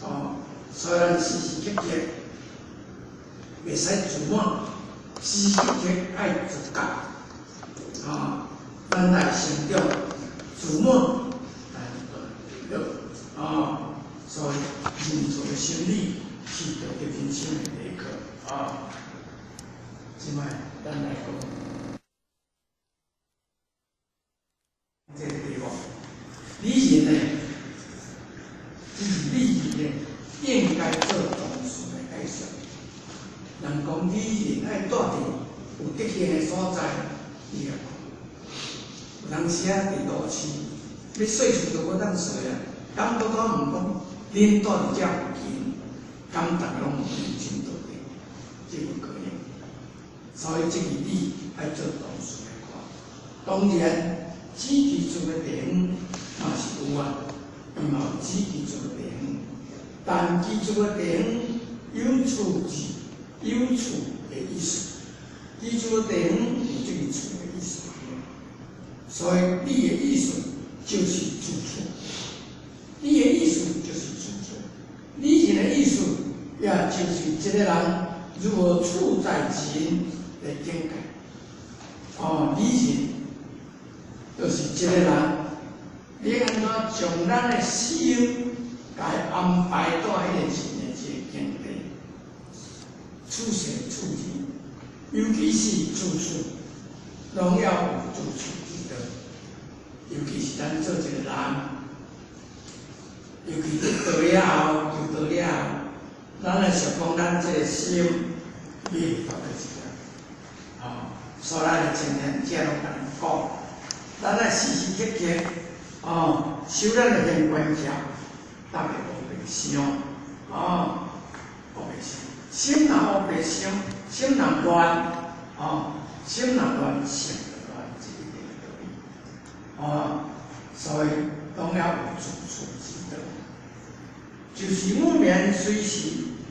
哦，所以咱時時刻刻袂使自滿，時時刻刻愛自覺。啊，咱來成長，自滿，咱就墜落。啊，所以認錯的心理是道德人生的第一課。啊，這擺咱來講這個題目，禮仁呢，這是禮仁呢，應該做動詞來解釋。人講禮仁愛蹛佇有德行的所在，伊也講。有當時啊，佇路市欲稅厝都無當稅啊，敢閣敢問講，恁蹛佇遮附近，敢逐家攏問真道德，這無可能。所以這個禮愛做動詞來看。當然，只居住的地方嘛是有啊，伊嘛有只居住的地方，但居住的地方有處字，有處的意思，居住的地方有這個處的意思。所以禮的意思就是住處，禮的意思就是住處，禮仁的意思也就是這個人如何處在人的境界。哦，禮仁就是這個人，你按怎將咱的心共伊安排到彼個人的這個境地，處世處人，尤其是住處，攏要有住處之道。尤其是咱做一個人，尤其得道了後，求道了後，咱來想講咱這個心，你會發覺一個，哦，所以咱的前賢者攏共咱講，咱愛時時刻刻，哦，修咱的現觀念，特別烏白想，哦，烏白想，心若烏白想，心若亂，哦，心若亂，性就亂，這一定的道理。哦，所以當要有自處之道，就是我們隨時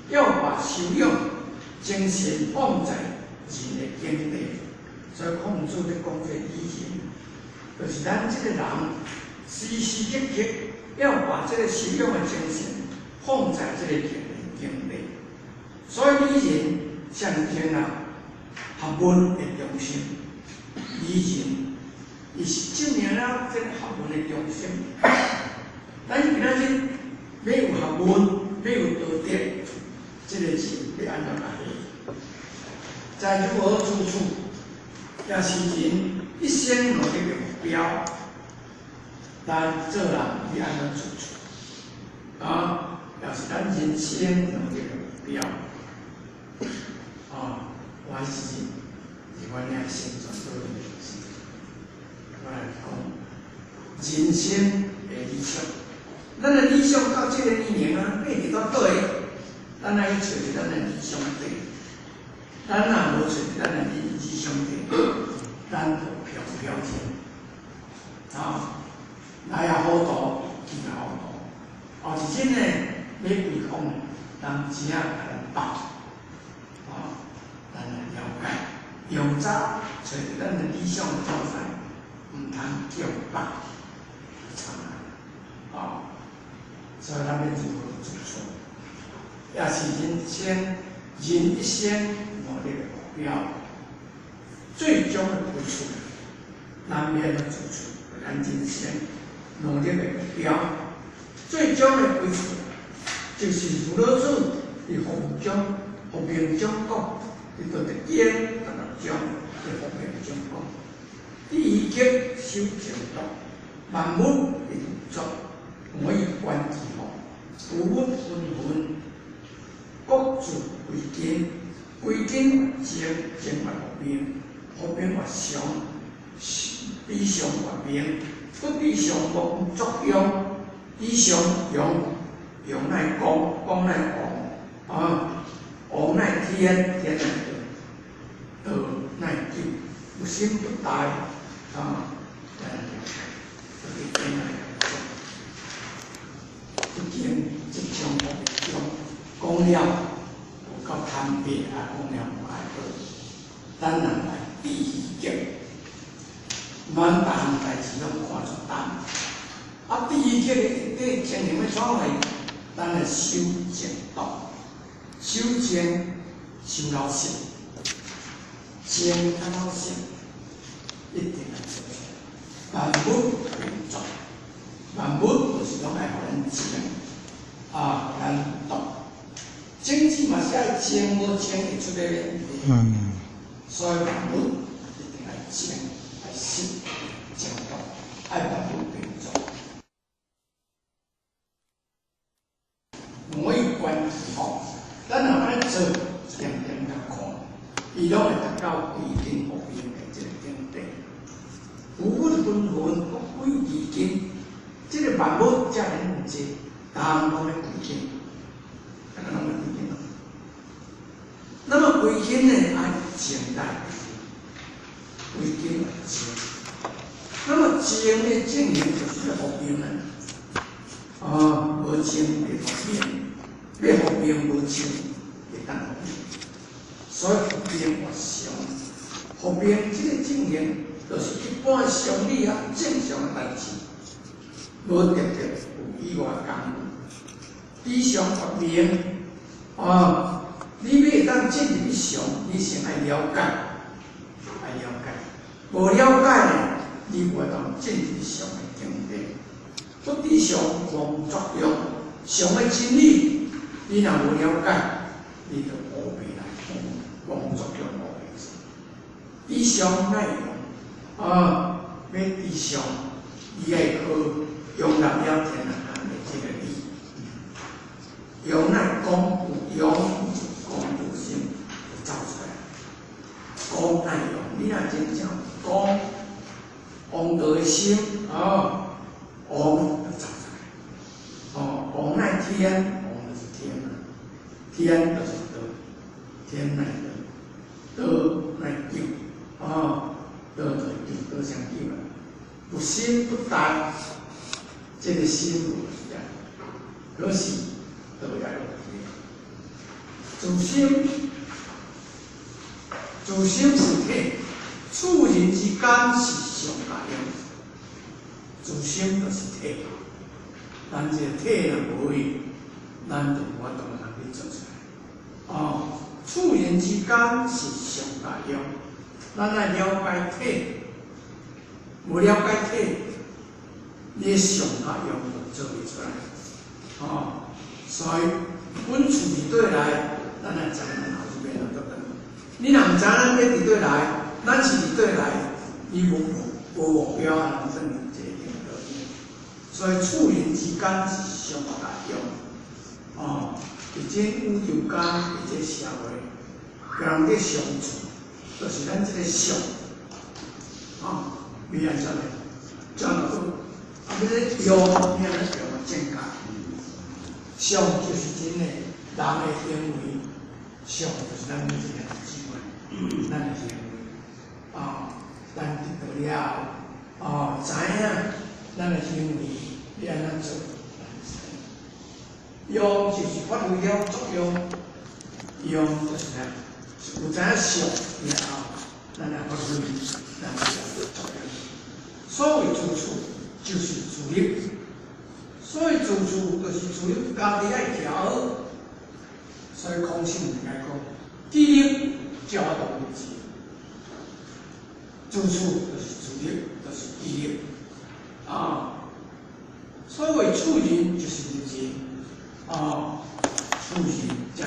要把修養精神放在人的境地。所以孔子咧講這個禮仁，就是咱這個人時時刻刻要把這個修養的精神放在這個境地。境地。所以理人象征啊，学问的中心。理人，伊是证明了這個學問的中心。咱今仔日欲有學問，欲有道德，這個人欲按怎來？在如何自處，也是人一生努力的目標。咱做人欲按怎自處？啊，也是咱人生努力的目標。啊，我是是阮遐宣傳倒的是，我來講人生的理想。咱的理想到這個年齡啊，欲佇到佗位，咱愛去揣咱的理想地。咱若無揣咱的理想地，咱就飄飄然。啊，來也糊塗，去也糊塗。後一陣呢，欲歸空，人錢仔共咱放。啊，咱來了解，用早揣著咱的理想的所在，毋通叫放，慘啊！啊，所以咱欲如何自處，也是人生人一生努力的目標，最終的歸處，咱欲按怎自處，咱人生努力的目標，最終的歸處，就是如老子佇佛中、佛經中講，佇道德經16章佇佛經中講，第一極修淨道，萬物運作，我以觀其號，有物紛紛，各自歸根，歸根越靜，靜越復明，復明越常，比常越明，閣比常無作用，比常用，用乃光，光乃王，啊，王乃天，天乃道，道乃久，不生不殆，啊，來了解，就是天來講，已經這種佛中講了有夠貪白啊，講了無愛好，咱人來第一極，滿逐項代誌攏看做淡。啊，第一極的底情形欲創來，咱來修淨道，修淨修老實，靜較老實，一定愛做。萬物運作，萬物就是攏愛予咱靜，啊，予咱動。種子嘛是愛靜，無靜會出來問題。所以萬物一定愛靜，愛實，靜動，愛萬物並作。每一關吼，咱若按呢做，一點點共看，伊攏會達到歸根復明的這個境地。有物紛紛，各歸其根。這個萬物遮爾濟，逐項攏咧歸根，逐項攏咧歸根。那麼歸根呢，愛靜來歸根來靜。那麼靜的正形就是復明啊。啊，無靜袂復明，欲復明無靜會當復明。所以復明越常，復明這個正形，就是一般常理啊，正常的代誌，無特別有以外功夫。比常復明啊，你欲會當進入去常，你先愛了解，愛了解，無了解呢，你無法度進入去常的境地。不知常無作用，常的真理，你若無了解，你就烏白來講，無作用烏白做。知常乃用，啊，欲知常，伊愛靠容納了天下的這個理，用乃講有用，講有心就走出來。講乃用，你若真正講王道的心，啊。王就走出來，哦，王乃天，王就是天啊，天就是道，天乃道，道乃久，啊，道就是久，道相久啊，不生不殆，這個心無去啊，可是道也落去。自心，自心是體，處人之間是上加用。自心就是體，咱這個體若無去，咱就無法度通去做出來。哦，處人之間是上大用，咱愛了解體，無了解體，你上大用就做袂出來。哦，所以阮厝佇佗來，咱愛知咱後一遍就轉。你若毋知咱欲佇佗來，咱是佇佗來，伊無目標啊，人轉去一個定。所以處人之間是上大用。哦，佇這宇宙間，佇這社會，共人咧相處，就是咱這個相，哦，欲按怎呢？怎樣做？啊，欲咧用，欲按怎用正確？相就是真的，人的行為，相就是咱每一個姊妹，咱的行為，哦，咱得到了後，哦，知影咱的行為欲按怎做，咱知。用就是發揮了作用，用就是啥？有知影相了後，咱來發揮咱的作用。所謂自處，就是自律。所謂自處，就是自律，家己愛徛好。所以空性應該講，紀律才有法度維持。自處就是自律，就是紀律。啊，所謂處人就是入人，啊，處人才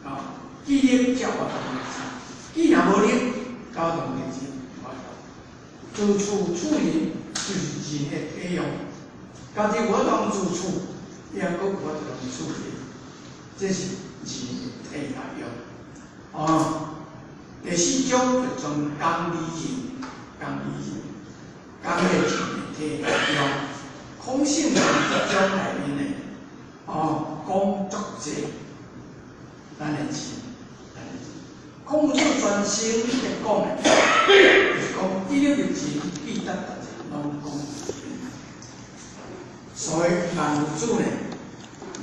啊，紀律才有法度維持。紀若無律，才有法度維持。自處處人就是人的體用。家己有法度自處，也閣有法度處人，這是人的體用。啊，第四種就從功利人，功利人，功利人的體用。空性是這種內面的，哦，講足濟，咱的錢，咱的錢。孔子全身咧講的，就是講一日入錢，必得達攏講。所以孟子呢，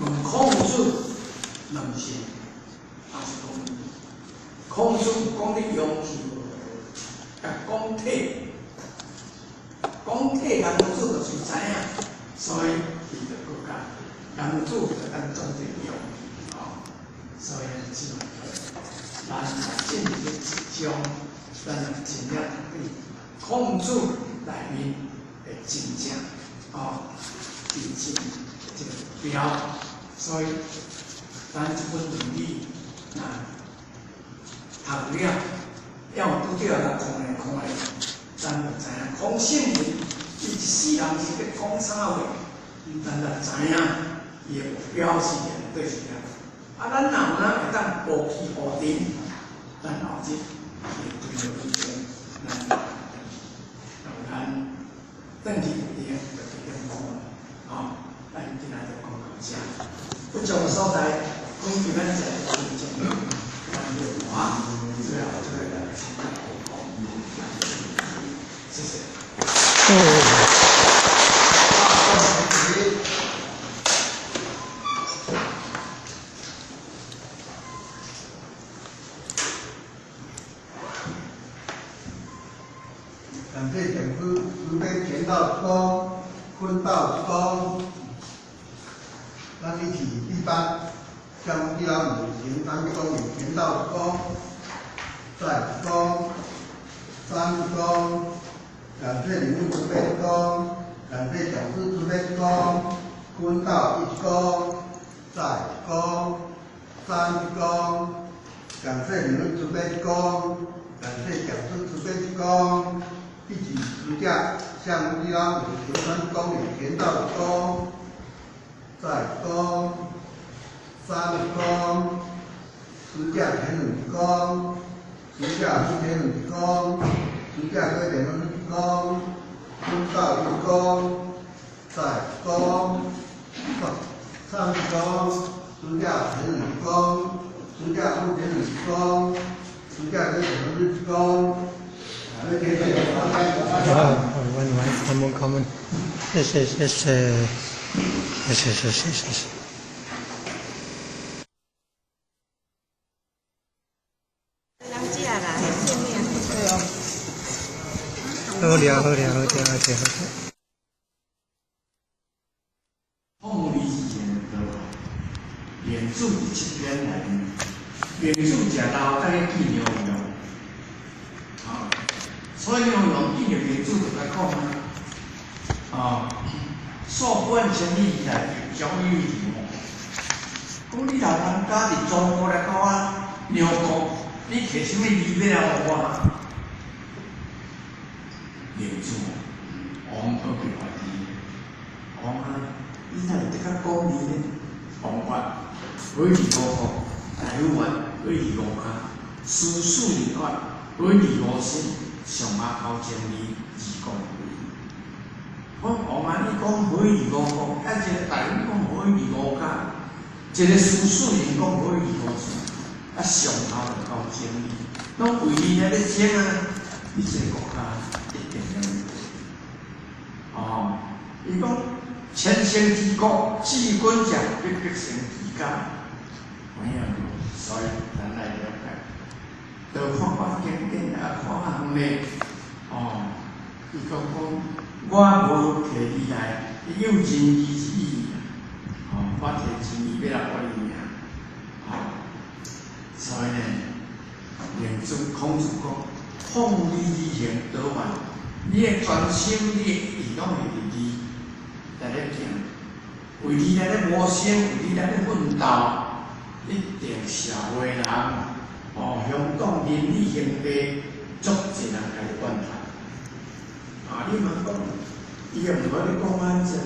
問孔子兩字，也是講孔子講你勇氣無，共講體，講體，孟子就是知影，所以伊就閣較孟子就當做這勇氣，哦，所以姊妹，咱若進入一章，咱若真正對孔子內面的真正，哦，真正這個目標，所以咱這本論語，啊，讀了，要有拄著來看來看來，咱就知影孔聖人伊一世人是欲講啥話，咱就知影伊的目標是對是啥。啊，咱若有哪會當無去無定，咱後日會對著問題，咱咱轉去就就點講啦，吼，咱今仔就講到遮。不足的所在，講今仔日就真正咱就話，最後這個來請大家講，謝謝。哦。感謝講師慈悲傳道公、坤道公，咱一起一班向伊拉姆行三公、傳道公、再公、三公，感謝禮物慈悲公，感謝講師慈悲公，坤道一公、再公、三公，感謝禮物慈悲公，感謝講師慈悲公。一起持架向伊拉姆行三公與田道公、再公、三公，持架前兩公，持架後前兩公，持架過前兩公，坤道一公，再公，三公，持架前兩公，持架後前兩公，持架過前兩公。好，晚安，感恩感恩，謝謝謝謝，謝謝謝謝謝謝。好了好了好了好了好了。凤梨之前的连住。孟子食老，才去见杨勇，啊，所以杨勇见著孟子就共讲啊，啊，溯观千里以来，将有义吼。讲你老人家伫中国来到啊，梁国，你提啥物字欲来予我？孟子王何必怀疑？王啊，你哪会得较讲字呢？王曰：悔而五国，大夫曰：悔而五跤，师庶人曰：悔而五身，上下交情义，而共为。讲王啊，你讲悔而五国，啊，一个大夫讲悔而五跤，一个师庶人讲悔而五身，啊，上下就交情义，拢为你来咧争啊！你这个国家一定要哦，伊讲千乘之国，治君者必必先其家，有影无？所以咱来了解，就看看经典啊，看较远的哦。伊讲讲，我无提字来，伊有仁义之意，哦，我提仁义欲来予你尔，哦，所以呢，孟子孔子讲，奉义而行得愿，你的专心，你的意拢会伫义来咧行，为你来咧谋生，为你来咧奋斗，一定社会人，哦，乡党邻里兄弟，足济人共你怨叹。啊，你嘛讲，伊也毋无咧讲安怎，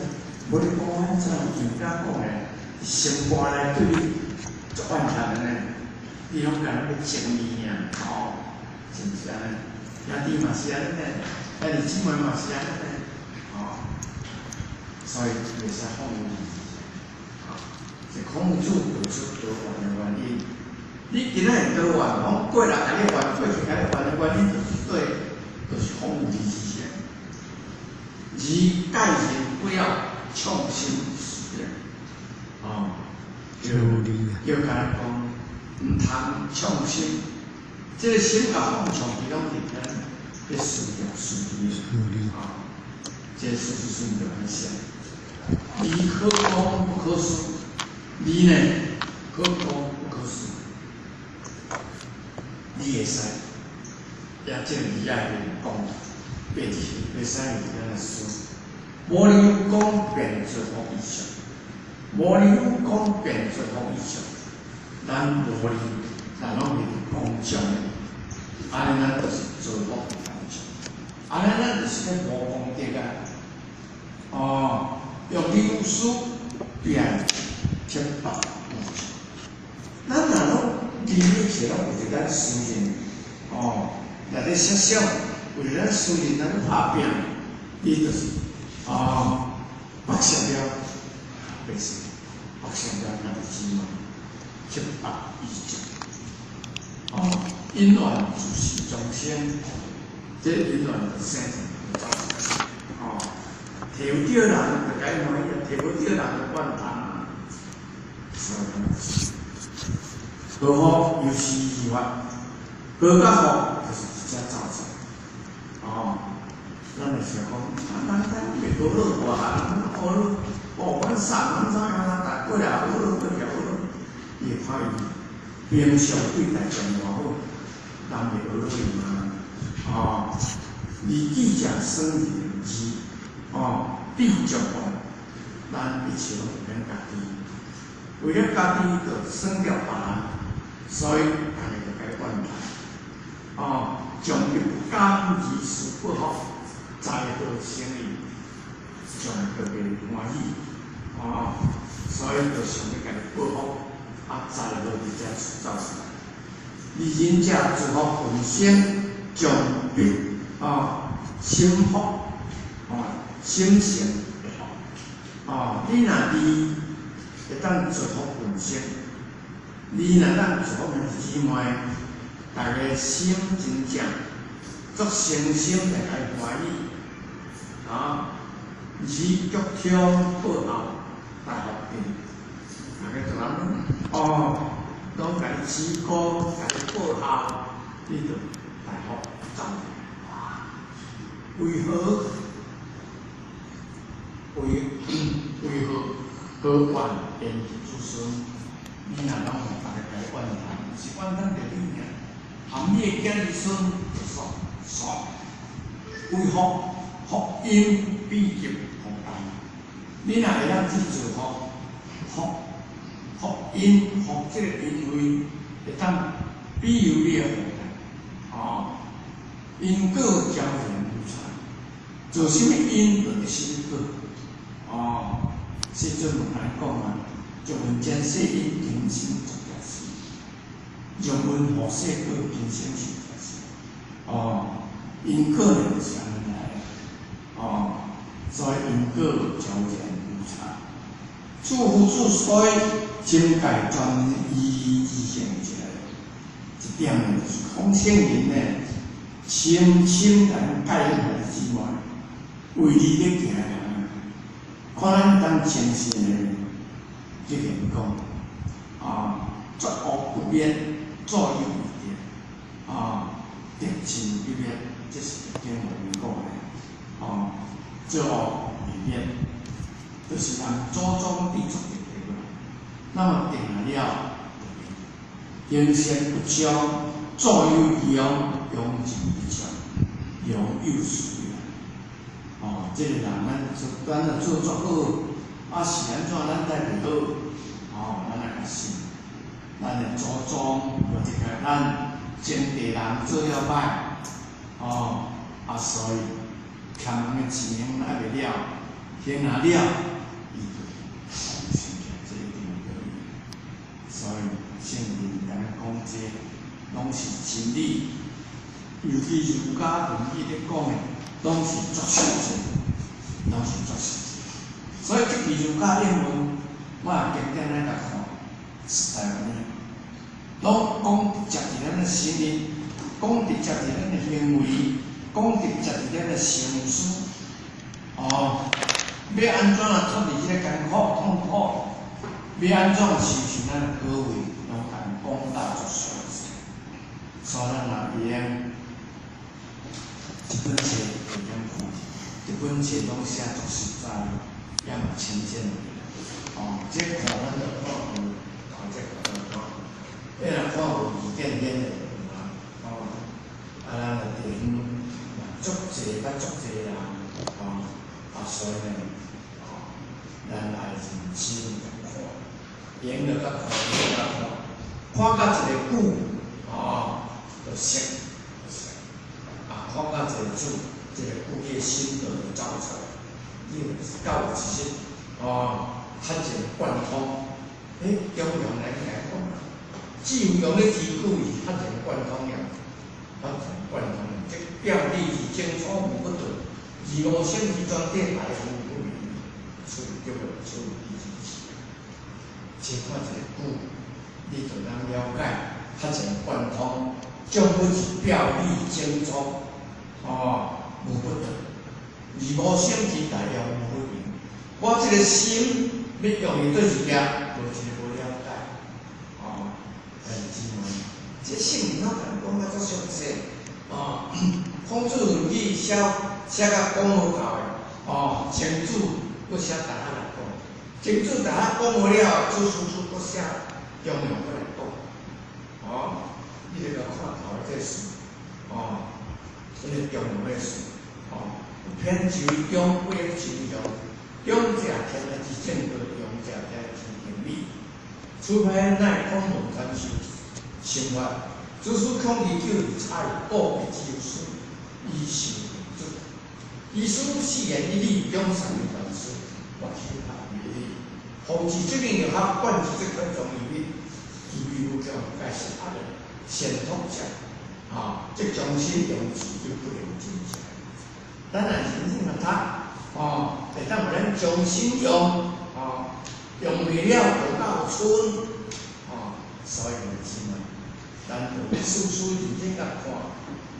无咧讲安怎，伊毋敢讲咧，心肝内对你足怨叹的呢，你拢共人咧争伊尔，吼，是毋是按呢？兄弟嘛是按呢，兄弟姊妹嘛是按呢，吼，所以袂使放弃。啊，是孔子道出得怨的原因。你今仔会得怨，讲过来共你怨，过去共你怨的原因，就是对，就是放义之行。而戒人不要创新事业，哦，叫叫共讲，毋通创新，这个心共放创，伊拢伫遐咧思量思虑，啊，这个事实上就很像。义可攻不可失，义呢可攻不可失，你会使，也这个义爱讲，袂袂使用安呢输。无理讲便做福以上，无理讲便做福以上，咱无理，咱拢是讲奖的，按呢咱就是造福当中，按呢咱就是咧无功德啊！哦，用理思辨七百五十，咱若拢利益起拢为着咱私人，哦，来咧设想，为着咱私人来咧拍拼，你就是。哦，剥削了，白说，剥削了家己姊妹，七百以上。哦，因缘自是众生，这因缘就生成就走。哦，提有著人就共伊欢喜，提无著人就怨叹啊。所以，何福由是而发，何甲福就是直接造成。哦。咱会想讲，啊，咱咱袂学好大汉，学哦，阮送阮怎样啊？但过来学好，过来学好，伊会看伊平常对待上偌好，人会学好伊嘛？哦，而记者生义，哦，必足愿，咱一切拢免家己，为了家己就耍掉别人，所以逐个就共怨叹。哦，将欲不甘而施报复。灾祸生意，将会特别欢喜，哦，所以就想欲共伊报复，啊，灾祸伫遮走出来。而仁者自福本身，将必啊心福，哦，心成福，哦，你若离会当造福群生，你若当造福兄弟姊妹，逐个心真正足诚心来共伊欢喜，啊，而脚痛报后大福地，逐个就按呢，哦，拢共你指光，共你报效，你就大福走。为何？为为何何怨言子孙？你若拢予逐个共你怨叹，毋是怨叹著你爾，含你的囝兒孫就煞煞，為福福音比及福大。你若會當去做福，福福音福這個因為會當庇佑你的後代，哦，因果昭然無差，做啥物因就得啥物果，哦，世尊有來講啊，俗聞前世因，今生作者是；俗聞後世果，今生受者是。哦，因果呢就是按呢來的，哦，所以因果昭然無差。諸夫子所以境界專一之行一個一點呢，就是講聖人呢，深深來教育兄弟姊妹，為你咧行的人，看咱當誠實的去言講，啊，作惡不免，作有未得，啊，德盡不滅，這是經內面講的，啊，作惡未免，就是人祖宗佇作的對無？那麼定了，行善不彰，作有餘用，用盡不彰，良有時。哦，這個人咱做，咱若做足好，啊是按怎咱才袂好？哦，咱來共信，咱的祖宗或者個咱前地人做了歹，哦，啊所以欠人的錢還袂了，還若了，伊就放生起來，這一定會得伊。所以聖人共咱講這攏是真理，尤其儒家論語咧講的，攏是絕實際，攏是絕實際。所以這句儒家英文，我也經典來共看，實在按呢，攏講直接佇咱的心裡，講直接佇咱的行為，講直接佇咱的心思。哦，欲按怎啊脫離這个艱苦痛苦，欲按怎修行咱的果位，攏共講到足詳細。所以咱若會用這本冊會用看，這本冊攏寫足實在，也嘛淺顯的。哦，這看咱就看有，哦，這看咱看，彼若看有一點點的有啊，哦，啊，咱就地方嘛足濟甲足濟人，哦，啊，所以呢，哦，咱來認真共看，閒就佮看，閒就看，看到一个久，哦，就熟，就熟，啊，看到一个字，這个句你的心就會走出來，你就到有一日，哦，較一個貫通，欸，中庸來來講，只有用咧字句是較一個貫通爾，較一個貫通，這表裡是清楚無不對，而無生之全體大無不明，所以叫做處理之事。先看一个句，你就通了解，較一個貫通，將本是表裡清楚，哦，無不對，而無生之大業無不明。我這個心欲用佇佗一件，無一个無了解，哦，兄弟姊妹，這聖人攏共講甲足詳細，哦，孔子論語寫寫甲講無夠的，哦，曾子閣寫大漢來講，曾子大漢講無了，子思子閣寫中庸閣來講，哦，你著共看頭的這書，哦，這個中庸的書，哦，偏求中，不應求用。中者天下之正道，庸者天下之行理。此派乃孔孟禅修心法，子思孔二九二差異，個別之有思，以修定主。以思四言一理，中三萬事，或修學為理。奉持這命又合，貫之則可從而滅，其為無強，皆是阿的先托者。啊，這將心用智就不能真正。咱若認真來讀。哦，會當予咱將心用，哦，用袂了就到剩，哦，所以兄姊妹，咱就事事認真共看，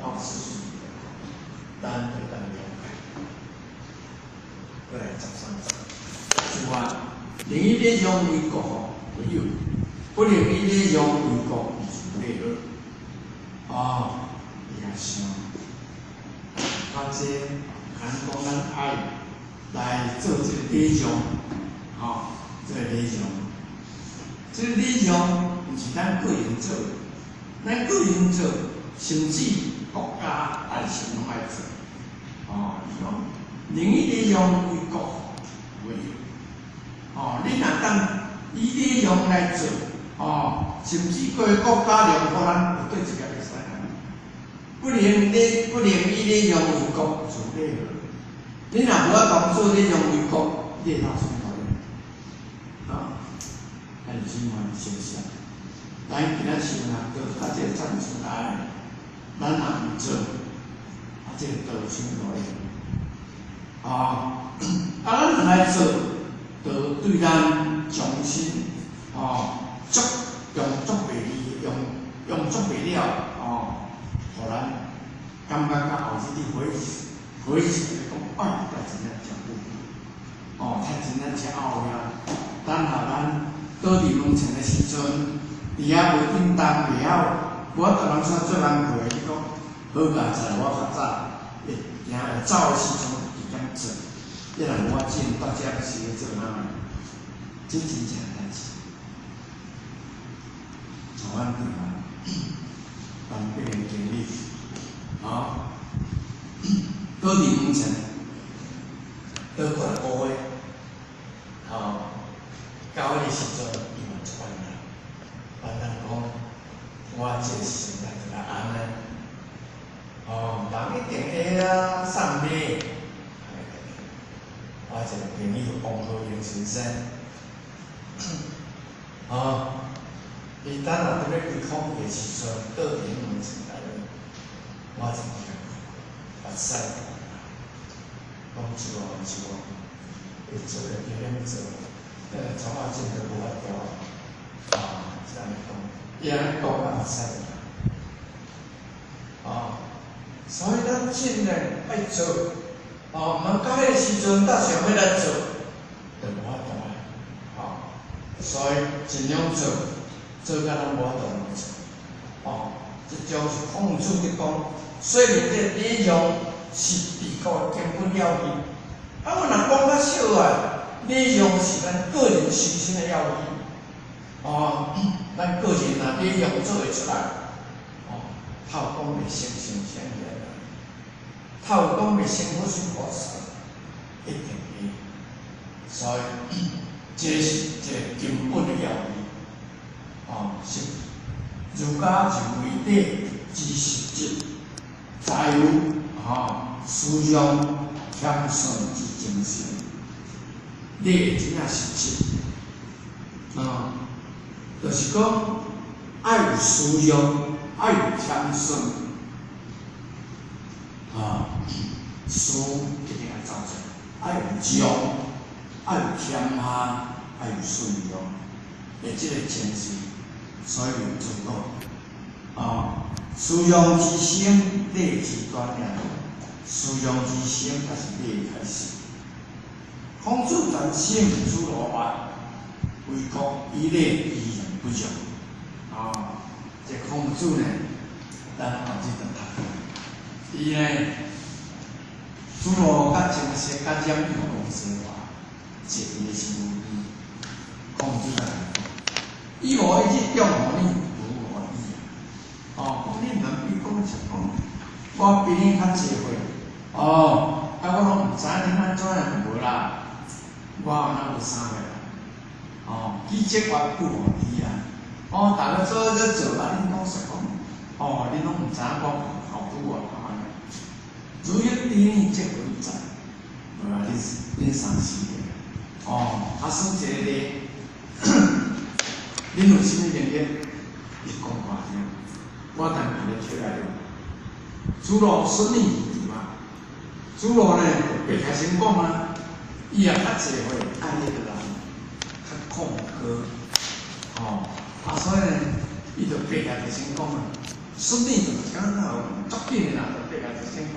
哦，事事認真看，咱就當了解。過來13節，是話，能以禮讓為國為友，不能以禮讓為國是禮樂。哦，伊也想，啊，這咱講咱愛來做這个禮讓，吼，這个禮讓，這个禮讓毋是咱個人做的，咱個人做，甚至國家大事攏愛做。哦，伊講能以禮讓為國為義。哦，你若當以禮讓來做，哦，甚至過國家良好，咱有對一個會使啊。不能禮，不能以禮讓為國做禮和。你若無法當做禮讓為國，你會當創道理？啊，咱是這款現象。咱今仔時陣啊，就甲這個站出來，咱若毋做，啊，這個道傷道理。啊，啊，咱若來做，就對咱終身，哦，足用足袂離，用用足袂了，哦，予咱感覺到後日你回回想來講，哎，才真正真久，哦，才真正真後啊。等下咱倒佇門前的時陣，佇遐無叮當，袂曉，無法度人煞做人過，你講好佳哉，我較早會行會走的時陣，就咁做，你若無我進到遮是咧做啥物？這真正代誌。像阮台灣台北的經歷，啊，倒佇門前，倒過來個月，吼，到彼個時陣，伊嘛出來，反正講，我這個時陣就來按呢，哦，人一定會啊送禮，我一個朋友王和榮先生，哦，伊等下佇欲開講的時陣，倒佇門前內，我就共目屎講一望一望，會做會加減做，創啊真都無法度啊，是按呢講，伊按呢講啊目屎就啊，所以咱盡量愛做，哦，毋通到彼個時陣才想欲來做，就無法度啊，哦，所以盡量做，做甲咱無法度毋做，哦，這種是孔子佇講，說明這禮讓是治國的根本要義。啊，阮若講較小啊，禮讓是咱個人修身的要義。哦，咱個人若禮讓做會出來，哦，透講會成聖賢人啊，透講會成佛是菩薩，一定會。所以，這是一個根本的要義。哦，是儒家是為禮之實質，在於吼思想謙遜之精神，禮真正實質，啊，就是講愛有思想，愛有謙遜，啊，思一定愛走出來，愛有讓，愛有謙下，愛有順讓的這個精神，所以有做到，啊，思讓之先，禮之端也。思讓之先，才是禮的開始。孔子全心子路曰：為國以禮，疑人不讓。啊，這孔子呢，咱後日就讀。伊呢，子路佮前世佮冉有講說話，坐佇個身邊，孔子才講：以吾一日重乎你，如吾意啊！哦，講你毋通比講是講，我比你較濟歲。哦，啊，我攏毋知恁按怎樣無啦，我哪有三歲啦？哦，記者曰不乎知啊！哦，逐家做咧做啊，恁講實講，哦，恁攏毋知影我後拄啊，按呢。如欲知你，則何以哉？無啦，恁恁三四個，哦，啊，算一個例，恁有啥物能力？伊講大聲，我等下咧起來。子路孫女對吧？子路呢，就白開先講啊，伊也較濟歲，愛彼個人較控歌，吼，啊，所以呢，伊就白開就先講啊。孫女就感覺足緊的啦，就白開就先講，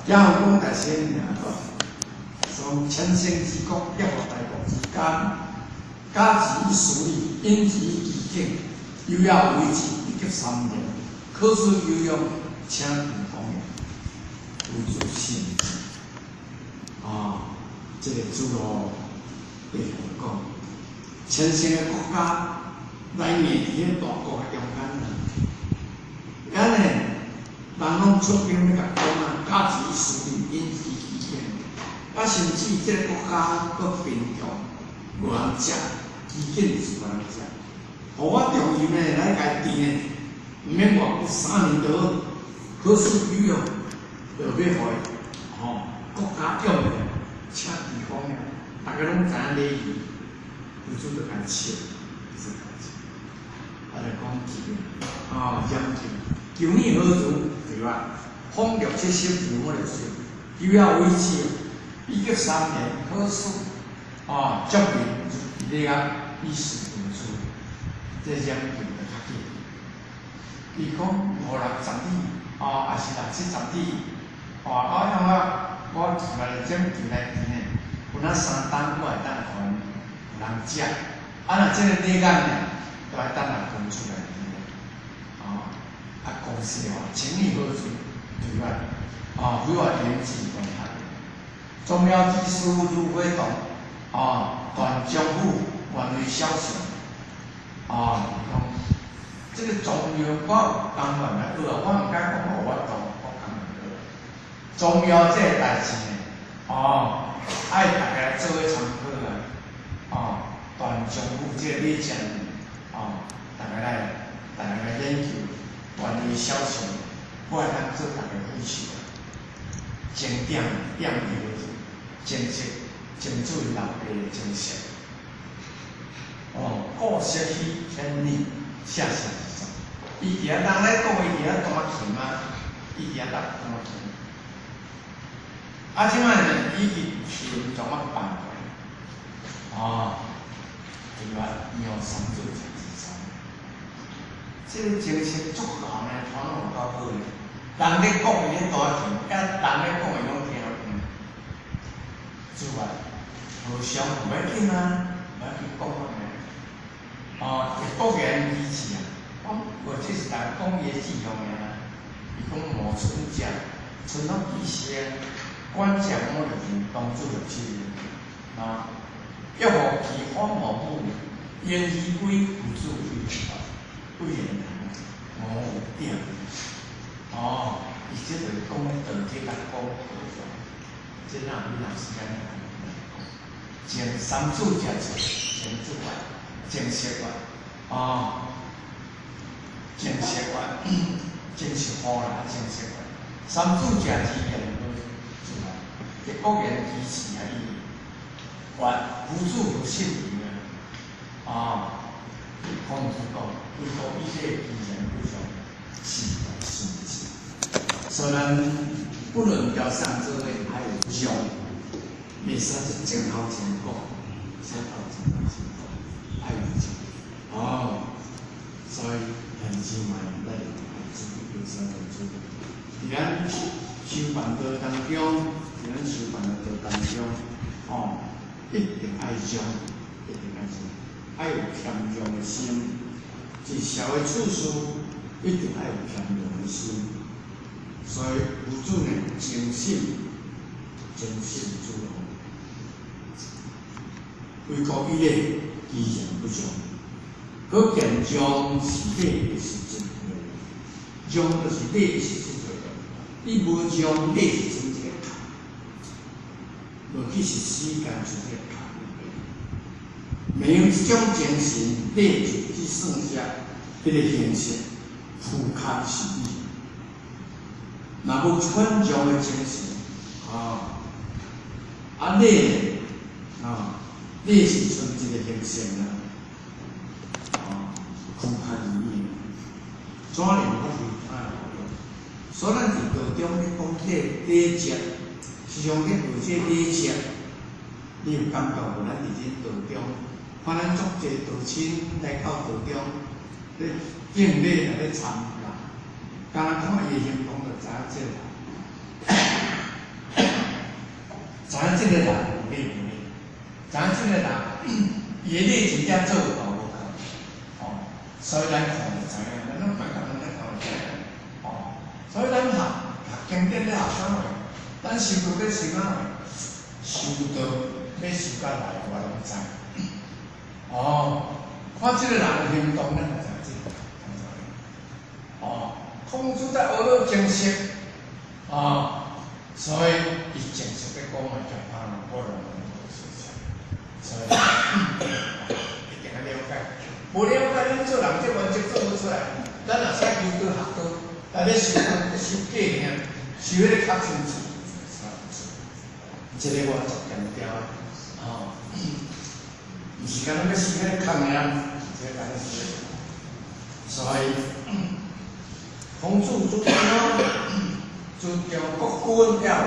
也有講大聲爾個，從千乘之國，百大國之間，假之以事理，引之以奇境，猶要為之以及三年，可使有用，請求講言，為之信之。啊，這個子路白講，千乘的國家來硬佇彼大國的中間啊，攏出兵欲共攻啊，加持私利引起意见，啊，甚至這个國家閣貧窮，無人食，飢饉是無人食。予我中庸呢來共治呢，毋免偌久3年就好，好事有用，就欲予伊吼國家用的，請地方的，逐家攏知影禮儀，夫子就共笑，就是共笑。啊，就講這個，哦，嚴禁，求你何如？對吧？風60、70，五60，又要維持，193年考試，啊，狀元佇咧遐以事論事，這嚴禁就較緊。伊講五六十里，啊，抑是六七十里，啊，啊，我我起來針球來治呢，有那3擔我會當予𪜶有人食，啊，若這个禮案呢，都愛等人講出來治呢，啊，啊，講實話，情理何處？對吧？啊，不要言辭動態。宗廟之師如火動，啊，斷丈夫原為小乘，啊，講這個宗廟我甘願來學，我毋敢講我有法度，我甘願學。宗廟這个代誌呢，哦，愛大家來做伙參考啊，哦，斷丈夫這個禮節，哦，大家來研究，原為小乘，我會當做大家去學。經典點伊落去，精色精注老爸的精色。哦，故色虛天理，下下之中。伊佇遐人咧講，伊佇遐彈琴啊，伊佇遐彈彈琴。啊，這擺呢，伊伊琴怎啊放來？哦，對吧？讓三祖食之中。這個精神足夠呢，傳有夠好呢。人咧講伊咧彈琴，啊，人咧講伊攏聽。之外，和尚毋要緊啊，毋要緊講啊。哦，會國言語氣啊，講或者是人講伊的志向爾啦。伊講無春者，春攏記聲，管者五六年，當主六七年。啊，欲何其反無母，言而歸父子為言無點。哦，伊這就是講道體甲講和尚，這哪有老時間來講？前三祖食出，前祖啊，前色啊，哦，前色啊，前是好啦，前色啊，三祖食之言都出來，這國言其事啊，伊還夫子無信義啊，啊，孔子講，為國一切其言不詳，是善事。所以咱不論交上這位還有讓，袂使是正頭前講，正頭前頭前講，愛有讓。哦，所以兄姊妹咱愛注意，袂使唔注意。佇咱修辦道當中，佇咱修辦道當中，哦，一定愛讓，一定愛讓，愛有謙讓的心。佇社會處事，一定愛有謙讓的心。所以夫子呢，誠心，誠心主王，為國以禮，其言不詳。可見讓是禮的實質作用，讓就是禮的實質作用。你無讓，禮是賰一个卡，無去實施，干賰一个卡。沒有這種精神，禮就只算是彼个形式，虛空是義。若無這款讓的精神，啊，啊禮呢，啊，禮是賰一个形式啦，啊，空空而已。怎能發揮怎樣效用？所以咱佇道中咧講這禮節，時常去學這禮節，你有感覺無？咱佇這道中，看咱足濟道親來到道中，咧敬禮來咧參啦，敢若看伊的行動就知影這個人，知影這個人有禮無禮，知影這個人伊的禮真正做有夠無夠，哦，所以咱看就知影，咱攏毋愛共咱看就知影，哦，所以咱學學經典咧學啥貨？咱修道咧修啥貨？修道欲修到內，我攏知。哦，看這個人行動，咱就知這個人。哦，孔子在學了精色，讲的讲法嘛，我拢是所以一定要了解。无了解，咱做人这原则做无出来。咱若使求道学道，但咧修修假尔，修彼个较清楚。这个我足强调的，吼，毋是干焦欲修彼个空尔，这个干焦修。所以，孔子主张尊重国君要有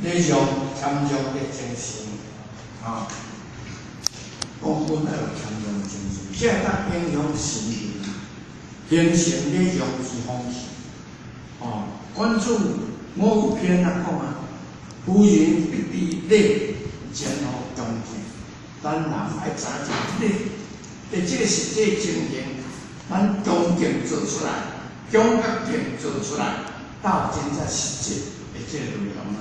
礼让谦让的精神，吼。国君要有谦让精神，这当影响神明，形成礼让之风气。哦，管子五篇啊讲啊，夫人必知礼，然后恭敬。咱人爱知影礼，伫这个实际情形，咱恭敬做出来，恭甲敬做出来，到真正实际的这个内容啊。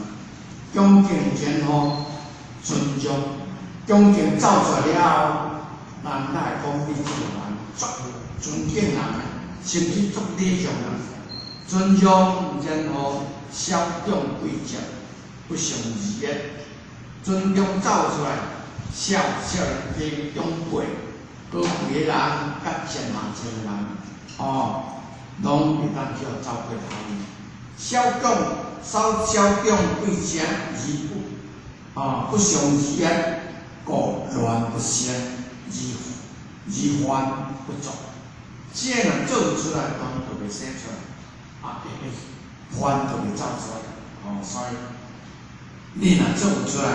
恭敬然后尊重，恭敬走出来了后，人才会讲你这个人足尊敬人的，甚至足礼让人。尊重然后小长贵贱，不相二言。尊重走出来，小小人家长辈，高贵的人佮贱下贱的人，哦，拢会当叫走过头。小长少小长贵贱而不，哦，不相二言，故乱不生，而犯不作。这个若做出来，乱就袂生出来。啊，会犯就袂走出来，哦，所以你若做毋出来，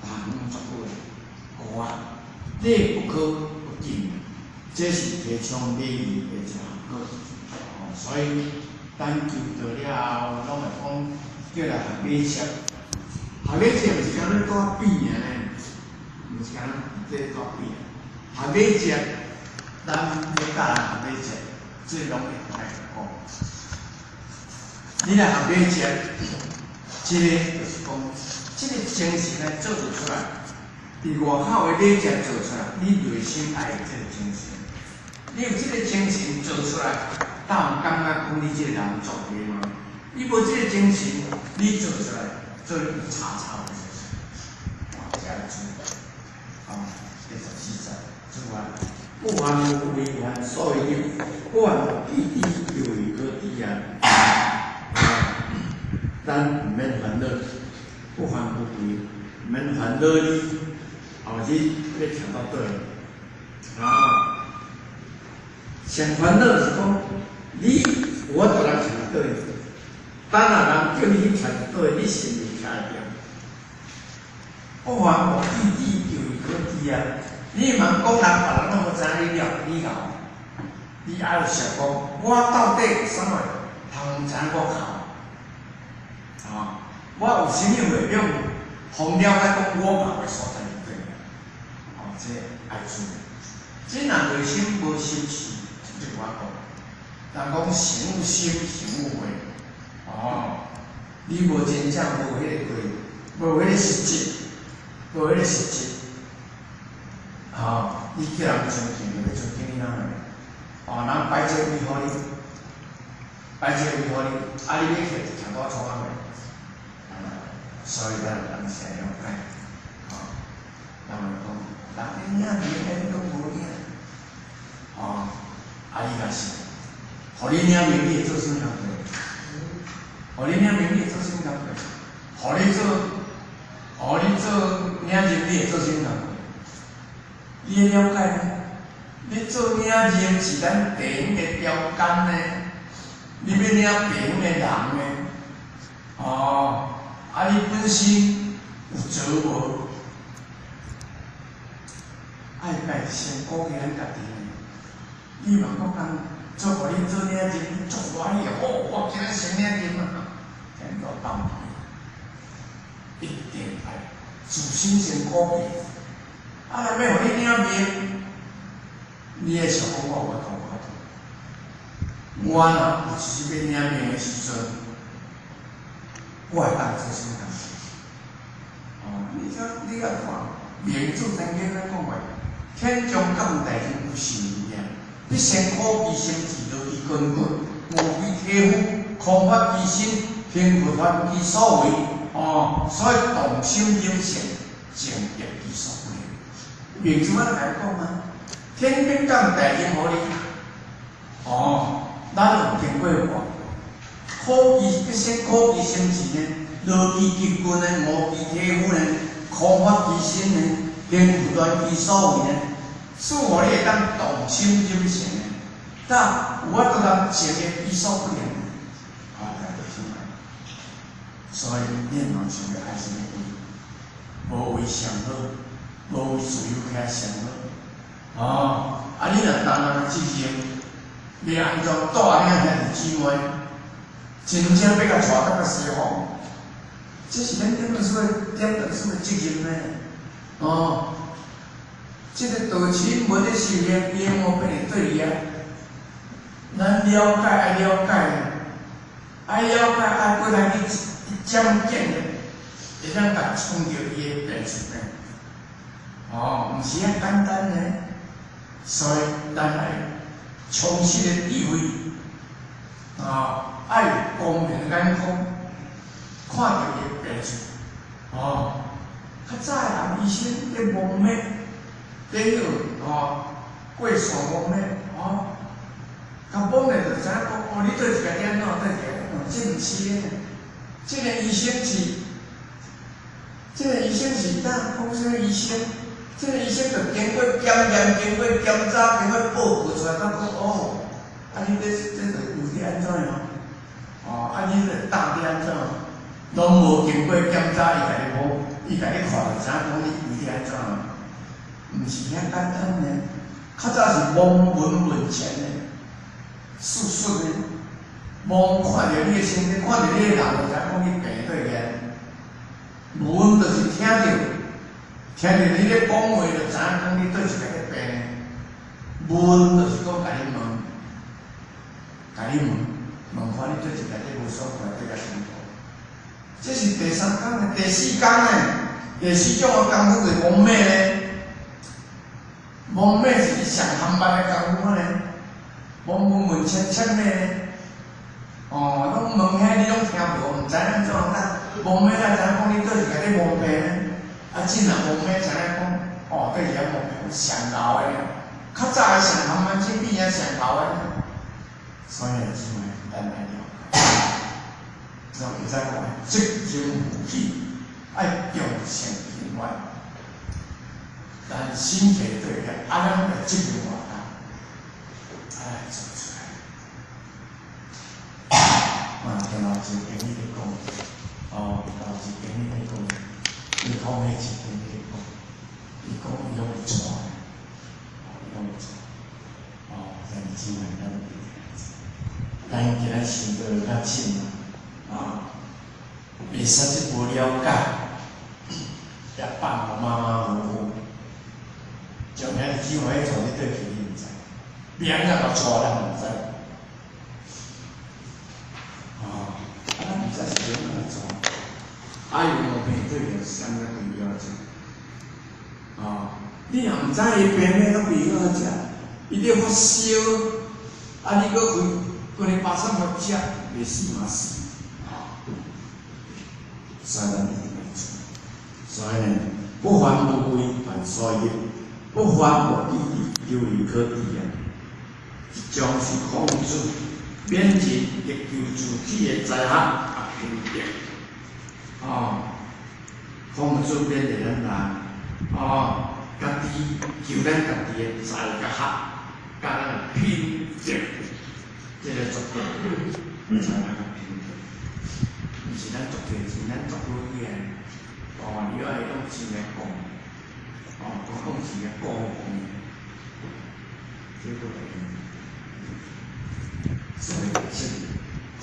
人拢足好的，好啊，礼不可不敬，这是提倡礼仪的一项好，哦，所以咱求道了后，拢会讲叫来学礼节，学礼节毋是干焦带比尔呢，毋是干焦带比，学礼节，咱欲教人学礼节，这拢会爱讲。你来学礼节，这个就是讲，这个精神来做出来，伫外口的礼节做出来，你内心爱有这个精神，你有这个精神做出来，敢有感觉讲你这个人足礼吗？你无这个精神，你做出来做差差的事情，哇，这爱注意。啊，第14节，注啊，不患无位，患所以有；不患无知之，犹未可知啊。咱毋免烦恼，不患无位，毋免烦恼你后日欲徛佗佗。啊，上烦恼是讲你有法度人徛佗佗，等下人叫你去徛佗佗，你是毋是徛会著？不患无知之，犹未可知啊！你毋通讲人，别人拢无知影你了，你𠢕，你爱有想讲，我到底有啥物通知影我𠢕？啊！我有啥物会用，予了解讲我𠢕的所在伫佗？哦，这爱注意。这若内心无修持，就我讲，人讲诚有心，诚有慧。哦，你无真正无彼个慧，无彼个实质，无彼个实质。吼，你叫人尊敬，欲尊敬你哪会？哦，人摆这个位予你，摆这个位予你，啊，你欲徛就徛佗创啊未？所以咱人是爱了解，吼，人会讲，人咧领名，咱拢无领，吼，啊你若是，予你领名，你会做啥物工课？予你领名，你会做啥物工课？予你做领证，你会做啥物工课？你会了解吗？你做领证是咱地方的标杆呢，你欲领地方的人呢？哦。啊！你本身有做无？爱家先顾起咱家己呢。你嘛阁通做，予你做领证，你足欢喜好，我今仔先领证啊！这样都当一定爱自身先顾起。啊，若欲予你领名，你会想讲我有法度无法度？我若有一日欲领名的时阵，我会当做啥物工课？哦，你这你爱看，明主曾经咧讲过，天将降大任于斯人也，必先苦其心志，劳其筋骨，饿其体肤，空乏其身，行佛法其所为，哦，所以動心忍性，淨業之所歸。明珠我來講啊，天頂降大任予你，哦，咱有經過無？苦其必先苦其心志呢，勞其筋骨呢，餓其體膚呢，空發其心呢，行無斷其所為呢，使予你會當動心忍性呢，但有法度通淨業之所不能。啊，就是所以你若想欲愛啥物位，無位上好，無位自由起來上好。哦，啊，你若擔人責任，欲按怎帶領兄弟姊妹，真正欲共帶到個西方，這是咱點當師的點當師的責任呢。哦，這個道親無咧修行，因無變會對伊啊。咱了解愛了解，愛了解愛過來去漸漸的，會當共創著伊的病出病。哦，毋是遐簡單呢。所以咱愛充實的智慧，啊，愛有光明的眼光，看著伊的病處。哦，較早的人醫生咧摸脈，咧彼個哦過線摸脈，哦，較摸咧就知影講，哦，你佗一个點怎，佗一個點怎，這毋是的。這個醫生是，這個醫生是當講啥醫生？這個醫生就經過檢驗、經過檢查、經過報告出來，才講哦，啊你這這就有佇按怎樣？哦，啊你這膽佇按怎？攏無經過檢查，伊共你摸，伊共你看就知影講你有佇按怎？毋是遐簡單呢。較早是望聞問切的，事實呢，望看著你的身體，看著你的人，就知影講你病佗個。聞就是聽著，聽著你咧講話，就知影講你佗一个咧病。問就是講共你問，共你問，問看你佗一个咧無爽快，佗個程度。這是第三工的，第四工呢？第四種的功夫就是摸脈咧。摸脈是上含慢的功夫呢，望聞問切切脈呢。哦，攏問遐你攏聽無，毋知按怎啦。摸脈才知影講你佗一个咧毛病呢。啊，真若摸脈知影講，哦，佗一個毛病上老的。較早的上含慢，這變成上老的。所以姊妹，咱愛了解。所以會使講，責任負起，愛重性情懷。咱心體對個，啊，咱的責任偌大，來做出來。啊，聽老師跟你咧講，哦，老師跟你咧講，伊講彼是跟你咧講，伊講伊攏會帶，哦，伊攏會帶，哦，兄弟姊妹，咱咱今仔想得較深啊，袂使這無了解，也放予馬馬虎虎。將兄弟姊妹帶你佗去，你毋知，欲按怎共帶咱毋知。哦，啊，咱毋知是欲按怎帶。啊，有毛病對著啥物開藥食？哦，你若毋知伊病咩，攏袂好食。伊咧發燒，啊，你閣開規个巴送予食，袂死嘛死。所以咱一定愛做。所以呢，不煩不畏，凡所業；不煩不記，猶如可知啊。一種是孔子勉勵欲求自己的才學啊品德。哦，孔子勉勵咱人，哦，家己求咱家己的才佮學，佮咱的品德，這個足夠，才學佮品德。毋是咱足濟錢，咱足好起來。哦，你愛用錢來講，哦，講錢來講講，這個會用。所以是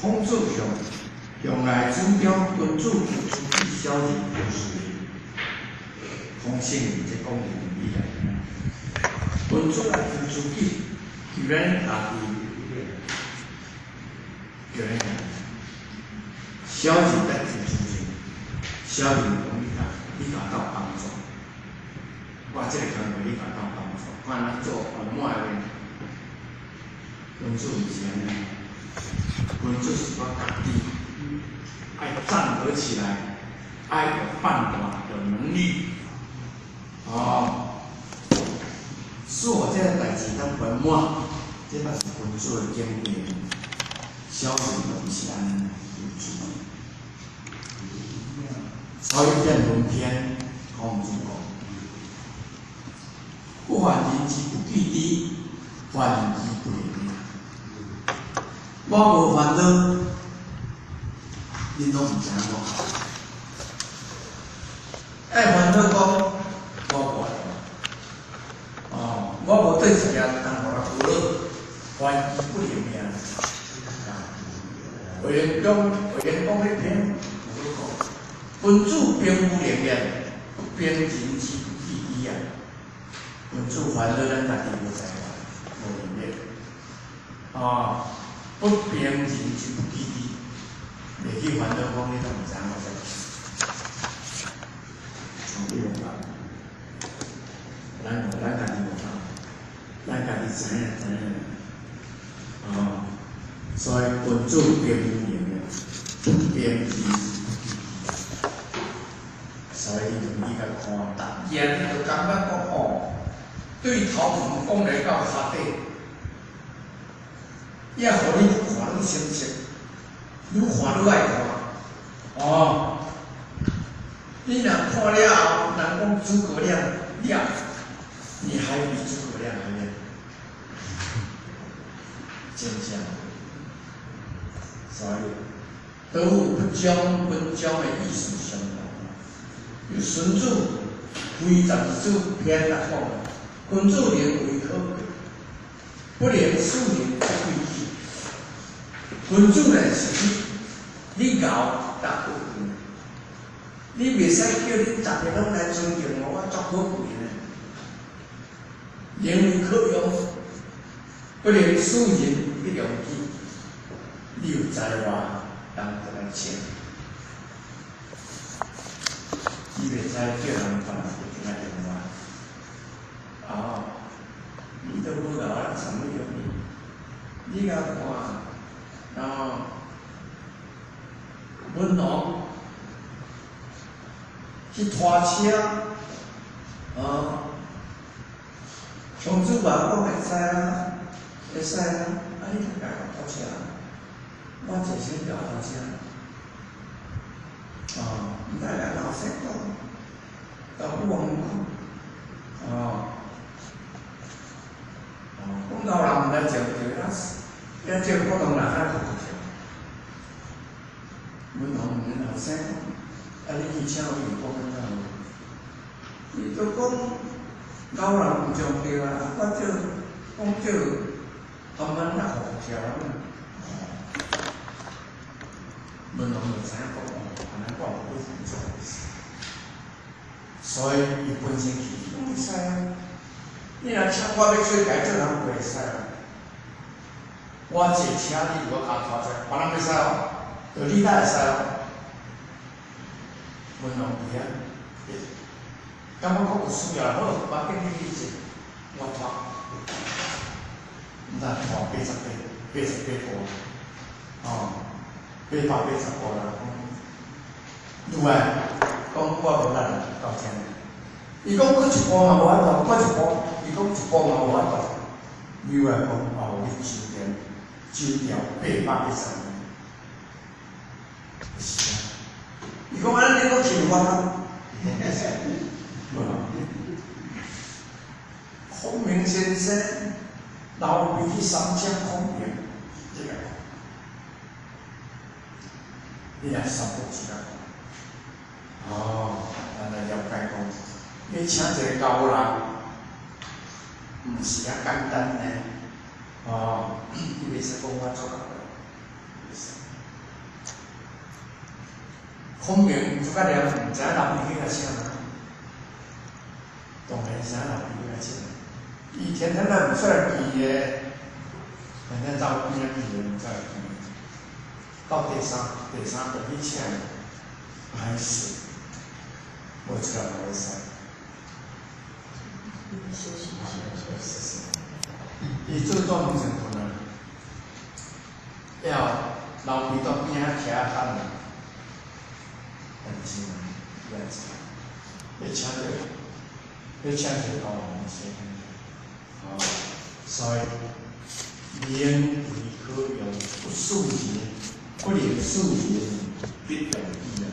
孔子向向來主張君子求自己，小人求私利。孔聖這講的理來。君子愛求自己，求咱家己，求咱家己。小人愛求私利，小人講你共鬥幫助，我這個工課你共鬥幫助，看咱做圓滿的。君子毋是按呢，君子是講家己愛站合起來，愛有辦法，有能力。哦，所以這个代誌當圓滿，這嘛是君子的境界。小人就毋是按呢有智慧。所以變論篇孔子講：不患人之不己知，患其不能。我無煩惱，恁攏毋知影我。愛煩惱講，我無愛。哦，我無對一個人予人苦惱，患其不能命。慧能講，慧能講彼篇有咧講，君子並無能言，不憑人之不己知啊。君子煩惱咱家己無才華，無能力。啊，不憑人之不己知，袂去煩惱講你攏毋知影我在。你無講，咱咱家己無講，咱家己知影知影。哦，所以君子並無能力，不憑人之不己知。所以你就你甲看，逐件你就感覺講吼，對頭毛講來到跤底，伊也予你愈看愈清晰，愈看愈愛看。哦，你若看了後，人講諸葛亮了，你還比諸葛亮還了，真正。所以，德有不將文章的意思相同。有孫子非十二子篇來講，君子能為可貴，不能使人不貴己。君子呢是你，你𠢕才可貴，你袂使叫恁逐个攏來尊敬我，我足可貴呢。能為可用，不能使人不用己。你有才華，人就來請。你袂使叫人別人就來用我。哦，你都無𠢕，人啥物用你？你共看，哦，文王去拖車，哦，孔子話講會使啊，會使啊，啊你就家拖車，我坐先叫拖車。哦，毋知來老師講，老母王講，哦，哦，講老人毋知食對，啊，遐照普通人較好食。阮王問阮後生講，啊你去請伊講安怎無？伊就講老人毋上對啊，我照講照慢慢仔好食啊。文王就知影講哦，按呢我有去做，所以伊本身去講會使啊。你若請我欲出街做人袂使啊。我坐車，你如果共拖車，別人袂使哦，就你才會使哦。文王佇遐，感覺講有需要好，我叫你去坐，我拖，毋知拖88，88步，哦。880步啦，講，愈來講我無力到遮，伊講閣一步嘛無法度，閣一步，伊講一步嘛無法度。愈來講哦，你周田周調883年，是啊。伊講按呢你閣去我無。孔明先生劉備去三請孔明，這個。你若三國志來講，哦，咱來了解講，欲請一個高人，毋是遐簡單呢。哦，你袂使講我做到的，袂使。孔明諸葛亮毋知影劉備去共請人，當然知影劉備去共請。伊天天仔毋出來記的，天天走邊仔記的，毋出來記。到第三第三個去請，歹勢，無出來嘛會使。休息一下，謝謝。伊做做兩成困啊，了後劉備佇邊仔徛等，但是伊也知。要请一个，要请一个高人先，哦，所以名为可用，不恕人，不能恕人，必用之啊。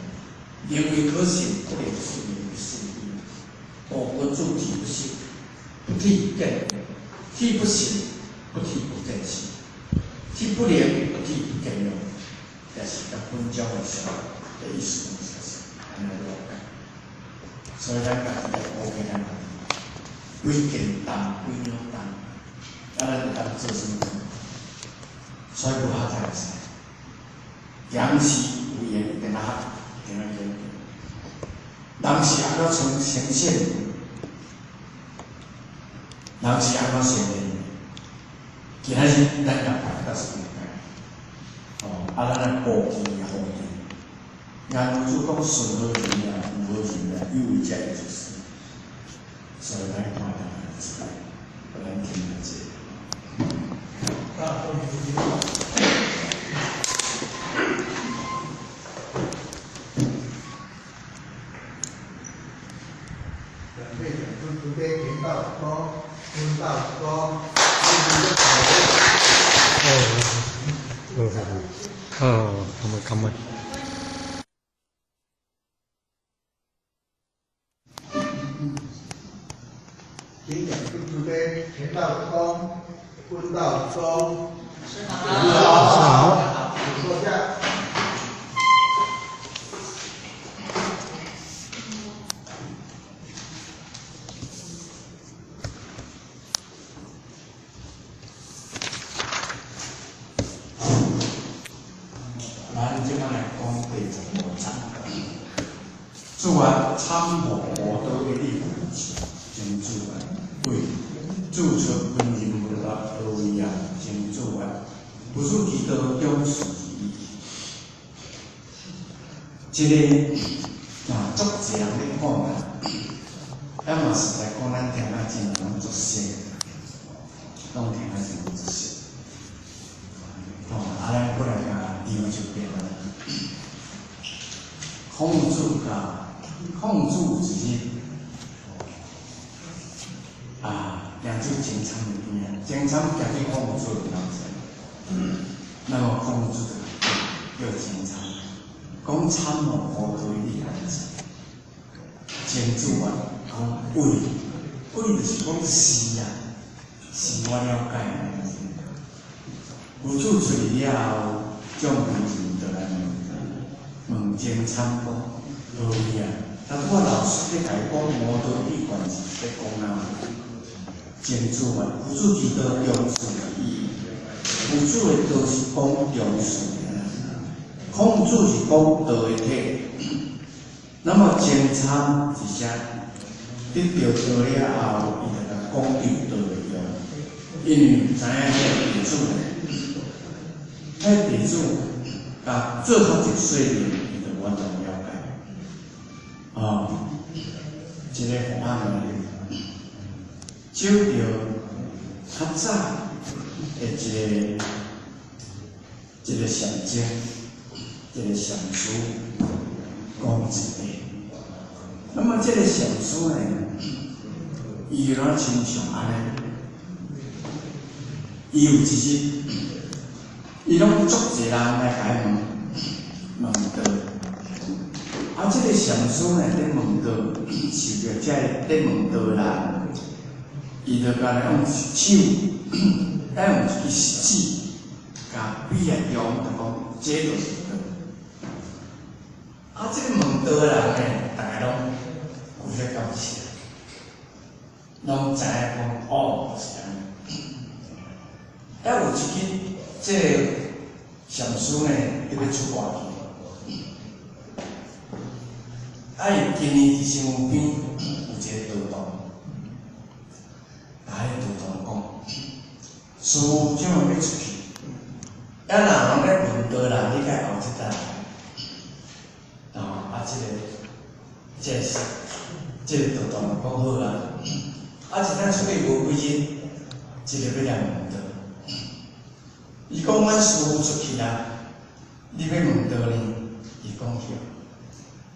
名为可信，不能恕人，必恕之。哦，君子体不信，不体见；体不信，不体不见信；体不灵，不体不见用。也是甲本章的上的意思拢相似，按呢了解。所以咱家己来顾起咱家己，几斤重，几两重，啊，咱会当做啥物？所以无合才会使。言是有言，一定爱合，一定爱坚定。人是按怎呈呈现？人是按怎呈现？今仔日咱共大家是应该。哦，啊，咱来布置好地。颜如主讲顺好人啊，有好人啊，有为者伊就是。所以咱看大家一个，咱听下这个。啊，两位讲师慈悲田道公、孙道公，哦，哦，感恩感恩。请讲师慈悲田道公、孙道公，老师好。请坐下。咱这摆来讲第15章，主啊，参悟无道的理真主啊，为注出分人无力何为啊？真主啊，不入其道中是义。这个嘛，足济人咧讲啊，咱嘛实在讲，咱听啊真拢足熟，拢听啊真拢足熟。哦，啊，咱过来共留一遍啊。孔子甲孔子有一日啊，行至前参的边啊，前参行去孔子的面前，那么孔子就叫前参，讲参悟无道理安怎？前主啊，讲为，为就是讲是啊，是我了解的。夫子出去了后，将夫人就来问，问前参讲，何为啊？头拄仔老师咧共伊讲无道理关是咧讲啥？前主啊，夫子其道中恕义，夫子的道是讲中恕的，孔子是讲道的体。那么前参是啥？得到道了后，伊就共讲到道的用，因为知影彼个弟子，彼个弟子共做较一说明，伊就完全了解。哦，这个方案呢，找著较早的一个禅僧，一个禅师讲一个。那么这个禅师呢，伊有怎亲像按呢？伊有一日，伊拢足济人来共伊问问道。啊，这个禅师呢，咧问道，受著这个咧问道的人，伊就干焦用手，爱用一支食指，共比来中，就讲这就是道。啊，这个问道的人呢，逐家拢有咧感谢，拢知影讲哦，就是按呢。啊，有一日，这个禅师呢，伫欲出外去，啊，伊今年伫身躯边有一个道童，共彼个道童讲，师父这摆欲出去，啊，若人咧问道人，你该后一搭来。哦，啊，这个道童就讲好啊，啊，一摆出去无几日，一个欲来问道。伊讲阮师父出去啊，你欲问道呢？伊讲对。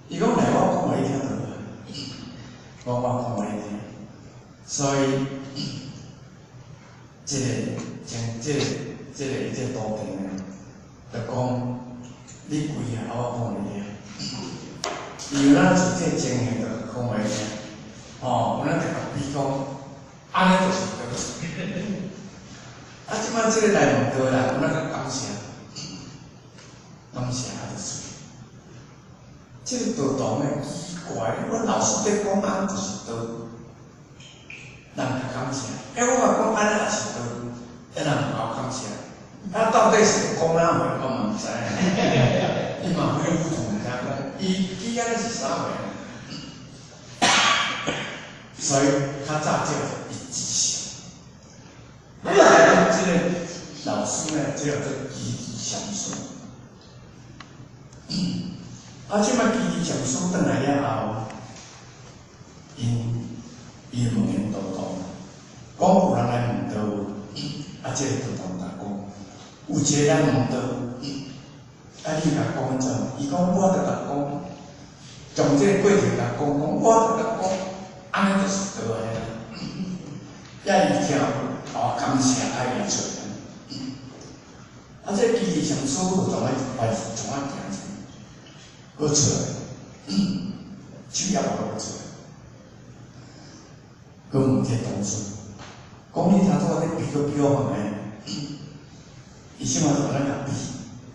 伊讲来，我讲予你听，讲我讲予你听，所以这个前这个这个这个徒弟呢，就讲你跪下，我讲予你听。伊有哪做这情形，就讲予你听。吼，有哪就共比讲，按呢就是道。啊，这摆这个来问道啦，有哪较感谢，感谢啊，就是。这个道堂呢奇怪，阮老师咧讲按就是道，人较感谢。欸，我嘛讲按呢也是道，欸，人嘛有感谢。啊，到底是讲哪回，我嘛毋知。伊嘛非糊涂，毋知讲，伊伊按呢是啥货？所以较早叫做一致性。你来讲这个老师呢，这叫做奇迹禅师。啊，这摆奇迹禅师转来了后，𪜶伊问𪜶道童，讲有人来问道，啊，这个道童共讲，有一个人问道，啊，你共讲按怎？伊讲我著共讲，从这个过程共讲讲，我著共讲，按呢就是道的啦。遐伊听，哦，感谢爱伊出来。啊，这奇迹禅师就从啊，凡是从啊行出，阁出来，手也无阁出来，阁问这同事，讲你头拄仔咧比阁比我看觅，伊什么就按呢共比，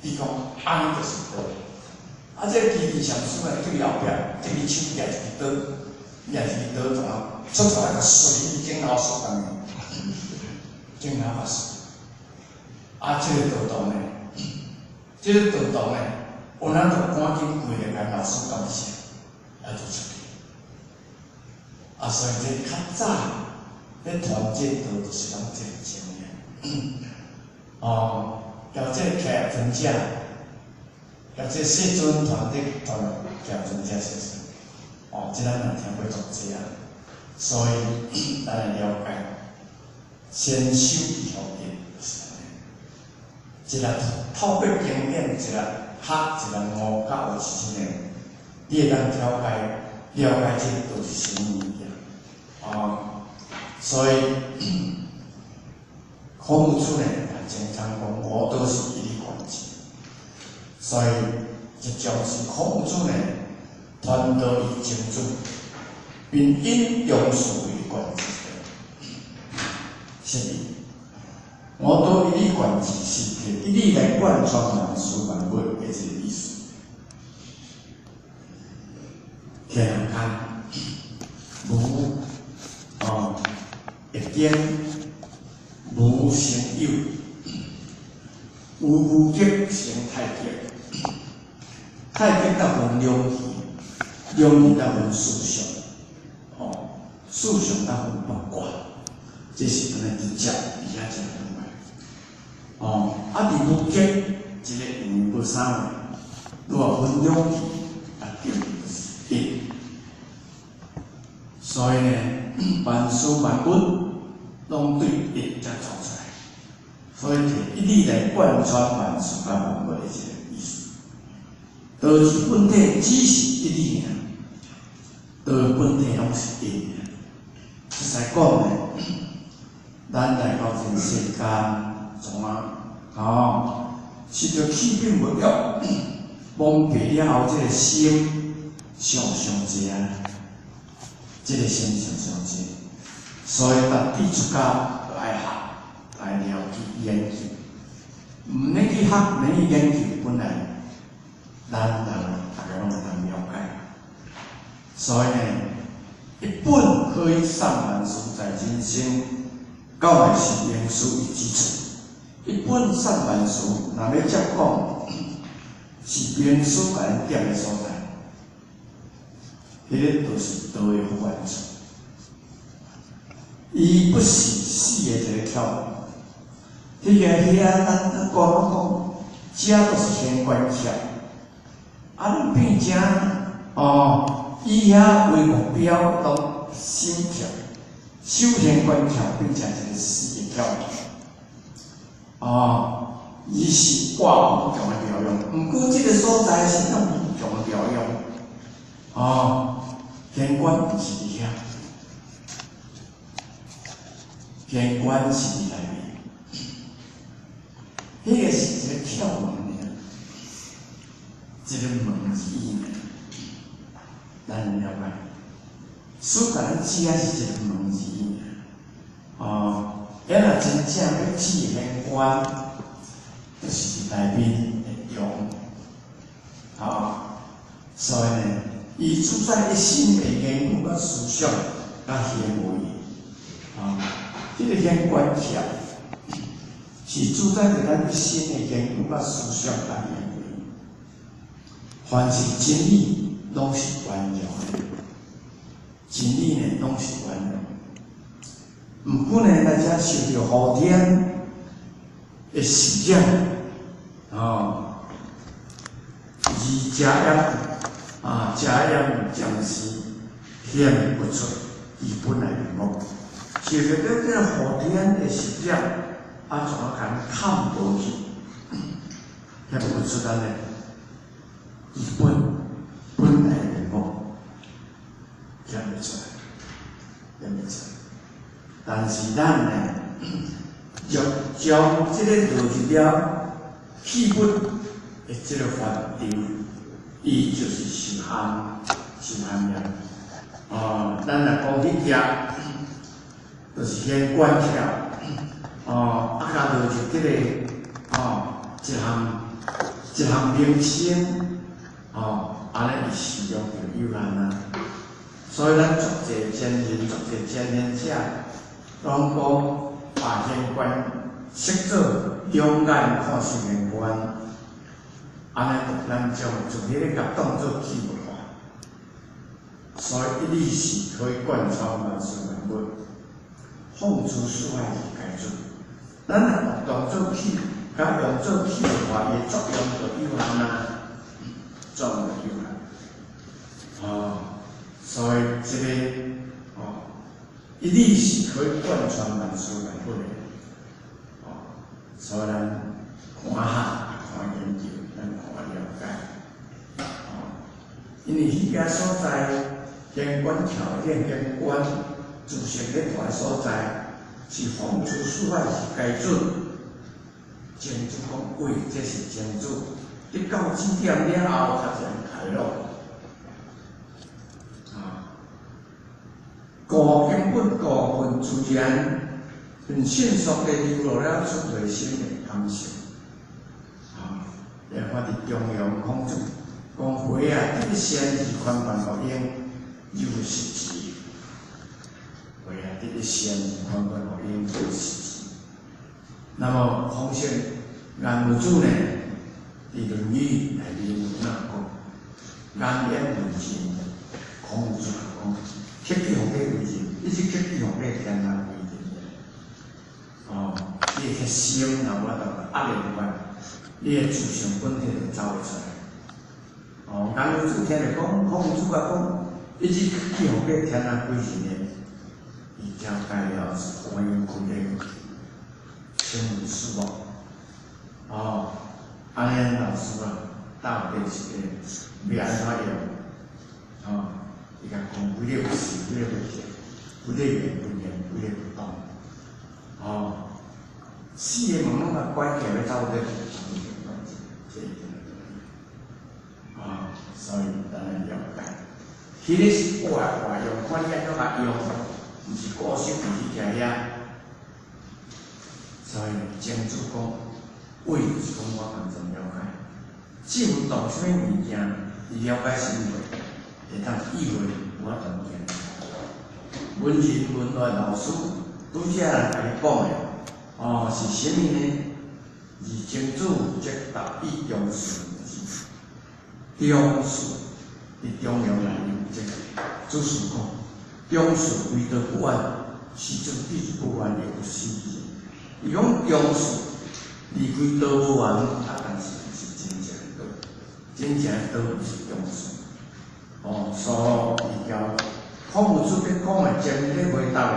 比讲按呢就是道。啊，这奇迹禅师呢，对后壁，这支手举一支刀，举一支刀从啊，出出来个水枕头术按呢，枕头法术。啊，这个道童呢，这个道童呢，有哪就赶紧跪咧，共老师感谢，啊，就出去。啊，所以这较早咧传这道，就是拢这个情形。哦，交这个徛尊者，交这世尊传的传徛尊者是是，哦，这咱也听过足济啊，所以咱来了解，先修以后定就是按呢。一个透过经典，一个学，一个悟，较有是啥物？你会当了解了解这都是啥物物件？哦，所以孔夫子呢，也经常讲，吾道是一以贯之。所以这种是孔子呢，传道以精准，并引用事以贯之的，是。吾道一以贯之，是一理来贯穿万事万物的一个意思。天人间无哦，一经无成有，有无极成太极，太极才分两气，两气才分四象，哦，四象才分八卦，这是按呢直接伫遐一个。哦，啊，伫无极一个有无啥货，如果分两气，啊，对，就是一。所以呢，万事万物拢对一才走出来，所以提一理来贯穿万事万物的一个意思。道是本体只是一理尔，道本体拢是一尔。实在讲呢，咱来到人世间，从啊，哦，受著气品物欲蒙蔽了后，这个心想伤济啊，这个心想伤济，所以达弟出家就爱学，爱了解研究，毋免去学，免去研究，本来咱人大家拢会当了解。所以呢，一本可以上万事在人生，到尾是名师伊指出。一本上万事，若欲接讲，是名师共咱点的所在，彼个就是道的发源处。伊不是死的一个窍门。彼个遐，咱咱讲拢讲，遮都是玄关窍，啊，恁变遮哦，以遐为目标，拢心窍，修玄关窍变成一个死的窍门。哦，伊是挂无穷的妙用，毋过这个所在是拢无穷的妙用。哦，玄关关毋是伫遐，玄关是伫内面。彼个是一个窍门尔，一个门字尔。咱了解，师共咱指仔是一个门字尔。哦，咱若真正欲指玄关，就是伫内面的用。哦，所以呢，伊主宰一心的言语佮思想、佮行为，啊，这个玄关窍是主宰著咱一心的言语佮思想、佮行为。凡是真理，攏是圆融的；真理呢，攏是圆融。毋过呢，咱遮受著后天的习染，哦，而遮掩啊，遮掩暂时显不出伊本来面目。受著這個後天的習染，啊，怎啊共看無去，顯不出咱的伊本來面目，顯袂出來，顯袂出來。但是咱呢，若將這個落入了器物的這個範疇，伊就是受限，受限了。哦，咱若講彼業，就是玄關竅，哦，啊，共落入這個，哦，一項一項名稱，哦，按呢伊使用就有限啊。所以咱足濟前人、足濟前賢者，攏講把玄關釋做兩眼看是玄關，按呢咱將從彼个共當做器物化。所以一理是可以貫穿萬事萬物，放諸四海而皆準。咱若當做器，共用做器物化，伊的作用就有限啊，作用就有限。哦，所以這個哦，一理是可以貫穿萬事萬物的。哦，所以咱看學、看研究，咱看了解。哦，因為彼个所在，玄關竅的玄關，自性咧大所在，是放諸四海是皆準。莊子講，喂，這是莊子，得到這點了後，才會開朗。啊，故根本過分自然，很迅速地流露了出內心的感受。啊，連看佇中庸孔子講話啊，得一善而寬泛無應，有失之。話啊，得一善而寬泛無應，有失之。那麼孔聖顏文子呢？佇《論語》內面有哪講？顏淵為仁，孔子講，克己奉己為仁，你是克己奉己天下為仁。哦，你的心若無法度壓練過來，你的自性本體就走袂出來。哦，顏文子聽著講，孔子共講，你是克己奉己天下歸仁的，伊了解了是歡喜開的，成為師母。哦，按呢老師啊，到底是個欲按怎用？哦，伊共講幾个不是，幾个不行，幾个言不言，幾个不動。哦，四个門攏共關起來，欲走倒去，這啊，所以咱來了解，彼個是活活用，看你按怎共用，毋是固守佇彼遐。所以莊子講，為是講我完全了解，只有動啥物物件，伊了解啥物會，會當意會有法度行。文人文學老師拄才人共你講的，哦，是啥物呢？而莊子則答以中恕之。中恕佇中庸內面，這個祖師講，中恕為道不遠，時陣必不遠，亦不失之。伊講中恕離開道無遠，啊，但是毋是真正的道，真正的道毋是中恕。哦，所以交孔夫子咧講的前面咧回答的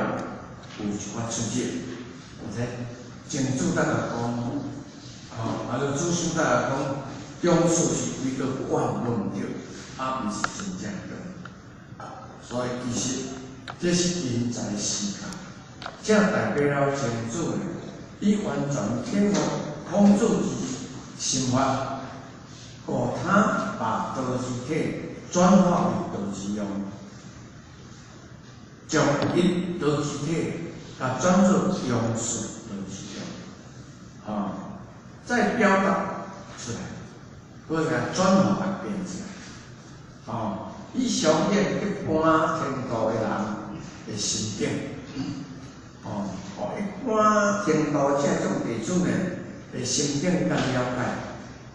有一寡出入，有且莊子才共講，哦，啊，就祖師才共講，中恕是為道不遠，無毋對，啊，毋是真正的道。所以其實這是因材施教，這代表了清楚呢，伊完全體悟孔子之心法，故他把道之體轉化為道之用，將一道之體共轉做用事道之用，啊，再表達出來，閣共轉化變出來，啊。以彰顯一般程度的人的心境，哦，一般程度這種弟子呢的心境較了解，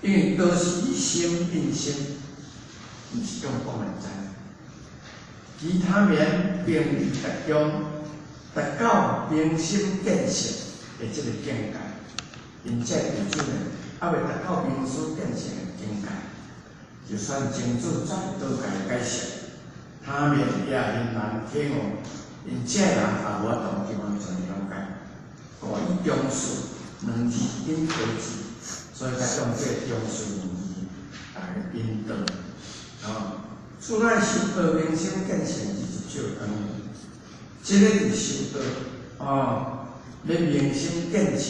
因為都是以心印心，毋是用講來知。其他面並未達中，達到明心見性的這個境界，𪜶這弟子呢，猶未達到明心見性的境界。就算真主再多共伊解釋，他面也很難體悟，𪜶這人也無法度去完全了解。故以中恕兩字引道之，所以才用這個中恕兩字來引導。啊，此乃修道明心見性之入手功夫。這個是修道啊，欲明心見性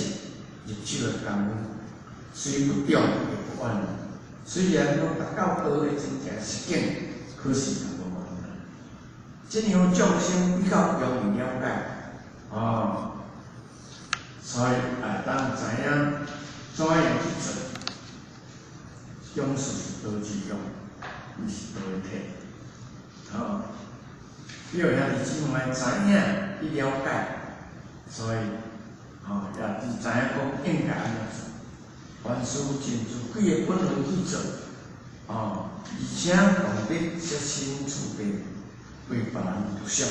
入手的功夫，雖不中亦不遠。雖然講達到道的真正實境，可是也無完滿。這樣眾生比較容易了解，哦，所以會當知影怎樣去做。中恕是道之用，毋是道的體。哦，要兄弟姊妹知影去了解，所以，哦，也是知影講應該按怎做。凡事盡自己的本分去做，哦，而且懂得設身處地為別人著想，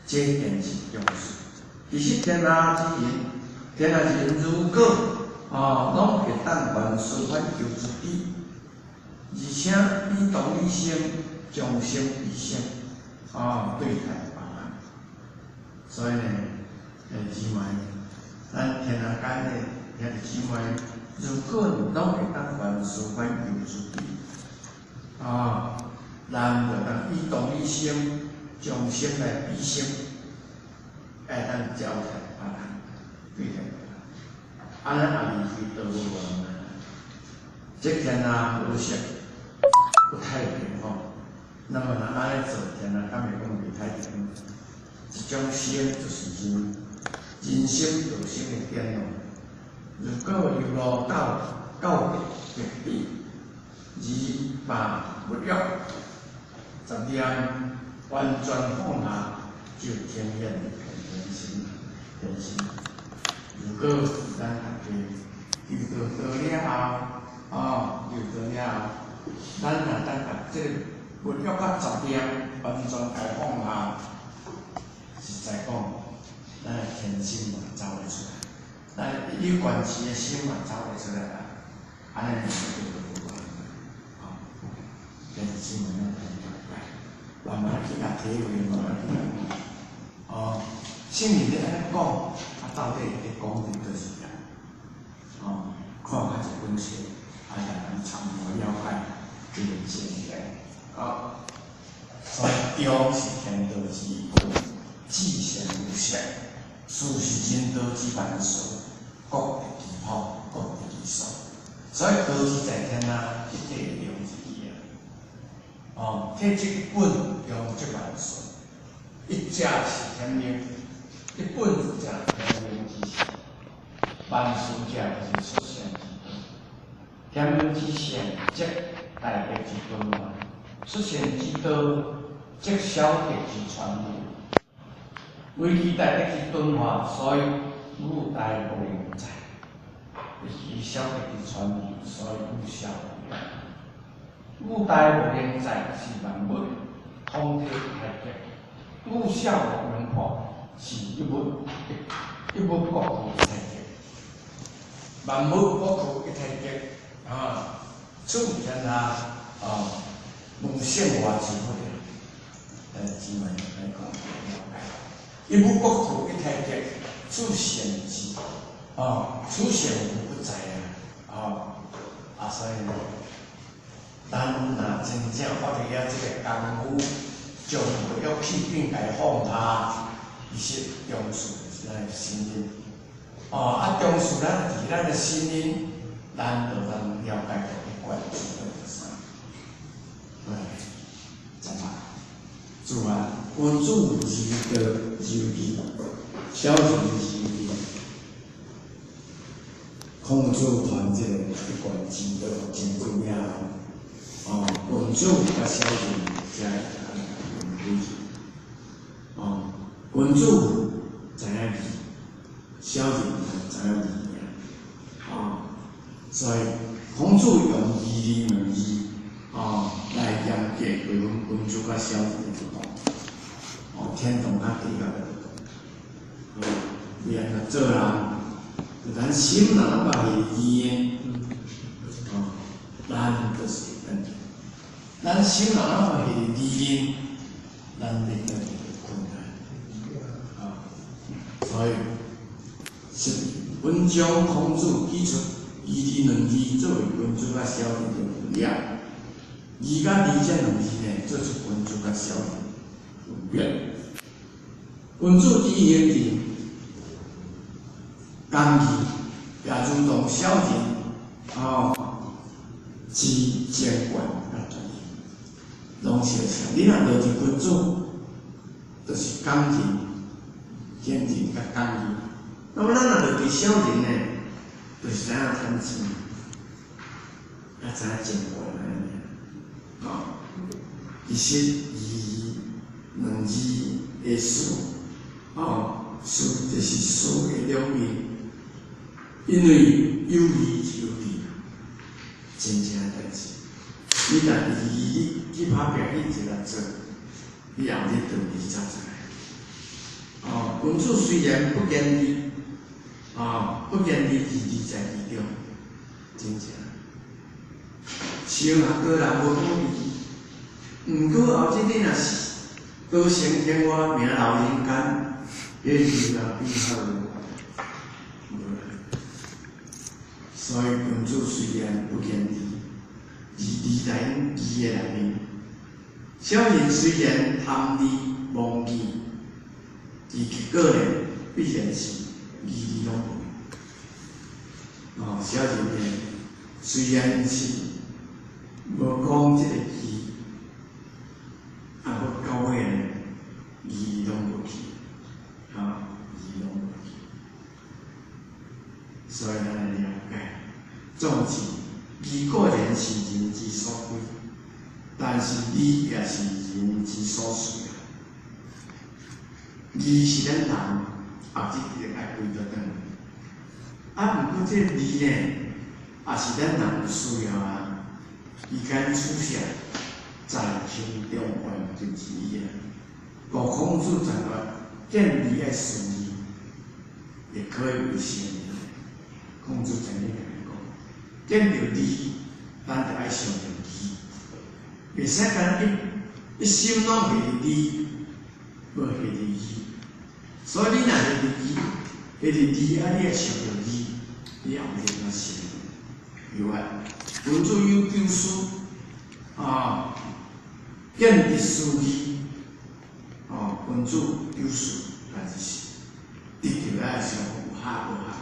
這便是中恕。其實天下之人，天下之人如果哦，攏會當凡事反求諸己，而且以同理心、將心比心，哦，對待別人。所以呢，姊妹，咱天下間的兄弟姊妹，如果攏會當凡事反求諸己，啊，咱就當以同理心、將心來比心，會當交待別人，對待別人，按呢也離開道無遠啊。這天下無色，不太平吼。那麼若按呢做，天下敢會講袂太平？一種心就是人，人心道心的顛倒。如果由路到到達彼，而把物欲雜念完全放下，就呈現天心，天心。如果咱大家求到道了後，哦，求道了後，咱若當共這个物欲佮雜念完全共放下，實在講，咱的天心嘛走會出來，咱有關係的心嘛走會出來啦，按呢就叫做無緣，吼，天心嘛咱了解，慢慢去共體會，慢慢去共講，哦，聖人咧按呢講，啊，到底咧講佇佗時間？哦，看較一本冊，啊，逐人參悟了解這個情形，啊，所以中是天道之本，至善無色，恕是人道之萬事，各得其好，各得其所。所以道之在天下，一體用之義啊。哦，體則本用則萬事，一者是天命，一本者天命之善，萬事者是出聖之道。天命之善，則大德之敦化；出聖之道，則小德之傳流。唯其大德之敦化，所以五大無能在；唯其小德之傳流，所以五小無能。五大無能在是萬物通體太極，五小無能破是一物一物各具一太極，萬物各具一太極啊！此天下啊，無聖外之佛。姊妹來講了解，一物各具一太極，此善之啊，此善無不在啊！啊，所以呢，咱若真正發揮這个功夫，將欲氣境共放下，其實重視是咱的心靈。哦，啊，重視咱佇咱的心靈，咱就通了解到一貫之道是啥。對，十八，主啊，君子柔道柔義，小人柔義。孔子傳這个一貫之道真重要。哦，君子佮小人才會分開。哦，君子知影義，小人知影義爾。哦，所以孔子用義理兩字，哦，來嚴格區分君子佮小人的不同。哦，天堂佮地獄的不同。哦，為按怎做人？咱心若攏嘛是義的，哦，咱就是咱。咱心若攏嘛是利的，咱欲轉就困難。啊，所以是文章孔子指出，義利兩字作為君子佮小人的分野。義佮利這兩字呢，做出君子佮小人分別。君子之行仁，剛義，也如同小人，哦，之精慣佮專一，攏相像。你若落佇君子，就是剛仁、堅韌佮剛義。那麼咱若落佇小人呢，就是知影貪錢，也知影精慣按呢。哦，其實義兩字的事，哦，事就是事的兩面，因為有義就有利，真正的代誌。你若義你去拍拚去一力做，你後日就利走出來。哦，君子雖然不言利，哦，不言利，義利在其中，真正。像啊，個人無講利，毋過後日你若是高升天外，名留人間，彼利啊比好無啦。所以君子雖然不言利，而利在義的內面。小人雖然貪利忘義，其結果呢，必然是義利攏無。哦，小人呢，雖然是無講這个義，啊，無到尾呢，義攏無去，啊，義攏無去。所以咱來了解，總之，義固然是人之所歸，但是利也是人之所需啊。義是咱人後日一定愛歸倒轉來，啊，毋過這個利呢，也是咱人有需要啊。伊間取捨在輕重緩急之意啊。故孔子在話，見利愛思義，也可以為聖人。孔子曾經共咱講，見著利，咱就愛想著義，袂使干焦一心攏繫佇利，無繫佇義。所以你若繫佇義，繫佇利，啊，你愛想著義，你後日才成。有啊，君子有九思，啊，見得思義，哦，君子有思，但是得著愛想有合無合。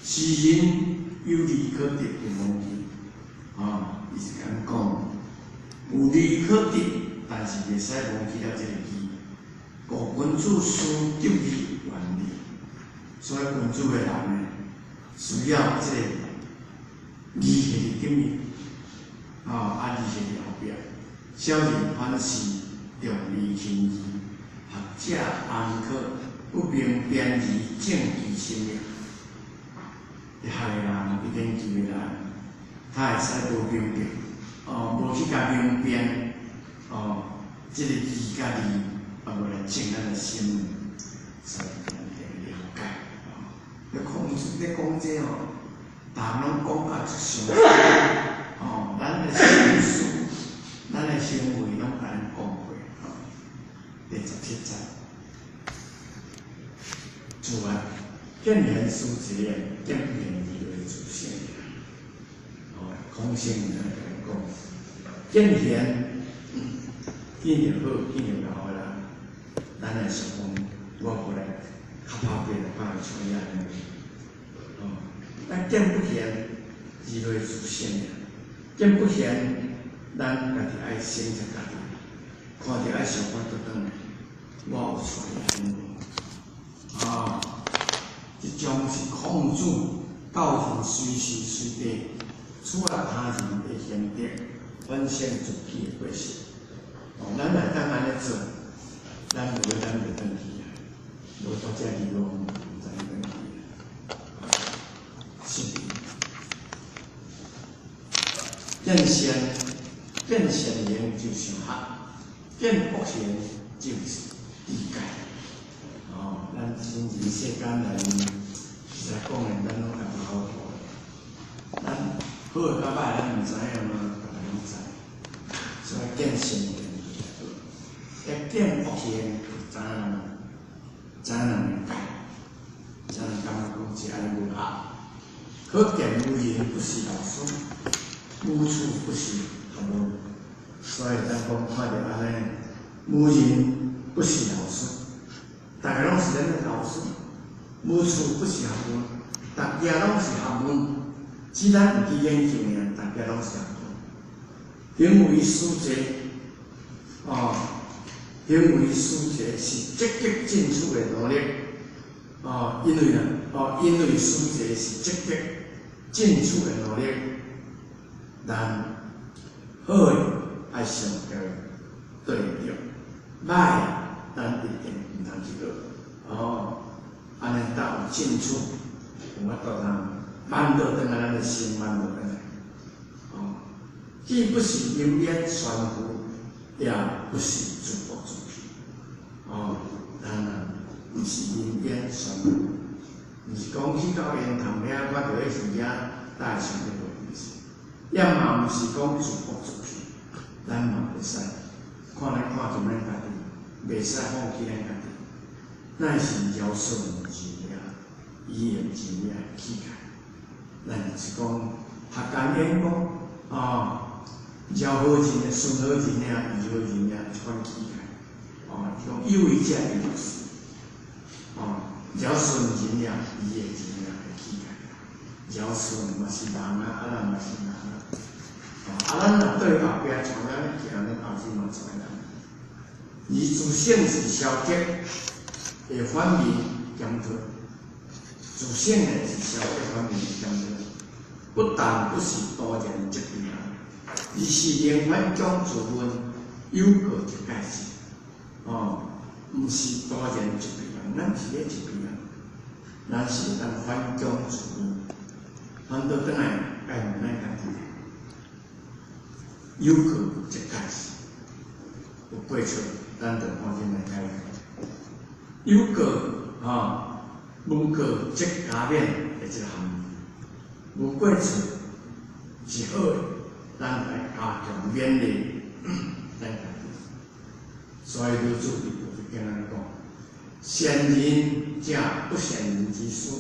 世人有利可得，不忘記，啊，伊是按呢講，有利可得，但是袂使忘記了這个義。故君子思得義遠利，所以君子的人呢，需要這个義繫佇頂面，啊，啊利繫佇後壁。小人反是重利輕義，學者安可不明辨義，正其心也？學的人，去研究的人，他會使無明白，哦，無去共明辨，哦，這个義佮利，啊，無來正咱的心，所以咱得了解，哦。咧孔子咧講這哦，逐項攏講甲足詳細，哦，咱的心思，咱的行為攏共咱講過，哦。第17節，主啊，見賢思齊，見不賢為自省。哦，孔聖人共咱講，見賢，見著好，見著𠢕的人，咱來想講，我無來較拍拼來拍伊像伊按呢。哦，咱見不賢，自內自省爾。見不賢，咱家己愛省察家己，看著愛想法倒轉來，我有帶伊無？啊，這種是孔子教人隨時隨地處理他人的賢德，反省自己的過失。哦，咱若當按呢做，咱無咱袂轉去啊，無大只字攏毋知轉去啊。是。見善，見善言就想學，見惡言就是理解。哦，咱生人世間內面，實在講的，咱攏家己好好。咱好的佮歹，咱毋知影嘛，逐家攏知。所以見善言就好，一見惡言就知影人，知影人會改，知影人感覺講這按呢無合。可見無人不是老師，無處不是學問。所以咱講看著按呢，無人不是老師，逐家攏是咱的老師。無處不是學問，逐家攏是學問，只咱毋去研究爾，逐家攏是學問。行為思擇，哦，行為思擇是積極進取的努力，哦，因為啊，哦，因為思擇是積極進取的努力，咱好的愛想著對著，歹的咱一定毋通去學，哦，按呢才有進取，有法度通挽倒轉來咱的心，挽倒轉來，哦，既不是油煙懸浮，也不是自暴自棄，哦，咱啊，毋是油煙懸浮，毋是講去到煙囱遐看著彼魚仔，才會想欲落，毋是，也嘛毋是講自暴自棄，咱嘛袂使看來看重咱家己，袂使放棄咱家己，咱是饒順人爾，伊會真爾氣概，咱是講學間演講，哦，饒好人的順好人爾，意好人爾，這款氣概，哦，講有為者有事，哦，饒順人爾，伊會真爾的氣概，饒順嘛是人啊，啊咱嘛是人啊，哦，啊咱若對後壁帶咱行，咱後生嘛帶咱。而自省是消極的反面檢討，自省呢是消極反面檢討，不但不是徒然責備人，而是能反將自問有過則改之。哦，毋是徒然責備人，咱是咧責備人，咱是會當反將自問，反倒轉來該問咱家己，有過則改之，有過錯，咱就趕緊來改。有過吼，無過則加勉的這個含義，無過錯是好的，咱來加強勉勵咱家己。所以老子佇道德經按呢講：善人者不善人之師，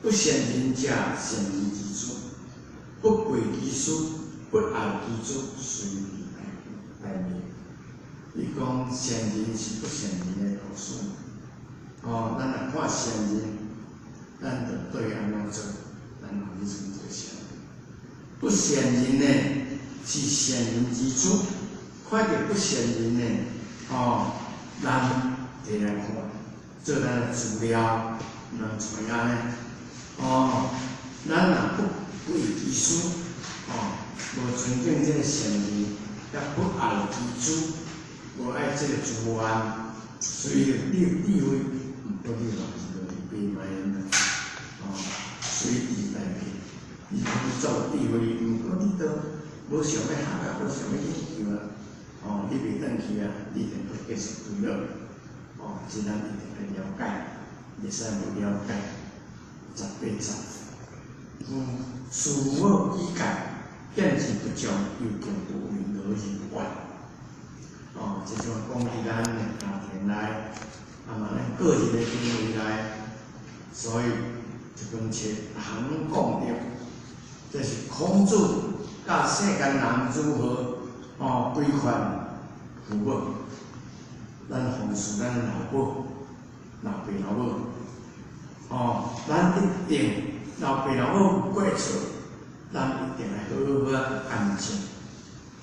不善人者善人之師，不貴其師，不愛其子，隨其大滅。伊講善人是不善人的老師。哦，咱若看善人，咱就對按怎做，咱予伊算做善人。不善人呢，是善人之師。看著不善人呢，哦，咱摕來看，做咱的資料，毋通揣按呢。哦，咱若不貴其師，哦，無尊敬這個善人，也不愛其子，無愛這個資源，所以你有智慧，毋過你嘛是落佇悲哀啦，哦，隨地大滅。你講你做智慧，毋過你都無想欲學啊，無想欲研究啊，哦，你袂轉去啊，你一定閣繼續墜落。哦，這咱一定愛了解，袂使無了解。18節，師我以戒，見志不彰，猶更不為而人怨。哦，這種講佇咱的家庭內，啊嘛咱個人的行為內，所以這本冊逐項攏講著，這是孔子教世間人如何规范父母，咱奉事咱老母、老爸老母，哦，咱一定老爸老母有过错，咱一定愛好好仔安靜，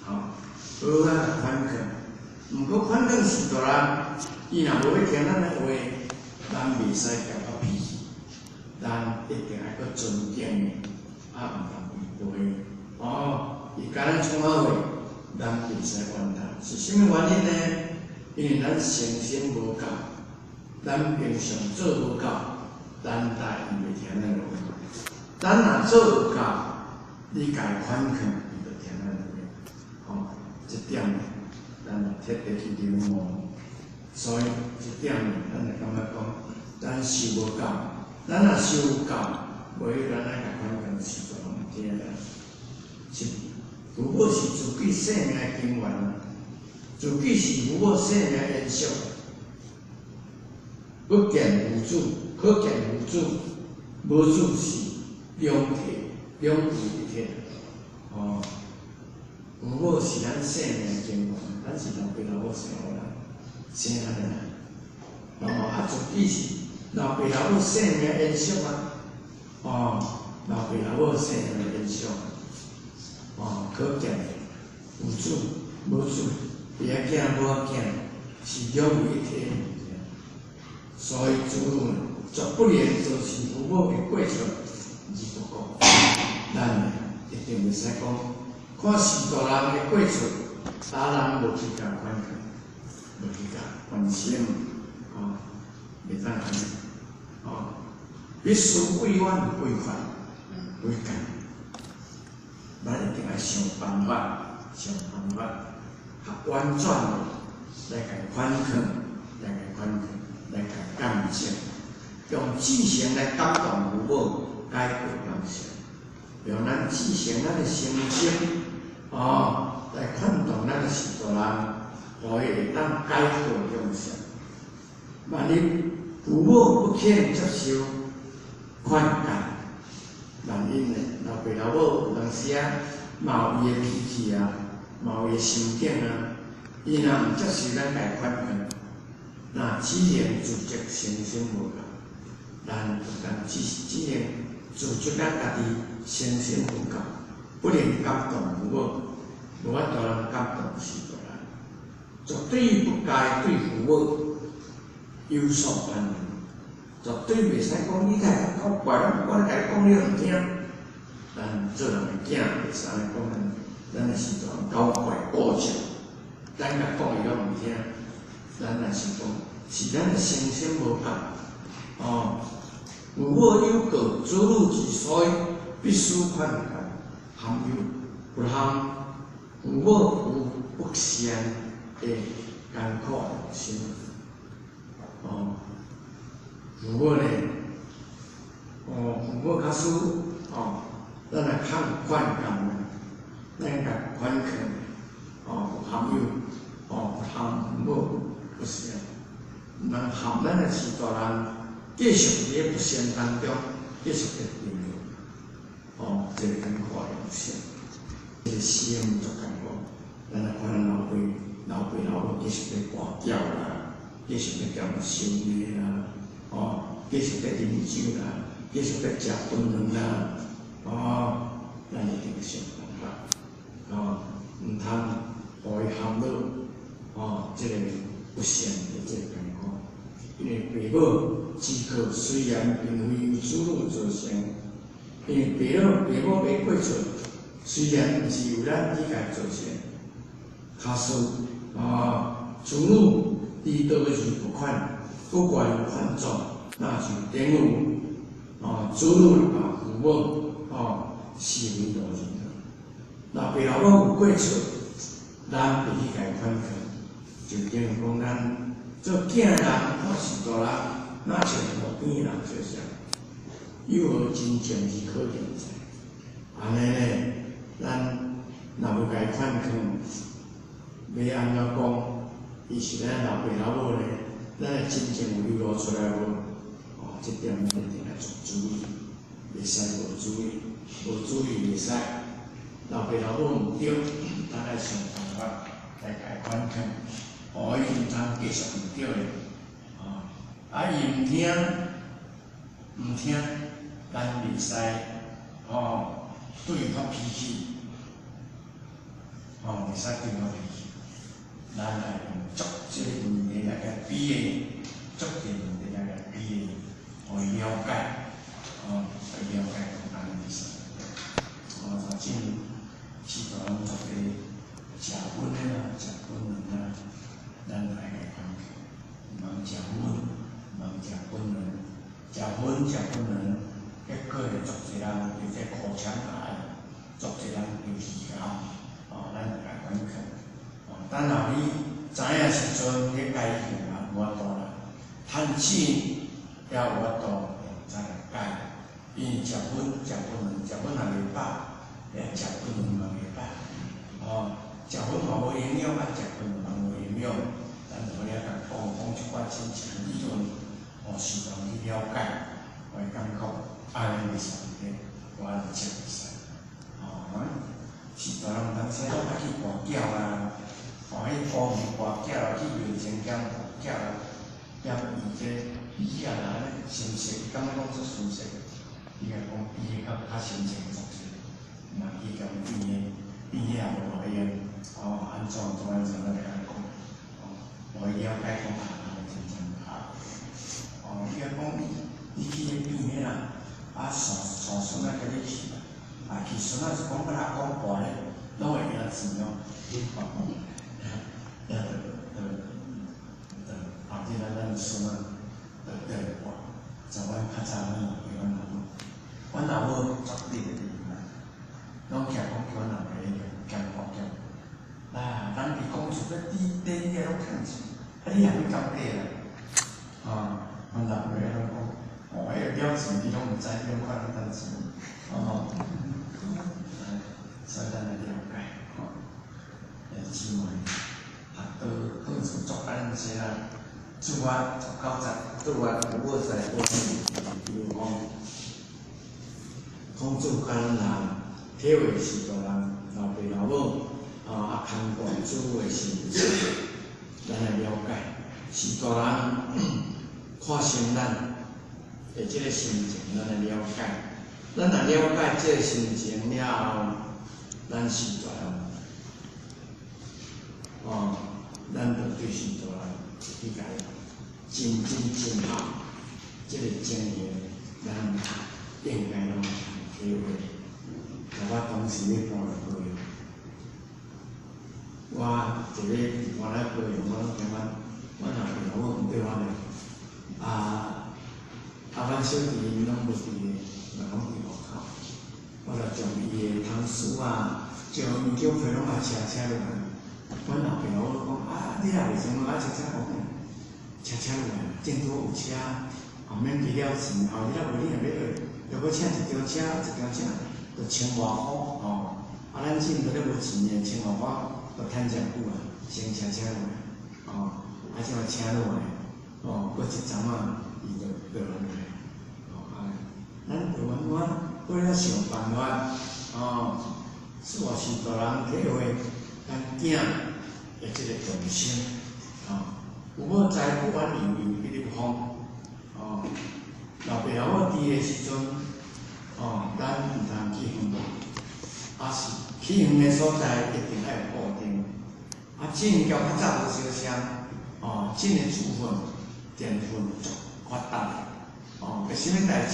吼，好好仔勸勸。毋過勸勸序大人，伊若無欲聽咱的話，咱袂使共發脾氣，咱一定愛閣尊敬伊，啊，毋通違背。哦，伊共咱創啥話，咱袂使怨他。是啥物原因呢？因為咱誠心無夠，咱平常做無夠，咱才伊袂聽咱的話。咱若做有夠，你共伊勸勸，伊就聽咱的話。吼，這點咱會徹底去領悟。所以這點咱會感覺講，咱修無夠，咱若修有夠，無咱愛共勸勸，序大人毋聽啦。是父母是自己生命的根源，自己是父母生命的延續。不見父子，可見父子，母子是兩體，兩位一體。哦，父母是咱生命的根源，咱是老爸老母生予咱，生咱的。哦，啊，自己是老爸老母生命的延續啊。哦，老爸老母生命的延續。哦，可見父子、母子，爸仔囝、母仔囝是兩位一體的物件，所以子女絕不能造成父母的過錯而不顧。咱一定袂使講，看序大人的過錯，啊，咱無去共勸勸，無去共關心，哦，袂當按呢，哦，必須委婉規範規勸。咱一定愛想辦法，想辦法，較婉轉的來共勸勸，來共勸勸，來共感召，用至誠來感動父母，改過向善。用咱至誠咱的心聲，哦，來勸動咱的序大人，予伊會當改過向善。萬一父母不肯接受勸誡，萬一呢，老爸老母有當時啊，嘛有伊的脾氣啊，嘛有伊的心境啊，伊若毋接受咱共勸勸，那只能自責誠心無夠，咱就當只能自責咱家己誠心無夠，不能感動父母，無法度通感動序大人，絕對不該對父母有所攀緣，絕對袂使講你較古怪，我咧共你講你毋聽。咱做人的囝袂使按呢講咱，咱的序大人古怪固執，咱共講伊攏毋聽，咱若是講是咱的誠心無夠，哦，父母有過，子女之所以必須勸誡含有不含父母有不善的艱苦心，哦，父母呢，哦，父母假使哦，咱來勸勸勸，咱共勸勸，哦，含有哦，含父母不善，毋通含咱的序大人繼續佇咧不善當中繼續佇停留，哦，這個艱苦的用心，這個心足艱苦。咱來看咱老爸、老爸老母繼續咧跋筊啦，繼續咧兼收的啦，哦，繼續咧啉酒啦，繼續咧食檳榔啦，哦，咱一定想辦法，哦，毋通予伊陷落，哦，這個不善的這個艱苦。因為爸母之過雖然並非由子女造成，因為爸母爸母的過錯雖然毋是由咱去共造成，假使啊，子女知道而不勸，不管勸阻，那就等於啊，子女把父母啊視為路人。若爸老母有過錯，咱會去共勸勸，就等於講咱做囝人看序大人，若像路邊的人相像，有何真情是可見哉？按呢呢，咱若無共勸勸，欲按怎講？伊是咱老爸老母呢，咱的真情有流露出來無？哦，這點咱一定愛注意，袂使無注意，無注意袂使。老爸老母毋對，咱愛想辦法。來共伊勸勸，哦，伊毋通繼續毋對的，哦，啊，伊毋聽，毋聽，咱袂使，哦，對伊發脾氣，哦，袂使對伊發脾氣，咱愛用足濟問題來共比的，足濟問題來共比的，予伊了解，哦，予伊了解講按呢會使。哦，就進時大人做個食薰的啦，食薰卵啦，咱愛共勸勸，毋通食薰，毋通食薰卵，食薰食薰卵，結果會足濟人得這口腔癌，足濟人得乳癌，哦，咱著共勸勸。哦，等候你知影時陣，你改用也無法度啦，趁錢也有法度再來改，因為食薰食薰卵，食薰也袂飽，欸，食薰卵嘛袂飽，哦，食薰嘛無營養，啊，食薰嘛無營養，咱就好了共講講一寡親情理論，哦，適當去了解，我會感覺按呢袂使的，我就食袂使，哦，是大人有當時攏愛去跋筊啦，哦，彼公園跋筊啦，去廟前間跋筊啦，嫌伊這比啊啦，按呢心色，伊感覺講做心色，伊若講比較較心情足濟，嘛去共變的，變的也無偌用，哦，按怎怎按怎咱來共講，哦，予伊了解講啊，按呢真正毋好，哦，伊若講你你去彼變的啦，啊，帶帶孫仔佮你去啦，啊，去孫仔是講甲阿公跋咧，攏會贏錢哦，就就就後日咱咱孫仔就對跋，就阮較早阮老爸阮老母，阮老母絕對就袂啦，攏徛講叫阮老爸兼跋筊，啊，人佇公厝咧底底底攏趁錢，啊，你也欲交底啦，啊，阮老爸攏講，哦，彼個了錢你攏毋知，你攏看咱趁錢，哦，所以咱來了解，吼，姊妹，啊，都好處足咱是啊，主啊，19節，主啊，有好勢好比如講，孔子教咱人體會序大人老爸老母，啊，牽掛主的心情，咱來了解，序大人看生咱的這個心情，咱來了解。咱若了解這個心情了後，咱序大人，哦，咱就對序大人去共真真真好，這個情形，咱應該攏體會。我當時咧搬來高雄，我一个搬來高雄，我攏感覺阮老爸老母毋對我咧，啊啊，阮小弟𪜶攏無佇咧，嘛攏佇外口。我就將伊的通書啊，將物件皮攏嘛車車落來。阮老爸老母講啊，你也袂想啊，車車講，車車落來，正拄有車，後免記了錢，後日仔無你若欲學，著閣請一張車，一張車，著千外箍吼。啊，咱凊彩咧無錢的，千外箍著趁誠久啊，先車車落來，哦，啊，這馬車落來，哦，過一陣仔，伊就倒落來，哦，啊，咱就慢慢過了想辦法，哦，是我序大人體會咱囝的這個用心，哦，有無財不管有有比如講，哦，老爸老母佇的時陣，哦，咱毋通去遠，啊是去遠的所在一定愛有固定，啊，種較較早無相像，哦，種的豬糞、電糞足發達的，哦，個啥物代誌，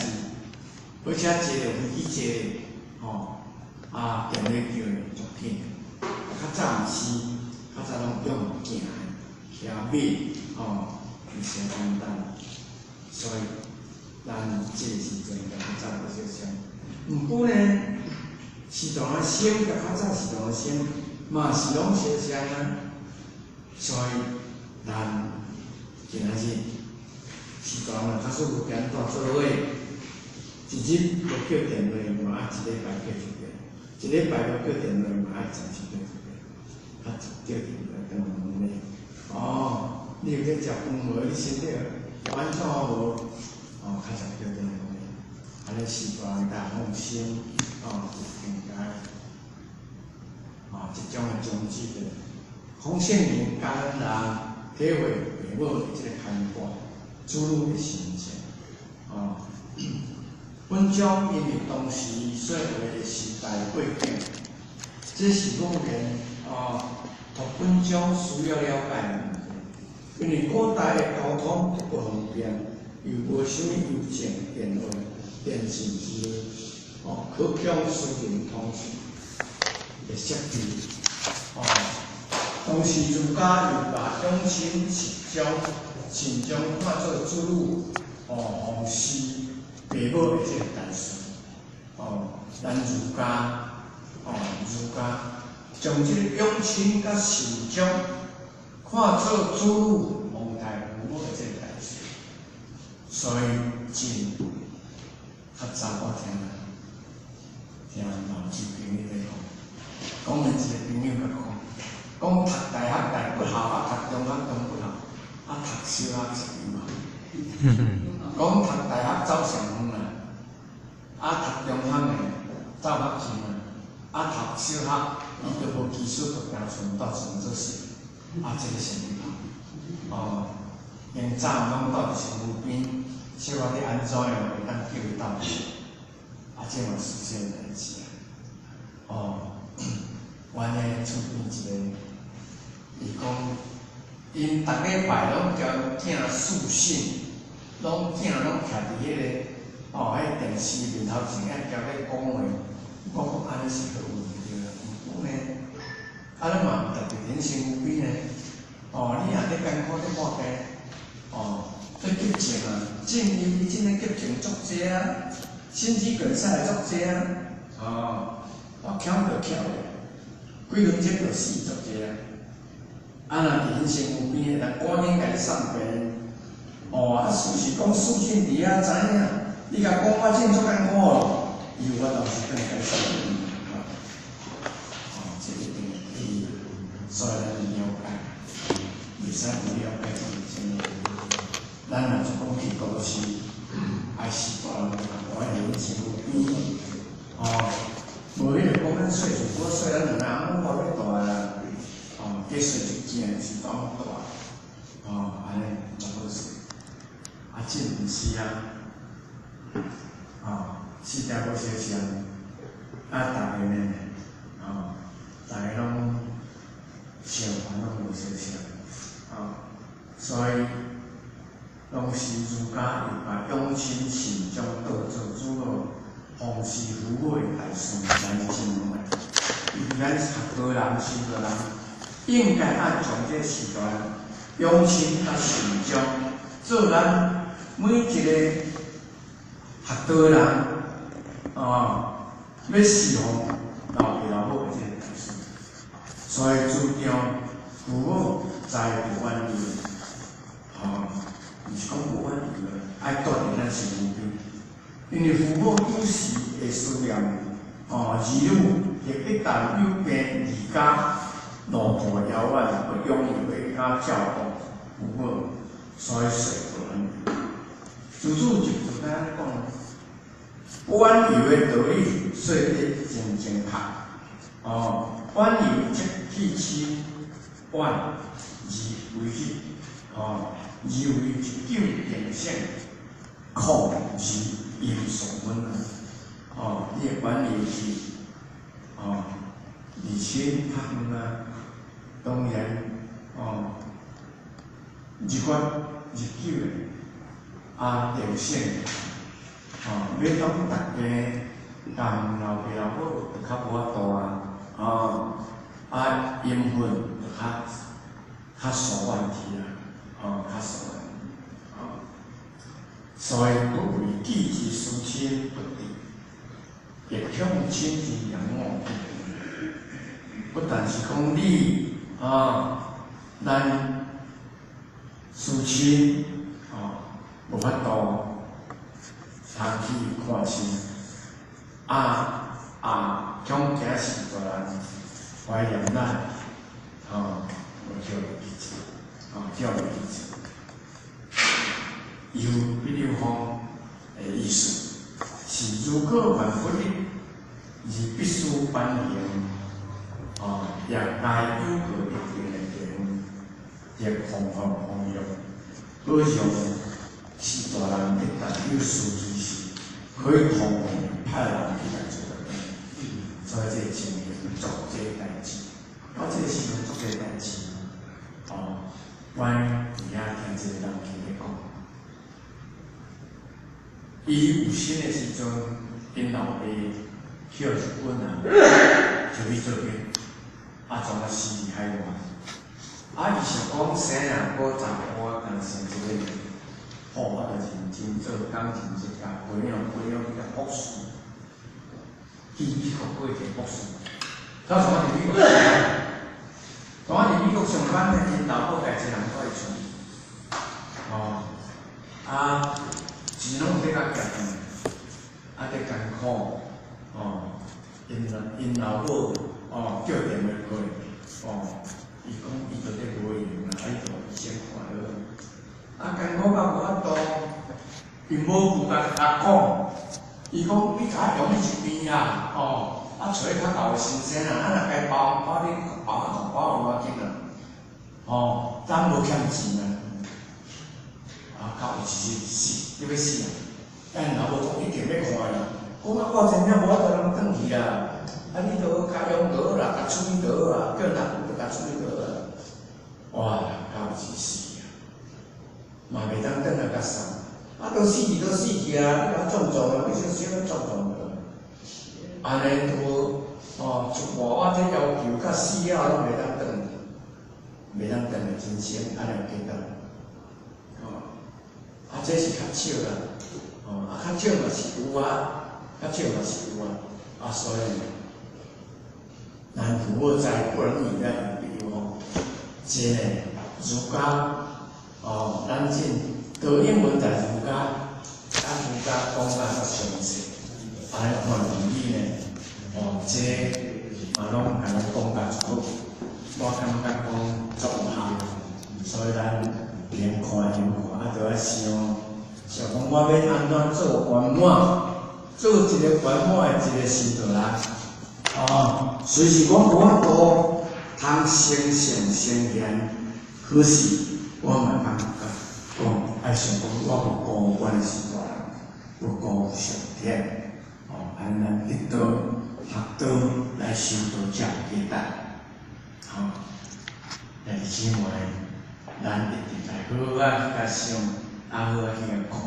火車坐咧，飛機坐咧，吼，啊，電話叫咧足緊。較早毋是，較早攏用行的，騎馬，吼，毋是簡單。所以，咱這個時陣共較早無相像。毋過呢，序大人生共較早序大人生，嘛是攏相像啊。所以，咱今仔日序大人假使有變怎做伙，一日無叫電話嘛愛一禮拜叫一遍，一禮拜無叫電話嘛愛10時叫一遍，較常叫電話轉來問你，哦，你有咧食飯無？你身體安怎無？哦，較常叫電話，按呢序大人較放心，哦，應該，哦，這種的種子的，孔圣人教咱人体会父母的这个牵挂，子女的心情。哦，本章因为当时说话的时代背景，这是语言哦，读本章需要了解的物件。因为古代的交通不方便，又无啥物邮政、电话、电信之类，哦，可供私人通讯的设备，哦。当时儒家又把养亲善终、善终看做子女哦，奉事父母的这个大事。哦，咱儒家哦，儒家将这个养亲佮善终看做子女奉待父母的这个大事，所以真较早我听听老周朋友咧讲，讲伊一个朋友佮讲。讲读大学大不好，啊读中学中不好，啊读小学是有啊。讲读大学走上远啦，啊读中学呢走较近啦，啊读小学伊都无基础，就行顺到顺做事，啊这个啥物哦，因早拢蹛伫身躯边，小可咧按怎样会当叫伊斗阵，啊这嘛事实代志啊。哦，阮的厝边一个。伊讲，𪜶逐礼拜拢交囝视讯，拢囝拢徛伫彼个哦，彼电视面头前爱交咧讲话。我讲按呢是好问题啦，毋过呢，啊你嘛毋特别伫身躯边呢，哦，你若咧艰苦咧破病，哦，咧急症啊，正因为真个急症足济啊，心肌梗塞足济啊，哦，哦，翘就翘咧，几分钟就死足济啊。啊，若伫𪜶身躯边的，人赶紧共你送病。哦，啊，事实讲，视讯伫遐知影，你共讲我真足艰苦咯，伊有法度是转来送病。哦，这一定会，所以咱了解，袂使无了解这个真个。咱若是讲去都市，爱是大人我伫𪜶身躯边，哦，无彼个讲咱细阵，我细咱两个翁某咧大啦。哦，计细一件是当大，哦，按呢足好势。啊，这毋是啊，哦，四条无相像，啊，逐个呢，哦，逐个拢想法拢无相像，哦，所以当时儒家又把养亲善终当做主要奉事父母的大事来进行。伊咱学道人、修道人，应该爱将这时代养亲佮善终，做咱每一个学道人哦，欲侍奉老爸老母的这个大事。所以主张父母在不远游，吼，毋是讲不远游，爱蹛伫咱身躯边，因为父母有时会思念哦儿女，或一旦有病离家，路途遥远，不容易回家照顾父母，所以说不远游。自主就就按呢讲，不远游的道理说得真正确，哦，远游则去深远而为去，哦，而为日久定性，旷而阴所分啊，哦，你的远游是，哦，离深较远啊，当然，哦，日月日久的，啊，定性，哦，欲当逐家共老爸老母就较无法度啊，哦，啊，缘分就较较疏远去啊，哦，较疏远，哦，所以不为己之思亲不至，亦恐亲之养我不。不但是讲你啊，咱思亲哦，无法度通去看亲，啊啊，恐惊是大人怀念咱，哦，无叫伊去做，哦，叫伊去做。又比如方的意思是，如果万不得而必须反行，哦，也该有过一定的程个方法方向，好像是大人去代表司机时，可以通派人去来做的。所以这个情形做这个代志，到这个时阵做这个代志，哦，阮伫遐听这个人去咧讲，伊有生的时阵，𪜶老爸去予日本啊，就去做兵，啊，怎啊死伫海外。啊，伊想讲生啊，阁查甫仔，敢生一个，好，啊，就认真做工，认真共培养培养去读博士，去美国过一个博士。他从伫美国上班，从伫美国上班呢，𪜶老母家一个人蹛佇厝。哦，啊，钱拢有伫共寄转，啊，伫艰苦，哦，𪜶老母哦叫电话过来，哦，伊讲伊就伫无闲啦，啊，伊就互医生看好。啊，艰苦到无法度，𪜶母舅共伊讲，伊讲你共我用去一边啊，哦，啊，揣较𠢕的先生啊，啊，若该包红包你包红包无要紧啦，哦，咱无欠钱啊。啊，到有一日死，你欲死啊！咱老母讲一定欲看伊，讲啊，我真正无法度通转去啦。啊，你都共用就好啦，共处理就好啦，叫人就共处理就好啦。哇，到有一日死啊，嘛袂当转来共送。啊，都死去都死去啊！你共创创啊，你小小创创就。按呢都哦，出外我这要求甲死了拢袂当转去，袂当转来人生，按呢有简单。哦，啊，这是较少啦，哦，啊，较少嘛是有啊，較少嘛是有啊，啊，所以咱父母在不能以來比喻吼，這個儒家哦，咱進導英文在儒家，咱儒家講甲較詳細，按呢看論語呢，哦，這嘛攏共咱講甲足好，我感覺講足有效，所以咱連看連看，啊，著愛想，想講我欲按怎做圓滿，做一個圓滿的一個修道人，哦，隨時我無法度通成聖成賢，可是我嘛感覺講，愛想講我無辜阮是大人，無辜上天，哦，按咱得道學道來修道才有價值，吼，兄弟姊妹，咱一定來好好仔去共想，啊好仔去共看，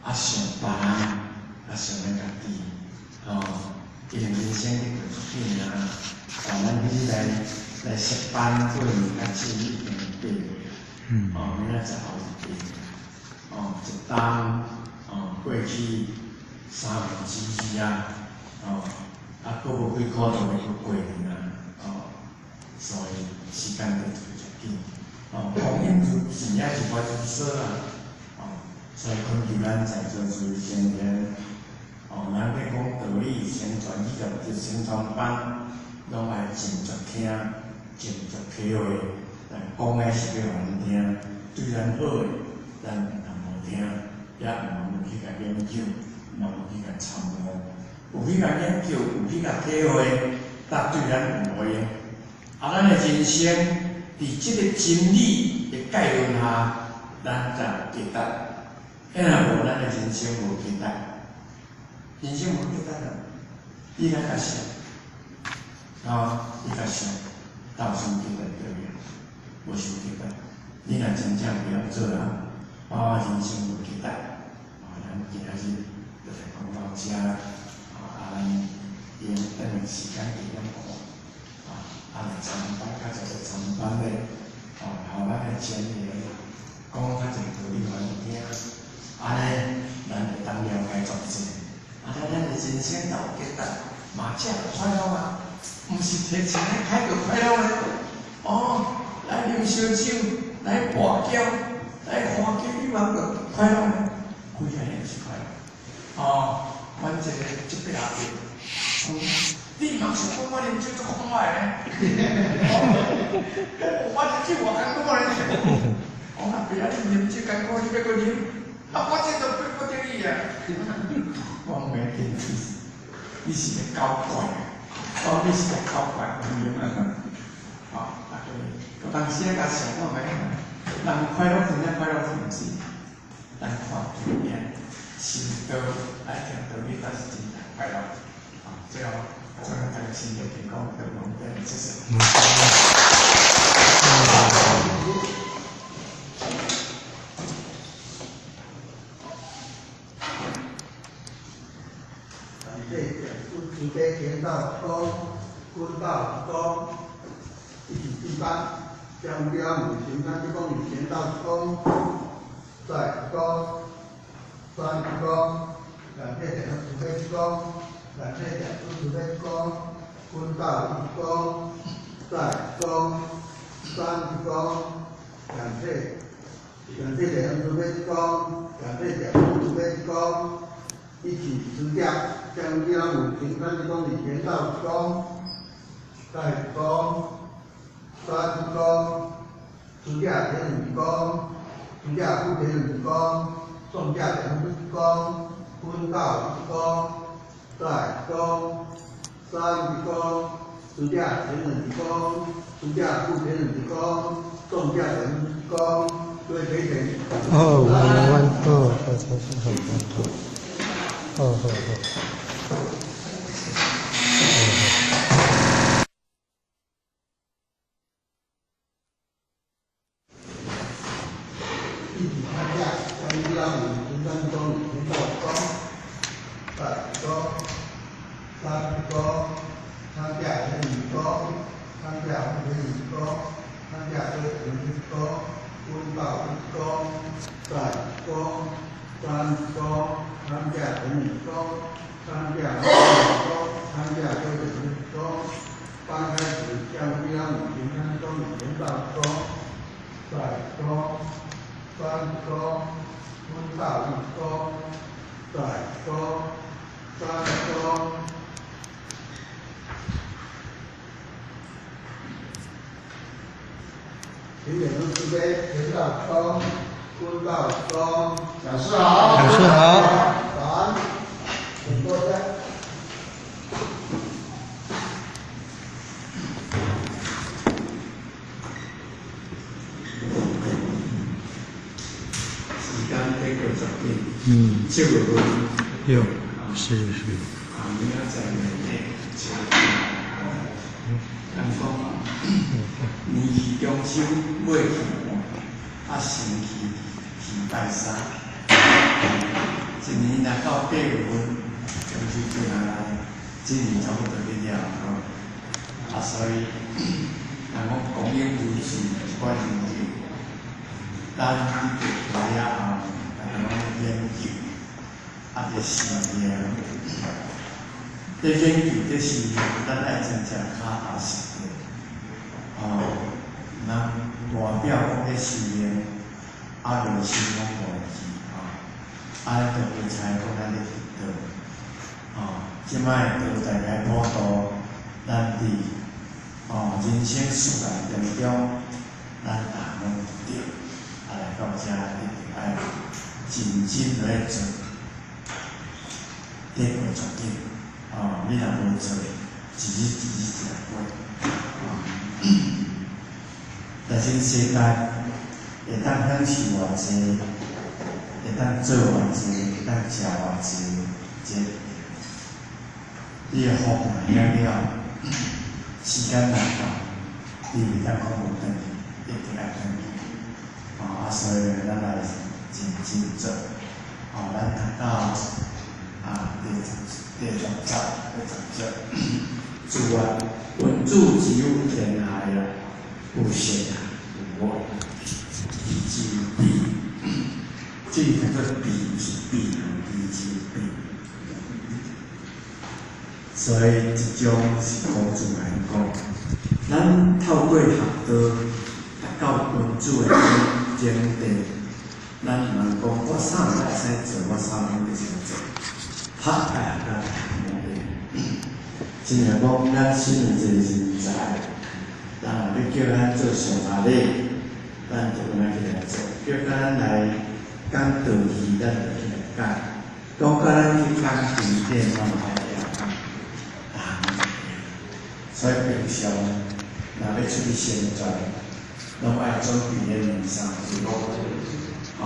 啊想別人，啊想咱家己，吼，因為人生咧過足緊啊，哦，咱彼來來設班過年較少已經8月啊，哦，明仔載後日8月，哦，一冬哦過去2/3啊，哦，啊，閣無幾箍就欲閣過年啊，哦，所以時間就過足緊，哦，光陰如箭，也是無如梭啊，哦，所以懇求咱在座諸位青年，哦，咱咧講道理，宣傳去就宣傳班，攏愛斟酌聽，斟酌體會，咱講的是欲予咱聽，對咱好的，咱若無聽，也毋通去共研究，嘛無去共參悟，有去共研究，有去共體會，才對咱有路用。啊，咱的人生佇這個真理的教訓下，咱才有價值。若無，咱的人生無價值，人生無價值啊！你來共想，啊，你共想，到有啥物價值對無？無啥物價值。你若真正袂曉做人，啊，人生無價值。啊，咱今仔日就來講到遮，啊，咱用等的時間去點看，啊，啊來參班，較濟來參班的，哦，予咱的前人講較濟道理予咱聽，按呢，咱會當了解足濟。啊，咱的人生就有價值，嘛才會快樂啊！毋是提錢來開就快樂咧。哦，來啉燒酒，來跋筊，來歡喜，你嘛就快樂咧？規個毋是快樂。哦，阮這個這輩阿伯，講你毋通想講我啉酒足快樂的。哦，我啉酒偌艱苦咧。講阿伯啊，你啉酒艱苦，你欲閣啉？啊，我這都逼不得已啊。我袂緊，你是個搞怪，哦，你是個搞怪，咁樣啊。好，啊，各位。當時啊，共想看覓，人快樂真正快樂是毋是？人看見修道來聽道理，才是真正快樂。啊，最後祝大家身體健康，得龍健，謝謝。感謝講師慈悲田道公、君道公，一起進班，將標五行三七公里田道公，在公三公，感謝講師慈悲公，感謝講師慈悲公，君道一公，在公三公，感謝感謝講師慈悲公，感謝講師慈悲公。一起辞掉，將標五行三七公里田道公，在公三公，辞掉田五公，辞掉副田五公，送价田五公，坤道一公，在公三公，辞掉田五公，辞掉副田五公，送价田五公，各位陪审。哦，晚安，哦，好好好好好，哦好好。一起参加，将标五行三七公里田道公，在公三公，参加田五公，参加副田五公，参加对田五公，坤道一公，在公三公，参加田五公，参加副田五公，参加对田五公，翻开始将标五行三七公里田道公，在公三公，坤道一公，在公三公。请点灯慈悲，田道公，坤道公，讲师好，老师好。早安，请坐下。時間過過足緊，7月份，有，是是。啊，明仔載年底7月份，人講年去中秋尾去半，啊，生去去拜三，一年若到8月份，中秋節若來，這年差不多去了吼。啊，所以人講光陰如箭，一擺就過。咱去做了後，大家攏研究，啊，這修行，這研究這修行，咱愛真正較踏實的，哦，人外表講咧修行，啊，內心攏無去，吼，啊，咱就會知講咱咧去倒，哦，這擺道大家普渡，咱佇哦人生事業當中，咱逐項攏對。啊，來到遮一定愛認真來做，這過足緊，哦，你若無做，一日一日就過，哦。但是世間會當享受偌濟，會當做偌濟，會當食偌濟，這你的福若曉了，時間若到，你袂當講無轉去，一定愛轉去。哦，啊，所以咱來認真做，哦，咱讀到啊第十、第十節、第十節，主啊，君子只有天下啊，有善啊，有惡，知之比，這個叫做比，是比，知之比。所以這種是孔子來講，咱透過學道達到君子的這種境地，咱毋通講我啥物會使做，我啥物袂使做，學愛學到無的。親像講，咱身為一個人才，人若欲叫咱做上下禮，咱就按呢起來做；叫咱來講道義，咱就起來講；講甲咱去講經典，咱嘛愛會曉講。所以平常若欲出去宣傳，攏愛準備彼兩三個禮物。哦，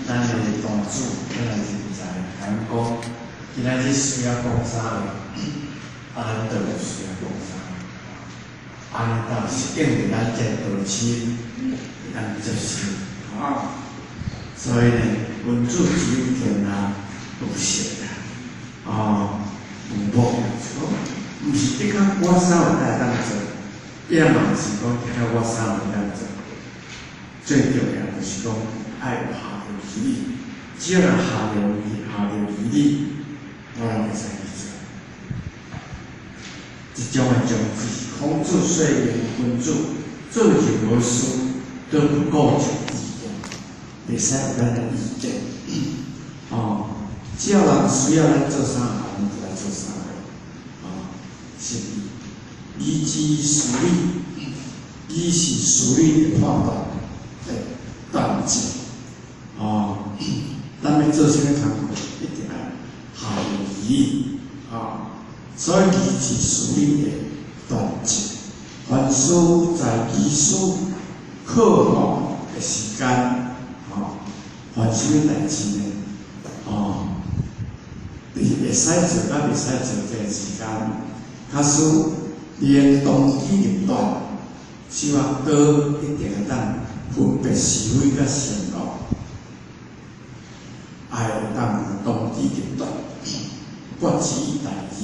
咱的大主，咱的人才，共阮講，今仔日需要講啥話，啊，咱就有需要講啥話。按呢到是敬著咱這個道親，會當接受，哦。所以呢，君子只有天下無色啦，哦，無目，是講，毋是的確我啥會當做，也嘛是講的確我啥會當做。最重要就是講愛有下著義理，只要若下著義，下著義理，我攏會使去做。這種的宗旨，孔子說明君子做任何事都不顧及意見，袂使有咱的意見。哦，只要人需要咱做啥，咱就來做啥。哦，是義之事理，義是事理的判斷的斷證。哦，咱欲做啥物工課，一定愛下有義理。哦，所以義是事理的斷證。凡事在義事可望的時間，哦，凡啥物代誌呢？哦，佇會使做佮袂使做這個時間，假使連當機立斷，小可高一定會當分別是非佮善惡，愛會當當機立斷，決之以大義，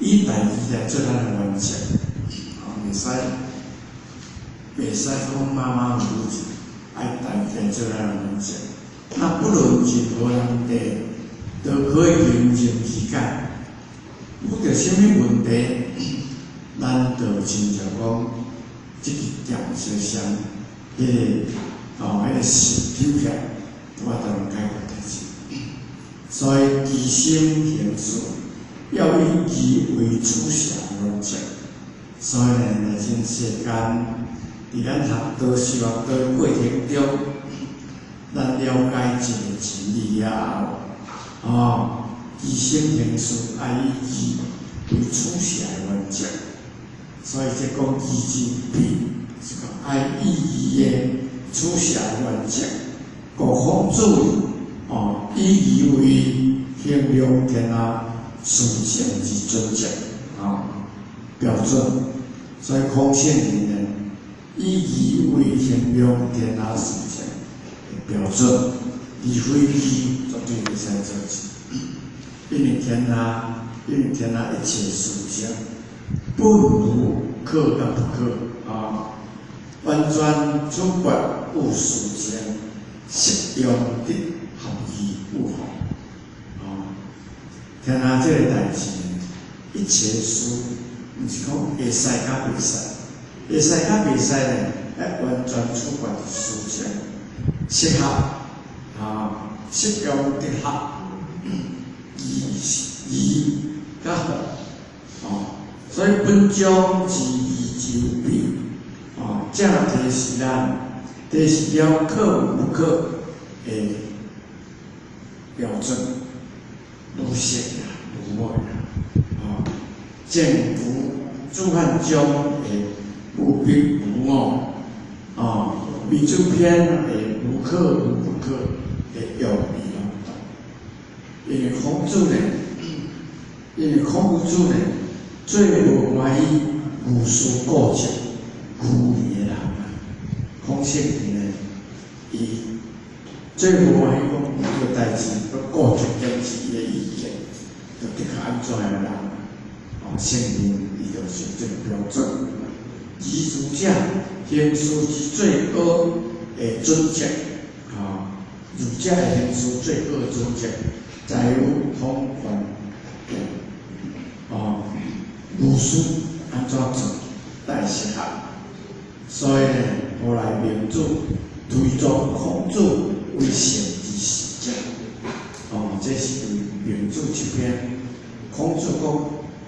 以大義來做咱的原則，哦，袂使講馬馬虎虎，愛大義來做咱的原則。那不論任何問題，都可以迎刃而解。遇著啥物問題，咱就親像講，這個點小相，彼個哦，彼個心抽起來，有法度解決代誌。所以其心行事，要以義為取捨原則。所以呢，來這世間，佇咱學道修學道的過程中，咱了解這個真理了後，哦，其心行事愛以義為取捨的原則。所以這講義之必，是講愛以義的取捨原則。故孔子哦，以義為衡量天下事情之準則，哦，標準。所以孔聖人呢，以義為衡量天下事情的標準，而非義絕對袂使做事。因為天下一切事情，本無可佮不可啊，完全取決於事情適用得合義與否。哦，天下這個代誌，一切事，毋是講會使佮袂使，會使佮袂使呢，愛完全取決於事情適合啊，適用得合義義佮否哦，所以本將之義之有弊，哦，正提示咱，提示了可與不可的標準，愈色啦，愈無啦，哦，正如主漢章的無必無我，哦，糜子篇的無可與不可的用意攏同。因為孔子呢，最無歡喜無事固執、愚昧的人啊。孔聖人呢，伊最無歡喜講有個代誌，閣固執堅持伊的意見，就的確按怎的人，哦，聖人伊就是這個標準。而儒者行事之最高的準則，哦，儒者的行事最高的準則，在於通權變，哦，儒書按怎做才會適合。所以呢，後來孟子推崇孔子為聖之時者，哦，這是對孟子這篇。孔子講，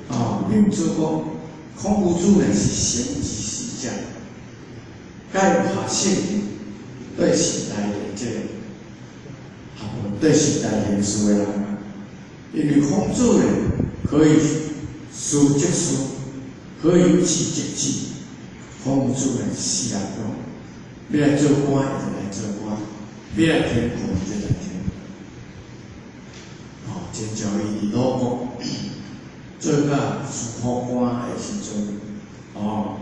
哦，孟子講，孔夫子呢是聖之時者，蓋有下聖對時代的這個學問，對時代行事的人啊，因為孔子呢可以思則思，可以止則止，孔子来四阿讲，欲来做官，伊就来做官；欲来天国，伊就来天国。哦，亲像伊伫鲁国做甲司库官的时阵，哦，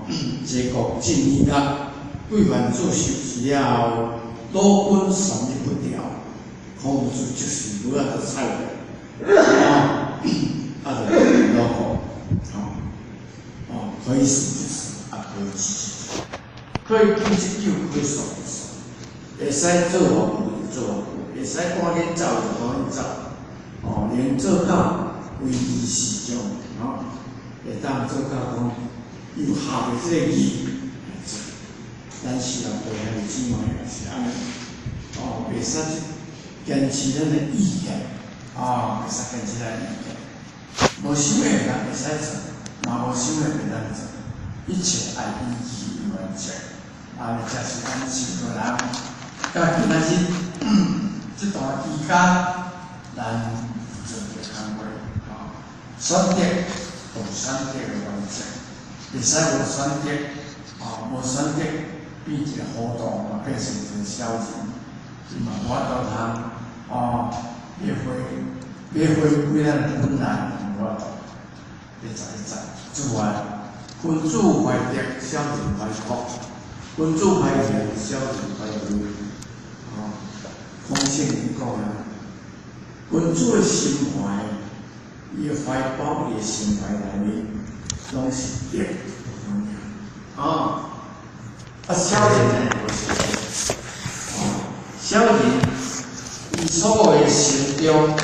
齐国晋年甲贵凡做修持了后，鲁君三日不调，孔子即时无法度睬伊，哦，啊，就鲁国，哦，哦，可以死就死，啊，可以死就死，可以救就救，可以杀就杀，会使做偌久就做偌久，會使趕緊走就趕緊走，哦，連做到唯利是圖，哦，會當做到講有合的這個義來做。咱是啊，對兄弟姊妹也是按呢，哦，袂使去堅持咱的意見，哦，袂使堅持咱的意見。無想的人會使做，嘛無想的袂當做，一切愛以義為原則，啊，這是咱四個人，佮今仔日這段期間，咱做一個工課，哦，選擇有選擇的原則，袂使無選擇，哦，無選擇變一個糊塗嘛，變成一個小人，伊嘛無法度通，哦，欲回歸咱的本來，無法度。第11節，此外，君子懷德，小人懷福；君子懷賢，小人懷威。哦，孔聖人講啊，君子的心懷，伊的懷抱，伊的心懷內面，攏是德。哦，啊，小人呢，就是哦，小人伊所有的心中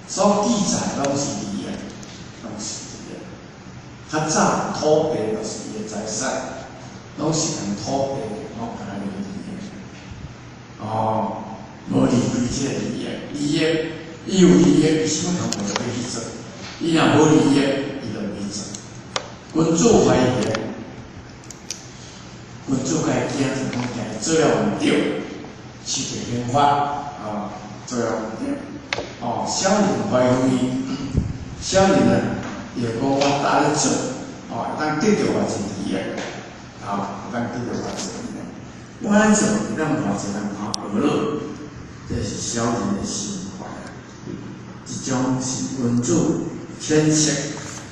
所記載攏是利益，攏是利益。較早土地就是伊的財產，攏是共土地攏共伊利益。哦，無離開這個利益，利益伊有利益，伊啥物工課都欲去做；伊若無利益，伊就毋去做。君子懷賢，君子該驚就講驚做了毋對，失去刑法，哦，做了毋對。哦，小人懷威，小人呢，伊會講我搭咧做，哦，會當得著偌濟利益，啊，會當得著偌濟利益。我咧做，會當偌濟人看學樂，這是小人的心懷。這種是君子淺色，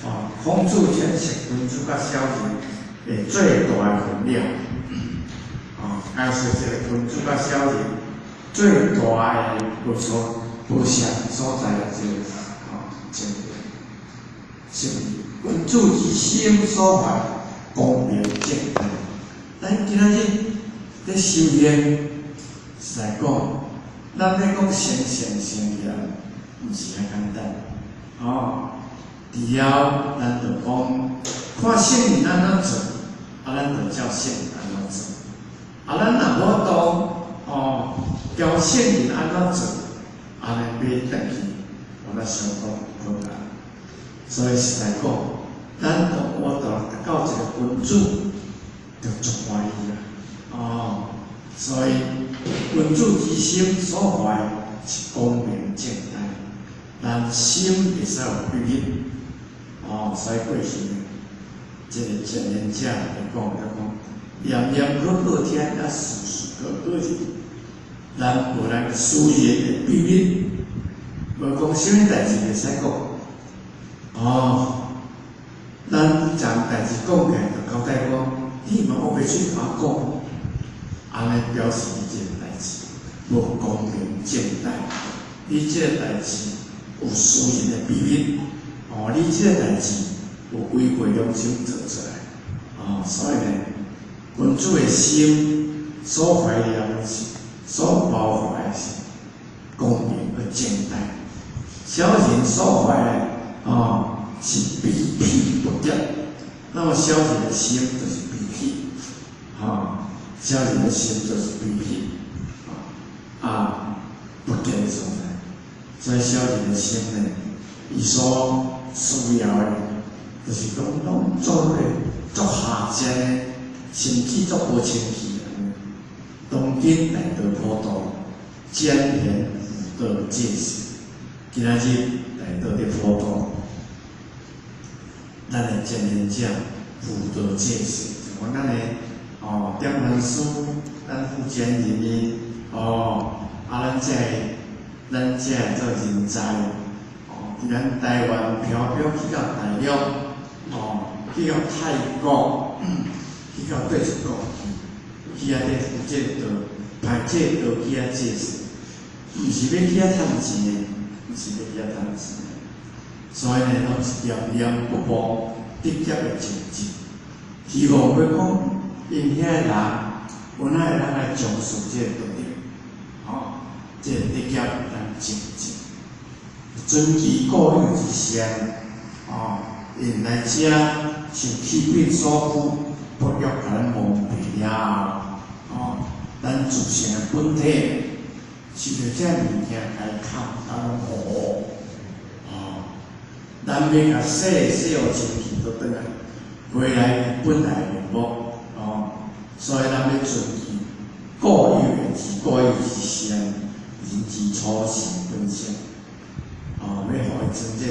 哦，孔子淺色君子佮小人的最大的分了。哦，解說這個君子佮小人最大的無錯無相所在，這個哦，前面是君子之心所懷，光明正大。咱今仔日咧修煉，是來講，咱欲講成聖成賢，毋是遐簡單。哦，除了咱就講看聖人按怎做，啊，咱就照聖人按怎做。啊，咱若無法度哦，教聖人按怎做，按呢欲轉去，有那相當困難。所以實在講，咱都我都達到一個君子，就足歡喜啊！哦，所以君子之心所懷是光明正大，咱心會使有秘密。哦，所以過去這個前賢者就講，就講念念好好聽，啊，事事可可聽。咱無咱私人的秘密，無講啥物代志袂使講。哦，咱將代志講起來，就交代講，你嘛烏白喙共我講，按呢表示你這個代志無光明正大，你這個代志有私人的秘密，哦，你這個代志有違背良心做出來，哦，所以呢，君子的心所懷念的是，所包懷的是光明和正大，小人所懷的哦是卑鄙不潔。那麼小人的心就是卑鄙，哈，小人的心就是卑鄙，啊，不潔的所在。所以小人的心呢，伊所需要的，就是講攏做咧足下賤的，甚至足無清氣的。當今大道普度，艱賢輔導濟世。今仔日大道佇普度，咱的前賢者輔導濟世，像讲咱的哦，点传师，咱福建人的哦，啊，咱这个做人才，哦，伫咱台湾飘飘去到大陆，哦，去到泰国，去到佗一国去，去遐咧负这个道，派这个道去遐济世，毋是欲去遐趁钱的，毋是欲去遐趁钱的，所以呢，攏是念念不忘德业的精进，希望欲講𪜶遐个人，有哪會當來重視這個道德，吼，這個德業通精進，遵其固有之善，哦，𪜶來遮受氣逼所驅，不欲共咱蒙蔽了後，哦，咱自性的本體受著這物件共伊崁，啊攏糊，哦，咱欲共洗洗予清氣，倒轉來，回來本來面目，哦，所以咱欲遵其固有的之固有之善，人之初性本性，哦，欲予伊成這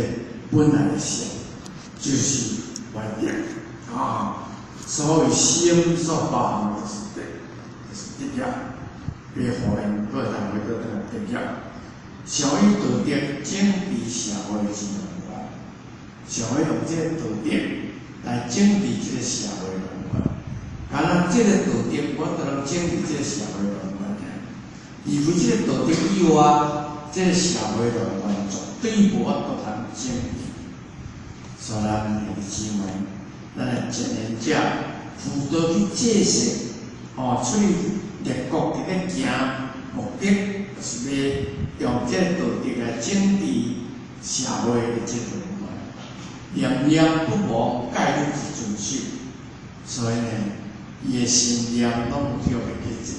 本來的性，就是懷德，啊，所謂心所包含的就是德，就是德業，欲予𪜶閣會當回倒轉來德業，想以道德整治社會之良源，想欲用這個道德來整治這個社會良源，敢若這個道德，無法度通整治這個社會良源爾，除非這個道德以外，這個社會良源絕對無法度通整治。所以咱兄弟姊妹，咱的前賢者輔導去濟世，哦，出去列國佇咧行，目的就是欲用這個道德來整治社會的這個良緣，念念不忘戒律之遵守，所以呢，伊的心念攏有去予袂記住，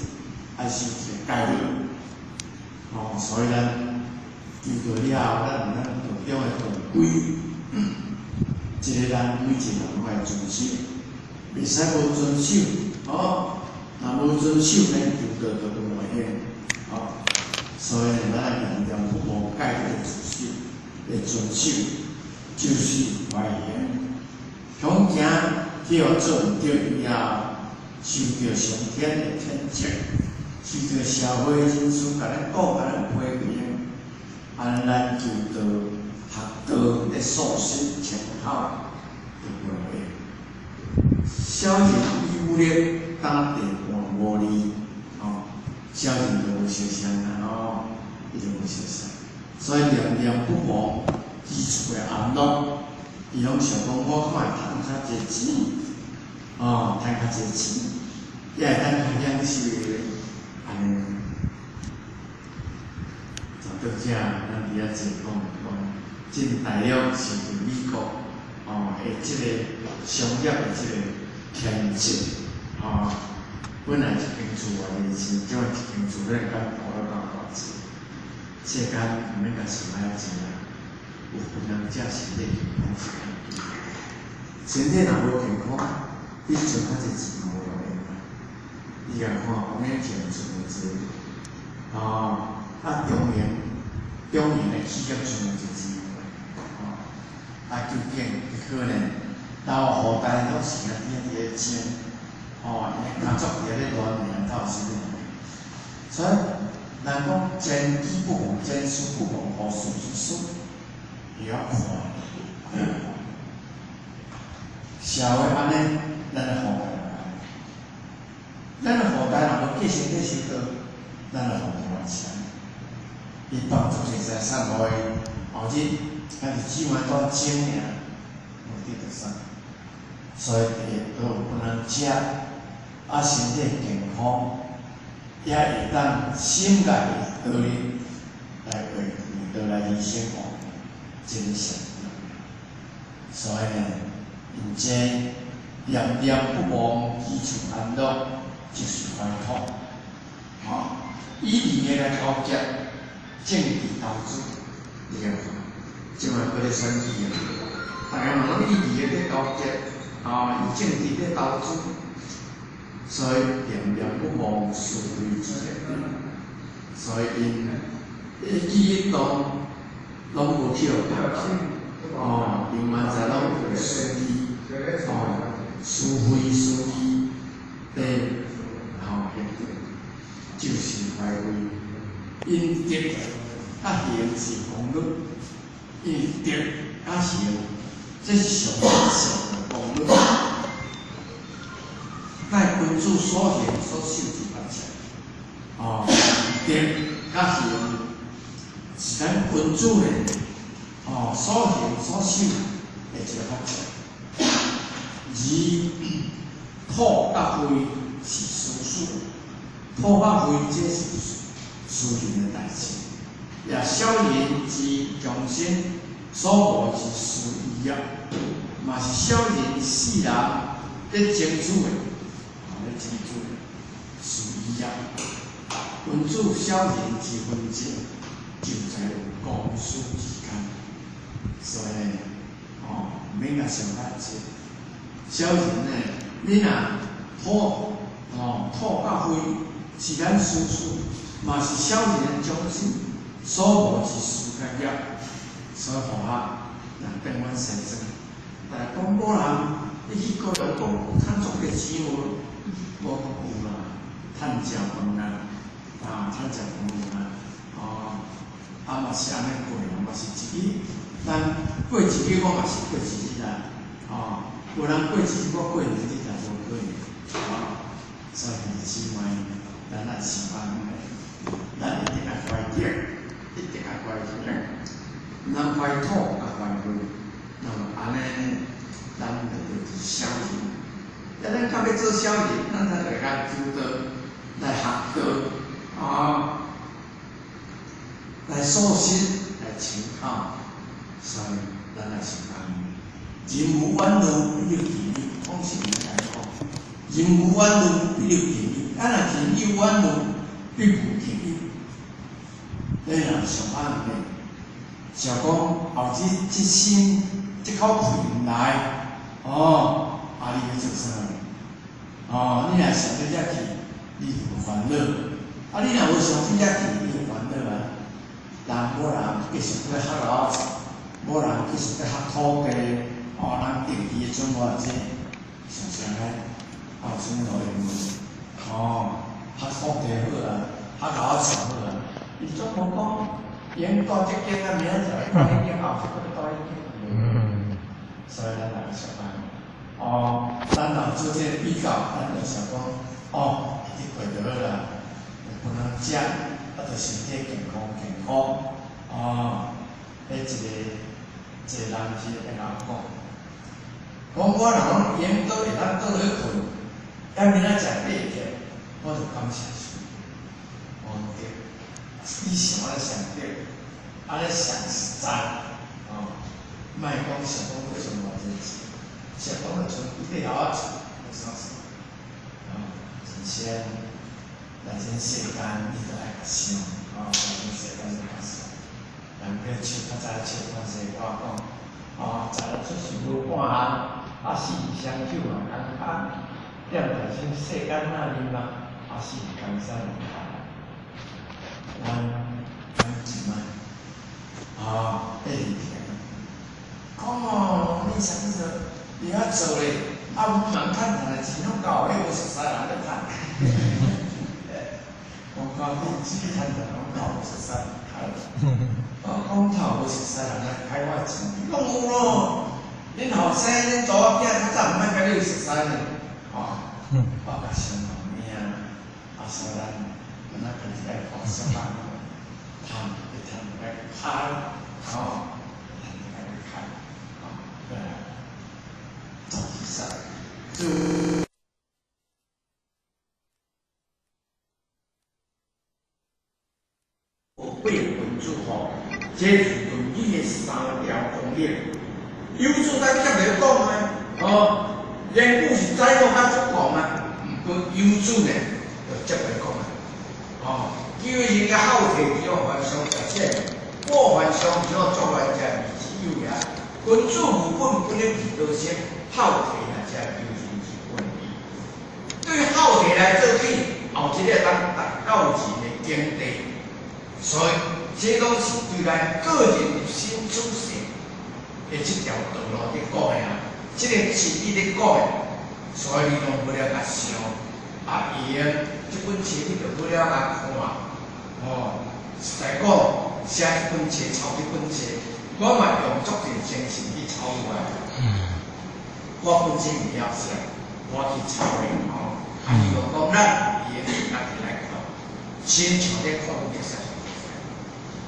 愛守這個戒律。哦，所以咱求道了後，咱有咱道中的道規，這個咱每一個人攏愛遵守，袂使無遵守，哦，若無遵守，咱求道就無用，哦，所以咱愛念念不忘戒律的遵守，的遵守，就是懷行。恐驚去予做毋對以後，受著上天的譴責，受著社會人士共咱講、共咱批評，按呢咱求道學道的素質穿口就無用。小人以武力打地盤無利，哦，小人就無相像啦，哦，伊就無相像。所以念念不忘基礎的安樂，伊攏想講我看會趁較濟錢，哦，趁較濟錢，也會當較享受的，按呢。就到遮，咱佇遐坐講講，進大陸受著美國，哦，的這個商業的這個牽制，哦，本來一間厝偌濟錢，這擺一間厝咱敢投了夠偌濟？世間毋免共想遐濟啊，有份人遮身體健康是較緊，身體若無健康，你存較濟錢嘛無路用啊。你共看王永慶存偌濟，哦，啊中營中營的企業存偌濟錢，哦，啊究竟結果呢？到後代攏是啊，佇咧爭，哦，𪜶的家族佇咧亂爾鬥啥物？所以人講前機不忘，前事不忘，後事之師，會曉看。社會按呢，咱的後代咱的後代若無繼承咧修道，咱的後代嘛是按呢。伊放逐一財產予伊，後日咱就只管當爭爾，無得著啥。所以第一都有不能食，啊身體健康，也會當心內的道理來為為道來人生活，這個上重要。所以呢，𪜶這念念不忘，知足安樂，就是懷土。吼，以利益來勾結政治投資，你看，這擺閣咧選舉啊，大家嘛攏以利益咧勾結，啊，以政治咧投資，所以念念不忘是非之力，所以𪜶一舉一動攏無去予拍到，哦，永遠在攏有私利，哦，是非私利。就是懷慧，因德佮行是功德，因為德佮行，這是上上的功德。乃君子所行所修之法者，哦，德佮行是咱君子的哦所行所修的一个法則。而土佮灰是事事，土佮灰這是私人的代誌，也小人之終身所無之事業，嘛是小人世人咧爭取的，哦，咧爭取的事業。君子小人之分際，就在有公私之間。所以，哦，毋免共想較濟。小人呢，你若土，哦，土佮灰是咱私事，嘛是小人的終身所無之事佮業。所以互我人變阮先生，但講某人，你去高雄講有趁足濟錢無？無講有啦，趁食飯啦，啊，趁食飯有啦，哦，啊嘛是按呢過，嘛是一日，咱過一日我嘛是過一日啦，哦，有人過一日，我過兩日也無可能，哦，所以兄弟姊妹，咱愛想按呢，咱一定愛懷德，一定愛懷德，毋通懷土佮懷灰，那麼按呢，咱就就是小人。啊，咱到欲做小人，咱才會較求道，來學道，啊，來素心，來勤懇，所以咱來想按呢，人無遠慮，必有近憂，講實來講，人無遠慮，必有近憂。啊，若人有遠慮，必無近憂。你若想按呢，想講後這這心這口氣毋來，哦，啊，你欲做啥？哦，你若想到遮去，你就有煩惱；啊，你若無想到遮去，你有煩惱啊。人某人繼續咧學老，某人繼續咧學土地，哦，人定期的存偌濟，想啥咧？啊，有啥物路用無？哦，學土地好啊，學老厝好啊。伊總無講，用住這間啊，明仔載住彼間，後日閣欲住彼間。所以咱來想按呢，哦，咱若做這個比較，咱就想講，哦，一直過就好啦，有人食，啊，就身體健康健康，哦，彼一個一個人是會曉講，講我若講閒倒會當倒落去睏，啊，明仔載爬起來，我就感謝神，我講對，你想按呢上對，按呢上實在，哦，莫講想講過上偌濟錢，想講就剩幾塊老仔厝，就啥啥，哦，真正，來這世間你著愛共想，哦，來這世間就共想，人叫笑較早笑看勢，我講，哦，昨日出事無半項，啊死雙手嘛空空，踮大生世間那爾嘛，啊死江山無下。咱咱一摆，啊，一直聽，講哦，你啥物做？你遐做咧，啊，毋通趁趁的錢攏夠，彼無熟似人咧趁。我講你自己趁趁攏夠，無熟似人開。我講頭無熟似人來開我錢，你講有咯？恁後生恁查某囝較早毋愛共你有熟似呢，吼，我共想老命，啊，所以咱咱家己愛看小可趁會趁愛開，吼，趁愛開，吼，對啊，做比賽，做。八君子吼，這是論語的三條綱領。有主咱接來講的，哦，言語是知我較足夠啊，毋過有主呢，就接來講啊，哦，叫人家好體之後凡上者淺，過凡上之後作凡者未之有也。君子務本，本的其道生，好體若才求人之本意。對好體來做起，後一個當達到人的境地。所以，這攏是對咱個人立身處世的這條道路佇講的啊，這個真理佇講的，所以你攏無了共想，啊，用這本册你就好了共看，哦，实在讲，写這本冊、抄這本冊，我嘛用足濟精神去抄落來。我本身毋曉寫，我去抄的吼。啊，伊就講咱會用家己來看，親像咧看會使，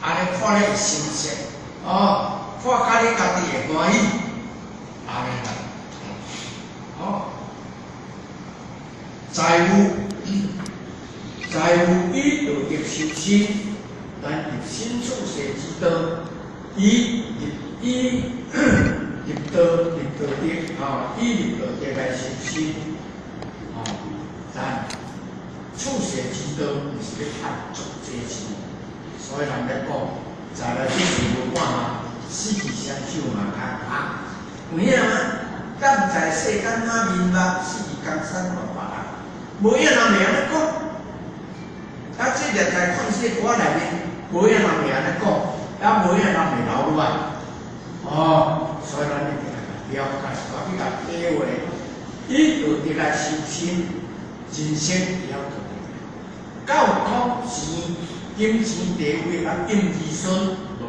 按呢看咧會心色，哦，看甲你家己會歡喜，按呢啦，哦，財務，財務以道德修身，咱入身處世之道，以入以入道入道德，啊，以入道德來修身，啊，咱處世之道，毋是欲趁足濟錢，所以人咧講，在來這世無半項，死去雙手嘛空空。有影嗎？敢毋知世間馬面目，死去江山還別人。無影人會按呢講。啊，這個在勸世歌內面，無影人會按呢講，啊，無影人會留落來。哦，所以咱一定要了解，我去共體會，以道德來修身，人生會曉道德。教講錢、金錢地位啊，應兒孫無。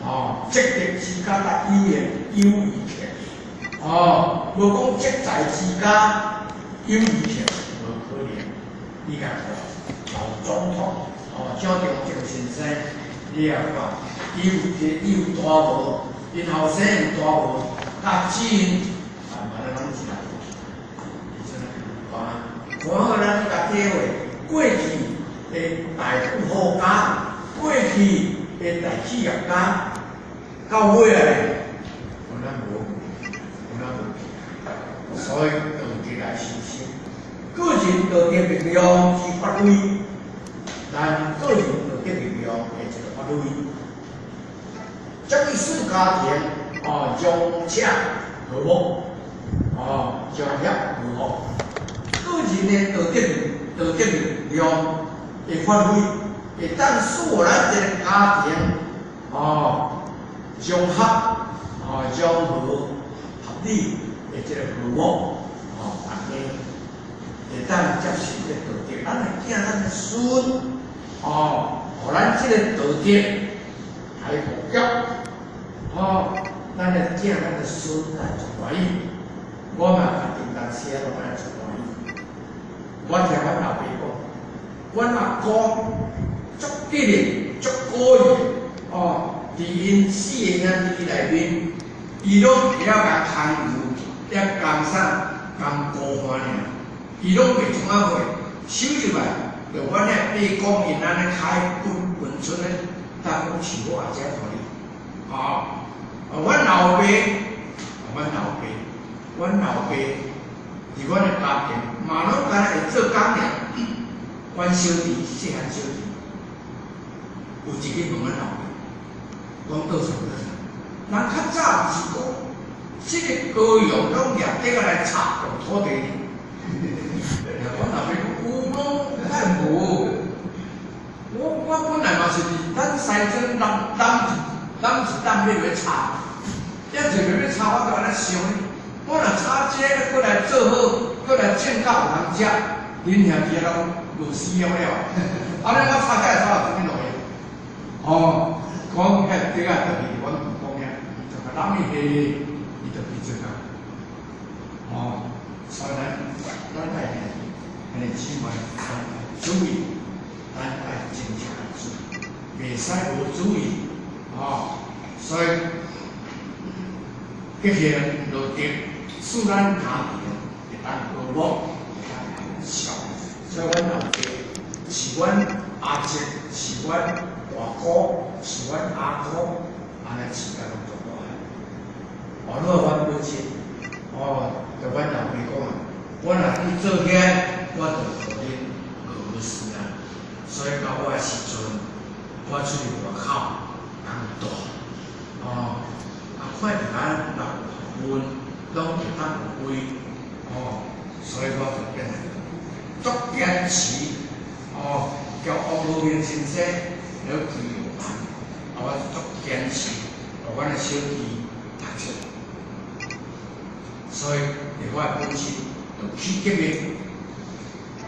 哦，積德之家甲有緣有餘客，哦，無講積財之家有餘客，無可能。你共看，老總統，哦，蔣中正先生，你也看，伊有伊有大無，𪜶後生有大無，甲錢，啊，嘛咧攏是來。看，看好咱去共體會，過去的大富豪家，過去的大企業家，到尾仔咧，有咱無，有咱無，所以道德來修身，個人道德力量之發揮，咱個人道德力量的一個發揮，這個使家庭哦融洽和睦，哦融洽和睦，個人的道德力量的發揮，會當使咱這個家庭哦融合哦融和合理的這個和睦哦，大家會當接受這個道德，咱的囝、咱的孫哦，予咱這個道德來護教哦，咱的囝、咱的孫來足歡喜，我嘛家己當時攏愛足歡喜。我聽阮老爸講，阮阿公足得力、足古意哦，佇𪜶四个兄弟內面，伊攏會曉共空油、點甘啥、甘菇飯爾，伊攏袂創啊貨，收入來，就阮遐伯公𪜶按呢開分分出咧，當講飼我阿姐互你，哦，阮老爸，阮老爸，阮老爸，佇阮的家庭嘛攏敢若會做工爾。阮小弟細漢小弟，有一日問阮老爸，講倒啥倒啥，人較早毋是講，這個高陽攏舉竹仔來插落土地裡。阮老爸講有咯，敢無？我本來嘛是佇咱西庄南南南一擔欲欲插，一濟欲插，我就按呢想，我若插這個閣來做好，閣來種甲有人食，恁兄弟攏餓死了了。按呢我插這會插有啥物路用？哦，講遐竹仔就是阮講遐，就共攬去下，伊就去做啊。哦，所以咱愛兄弟姊妹注意，咱愛真正注意，袂使無注意，哦，所以結行道德，使咱家庭會當和睦，會當和諧。所以阮老爸是阮阿叔，是阮大姑，是阮阿公，按呢飼甲攏足大漢。哦，你阮本身，哦，就阮老爸講啊，我若去做起來，我就予恁餓死啊。所以到我的時陣，我出去外口工大，哦，啊看著咱老阮攏會當有位，哦，所以我就變來足堅持，哦，叫王和平先生了去藥房，啊，我足堅持，予阮的小弟讀冊，所以佇我的本身就去革命，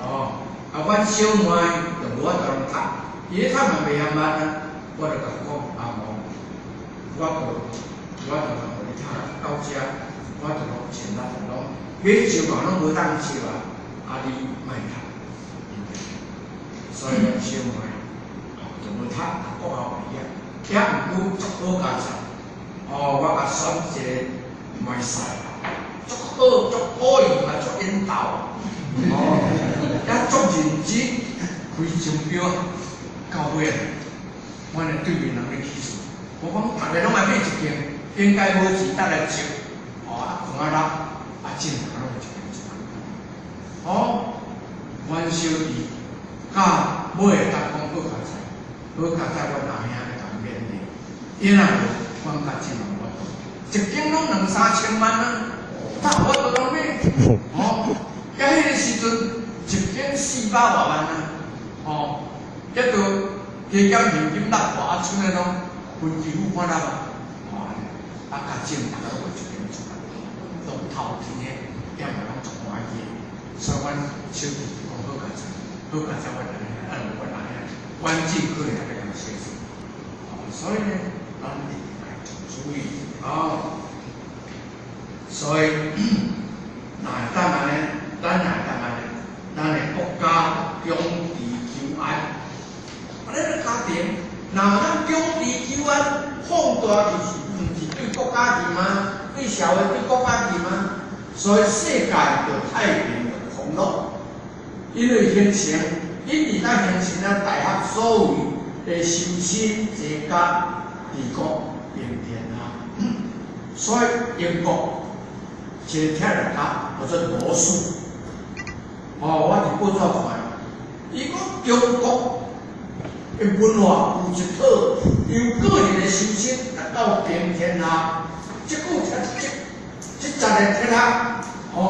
哦，阮小妹就無法度通讀，伊咧讀嘛袂曉慢啊，我就共講阿無，我就通予你讀到遮，我就攏盡力攏買石嘛攏無當笑啊，啊你莫讀，所以阮小妹哦就無讀，讀國校袂曉，抑毋過足好佳哉，哦，我共選一個賣賽，足好足可以嘛，足緣投，哦，抑足認真，開鐘錶到尾，阮的對面人咧起厝，我講逐个攏愛買一間，應該無錢得來借，哦啊看啊落，啊真人攏有一間厝。哦，阮小弟到尾會當講好佳哉，好佳哉，阮阿兄咧共勉勵，伊若無，阮較真無法度，一間攏兩三千萬啊，哪有法度通買？哦，啊彼个時陣一間400外萬啊，哦，抑閣加減現金六百，啊剩的攏分期付款啊嘛，哦，啊較正逐个有一間厝，攏頭天的，也嘛攏足歡喜的，所以阮小弟講好佳哉，好佳哉，阮阿兄，啊無阮阿兄，阮姊可能也欲共寫出，哦，所以呢，咱一定愛注意，哦，所以若會當按呢，咱若會當按呢，咱的國家長治久安。啊，咱个家庭，若有咱長治久安，放大就是毋是對國家去嗎？對社會對國家去嗎？所以世界就太平就康樂，因為形成，一直到形成咱大學所謂的修身齊家治國平天下。所以英國一個哲學家叫做羅素，哦，我佇報紙看，伊講中國的文化有一套由個人的修身達到平天下，這句這這十個哲學，哦，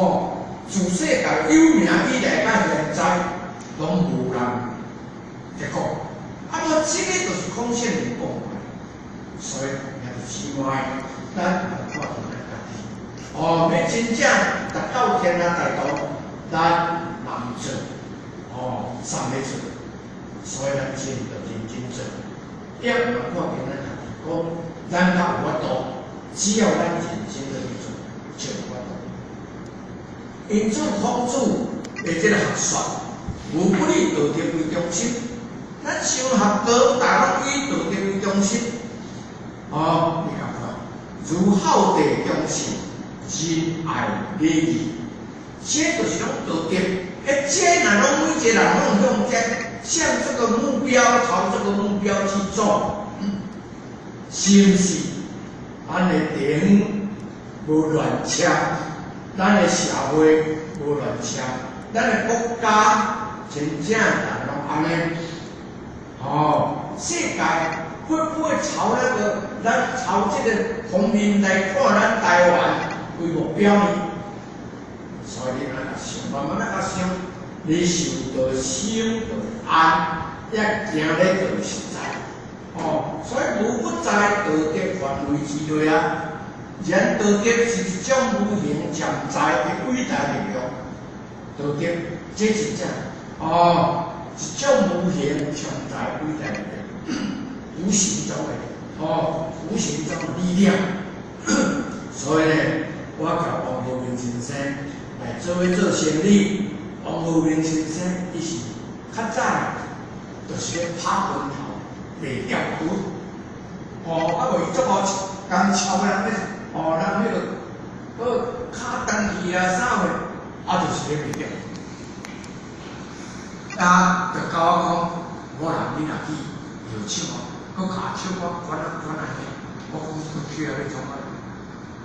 自世界有名以來到現在，攏無人會講。啊，無這個就是孔聖人講的，所以兄弟姊妹，咱來看著咱家己，哦，欲真正達到天下大道，咱難做，哦，三個做，所以咱真著認真做。也嘛看見咱家己講，咱較有法度，只要咱認真的去做，就有法度。因此，孔子的這個學說，無不以道德為中心。咱想學道，大攏以道德為中心。哦，你看看，如孝弟忠信、仁愛禮義，這就是攏道德。欸，這若攏每一個人攏向這向這個目標，朝這個目標去做，是毋是？咱的地方無亂車，咱的社會無亂車，咱的國家真正大攏按呢。哦，世界會不會朝那個咱朝這個方面來看咱台灣為目標呢？所以你愛想，慢慢仔想，你受到心就安，也行咧就實在。哦，所以無不在道德範圍之內啊。然道德是一種無形潛在的偉大力量。道德這是正哦，一種無形潛在偉大力量，無形中的哦，無形中的力量。所以呢，我共王浩明先生來做伙做生理。王浩明先生伊是較早就是咧拍拳頭賣釣魚。哦，啊無伊足好共超人咧，哦，人彼個跤斷去啊啥貨，啊就是咧賣釣。啊，就共我講，我人你若去藥廠哦，閣跤手我管啊管啊遐，我講去啊欲創啊？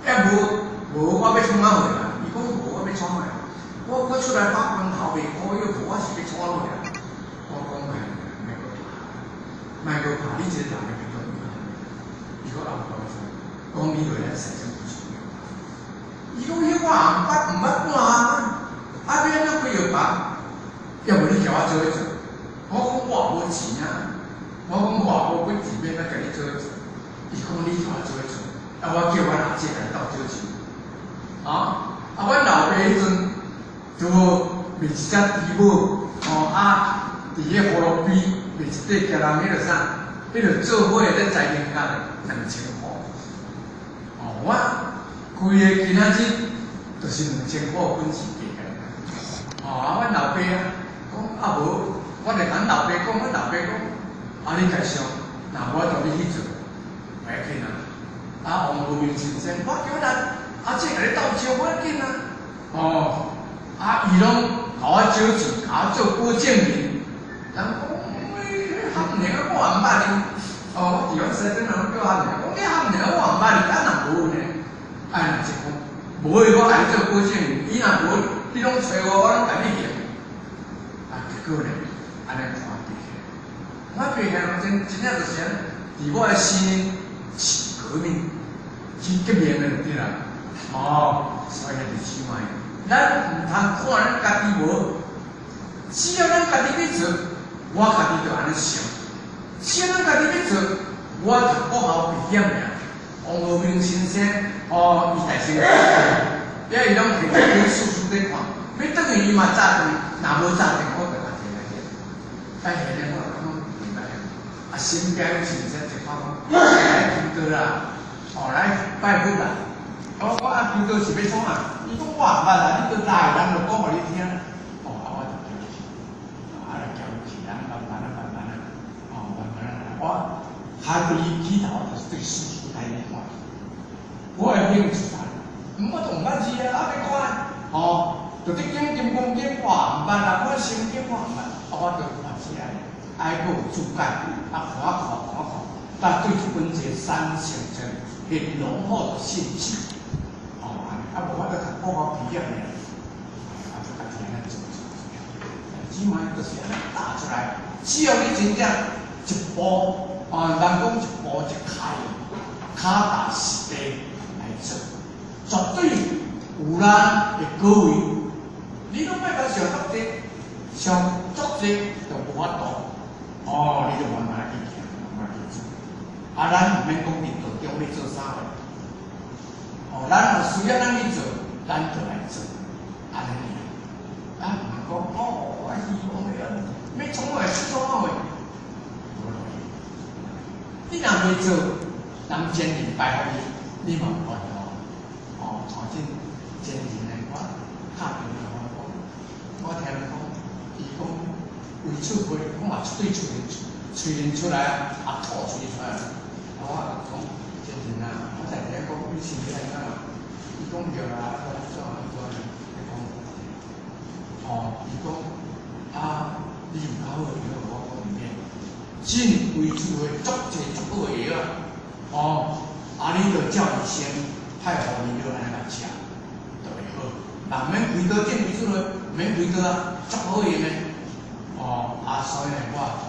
欸無無我欲創啥貨啦？伊講無我欲創啥？我出來打拳頭賣膏藥，我是欲創啥啊？我講莫莫閣拍，莫閣拍，你這個人會變做伊講啊無講啥，講你落來生產技術。伊講彼我也毋捌毋捌看啊，啊欲按怎開藥房？要無你共我做伙做？我講我也無錢啊，我講我也無本錢，欲按怎共你做伙做？伊講你共我做伙做，啊我叫阮阿姐來鬥借錢。啊，啊阮老爸彼陣就無賣一隻豬母，哦啊，佇彼河路邊賣一塊寄人彼个啥，彼个做伙咧栽奶角2000箍。哦，我規个今仔日就是2000箍本錢加起來。哦，啊，阮老爸啊，講啊無，我就共阮老爸講，阮老爸講，啊你家想，若無法度你去做，袂要緊啊。啊，王無明先生，我叫咱阿姐共你鬥招，無要緊啊。哦，啊，伊攏共我招錢，共我做保證人。人講，欸，含娘我也毋捌你。哦，我佇阮西鎮人叫含娘，講你含娘我也毋捌你，啊若無呢？啊，若是講無，我共你做保證人，伊若無，你攏揣我，我攏共你還。啊，結果呢，按呢看比起來，我比起來真真正就是按呢，佇我的心是革命，是革命的就對啦。哦，所以兄弟姊妹，咱毋通看咱家己無，只要咱家己去做，我家己就按呢想。只要咱家己去做，我讀國校畢業爾，王和平先生，哦，伊大聲，遐伊攏提一本書書咧看，欲轉去伊嘛早轉，若無早轉，我就共提來念。但現在我感覺袂歹啊，身邊有先生一看講，來求道啦，哦，來拜佛啦。我講啊，求道是欲創啊？伊講我毋捌啦，你閣來，人就講予你聽。哦，啊，我就行去，啊，就行去，啊，慢慢啊，慢慢啊，哦，慢慢啊，我開對起頭就是對書書來咧看，我的興趣啥？我都毋捌字啊，啊欲看，哦，就咧講金剛經，我毋捌啊，看聖經我毋捌，啊，我就看起來，愛閣有注解，啊，看啊看，看啊看，但對這本這三成真很濃厚的興趣。哦，啊無我就讀國校畢業爾，啊就家己按呢做做做，姊妹就是按呢打出來，只要你真正一步，啊，人講一步一跤，跤踏實地來做，絕對有咱的果位。你攏莫共想足濟，想足濟就無法度。哦，你就慢慢去行，慢慢去做。啊，咱毋免講佇道中欲做啥貨。哦，咱若需要咱去做，咱就來做，按呢爾。啊，毋講哦，我希望欲欲創啥創啥貨，無路用。你若袂做，人前人拜予你，你嘛無法度。哦，像這前人呢，我敲電話我講，我聽人講，伊講胃出血，講嘛對喙喙喙出來啊，吐喙出來。我講前人啊，我在遐講你身體按怎？伊講對啦，啊，怎怎怎咧講。哦，伊講啊，你有較好的藥，我講毋免。進胃出血足濟足好的藥啊！哦，啊，你著照醫生派予你藥按呢來食，就會好。嘛毋免開刀進胃出血，毋免開刀啊，足好用的。哦，啊，所以呢，我講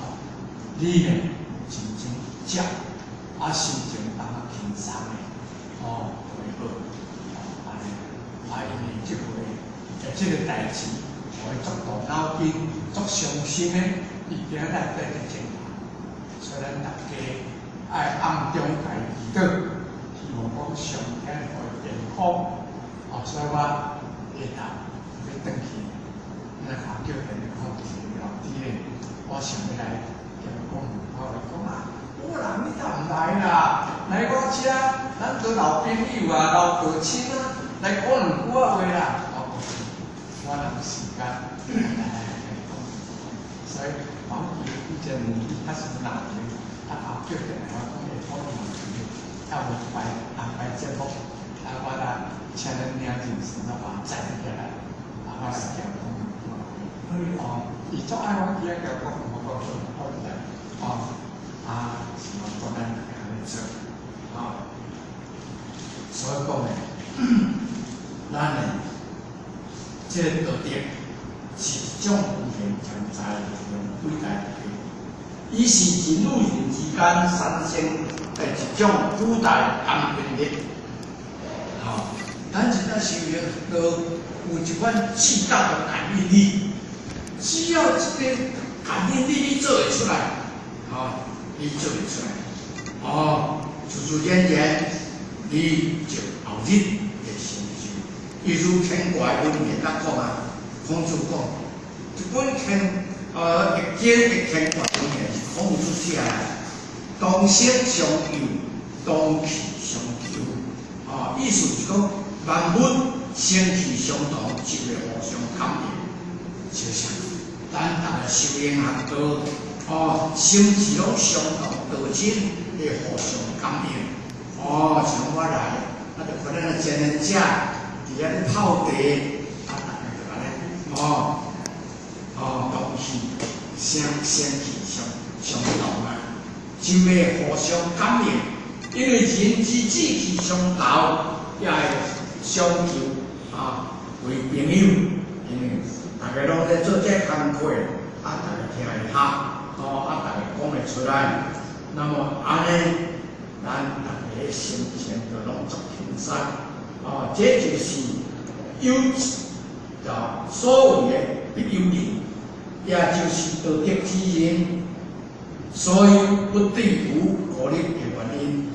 你呢認真食，啊，心情當較輕鬆的，哦，就會好。哦，按呢，啊，因為這回這個代誌，予伊足動腦筋、足傷心的，伊今仔日佇咧前頭，所以咱大家愛暗中共伊祈禱，希望講上天予伊健康。哦，所以我下晝欲轉去，咱看叫電話看電話佇咧，我想欲來共伊講，我來講啊，有人你若毋來啦，來我遮，咱做老朋友啊，老道親啊，來講兩句仔話啦。我講，我若有時間，來來來講。所以講伊以前伊較是鬧的，啊後叫電話講會講兩句，啊有排安排節目，啊我來請咱領人時，我把載起來，啊我來講講兩句話。哦，伊足愛我去遐共講，我講我來，哦，啊是我講咱按呢做，哦，所以講呢，咱呢，這個道德是一種無形潛在的一種偉大的，伊是人與人之間產生的一種古代感應力。吼，咱真正修行都有一款巨大的感應力，只要這個感應力你做會出來，吼，你做會出來，哦，自自然然你就後日會成就。伊如天國文言來講啊，孔子講，一本天易经的乾卦文献是孔夫子写的，同声相救，同气相求。哦，意思是讲万物生气相同，就會互相感應。就像咱逐个修行學道，哦，心智攏相同，道親會互相感應。哦，像我來，啊，就看咱的前人者佇遐咧泡茶，啊，逐个就按呢，哦，哦，同氣聲聲氣相相同啊，就會互相感應。因為人之志氣相投，也會相求啊為朋友。因為大家攏咧做這工課，啊，大家聽會合，哦，啊，大家講會出來。那麼按呢，咱大家心情就攏足輕鬆。哦，這就是有啊所謂的必有人，也就是道德之人，所以不對有孤立的原因。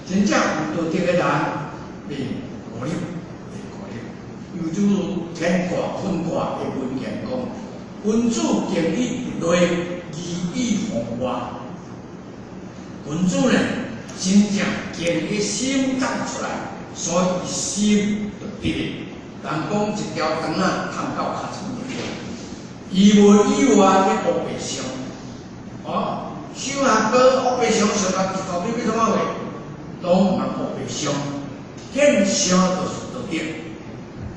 真正有道德的人，袂孤立，袂孤立。猶如乾卦、坤卦的文言講：君子敬以直內，義以防外。君子呢，真正敬伊心長出來，所以伊心就直的。人講一條腸仔通到尻川就對，伊無以外咧烏白相，哦，修學道烏白相相甲到底欲創啥貨？攏毋通烏白相，見相就是道德，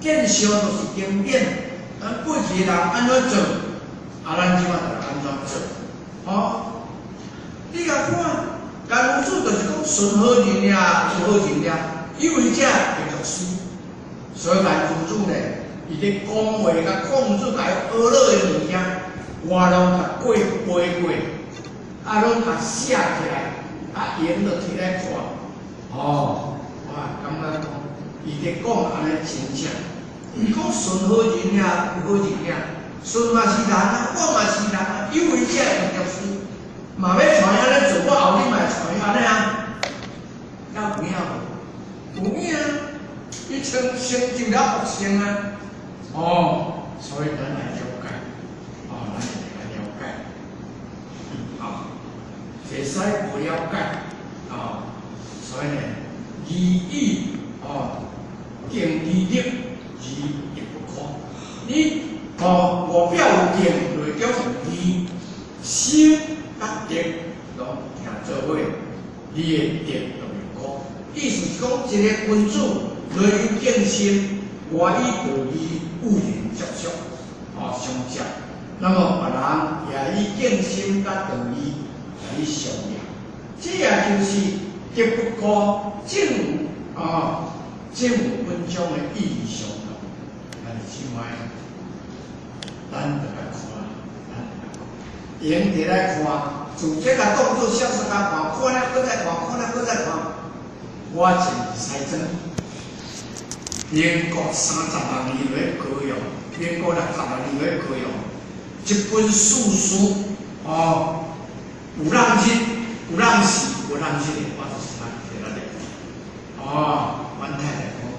見相就是經典。咱過去的人按怎做，啊，咱這擺就按怎做，哦，你共看，甘露子就是講順好人啊，有好人啊，有為者會作師。所以甘露子呢，伊咧講話共孔子共伊學落的物件，我攏共過背過，啊，攏共寫起來，啊，閒就提來看。哦，我感覺講，伊咧講按呢真正，伊講順好人啊，有好人啊，順嘛是人啊，我嘛是人啊，有為者會作師，嘛欲像伊按呢做，我後日嘛會像伊按呢啊，有影無？有影啊！伊成成就了佛性啊！哦，所以咱來了解，哦，咱來了解，啊，會使無了解，啊，所以呢，義以哦，敬其力而亦不可。你哦，外表有敬，內中有義，心佮德攏行做伙，你的德就會高。意思是講，一個君子內有敬心，外以道義與人接觸，哦，相接。那麼別人也以敬心佮道義來去相應，這也就是德不孤，正有啊，正有本章的意義相同。但是此外，咱就愛看，咱就愛看，閒佇來看，自這個當作小說家看，看了閣再看，看了閣再看。我前西裝，民國30萬年來高雄，民國60萬年來高雄，這本史書哦，有人日，有人時，有人日的，我就是來摕來念。哦，阮太太講，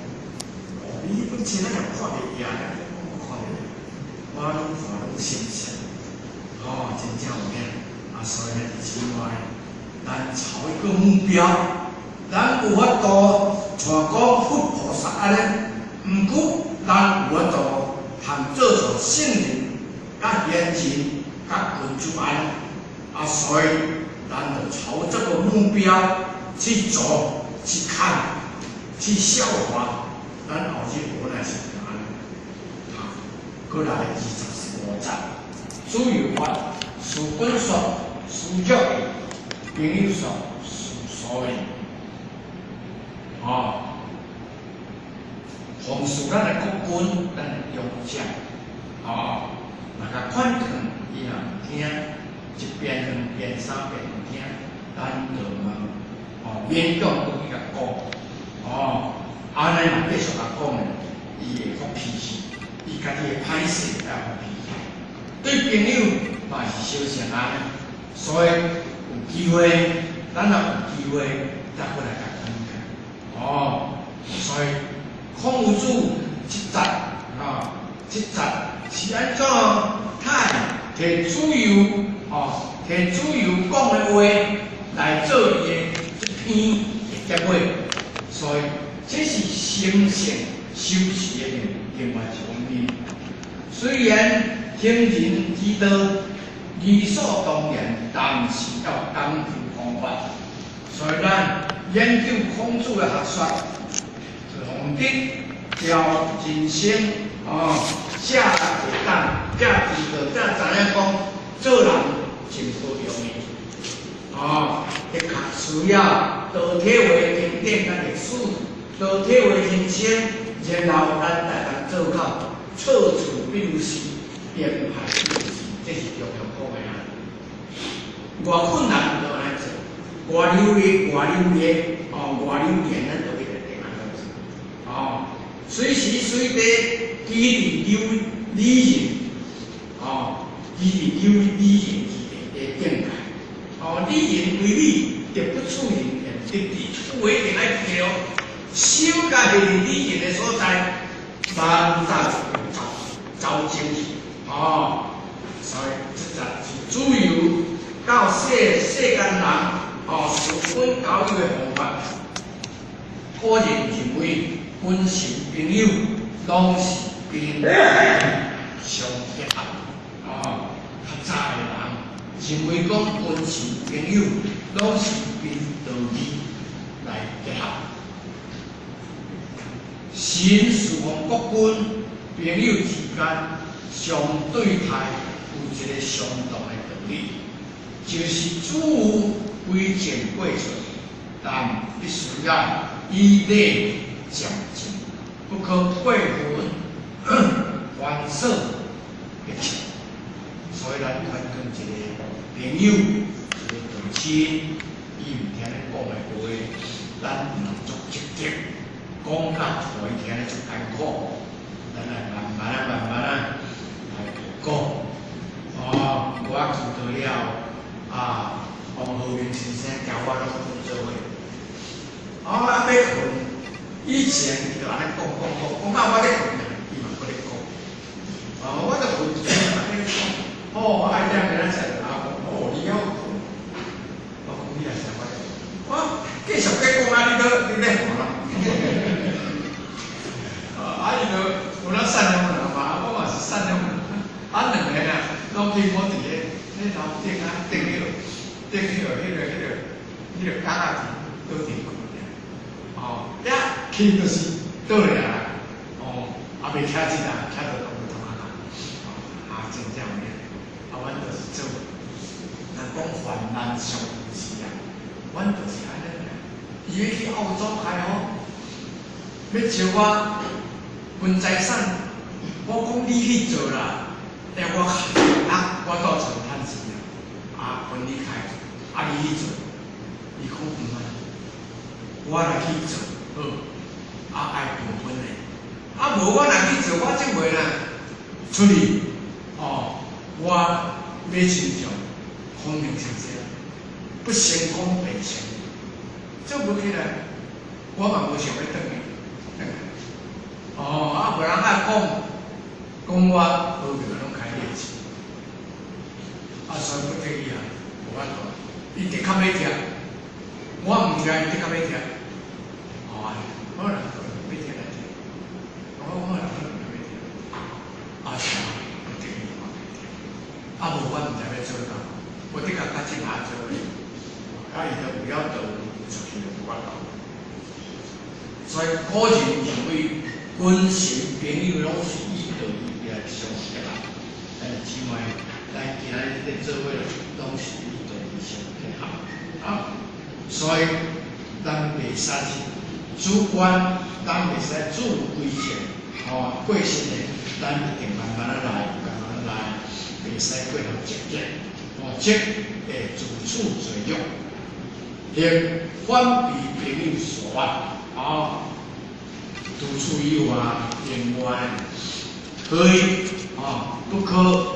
哦，你彼本冊咱也看袂贏，我看袂，我攏看攏新鮮，哦，真正有影。啊，所以呢，此外，咱朝一個目標。咱有法度像講佛菩薩按呢，毋過咱有法度通做像聖人、佮賢人、佮君子按呢，啊，所以咱就朝這個目標去做、去看、去消化，咱後日無奈是按呢。好，過來25節，子游曰：事君說，事若義；朋友說，事疏矣。哦，凡事咱的國君，咱的勇者，哦，若共勸勸，伊若毋聽，一遍、兩遍、三遍毋聽，咱就問，哦，勉強閣去共講，哦，按呢若繼續共講呢，伊會發脾氣，伊家己會歹勢，會發脾氣。對朋友嘛是相像按呢，所以有機會，咱若有機會，再閣來共勸勸。哦，所以孔夫子這節啊，這節是按怎？太提主由，哦，提主由讲的话来做伊的这篇的结尾，所以这是心性修持的另外一方面。虽然行人之道理所當然，但是要講究方法。所以咱研究孔子的學說，宏德調人生哦，才會當，才知道，才知影講做人真不容易。哦，的確需要多體會經典佮歷史，多體會人生，然後咱來當做到錯處必有時，編排必有時，這是中庸講的啊。偌困難就按呢做，偌流利，偌流利，哦，偌流利，咱就去定按呢做。哦，隨時隨地記佇流理人，哦，記佇流理人之的境界。哦，理人為理，得不處人便得之，有話一定愛記哦。心共佇理人的所在，萬事走走精去。哦，所以這才是主由到世世間人哦，十分交友的方法。個人認為，君臣朋友攏是憑相結合。哦，較早的人認為講君臣朋友攏是憑道義來結合。神侍奉國君，朋友之間相對待有一個相同的道理，就是主有規正過錯，但必須要以禮漸進，不可過分繁瑣的切。所以咱勸勸一個朋友，一個同親，伊毋聽咱講的話，咱毋通足積極，講甲予伊聽咧足艱苦，咱來慢慢啊、慢慢啊來講。哦，我去到了啊，王和明先生教我攏困做伙。哦，啊，欲睏，以前伊就按呢講講講，講到我咧睏啊，伊嘛閣咧講。哦，我就睏一下嘛咧講。哦，愛點今仔載就阿講，哦，你曉睏。我講你也是我，我繼續閣講啊，你都你咧睏啦。啊，伊就有哪善良人嘛，我嘛是善良人。啊，兩個啊，攏去我佇咧咧樓頂啊，頂彼個頂彼個彼個彼個彼個角仔倒佇睏爾。哦，一去就是倒爾啦。哦，啊袂徛起來，徛到攏頭殼殼。哦，啊，真正有影。啊，阮就是做，人講患難相扶持啊，阮就是按呢。伊欲去澳洲開好，欲招我分財產，我講你去做啦，欸，我啊，我到厝趁錢啊，啊，分你開，啊，你去做，伊講毋通，我來去做好，啊，愛平分的，啊，無我若去做，我這回啦出去，哦，我買親像孔明先生，不成功便成，做無起來，我嘛無想欲轉去，轉來。哦，啊，無人愛講，講我和平攏開熱錢，啊，所以不得已啊，無法度，伊的確欲聽，我毋聽，伊的確欲聽，哦，好啦，欲聽來聽，我好啦，好啦，欲聽，啊是啊，不得已我欲聽，啊無我毋知欲做到，我的確較正下做的，啊，伊都有了道出去就無法度，所以個人認為。君臣朋友攏是以道義來相結合，但是姊妹，咱今仔日咧做伙，攏是以道義相結合啊。所以咱袂使主觀，咱袂使主規正，吼過身的，咱一定慢慢仔來，慢慢仔來，袂使過頭積極，哦，則會自取罪辱，或反被朋友所怨，哦。除此以外，另外可以啊，不可